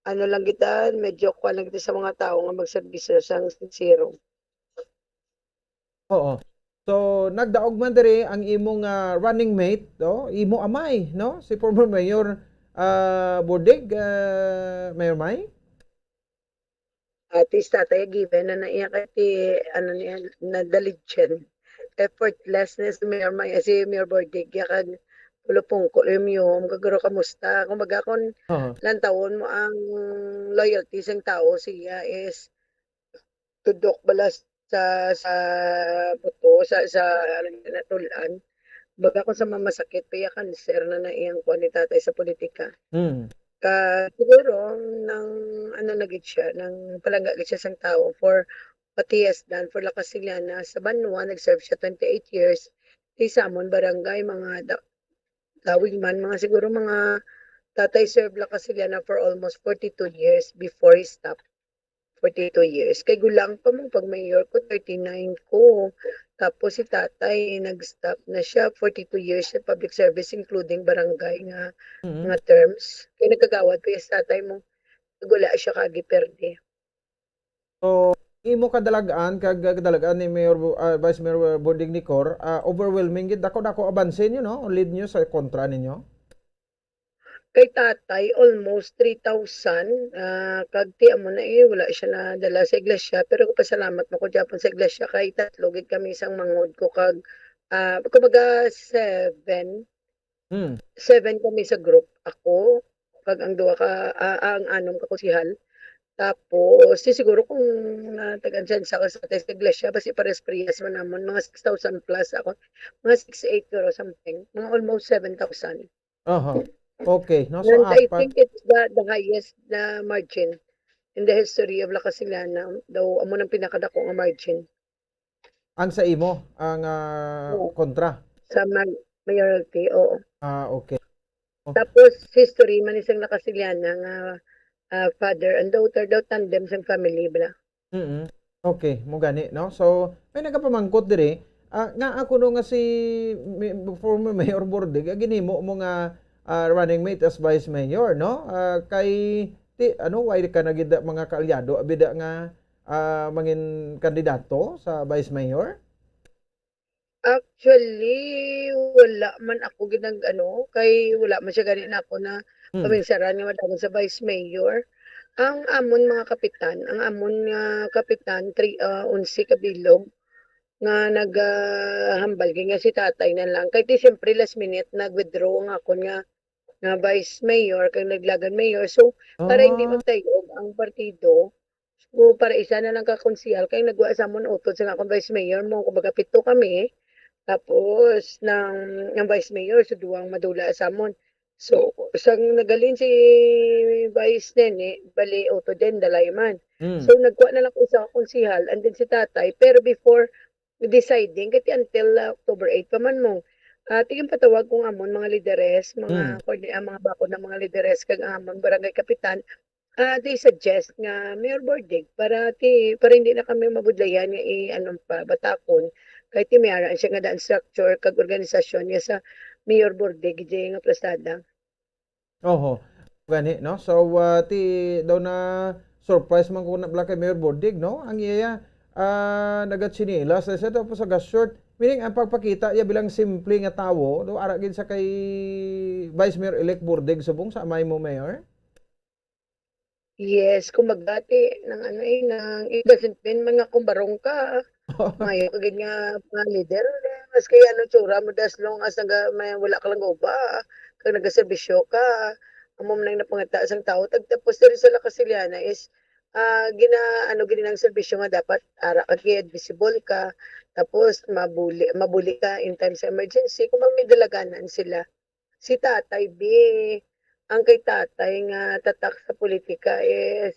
ano lang kita, medyo kuwan lang kita sa mga tawo nga magserbisyo sang sincero. Oo. So, nagdaog man diri ang imong, ah, running mate, no? Imo amay, no? Si former Mayor, ah, Bordig, ah, Mayor May? Ate, si tatay, given na na iya kay ti, ano niya, nadalidyan. Effortlessness, Mayor May, si Mayor Bordig, ya kag pulupungko, yung yum, kaguro, kamusta? Kumbaga, kung Oo. lantawon mo ang loyalty sang tao, siya is tudok bala sa, sa buto, sa, sa, ano, natulan. Baga kung sa mamasakit, pa iya cancer na na iyang kuwan ni tatay sa politika. Mm. Ka, siguro, nang, ano na gid siya, nang palangga gid siya sang tao for what he has done for La Castellana. Sa banwa, nag-serve siya twenty-eight years. Di sa amon barangay, mga da-, dawig man, mga siguro mga tatay serve La Castellana for almost forty-two years before he stopped. Forty-two years. Kay gulang pa man pag mayor ko, thirty-nine ko. Tapos si tatay, nag-stop na siya. Forty-two years sa public service, including barangay nga, Mm. nga terms. Kay nagkagawad pa yung tatay mo. Wala siya kagi perde. So, imo kadalagan, kag kadalagan ni Mayor Bu-, ah, Vice Mayor Bordig Nicor, ah, overwhelming gid. Dako-dako abanse niyo, no? Lead niyo sa kontra ninyo? Kay tatay, almost three thousand, ah, kag ti amo na, eh, wala siya nadala sa iglesia, pero pasalamat mo ko gyapon sa iglesia kay tatlo gid kami sang manghod ko kag, ah, kumbaga seven. Hmm. Seven kami sa group. Ako, kag ang duha ka, ah, ang anom ka konsehal. Tapos, si siguro kung natagan siya sa, sa, sa iglesia, basi pares-parehas man namon, mga six thousand plus ako. Mga six eight or something. Mga almost seven thousand. Aha. Okay, no? So, And I apat. think it's the, the highest na margin in the history of La Castellana. Daw, amo nang pinakadako nga margin. Ang sa imo, ang, ah, Oo. kontra? Sa ma-, mayoralty, oo. Ah, okay. Oh. Tapos, history man isang La Castellana nga, ah, father and daughter daw, tandem sang family, bala. Mm. Okay, mo gani, no? So, may nagapamangkot diri, ah, nga ako no nga si mi-, former Mayor Bordig, ah, ginhimo mo nga, ah, running mate as vice mayor, no? Ah, kay, ti, ano, why ka na gid mga kaalyado, abida nga, ah, mangin kandidato sa vice mayor? Actually, wala man ako ginag-ano, kay wala man siya gani na ako na Hmm. paminsaran nga madagan sa vice mayor. Ang amon mga kapitan, ang amon nga kapitan, three, ah, onse ka bilog nga nagahambal gid nga si tatay na lang. Kay ti siyempre last minute nag-withdraw ang akon nga nga vice mayor kag naglagan mayor. So, para hindi Ah. magtayog ang partido, so, para isa na lang ka konsehal kay nagwa sa amon utod sa akon vice mayor mo, kumbaga pito kami. Tapos nang ang vice mayor so duwang madula sa amon. So, sang naghalin si Vice Nene, bali utod din dalay man. Mm. So, nagkuha na lang ko isa ka konsehal and then si tatay. Pero before deciding, kay until uh, October eight pa man mo. Uh, tigin patawag kong amon mga lideres, mga Mm. coordi- ang mga bakod ng mga lideres kag ang amon barangay kapitan, ah, they suggest nga Mayor Bordig para ti para hindi na kami mabudlayan nga i-ano pa batakon kay ti may ara siya nga daan structure kag organisasyon niya sa Mayor Bordig J nga Plasada. Oho. Gani, no? So, ah, ti daw na surprise man ko na bala kay Mayor Bordig, no? Ang iya ah, nagatsinelas na siya tapos naga-short. Meaning, ang pagpakita niya bilang simple nga tawo, do ara gid sa kay Vice Mayor Elect Bordig subong sa amay mo, Mayor? Yes, kumbaga ti nang ano eh, nang it doesn't mean man nga kung barong ka, mayo ka gid nga mga leader, maski ano tsura mo, as long as naga may wala ka lang guba, kag nagaserbisyo ka, amo man ang napangita sang tawo. Tag tapos diri sa La Casillana is, ah, gina ano gid ang serbisyo nga dapat ara ka gid, visible ka, tapos mabuli mabuli ka in times of emergency, kumbaga may dalaganan sila. Si tatay, bi, ang kay tatay nga tatak sa politika is,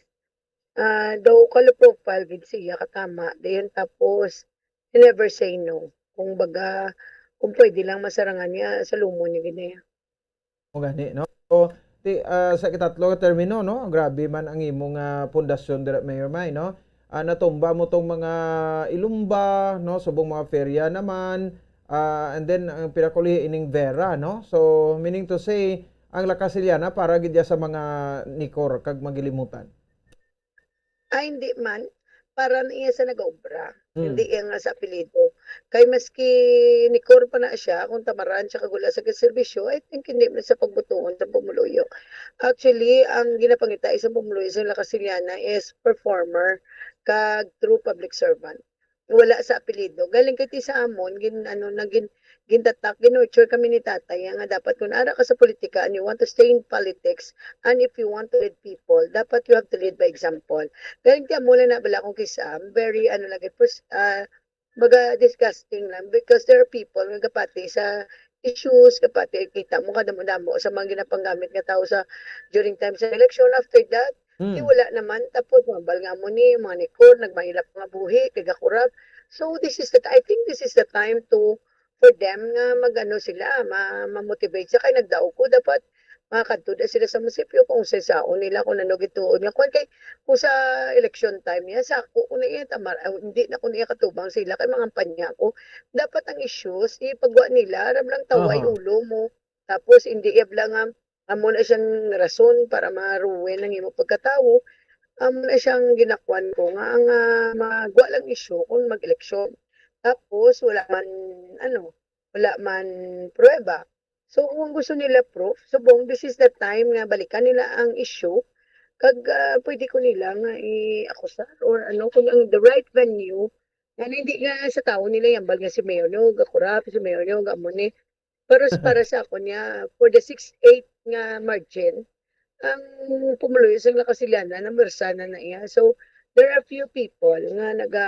ah, daw ka low profile gid siya, katama. Dayon tapos, he never say no. Kung baga, kung pwede lang masarangan niya, salumon niya gid niya. O gani, no? So, ti, ah, sa ikatatlo nga termino, no? Grabe man ang imo nga pundasyon dira, Mayor May, no? Ah, natumba mo tong mga Ilumba, no? Subong mga Feria naman, ah, and then ang pinakuli ining Vera, no? So, meaning to say, ang La Casillana para gid ya sa mga Nicor kag magilimutan. Ay, hindi man. Para na iya sa nagaobra. Hmm. Hindi iya nga sa apelyido. Kay maski Nicor pa na siya, kung tamaran siya kag wala sa serbisyo, I think hindi man sa pagbutuon sa pumuluyo. Actually, ang ginapangita sa pumuluyo sa La Casillana is performer kag true public servant. Wala sa apelyido. Galing kay ti sa amon, gin, ano, na gin, gintatak, gin-nurture kami ni tatay nga dapat kung ara ka sa politika and you want to stay in politics and if you want to lead people, dapat you have to lead by example. Galing ti amo lang na bala akong kisa, very ano lagi, pers- ah, baga disgusting lang because there are people nga gapati sa issues, gapati kita mo kadamo-damo sa mga ginapanggamit nga tao sa during time sa election. After that, di Hmm. wala naman. Tapos mabal nga mo ni mga Nicor, nagmahilap nga buhi, kay gakurap. So this is the, I think this is the time to for them nga magano sila, ma, ma-motivate sa kay nagdaog ko dapat makadto na sila sa munisipyo kung sa saon nila kung ano gituon nga kwan kay kung sa election time niya sa ako kung na iya tamar ah, hindi na ko niya katubang sila kay mangampanya ko dapat ang issues ipagwa nila aram lang taway Aha. Ulo mo tapos hindi iya lang nga amo na siyang rason para ma-ruin ang imo pagkatawo amo na siyang ginakuan ko nga ang ah, magwa lang issue kung mag-eleksyon tapos wala man ano wala man pruweba. So, kung gusto nila proof, subong, this is the time nga balikan nila ang issue, kag ah, pwede ko nila nga i-akusar or ano, kung ang the right venue, nga hindi nga sa tao nila yambal nga si Mayor no, gakurap, si Mayor no, gamo ni. Pero s- para sa ako niya, for the six eight nga margin, ang pumuluyo sa mga Kasilanan, ang Mersana na iya. So, there are few people nga naga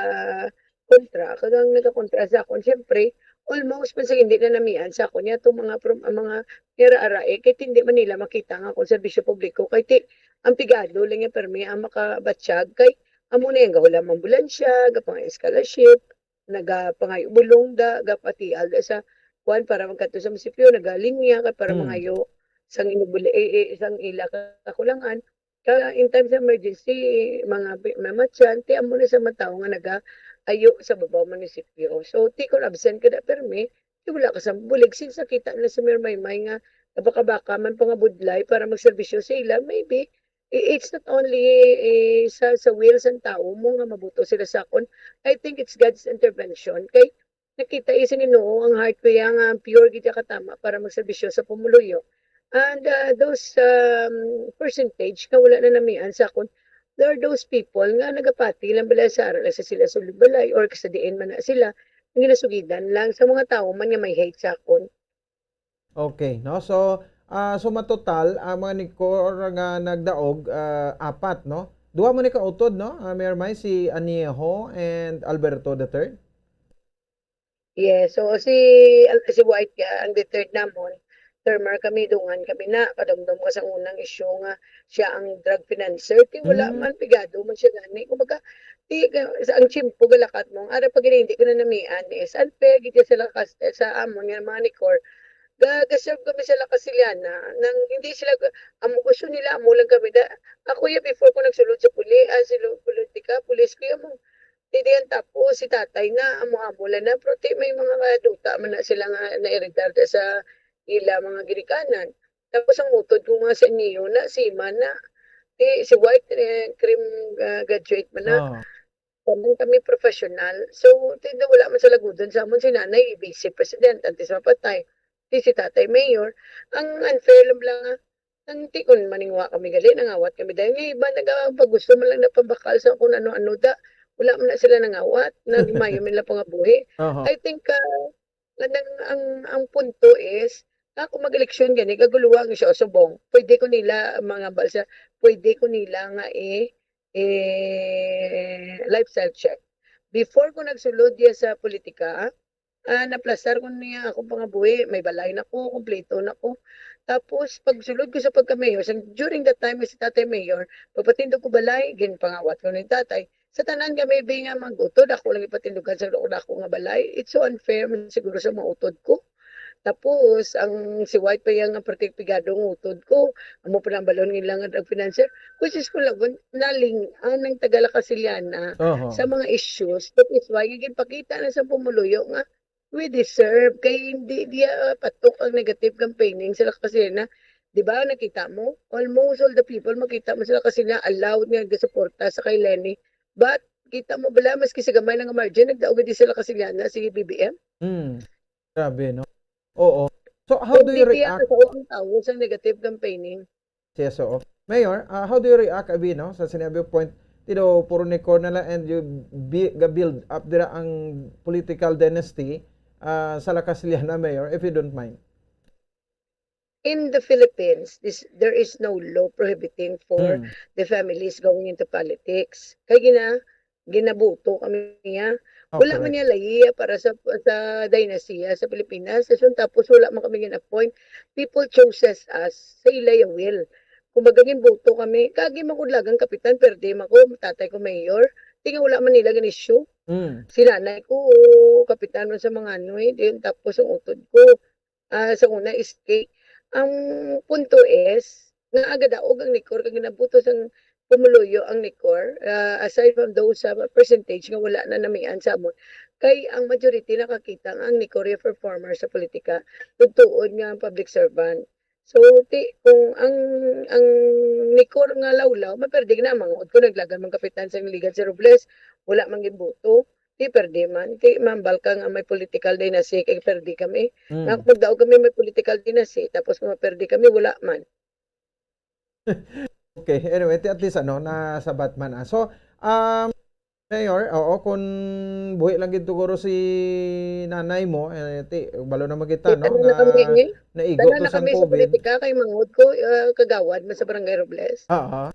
kontra kag ang nagakontra sa akon siyempre almost man sa hindi na namian sa akon niya tong mga prom- ang mga nira-arae kay hindi man nila makita nga akong serbisyo publiko kay ti ang pigado lang niya permi ang makabatsyag kay amo na yung gahulam ambulansya gapang scholarship nagapangayo bulong da gapatial da sa kuan para magkadto sa munisipyo nagalinya kay para Hmm. mangayo sang inubuli eh, eh, sang ila kakulangan Kaya in times of emergency, mga bi- mga matyante, amo na sa mga tao nga naga-ayo sa babaw munisipyo. So, ti kung absent ka na permi, ti wala ka sa bulig. Since nakita na si Mayor Maymay nga nabaka-baka man pangabudlay para magserbisyo sa ila, maybe i- it's not only eh, sa sa will sa tao mo nga mabuto sila sa akon. I think it's God's intervention. Kay nakita iya sa Ginoo ang heart ko iya nga pure gid iya katama para magserbisyo sa pumuluyo. And, ah, those, um, percentage nga wala na namian sa akon, there are those people nga nagapati lang bala sa ara lang sa sila sulod balay or sa diin man na sila, nga ginasugidan lang sa mga tawo man nga may hate sa akon. Okay, no? So, ah, so matotal, ang mga Nicor nga nagdaog, ah, apat, no? Duha mo ni kautod, no? Ah, Mayor May, si Añejo and Alberto the third? Yes, so si Al- si White ya ang the third namon. Termer kami, dungan kami na, kadumdom ka sa unang issue nga siya ang drug financer. Ti wala Mm. man, pigado man siya gani. Kumbaga, ti, ka- sa, ang tiyempo galakat mo, ang ara pa gid hindi ko na namian is unfair gid sa lakas sa amon nga mga Nicor. Ga, ga-serve kami sa La Casiliana, nang hindi sila ga- amo gusto nila amo lang kami da. Ako ya before ko nagsulod sa puli, ah, sa lo- politika, pulis ko ya mo. Ti diyan tapos si tatay na amo-amo lang na, pero ti may mga duta man na sila nga nairidar da sa ila mga ginikanan. Tapos ang utod ko nga sa niyo na si man na ti si White, eh, krim, ah, graduate man na. Oh. Kami, kami professional. So, ti na wala man sa lagudon sa amon si nanay, vice president, antes mapatay. Ti si tatay mayor. Ang unfair lang lang, ang ti kun maningwa kami gali, nangawat kami dahil nga iba nagapagusto man lang na pambakal sa kung ano-ano da. Wala man na sila nangawat, nagmayo man lang pangabuhi. Oho. I think, ah, ang, ang, ang punto is, nga kung mag-eleksyon gani, gaguluhan siya o subong. Pwede ko nila mga balsa, pwede ko nila nga i, i lifestyle check. Before ko nagsulod diya sa politika, ah, naplastar ko niya akong pangabuhi, may balay na ko, kompleto na ko. Tapos pagsulod ko sa pagka-mayor, sang, during that time si Tatay Mayor, pagpatindog ko balay, ginpangawat ko ni Tatay. Sa tanan nga maybe nga mag-utod, ako lang ipatindugan sa dako nga balay. It's so unfair man siguro sa mga utod ko. Tapos, ang si White pa yang ang perti pigado ang utod ko. Amo pa lang balon nila nga drug financier. Which is ko lang, naling ang taga La Casiliana Oho. sa mga issues. That is why, nga ginpakita na sa pumuluyo nga we deserve. Kay hindi diya patok ang negative campaigning sa La Casiliana. Di ba, nakita mo? Almost all the people, makita mo sila kasi na allowed nga gasuporta sa kay Leni. But, kita mo bala, maski sa gamay lang nga margin, nagdaog di sila kasi na si B B M. Mm. Grabe, no? Oo. So, how do you Hindi kaya react? Totoo ang tao sa negative campaigning. Yes, oo. Mayor, ah, how do you react, abi, no? Sa sinabi mo point, you know, puro ni Cornela and you bi- ga-build up dira ang political dynasty ah, sa La Casiliana, Mayor, if you don't mind. In the Philippines, this, there is no law prohibiting for Mm. the families going into politics. Kay gina, ginabuto kami niya. Oh, Wala man correct. niya layiya para sa sa dynasty sa Pilipinas. Tapos wala man kami gin-appoint. People chooses us sa ilay will. Kumbaga, ginbuto kami. Kagi man ko dalagang kapitan, perde man ko, tatay ko mayor. Di nga wala man nila gin-issue. Mm. Si nanay ko, kapitan man sa mga ano eh. Din, tapos ang utod ko, ah, sa una is kay, ang punto is, nga agadaog ang Nicor, kag ginabuto sang pumuluyo ang Nicor, ah, aside from those sa percentage nga wala na namian sa amon, kay ang majority nakakita nga ang Nicor yung performer sa politika, tugtuon nga ang public servant. So, ti, kung ang, ang Nicor nga lawlaw, maperde na, manguod ko, naglagan man kapitan sa Ligan si Robles, wala man ginbuto, ti perde man. Ti mambal ka nga may political dynasty, kay perde kami. Mm. Nga magdaog kami may political dynasty, tapos kung maperde kami, wala man. Okay, anyway, ti- at least ano, nasabat man. Ah. So, um, Mayor, oo, kung buhi lang gid siguro si nanay mo, eh, ti, balo naman kita, Kita no, na kami, nga eh. naigo Tanan to na sang kami sa COVID. Politika, kay manguod ko, ah, kagawad man sa Barangay Robles. Oo.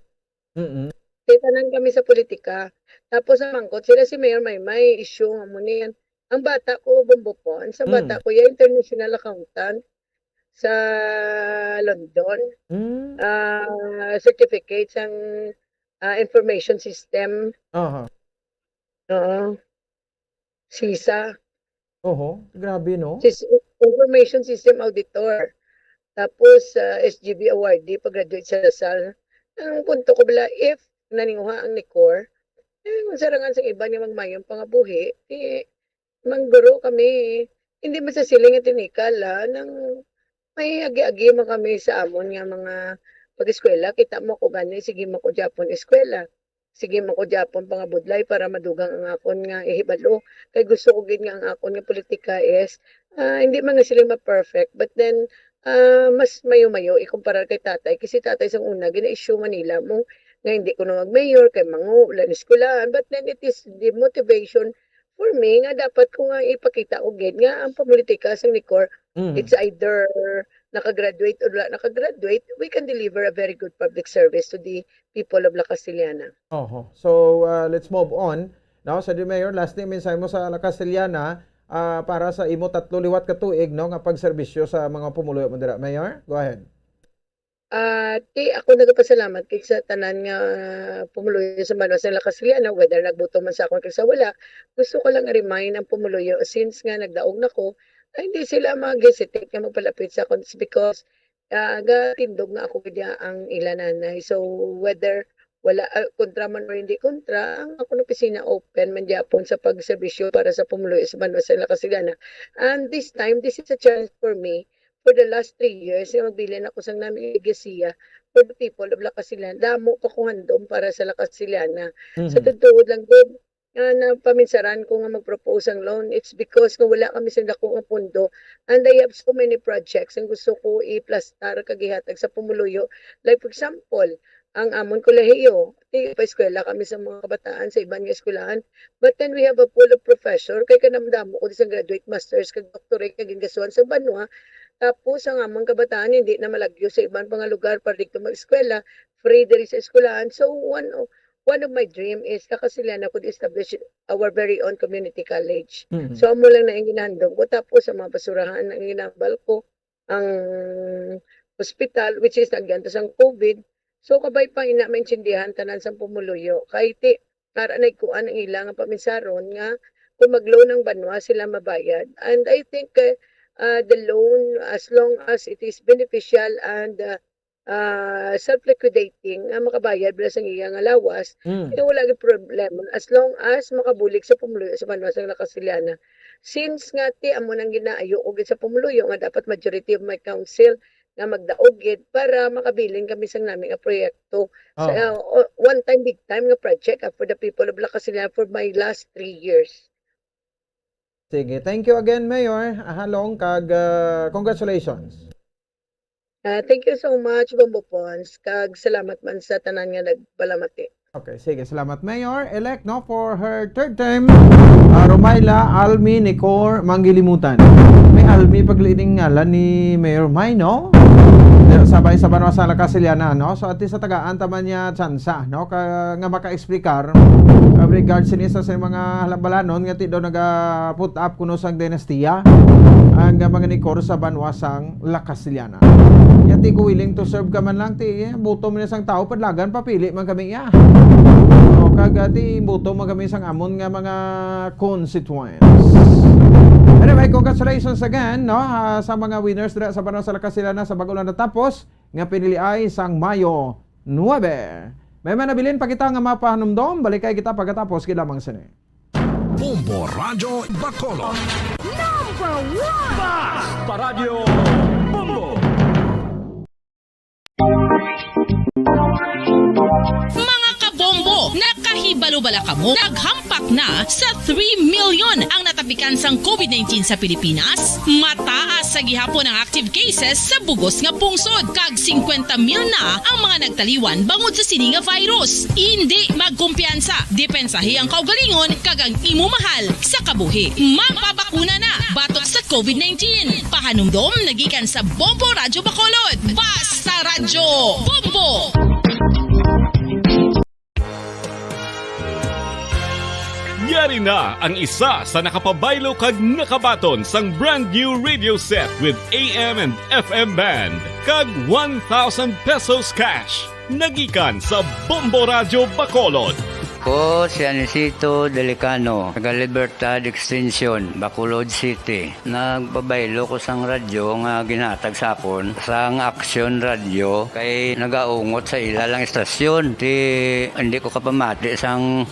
Mm-mm. Kay tanan kami sa politika. Tapos ang mangkot sila si Mayor Maymay, issue nga mo niyan. Ang bata ko, Bombo Pons, ang Mm. bata ko, yung international accountant sa London. Mm. Ah, certificate sang, ah, information system. Aha. Oo. sisa. Oho, grabe, no? Sis-, Information System Auditor. Tapos, ah, S G B awardee, pag-graduate sa Lasal. Ang punto ko bala, if naninguha ang Nicor, eh, ang sarangan sa iba niya magmayong pangabuhi, eh, mangguro kami. Hindi man sa siling at tinikal, ah, nang may agi-agi man kami sa amon nga mga pag-eskwela. Kita mo ko gani, sige mo ko Japon eskwela. sige man ko gyapon pangabudlay para madugang ang akon nga ihibalo. Kay gusto ko gid nga ang akon nga politika is, ah, hindi man nga sila ma-perfect, but then, ah, mas mayo-mayo ikumpara kay tatay. Kasi tatay sang una, gina-issue man nila mo nga hindi ko na mag-mayor kay mangu, wala na eskwelahan. But then it is the motivation for me nga dapat ko nga ipakita ko gid nga ang politika sang Licor, Mm. it's either nakagraduate or wala nakagraduate, we can deliver a very good public service to the people of La Castellana. Oho. So, uh, let's move on. No, sa di Mayor, last name, mensahe mo sa La Castellana, ah, para sa imo tatlo liwat ka tuig, no, nga pagserbisyo sa mga pumuluyo mo dira, Mayor. Go ahead. Ah, ti, ako nagapasalamat kay sa tanan nga pumuluyo sa banwa sa La Castellana, whether nagboto man sa akon kay sa wala. Gusto ko lang i-remind ang pumuluyo, since nga nagdaog na ko, ay hindi sila mag-hesitate nga magpalapit sa akon. It's because, ah, gatindog nga ako gid ang ila nanay. So, whether wala, ah, kontra man or hindi kontra, ang akon opisina open man gyapon sa pagserbisyo para sa pumuluyo sa banwa sa La Castellana. And this time, this is a chance for me for the last three years, nga magbilin ako sang nami nga iglesia for the people of La Castellana. Damo pa ko handom para sa La Castellana. Sa Mhm. totoo lang, gid, nga napaminsaran ko nga mag-propose ang loan, it's because nga wala kami sa dako nga pondo. And I have so many projects ang gusto ko iplastar kag ihatag sa pumuluyo. Like, for example, ang amon kolehiyo, ti, pa-eskwela kami sa mga kabataan sa iban nga eskwelahan. But then we have a pool of professor, kay kanamdamo ko di sa graduate, masters, kag doctorate nga gingasuhan sa banwa. Tapos ang amon kabataan hindi na malagyo sa iban pa nga lugar para dito mag-eskwela, free diri sa eskwelahan. So one of, one of my dream is na Castellana could establish our very own community college. Mhm. So amo lang na ang ginahandom ko. Tapos ang mga basurahan ang ginambal ko, ang hospital, which is nagyan ta sang COVID. So, kabay pa ina maintindihan tanan sang pumuluyo. Kay ti, ara na kuan ang ila nga paminsaron nga kung mag-loan ang banwa, sila mabayad. And I think, uh, uh, the loan, as long as it is beneficial and, uh, uh, self-liquidating, nga makabayad bala sang iya nga lawas, Mm. eh, wala gyud problema. As long as makabulig sa pumuluyo sa banwa sa La Castellana. Since nga ti amo nang ginaayo ko gid sa pumuluyo nga dapat majority of my council nga magdaog gid para makabilin kami sang nami nga proyekto. Sa, Oh. uh, one time, big time nga project, uh, for the people of La Castellana for my last three years. Sige, thank you again, Mayor. Ahalong kag, uh, congratulations. Uh, thank you so much, Bombo Pons, kag salamat man sa tanan nga nagpalamati. Okay, sige. Salamat, Mayor-elect, no, for her third term. Ah, Romayla Almi Nicor Manggilimutan. May Almi paglining ngalan ni Mayor May, no? Sabay sa banwa sa La Castellana, no? So, at least sa tagaan taman niya tsansa, no? Ka, nga maka-explicar, uh, regards sini sa, sa mga halambalanon nga ti daw naga-put up kuno sang dinastiya ang, uh, mga Nicor sa banwa sang La Castellana. Ya ti ko willing to serve ka man lang, ti, eh, buto man sang tao, padlagan, papili man kami, ya. O, kag, ah, ti, buto man kami sang amon nga mga constituents. Anyway, congratulations again, no, ah, sa mga winners dira sa Banwa sa La Castellana sa bago lang natapos nga piniliay sang Mayo nuebe. May manabilin pa kita nga mapahanumdom, balikay kita pagkatapos gid lamang sini. Bombo Radyo Bacolod. Number one! Basta Radyo Bombo! Mga kabombo, nakahibalo bala kamo? Naghampak na sa three million ang natapikan sang COVID nineteen sa Pilipinas. Mataas sa gihapon ang active cases sa bugos nga pungsod, kag singkwenta mil na ang mga nagtaliwan bangod sa sini nga virus. Indi magkumpiyansa, depensahi ang kaugalingon kag ang imo mahal sa kabuhi. Magpabakuna na batok sa COVID nineteen. Pahanumdom nagikan sa Bombo Radyo Bacolod. Basta Radyo Bombo! Yari na ang isa sa nakapabaylo kag nakabaton sang brand new radio set with A M and F M band kag one thousand pesos cash. Nagikan sa Bombo Radyo Bacolod. Ko si Anisito Delicano, taga Libertad Extension, Bacolod City. Nagpabaylo ko sang radyo nga ginhatag sa akon sang Aksyon Radyo kay nagaungot sa ila lang istasyon. Ti, hindi ko kapamati sang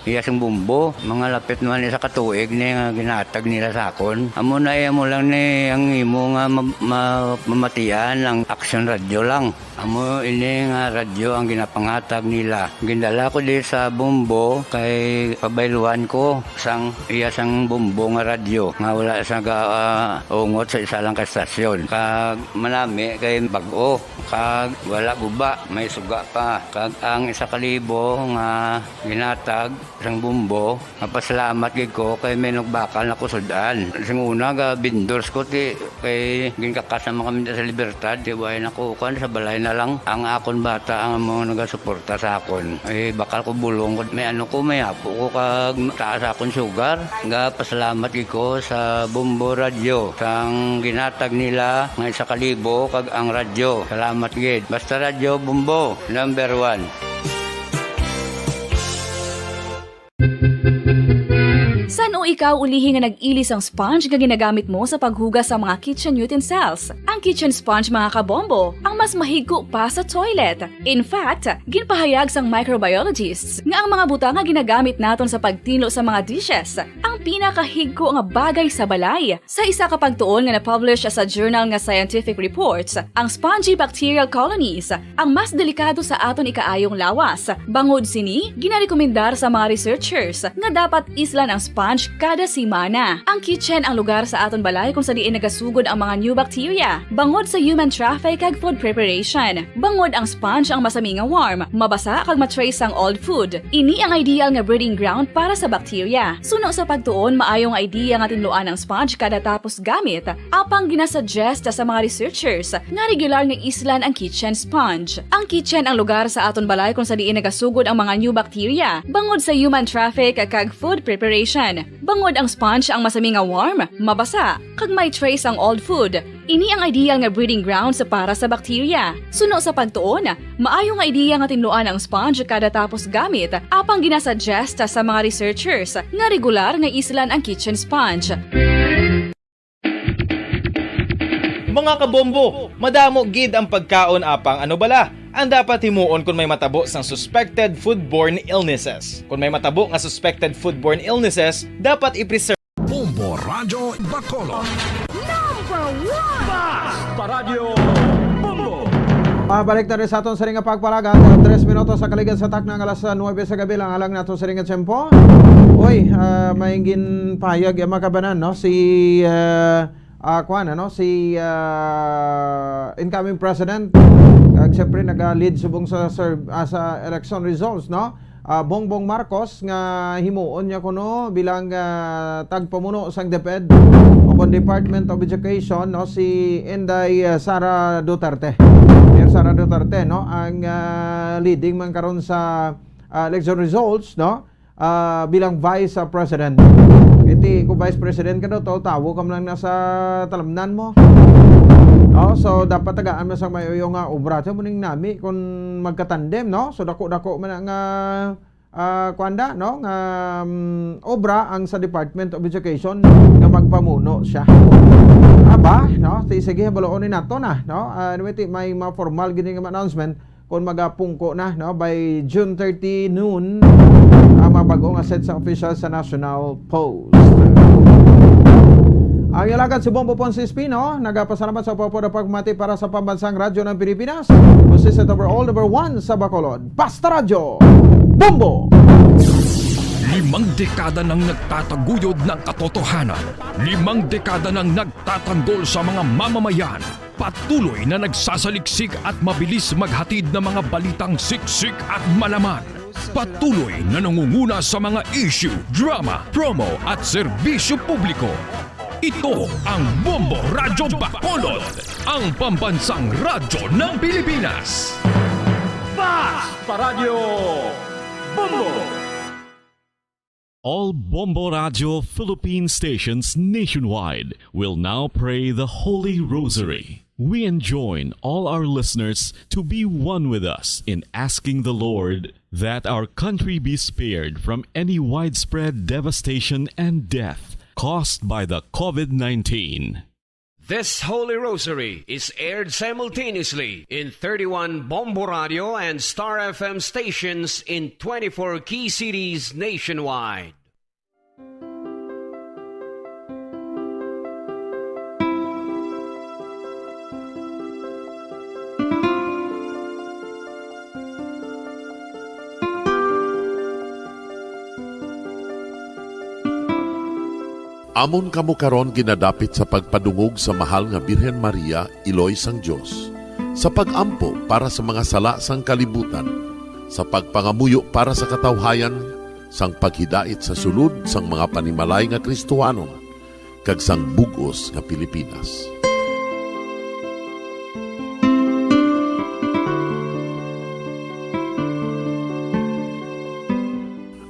Iya sang Bombo, mga lapit naman isa ka tuig ni nga ginatag nila sa akon. Amo na iya mo lang ni ang imo nga ma-, ma-, mamatian ang Action Radio lang. Amo ini nga radyo ang ginapangatag nila. Gindala ko di sa Bombo kay pabayluhan ko sang iya sang Bombo nga radyo nga wala sa ga-, ah, ungot sa isa lang ka estasyon. Kag manami kay bag-o, kag wala guba, may suga pa. Kag ang isa ka libo nga ginatag sang Bombo, mapasalamat gid ko kay may nagbakal na ko sud-an. Sing una, ga vendors ko, ti, kay ginkakas naman kami sa Libertad, ti, way na ko, kuwan, sa balay na lang. Ang akon bata ang mga nagasuporta sa akon. Eh, bakal ko bulong ko, may ano ko, may apo ko, kag taas akon sugar. Ga pasalamat gid ko sa Bombo Radyo, sang ginatag nila nga isa ka libo, kag ang radyo. Salamat gid. Basta Radyo Bombo, number one. San-o ikaw ulihi nga nag-ili sang sponge nga ginagamit mo sa paghugas sa mga kitchen utensils? Ang kitchen sponge, mga kabombo, ang mas mahigko pa sa toilet. In fact, ginpahayag sang microbiologists nga ang mga butang nga ginagamit naton sa pagtinlo sa mga dishes ang pinakahigko nga bagay sa balay. Sa isa ka pagtuon nga na-publish sa journal nga Scientific Reports, ang spongy bacterial colonies ang mas delikado sa aton ikaayong lawas. Bangod sini, ginarekomendar sa mga researchers nga dapat islan ang sponge kada semana. Ang kitchen ang lugar sa aton balay kung sa diin nagasugod ang mga new bacteria, bangod sa human traffic kag food preparation. Bangod ang sponge ang masami nga warm, mabasa kag ma-trace ang old food. Ini ang ideal nga breeding ground para sa bacteria. Suno sa pagtuon, maayo nga idea nga tinluan ang sponge kada tapos gamit, apang ginasuggest sa mga researchers nga regular nga islan ang kitchen sponge. Ang kitchen ang lugar sa aton balay kung sa diin nagasugod ang mga new bacteria, bangod sa human traffic kag food preparation. Bangod ang sponge ang masami nga warm, mabasa, kag may trace ang old food. Ini ang ideal nga breeding grounds para sa bacteria. Suno sa pagtuon, maayo nga idea nga tinluan ang sponge kada tapos gamit, apang ginasuggest sa mga researchers nga regular nga islan ang kitchen sponge. Mga kabombo, madamo gid ang pagkaon, apang ano bala ang dapat himuon kon may matabo sang suspected foodborne illnesses? Kon may matabo nga suspected foodborne illnesses, dapat i-preserve. Bombo Radyo Bacolod. Number one! Basta Radyo Bombo! Ah, balik na rin sa aton siring nga pagpalagad. Ah, tres minutos sa kaligan sa takna nga alas nuebe sa gabi lang alang nato siring nga tiyempo. Oy, ah, may ginpahayag, eh, mga kabanan, no? Si, ah, ah, kuwan, ano? Si, ah, incoming president, kag siyempre naga-lead subong sa serv-, ah, sa election results, no? Ah, Bongbong Marcos nga himuon niya kuno bilang, ah, tagpamuno sang DepEd o kon Department of Education, no, si Inday, ah, Sara Duterte. Mayor Sara Duterte, no, ang, ah, leading man karon sa, ah, election results, no, ah, bilang Vice, ah, President. Iti ko Vice President ka daw, tawo-tawo ka man lang nasa talamnan mo. Oh, so dapat tagaan man sang may uyo nga obra. Sa muning nami kung magkatandem, no? So dako-dako man nga ah, kuwan da, no, nga, um, obra ang sa Department of Education nga magpamuno siya. Aba, no, ti sige, habaluon ni nato na, no? Ah, anyway, ti may mga formal gini nga announcement kung magapungko na, no, by June thirty noon ang mga bag-o nga set sa official sa National Post. Ang alagad si Bombo Ponce Espino, nagapasalamat sa pagpapamati para sa Pambansang Radyo ng Pilipinas. Consistent overall number one sa Bacolod. Basta Radyo, Bombo! Limang dekada nang nagtataguyod ng katotohanan. Limang dekada nang nagtatanggol sa mga mamamayan. Patuloy na nagsasaliksik at mabilis maghatid ng mga balitang siksik at malaman. Patuloy na nangunguna sa mga issue, drama, promo at serbisyo publiko. Ito ang Bombo Radyo Bacolod, ang pambansang radyo ng Pilipinas. Basta Radyo Bombo! All Bombo Radyo Philippine stations nationwide will now pray the Holy Rosary. We enjoin all our listeners to be one with us in asking the Lord that our country be spared from any widespread devastation and death caused by the COVID nineteen. This Holy Rosary is aired simultaneously in thirty-one Bombo Radio and Star F M stations in twenty-four key cities nationwide. Amon kamo karon ginadapit sa pagpadungog sa Mahal nga Birhen Maria, Iloy sang Dios, sa pag-ampo para sa mga sala sang kalibutan, sa pagpangamuyo para sa katawhayan, sang paghidait sa sulod sang mga panimalay nga Kristohanon, kag sang bug-os nga Pilipinas.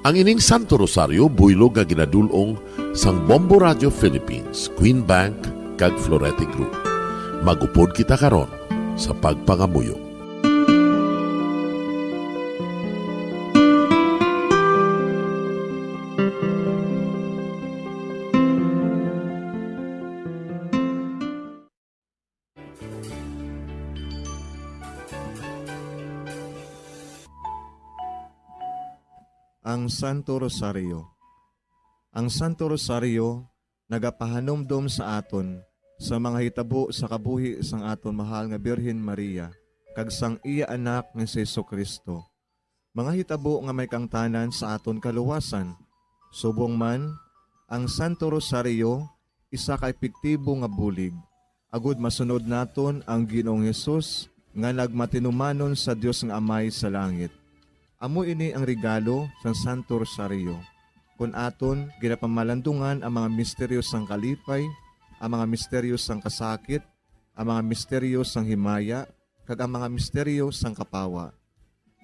Ang ining Santo Rosario buylog nga ginadul-ong sang Bombo Radio Philippines, Queen Bank, kag Florete Group. Mag-upod kita karon sa pagpangamuyo. Ang Santo Rosario. Ang Santo Rosario nagapahanumdom sa aton sa mga hitabo sa kabuhi sang aton mahal nga Birhen Maria kag sang iya Anak nga si Jesu-Cristo, mga hitabo nga may kaangtanan sa aton kaluwasan. Subong man, ang Santo Rosario isa ka epektibo nga bulig agod masunod naton ang Ginoong Hesus nga nagmatinumanon sa Dios nga Amay sa langit. Amo ini ang regalo sang Santo Rosario, kon aton ginapamalandungan ang mga misteryo sang kalipay, ang mga misteryo sang kasakit, ang mga misteryo sang himaya, kag ang mga misteryo sang kapawa.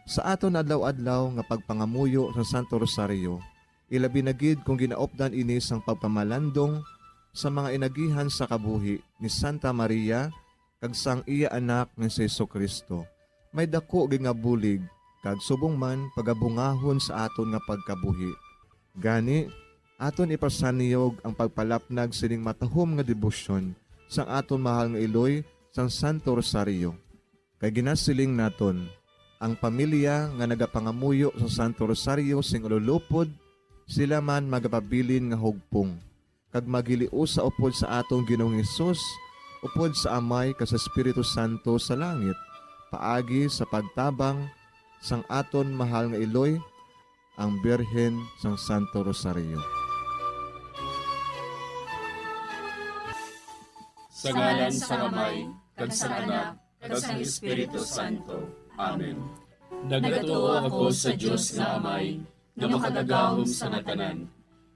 Sa aton adlaw-adlaw nga pagpangamuyo sang Santo Rosario, ilabi na gid kon ginaupdan ini sang pagpamalandong sa mga inagihan sa kabuhi ni Santa Maria kag sang iya Anak nga si Jesu-Cristo, may daku gid nga bulig kag subong man pagabungahon sa aton nga pagkabuhi. Gani, aton ipasanyog ang pagpalapnag sining matahom nga debosyon sang aton mahal nga iloy sang Santo Rosario. Kay ginasiling naton, ang pamilya nga nagapangamuyo sa Santo Rosario sing ululupod, sila man magapabilin nga hugpong, kag magiliusa upod sa aton Ginoong Hesus, upod sa Amay kag sa Espiritu Santo sa langit, paagi sa pagtabang sang aton mahal nga iloy, ang Birhen sang Santo Rosario. Sa ngalan sang Amay, kag sang Anak, kag sang Espiritu Santo. Amen. Nagatuo ako sa Dios nga Amay, nga makagagahom sa nga tanan,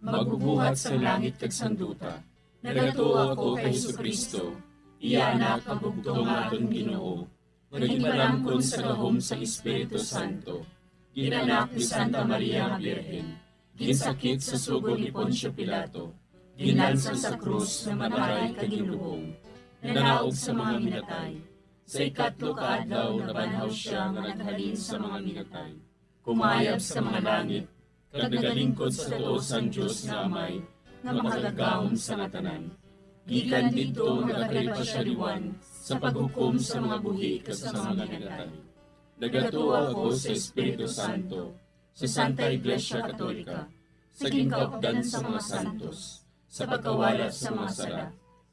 magbubuhat sang langit kag sang duta. Nagatuo ako kay Jesu-Cristo, iya Anak, ang bugtong nga aton Ginoo, nga ginpalamkon sa gahom sang Espiritu Santo, ginanak ni Santa Maria nga Birhen, ginsakit sa sugo ni Poncio Pilato, ginlansang sa krus, namatay kag ginlubong, nanaog sa mga minatay. Sa ikatlo ka adlaw nabanhaw sia nga naghalin sa mga minatay, kumayab sa mga langit, kag nagalingkod sa tuo sang Dios nga Amay, nga makagagahom sa nga tanan. Gikan didto nagakari pa sia liwan sa paghukom sa mga buhi kag sa mga minatay. Nagatuo ako sa Espiritu Santo, sa Santa Iglesia Katolika, sa ginkaupdan sa mga santos, sa pagkawala sa mga sala,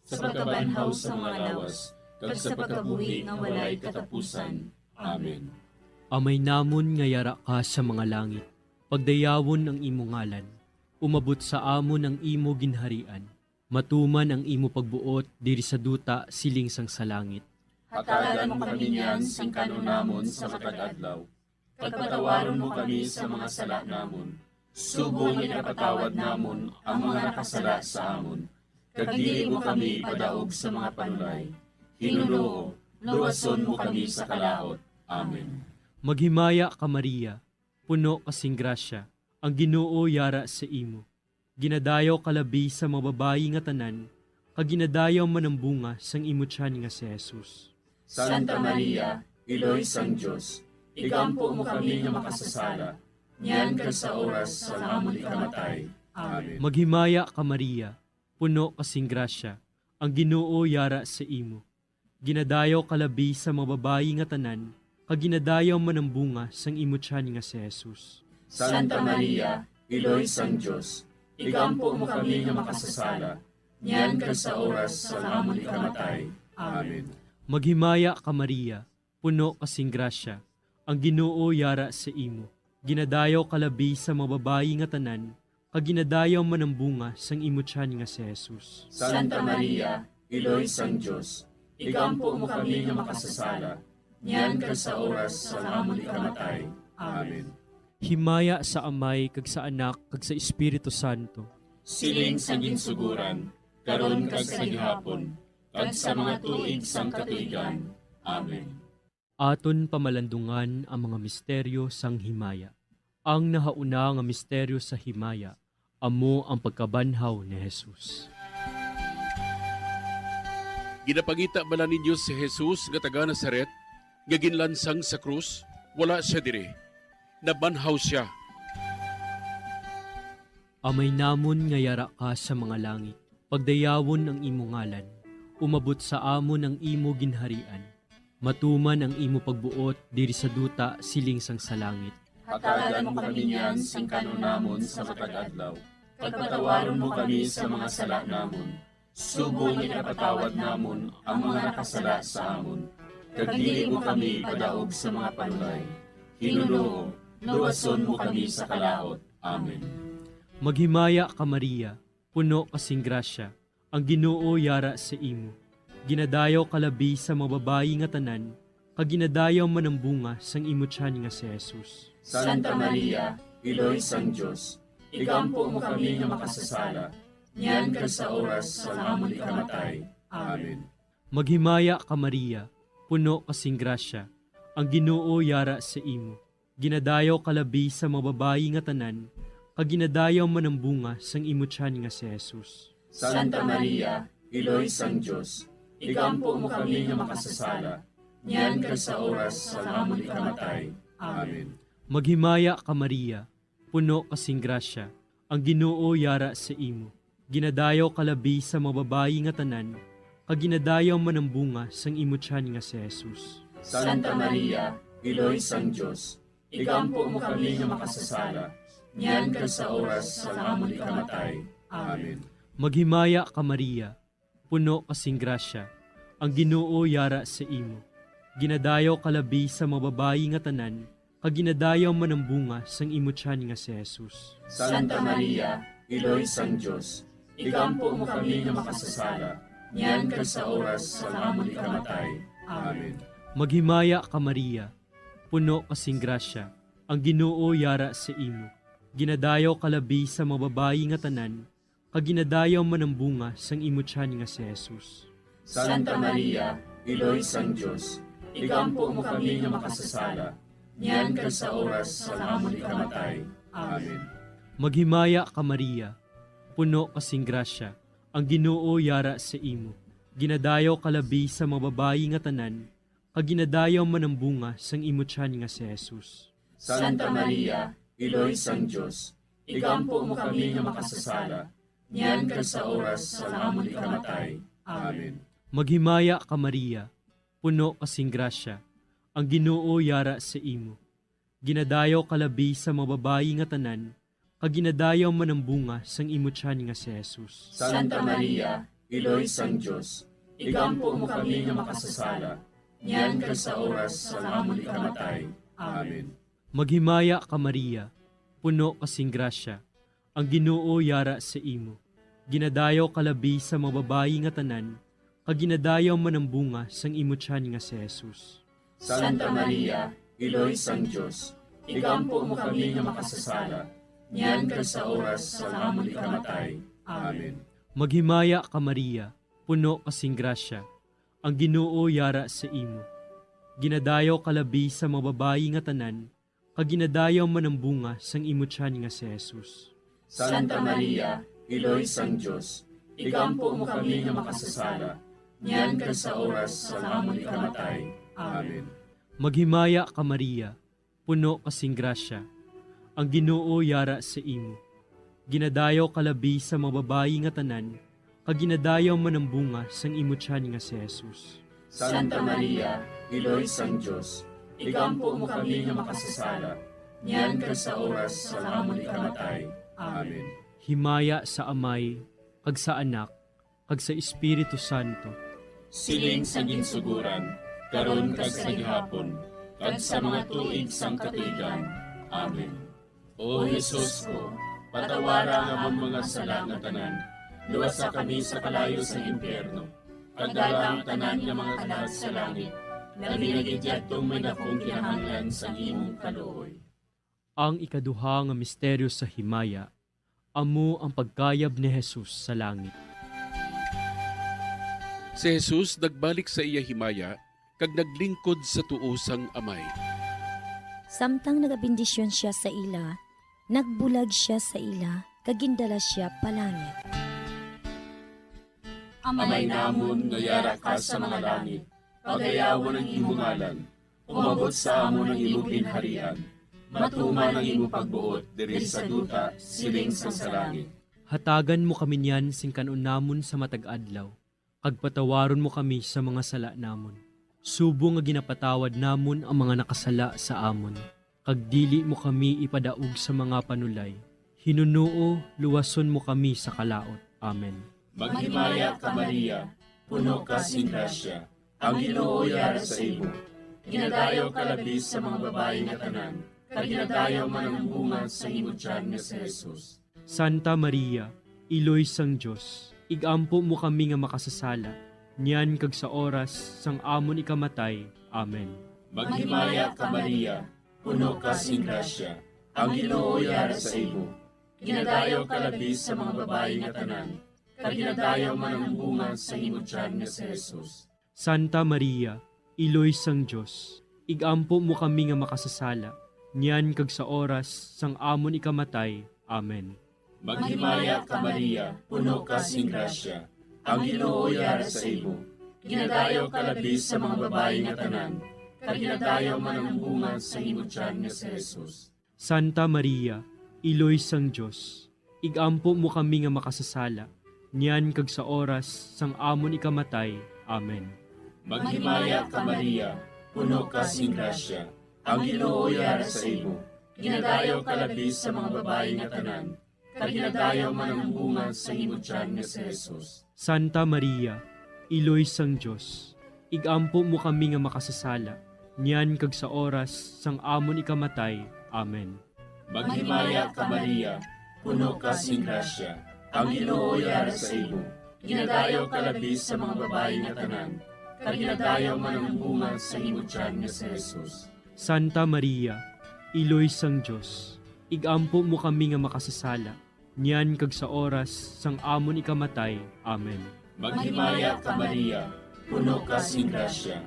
sa pagkabanhaw sa mga lawas, kag sa pagkabuhi nga walay katapusan. Amen. Amay namon nga yara ka sa mga langit, pagdayawon ang imo ngalan. Umabot sa amon ang imo ginharian. Matuman ang imo pagbuot diri sa duta siling sang sa langit. Hatagan mo kami niyan sing kan-on namon sa matag adlaw, kag patawaron mo kami sa mga sala namon, subong nga ginapatawad namon ang mga nakasala sa amon, kag dili mo kami ipadaog sa mga panulay. Hinunoo, luwason mo kami sa kalaut. Amen. Maghimaya ka, Maria, puno ka sing grasya, ang Ginoo yara sa imo. Ginadayaw ka labi sa mga babayi nga tanan, kag ginadayaw man ang bunga sang imo tiyan nga si Jesus. Santa Maria, Iloy sang Dios, igampo mo kami nga makasasala, niyan kag sa oras sang amon ikamatay. Amen. Maghimaya ka, Maria, puno ka sing grasya, Ang Ginoo yara sa imo. Ginadayaw ka labi sa mga babayi nga tanan, kag ginadayaw man ang bunga sang imo tiyan nga si Jesus. Santa Maria, Iloy sang Dios, igampo mo kami nga makasasala, niyan kag sa oras sang amon ikamatay. Amen. Maghimaya ka, Maria, puno ka sing grasya, ang Ginoo yara sa imo. Ginadayaw ka labi sa mga babayi nga tanan, kag ginadayaw man ang bunga sang imo tiyan nga si Jesus. Santa Maria, Iloy sang Dios, igampo mo kami nga makasasala, niyan kag sa oras sang amon ikamatay. Amen. Himaya sa Amay, kag sa Anak, kag sa Espiritu Santo. Siling sa ginsuguran, karon kag sa gihapon, kag sa mga tuig sang katuigan. Amen. Aton pamalandungan ang mga misteryo sang himaya. Ang nahauna nga misteryo sa himaya amo ang pagkabanhaw ni Jesus. Ginapangita bala ninyo si Jesus nga taga Nazaret nga ginlansang sa krus? Wala sia diri. Nabanhaw sia. Amay namon nga yara ka sa mga langit, pagdayawon ang imo ngalan. Umabot sa amon ang imo ginharian. Matuman ang imo pagbuot diri sa duta siling sang sa langit. Hatagan mo kami niyan sing kan-on namon sa matag adlaw, kag patawaron mo kami sa mga sala namon, subong nga ginapatawad namon ang mga nakasala sa amon, kag dili mo kami ipadaog sa mga panulay. Ginoo, luwason mo kami sa kalaut. Amen. Maghimaya ka, Maria, puno ka sing grasya, ang Ginoo yara sa imo. Ginadayaw ka labi sa mga babayi nga tanan, kag ginadayaw man ang bunga sang imo tiyan nga si Jesus. Santa Maria, Iloy sang Dios, igampo mo kami nga makasasala, niyan kag sa oras sang amon ikamatay. Amen. Maghimaya ka, Maria, puno ka sing grasya, ang Ginoo yara sa imo. Ginadayaw ka labi sa mga babayi nga tanan, kag ginadayaw man ang bunga sang imo tiyan nga si Jesus. Santa Maria, Iloy sang Dios, igampo mo kami nga makasasala, niyan kag sa oras sang amon ikamatay. Amen. Maghimaya ka, Maria, puno ka sing grasya, ang Ginoo yara sa imo. Ginadayaw ka labi sa mga babayi nga tanan, kag ginadayaw man ang bunga sang imo tiyan nga si Jesus. Santa Maria, Iloy sang Dios, igampo mo kami nga makasasala, niyan kag sa oras sang amon ikamatay. Amen. Maghimaya ka, Maria, puno ka sing grasya, ang Ginoo yara sa imo. Ginadayaw ka labi sa mga babayi nga tanan, kag ginadayaw man ang bunga sang imo tiyan nga si Jesus. Santa Maria, Iloy sang Dios, igampo mo kami nga makasasala, niyan kag sa oras sang amon ikamatay. Amen. Maghimaya ka, Maria, puno ka sing grasya, ang Ginoo yara sa imo. Ginadayaw ka labi sa mga babayi nga tanan, kag ginadayaw man ang bunga sang imo tiyan nga si Jesus. Santa Maria, Iloy sang Dios, igampo mo kami nga makasasala, niyan kag sa oras sang amon ikamatay. Amen. Maghimaya ka, Maria, puno ka sing grasya, ang Ginoo yara sa imo. Ginadayaw ka labi sa mga babayi nga tanan, kag ginadayaw man ang bunga sang imo tiyan nga si Jesus. Santa Maria, Iloy sang Dios, igampo mo kami nga makasasala, niyan kag sa oras sang amon ikamatay. Amen. Maghimaya ka, Maria, puno ka sing grasya, ang Ginoo yara sa imo. Ginadayaw ka labi sa mga babayi nga tanan, kag ginadayaw man ang bunga sang imo tiyan nga si Jesus. Santa Maria, Iloy sang Dios, igampo mo kami nga makasasala, niyan kag sa oras sang amon ikamatay. Amen. Maghimaya ka, Maria, puno ka sing grasya, ang Ginoo yara sa imo. Ginadayaw ka labi sa mga babayi nga tanan, kag ginadayaw man ang bunga sang imo tiyan nga si Jesus. Santa Maria, Iloy sang Dios, igampo mo kami nga makasasala, niyan kag sa oras sang amon ikamatay. Amen. Maghimaya ka, Maria, puno ka sing grasya, ang Ginoo yara sa imo. Ginadayaw ka labi sa mga babayi nga tanan, kag ginadayaw man ang bunga sang imo tiyan nga si Jesus. Santa Maria, Iloy sang Dios, igampo mo kami nga makasasala, niyan kag sa oras sang amon ikamatay. Amen. Maghimaya ka, Maria, puno ka sing grasya, ang Ginoo yara sa imo. Ginadayaw ka labi sa mga babayi nga tanan, kag ginadayaw man ang bunga sang imo tiyan nga si Jesus. Santa Maria, Iloy sang Dios, igampo mo kami nga makasasala, niyan kag sa oras sang amon ikamatay. Amen. Himaya sa Amay, kag sa Anak, kag sa Espiritu Santo. Siling sa ginsuguran, karon kag sa gihapon, kag sa mga tuig sang katuigan. Amen. O Jesus ko, patawara ang amon mga sala nga tanan, luwasa kami sa kalayo sang impyerno, kag dala ang tanan nga mga kalag sa langit, labi na gid yadtong may dakong kinahanglan sang imong kaluoy. Ang ikaduha nga misteryo sa himaya, amo ang pagkayab ni Jesus sa langit. Si Jesus nagbalik sa iya himaya kag naglingkod sa tuo sang Amay. Samtang nagabendisyon sia sa ila, nagbulag sia sa ila kag gindala sia pa langit. Amay namon nga yara ka sa mga langit, pagayawon ang imo ngalan. Umabot sa amon ang imo ginharian. Matuman ang imo pagbuot diri sa duta, siling sang sa langit. Hatagan mo kami niyan sing kan-on namon sa matag adlaw, kag patawaron mo kami sa mga sala namon, subong nga ginapatawad namon ang mga nakasala sa amon, kag dili mo kami ipadaog sa mga panulay. Hinunoo, luwason mo kami sa kalaut. Amen. Maghimaya ka, Maria, puno ka sing grasya, ang Ginoo yara sa imo. Ginadayaw ka labi sa mga babayi nga tanan, kag ginadayaw man ang bunga sang imo tiyan nga si Jesus. Santa Maria, Iloy sang Dios, igampo mo kami nga makasasala, niyan kag sa oras sang amon ikamatay. Amen. Maghimaya ka, Maria, puno ka sing grasya, ang Ginoo yara sa imo. Ginadayaw ka labi sa mga babayi nga tanan, kag ginadayaw man ang bunga sang imo tiyan nga si Jesus. Santa Maria, Iloy sang Dios, igampo mo kami nga makasasala, niyan kag sa oras sang amon ikamatay. Amen. Maghimaya ka, Maria, puno ka sing grasya, ang Ginoo yara sa imo. Ginadayaw ka labi sa mga babayi nga tanan, kag ginadayaw man ang bunga sang imo tiyan nga si Jesus. Santa Maria, Iloy sang Dios, igampo mo kami nga makasasala, niyan kag sa oras sang amon ikamatay. Amen. Maghimaya ka, Maria, puno ka sing grasya, ang Ginoo yara sa imo. Ginadayaw ka labi sa mga babayi nga tanan, kag ginadayaw man ang bunga sang imo tiyan nga si Jesus. Santa Maria, Iloy sang Dios, igampo mo kami nga makasasala, niyan kag sa oras sang amon ikamatay. Amen. Maghimaya ka, Maria, puno ka sing grasya, ang Ginoo yara sa imo. Ginadayaw ka labi sa mga babayi nga tanan, kag ginadayaw man ang bunga sang imo tiyan nga si Jesus. Santa Maria, Iloy sang Dios, igampo mo kami nga makasasala, niyan kag sa oras sang amon ikamatay. Amen. Maghimaya ka, Maria, puno ka sing grasya,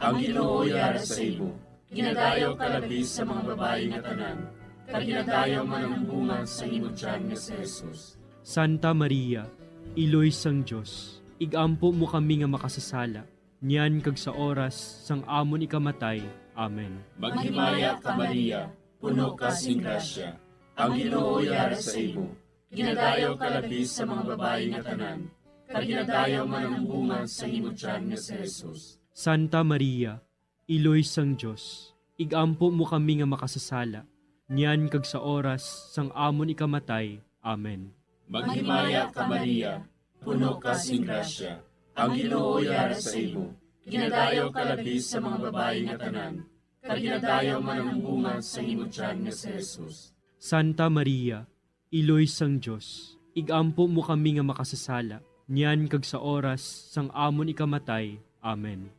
ang Ginoo yara sa imo. Ginadayaw ka labi sa mga babayi nga tanan, kag ginadayaw man ang bunga sang imo tiyan nga si Jesus. Santa Maria, Iloy sang Dios, igampo mo kami nga makasasala, niyan kag sa oras sang amon ikamatay. Amen. Maghimaya ka, Maria, puno ka sing grasya, ang Ginoo yara sa imo. Ginadayaw ka labi sa mga babayi nga tanan, kag ginadayaw man ang bunga sang imo tiyan nga si Jesus. Santa Maria, Iloy sang Dios, igampo mo kami nga makasasala, niyan kag sa oras sang amon ikamatay. Amen. Maghimaya ka, Maria, puno ka sing grasya, ang Ginoo yara sa imo. Ginadayaw ka labi sa mga babayi nga tanan, kag ginadayaw man ang bunga sang imo tiyan nga si Jesus. Santa Maria, Iloy sang Dios, igampo mo kami nga makasasala, niyan kag sa oras sang amon ikamatay. Amen.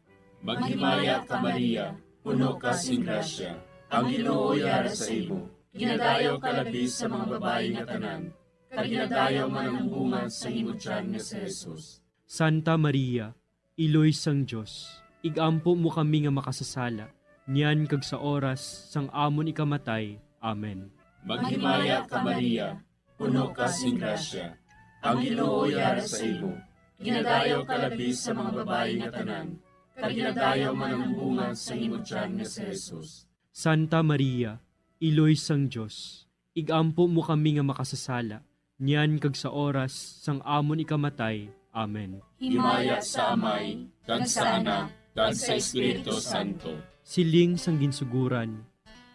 Maghimaya ka, Maria, puno ka sing grasya, ang Ginoo yara sa imo. Ginadayaw ka labi sa mga babayi nga tanan, kag ginadayaw man ang bunga sang imo tiyan nga si Jesus. Santa Maria, Iloy sang Dios, igampo mo kami nga makasasala, niyan kag sa oras sang amon ikamatay. Amen. Maghimaya ka, Maria, puno ka sing grasya, ang Ginoo yara sa imo. Ginadayaw ka labi sa mga babayi nga tanan, kag ginadayaw man ang bunga sang imo tiyan nga si Jesus. Santa Maria, Iloy sang Dios, igampo mo kami nga makasasala, niyan kag sa oras sang amon ikamatay. Amen. Himaya sa Amay, kag sa Anak, kag sa Espiritu Santo. Siling sang ginsuguran,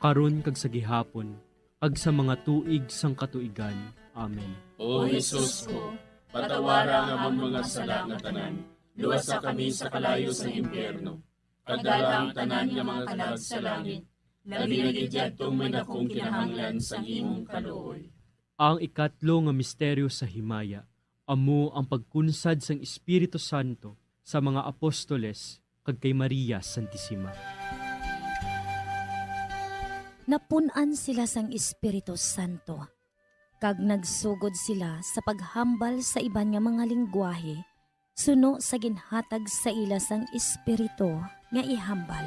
karon kag sa gihapon, kag sa mga tuig sang katuigan. Amen. O Jesus ko, patawara ang amon mga sala nga tanan, luwasa kami sa kalayo sang impyerno, kag dala ang tanan nga mga kalag sa langit, labi na gid yadtong may dakong kinahanglan sang imong kaluoy. Ang ikatlo nga misteryo sa himaya amo ang pagkunsad sang Espiritu Santo sa mga apostoles kag kay Maria Santisima. Napun-an sila sang Espiritu Santo, kag nagsugod sila sa paghambal sa iban nga mga linggwahe suno sa ginhatag sa ila sang Espiritu nga ihambal.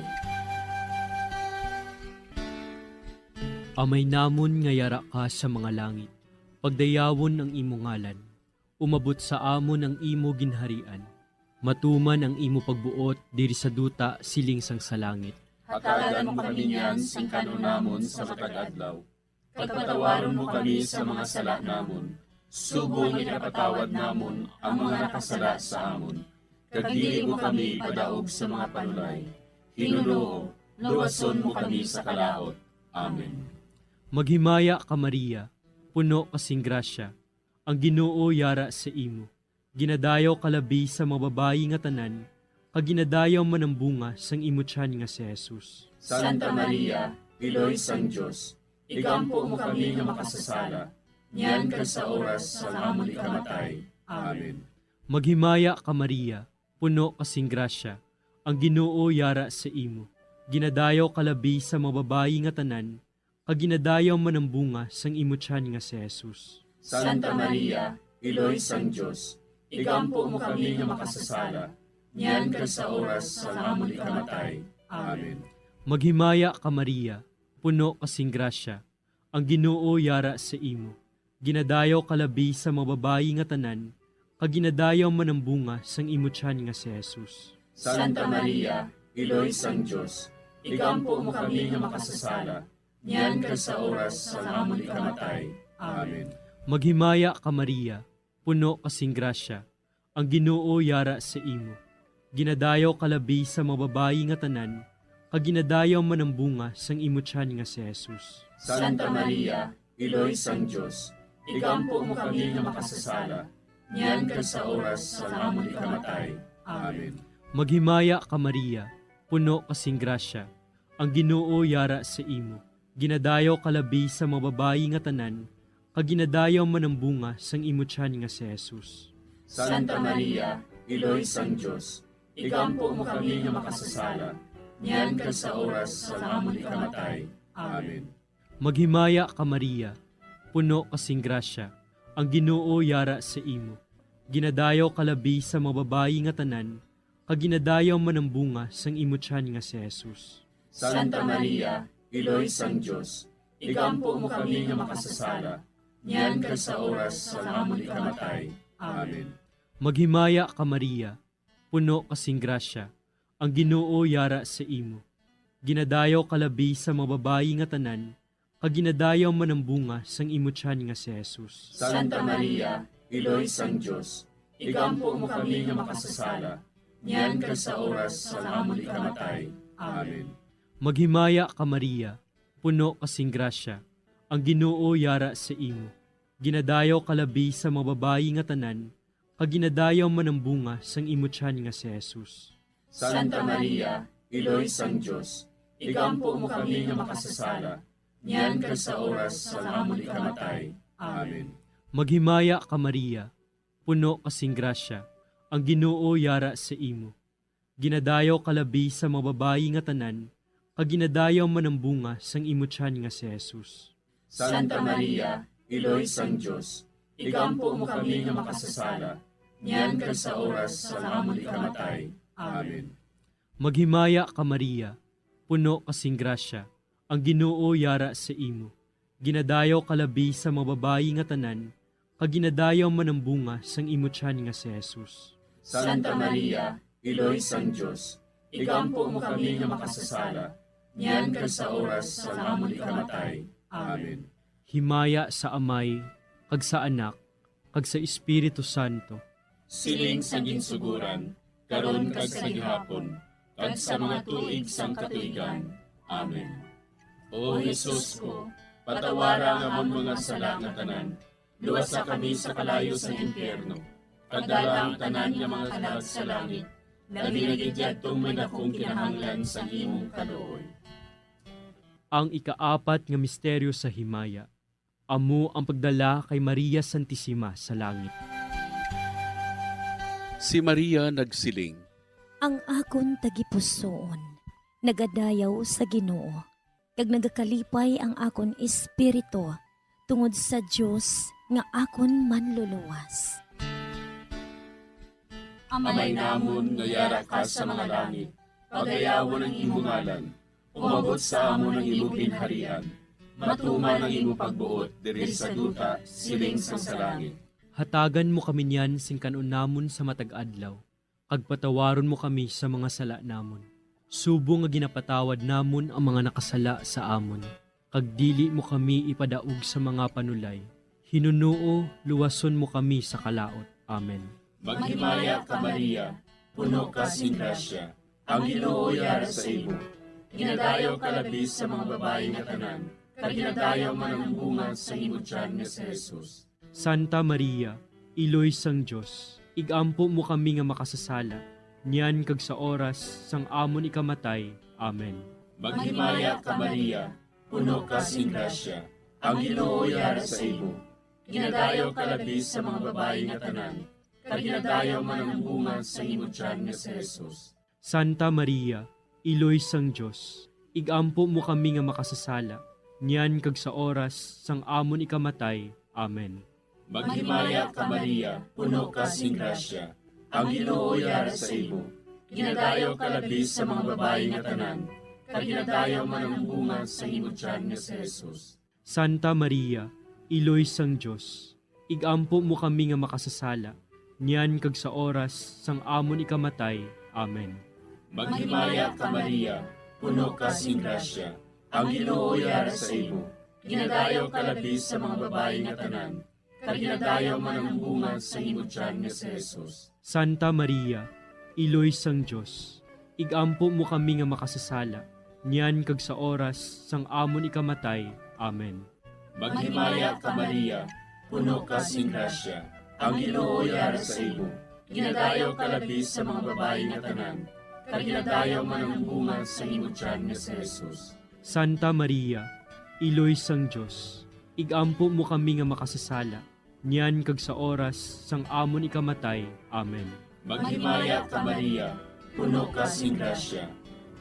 Amay namon nga yara ka sa mga langit, pagdayawon ang imo ngalan. Umabot sa amon ang imo ginharian. Matuman ang imo pagbuot diri sa duta siling sang sa langit. Hatagan mo kami niyan sing kan-on namon sa matag adlaw. Kag patawaron mo kami sa mga sala namon, subong nga ginapatawad namon ang mga nakasala sa amon. Kag dili mo kami ipadaog sa mga panulay. Hinunoo, luwason mo kami sa kalaut. Amen. Maghimaya ka, Maria, puno ka sing grasya, ang Ginoo yara sa imo. Ginadayaw ka labi sa mga babayi nga tanan, kag ginadayaw man ang bunga sang imo tiyan nga si Jesus. Santa Maria, Iloy sang Dios, igampo mo kami nga makasasala, niyan kag sa oras sang amon ikamatay. Amen. Maghimaya ka, Maria, puno ka sing grasya, ang Ginoo yara sa imo. Ginadayaw ka labi sa mga babayi nga tanan, kag ginadayaw man ang bunga sang imo tiyan nga si Jesus. Santa Maria, Iloy sang Dios, igampo mo kami nga makasasala, niyan kag sa oras sang amon ikamatay. Amen. Maghimaya ka, Maria, puno ka sing grasya, ang Ginoo yara sa imo. Ginadayaw ka labi sa mga babayi nga tanan, kag ginadayaw man ang bunga sang imo tiyan nga si Jesus. Santa Maria, Iloy sang Dios, igampo mo kami nga makasasala, niyan kag sa oras sang amon ikamatay. Amen. Maghimaya ka, Maria, puno ka sing grasya, ang Ginoo yara sa imo. Ginadayaw ka labi sa mga babayi nga tanan, kag ginadayaw man ang bunga sang imo tiyan nga si Jesus. Santa Maria, Iloy sang Dios, igampo mo kami nga makasasala, niyan kag sa oras sang amon ikamatay. Amen. Maghimaya ka, Maria, puno ka sing grasya, ang Ginoo yara sa imo. Ginadayaw ka labi sa mga babayi nga tanan, kag ginadayaw man ang bunga sang imo tiyan nga si Jesus. Santa Maria, Iloy sang Dios, igampo mo kami nga makasasala, niyan kag sa oras sang amon ikamatay. Amen. Maghimaya ka, Maria, puno ka sing grasya, ang Ginoo yara sa imo. Ginadayaw ka labi sa mga babayi nga tanan, kag ginadayaw man ang bunga sang imo tiyan nga si Jesus. Santa Maria, Iloy sang Dios, igampo mo kami nga makasasala, niyan kag sa oras sang amon ikamatay. Amen. Maghimaya ka, Maria, puno ka sing grasya, ang Ginoo yara sa imo. Ginadayaw ka labi sa mga babayi nga tanan, kag ginadayaw man ang bunga sang imo tiyan nga si Jesus. Santa Maria, Iloy sang Dios, igampo mo kami nga makasasala, niyan kag sa oras sang amon ikamatay. Amen. Maghimaya ka, Maria, puno ka sing grasya, ang Ginoo yara sa imo. Ginadayaw ka labi sa mga babayi nga tanan, kag ginadayaw man ang bunga sang imo tiyan nga si Jesus. Santa Maria, Iloy sang Dios, igampo mo kami nga makasasala, niyan kag sa oras sang amon ikamatay. Amen. Maghimaya ka, Maria, puno ka sing grasya, ang Ginoo yara sa imo. Ginadayaw ka labi sa mga babayi nga tanan, kag ginadayaw man ang bunga sang imo tiyan nga si Jesus. Santa Maria, Iloy sang Dios, igampo mo kami nga makasasala, niyan kag sa oras sang amon ikamatay. Amen. Maghimaya ka, Maria, puno ka sing grasya, ang Ginoo yara sa imo. Ginadayaw ka labi sa mga babayi nga tanan, kag ginadayaw man ang bunga sang imo tiyan nga si Jesus. Santa Maria, Iloy sang Dios, igampo mo kami nga makasasala, niyan kag sa oras sang amon ikamatay. Amen. Himaya sa Amay, kag sa Anak, kag sa Espiritu Santo. siling sang ginsuguran, karon kag sa gihapon, kag sa mga tuig sang katuigan. Amen. O Jesus ko, patawara ang amon mga sala nga tanan, luwasa kami sa kalayo sa impyerno, kag dala ang tanan nga mga kalag sa langit, labi na gid yadtong may dakong kinahanglan sang imong kaluoy. Ang ikaapat nga misteryo sa himaya, amo ang pagdala kay Maria Santisima sa langit. Si Maria nagsiling, "Ang akon tagipusoon nagadayaw sa Ginoo, kag nagakalipay ang akon espiritu tungod sa Dios nga akon Manluluwas." Amay namon nga yara ka sa mga langit, pagayawon ang imo ngalan. Umabot sa amon ang imo ginharian. Matuman ang imo pagbuot diri sa duta, siling sang sa langit. Hatagan mo kami niyan sing kan-on namon sa matag adlaw, kag patawaron mo kami sa mga sala namon, subong nga ginapatawad namon ang mga nakasala sa amon, kag dili mo kami ipadaog sa mga panulay. Hinunoo, luwason mo kami sa kalaut. Amen. Maghimaya ka, Maria, puno ka sing grasya, ang Ginoo yara sa imo. Ginadayaw ka labi sa mga babayi nga tanan, kag ginadayaw man ang bunga sa imo tiyan nga si Jesus. Santa Maria, Iloy sang Dios, ig-ampo mo kami nga makasasala, niyan kag sa oras sang amon ikamatay. Amen. Maghimaya ka, Maria, puno ka sing grasya, ang Ginoo yara sa imo. Ginadayaw ka labi sa mga babayi nga tanan, kag ginadayaw man ang bunga sa imo tiyan nga si Jesus. Santa Maria, Iloy sang Dios, ig-ampo mo kami nga makasasala, niyan kag sa oras sang amon ikamatay. Amen. Maghimaya ka, Maria, puno ka sing grasya, ang Ginoo yara sa imo. Ginadayaw ka labi sa mga babayi nga tanan, kag ginadayaw man ang bunga sa imo tiyan nga si Jesus. Santa Maria, Iloy sang Dios, ig-ampo mo kami nga makasasala, niyan kag sa oras sang amon ikamatay. Amen. Maghimaya ka, Maria, puno ka sing grasya, ang Ginoo yara sa imo. Ginadayaw ka labi sa mga babayi nga tanan, kag ginadayaw man ang bunga sa imo tiyan nga si Jesus. Santa Maria, Iloy sang Dios, ig-ampo mo kami nga makasasala, niyan kag sa oras sang amon ikamatay. Amen. Maghimaya ka, Maria, puno ka sing grasya, ang Ginoo yara sa imo. Ginadayaw ka labi sa mga babayi nga tanan, kag ginadayaw man ang bunga sa imo tiyan nga si Jesus. Santa Maria, Iloy sang Dios, ig-ampo mo kami nga makasasala, niyan kag sa oras sang amon ikamatay. Amen. Maghimaya ka, Maria, puno ka sing grasya,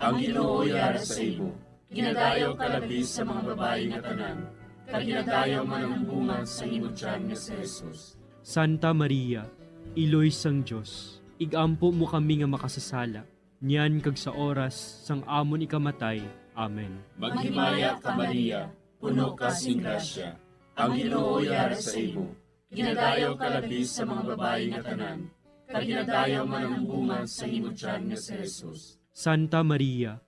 ang Ginoo yara sa imo. Ginadayaw ka labi sa mga babayi nga tanan, kag ginadayaw man ang bunga sa imo tiyan nga si Jesus. Santa Maria, Iloy sang Dios, ig-ampo mo kami nga makasasala, niyan kag sa oras sang amon ikamatay. Amen. Maghimaya ka, Maria, puno ka sing grasya, ang Ginoo yara sa imo. Ginadayaw ka labi sa mga babayi nga tanan, kag ginadayaw man ang bunga sa imo tiyan nga si Jesus. Santa Maria,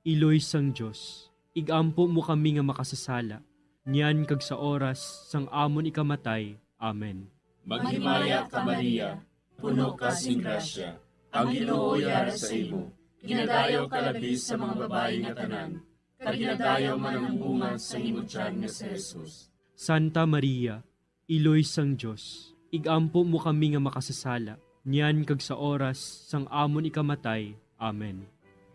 Iloy sang Dios, ig-ampo mo kami nga makasasala, niyan kag sa oras sang amon ikamatay. Amen. Maghimaya ka, Maria, puno ka sing grasya, ang Ginoo yara sa imo. Ginadayaw ka labi sa mga babayi nga tanan, kag ginadayaw man ang bunga sa imo tiyan nga si Jesus. Santa Maria, Iloy sang Dios, ig-ampo mo kami nga makasasala, niyan kag sa oras sang amon ikamatay. Amen.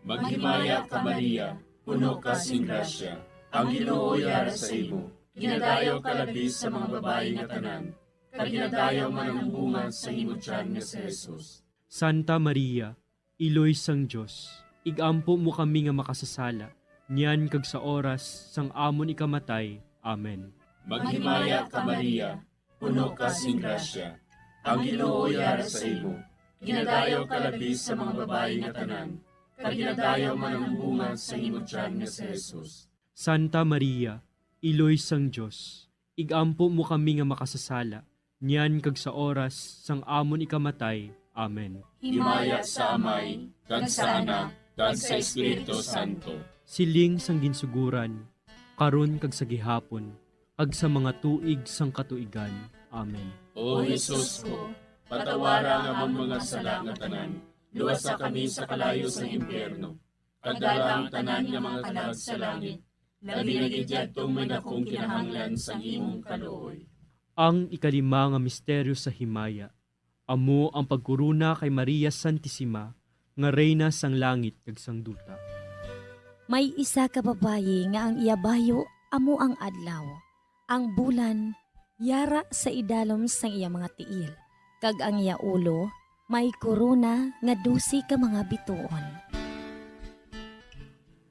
Maghimaya ka, Maria, puno ka sing grasya, ang Ginoo yara sa imo. Ginadayaw ka labi sa mga babayi nga tanan, kag ginadayaw man ang bunga sa imo tiyan nga si Jesus. Santa Maria, Iloy sang Dios, ig-ampo mo kami nga makasasala, niyan kag sa oras sang amon ikamatay. Amen. Maghimaya ka, Maria, puno ka sing grasya, ang Ginoo yara sa imo. Ginadayaw ka labi sa mga babayi nga tanan, kag ginadayaw man ang bunga sa imo tiyan nga si Jesus. Santa Maria, Iloy sang Dios, ig-ampo mo kami nga makasasala, niyan kag sa oras sang amon ikamatay. Amen. Himaya sa Amay, kag sa Anak, kag sa Espiritu Santo. Siling sang ginsuguran, karon kag sa gihapon, kag sa mga tuig sang katuigan. Amen. O Jesus ko, Patawara ang amon mga sala nga tanan, luwasa kami sa kalayo sang impyerno, kag dala ang tanan nga mga kalag sa langit, labi na gid yadtong may dakong kinahanglan sang imong kaluoy. Ang ikalima nga misteryo sa himaya, amo ang pagkorona kay Maria Santisima nga Reyna sang langit kag sang duta. May isa ka babayi nga ang iya bayo amo ang adlaw, ang bulan yara sa idalom sang iya mga tiil, kag ang iya ulo may korona nga dose ka mga bituon.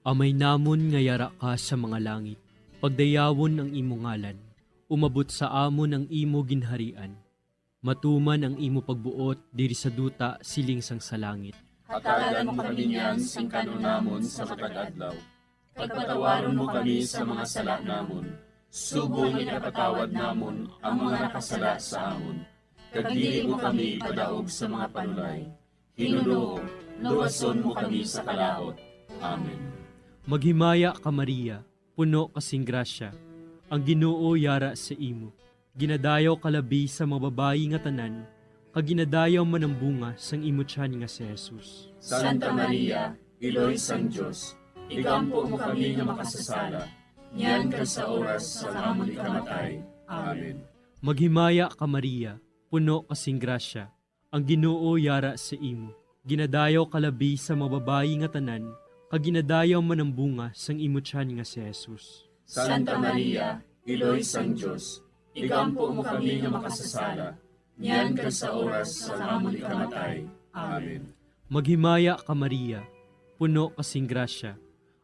Amay namon nga yara ka sa mga langit, pagdayawon ang imo ngalan, umabot sa amon ang imo ginharian, matuman ang imo pagbuot diri sa duta siling sang sa langit. Hatagan mo kami niyan sing kan-on namon sa matag adlaw, kag patawaron mo kami sa mga sala namon, subong nga ginapatawad namon ang mga nakasala sa amon, kag dili mo kami ipadaog sa mga panulay. Ginoo, luwason mo kami sa kalaut. Amen. Maghimaya ka, Maria, puno ka sing grasya, ang Ginoo yara sa imo. Ginadayaw ka labi sa mga babayi nga tanan, kag ginadayaw man ang bunga sang imo tiyan nga si Jesus. Santa Maria, Iloy sang Dios, igampo mo kami nga makasasala, niyan kag sa oras sang amon ikamatay. Amen. Maghimaya ka, Maria, puno ka sing grasya, ang Ginoo yara sa imo. Ginadayaw ka labi sa mga babayi nga tanan, kag ginadayaw man ang bunga sang imo tiyan nga si Jesus. Santa Maria, Iloy sang Dios, igampo mo kami nga makasasala, niyan kag sa oras sang amon ikamatay. Amen. Maghimaya ka, Maria, puno ka sing grasya,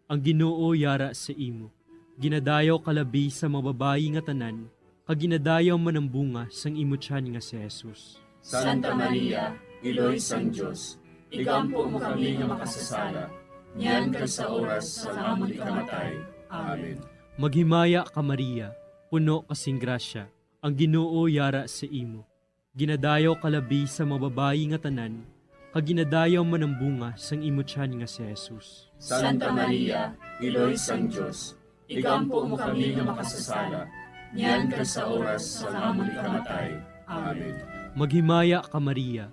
ang Ginoo yara sa imo. Ginadayaw ka labi sa mga babayi nga tanan, kag ginadayaw man ang bunga sang imo tiyan nga si Jesus. Santa Maria, Iloy sang Dios, igampo mo kami nga makasasala, niyan kag sa oras sang amon ikamatay. Amen. Maghimaya ka, Maria, puno ka sing grasya, ang Ginoo yara sa imo. Ginadayaw ka labi sa mga babayi nga tanan, kag ginadayaw man ang bunga sang imo tiyan nga si Jesus. Santa Maria, Iloy sang Dios, igampo mo kami nga makasasala, niyan kag sa oras sang amon ikamatay. Amen. Maghimaya ka, Maria,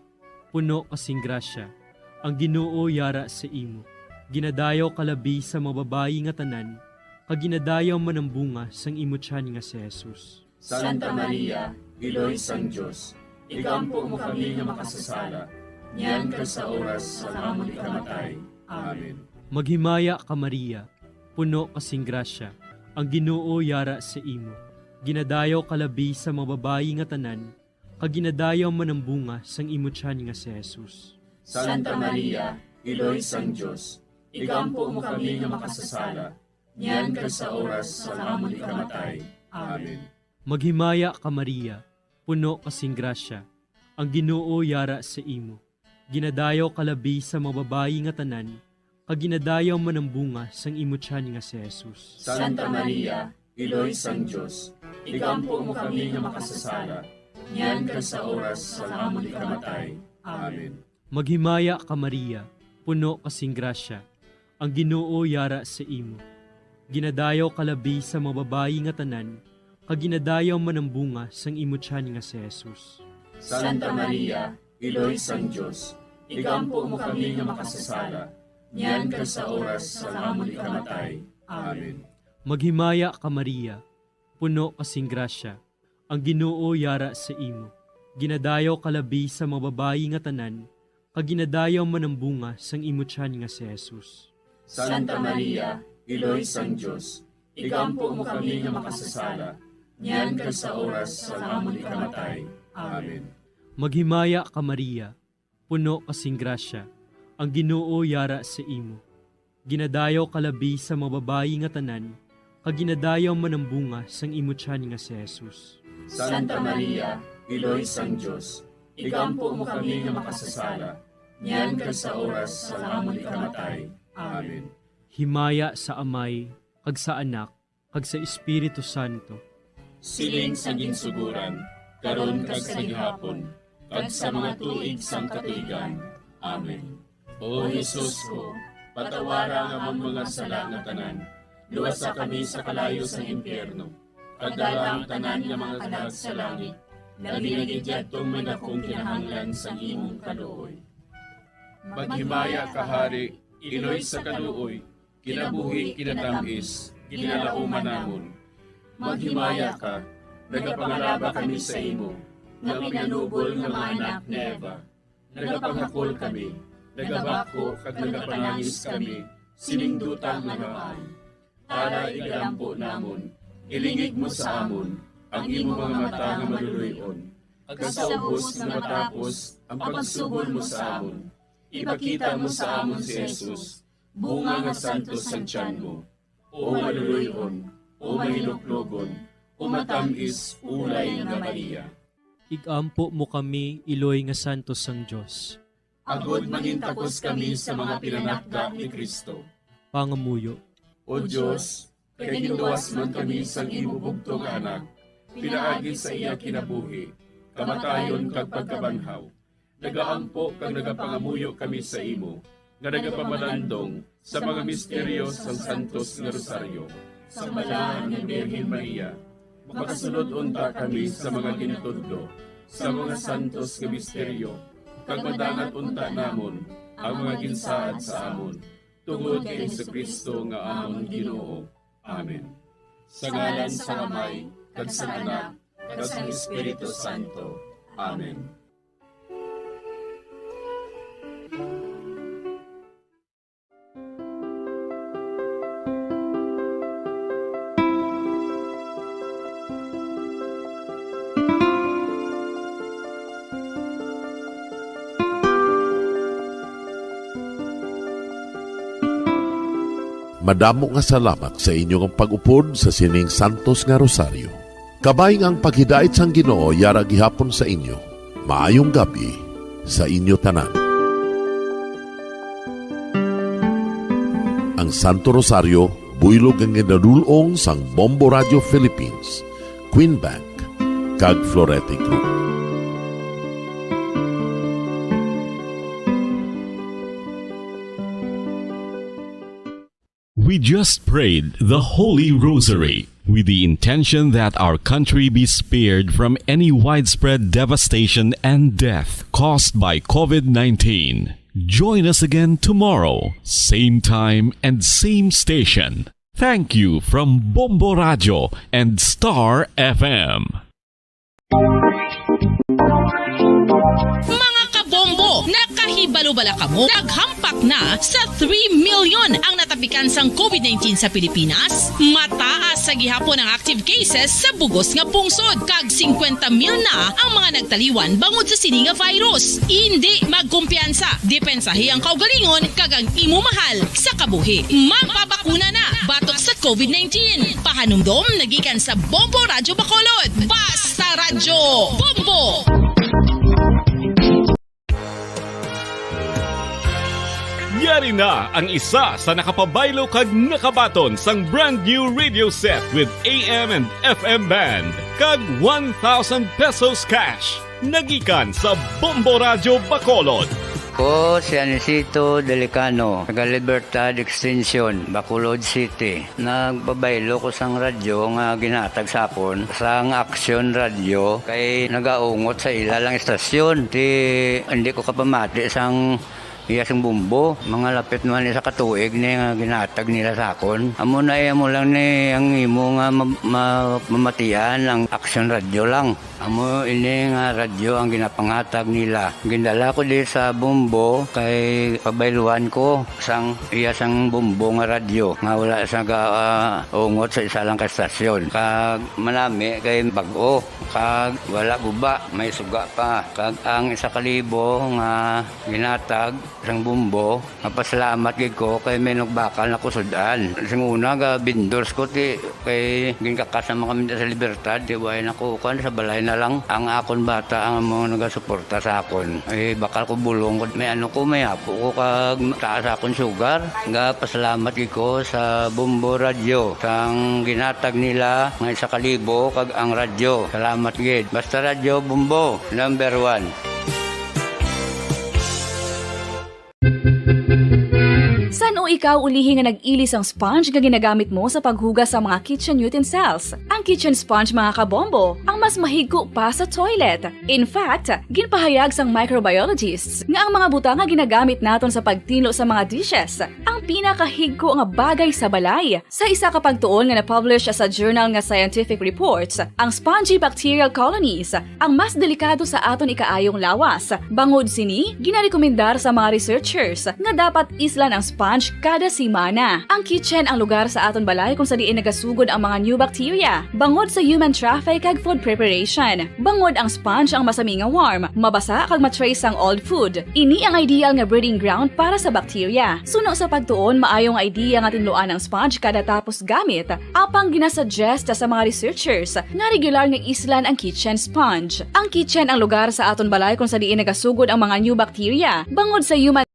puno ka sing grasya, ang Ginoo yara sa imo. Ginadayaw ka labi sa mga babayi nga tanan, kag ginadayaw man ang bunga sang imo tiyan nga si Jesus. Santa Maria, Iloy sang Dios, igampo mo kami nga makasasala, niyan kag sa oras sang amon ikamatay. Amen. Maghimaya ka, Maria, puno ka sing grasya, ang Ginoo yara sa imo. Ginadayaw ka labi sa mga babayi nga tanan, kag ginadayaw man ang bunga sang imo tiyan nga si Jesus. Santa Maria, Iloy sang Dios, igampo mo kami nga makasasala, niyan kag sa oras sang amon ikamatay. Amen. Maghimaya ka, Maria, puno ka sing grasya, ang Ginoo yara sa imo. Ginadayaw ka labi sa mga babayi nga tanan, kag ginadayaw man ang bunga sang imo tiyan nga si Jesus. Santa Maria, Iloy sang Dios, igampo mo kami nga makasasala, niyan kag sa oras sang amon ikamatay. Amen. Maghimaya ka, Maria, puno ka sing grasya, ang Ginoo yara sa imo. Ginadayaw ka labi sa mga babayi nga tanan, kag ginadayaw man ang bunga sang imo tiyan nga si Jesus. Santa Maria, Iloy sang Dios, igampo mo kami nga makasasala, niyan kag sa oras sang amon ikamatay. Amen. Maghimaya ka, Maria, puno ka sing grasya, ang Ginoo yara sa imo. Ginadayaw ka labi sa mga babayi nga tanan, kag ginadayaw man ang bunga sang imo tiyan nga si Jesus. Santa Maria, Iloy sang Dios, igampo mo kami nga makasasala, niyan kag sa oras sang amon ikamatay. Amen. Maghimaya ka, Maria, puno ka sing grasya, ang Ginoo yara sa imo. Ginadayaw ka labi sa mga babayi nga tanan, kag ginadayaw man ang bunga sang imo tiyan nga si Jesus. Santa Maria, Iloy sang Dios, igampo mo kami nga makasasala, niyan kag sa oras sang amon ikamatay. Amen. Himaya sa Amay, kag sa Anak, kag sa Espiritu Santo. Siling sa ginsugoran, karon kag sa gihapon, kag sa mga tuig sang katuigan. Amen. O Jesus ko, patawara ang amon mga sala nga tanan, luwasa kami sa kalayo sang impyerno, kag dala ang tanan nga mga kalag sa langit, labi na gid yadtong may dakong kinahanglan sang imong kaluoy. Maghimaya ka, Hari, iloy sa kaluoy, kinabuhi, kinatamis, ginalauman namon. Maghimaya ka, nagapangalaba kami sa imo, nga pinanubol nga mga anak ni Eva. Nagapangakol kami, nagabako kag nagapanangis kami sining duta nga namaan. Tala, igalampo namon, ilingig mo sa amon ang imo mga mata nga maluloy-on, kag sa ubos nga matapos ang pagsugod mo sa amon, ipakita mo sa amon si Jesus, bunga nga santos sang tiyan mo. O maluloy-on, o mahinuklogon, o matamis, ulay nga Maria. Igampo mo kami, iloy nga santos sang Dios. Agod mangintakos kami sa mga pinanakda ni Cristo. Pangamuyo. O Dios, kay ginluwas man kami sang imo bugtong nga Anak, pinaagi sa iya kinabuhi, kamatayon, kag pagkabanhaw, nagaampo kag nagapangamuyo kami sa imo, nga nagapamalandong sa mga misteryo sang Santos nga Rosaryo. Sa Balaan nga Birhen Maria, makasulod unta kami sa mga ginatudlo sa mga santos nga misteryo, kag madangat unta namon ang mga ginsaad sa amon, tungod kay Jesu-Cristo nga amon Ginoo. Amen. Sa ngalan sang Amay, kag sang Anak, kag sang Espiritu Santo. Amen. Madamo nga salamat sa inyo nga pag-upod sa sining santos nga rosaryo. Kabay nga ang paghidait sang Ginoo yara gihapon sa inyo. Maayong gab-i sa inyo tanan. Ang Santo Rosario, buylog nga ginadul-ong sang Bombo Radio Philippines, Queen Bank, kag Florete Group. We just prayed the Holy Rosary with the intention that our country be spared from any widespread devastation and death caused by COVID nineteen. Join us again tomorrow, same time and same station. Thank you from Bombo Radio and Star F M. Mga kabombo, nakahibalo bala kamo? Naghampak na sa three million ang natapikan sang COVID nineteen sa Pilipinas. Mataas sa gihapon ang active cases sa bugos nga pungsod, kag singkwenta mil na ang mga nagtaliwan bangod sa sini nga virus. Indi magkumpiyansa, depensahi ang kaugalingon kag ang imo mahal sa kabuhi. Magpabakuna na batok sa COVID nineteen. Pahanumdom nagikan sa Bombo Radyo Bacolod. Basta Radyo Bombo! Yari na ang isa sa nakapabaylo kag nakabaton sang brand new radio set with A M and F M band kag one thousand pesos cash. Nagikan sa Bombo Radyo Bacolod. Ko si Anisito Delicano, taga Libertad Extension, Bacolod City. Nagpabaylo ko sang radyo nga ginhatag sa akon sang Action Radio kay nagaungot sa ila lang istasyon. Ti, hindi ko kapamati sang iya sang Bombo. Mga lapit man isa ka tuig ni nga ginhatag nila sa akon. Amo na, eh, amo lang ni ang imo nga ma-, ma-, mamatian ang Action Radio lang. Amo ini nga radyo ang ginapanghatag nila. Gindala ko di sa Bombo kay pabayluan ko sang iya sang Bombo nga radyo nga wala sa ga-, ah, ungot sa isa lang ka estasyon. Kag manami kay bag-o, kag wala guba, may suga pa. Kag ang isa ka libo nga ginhatag sang Bombo, mapasalamat gid ko kay may nagbakal na ko sud-an. Sing una, ga vendors ko, ti, kay ginkakas naman kami sa Libertad, ti, way na ko, kuwan, sa balay na lang. Ang akon bata ang amo nagasuporta sa akon. Eh, bakal ko bulong ko, may ano ko, may apo ko, kag taas akon sugar. Ga pasalamat gid ko sa Bombo Radyo, sang ginhatag nila nga isa ka libo, kag ang radyo. Salamat gid. Basta Radyo Bombo, number one. San-o Ikaw ulihi nga nag-ili sang sponge nga ginagamit mo sa paghugas sa mga kitchen utensils. Ang kitchen sponge, mga kabombo, ang mas mahigko pa sa toilet. In fact, ginpahayag sang microbiologists nga ang mga butang nga ginagamit naton sa pagtinlo sa mga dishes ang pinakahigko nga bagay sa balay. Sa isa ka pagtuon nga na-publish sa journal nga Scientific Reports, ang spongy bacterial colonies ang mas delikado sa aton ikaayong lawas. Bangod sini, ginarekomendar sa mga researchers nga dapat islan ang sponge kada semana. Ang kitchen ang lugar sa aton balay kung sa diin nagasugod ang mga new bacteria, bangod sa human traffic kag food preparation. Bangod ang sponge ang masami nga warm, mabasa kag ma-trace ang old food. Ini ang ideal nga breeding ground para sa bacteria. Suno sa pagtuon, maayo nga idea nga tinluan ang sponge kada tapos gamit, apang ginasuggest sa mga researchers nga regular nga islan ang kitchen sponge. Ang kitchen ang lugar sa aton balay kung sa diin nagasugod ang mga new bacteria, bangod sa human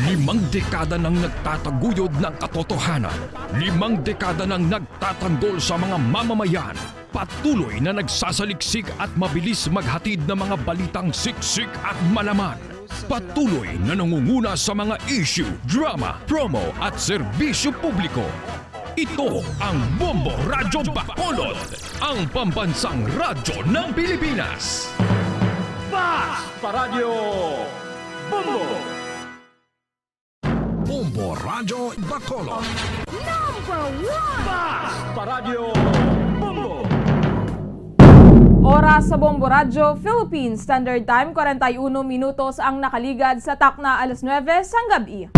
Limang dekada nang nagtataguyod ng katotohanan. Limang dekada nang nagtatanggol sa mga mamamayan. Patuloy na nagsasaliksik at mabilis maghatid ng mga balitang siksik at malaman. Patuloy na nangunguna sa mga issue, drama, promo at serbisyo publiko. Ito ang Bombo Radyo Bacolod, ang pambansang radyo ng Pilipinas. Bas Paradyo Bombo! Bombo Radyo Bacolod. Number one! Bas Paradyo Bombo! Oras sa Bombo Radyo Philippines Standard Time, kwarenta y uno minutos ang nakaligad sa takna alas nuebe sang gab-i.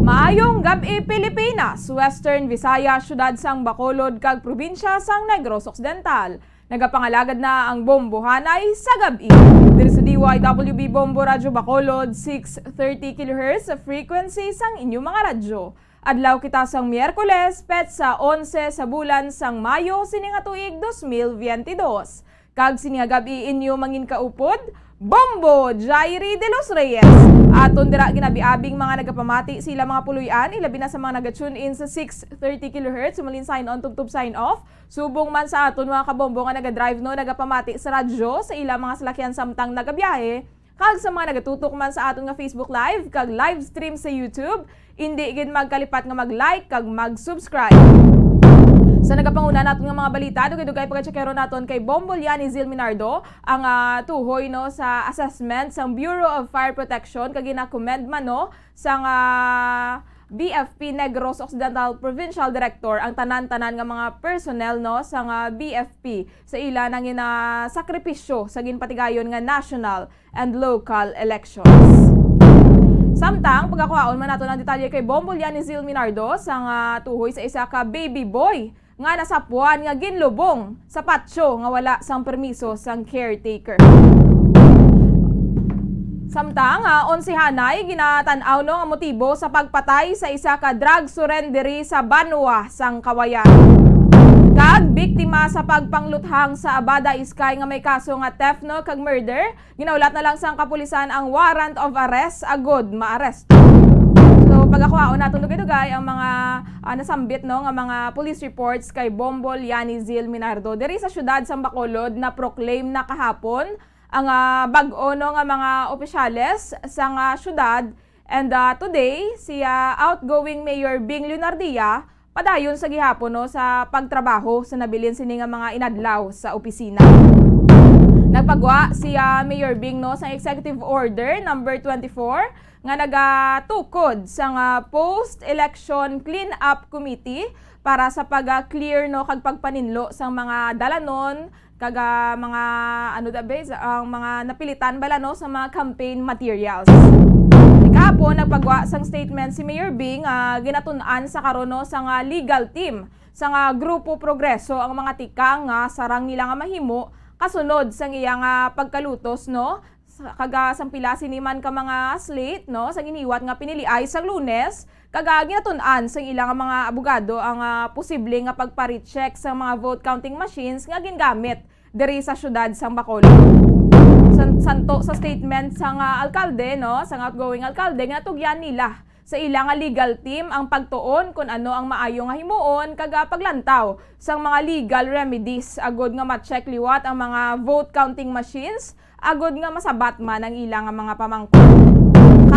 Maayong gab-i, Pilipinas, Western Visayas, siyudad sang Bacolod, kag probinsya sang Negros Occidental. Nagapangalagad na ang Bombohanay sa gab-i. Diri sa D Y W B Bombo Radyo Bacolod, six thirty kilohertz sa frequency sang inyong mga radyo. Adlaw kita sang Miyerkules, petsa onse sa bulan sang Mayo sini nga tuig dos mil biyente dos. Kag sini nga gab-i inyo manginkaupod, Bombo Jairi de los Reyes. Aton dira ginabiabing mga nagapamati sa ila mga puloy-an, ilabi na sa mga naga-tune in sa six thirty kilohertz, Malin sign on, Tubtub sign off. Subong man sa aton mga kabombo nga naga-drive, no, nagapamati sa radyo sa ila mga salakyan samtang nagabiyahe, kag sa mga nagatutok man sa aton nga Facebook Live kag live stream sa YouTube, indi gid magkalipat nga mag-like kag mag-subscribe. Sa nagapanguna naton nga mga balita, dugay-dugay pagka-checkero naton kay Bombo Liani Zil Minardo ang, ah, tuhoy, no, sa assessment sang Bureau of Fire Protection kag gina-commend man, no, sang, ah, B F P Negros Occidental Provincial Director ang tanan-tanan nga mga personnel, no, sang, ah, B F P sa ila na ginasakripisyo sa ginpatigayon nga national and local elections. Samtang pagakuhaon man naton ang detalye kay Bombo Liani Zil Minardo sang, ah, tuhoy sa isa ka baby boy nga nasapwan nga ginlubong sa patio nga wala sang permiso sang caretaker. Samtang, ah, onsehanay ginatan-aw, no, nga motibo sa pagpatay sa isa ka drug surrenderee sa banwa sang Kawayan. Kag biktima sa pagpangluthang sa Abada Iskay nga may kaso nga theft, no, kag murder, ginahulat na lang sang kapulisan ang warrant of arrest agud maaresto. So, pagakuhaon naton dugay-dugay ang mga, ah, nasambit, no, nga mga police reports kay Bombo Liani Zil Minardo. Diri sa siyudad sang Bacolod, na-proclaim na kahapon ang, ah, bag-o, no, nga mga opisyales sang, ah, siyudad. And, ah, today, si, ah, outgoing Mayor Bing Leonardia padayon sa gihapon, no, sa pagtrabaho sa nabilin sini nga mga inadlaw sa opisina. Nagpagwa si, ah, Mayor Bing, no, sa Executive Order number twenty-four nga nagatukod sang, ah, post-election clean-up committee para sa pag-clear, no, kag pagpaninlo sang mga dalanon kag, ah, mga, ano da, be, sa, ang mga napilitan bala, no, sa mga campaign materials. Kahapon, nagpagwa sang statement si Mayor Bing, ah, ginatun-an sa karon, no, sang, ah, legal team sang, ah, Grupo Progreso ang mga tikang nga sarang nila nga mahimo kasunod sang iya nga pagkalutos, no, sa, kag, ah, sang pila sini man ka mga slate, no, sa giniwat nga piniliay sang Lunes, kag, ah, ginatun-an sang ila nga mga abogado ang, ah, posible nga pagpa-recheck sang mga vote counting machines nga gingamit diri sa siyudad sang Bacolod. San-, santo sa statement sang, ah, alkalde, no, sang outgoing alkalde, nga natugyan nila sa ila nga legal team ang pagtuon kon ano ang maayo nga himuon kag, ah, paglantaw sang mga legal remedies agud nga ma-check liwat ang mga vote counting machines agud nga masabat man ang ila nga mga pamangkot.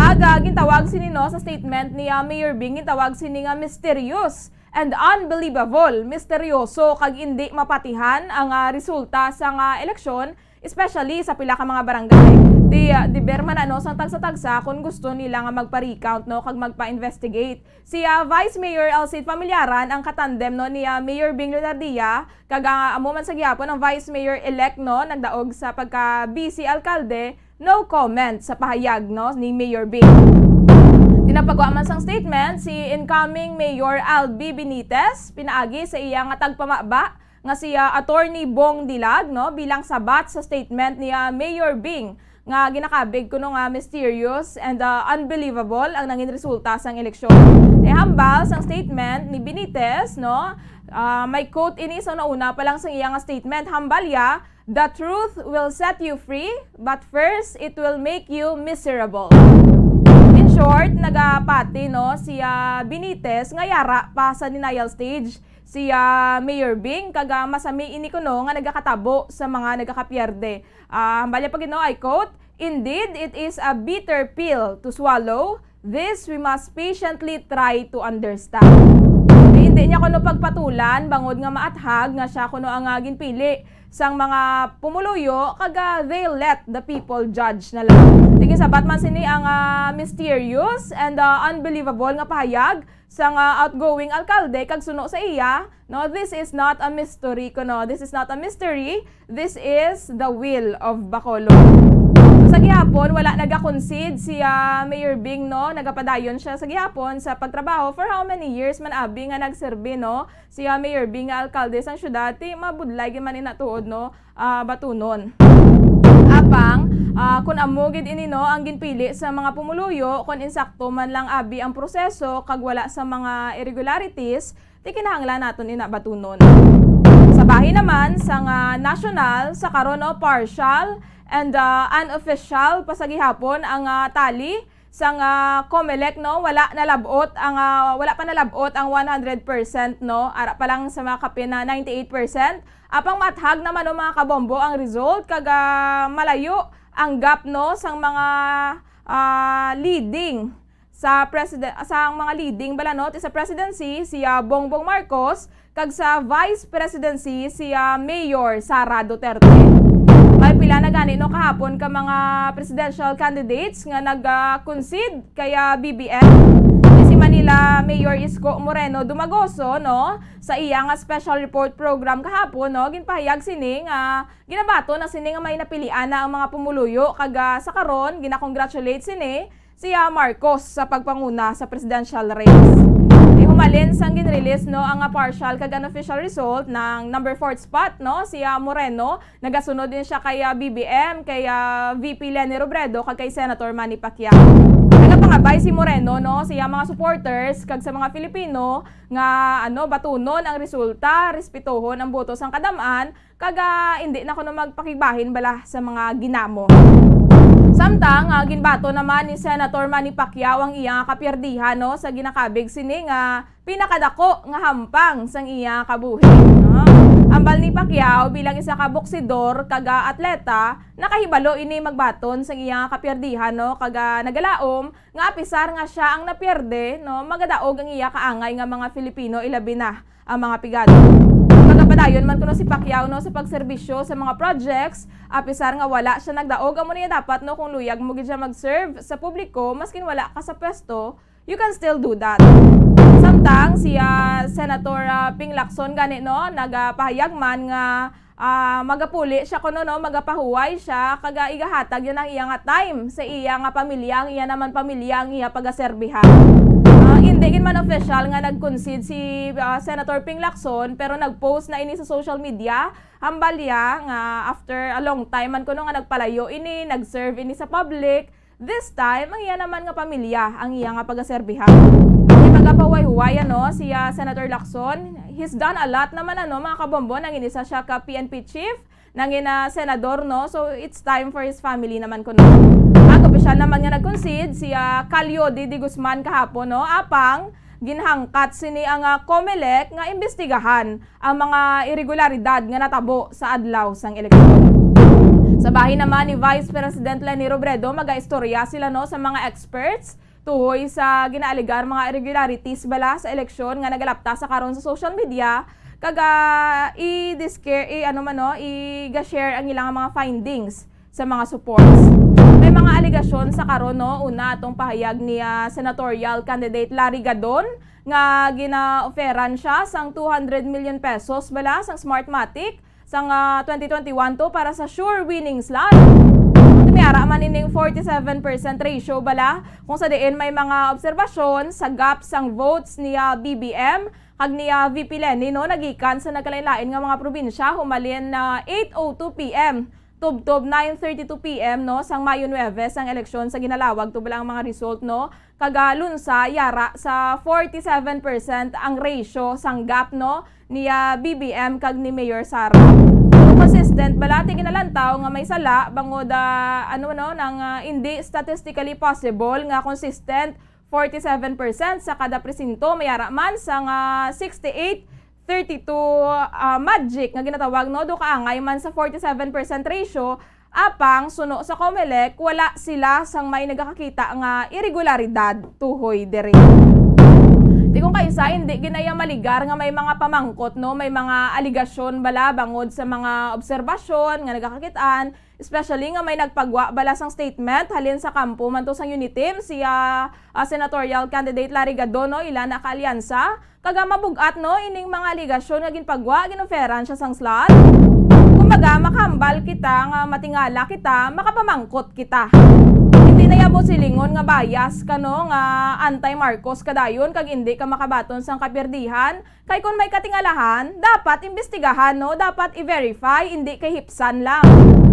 Aga, gintawag sini, no, sa statement ni, ah, Mayor Bing, gintawag sini nga mysterious and unbelievable, misteryoso kag indi mapatihan ang, ah, resulta sang, ah, eleksyon, especially sa pila ka mga barangay. Di, ah, deber man, ano, sang tagsa-tagsa kung gusto nila nga magpa-recount, no, kag magpa-investigate. Si, ah, Vice Mayor Alcide Familiaran ang katandem, no, ni, ah, Mayor Bing Leonardia, kag, ah, amo man sa gihapon ang Vice Mayor-elect, no, nagdaog sa pagka-vice alkalde, no comment sa pahayag, no, ni Mayor Bing. Ginapagwa man sang statement si incoming Mayor Albi Benitez pinaagi sa iya nga tagpamaba nga si, ah, Attorney Bong Dilag, no, bilang sabat sa statement ni, ah, Mayor Bing nga ginakabig kuno nga mysterious and, ah, unbelievable ang nangin resulta sang eleksyon. Kay hambal sang statement ni Benitez, no, ah, may quote ini sa una pa lang sang iya nga statement. Hambal ya, "The truth will set you free, but first, it will make you miserable." In short, nagapati, no, si, ah, Benitez nga yara pa sa denial stage si, ah, Mayor Bing, kag, ah, masami ini kuno nga nagakatabo sa mga nagakapierde. Ah, hambal ya pa gid, no, I quote, "Indeed, it is a bitter pill to swallow. This we must patiently try to understand." Hindi niya kuno pagpatulan bangod nga maathag nga siya kuno ang, ah, ginpili sang mga pumuluyo, kag, ah, they let the people judge na lang. Tingin sabat man sini ang, ah, mysterious and, ah, unbelievable nga pahayag sang, ah, outgoing alkalde, kag suno sa iya, no, this is not a mystery kuno. This is not a mystery. This is the will of Bacolod. Sa gihapon, wala naga-concede si, ah, Mayor Bing, no? Nagapadayon siya sa gihapon sa pagtrabaho for how many years man abi nga nagserbi, no? Si, ah, Mayor Bing nga alkalde sang syudad, ti mabudlay gid man ina tuod, no? Ah, batunon. Apang, ah, kun amo gid ini, no, ang ginpili sa mga pumuluyo, kun insakto man lang abi ang proseso kag wala sa mga irregularities, ti kinahanglan naton ina batunon. Sa bahin naman sang, ah, nasyonal, sa karon, no, partial and, ah, unofficial pa sa gihapon ang, ah, tally sang, ah, Comelec, no, wala nalab-ot ang, ah, wala pa nalab-ot ang one hundred percent, no, ara pa lang sa mga kapin na ninety-eight percent. Apang maathag naman, no, mga kabombo, ang result kag, ah, malayo ang gap, no, sang mga, ah, leading sa presiden-, sa mga leading bala, no, ti sa presidency, si, ah, Bongbong Marcos, kag sa vice presidency, si, ah, Mayor Sara Duterte. May pila na gani, no, kahapon ka mga presidential candidates nga nag, ah, concede kay, ah, B B M. Ni si Manila Mayor Isko Moreno Dumagoso, no, sa iya nga special report program kahapon, no, ginpahayag sini nga ginabaton na sini nga may napilian na ang mga pumuluyo, kag, ah, sa karon gina-congratulate sini si, ah, Marcos sa pagpanguna sa presidential race. Di humalin sang ginrelease, no, ang, ah, partial kag unofficial result ng number four spot, no, si, ah, Moreno. Nagasunod din siya kay, ah, B B M, kay, ah, V P Leni Robredo, kag kay Senator Manny Pacquiao. Nagapangabay si Moreno, no, sa iya mga supporters kag sa mga Filipino nga, ano, batunon ang resulta, respetohon ang boto sang kadam-an, kag, ah, indi na kuno magpakigbahin bala sa mga ginamo. Samtang, ah, ginbaton naman ni Senator Manny Pacquiao ang iya nga kapiyerdihan, no, sa ginakabig sini nga pinakadako nga hampang sang iya kabuhi, no? Hambal ni Pacquiao, bilang isa ka boksidor kag, ah, atleta, nakahibalo ini magbaton sang iya nga kapiyerdihan, no, kag, ah, nagalaom nga apisar nga sia ang napierde, no, magadaog ang iya kaangay nga mga Filipino, ilabi na ang mga pigado. Magapadayon man kuno si Pacquiao, no, sa pagserbisyo sa mga projects, apisar nga wala sia nagdaog, amo niya dapat, no, kung luyag mo gid siya mag-serve sa publiko, maskin wala ka sa pwesto, you can still do that. Samtang si, ah, Senator, ah, Ping Lacson gani, no, nagapahayag man nga, ah, magapuli siya kuno, no, magapahuway siya, kag, ah, igahatag yan ang iya nga time sa iya nga pamilya, ang iya naman pamilya ang iya pagaserbihan. Ah, hindi gid man official nga nag-concede si, ah, Senator Ping Lacson, pero nag-post na ini sa social media. Hambal ya nga after a long time man kuno nga nagpalayo ini, nag-serve ini sa public, this time, ang iya naman nga pamilya ang iya nga pagaserbihan. Kay magapahuway-huway, ano, si, ah, Senator Lacson, he's done a lot naman, ano, mga kabombo, nangin isa siya ka P N P chief, nangin, ah, senador, no? So, it's time for his family naman kuno. Ang opisyal naman nga nag-concede, si, ah, Calio D. D. Guzman kahapon, no? Apang, ginhangkat sini ang, ah, Comelec nga imbestigahan ang mga iregularidad nga natabo sa adlaw sang eleksyon. Sa bahin naman ni Vice President Leni Robredo, magaistorya sila, no, sa mga experts tuhoy sa ginaalegar mga irregularities bala sa eleksyon nga nagalapta sa karon sa social media, kag, ah, i-discare, i-, ano man, no, i-ga-share ang ilang mga findings sa mga supports. May mga alegasyon sa karon, no, una atong pahayag ni, ah, senatorial candidate Larry Gadon nga gina-offeran siya sang two hundred million pesos bala sang Smartmatic sang, ah, twenty twenty-one to para sa sure winning slot. May ara man ining forty-seven percent ratio bala, kung sa diin may mga obserbasyon sa gap sang votes ni, ah, B B M kag ni, ah, V P Leni, no, nagikan sa nagkalain-lain nga mga probinsya humalin na eight oh two P M tubtob nine thirty-two P M, no, sang Mayo nuebe sang eleksyon sa ginalawag to bala ang mga result, no, kag, ah, Lunsa yara sa forty-seven percent ang ratio sang gap, no, ni, ah, B B M kag ni Mayor Sara. Pero consistent bala ti ginalantaw nga may sala bangod, ah, ano, no, nang, ah, indi statistically possible nga consistent forty-seven percent sa kada presinto, may ara man sang, ah, sixty-eight thirty-two, ah, magic nga ginatawag, no, do kaangay man sa forty-seven percent ratio, apang suno sa Comelec, wala sila sang may nagakakita nga irregularidad tuhoy diri. Ti kung kaisa, hindi ginaya maligar nga may mga pamangkot, no, may mga aligasyon bala bangod sa mga obserbasyon nga nagakakit-an, especially nga may nagpagwa bala sang statement halin sa kampo man to sang Uniteam, si, ah, ah, senatorial candidate Larry Gadon, no, ila na kaalyansa. Kag, ah, mabug-at, no, ining mga aligasyon nga ginpagwa, ginoferan siya sang slot. Kumbaga, makahambal kita nga matingala kita, makapamangkot kita. Hindi na yabo silingon nga bias ka, no, nga anti-Marcos ka dayon kag hindi ka makabaton sang kapirdihan. Kay kon may katingalahan, dapat imbestigahan, no? Dapat i-verify, indi kay hipsan lang.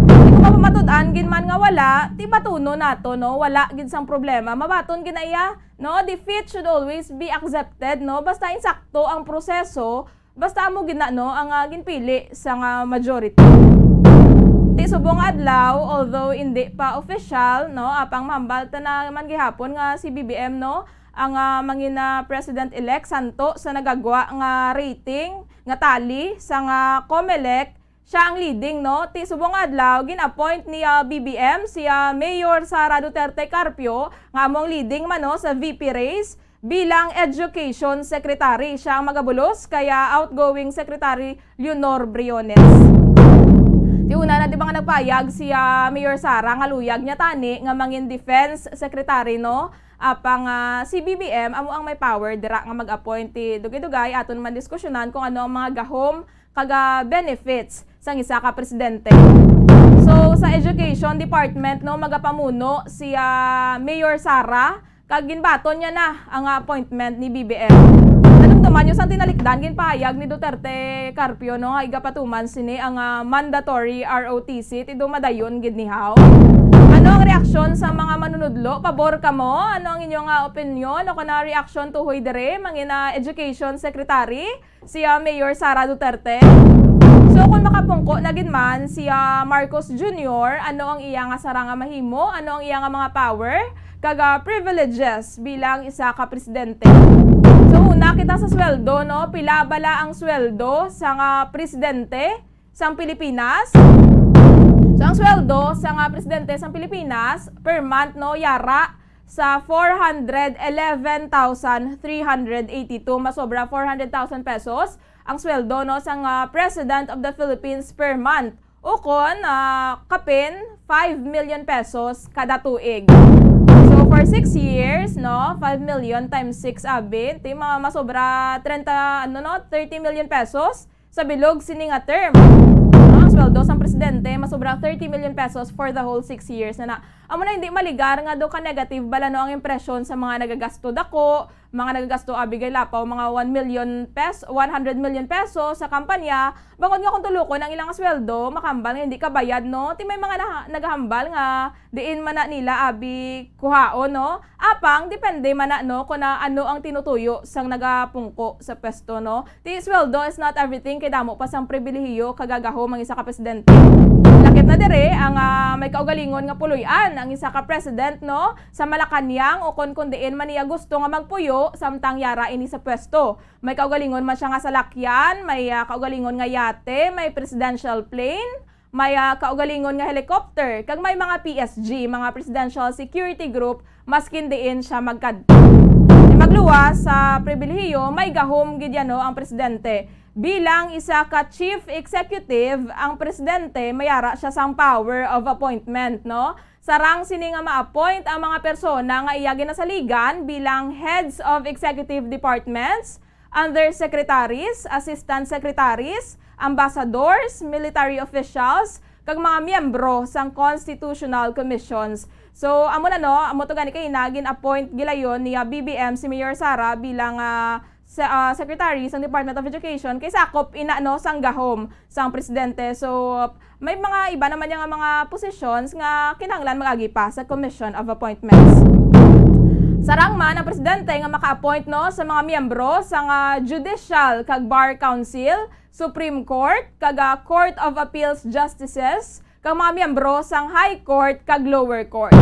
Kung mapamatud-an gid man nga wala, ti batunon nato, no? Wala gid sang problema. Mabaton gid na iya, no? Defeat should always be accepted, no? Basta insakto ang proseso, basta amo gid na, no, ang, ah, ginpili sa nga majority. Ti subong adlaw, although indi pa official, no, apang mahambal ta na man gihapon nga si B B M, no, ang, ah, mangin, ah, President-elect santo sa nagagwa nga rating nga tally sa nga Comelec, siya ang leading, no? Ti subong adlaw, gin-appoint ni, ah, B B M si, ah, Mayor Sara Duterte Carpio, nga amo ang leading man, no, sa V P race bilang Education Secretary. Siya ang magabulos kay, ah, outgoing Secretary Leonor Briones. Ti una na, di ba, nga nagpayag si, ah, Mayor Sara nga luyag niya tani nga mangin Defense Secretary, no? Apang, ah, si B B M amo ang may power dira nga mag-appoint. Ti dugay-dugay aton man diskusyonan kung ano ang mga gahom kag, ah, benefits sang isa ka presidente. So, sa Education Department, no, magapamuno si, ah, Mayor Sara, kag ginbaton niya na ang appointment ni B B M. Nadumduman niyo sang tinalikdan, ginpahayag ni Duterte Carpio, no, nga igapatuman sini ang, ah, mandatory R O T C, ti dumadayon gid ni haw. Ano ang reaksyon sa mga manunudlo? Pabor kamo? Ano ang inyo nga opinyon o kana reaksyon tuhoy diri, mangin, ah, Education Secretary, si, ah, Mayor Sara Duterte? So, kung makapungko na gid man si, ah, Marcos Junior, ano ang iya nga sara nga mahimo? Ano ang iya nga mga power kag, ah, privileges bilang isa ka presidente? So, una kita sa sweldo, no? Pila bala ang sweldo sa nga presidente sang Pilipinas? So, ang sweldo sa nga presidente sang Pilipinas per month, no, yara sa four hundred eleven thousand three hundred eighty-two, masobra four hundred thousand pesos ang sweldo, no, sang, ah, President of the Philippines per month. Ukon, ah, kapin five million pesos kada tuig. So, for six years, no, five million times six, abi, ti ma-, masobra treinta, ano, no, thirty million pesos sa bilog sini nga term. No, ang sweldo sang presidente masobra thirty million pesos for the whole six years na na. Amo na, hindi maligar nga do ka negative bala, no, ang impresyon sa mga nagagasto dako, mga nagagasto, abi, kay lapaw mga one million pes-, one hundred million pesos sa kampanya, bangod nga kung tulukon ang ilang sweldo, makambal nga hindi kabayad, no? Ti may mga naha-, nagahambal nga diin man na nila, abi, kuhaon, no? Apang depende man na, no, kung na, ano ang tinutuyo sang nagapungko sa pwesto, no? Ti sweldo is not everything, kay damo pa sang pribilehiyo kag gagahom ang isa ka presidente. Lakip na dire ang, ah, may kaugalingon nga puloy-an ang isa ka president, no, sa Malacañang, ukon kon diin man niya gusto nga magpuyo samtang yara ini sa pwesto. May kaugalingon man siya nga salakyan, may, ah, kaugalingon nga yate, may presidential plane, may, ah, kaugalingon nga helicopter, kag may mga P S G, mga Presidential Security Group, maskin diin siya magkadto. Di magluwas sa pribilehiyo, may gahom gid yan, no, ang presidente. Bilang isa ka chief executive, ang presidente may ara siya sang power of appointment, no? Sarang sini nga ma-appoint ang mga persona nga iya ginasaligan bilang heads of executive departments, undersecretaries, assistant secretaries, ambassadors, military officials, kag mga miyembro sang constitutional commissions. So, amo na, no, amo to gani kay na gin-appoint gilayon ni, ah, B B M si Mayor Sara bilang, ah, se-, ah, secretary sang Department of Education kay sakop ina, no, sang gahom sang presidente. So, may mga iba naman niya nga mga positions nga kinahanglan mag-agi pa sa Commission of Appointments. Sarang man ang presidente nga maka-appoint, no, sa mga miyembro sang, ah, Judicial kag Bar Council, Supreme Court, kag, ah, Court of Appeals Justices, kag mga miyembro sang High Court kag Lower Courts.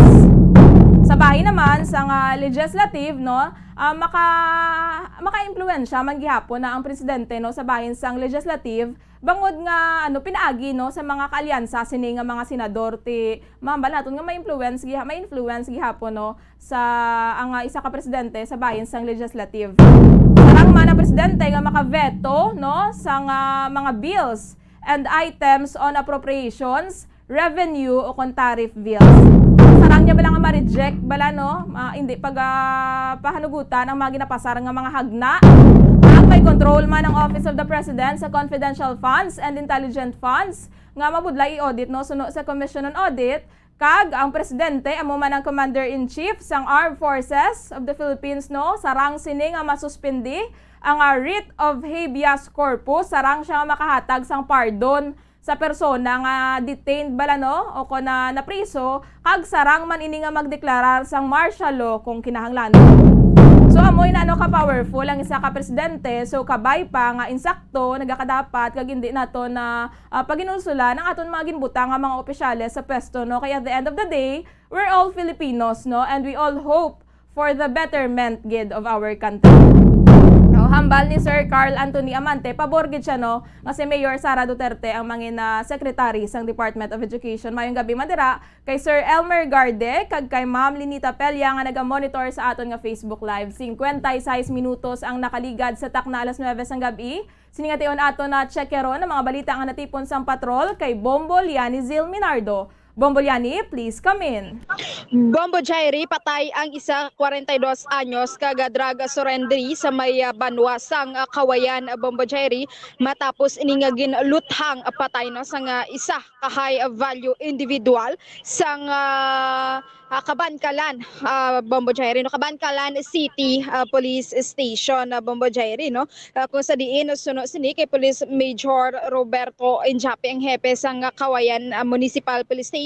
Sa bahin naman sang, ah, legislative, no, ah, maka-, maka-impluwensya man gihapon na ang presidente, no, sa bahin sang legislative, bangod nga, ano, pinaagi, no, sa mga kaalyansa sini nga mga senador, ti mahambal naton nga ma-influence giha-, ma-influence gihapon, no, sa, ang, ah, isa ka presidente sa bahin sang legislative. Sarang man ang presidente nga maka-veto, no, sang, ah, mga bills and items on appropriations, revenue, o kon tariff bills. Sarang niya bala nga ma-reject bala, no? Ah, hindi pag, ah, pahanugutan ang mga ginapasar nga mga hagna. Kag may control man ang Office of the President sa confidential funds and intelligent funds nga mabudlay i-audit, no? Suno sa Commission on Audit, kag ang presidente amo man ang Commander-in-Chief sang Armed Forces of the Philippines, no? Sarang sini nga masuspindi ang, ah, writ of habeas corpus, sarang siya nga makahatag sang pardon sa persona nga detained bala, no, o kon na napriso, kag sarang man ini nga magdeklarar sang martial law kung kinahanglan. So, amoy na, no, ka-powerful ang isa ka presidente. So, kabay pa nga insakto, nagakadapat, kag hindi nato na, ah, paginulsulan ang aton mga ginbutang nga mga opisyales sa pwesto, no? Kay at the end of the day, we're all Filipinos, no? And we all hope for the betterment gid of our country. No, hambal ni Sir Carl Anthony Amante, pabor gid siya, no, nga si Mayor Sara Duterte ang mangin, ah, secretary sang Department of Education. Mayong gabi man dira kay Sir Elmer Garde kag kay Ma'am Linita Pelia nga naga-monitor sa aton nga Facebook Live. Singkwenta y seis minutos ang nakaligad sa takna alas nuebe sang gab-i. Sini nga tion aton na check karon ang mga balita nga natipon sang patrol kay Bombo Liani Zil Minardo. Bombo Liani, please come in. Bombo Jairi, patay ang isa kwarenta y dos anyos kag drug surrenderee sa may, ah, banwa sang, ah, Kawayan, ah, Bombo Jairi, matapos ini nga ginluthang patay, no, sang, ah, isa ka high value individual sang, ah, ah, Kabankalan, ah, Bombo Jairi, no, Kabankalan City, ah, Police Station, ah, Bombo Jairi, no. Ah, kung sa diin, suno sini kay Police Major Roberto Injape ang hepe sang Kawayan, ah, Municipal Police Station,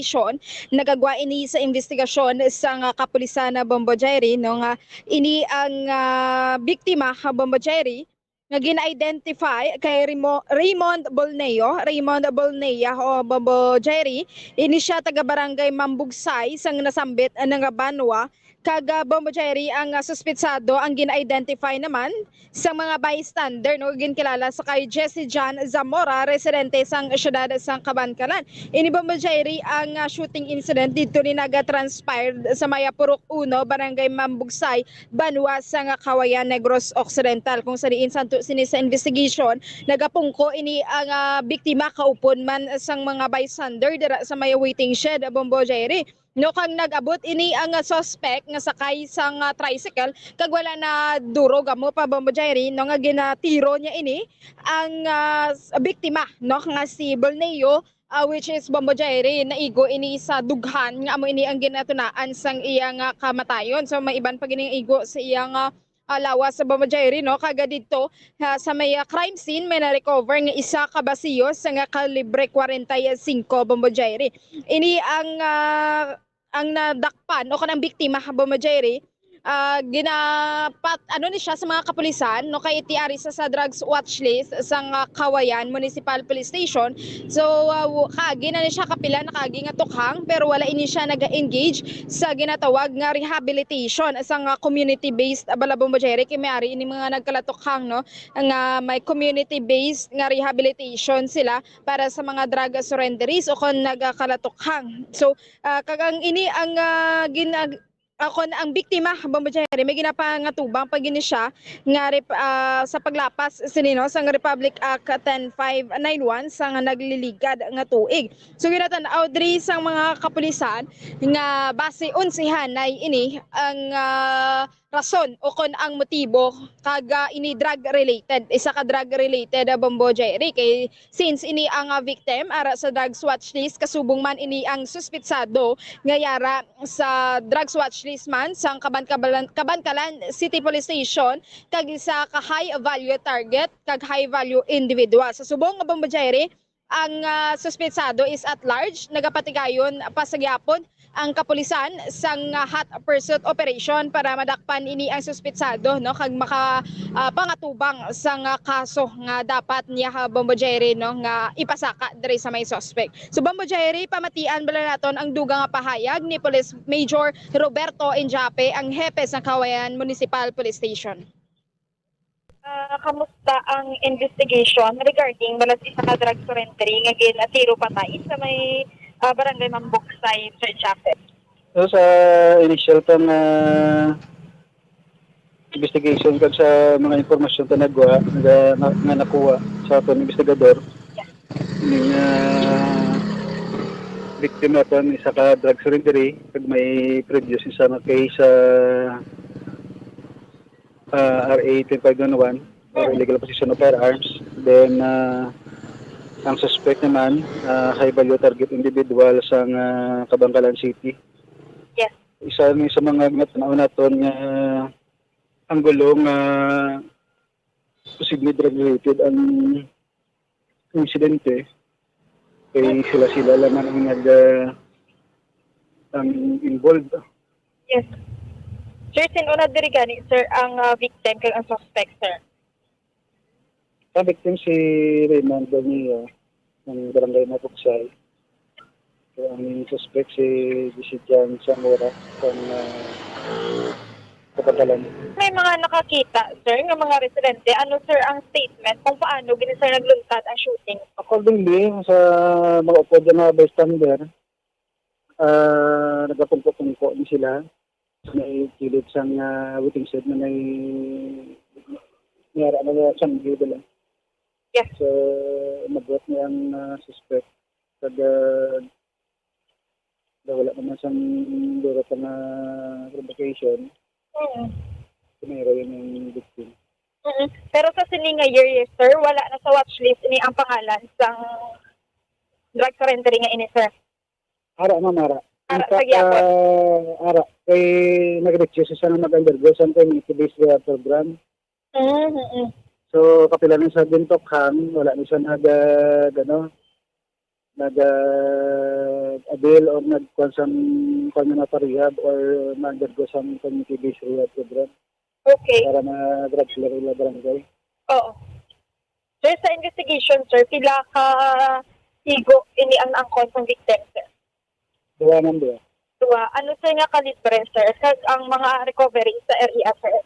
nagagwa ini sa investigasyon sang, ah, kapulisan na Bombo Jairi, no, nga ini ang, ah, biktima, ah, Bombo Jairi, nga gin-identify kay Remo-, Raymond Bolneo, Raymond Bolnea o Bombo Jairi. Ini siya taga Barangay Mambugsay sang nasambit, ah, nga banwa. Kag, ah, Bombo Jairi, ang, ah, suspitsado ang gin-identify naman sa mga bystander, no, ginkilala sa kay Jesse John Zamora, residente sang siyudad sang Kabankalan. Ini, Bombo Jairi, ang, ah, shooting incident didto ni naga-transpired sa may, ah, Purok Uno, Barangay Mambugsay, banwa sang Kawayan, Negros Occidental, kung sa diin santo sini sa investigation, nagapungko ini ang, ah, biktima kaupod man sang mga bystander dira sa may waiting shed, Bombo Jairi. No, kag nag-abot ini ang, ah, suspect nga sakay sang, ah, tricycle kag wala na duro gamo pa, Bombo Jairi, no, nga ginatiro niya ini ang, ah, s-, biktima, no, nga si Bolneo, ah, which is Bombo Jairi, naigo ini sa dughan nga amo ini ang ginatunaan sang iya nga kamatayon. So, may iban pa gini nga igo sa iya nga, ah, lawas sa Bombo Jairi, no? Kag didto, ah, sa may, ah, crime scene, may na-recover nga isa ka basiyo sa nga kalibre kwarenta y singko, Bombo Jairi. Ini ang, ah, ang nadakpan o kanang biktima, Bombo Jairi, ah, ginapat-, ano ni siya sa mga kapulisan, no, kay iti ari sa, sa drugs watch list sang, ah, Cauayan Municipal Police Station. So, ah, w-, kaagi na ni siya, kapila na kaagi nga tukhang, pero wala ini siya nag-engage sa ginatawag nga rehabilitation sang, ah, community-based, ah, bala, Bombo Jerry, kay may ari ini mga nagkalatukhang, no, nga may community-based nga rehabilitation sila para sa mga drug surrenderies o kon nagkalatukhang. So, ah, kag ang ini ang, ah, gin-, ah, ah, kon ang biktima, Bombo Jerry, may ginapangatubang pa gini siya nga rep-, ah, sa paglapas sini, no, sang Republic Act ten five nine one sang nagliligad nga tuig. So, ginatan-aw diri sang mga kapulisan nga base unsihanay ini ang, ah, rason o kon ang motibo kag, ah, ini drug related, isa ka drug related, ah, Bombo Jerry, kay since ini ang, ah, victim ara sa drugs watch list, kasubong man ini ang suspitsado nga yara sa drugs watch list man sang Kabankabalan-, Kabankalan City Police Station kag isa ka high value target kag high value individual. Sa subong nga, Bombo Jerry, ang, ah, suspitsado is at large. Nagapatigayon pa sa gihapon ang kapulisan sang, ah, hot pursuit operation para madakpan ini ang suspitsado, no, kag maka, ah, pangatubang sang, ah, kaso nga dapat niya, ha, Bombo Jerry, no, nga ipasaka diri sa may suspect. So, Bombo Jerry, pamatian bala naton ang dugang nga pahayag ni Police Major Roberto Injape, ang hepe sa Cauayan Municipal Police Station. Ah, kamusta ang investigation regarding bala sa isa ka drug surrendery nga gin-tiro patay sa may, ah, Barangay Mambuksay, Sir Japhet? So, sa initial pang, ah, investigation kag sa mga impormasyon nga nagwa-, nga, nga, nga nakuha sa aton investigador, ning, ah, victim naton isa ka drug surrendery kag may previous isa nga case sa ah, R A ten five one one, or illegal possession of firearms. Then, ah, ang suspect naman, ah, high value target individual sang, ah, Kabankalan City. Yes. Isa ni sa mga ginatanaw naton nga anggulo nga posible drug related ang insidente, kay sila-sila lang ang nag, ah, ang involved. Yes. Sir, sin-o na diri gani, sir, ang, ah, victim kag ang suspect, sir? Ang victim si Raymond Bonilla, ng Barangay Mabuksay. So, ang suspect si Jesse John Zamora, from, ah, Kapatalan. May mga nakakita, sir, nga mga residente. Ano, sir, ang statement kung paano gini, sir, nagluntad ang shooting? Accordingly, sa mga upod nga bystander, ah, nagapungko-pungko ni sila. May kilid sang, ah, waiting shed na may, may ara na sanggi dala. Yes. So, umabot niya ang, ah, suspect. Kag, ah, wala naman sang duro pa nga provocation. Mm. Primero yun yung victim. Mm. Pero sa sini nga year, yes, sir, wala na sa watch list ini ang pangalan sang drug surrender nga ini, sir? Ara, ma'am, ara. Ara, sa gihapon. Ara, kay nag-request siya nga mag-undergo sa community-based rehab program. Mm, mm, mm. So, kapila na sa gintukhang, wala ni siya nag, ah, ano, nag, ah, avail or nagkuha sa, kuha na pa rehab or ma-undergo sa community-based rehab program. Okay. Para ma-drug clear ila barangay. Oo. Sir, sa investigation, sir, pila ka igo ini ang naangkon sang victim, sir? Duha man, duha. Duha. Ano, sir, nga kalibre, sir? Kag ang mga recovery sa area, sir?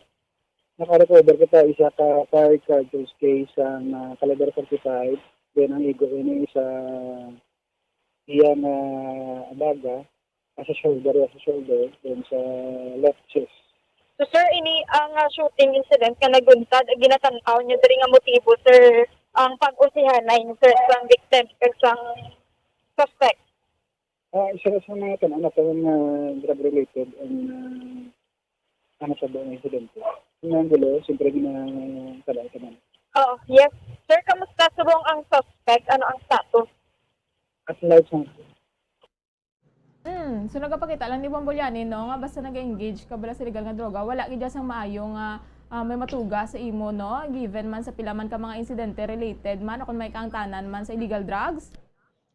Naka-recover kita isa ka five cartridge case sa, ah, caliber forty-five. Then ang igo ini sa iya nga baga, sa shoulder, sa shoulder, then sa left chest. So, sir, ini ang, ah, shooting incident nga nagluntad, ang ginatan-aw niyo diri nga motibo, sir, ang pag-usihanay ni, sir, sang victim kag sang suspect? Ah, isa ra sa mga tan-aw naton nga drug related ang, ah, ano sa buong insidente. Ang angulo, siyempre, ginakadaan ka man. Oo, yes. Sir, kamusta subong ang suspect? Ano ang status? At large, sir. Hmm, so nagapakita lang ni Bombo Liani, no, nga basta nag-engage ka bala sa illegal nga droga, wala gid sang maayo nga, ah, may matuga sa imo, no? Given man sa pila man ka mga insidente related man, o kung may kaangtanan man sa illegal drugs.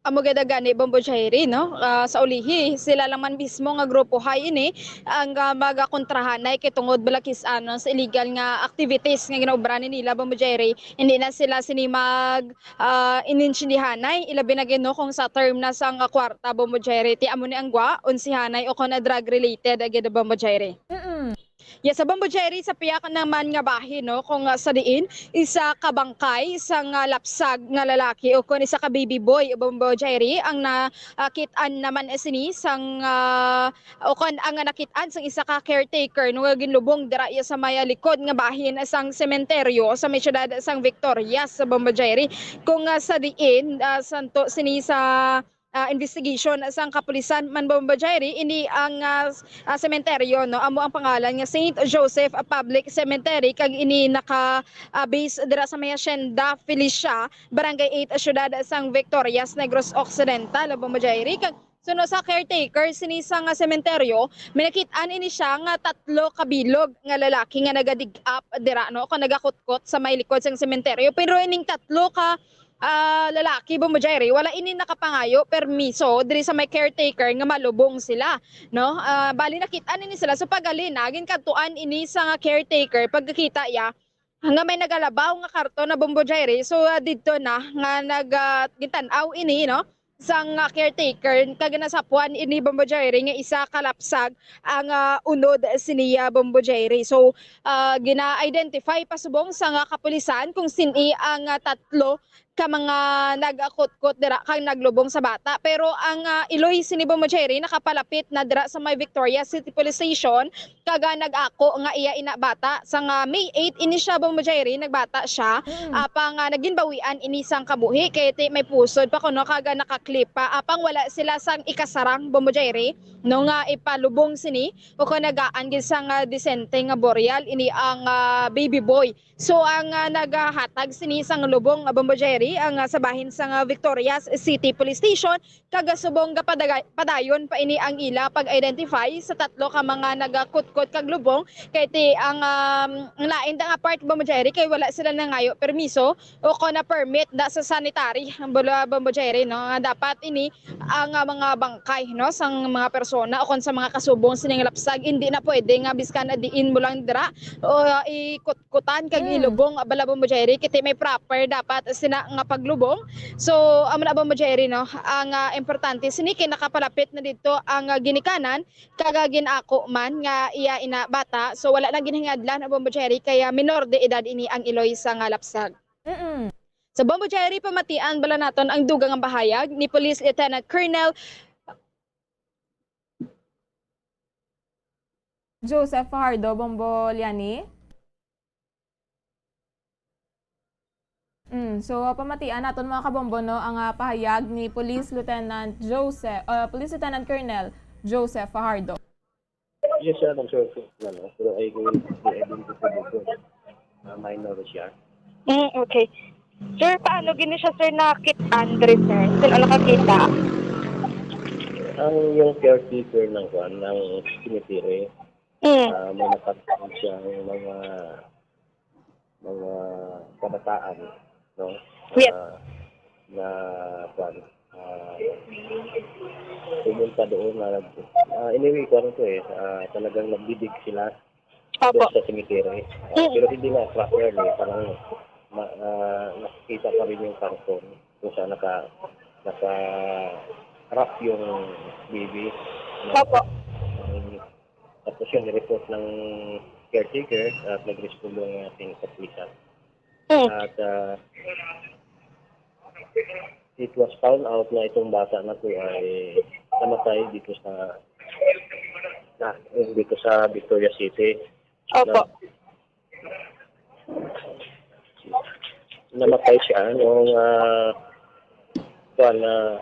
Amo gid gani, Bombo Jairi, no? Ah, sa ulihi, sila lang man mismo nga grupo hay ini ang, ah, magakontrahanay kay tungod balakis-an sa illegal nga activities nga ginaobra ni nila, Bombo Jairi. Hindi na sila sini mag, ah, inintindihanay, ilabi na gid, no, kung sa term na sang kwarta, Bombo Jairi. Ti amo ni ang gwa, unsihanay o kon na drug related, ah, gid, Bombo Jairi. Mm-mm. Yes, sa Bombo Jerry, sa piyak naman nga bahin, no, kung, ah, sa diin, isa ka bangkay, isa nga lapsag nga lalaki o kon isa ka baby boy, Bombo Jerry, ang nakit-an naman sini sang, ah, o kon ang nakit-an sang isa ka caretaker, no, nga ginlubong dira iya sa may, ah, likod nga bahin sang sementeryo sa may siyudad sang Victorias, sa Bombo Jerry. Kung, ah, sa diin, ah, santo sini sa ah, investigation sang kapulisan man, Bombo Jairi, ini ang, ah, s-, ah, sementeryo, no? Amo ang pangalan nga Saint Joseph, ah, Public Cemetery, kag ini naka, ah, base dira sa may Hacienda Felicia, Barangay eight, siyudad sang Victorias, Negros Occidental, Bombo Jairi. Kag suno sa caretaker sini sang, ah, sementeryo, may nakit-an ini siya nga tatlo ka bilog nga lalaki nga nagadig-up dira, no? Kung nagakutkot sa may likod sang sementeryo. Pero ining tatlo ka ah, lalaki, Bombo Jairi, wala ini nakapangayo permiso diri sa may caretaker nga malubong sila, no? Ah, bali, nakit-an ini sila. So, paghalin na, ginkadtuan ini sa nga caretaker, pagkakita iya nga may nagalabaw nga karton na, Bombo Jairi. So, ah, didto na nga nag, ah, gintan-aw ini, no? Sang, ah, caretaker, kag nasapuan ini, Bombo Jairi, nga isa ka lapsag ang, ah, unod siniya, Bombo Jairi. So, ah, gina-identify pa subong sa nga kapulisan kung sin-i ang, ah, tatlo ka mga nagakutkot dira kag naglubong sa bata. Pero ang, ah, iloy sini, Bombo Jerry, nakapalapit na dira sa may Victoria City Police Station, kag, ah, nag-ako nga iya ina bata. Sang, ah, May eight ini siya, Bombo Jerry, nagbata siya. Mm. Apang, ah, naginbawian ini sang kabuhi kay ti may pusod pa kuno kag, ah, nakaklip pa. Apang wala sila sang ikasarang, Bombo Jerry, no, nga ipalubong sini o kung nagaan gid sang, ah, disente nga burial ini ang, ah, baby boy. So, ang, ah, nagahatag sini sang lubong, ah, Bombo Jerry, ang, ah, sa bahin sang, ah, Victorias City Police Station, kag, ah, subong gapadaga-, padayon pa ini ang ila pag-identify sa tatlo ka mga nagakutkot kag lubong, kay ti ang, um, ang lain da nga part, Bombo Jerry, kay wala sila nangayo permiso o kon na permit da sa sanitary, ang bula, Bombo Jerry, no, nga dapat ini ang, ah, mga bangkay, no, sang mga persona o kon sa mga kasubong sining lapsag, hindi na pwede nga biskan na diin mo lang dira o, ah, ikutkutan kag Mm. ilubong, ah, bala, Bombo Jerry, kiti may proper dapat sina nga paglubong. So, amo na, Bombo Jerry, no, ang, ah, importante sini kay nakapalapit na didto ang, ah, ginikanan kag, ah, gin-ako man nga iya ina bata. So, wala na ginhingadlan, Bombo Jerry, kaya minor de edad ini ang iloy sa nga lapsag. Mm-mm. Sa Bombo Jerry, pamatian bala naton ang dugang nga bahayag ni Police Lieutenant Colonel Joseph Fajardo, Bombo Liani. Mm, so, pamatian naton, mga kabombo, no, ang, ah, pahayag ni Police Lieutenant Joseph, ah, Police Lieutenant Colonel Joseph Fajardo. Yes, sir, I'm sure, sir, ano, pero I will be able to prove it. Ah, minor siya. Mm, okay. Sir, paano gini siya, sir, nakit-an diri, sir? Sir, ano nakita? Ang, yung caretaker ng, kuwan, ng cemetery, Mm. ah, may nakita siyang mga, mga kabataan, no? Yes. Ah, na, kuwan, ah, pumunta doon na nag-, ah, anyway, kuwan to eh, ah, talagang nagdidig sila Opo. doon sa cemetery. Ah, Mm. pero hindi na properly, parang ma-, ah, nakikita pa rin yung karton kung saan naka-, naka-wrap yung baby, no? Opo. Um, tapos yun, report ng caretaker at nagrespondo ang ating kapulisan. Mm. At, ah, it was found out na itong bata na to ay namatay dito sa, na, dito sa Victoria City. Opo. Na, namatay siya noong, ah, kuwan, ah,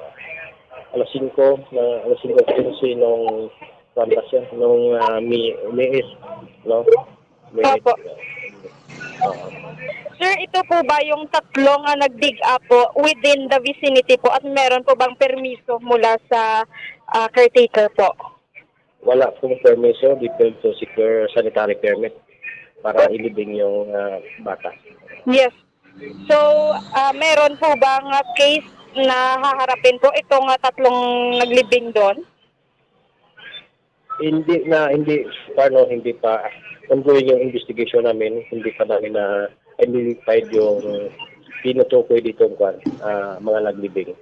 alas singko, na alas singko quince nung, kuwan ba siya, nung, ah, May, May eight, no? May eight. Opo. Oo. Sir, ito po ba yung tatlo nga nag-dig up po within the vicinity po at meron po bang permiso mula sa, ah, caretaker po? Wala pong permiso, they failed to secure sanitary permit para ilibing yung, ah, bata. Yes. So, ah, meron po bang, ah, case nahaharapin po itong, ah, tatlong naglibing doon? Hindi na, hindi, paano, hindi pa, ongoing yung investigation namin, hindi pa namin na-identified yung tinutukoy dito, kwan, ah, mga naglibing.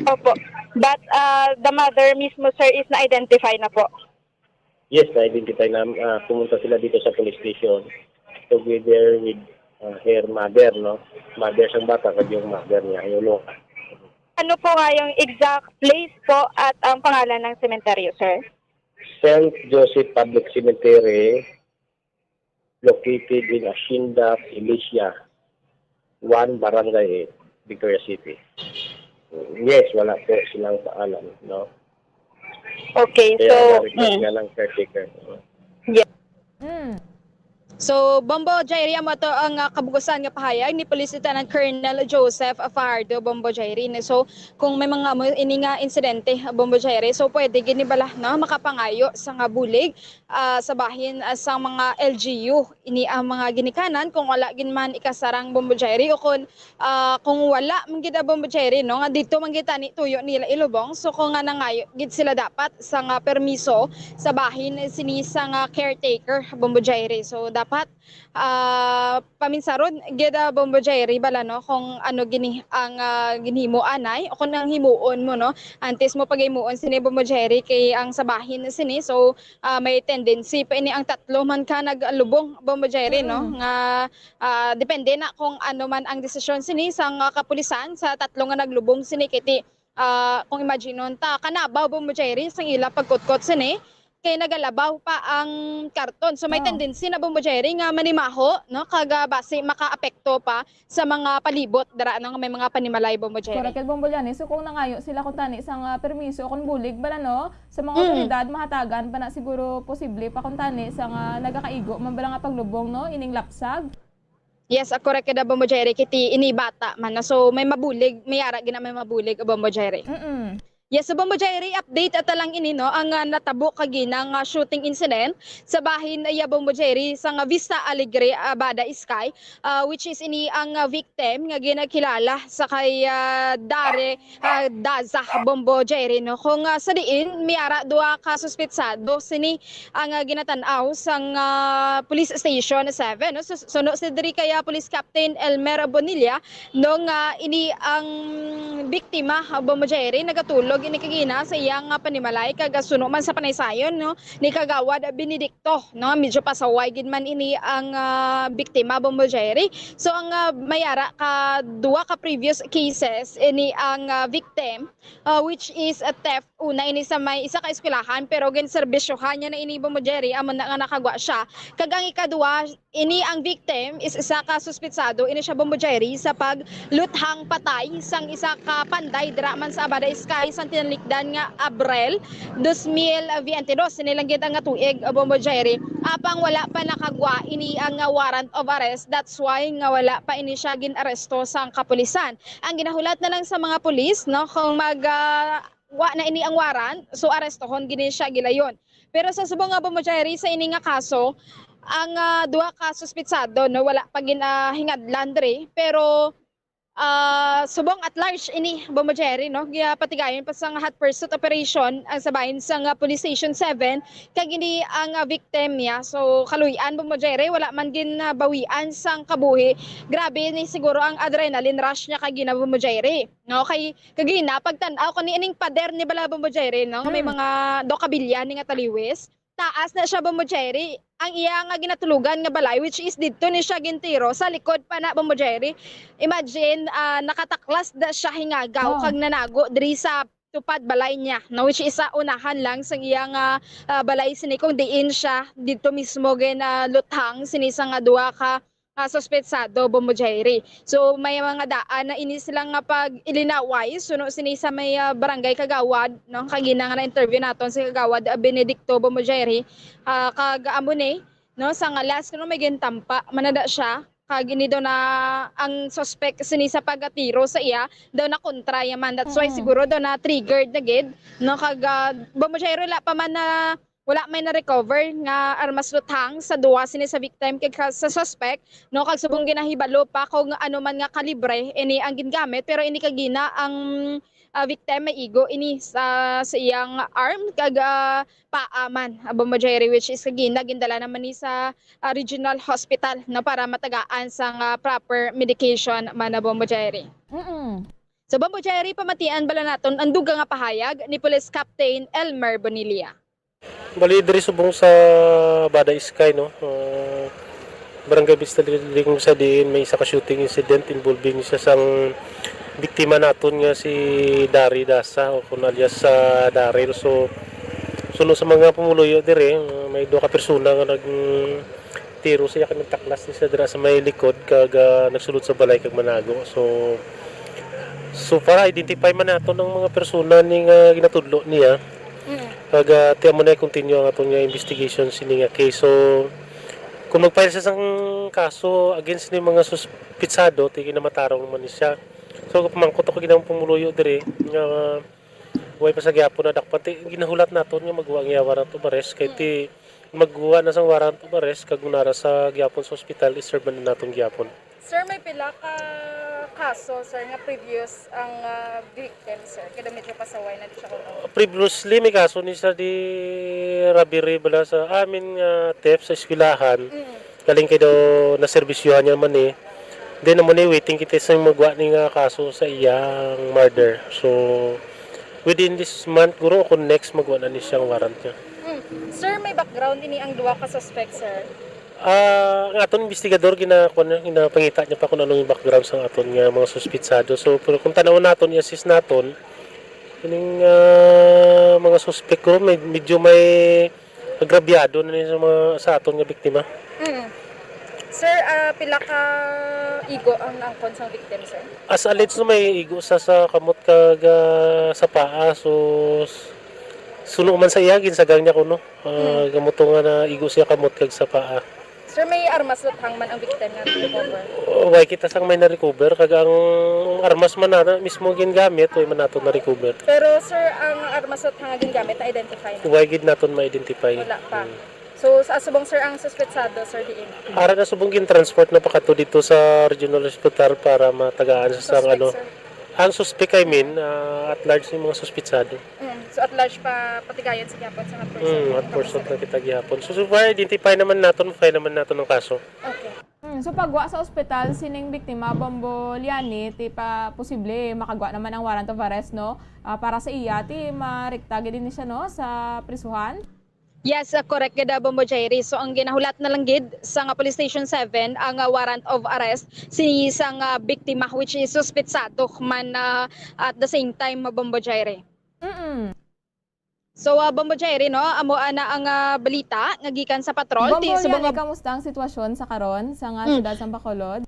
Opo. But, ah, the mother mismo, sir, is na-identify na po? Yes, na-identify na, ah, pumunta sila dito sa police station together with, ah, her mother, no? Mother sang bata, kag yung mother niya, yung lola. Ano po nga yung exact place po at ang pangalan ng sementeryo, sir? Saint Joseph Public Cemetery, located in Hacienda Felicia, one, Barangay eight, Victoria City. Yes, wala po silang paalam, no? Okay, Kaya so, na-request mm. nga ng caretaker. Mm. So, Bombo Jairi, amo to ang, ah, kabugusan nga pahayag ni Police Lieutenant Colonel Joseph Fajardo, Bombo Jairi. So, kung may mga mo, ini nga insidente, Bombo Jairi, so pwede gid ni bala, no, makapangayo sa nga bulig, ah, sa bahin, ah, sa mga L G U. Ini ang mga ginikanan kung wala gid man ikasarang, Bombo Jairi, o kung ah, kung wala man gid, ah, Bombo Jairi, no, nga dito man gid tani tuyo nila ilubong, so kung nga nangayo gid sila dapat sa nga permiso sa bahin sini sa nga caretaker, Bombo Jairi. So dapat, ah, paminsaron gid, ah, Bombo Jairi, bala, no, kung ano gini ang, ah, ginhimo anay o kung ang himuon mo, no, antes mo paghimuon sini, Bombo Jairi, kay ang sa bahin sini. So, ah, may tendency pa ini ang tatlo man ka naglubong, Bombo Jairi, no, Mm. nga ah, depende na kung ano man ang desisyon sini sang, ah, kapulisan sa tatlo nga naglubong sini, kay ti, ah, kung imaginon ta, kanabaw, Bombo Jairi, sang ila pagkutkot sini, kay nagalabaw pa ang karton. So, may Oh. tendency na, Bombo Jairi, nga manimaho, no, kag, ah, basi makaapekto pa sa mga palibot dira, no, nga may mga panimalay, Bombo Jairi. Correct, Bombo Liani. So, kung nangayo sila kung tani sang, ah, permiso, kung bulig bala, no, sa mga Mm. otoridad, mahatagan pa na siguro posible pa kung tani sang, ah, nagakaigo man bala nga paglubong, no, ining lapsag. Yes, ah, correct ka, Bombo Jairi, kay ti ini bata man na. So, may mabulig, may ara gina may mabulig, Bombo Jairi. Mm-mm. Yes, so, Bombo Jairi, update ata lang ini, no, ang, ah, natabo kagina nga shooting incident sa bahin, ah, ya, Bombo Jairi, sa nga Vista Alegre, Abada Sky, ah, which is ini ang, ah, victim nga ginakilala sa kay, ah, Dare, ah, Daza, Bombo Jairi, no. Kung, ah, sa diin, may ara duha ka suspetsado sini ang, ah, ginatan-aw sang, ah, Police Station seven, no? Sus-, suno si diri kay, ah, Police Captain Elmer Bonilla, no, nga ini ang biktima, ah, Bombo Jairi, nagatulog ini kagina sa iyang, ah, panimalay, kag, ah, suno man sa panaysayon, no, ni Kagawad Benedicto, no, medyo pasaway gid man ini ang, ah, biktima, Bombo Jairi. So ang, ah, may ara ka duha ka previous cases ini ang, ah, victim, ah, which is a theft. Una ini sa may isa ka eskwelahan, pero ginserbisyohan niya na ini, Bombo Jairi, amo na nga nakagwa siya. Kag ang ikaduha, ini ang victim is isa ka suspitsado, ini siya, Bombo Jairi, sa pagluthang patay sang isa ka panday dira man sa Abada Sky, sang tinalikdan nga Abril dos mil veinte dos. Ini lang gid ang nga tuig, Bombo Jairi. Apang wala pa nakagwa ini ang nga warrant of arrest. That's why nga wala pa ini siya gin-aresto sang kapulisan. Ang ginahulat na lang sa mga pulis, no, kung mag, ah, wa na ini ang warrant, so arestohon gini siya gilayon. Pero sa subong nga, Bombo Jairi, sa ini nga kaso, ang, ah, duha ka suspitsado, no, wala pa gin, ah, hingadlan diri, pero, ah, subong at large ini, Bombo Jairi, no, gipatigayon pa sang hot pursuit operation ang sa bahin sang, ah, Police Station seven, kag ini ang, ah, victim niya. So kaluy-an, Bombo Jairi, wala man gin, ah, bawian sang kabuhi. Grabe ni siguro ang adrenaline rush niya kagina, Bombo Jairi, no, kay kagina, pagtan-aw ko ni ining pader ni bala, Bombo Jairi, no, nga may Mm. mga daw kabilya ni nga taliwis. Taas na siya, Bombo Jairi. Ang iya nga ginatulugan nga balay, which is didto ni siya gintiro, sa likod pa na, Bombo Jairi. Imagine, ah, nakataklas na siya hingagaw Oh. kag nanago diri sa tupad balay niya, no, which is sa unahan lang sang iya nga, ah, balay sini, kung diin siya didto mismo gin, ah, luthang sini sa nga duha ka ah, suspetsado, Bombo Jairi. So, may mga daan na ini sila nga pag-ilinaway, suno sini sa may, ah, barangay Kagawad, no? Kagina nga na-interview naton si Kagawad, ah, Benedicto, Bombo Jairi. Ah, kag amo ni, no, sa nga last, no, may gintampa man na da siya. Kag ini daw na ang suspect sini sa pagtiro sa iya, daw na kontra ya man. That's why Mm. siguro daw na triggered na gid, no? Kag, ah, Bombo Jairi, wala pa man na Wala may na-recover nga armas luthang sa duwa sini sa victim kag ka-, sa suspect, no, kag subong ginahibalo pa kung ano man nga kalibre ini ang gingamit, pero ini kagina ang, ah, victim may igo ini sa, sa iyang arm kag, ah, paa man, ah, Bombo Jerry, which is kagina gindala naman ni sa, ah, regional hospital, no, para matagaan sang, ah, proper medication man na, Bombo Jerry. Mm-mm. So, Bombo Jerry, pamatian bala naton ang dugang nga pahayag ni Police Captain Elmer Bonilla. Bali, diri subong sa Bada Iskay, no? Ah, Barangay Vista Liligon sa diin may isa ka shooting incident involving isa sang biktima naton nga si Dari Dasa o kun alias sa Daryl. So, suno sa mga pumuluyo diri, ah, may duha ka persona nga nagtiro sa iya kag nagtaklas ni siya dira sa may likod kag, ah, nagsulod sa balay kag manago. So, so far, identify man naton ang mga persona ni nga ginatudlo niya. Mm. Kag, ah, ti amo na i-continue ang aton nga investigation sini nga case. So, kung mag-file siya sang kaso against ni mga suspitsado, ti ginamatarong man ni siya. So, pamangkot ako ginang pumuluyo diri nga way pa sa gyapon na dakpan ti ginahulat naton nga magwa ang iya warrant of arrest kay ti magwa na sang warrant of arrest kag nara sa gyapon sa ospital, i-serve man naton gyapon. Sir, may pila ka kaso, sir, nga previous ang, ah, victim, sir? Kaya medyo pasaway na di siya kuno. Previously, may kaso ni siya di robbery bala sa amin nga theft sa eskwelahan. Mm. Galing kay daw naserbisyuhan niya man eh. Then, amo ni waiting kita sa magwa ni nga kaso sa iyang murder. So, within this month, guro, kung next, magwa na ni siyang warrant niya. Mm. Sir, may background ini ang duha ka suspect, sir? Ah, ang aton investigador gina-, kuwan niya, ginapangita niya pa kung anong background sang aton nga mga suspitsado. So, pero kung tanawon naton, i-assess naton, kining, ah, mga suspek ko, may, medyo may agrabyado na ni sa mga, sa aton nga biktima. Mm. Sir, ah, pila ka igo ang naangkon sang victim, sir? As alleged, no, may igo sa, sa kamot kag, ah, sa paa. So, s-, suno man sa iya, ginsagang niya kuno. Ah, Mm. Gamot to nga naigo siya kamot kag sa paa. Sir, may armas luthang man ang victim nga na-recover? Oh, way kita sang may na-recover, kag ang armas man na mismo gingamit, way man nato na-recover. Pero, sir, ang armas luthang nga gingamit, na-identify na? Way gid naton ma-identify. Wala pa. Hmm. So, sa subong, sir, ang suspetsado, sir, diin? Ara na subong gin-transport na pakadto dito sa Regional Hospital para matagaan sa sang Suspect, ano, sir. Ang suspek, I mean, ah, at large yung mga suspitsado. Mm. So, at large pa, patigayon sa gihapon sa nga person. Mm, at person na kita gihapon. So, so far, identify naman naton, file naman naton ang kaso. Okay. Mm, so, pagwa sa ospital sining biktima, Bombo Liani, ti pa posible makagwa naman ang warrant of arrest, no? Ah, para sa iya, ti marikta gid ni siya, no, sa prisuhan. Yes, ah, correct gid, ah, Bombo Jerry. So, ang ginahulat na lang gid sa nga Police Station seven ang, ah, warrant of arrest si sang, ah, biktima, which is suspitsado man, ah, at the same time, ah, Bombo Jerry. Mm-mm. So, ah, Bombo Jerry, no, amo ana ang, ah, balita nga gikan sa patrol. Bombo Ti-, subong Liani, nga kamusta ang sitwasyon sa karon sa nga Mm. Siyudad sang Bacolod?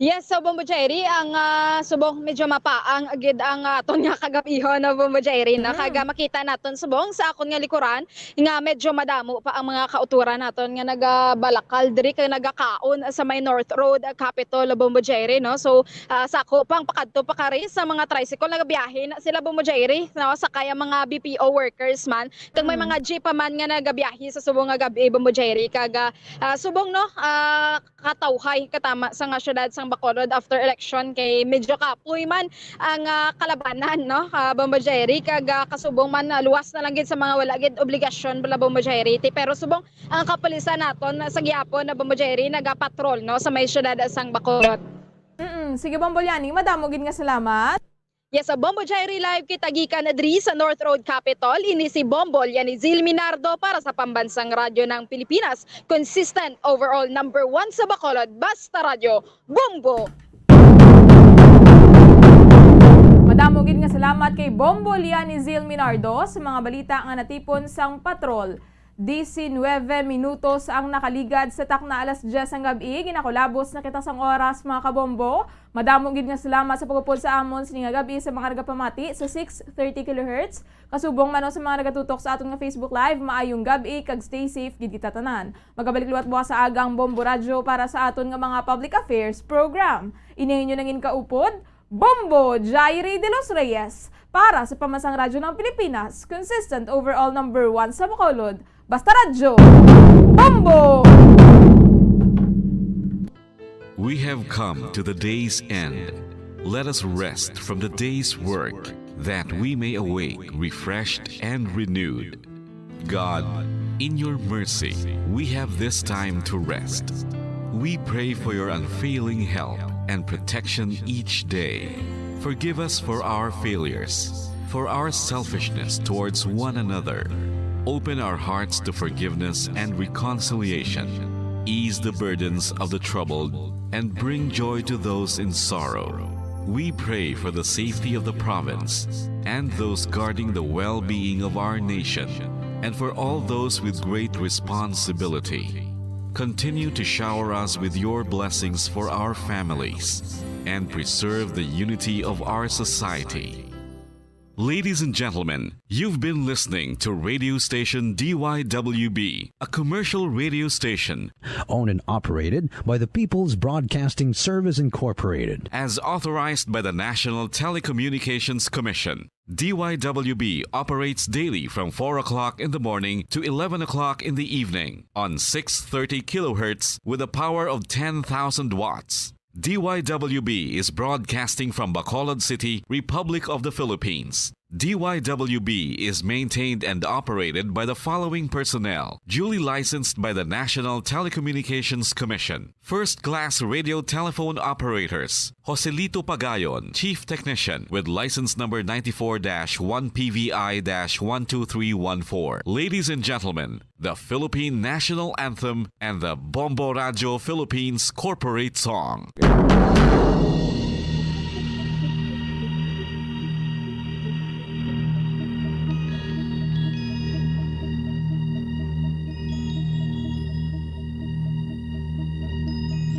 Yes, so, Bombo Jerry, ang, ah, subong medyo mapaang gid ang, ah, aton nga kagab-ihon, no, Bombo Jerry, no? Mm. Kag, ah, makita naton subong sa akon nga likuran nga medyo madamo pa ang mga kauturan naton nga nagabalakal diri kag nagakaon sa may North Road, ah, Capitol, Bombo Jerry, no? So, ah, sa ako pang pakadto pa kari sa mga tricycle, nagabiyahe na sila, Bombo Jerry, no? Sakay ang mga B P O workers man, kag may Mm. mga jeep pa man nga nagabiyahe sa subong nga gab-i, Bombo Jerry, kag, ah, ah, subong, no, ah, katawhay katama sa nga siyudad sang Bacolod after election kay medyo kapoy man ang, ah, kalabanan, no? Ah, Bombo Jerry, kag, ah, kasubong man, ah, luwas na lang gid sa mga wala gid obligasyon bala, Bombo Jerry. Ti-, pero subong ang kapulisan naton sa gihapon na, Bombo Jerry, nagapatrol, no, sa may siyudad sang Bacolod. Mm-mm. Sige, Bombo Liani, madamo gid nga salamat. Yes, sa Bombo Jerry Live kita gikan diri sa North Road Capitol. Ini si Bombo Lianizil Minardo para sa Pambansang Radyo ng Pilipinas. Consistent overall number one sa Bacolod. Basta Radyo, Bombo! Madamo gid nga salamat kay Bombo Lianizil Minardo sa mga balita nga natipon sang patrol. Diecinueve minutos ang nakaligad sa takna alas diyes sang gab-i. Ginakulabos na kita sang oras, mga kabombo. Madamo gid nga salamat sa pag-upod sa amon sini nga gab-i sa mga nagapamati sa six thirty kilohertz. Kasubong man sa mga nagatutok sa aton nga Facebook Live, maayong gab-i kag stay safe gid kita tanan. Magabalik liwat buwas sa aga ang Bombo Radyo para sa aton nga mga public affairs program. Ini ang inyo nangin kaupod, Bombo Jairi de los Reyes, para sa Pambansang Radyo ng Pilipinas, consistent overall number one sa Bacolod, Basta Radyo, Bombo! We have come to the day's end. Let us rest from the day's work, that we may awake refreshed and renewed. God, in your mercy, we have this time to rest. We pray for your unfailing help and protection each day. Forgive us for our failures, for our selfishness towards one another. Open our hearts to forgiveness and reconciliation. Ease the burdens of the troubled and bring joy to those in sorrow. We pray for the safety of the province and those guarding the well-being of our nation, and for all those with great responsibility. Continue to shower us with your blessings for our families and preserve the unity of our society. Ladies and gentlemen, you've been listening to radio station D Y W B, a commercial radio station owned and operated by the People's Broadcasting Service Incorporated. As authorized by the National Telecommunications Commission. D Y W B operates daily from four o'clock in the morning to eleven o'clock in the evening on six thirty kilohertz with a power of ten thousand watts. D Y W B is broadcasting from Bacolod City, Republic of the Philippines. D Y W B is maintained and operated by the following personnel, duly licensed by the National Telecommunications Commission. First class radio telephone operators, Joselito Pagayon, Chief Technician, with license number ninety-four dash one P V I dash one two three one four. Ladies and gentlemen, the Philippine National Anthem and the Bombo Radio Philippines Corporate Song.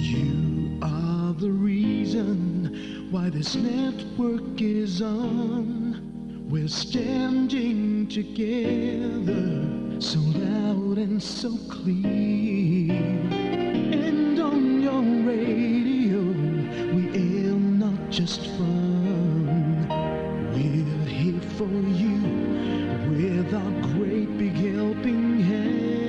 You are the reason why this network is on. We're standing together, so loud and so clear. And on your radio, we aim not just fun. We're here for you with our great big helping hand.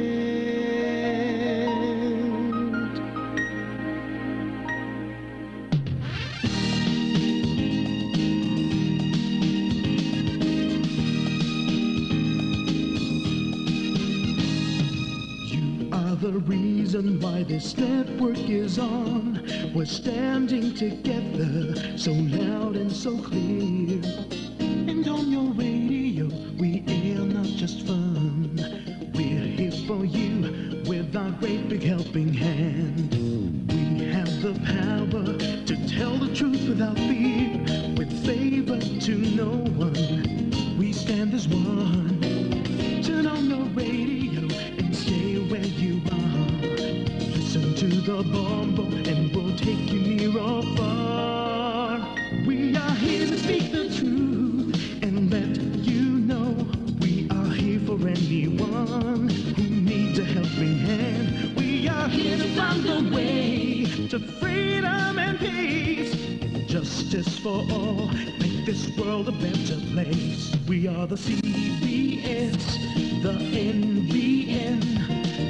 You are the reason why this network is on. We're standing together, so loud and so clear. And on your radio, we air not just fun. We're here for you with our great big helping hand. We have the power to tell the truth without fear, with favor to no one. We stand as one. Turn on your radio and stay where you are. Listen to the Bombo and we'll take you near or far. We are here to speak the truth and let you know we are here for anyone who needs a helping hand. We are here to find the way to freedom and peace and justice for all. Make this world a better place. We are the C B S, the N B N,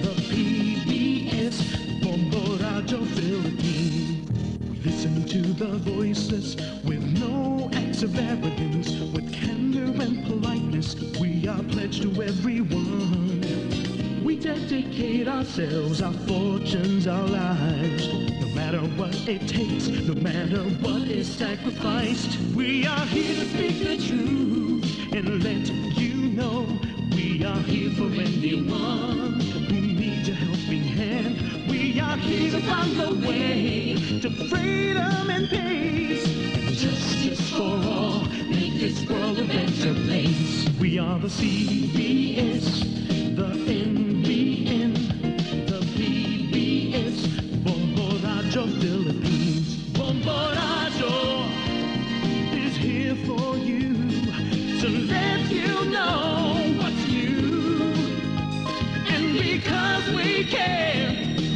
the P B S, Bombo Radio Philippines. We listen to the voiceless with no acts of arrogance, with candor and politeness. We are pledged to everyone. We dedicate ourselves, our fortunes, our lives. No matter what it takes, no matter what is sacrificed, we are here to speak the truth and let you know we are here for anyone who needs a helping hand. We are here to find the way to freedom and peace and justice for all. Make this world a better place. We are the C B S, the N B N, the P B S, Bombo Radio Philippines. Bombo Radio is here for you to let you know what's new. And because we care,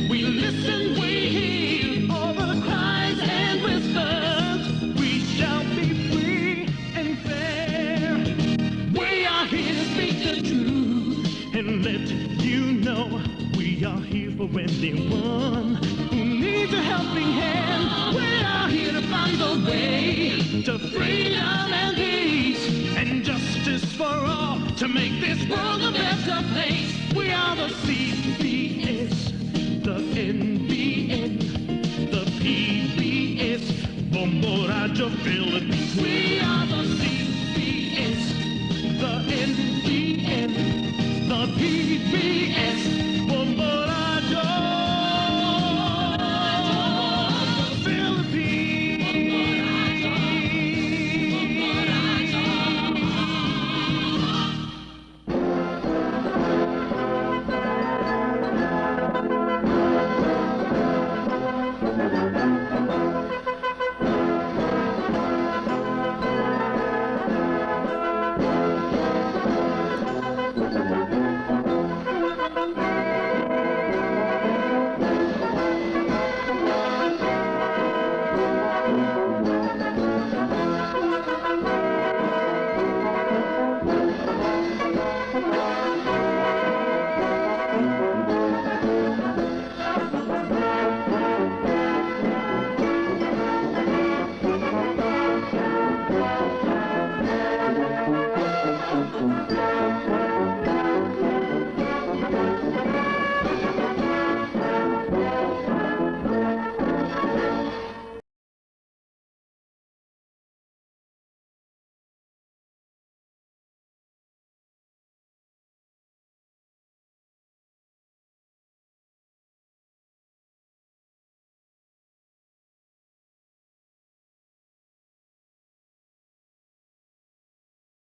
we listen, we hear all the cries and whispers. We shall be free and fair. We are here to speak the truth and let you Way to freedom and peace and justice for all to make this world a better place. We are the C B S, the N B N, the P B S, Bombo Radyo Philippines. We are the C B S, the N B N, the P B S.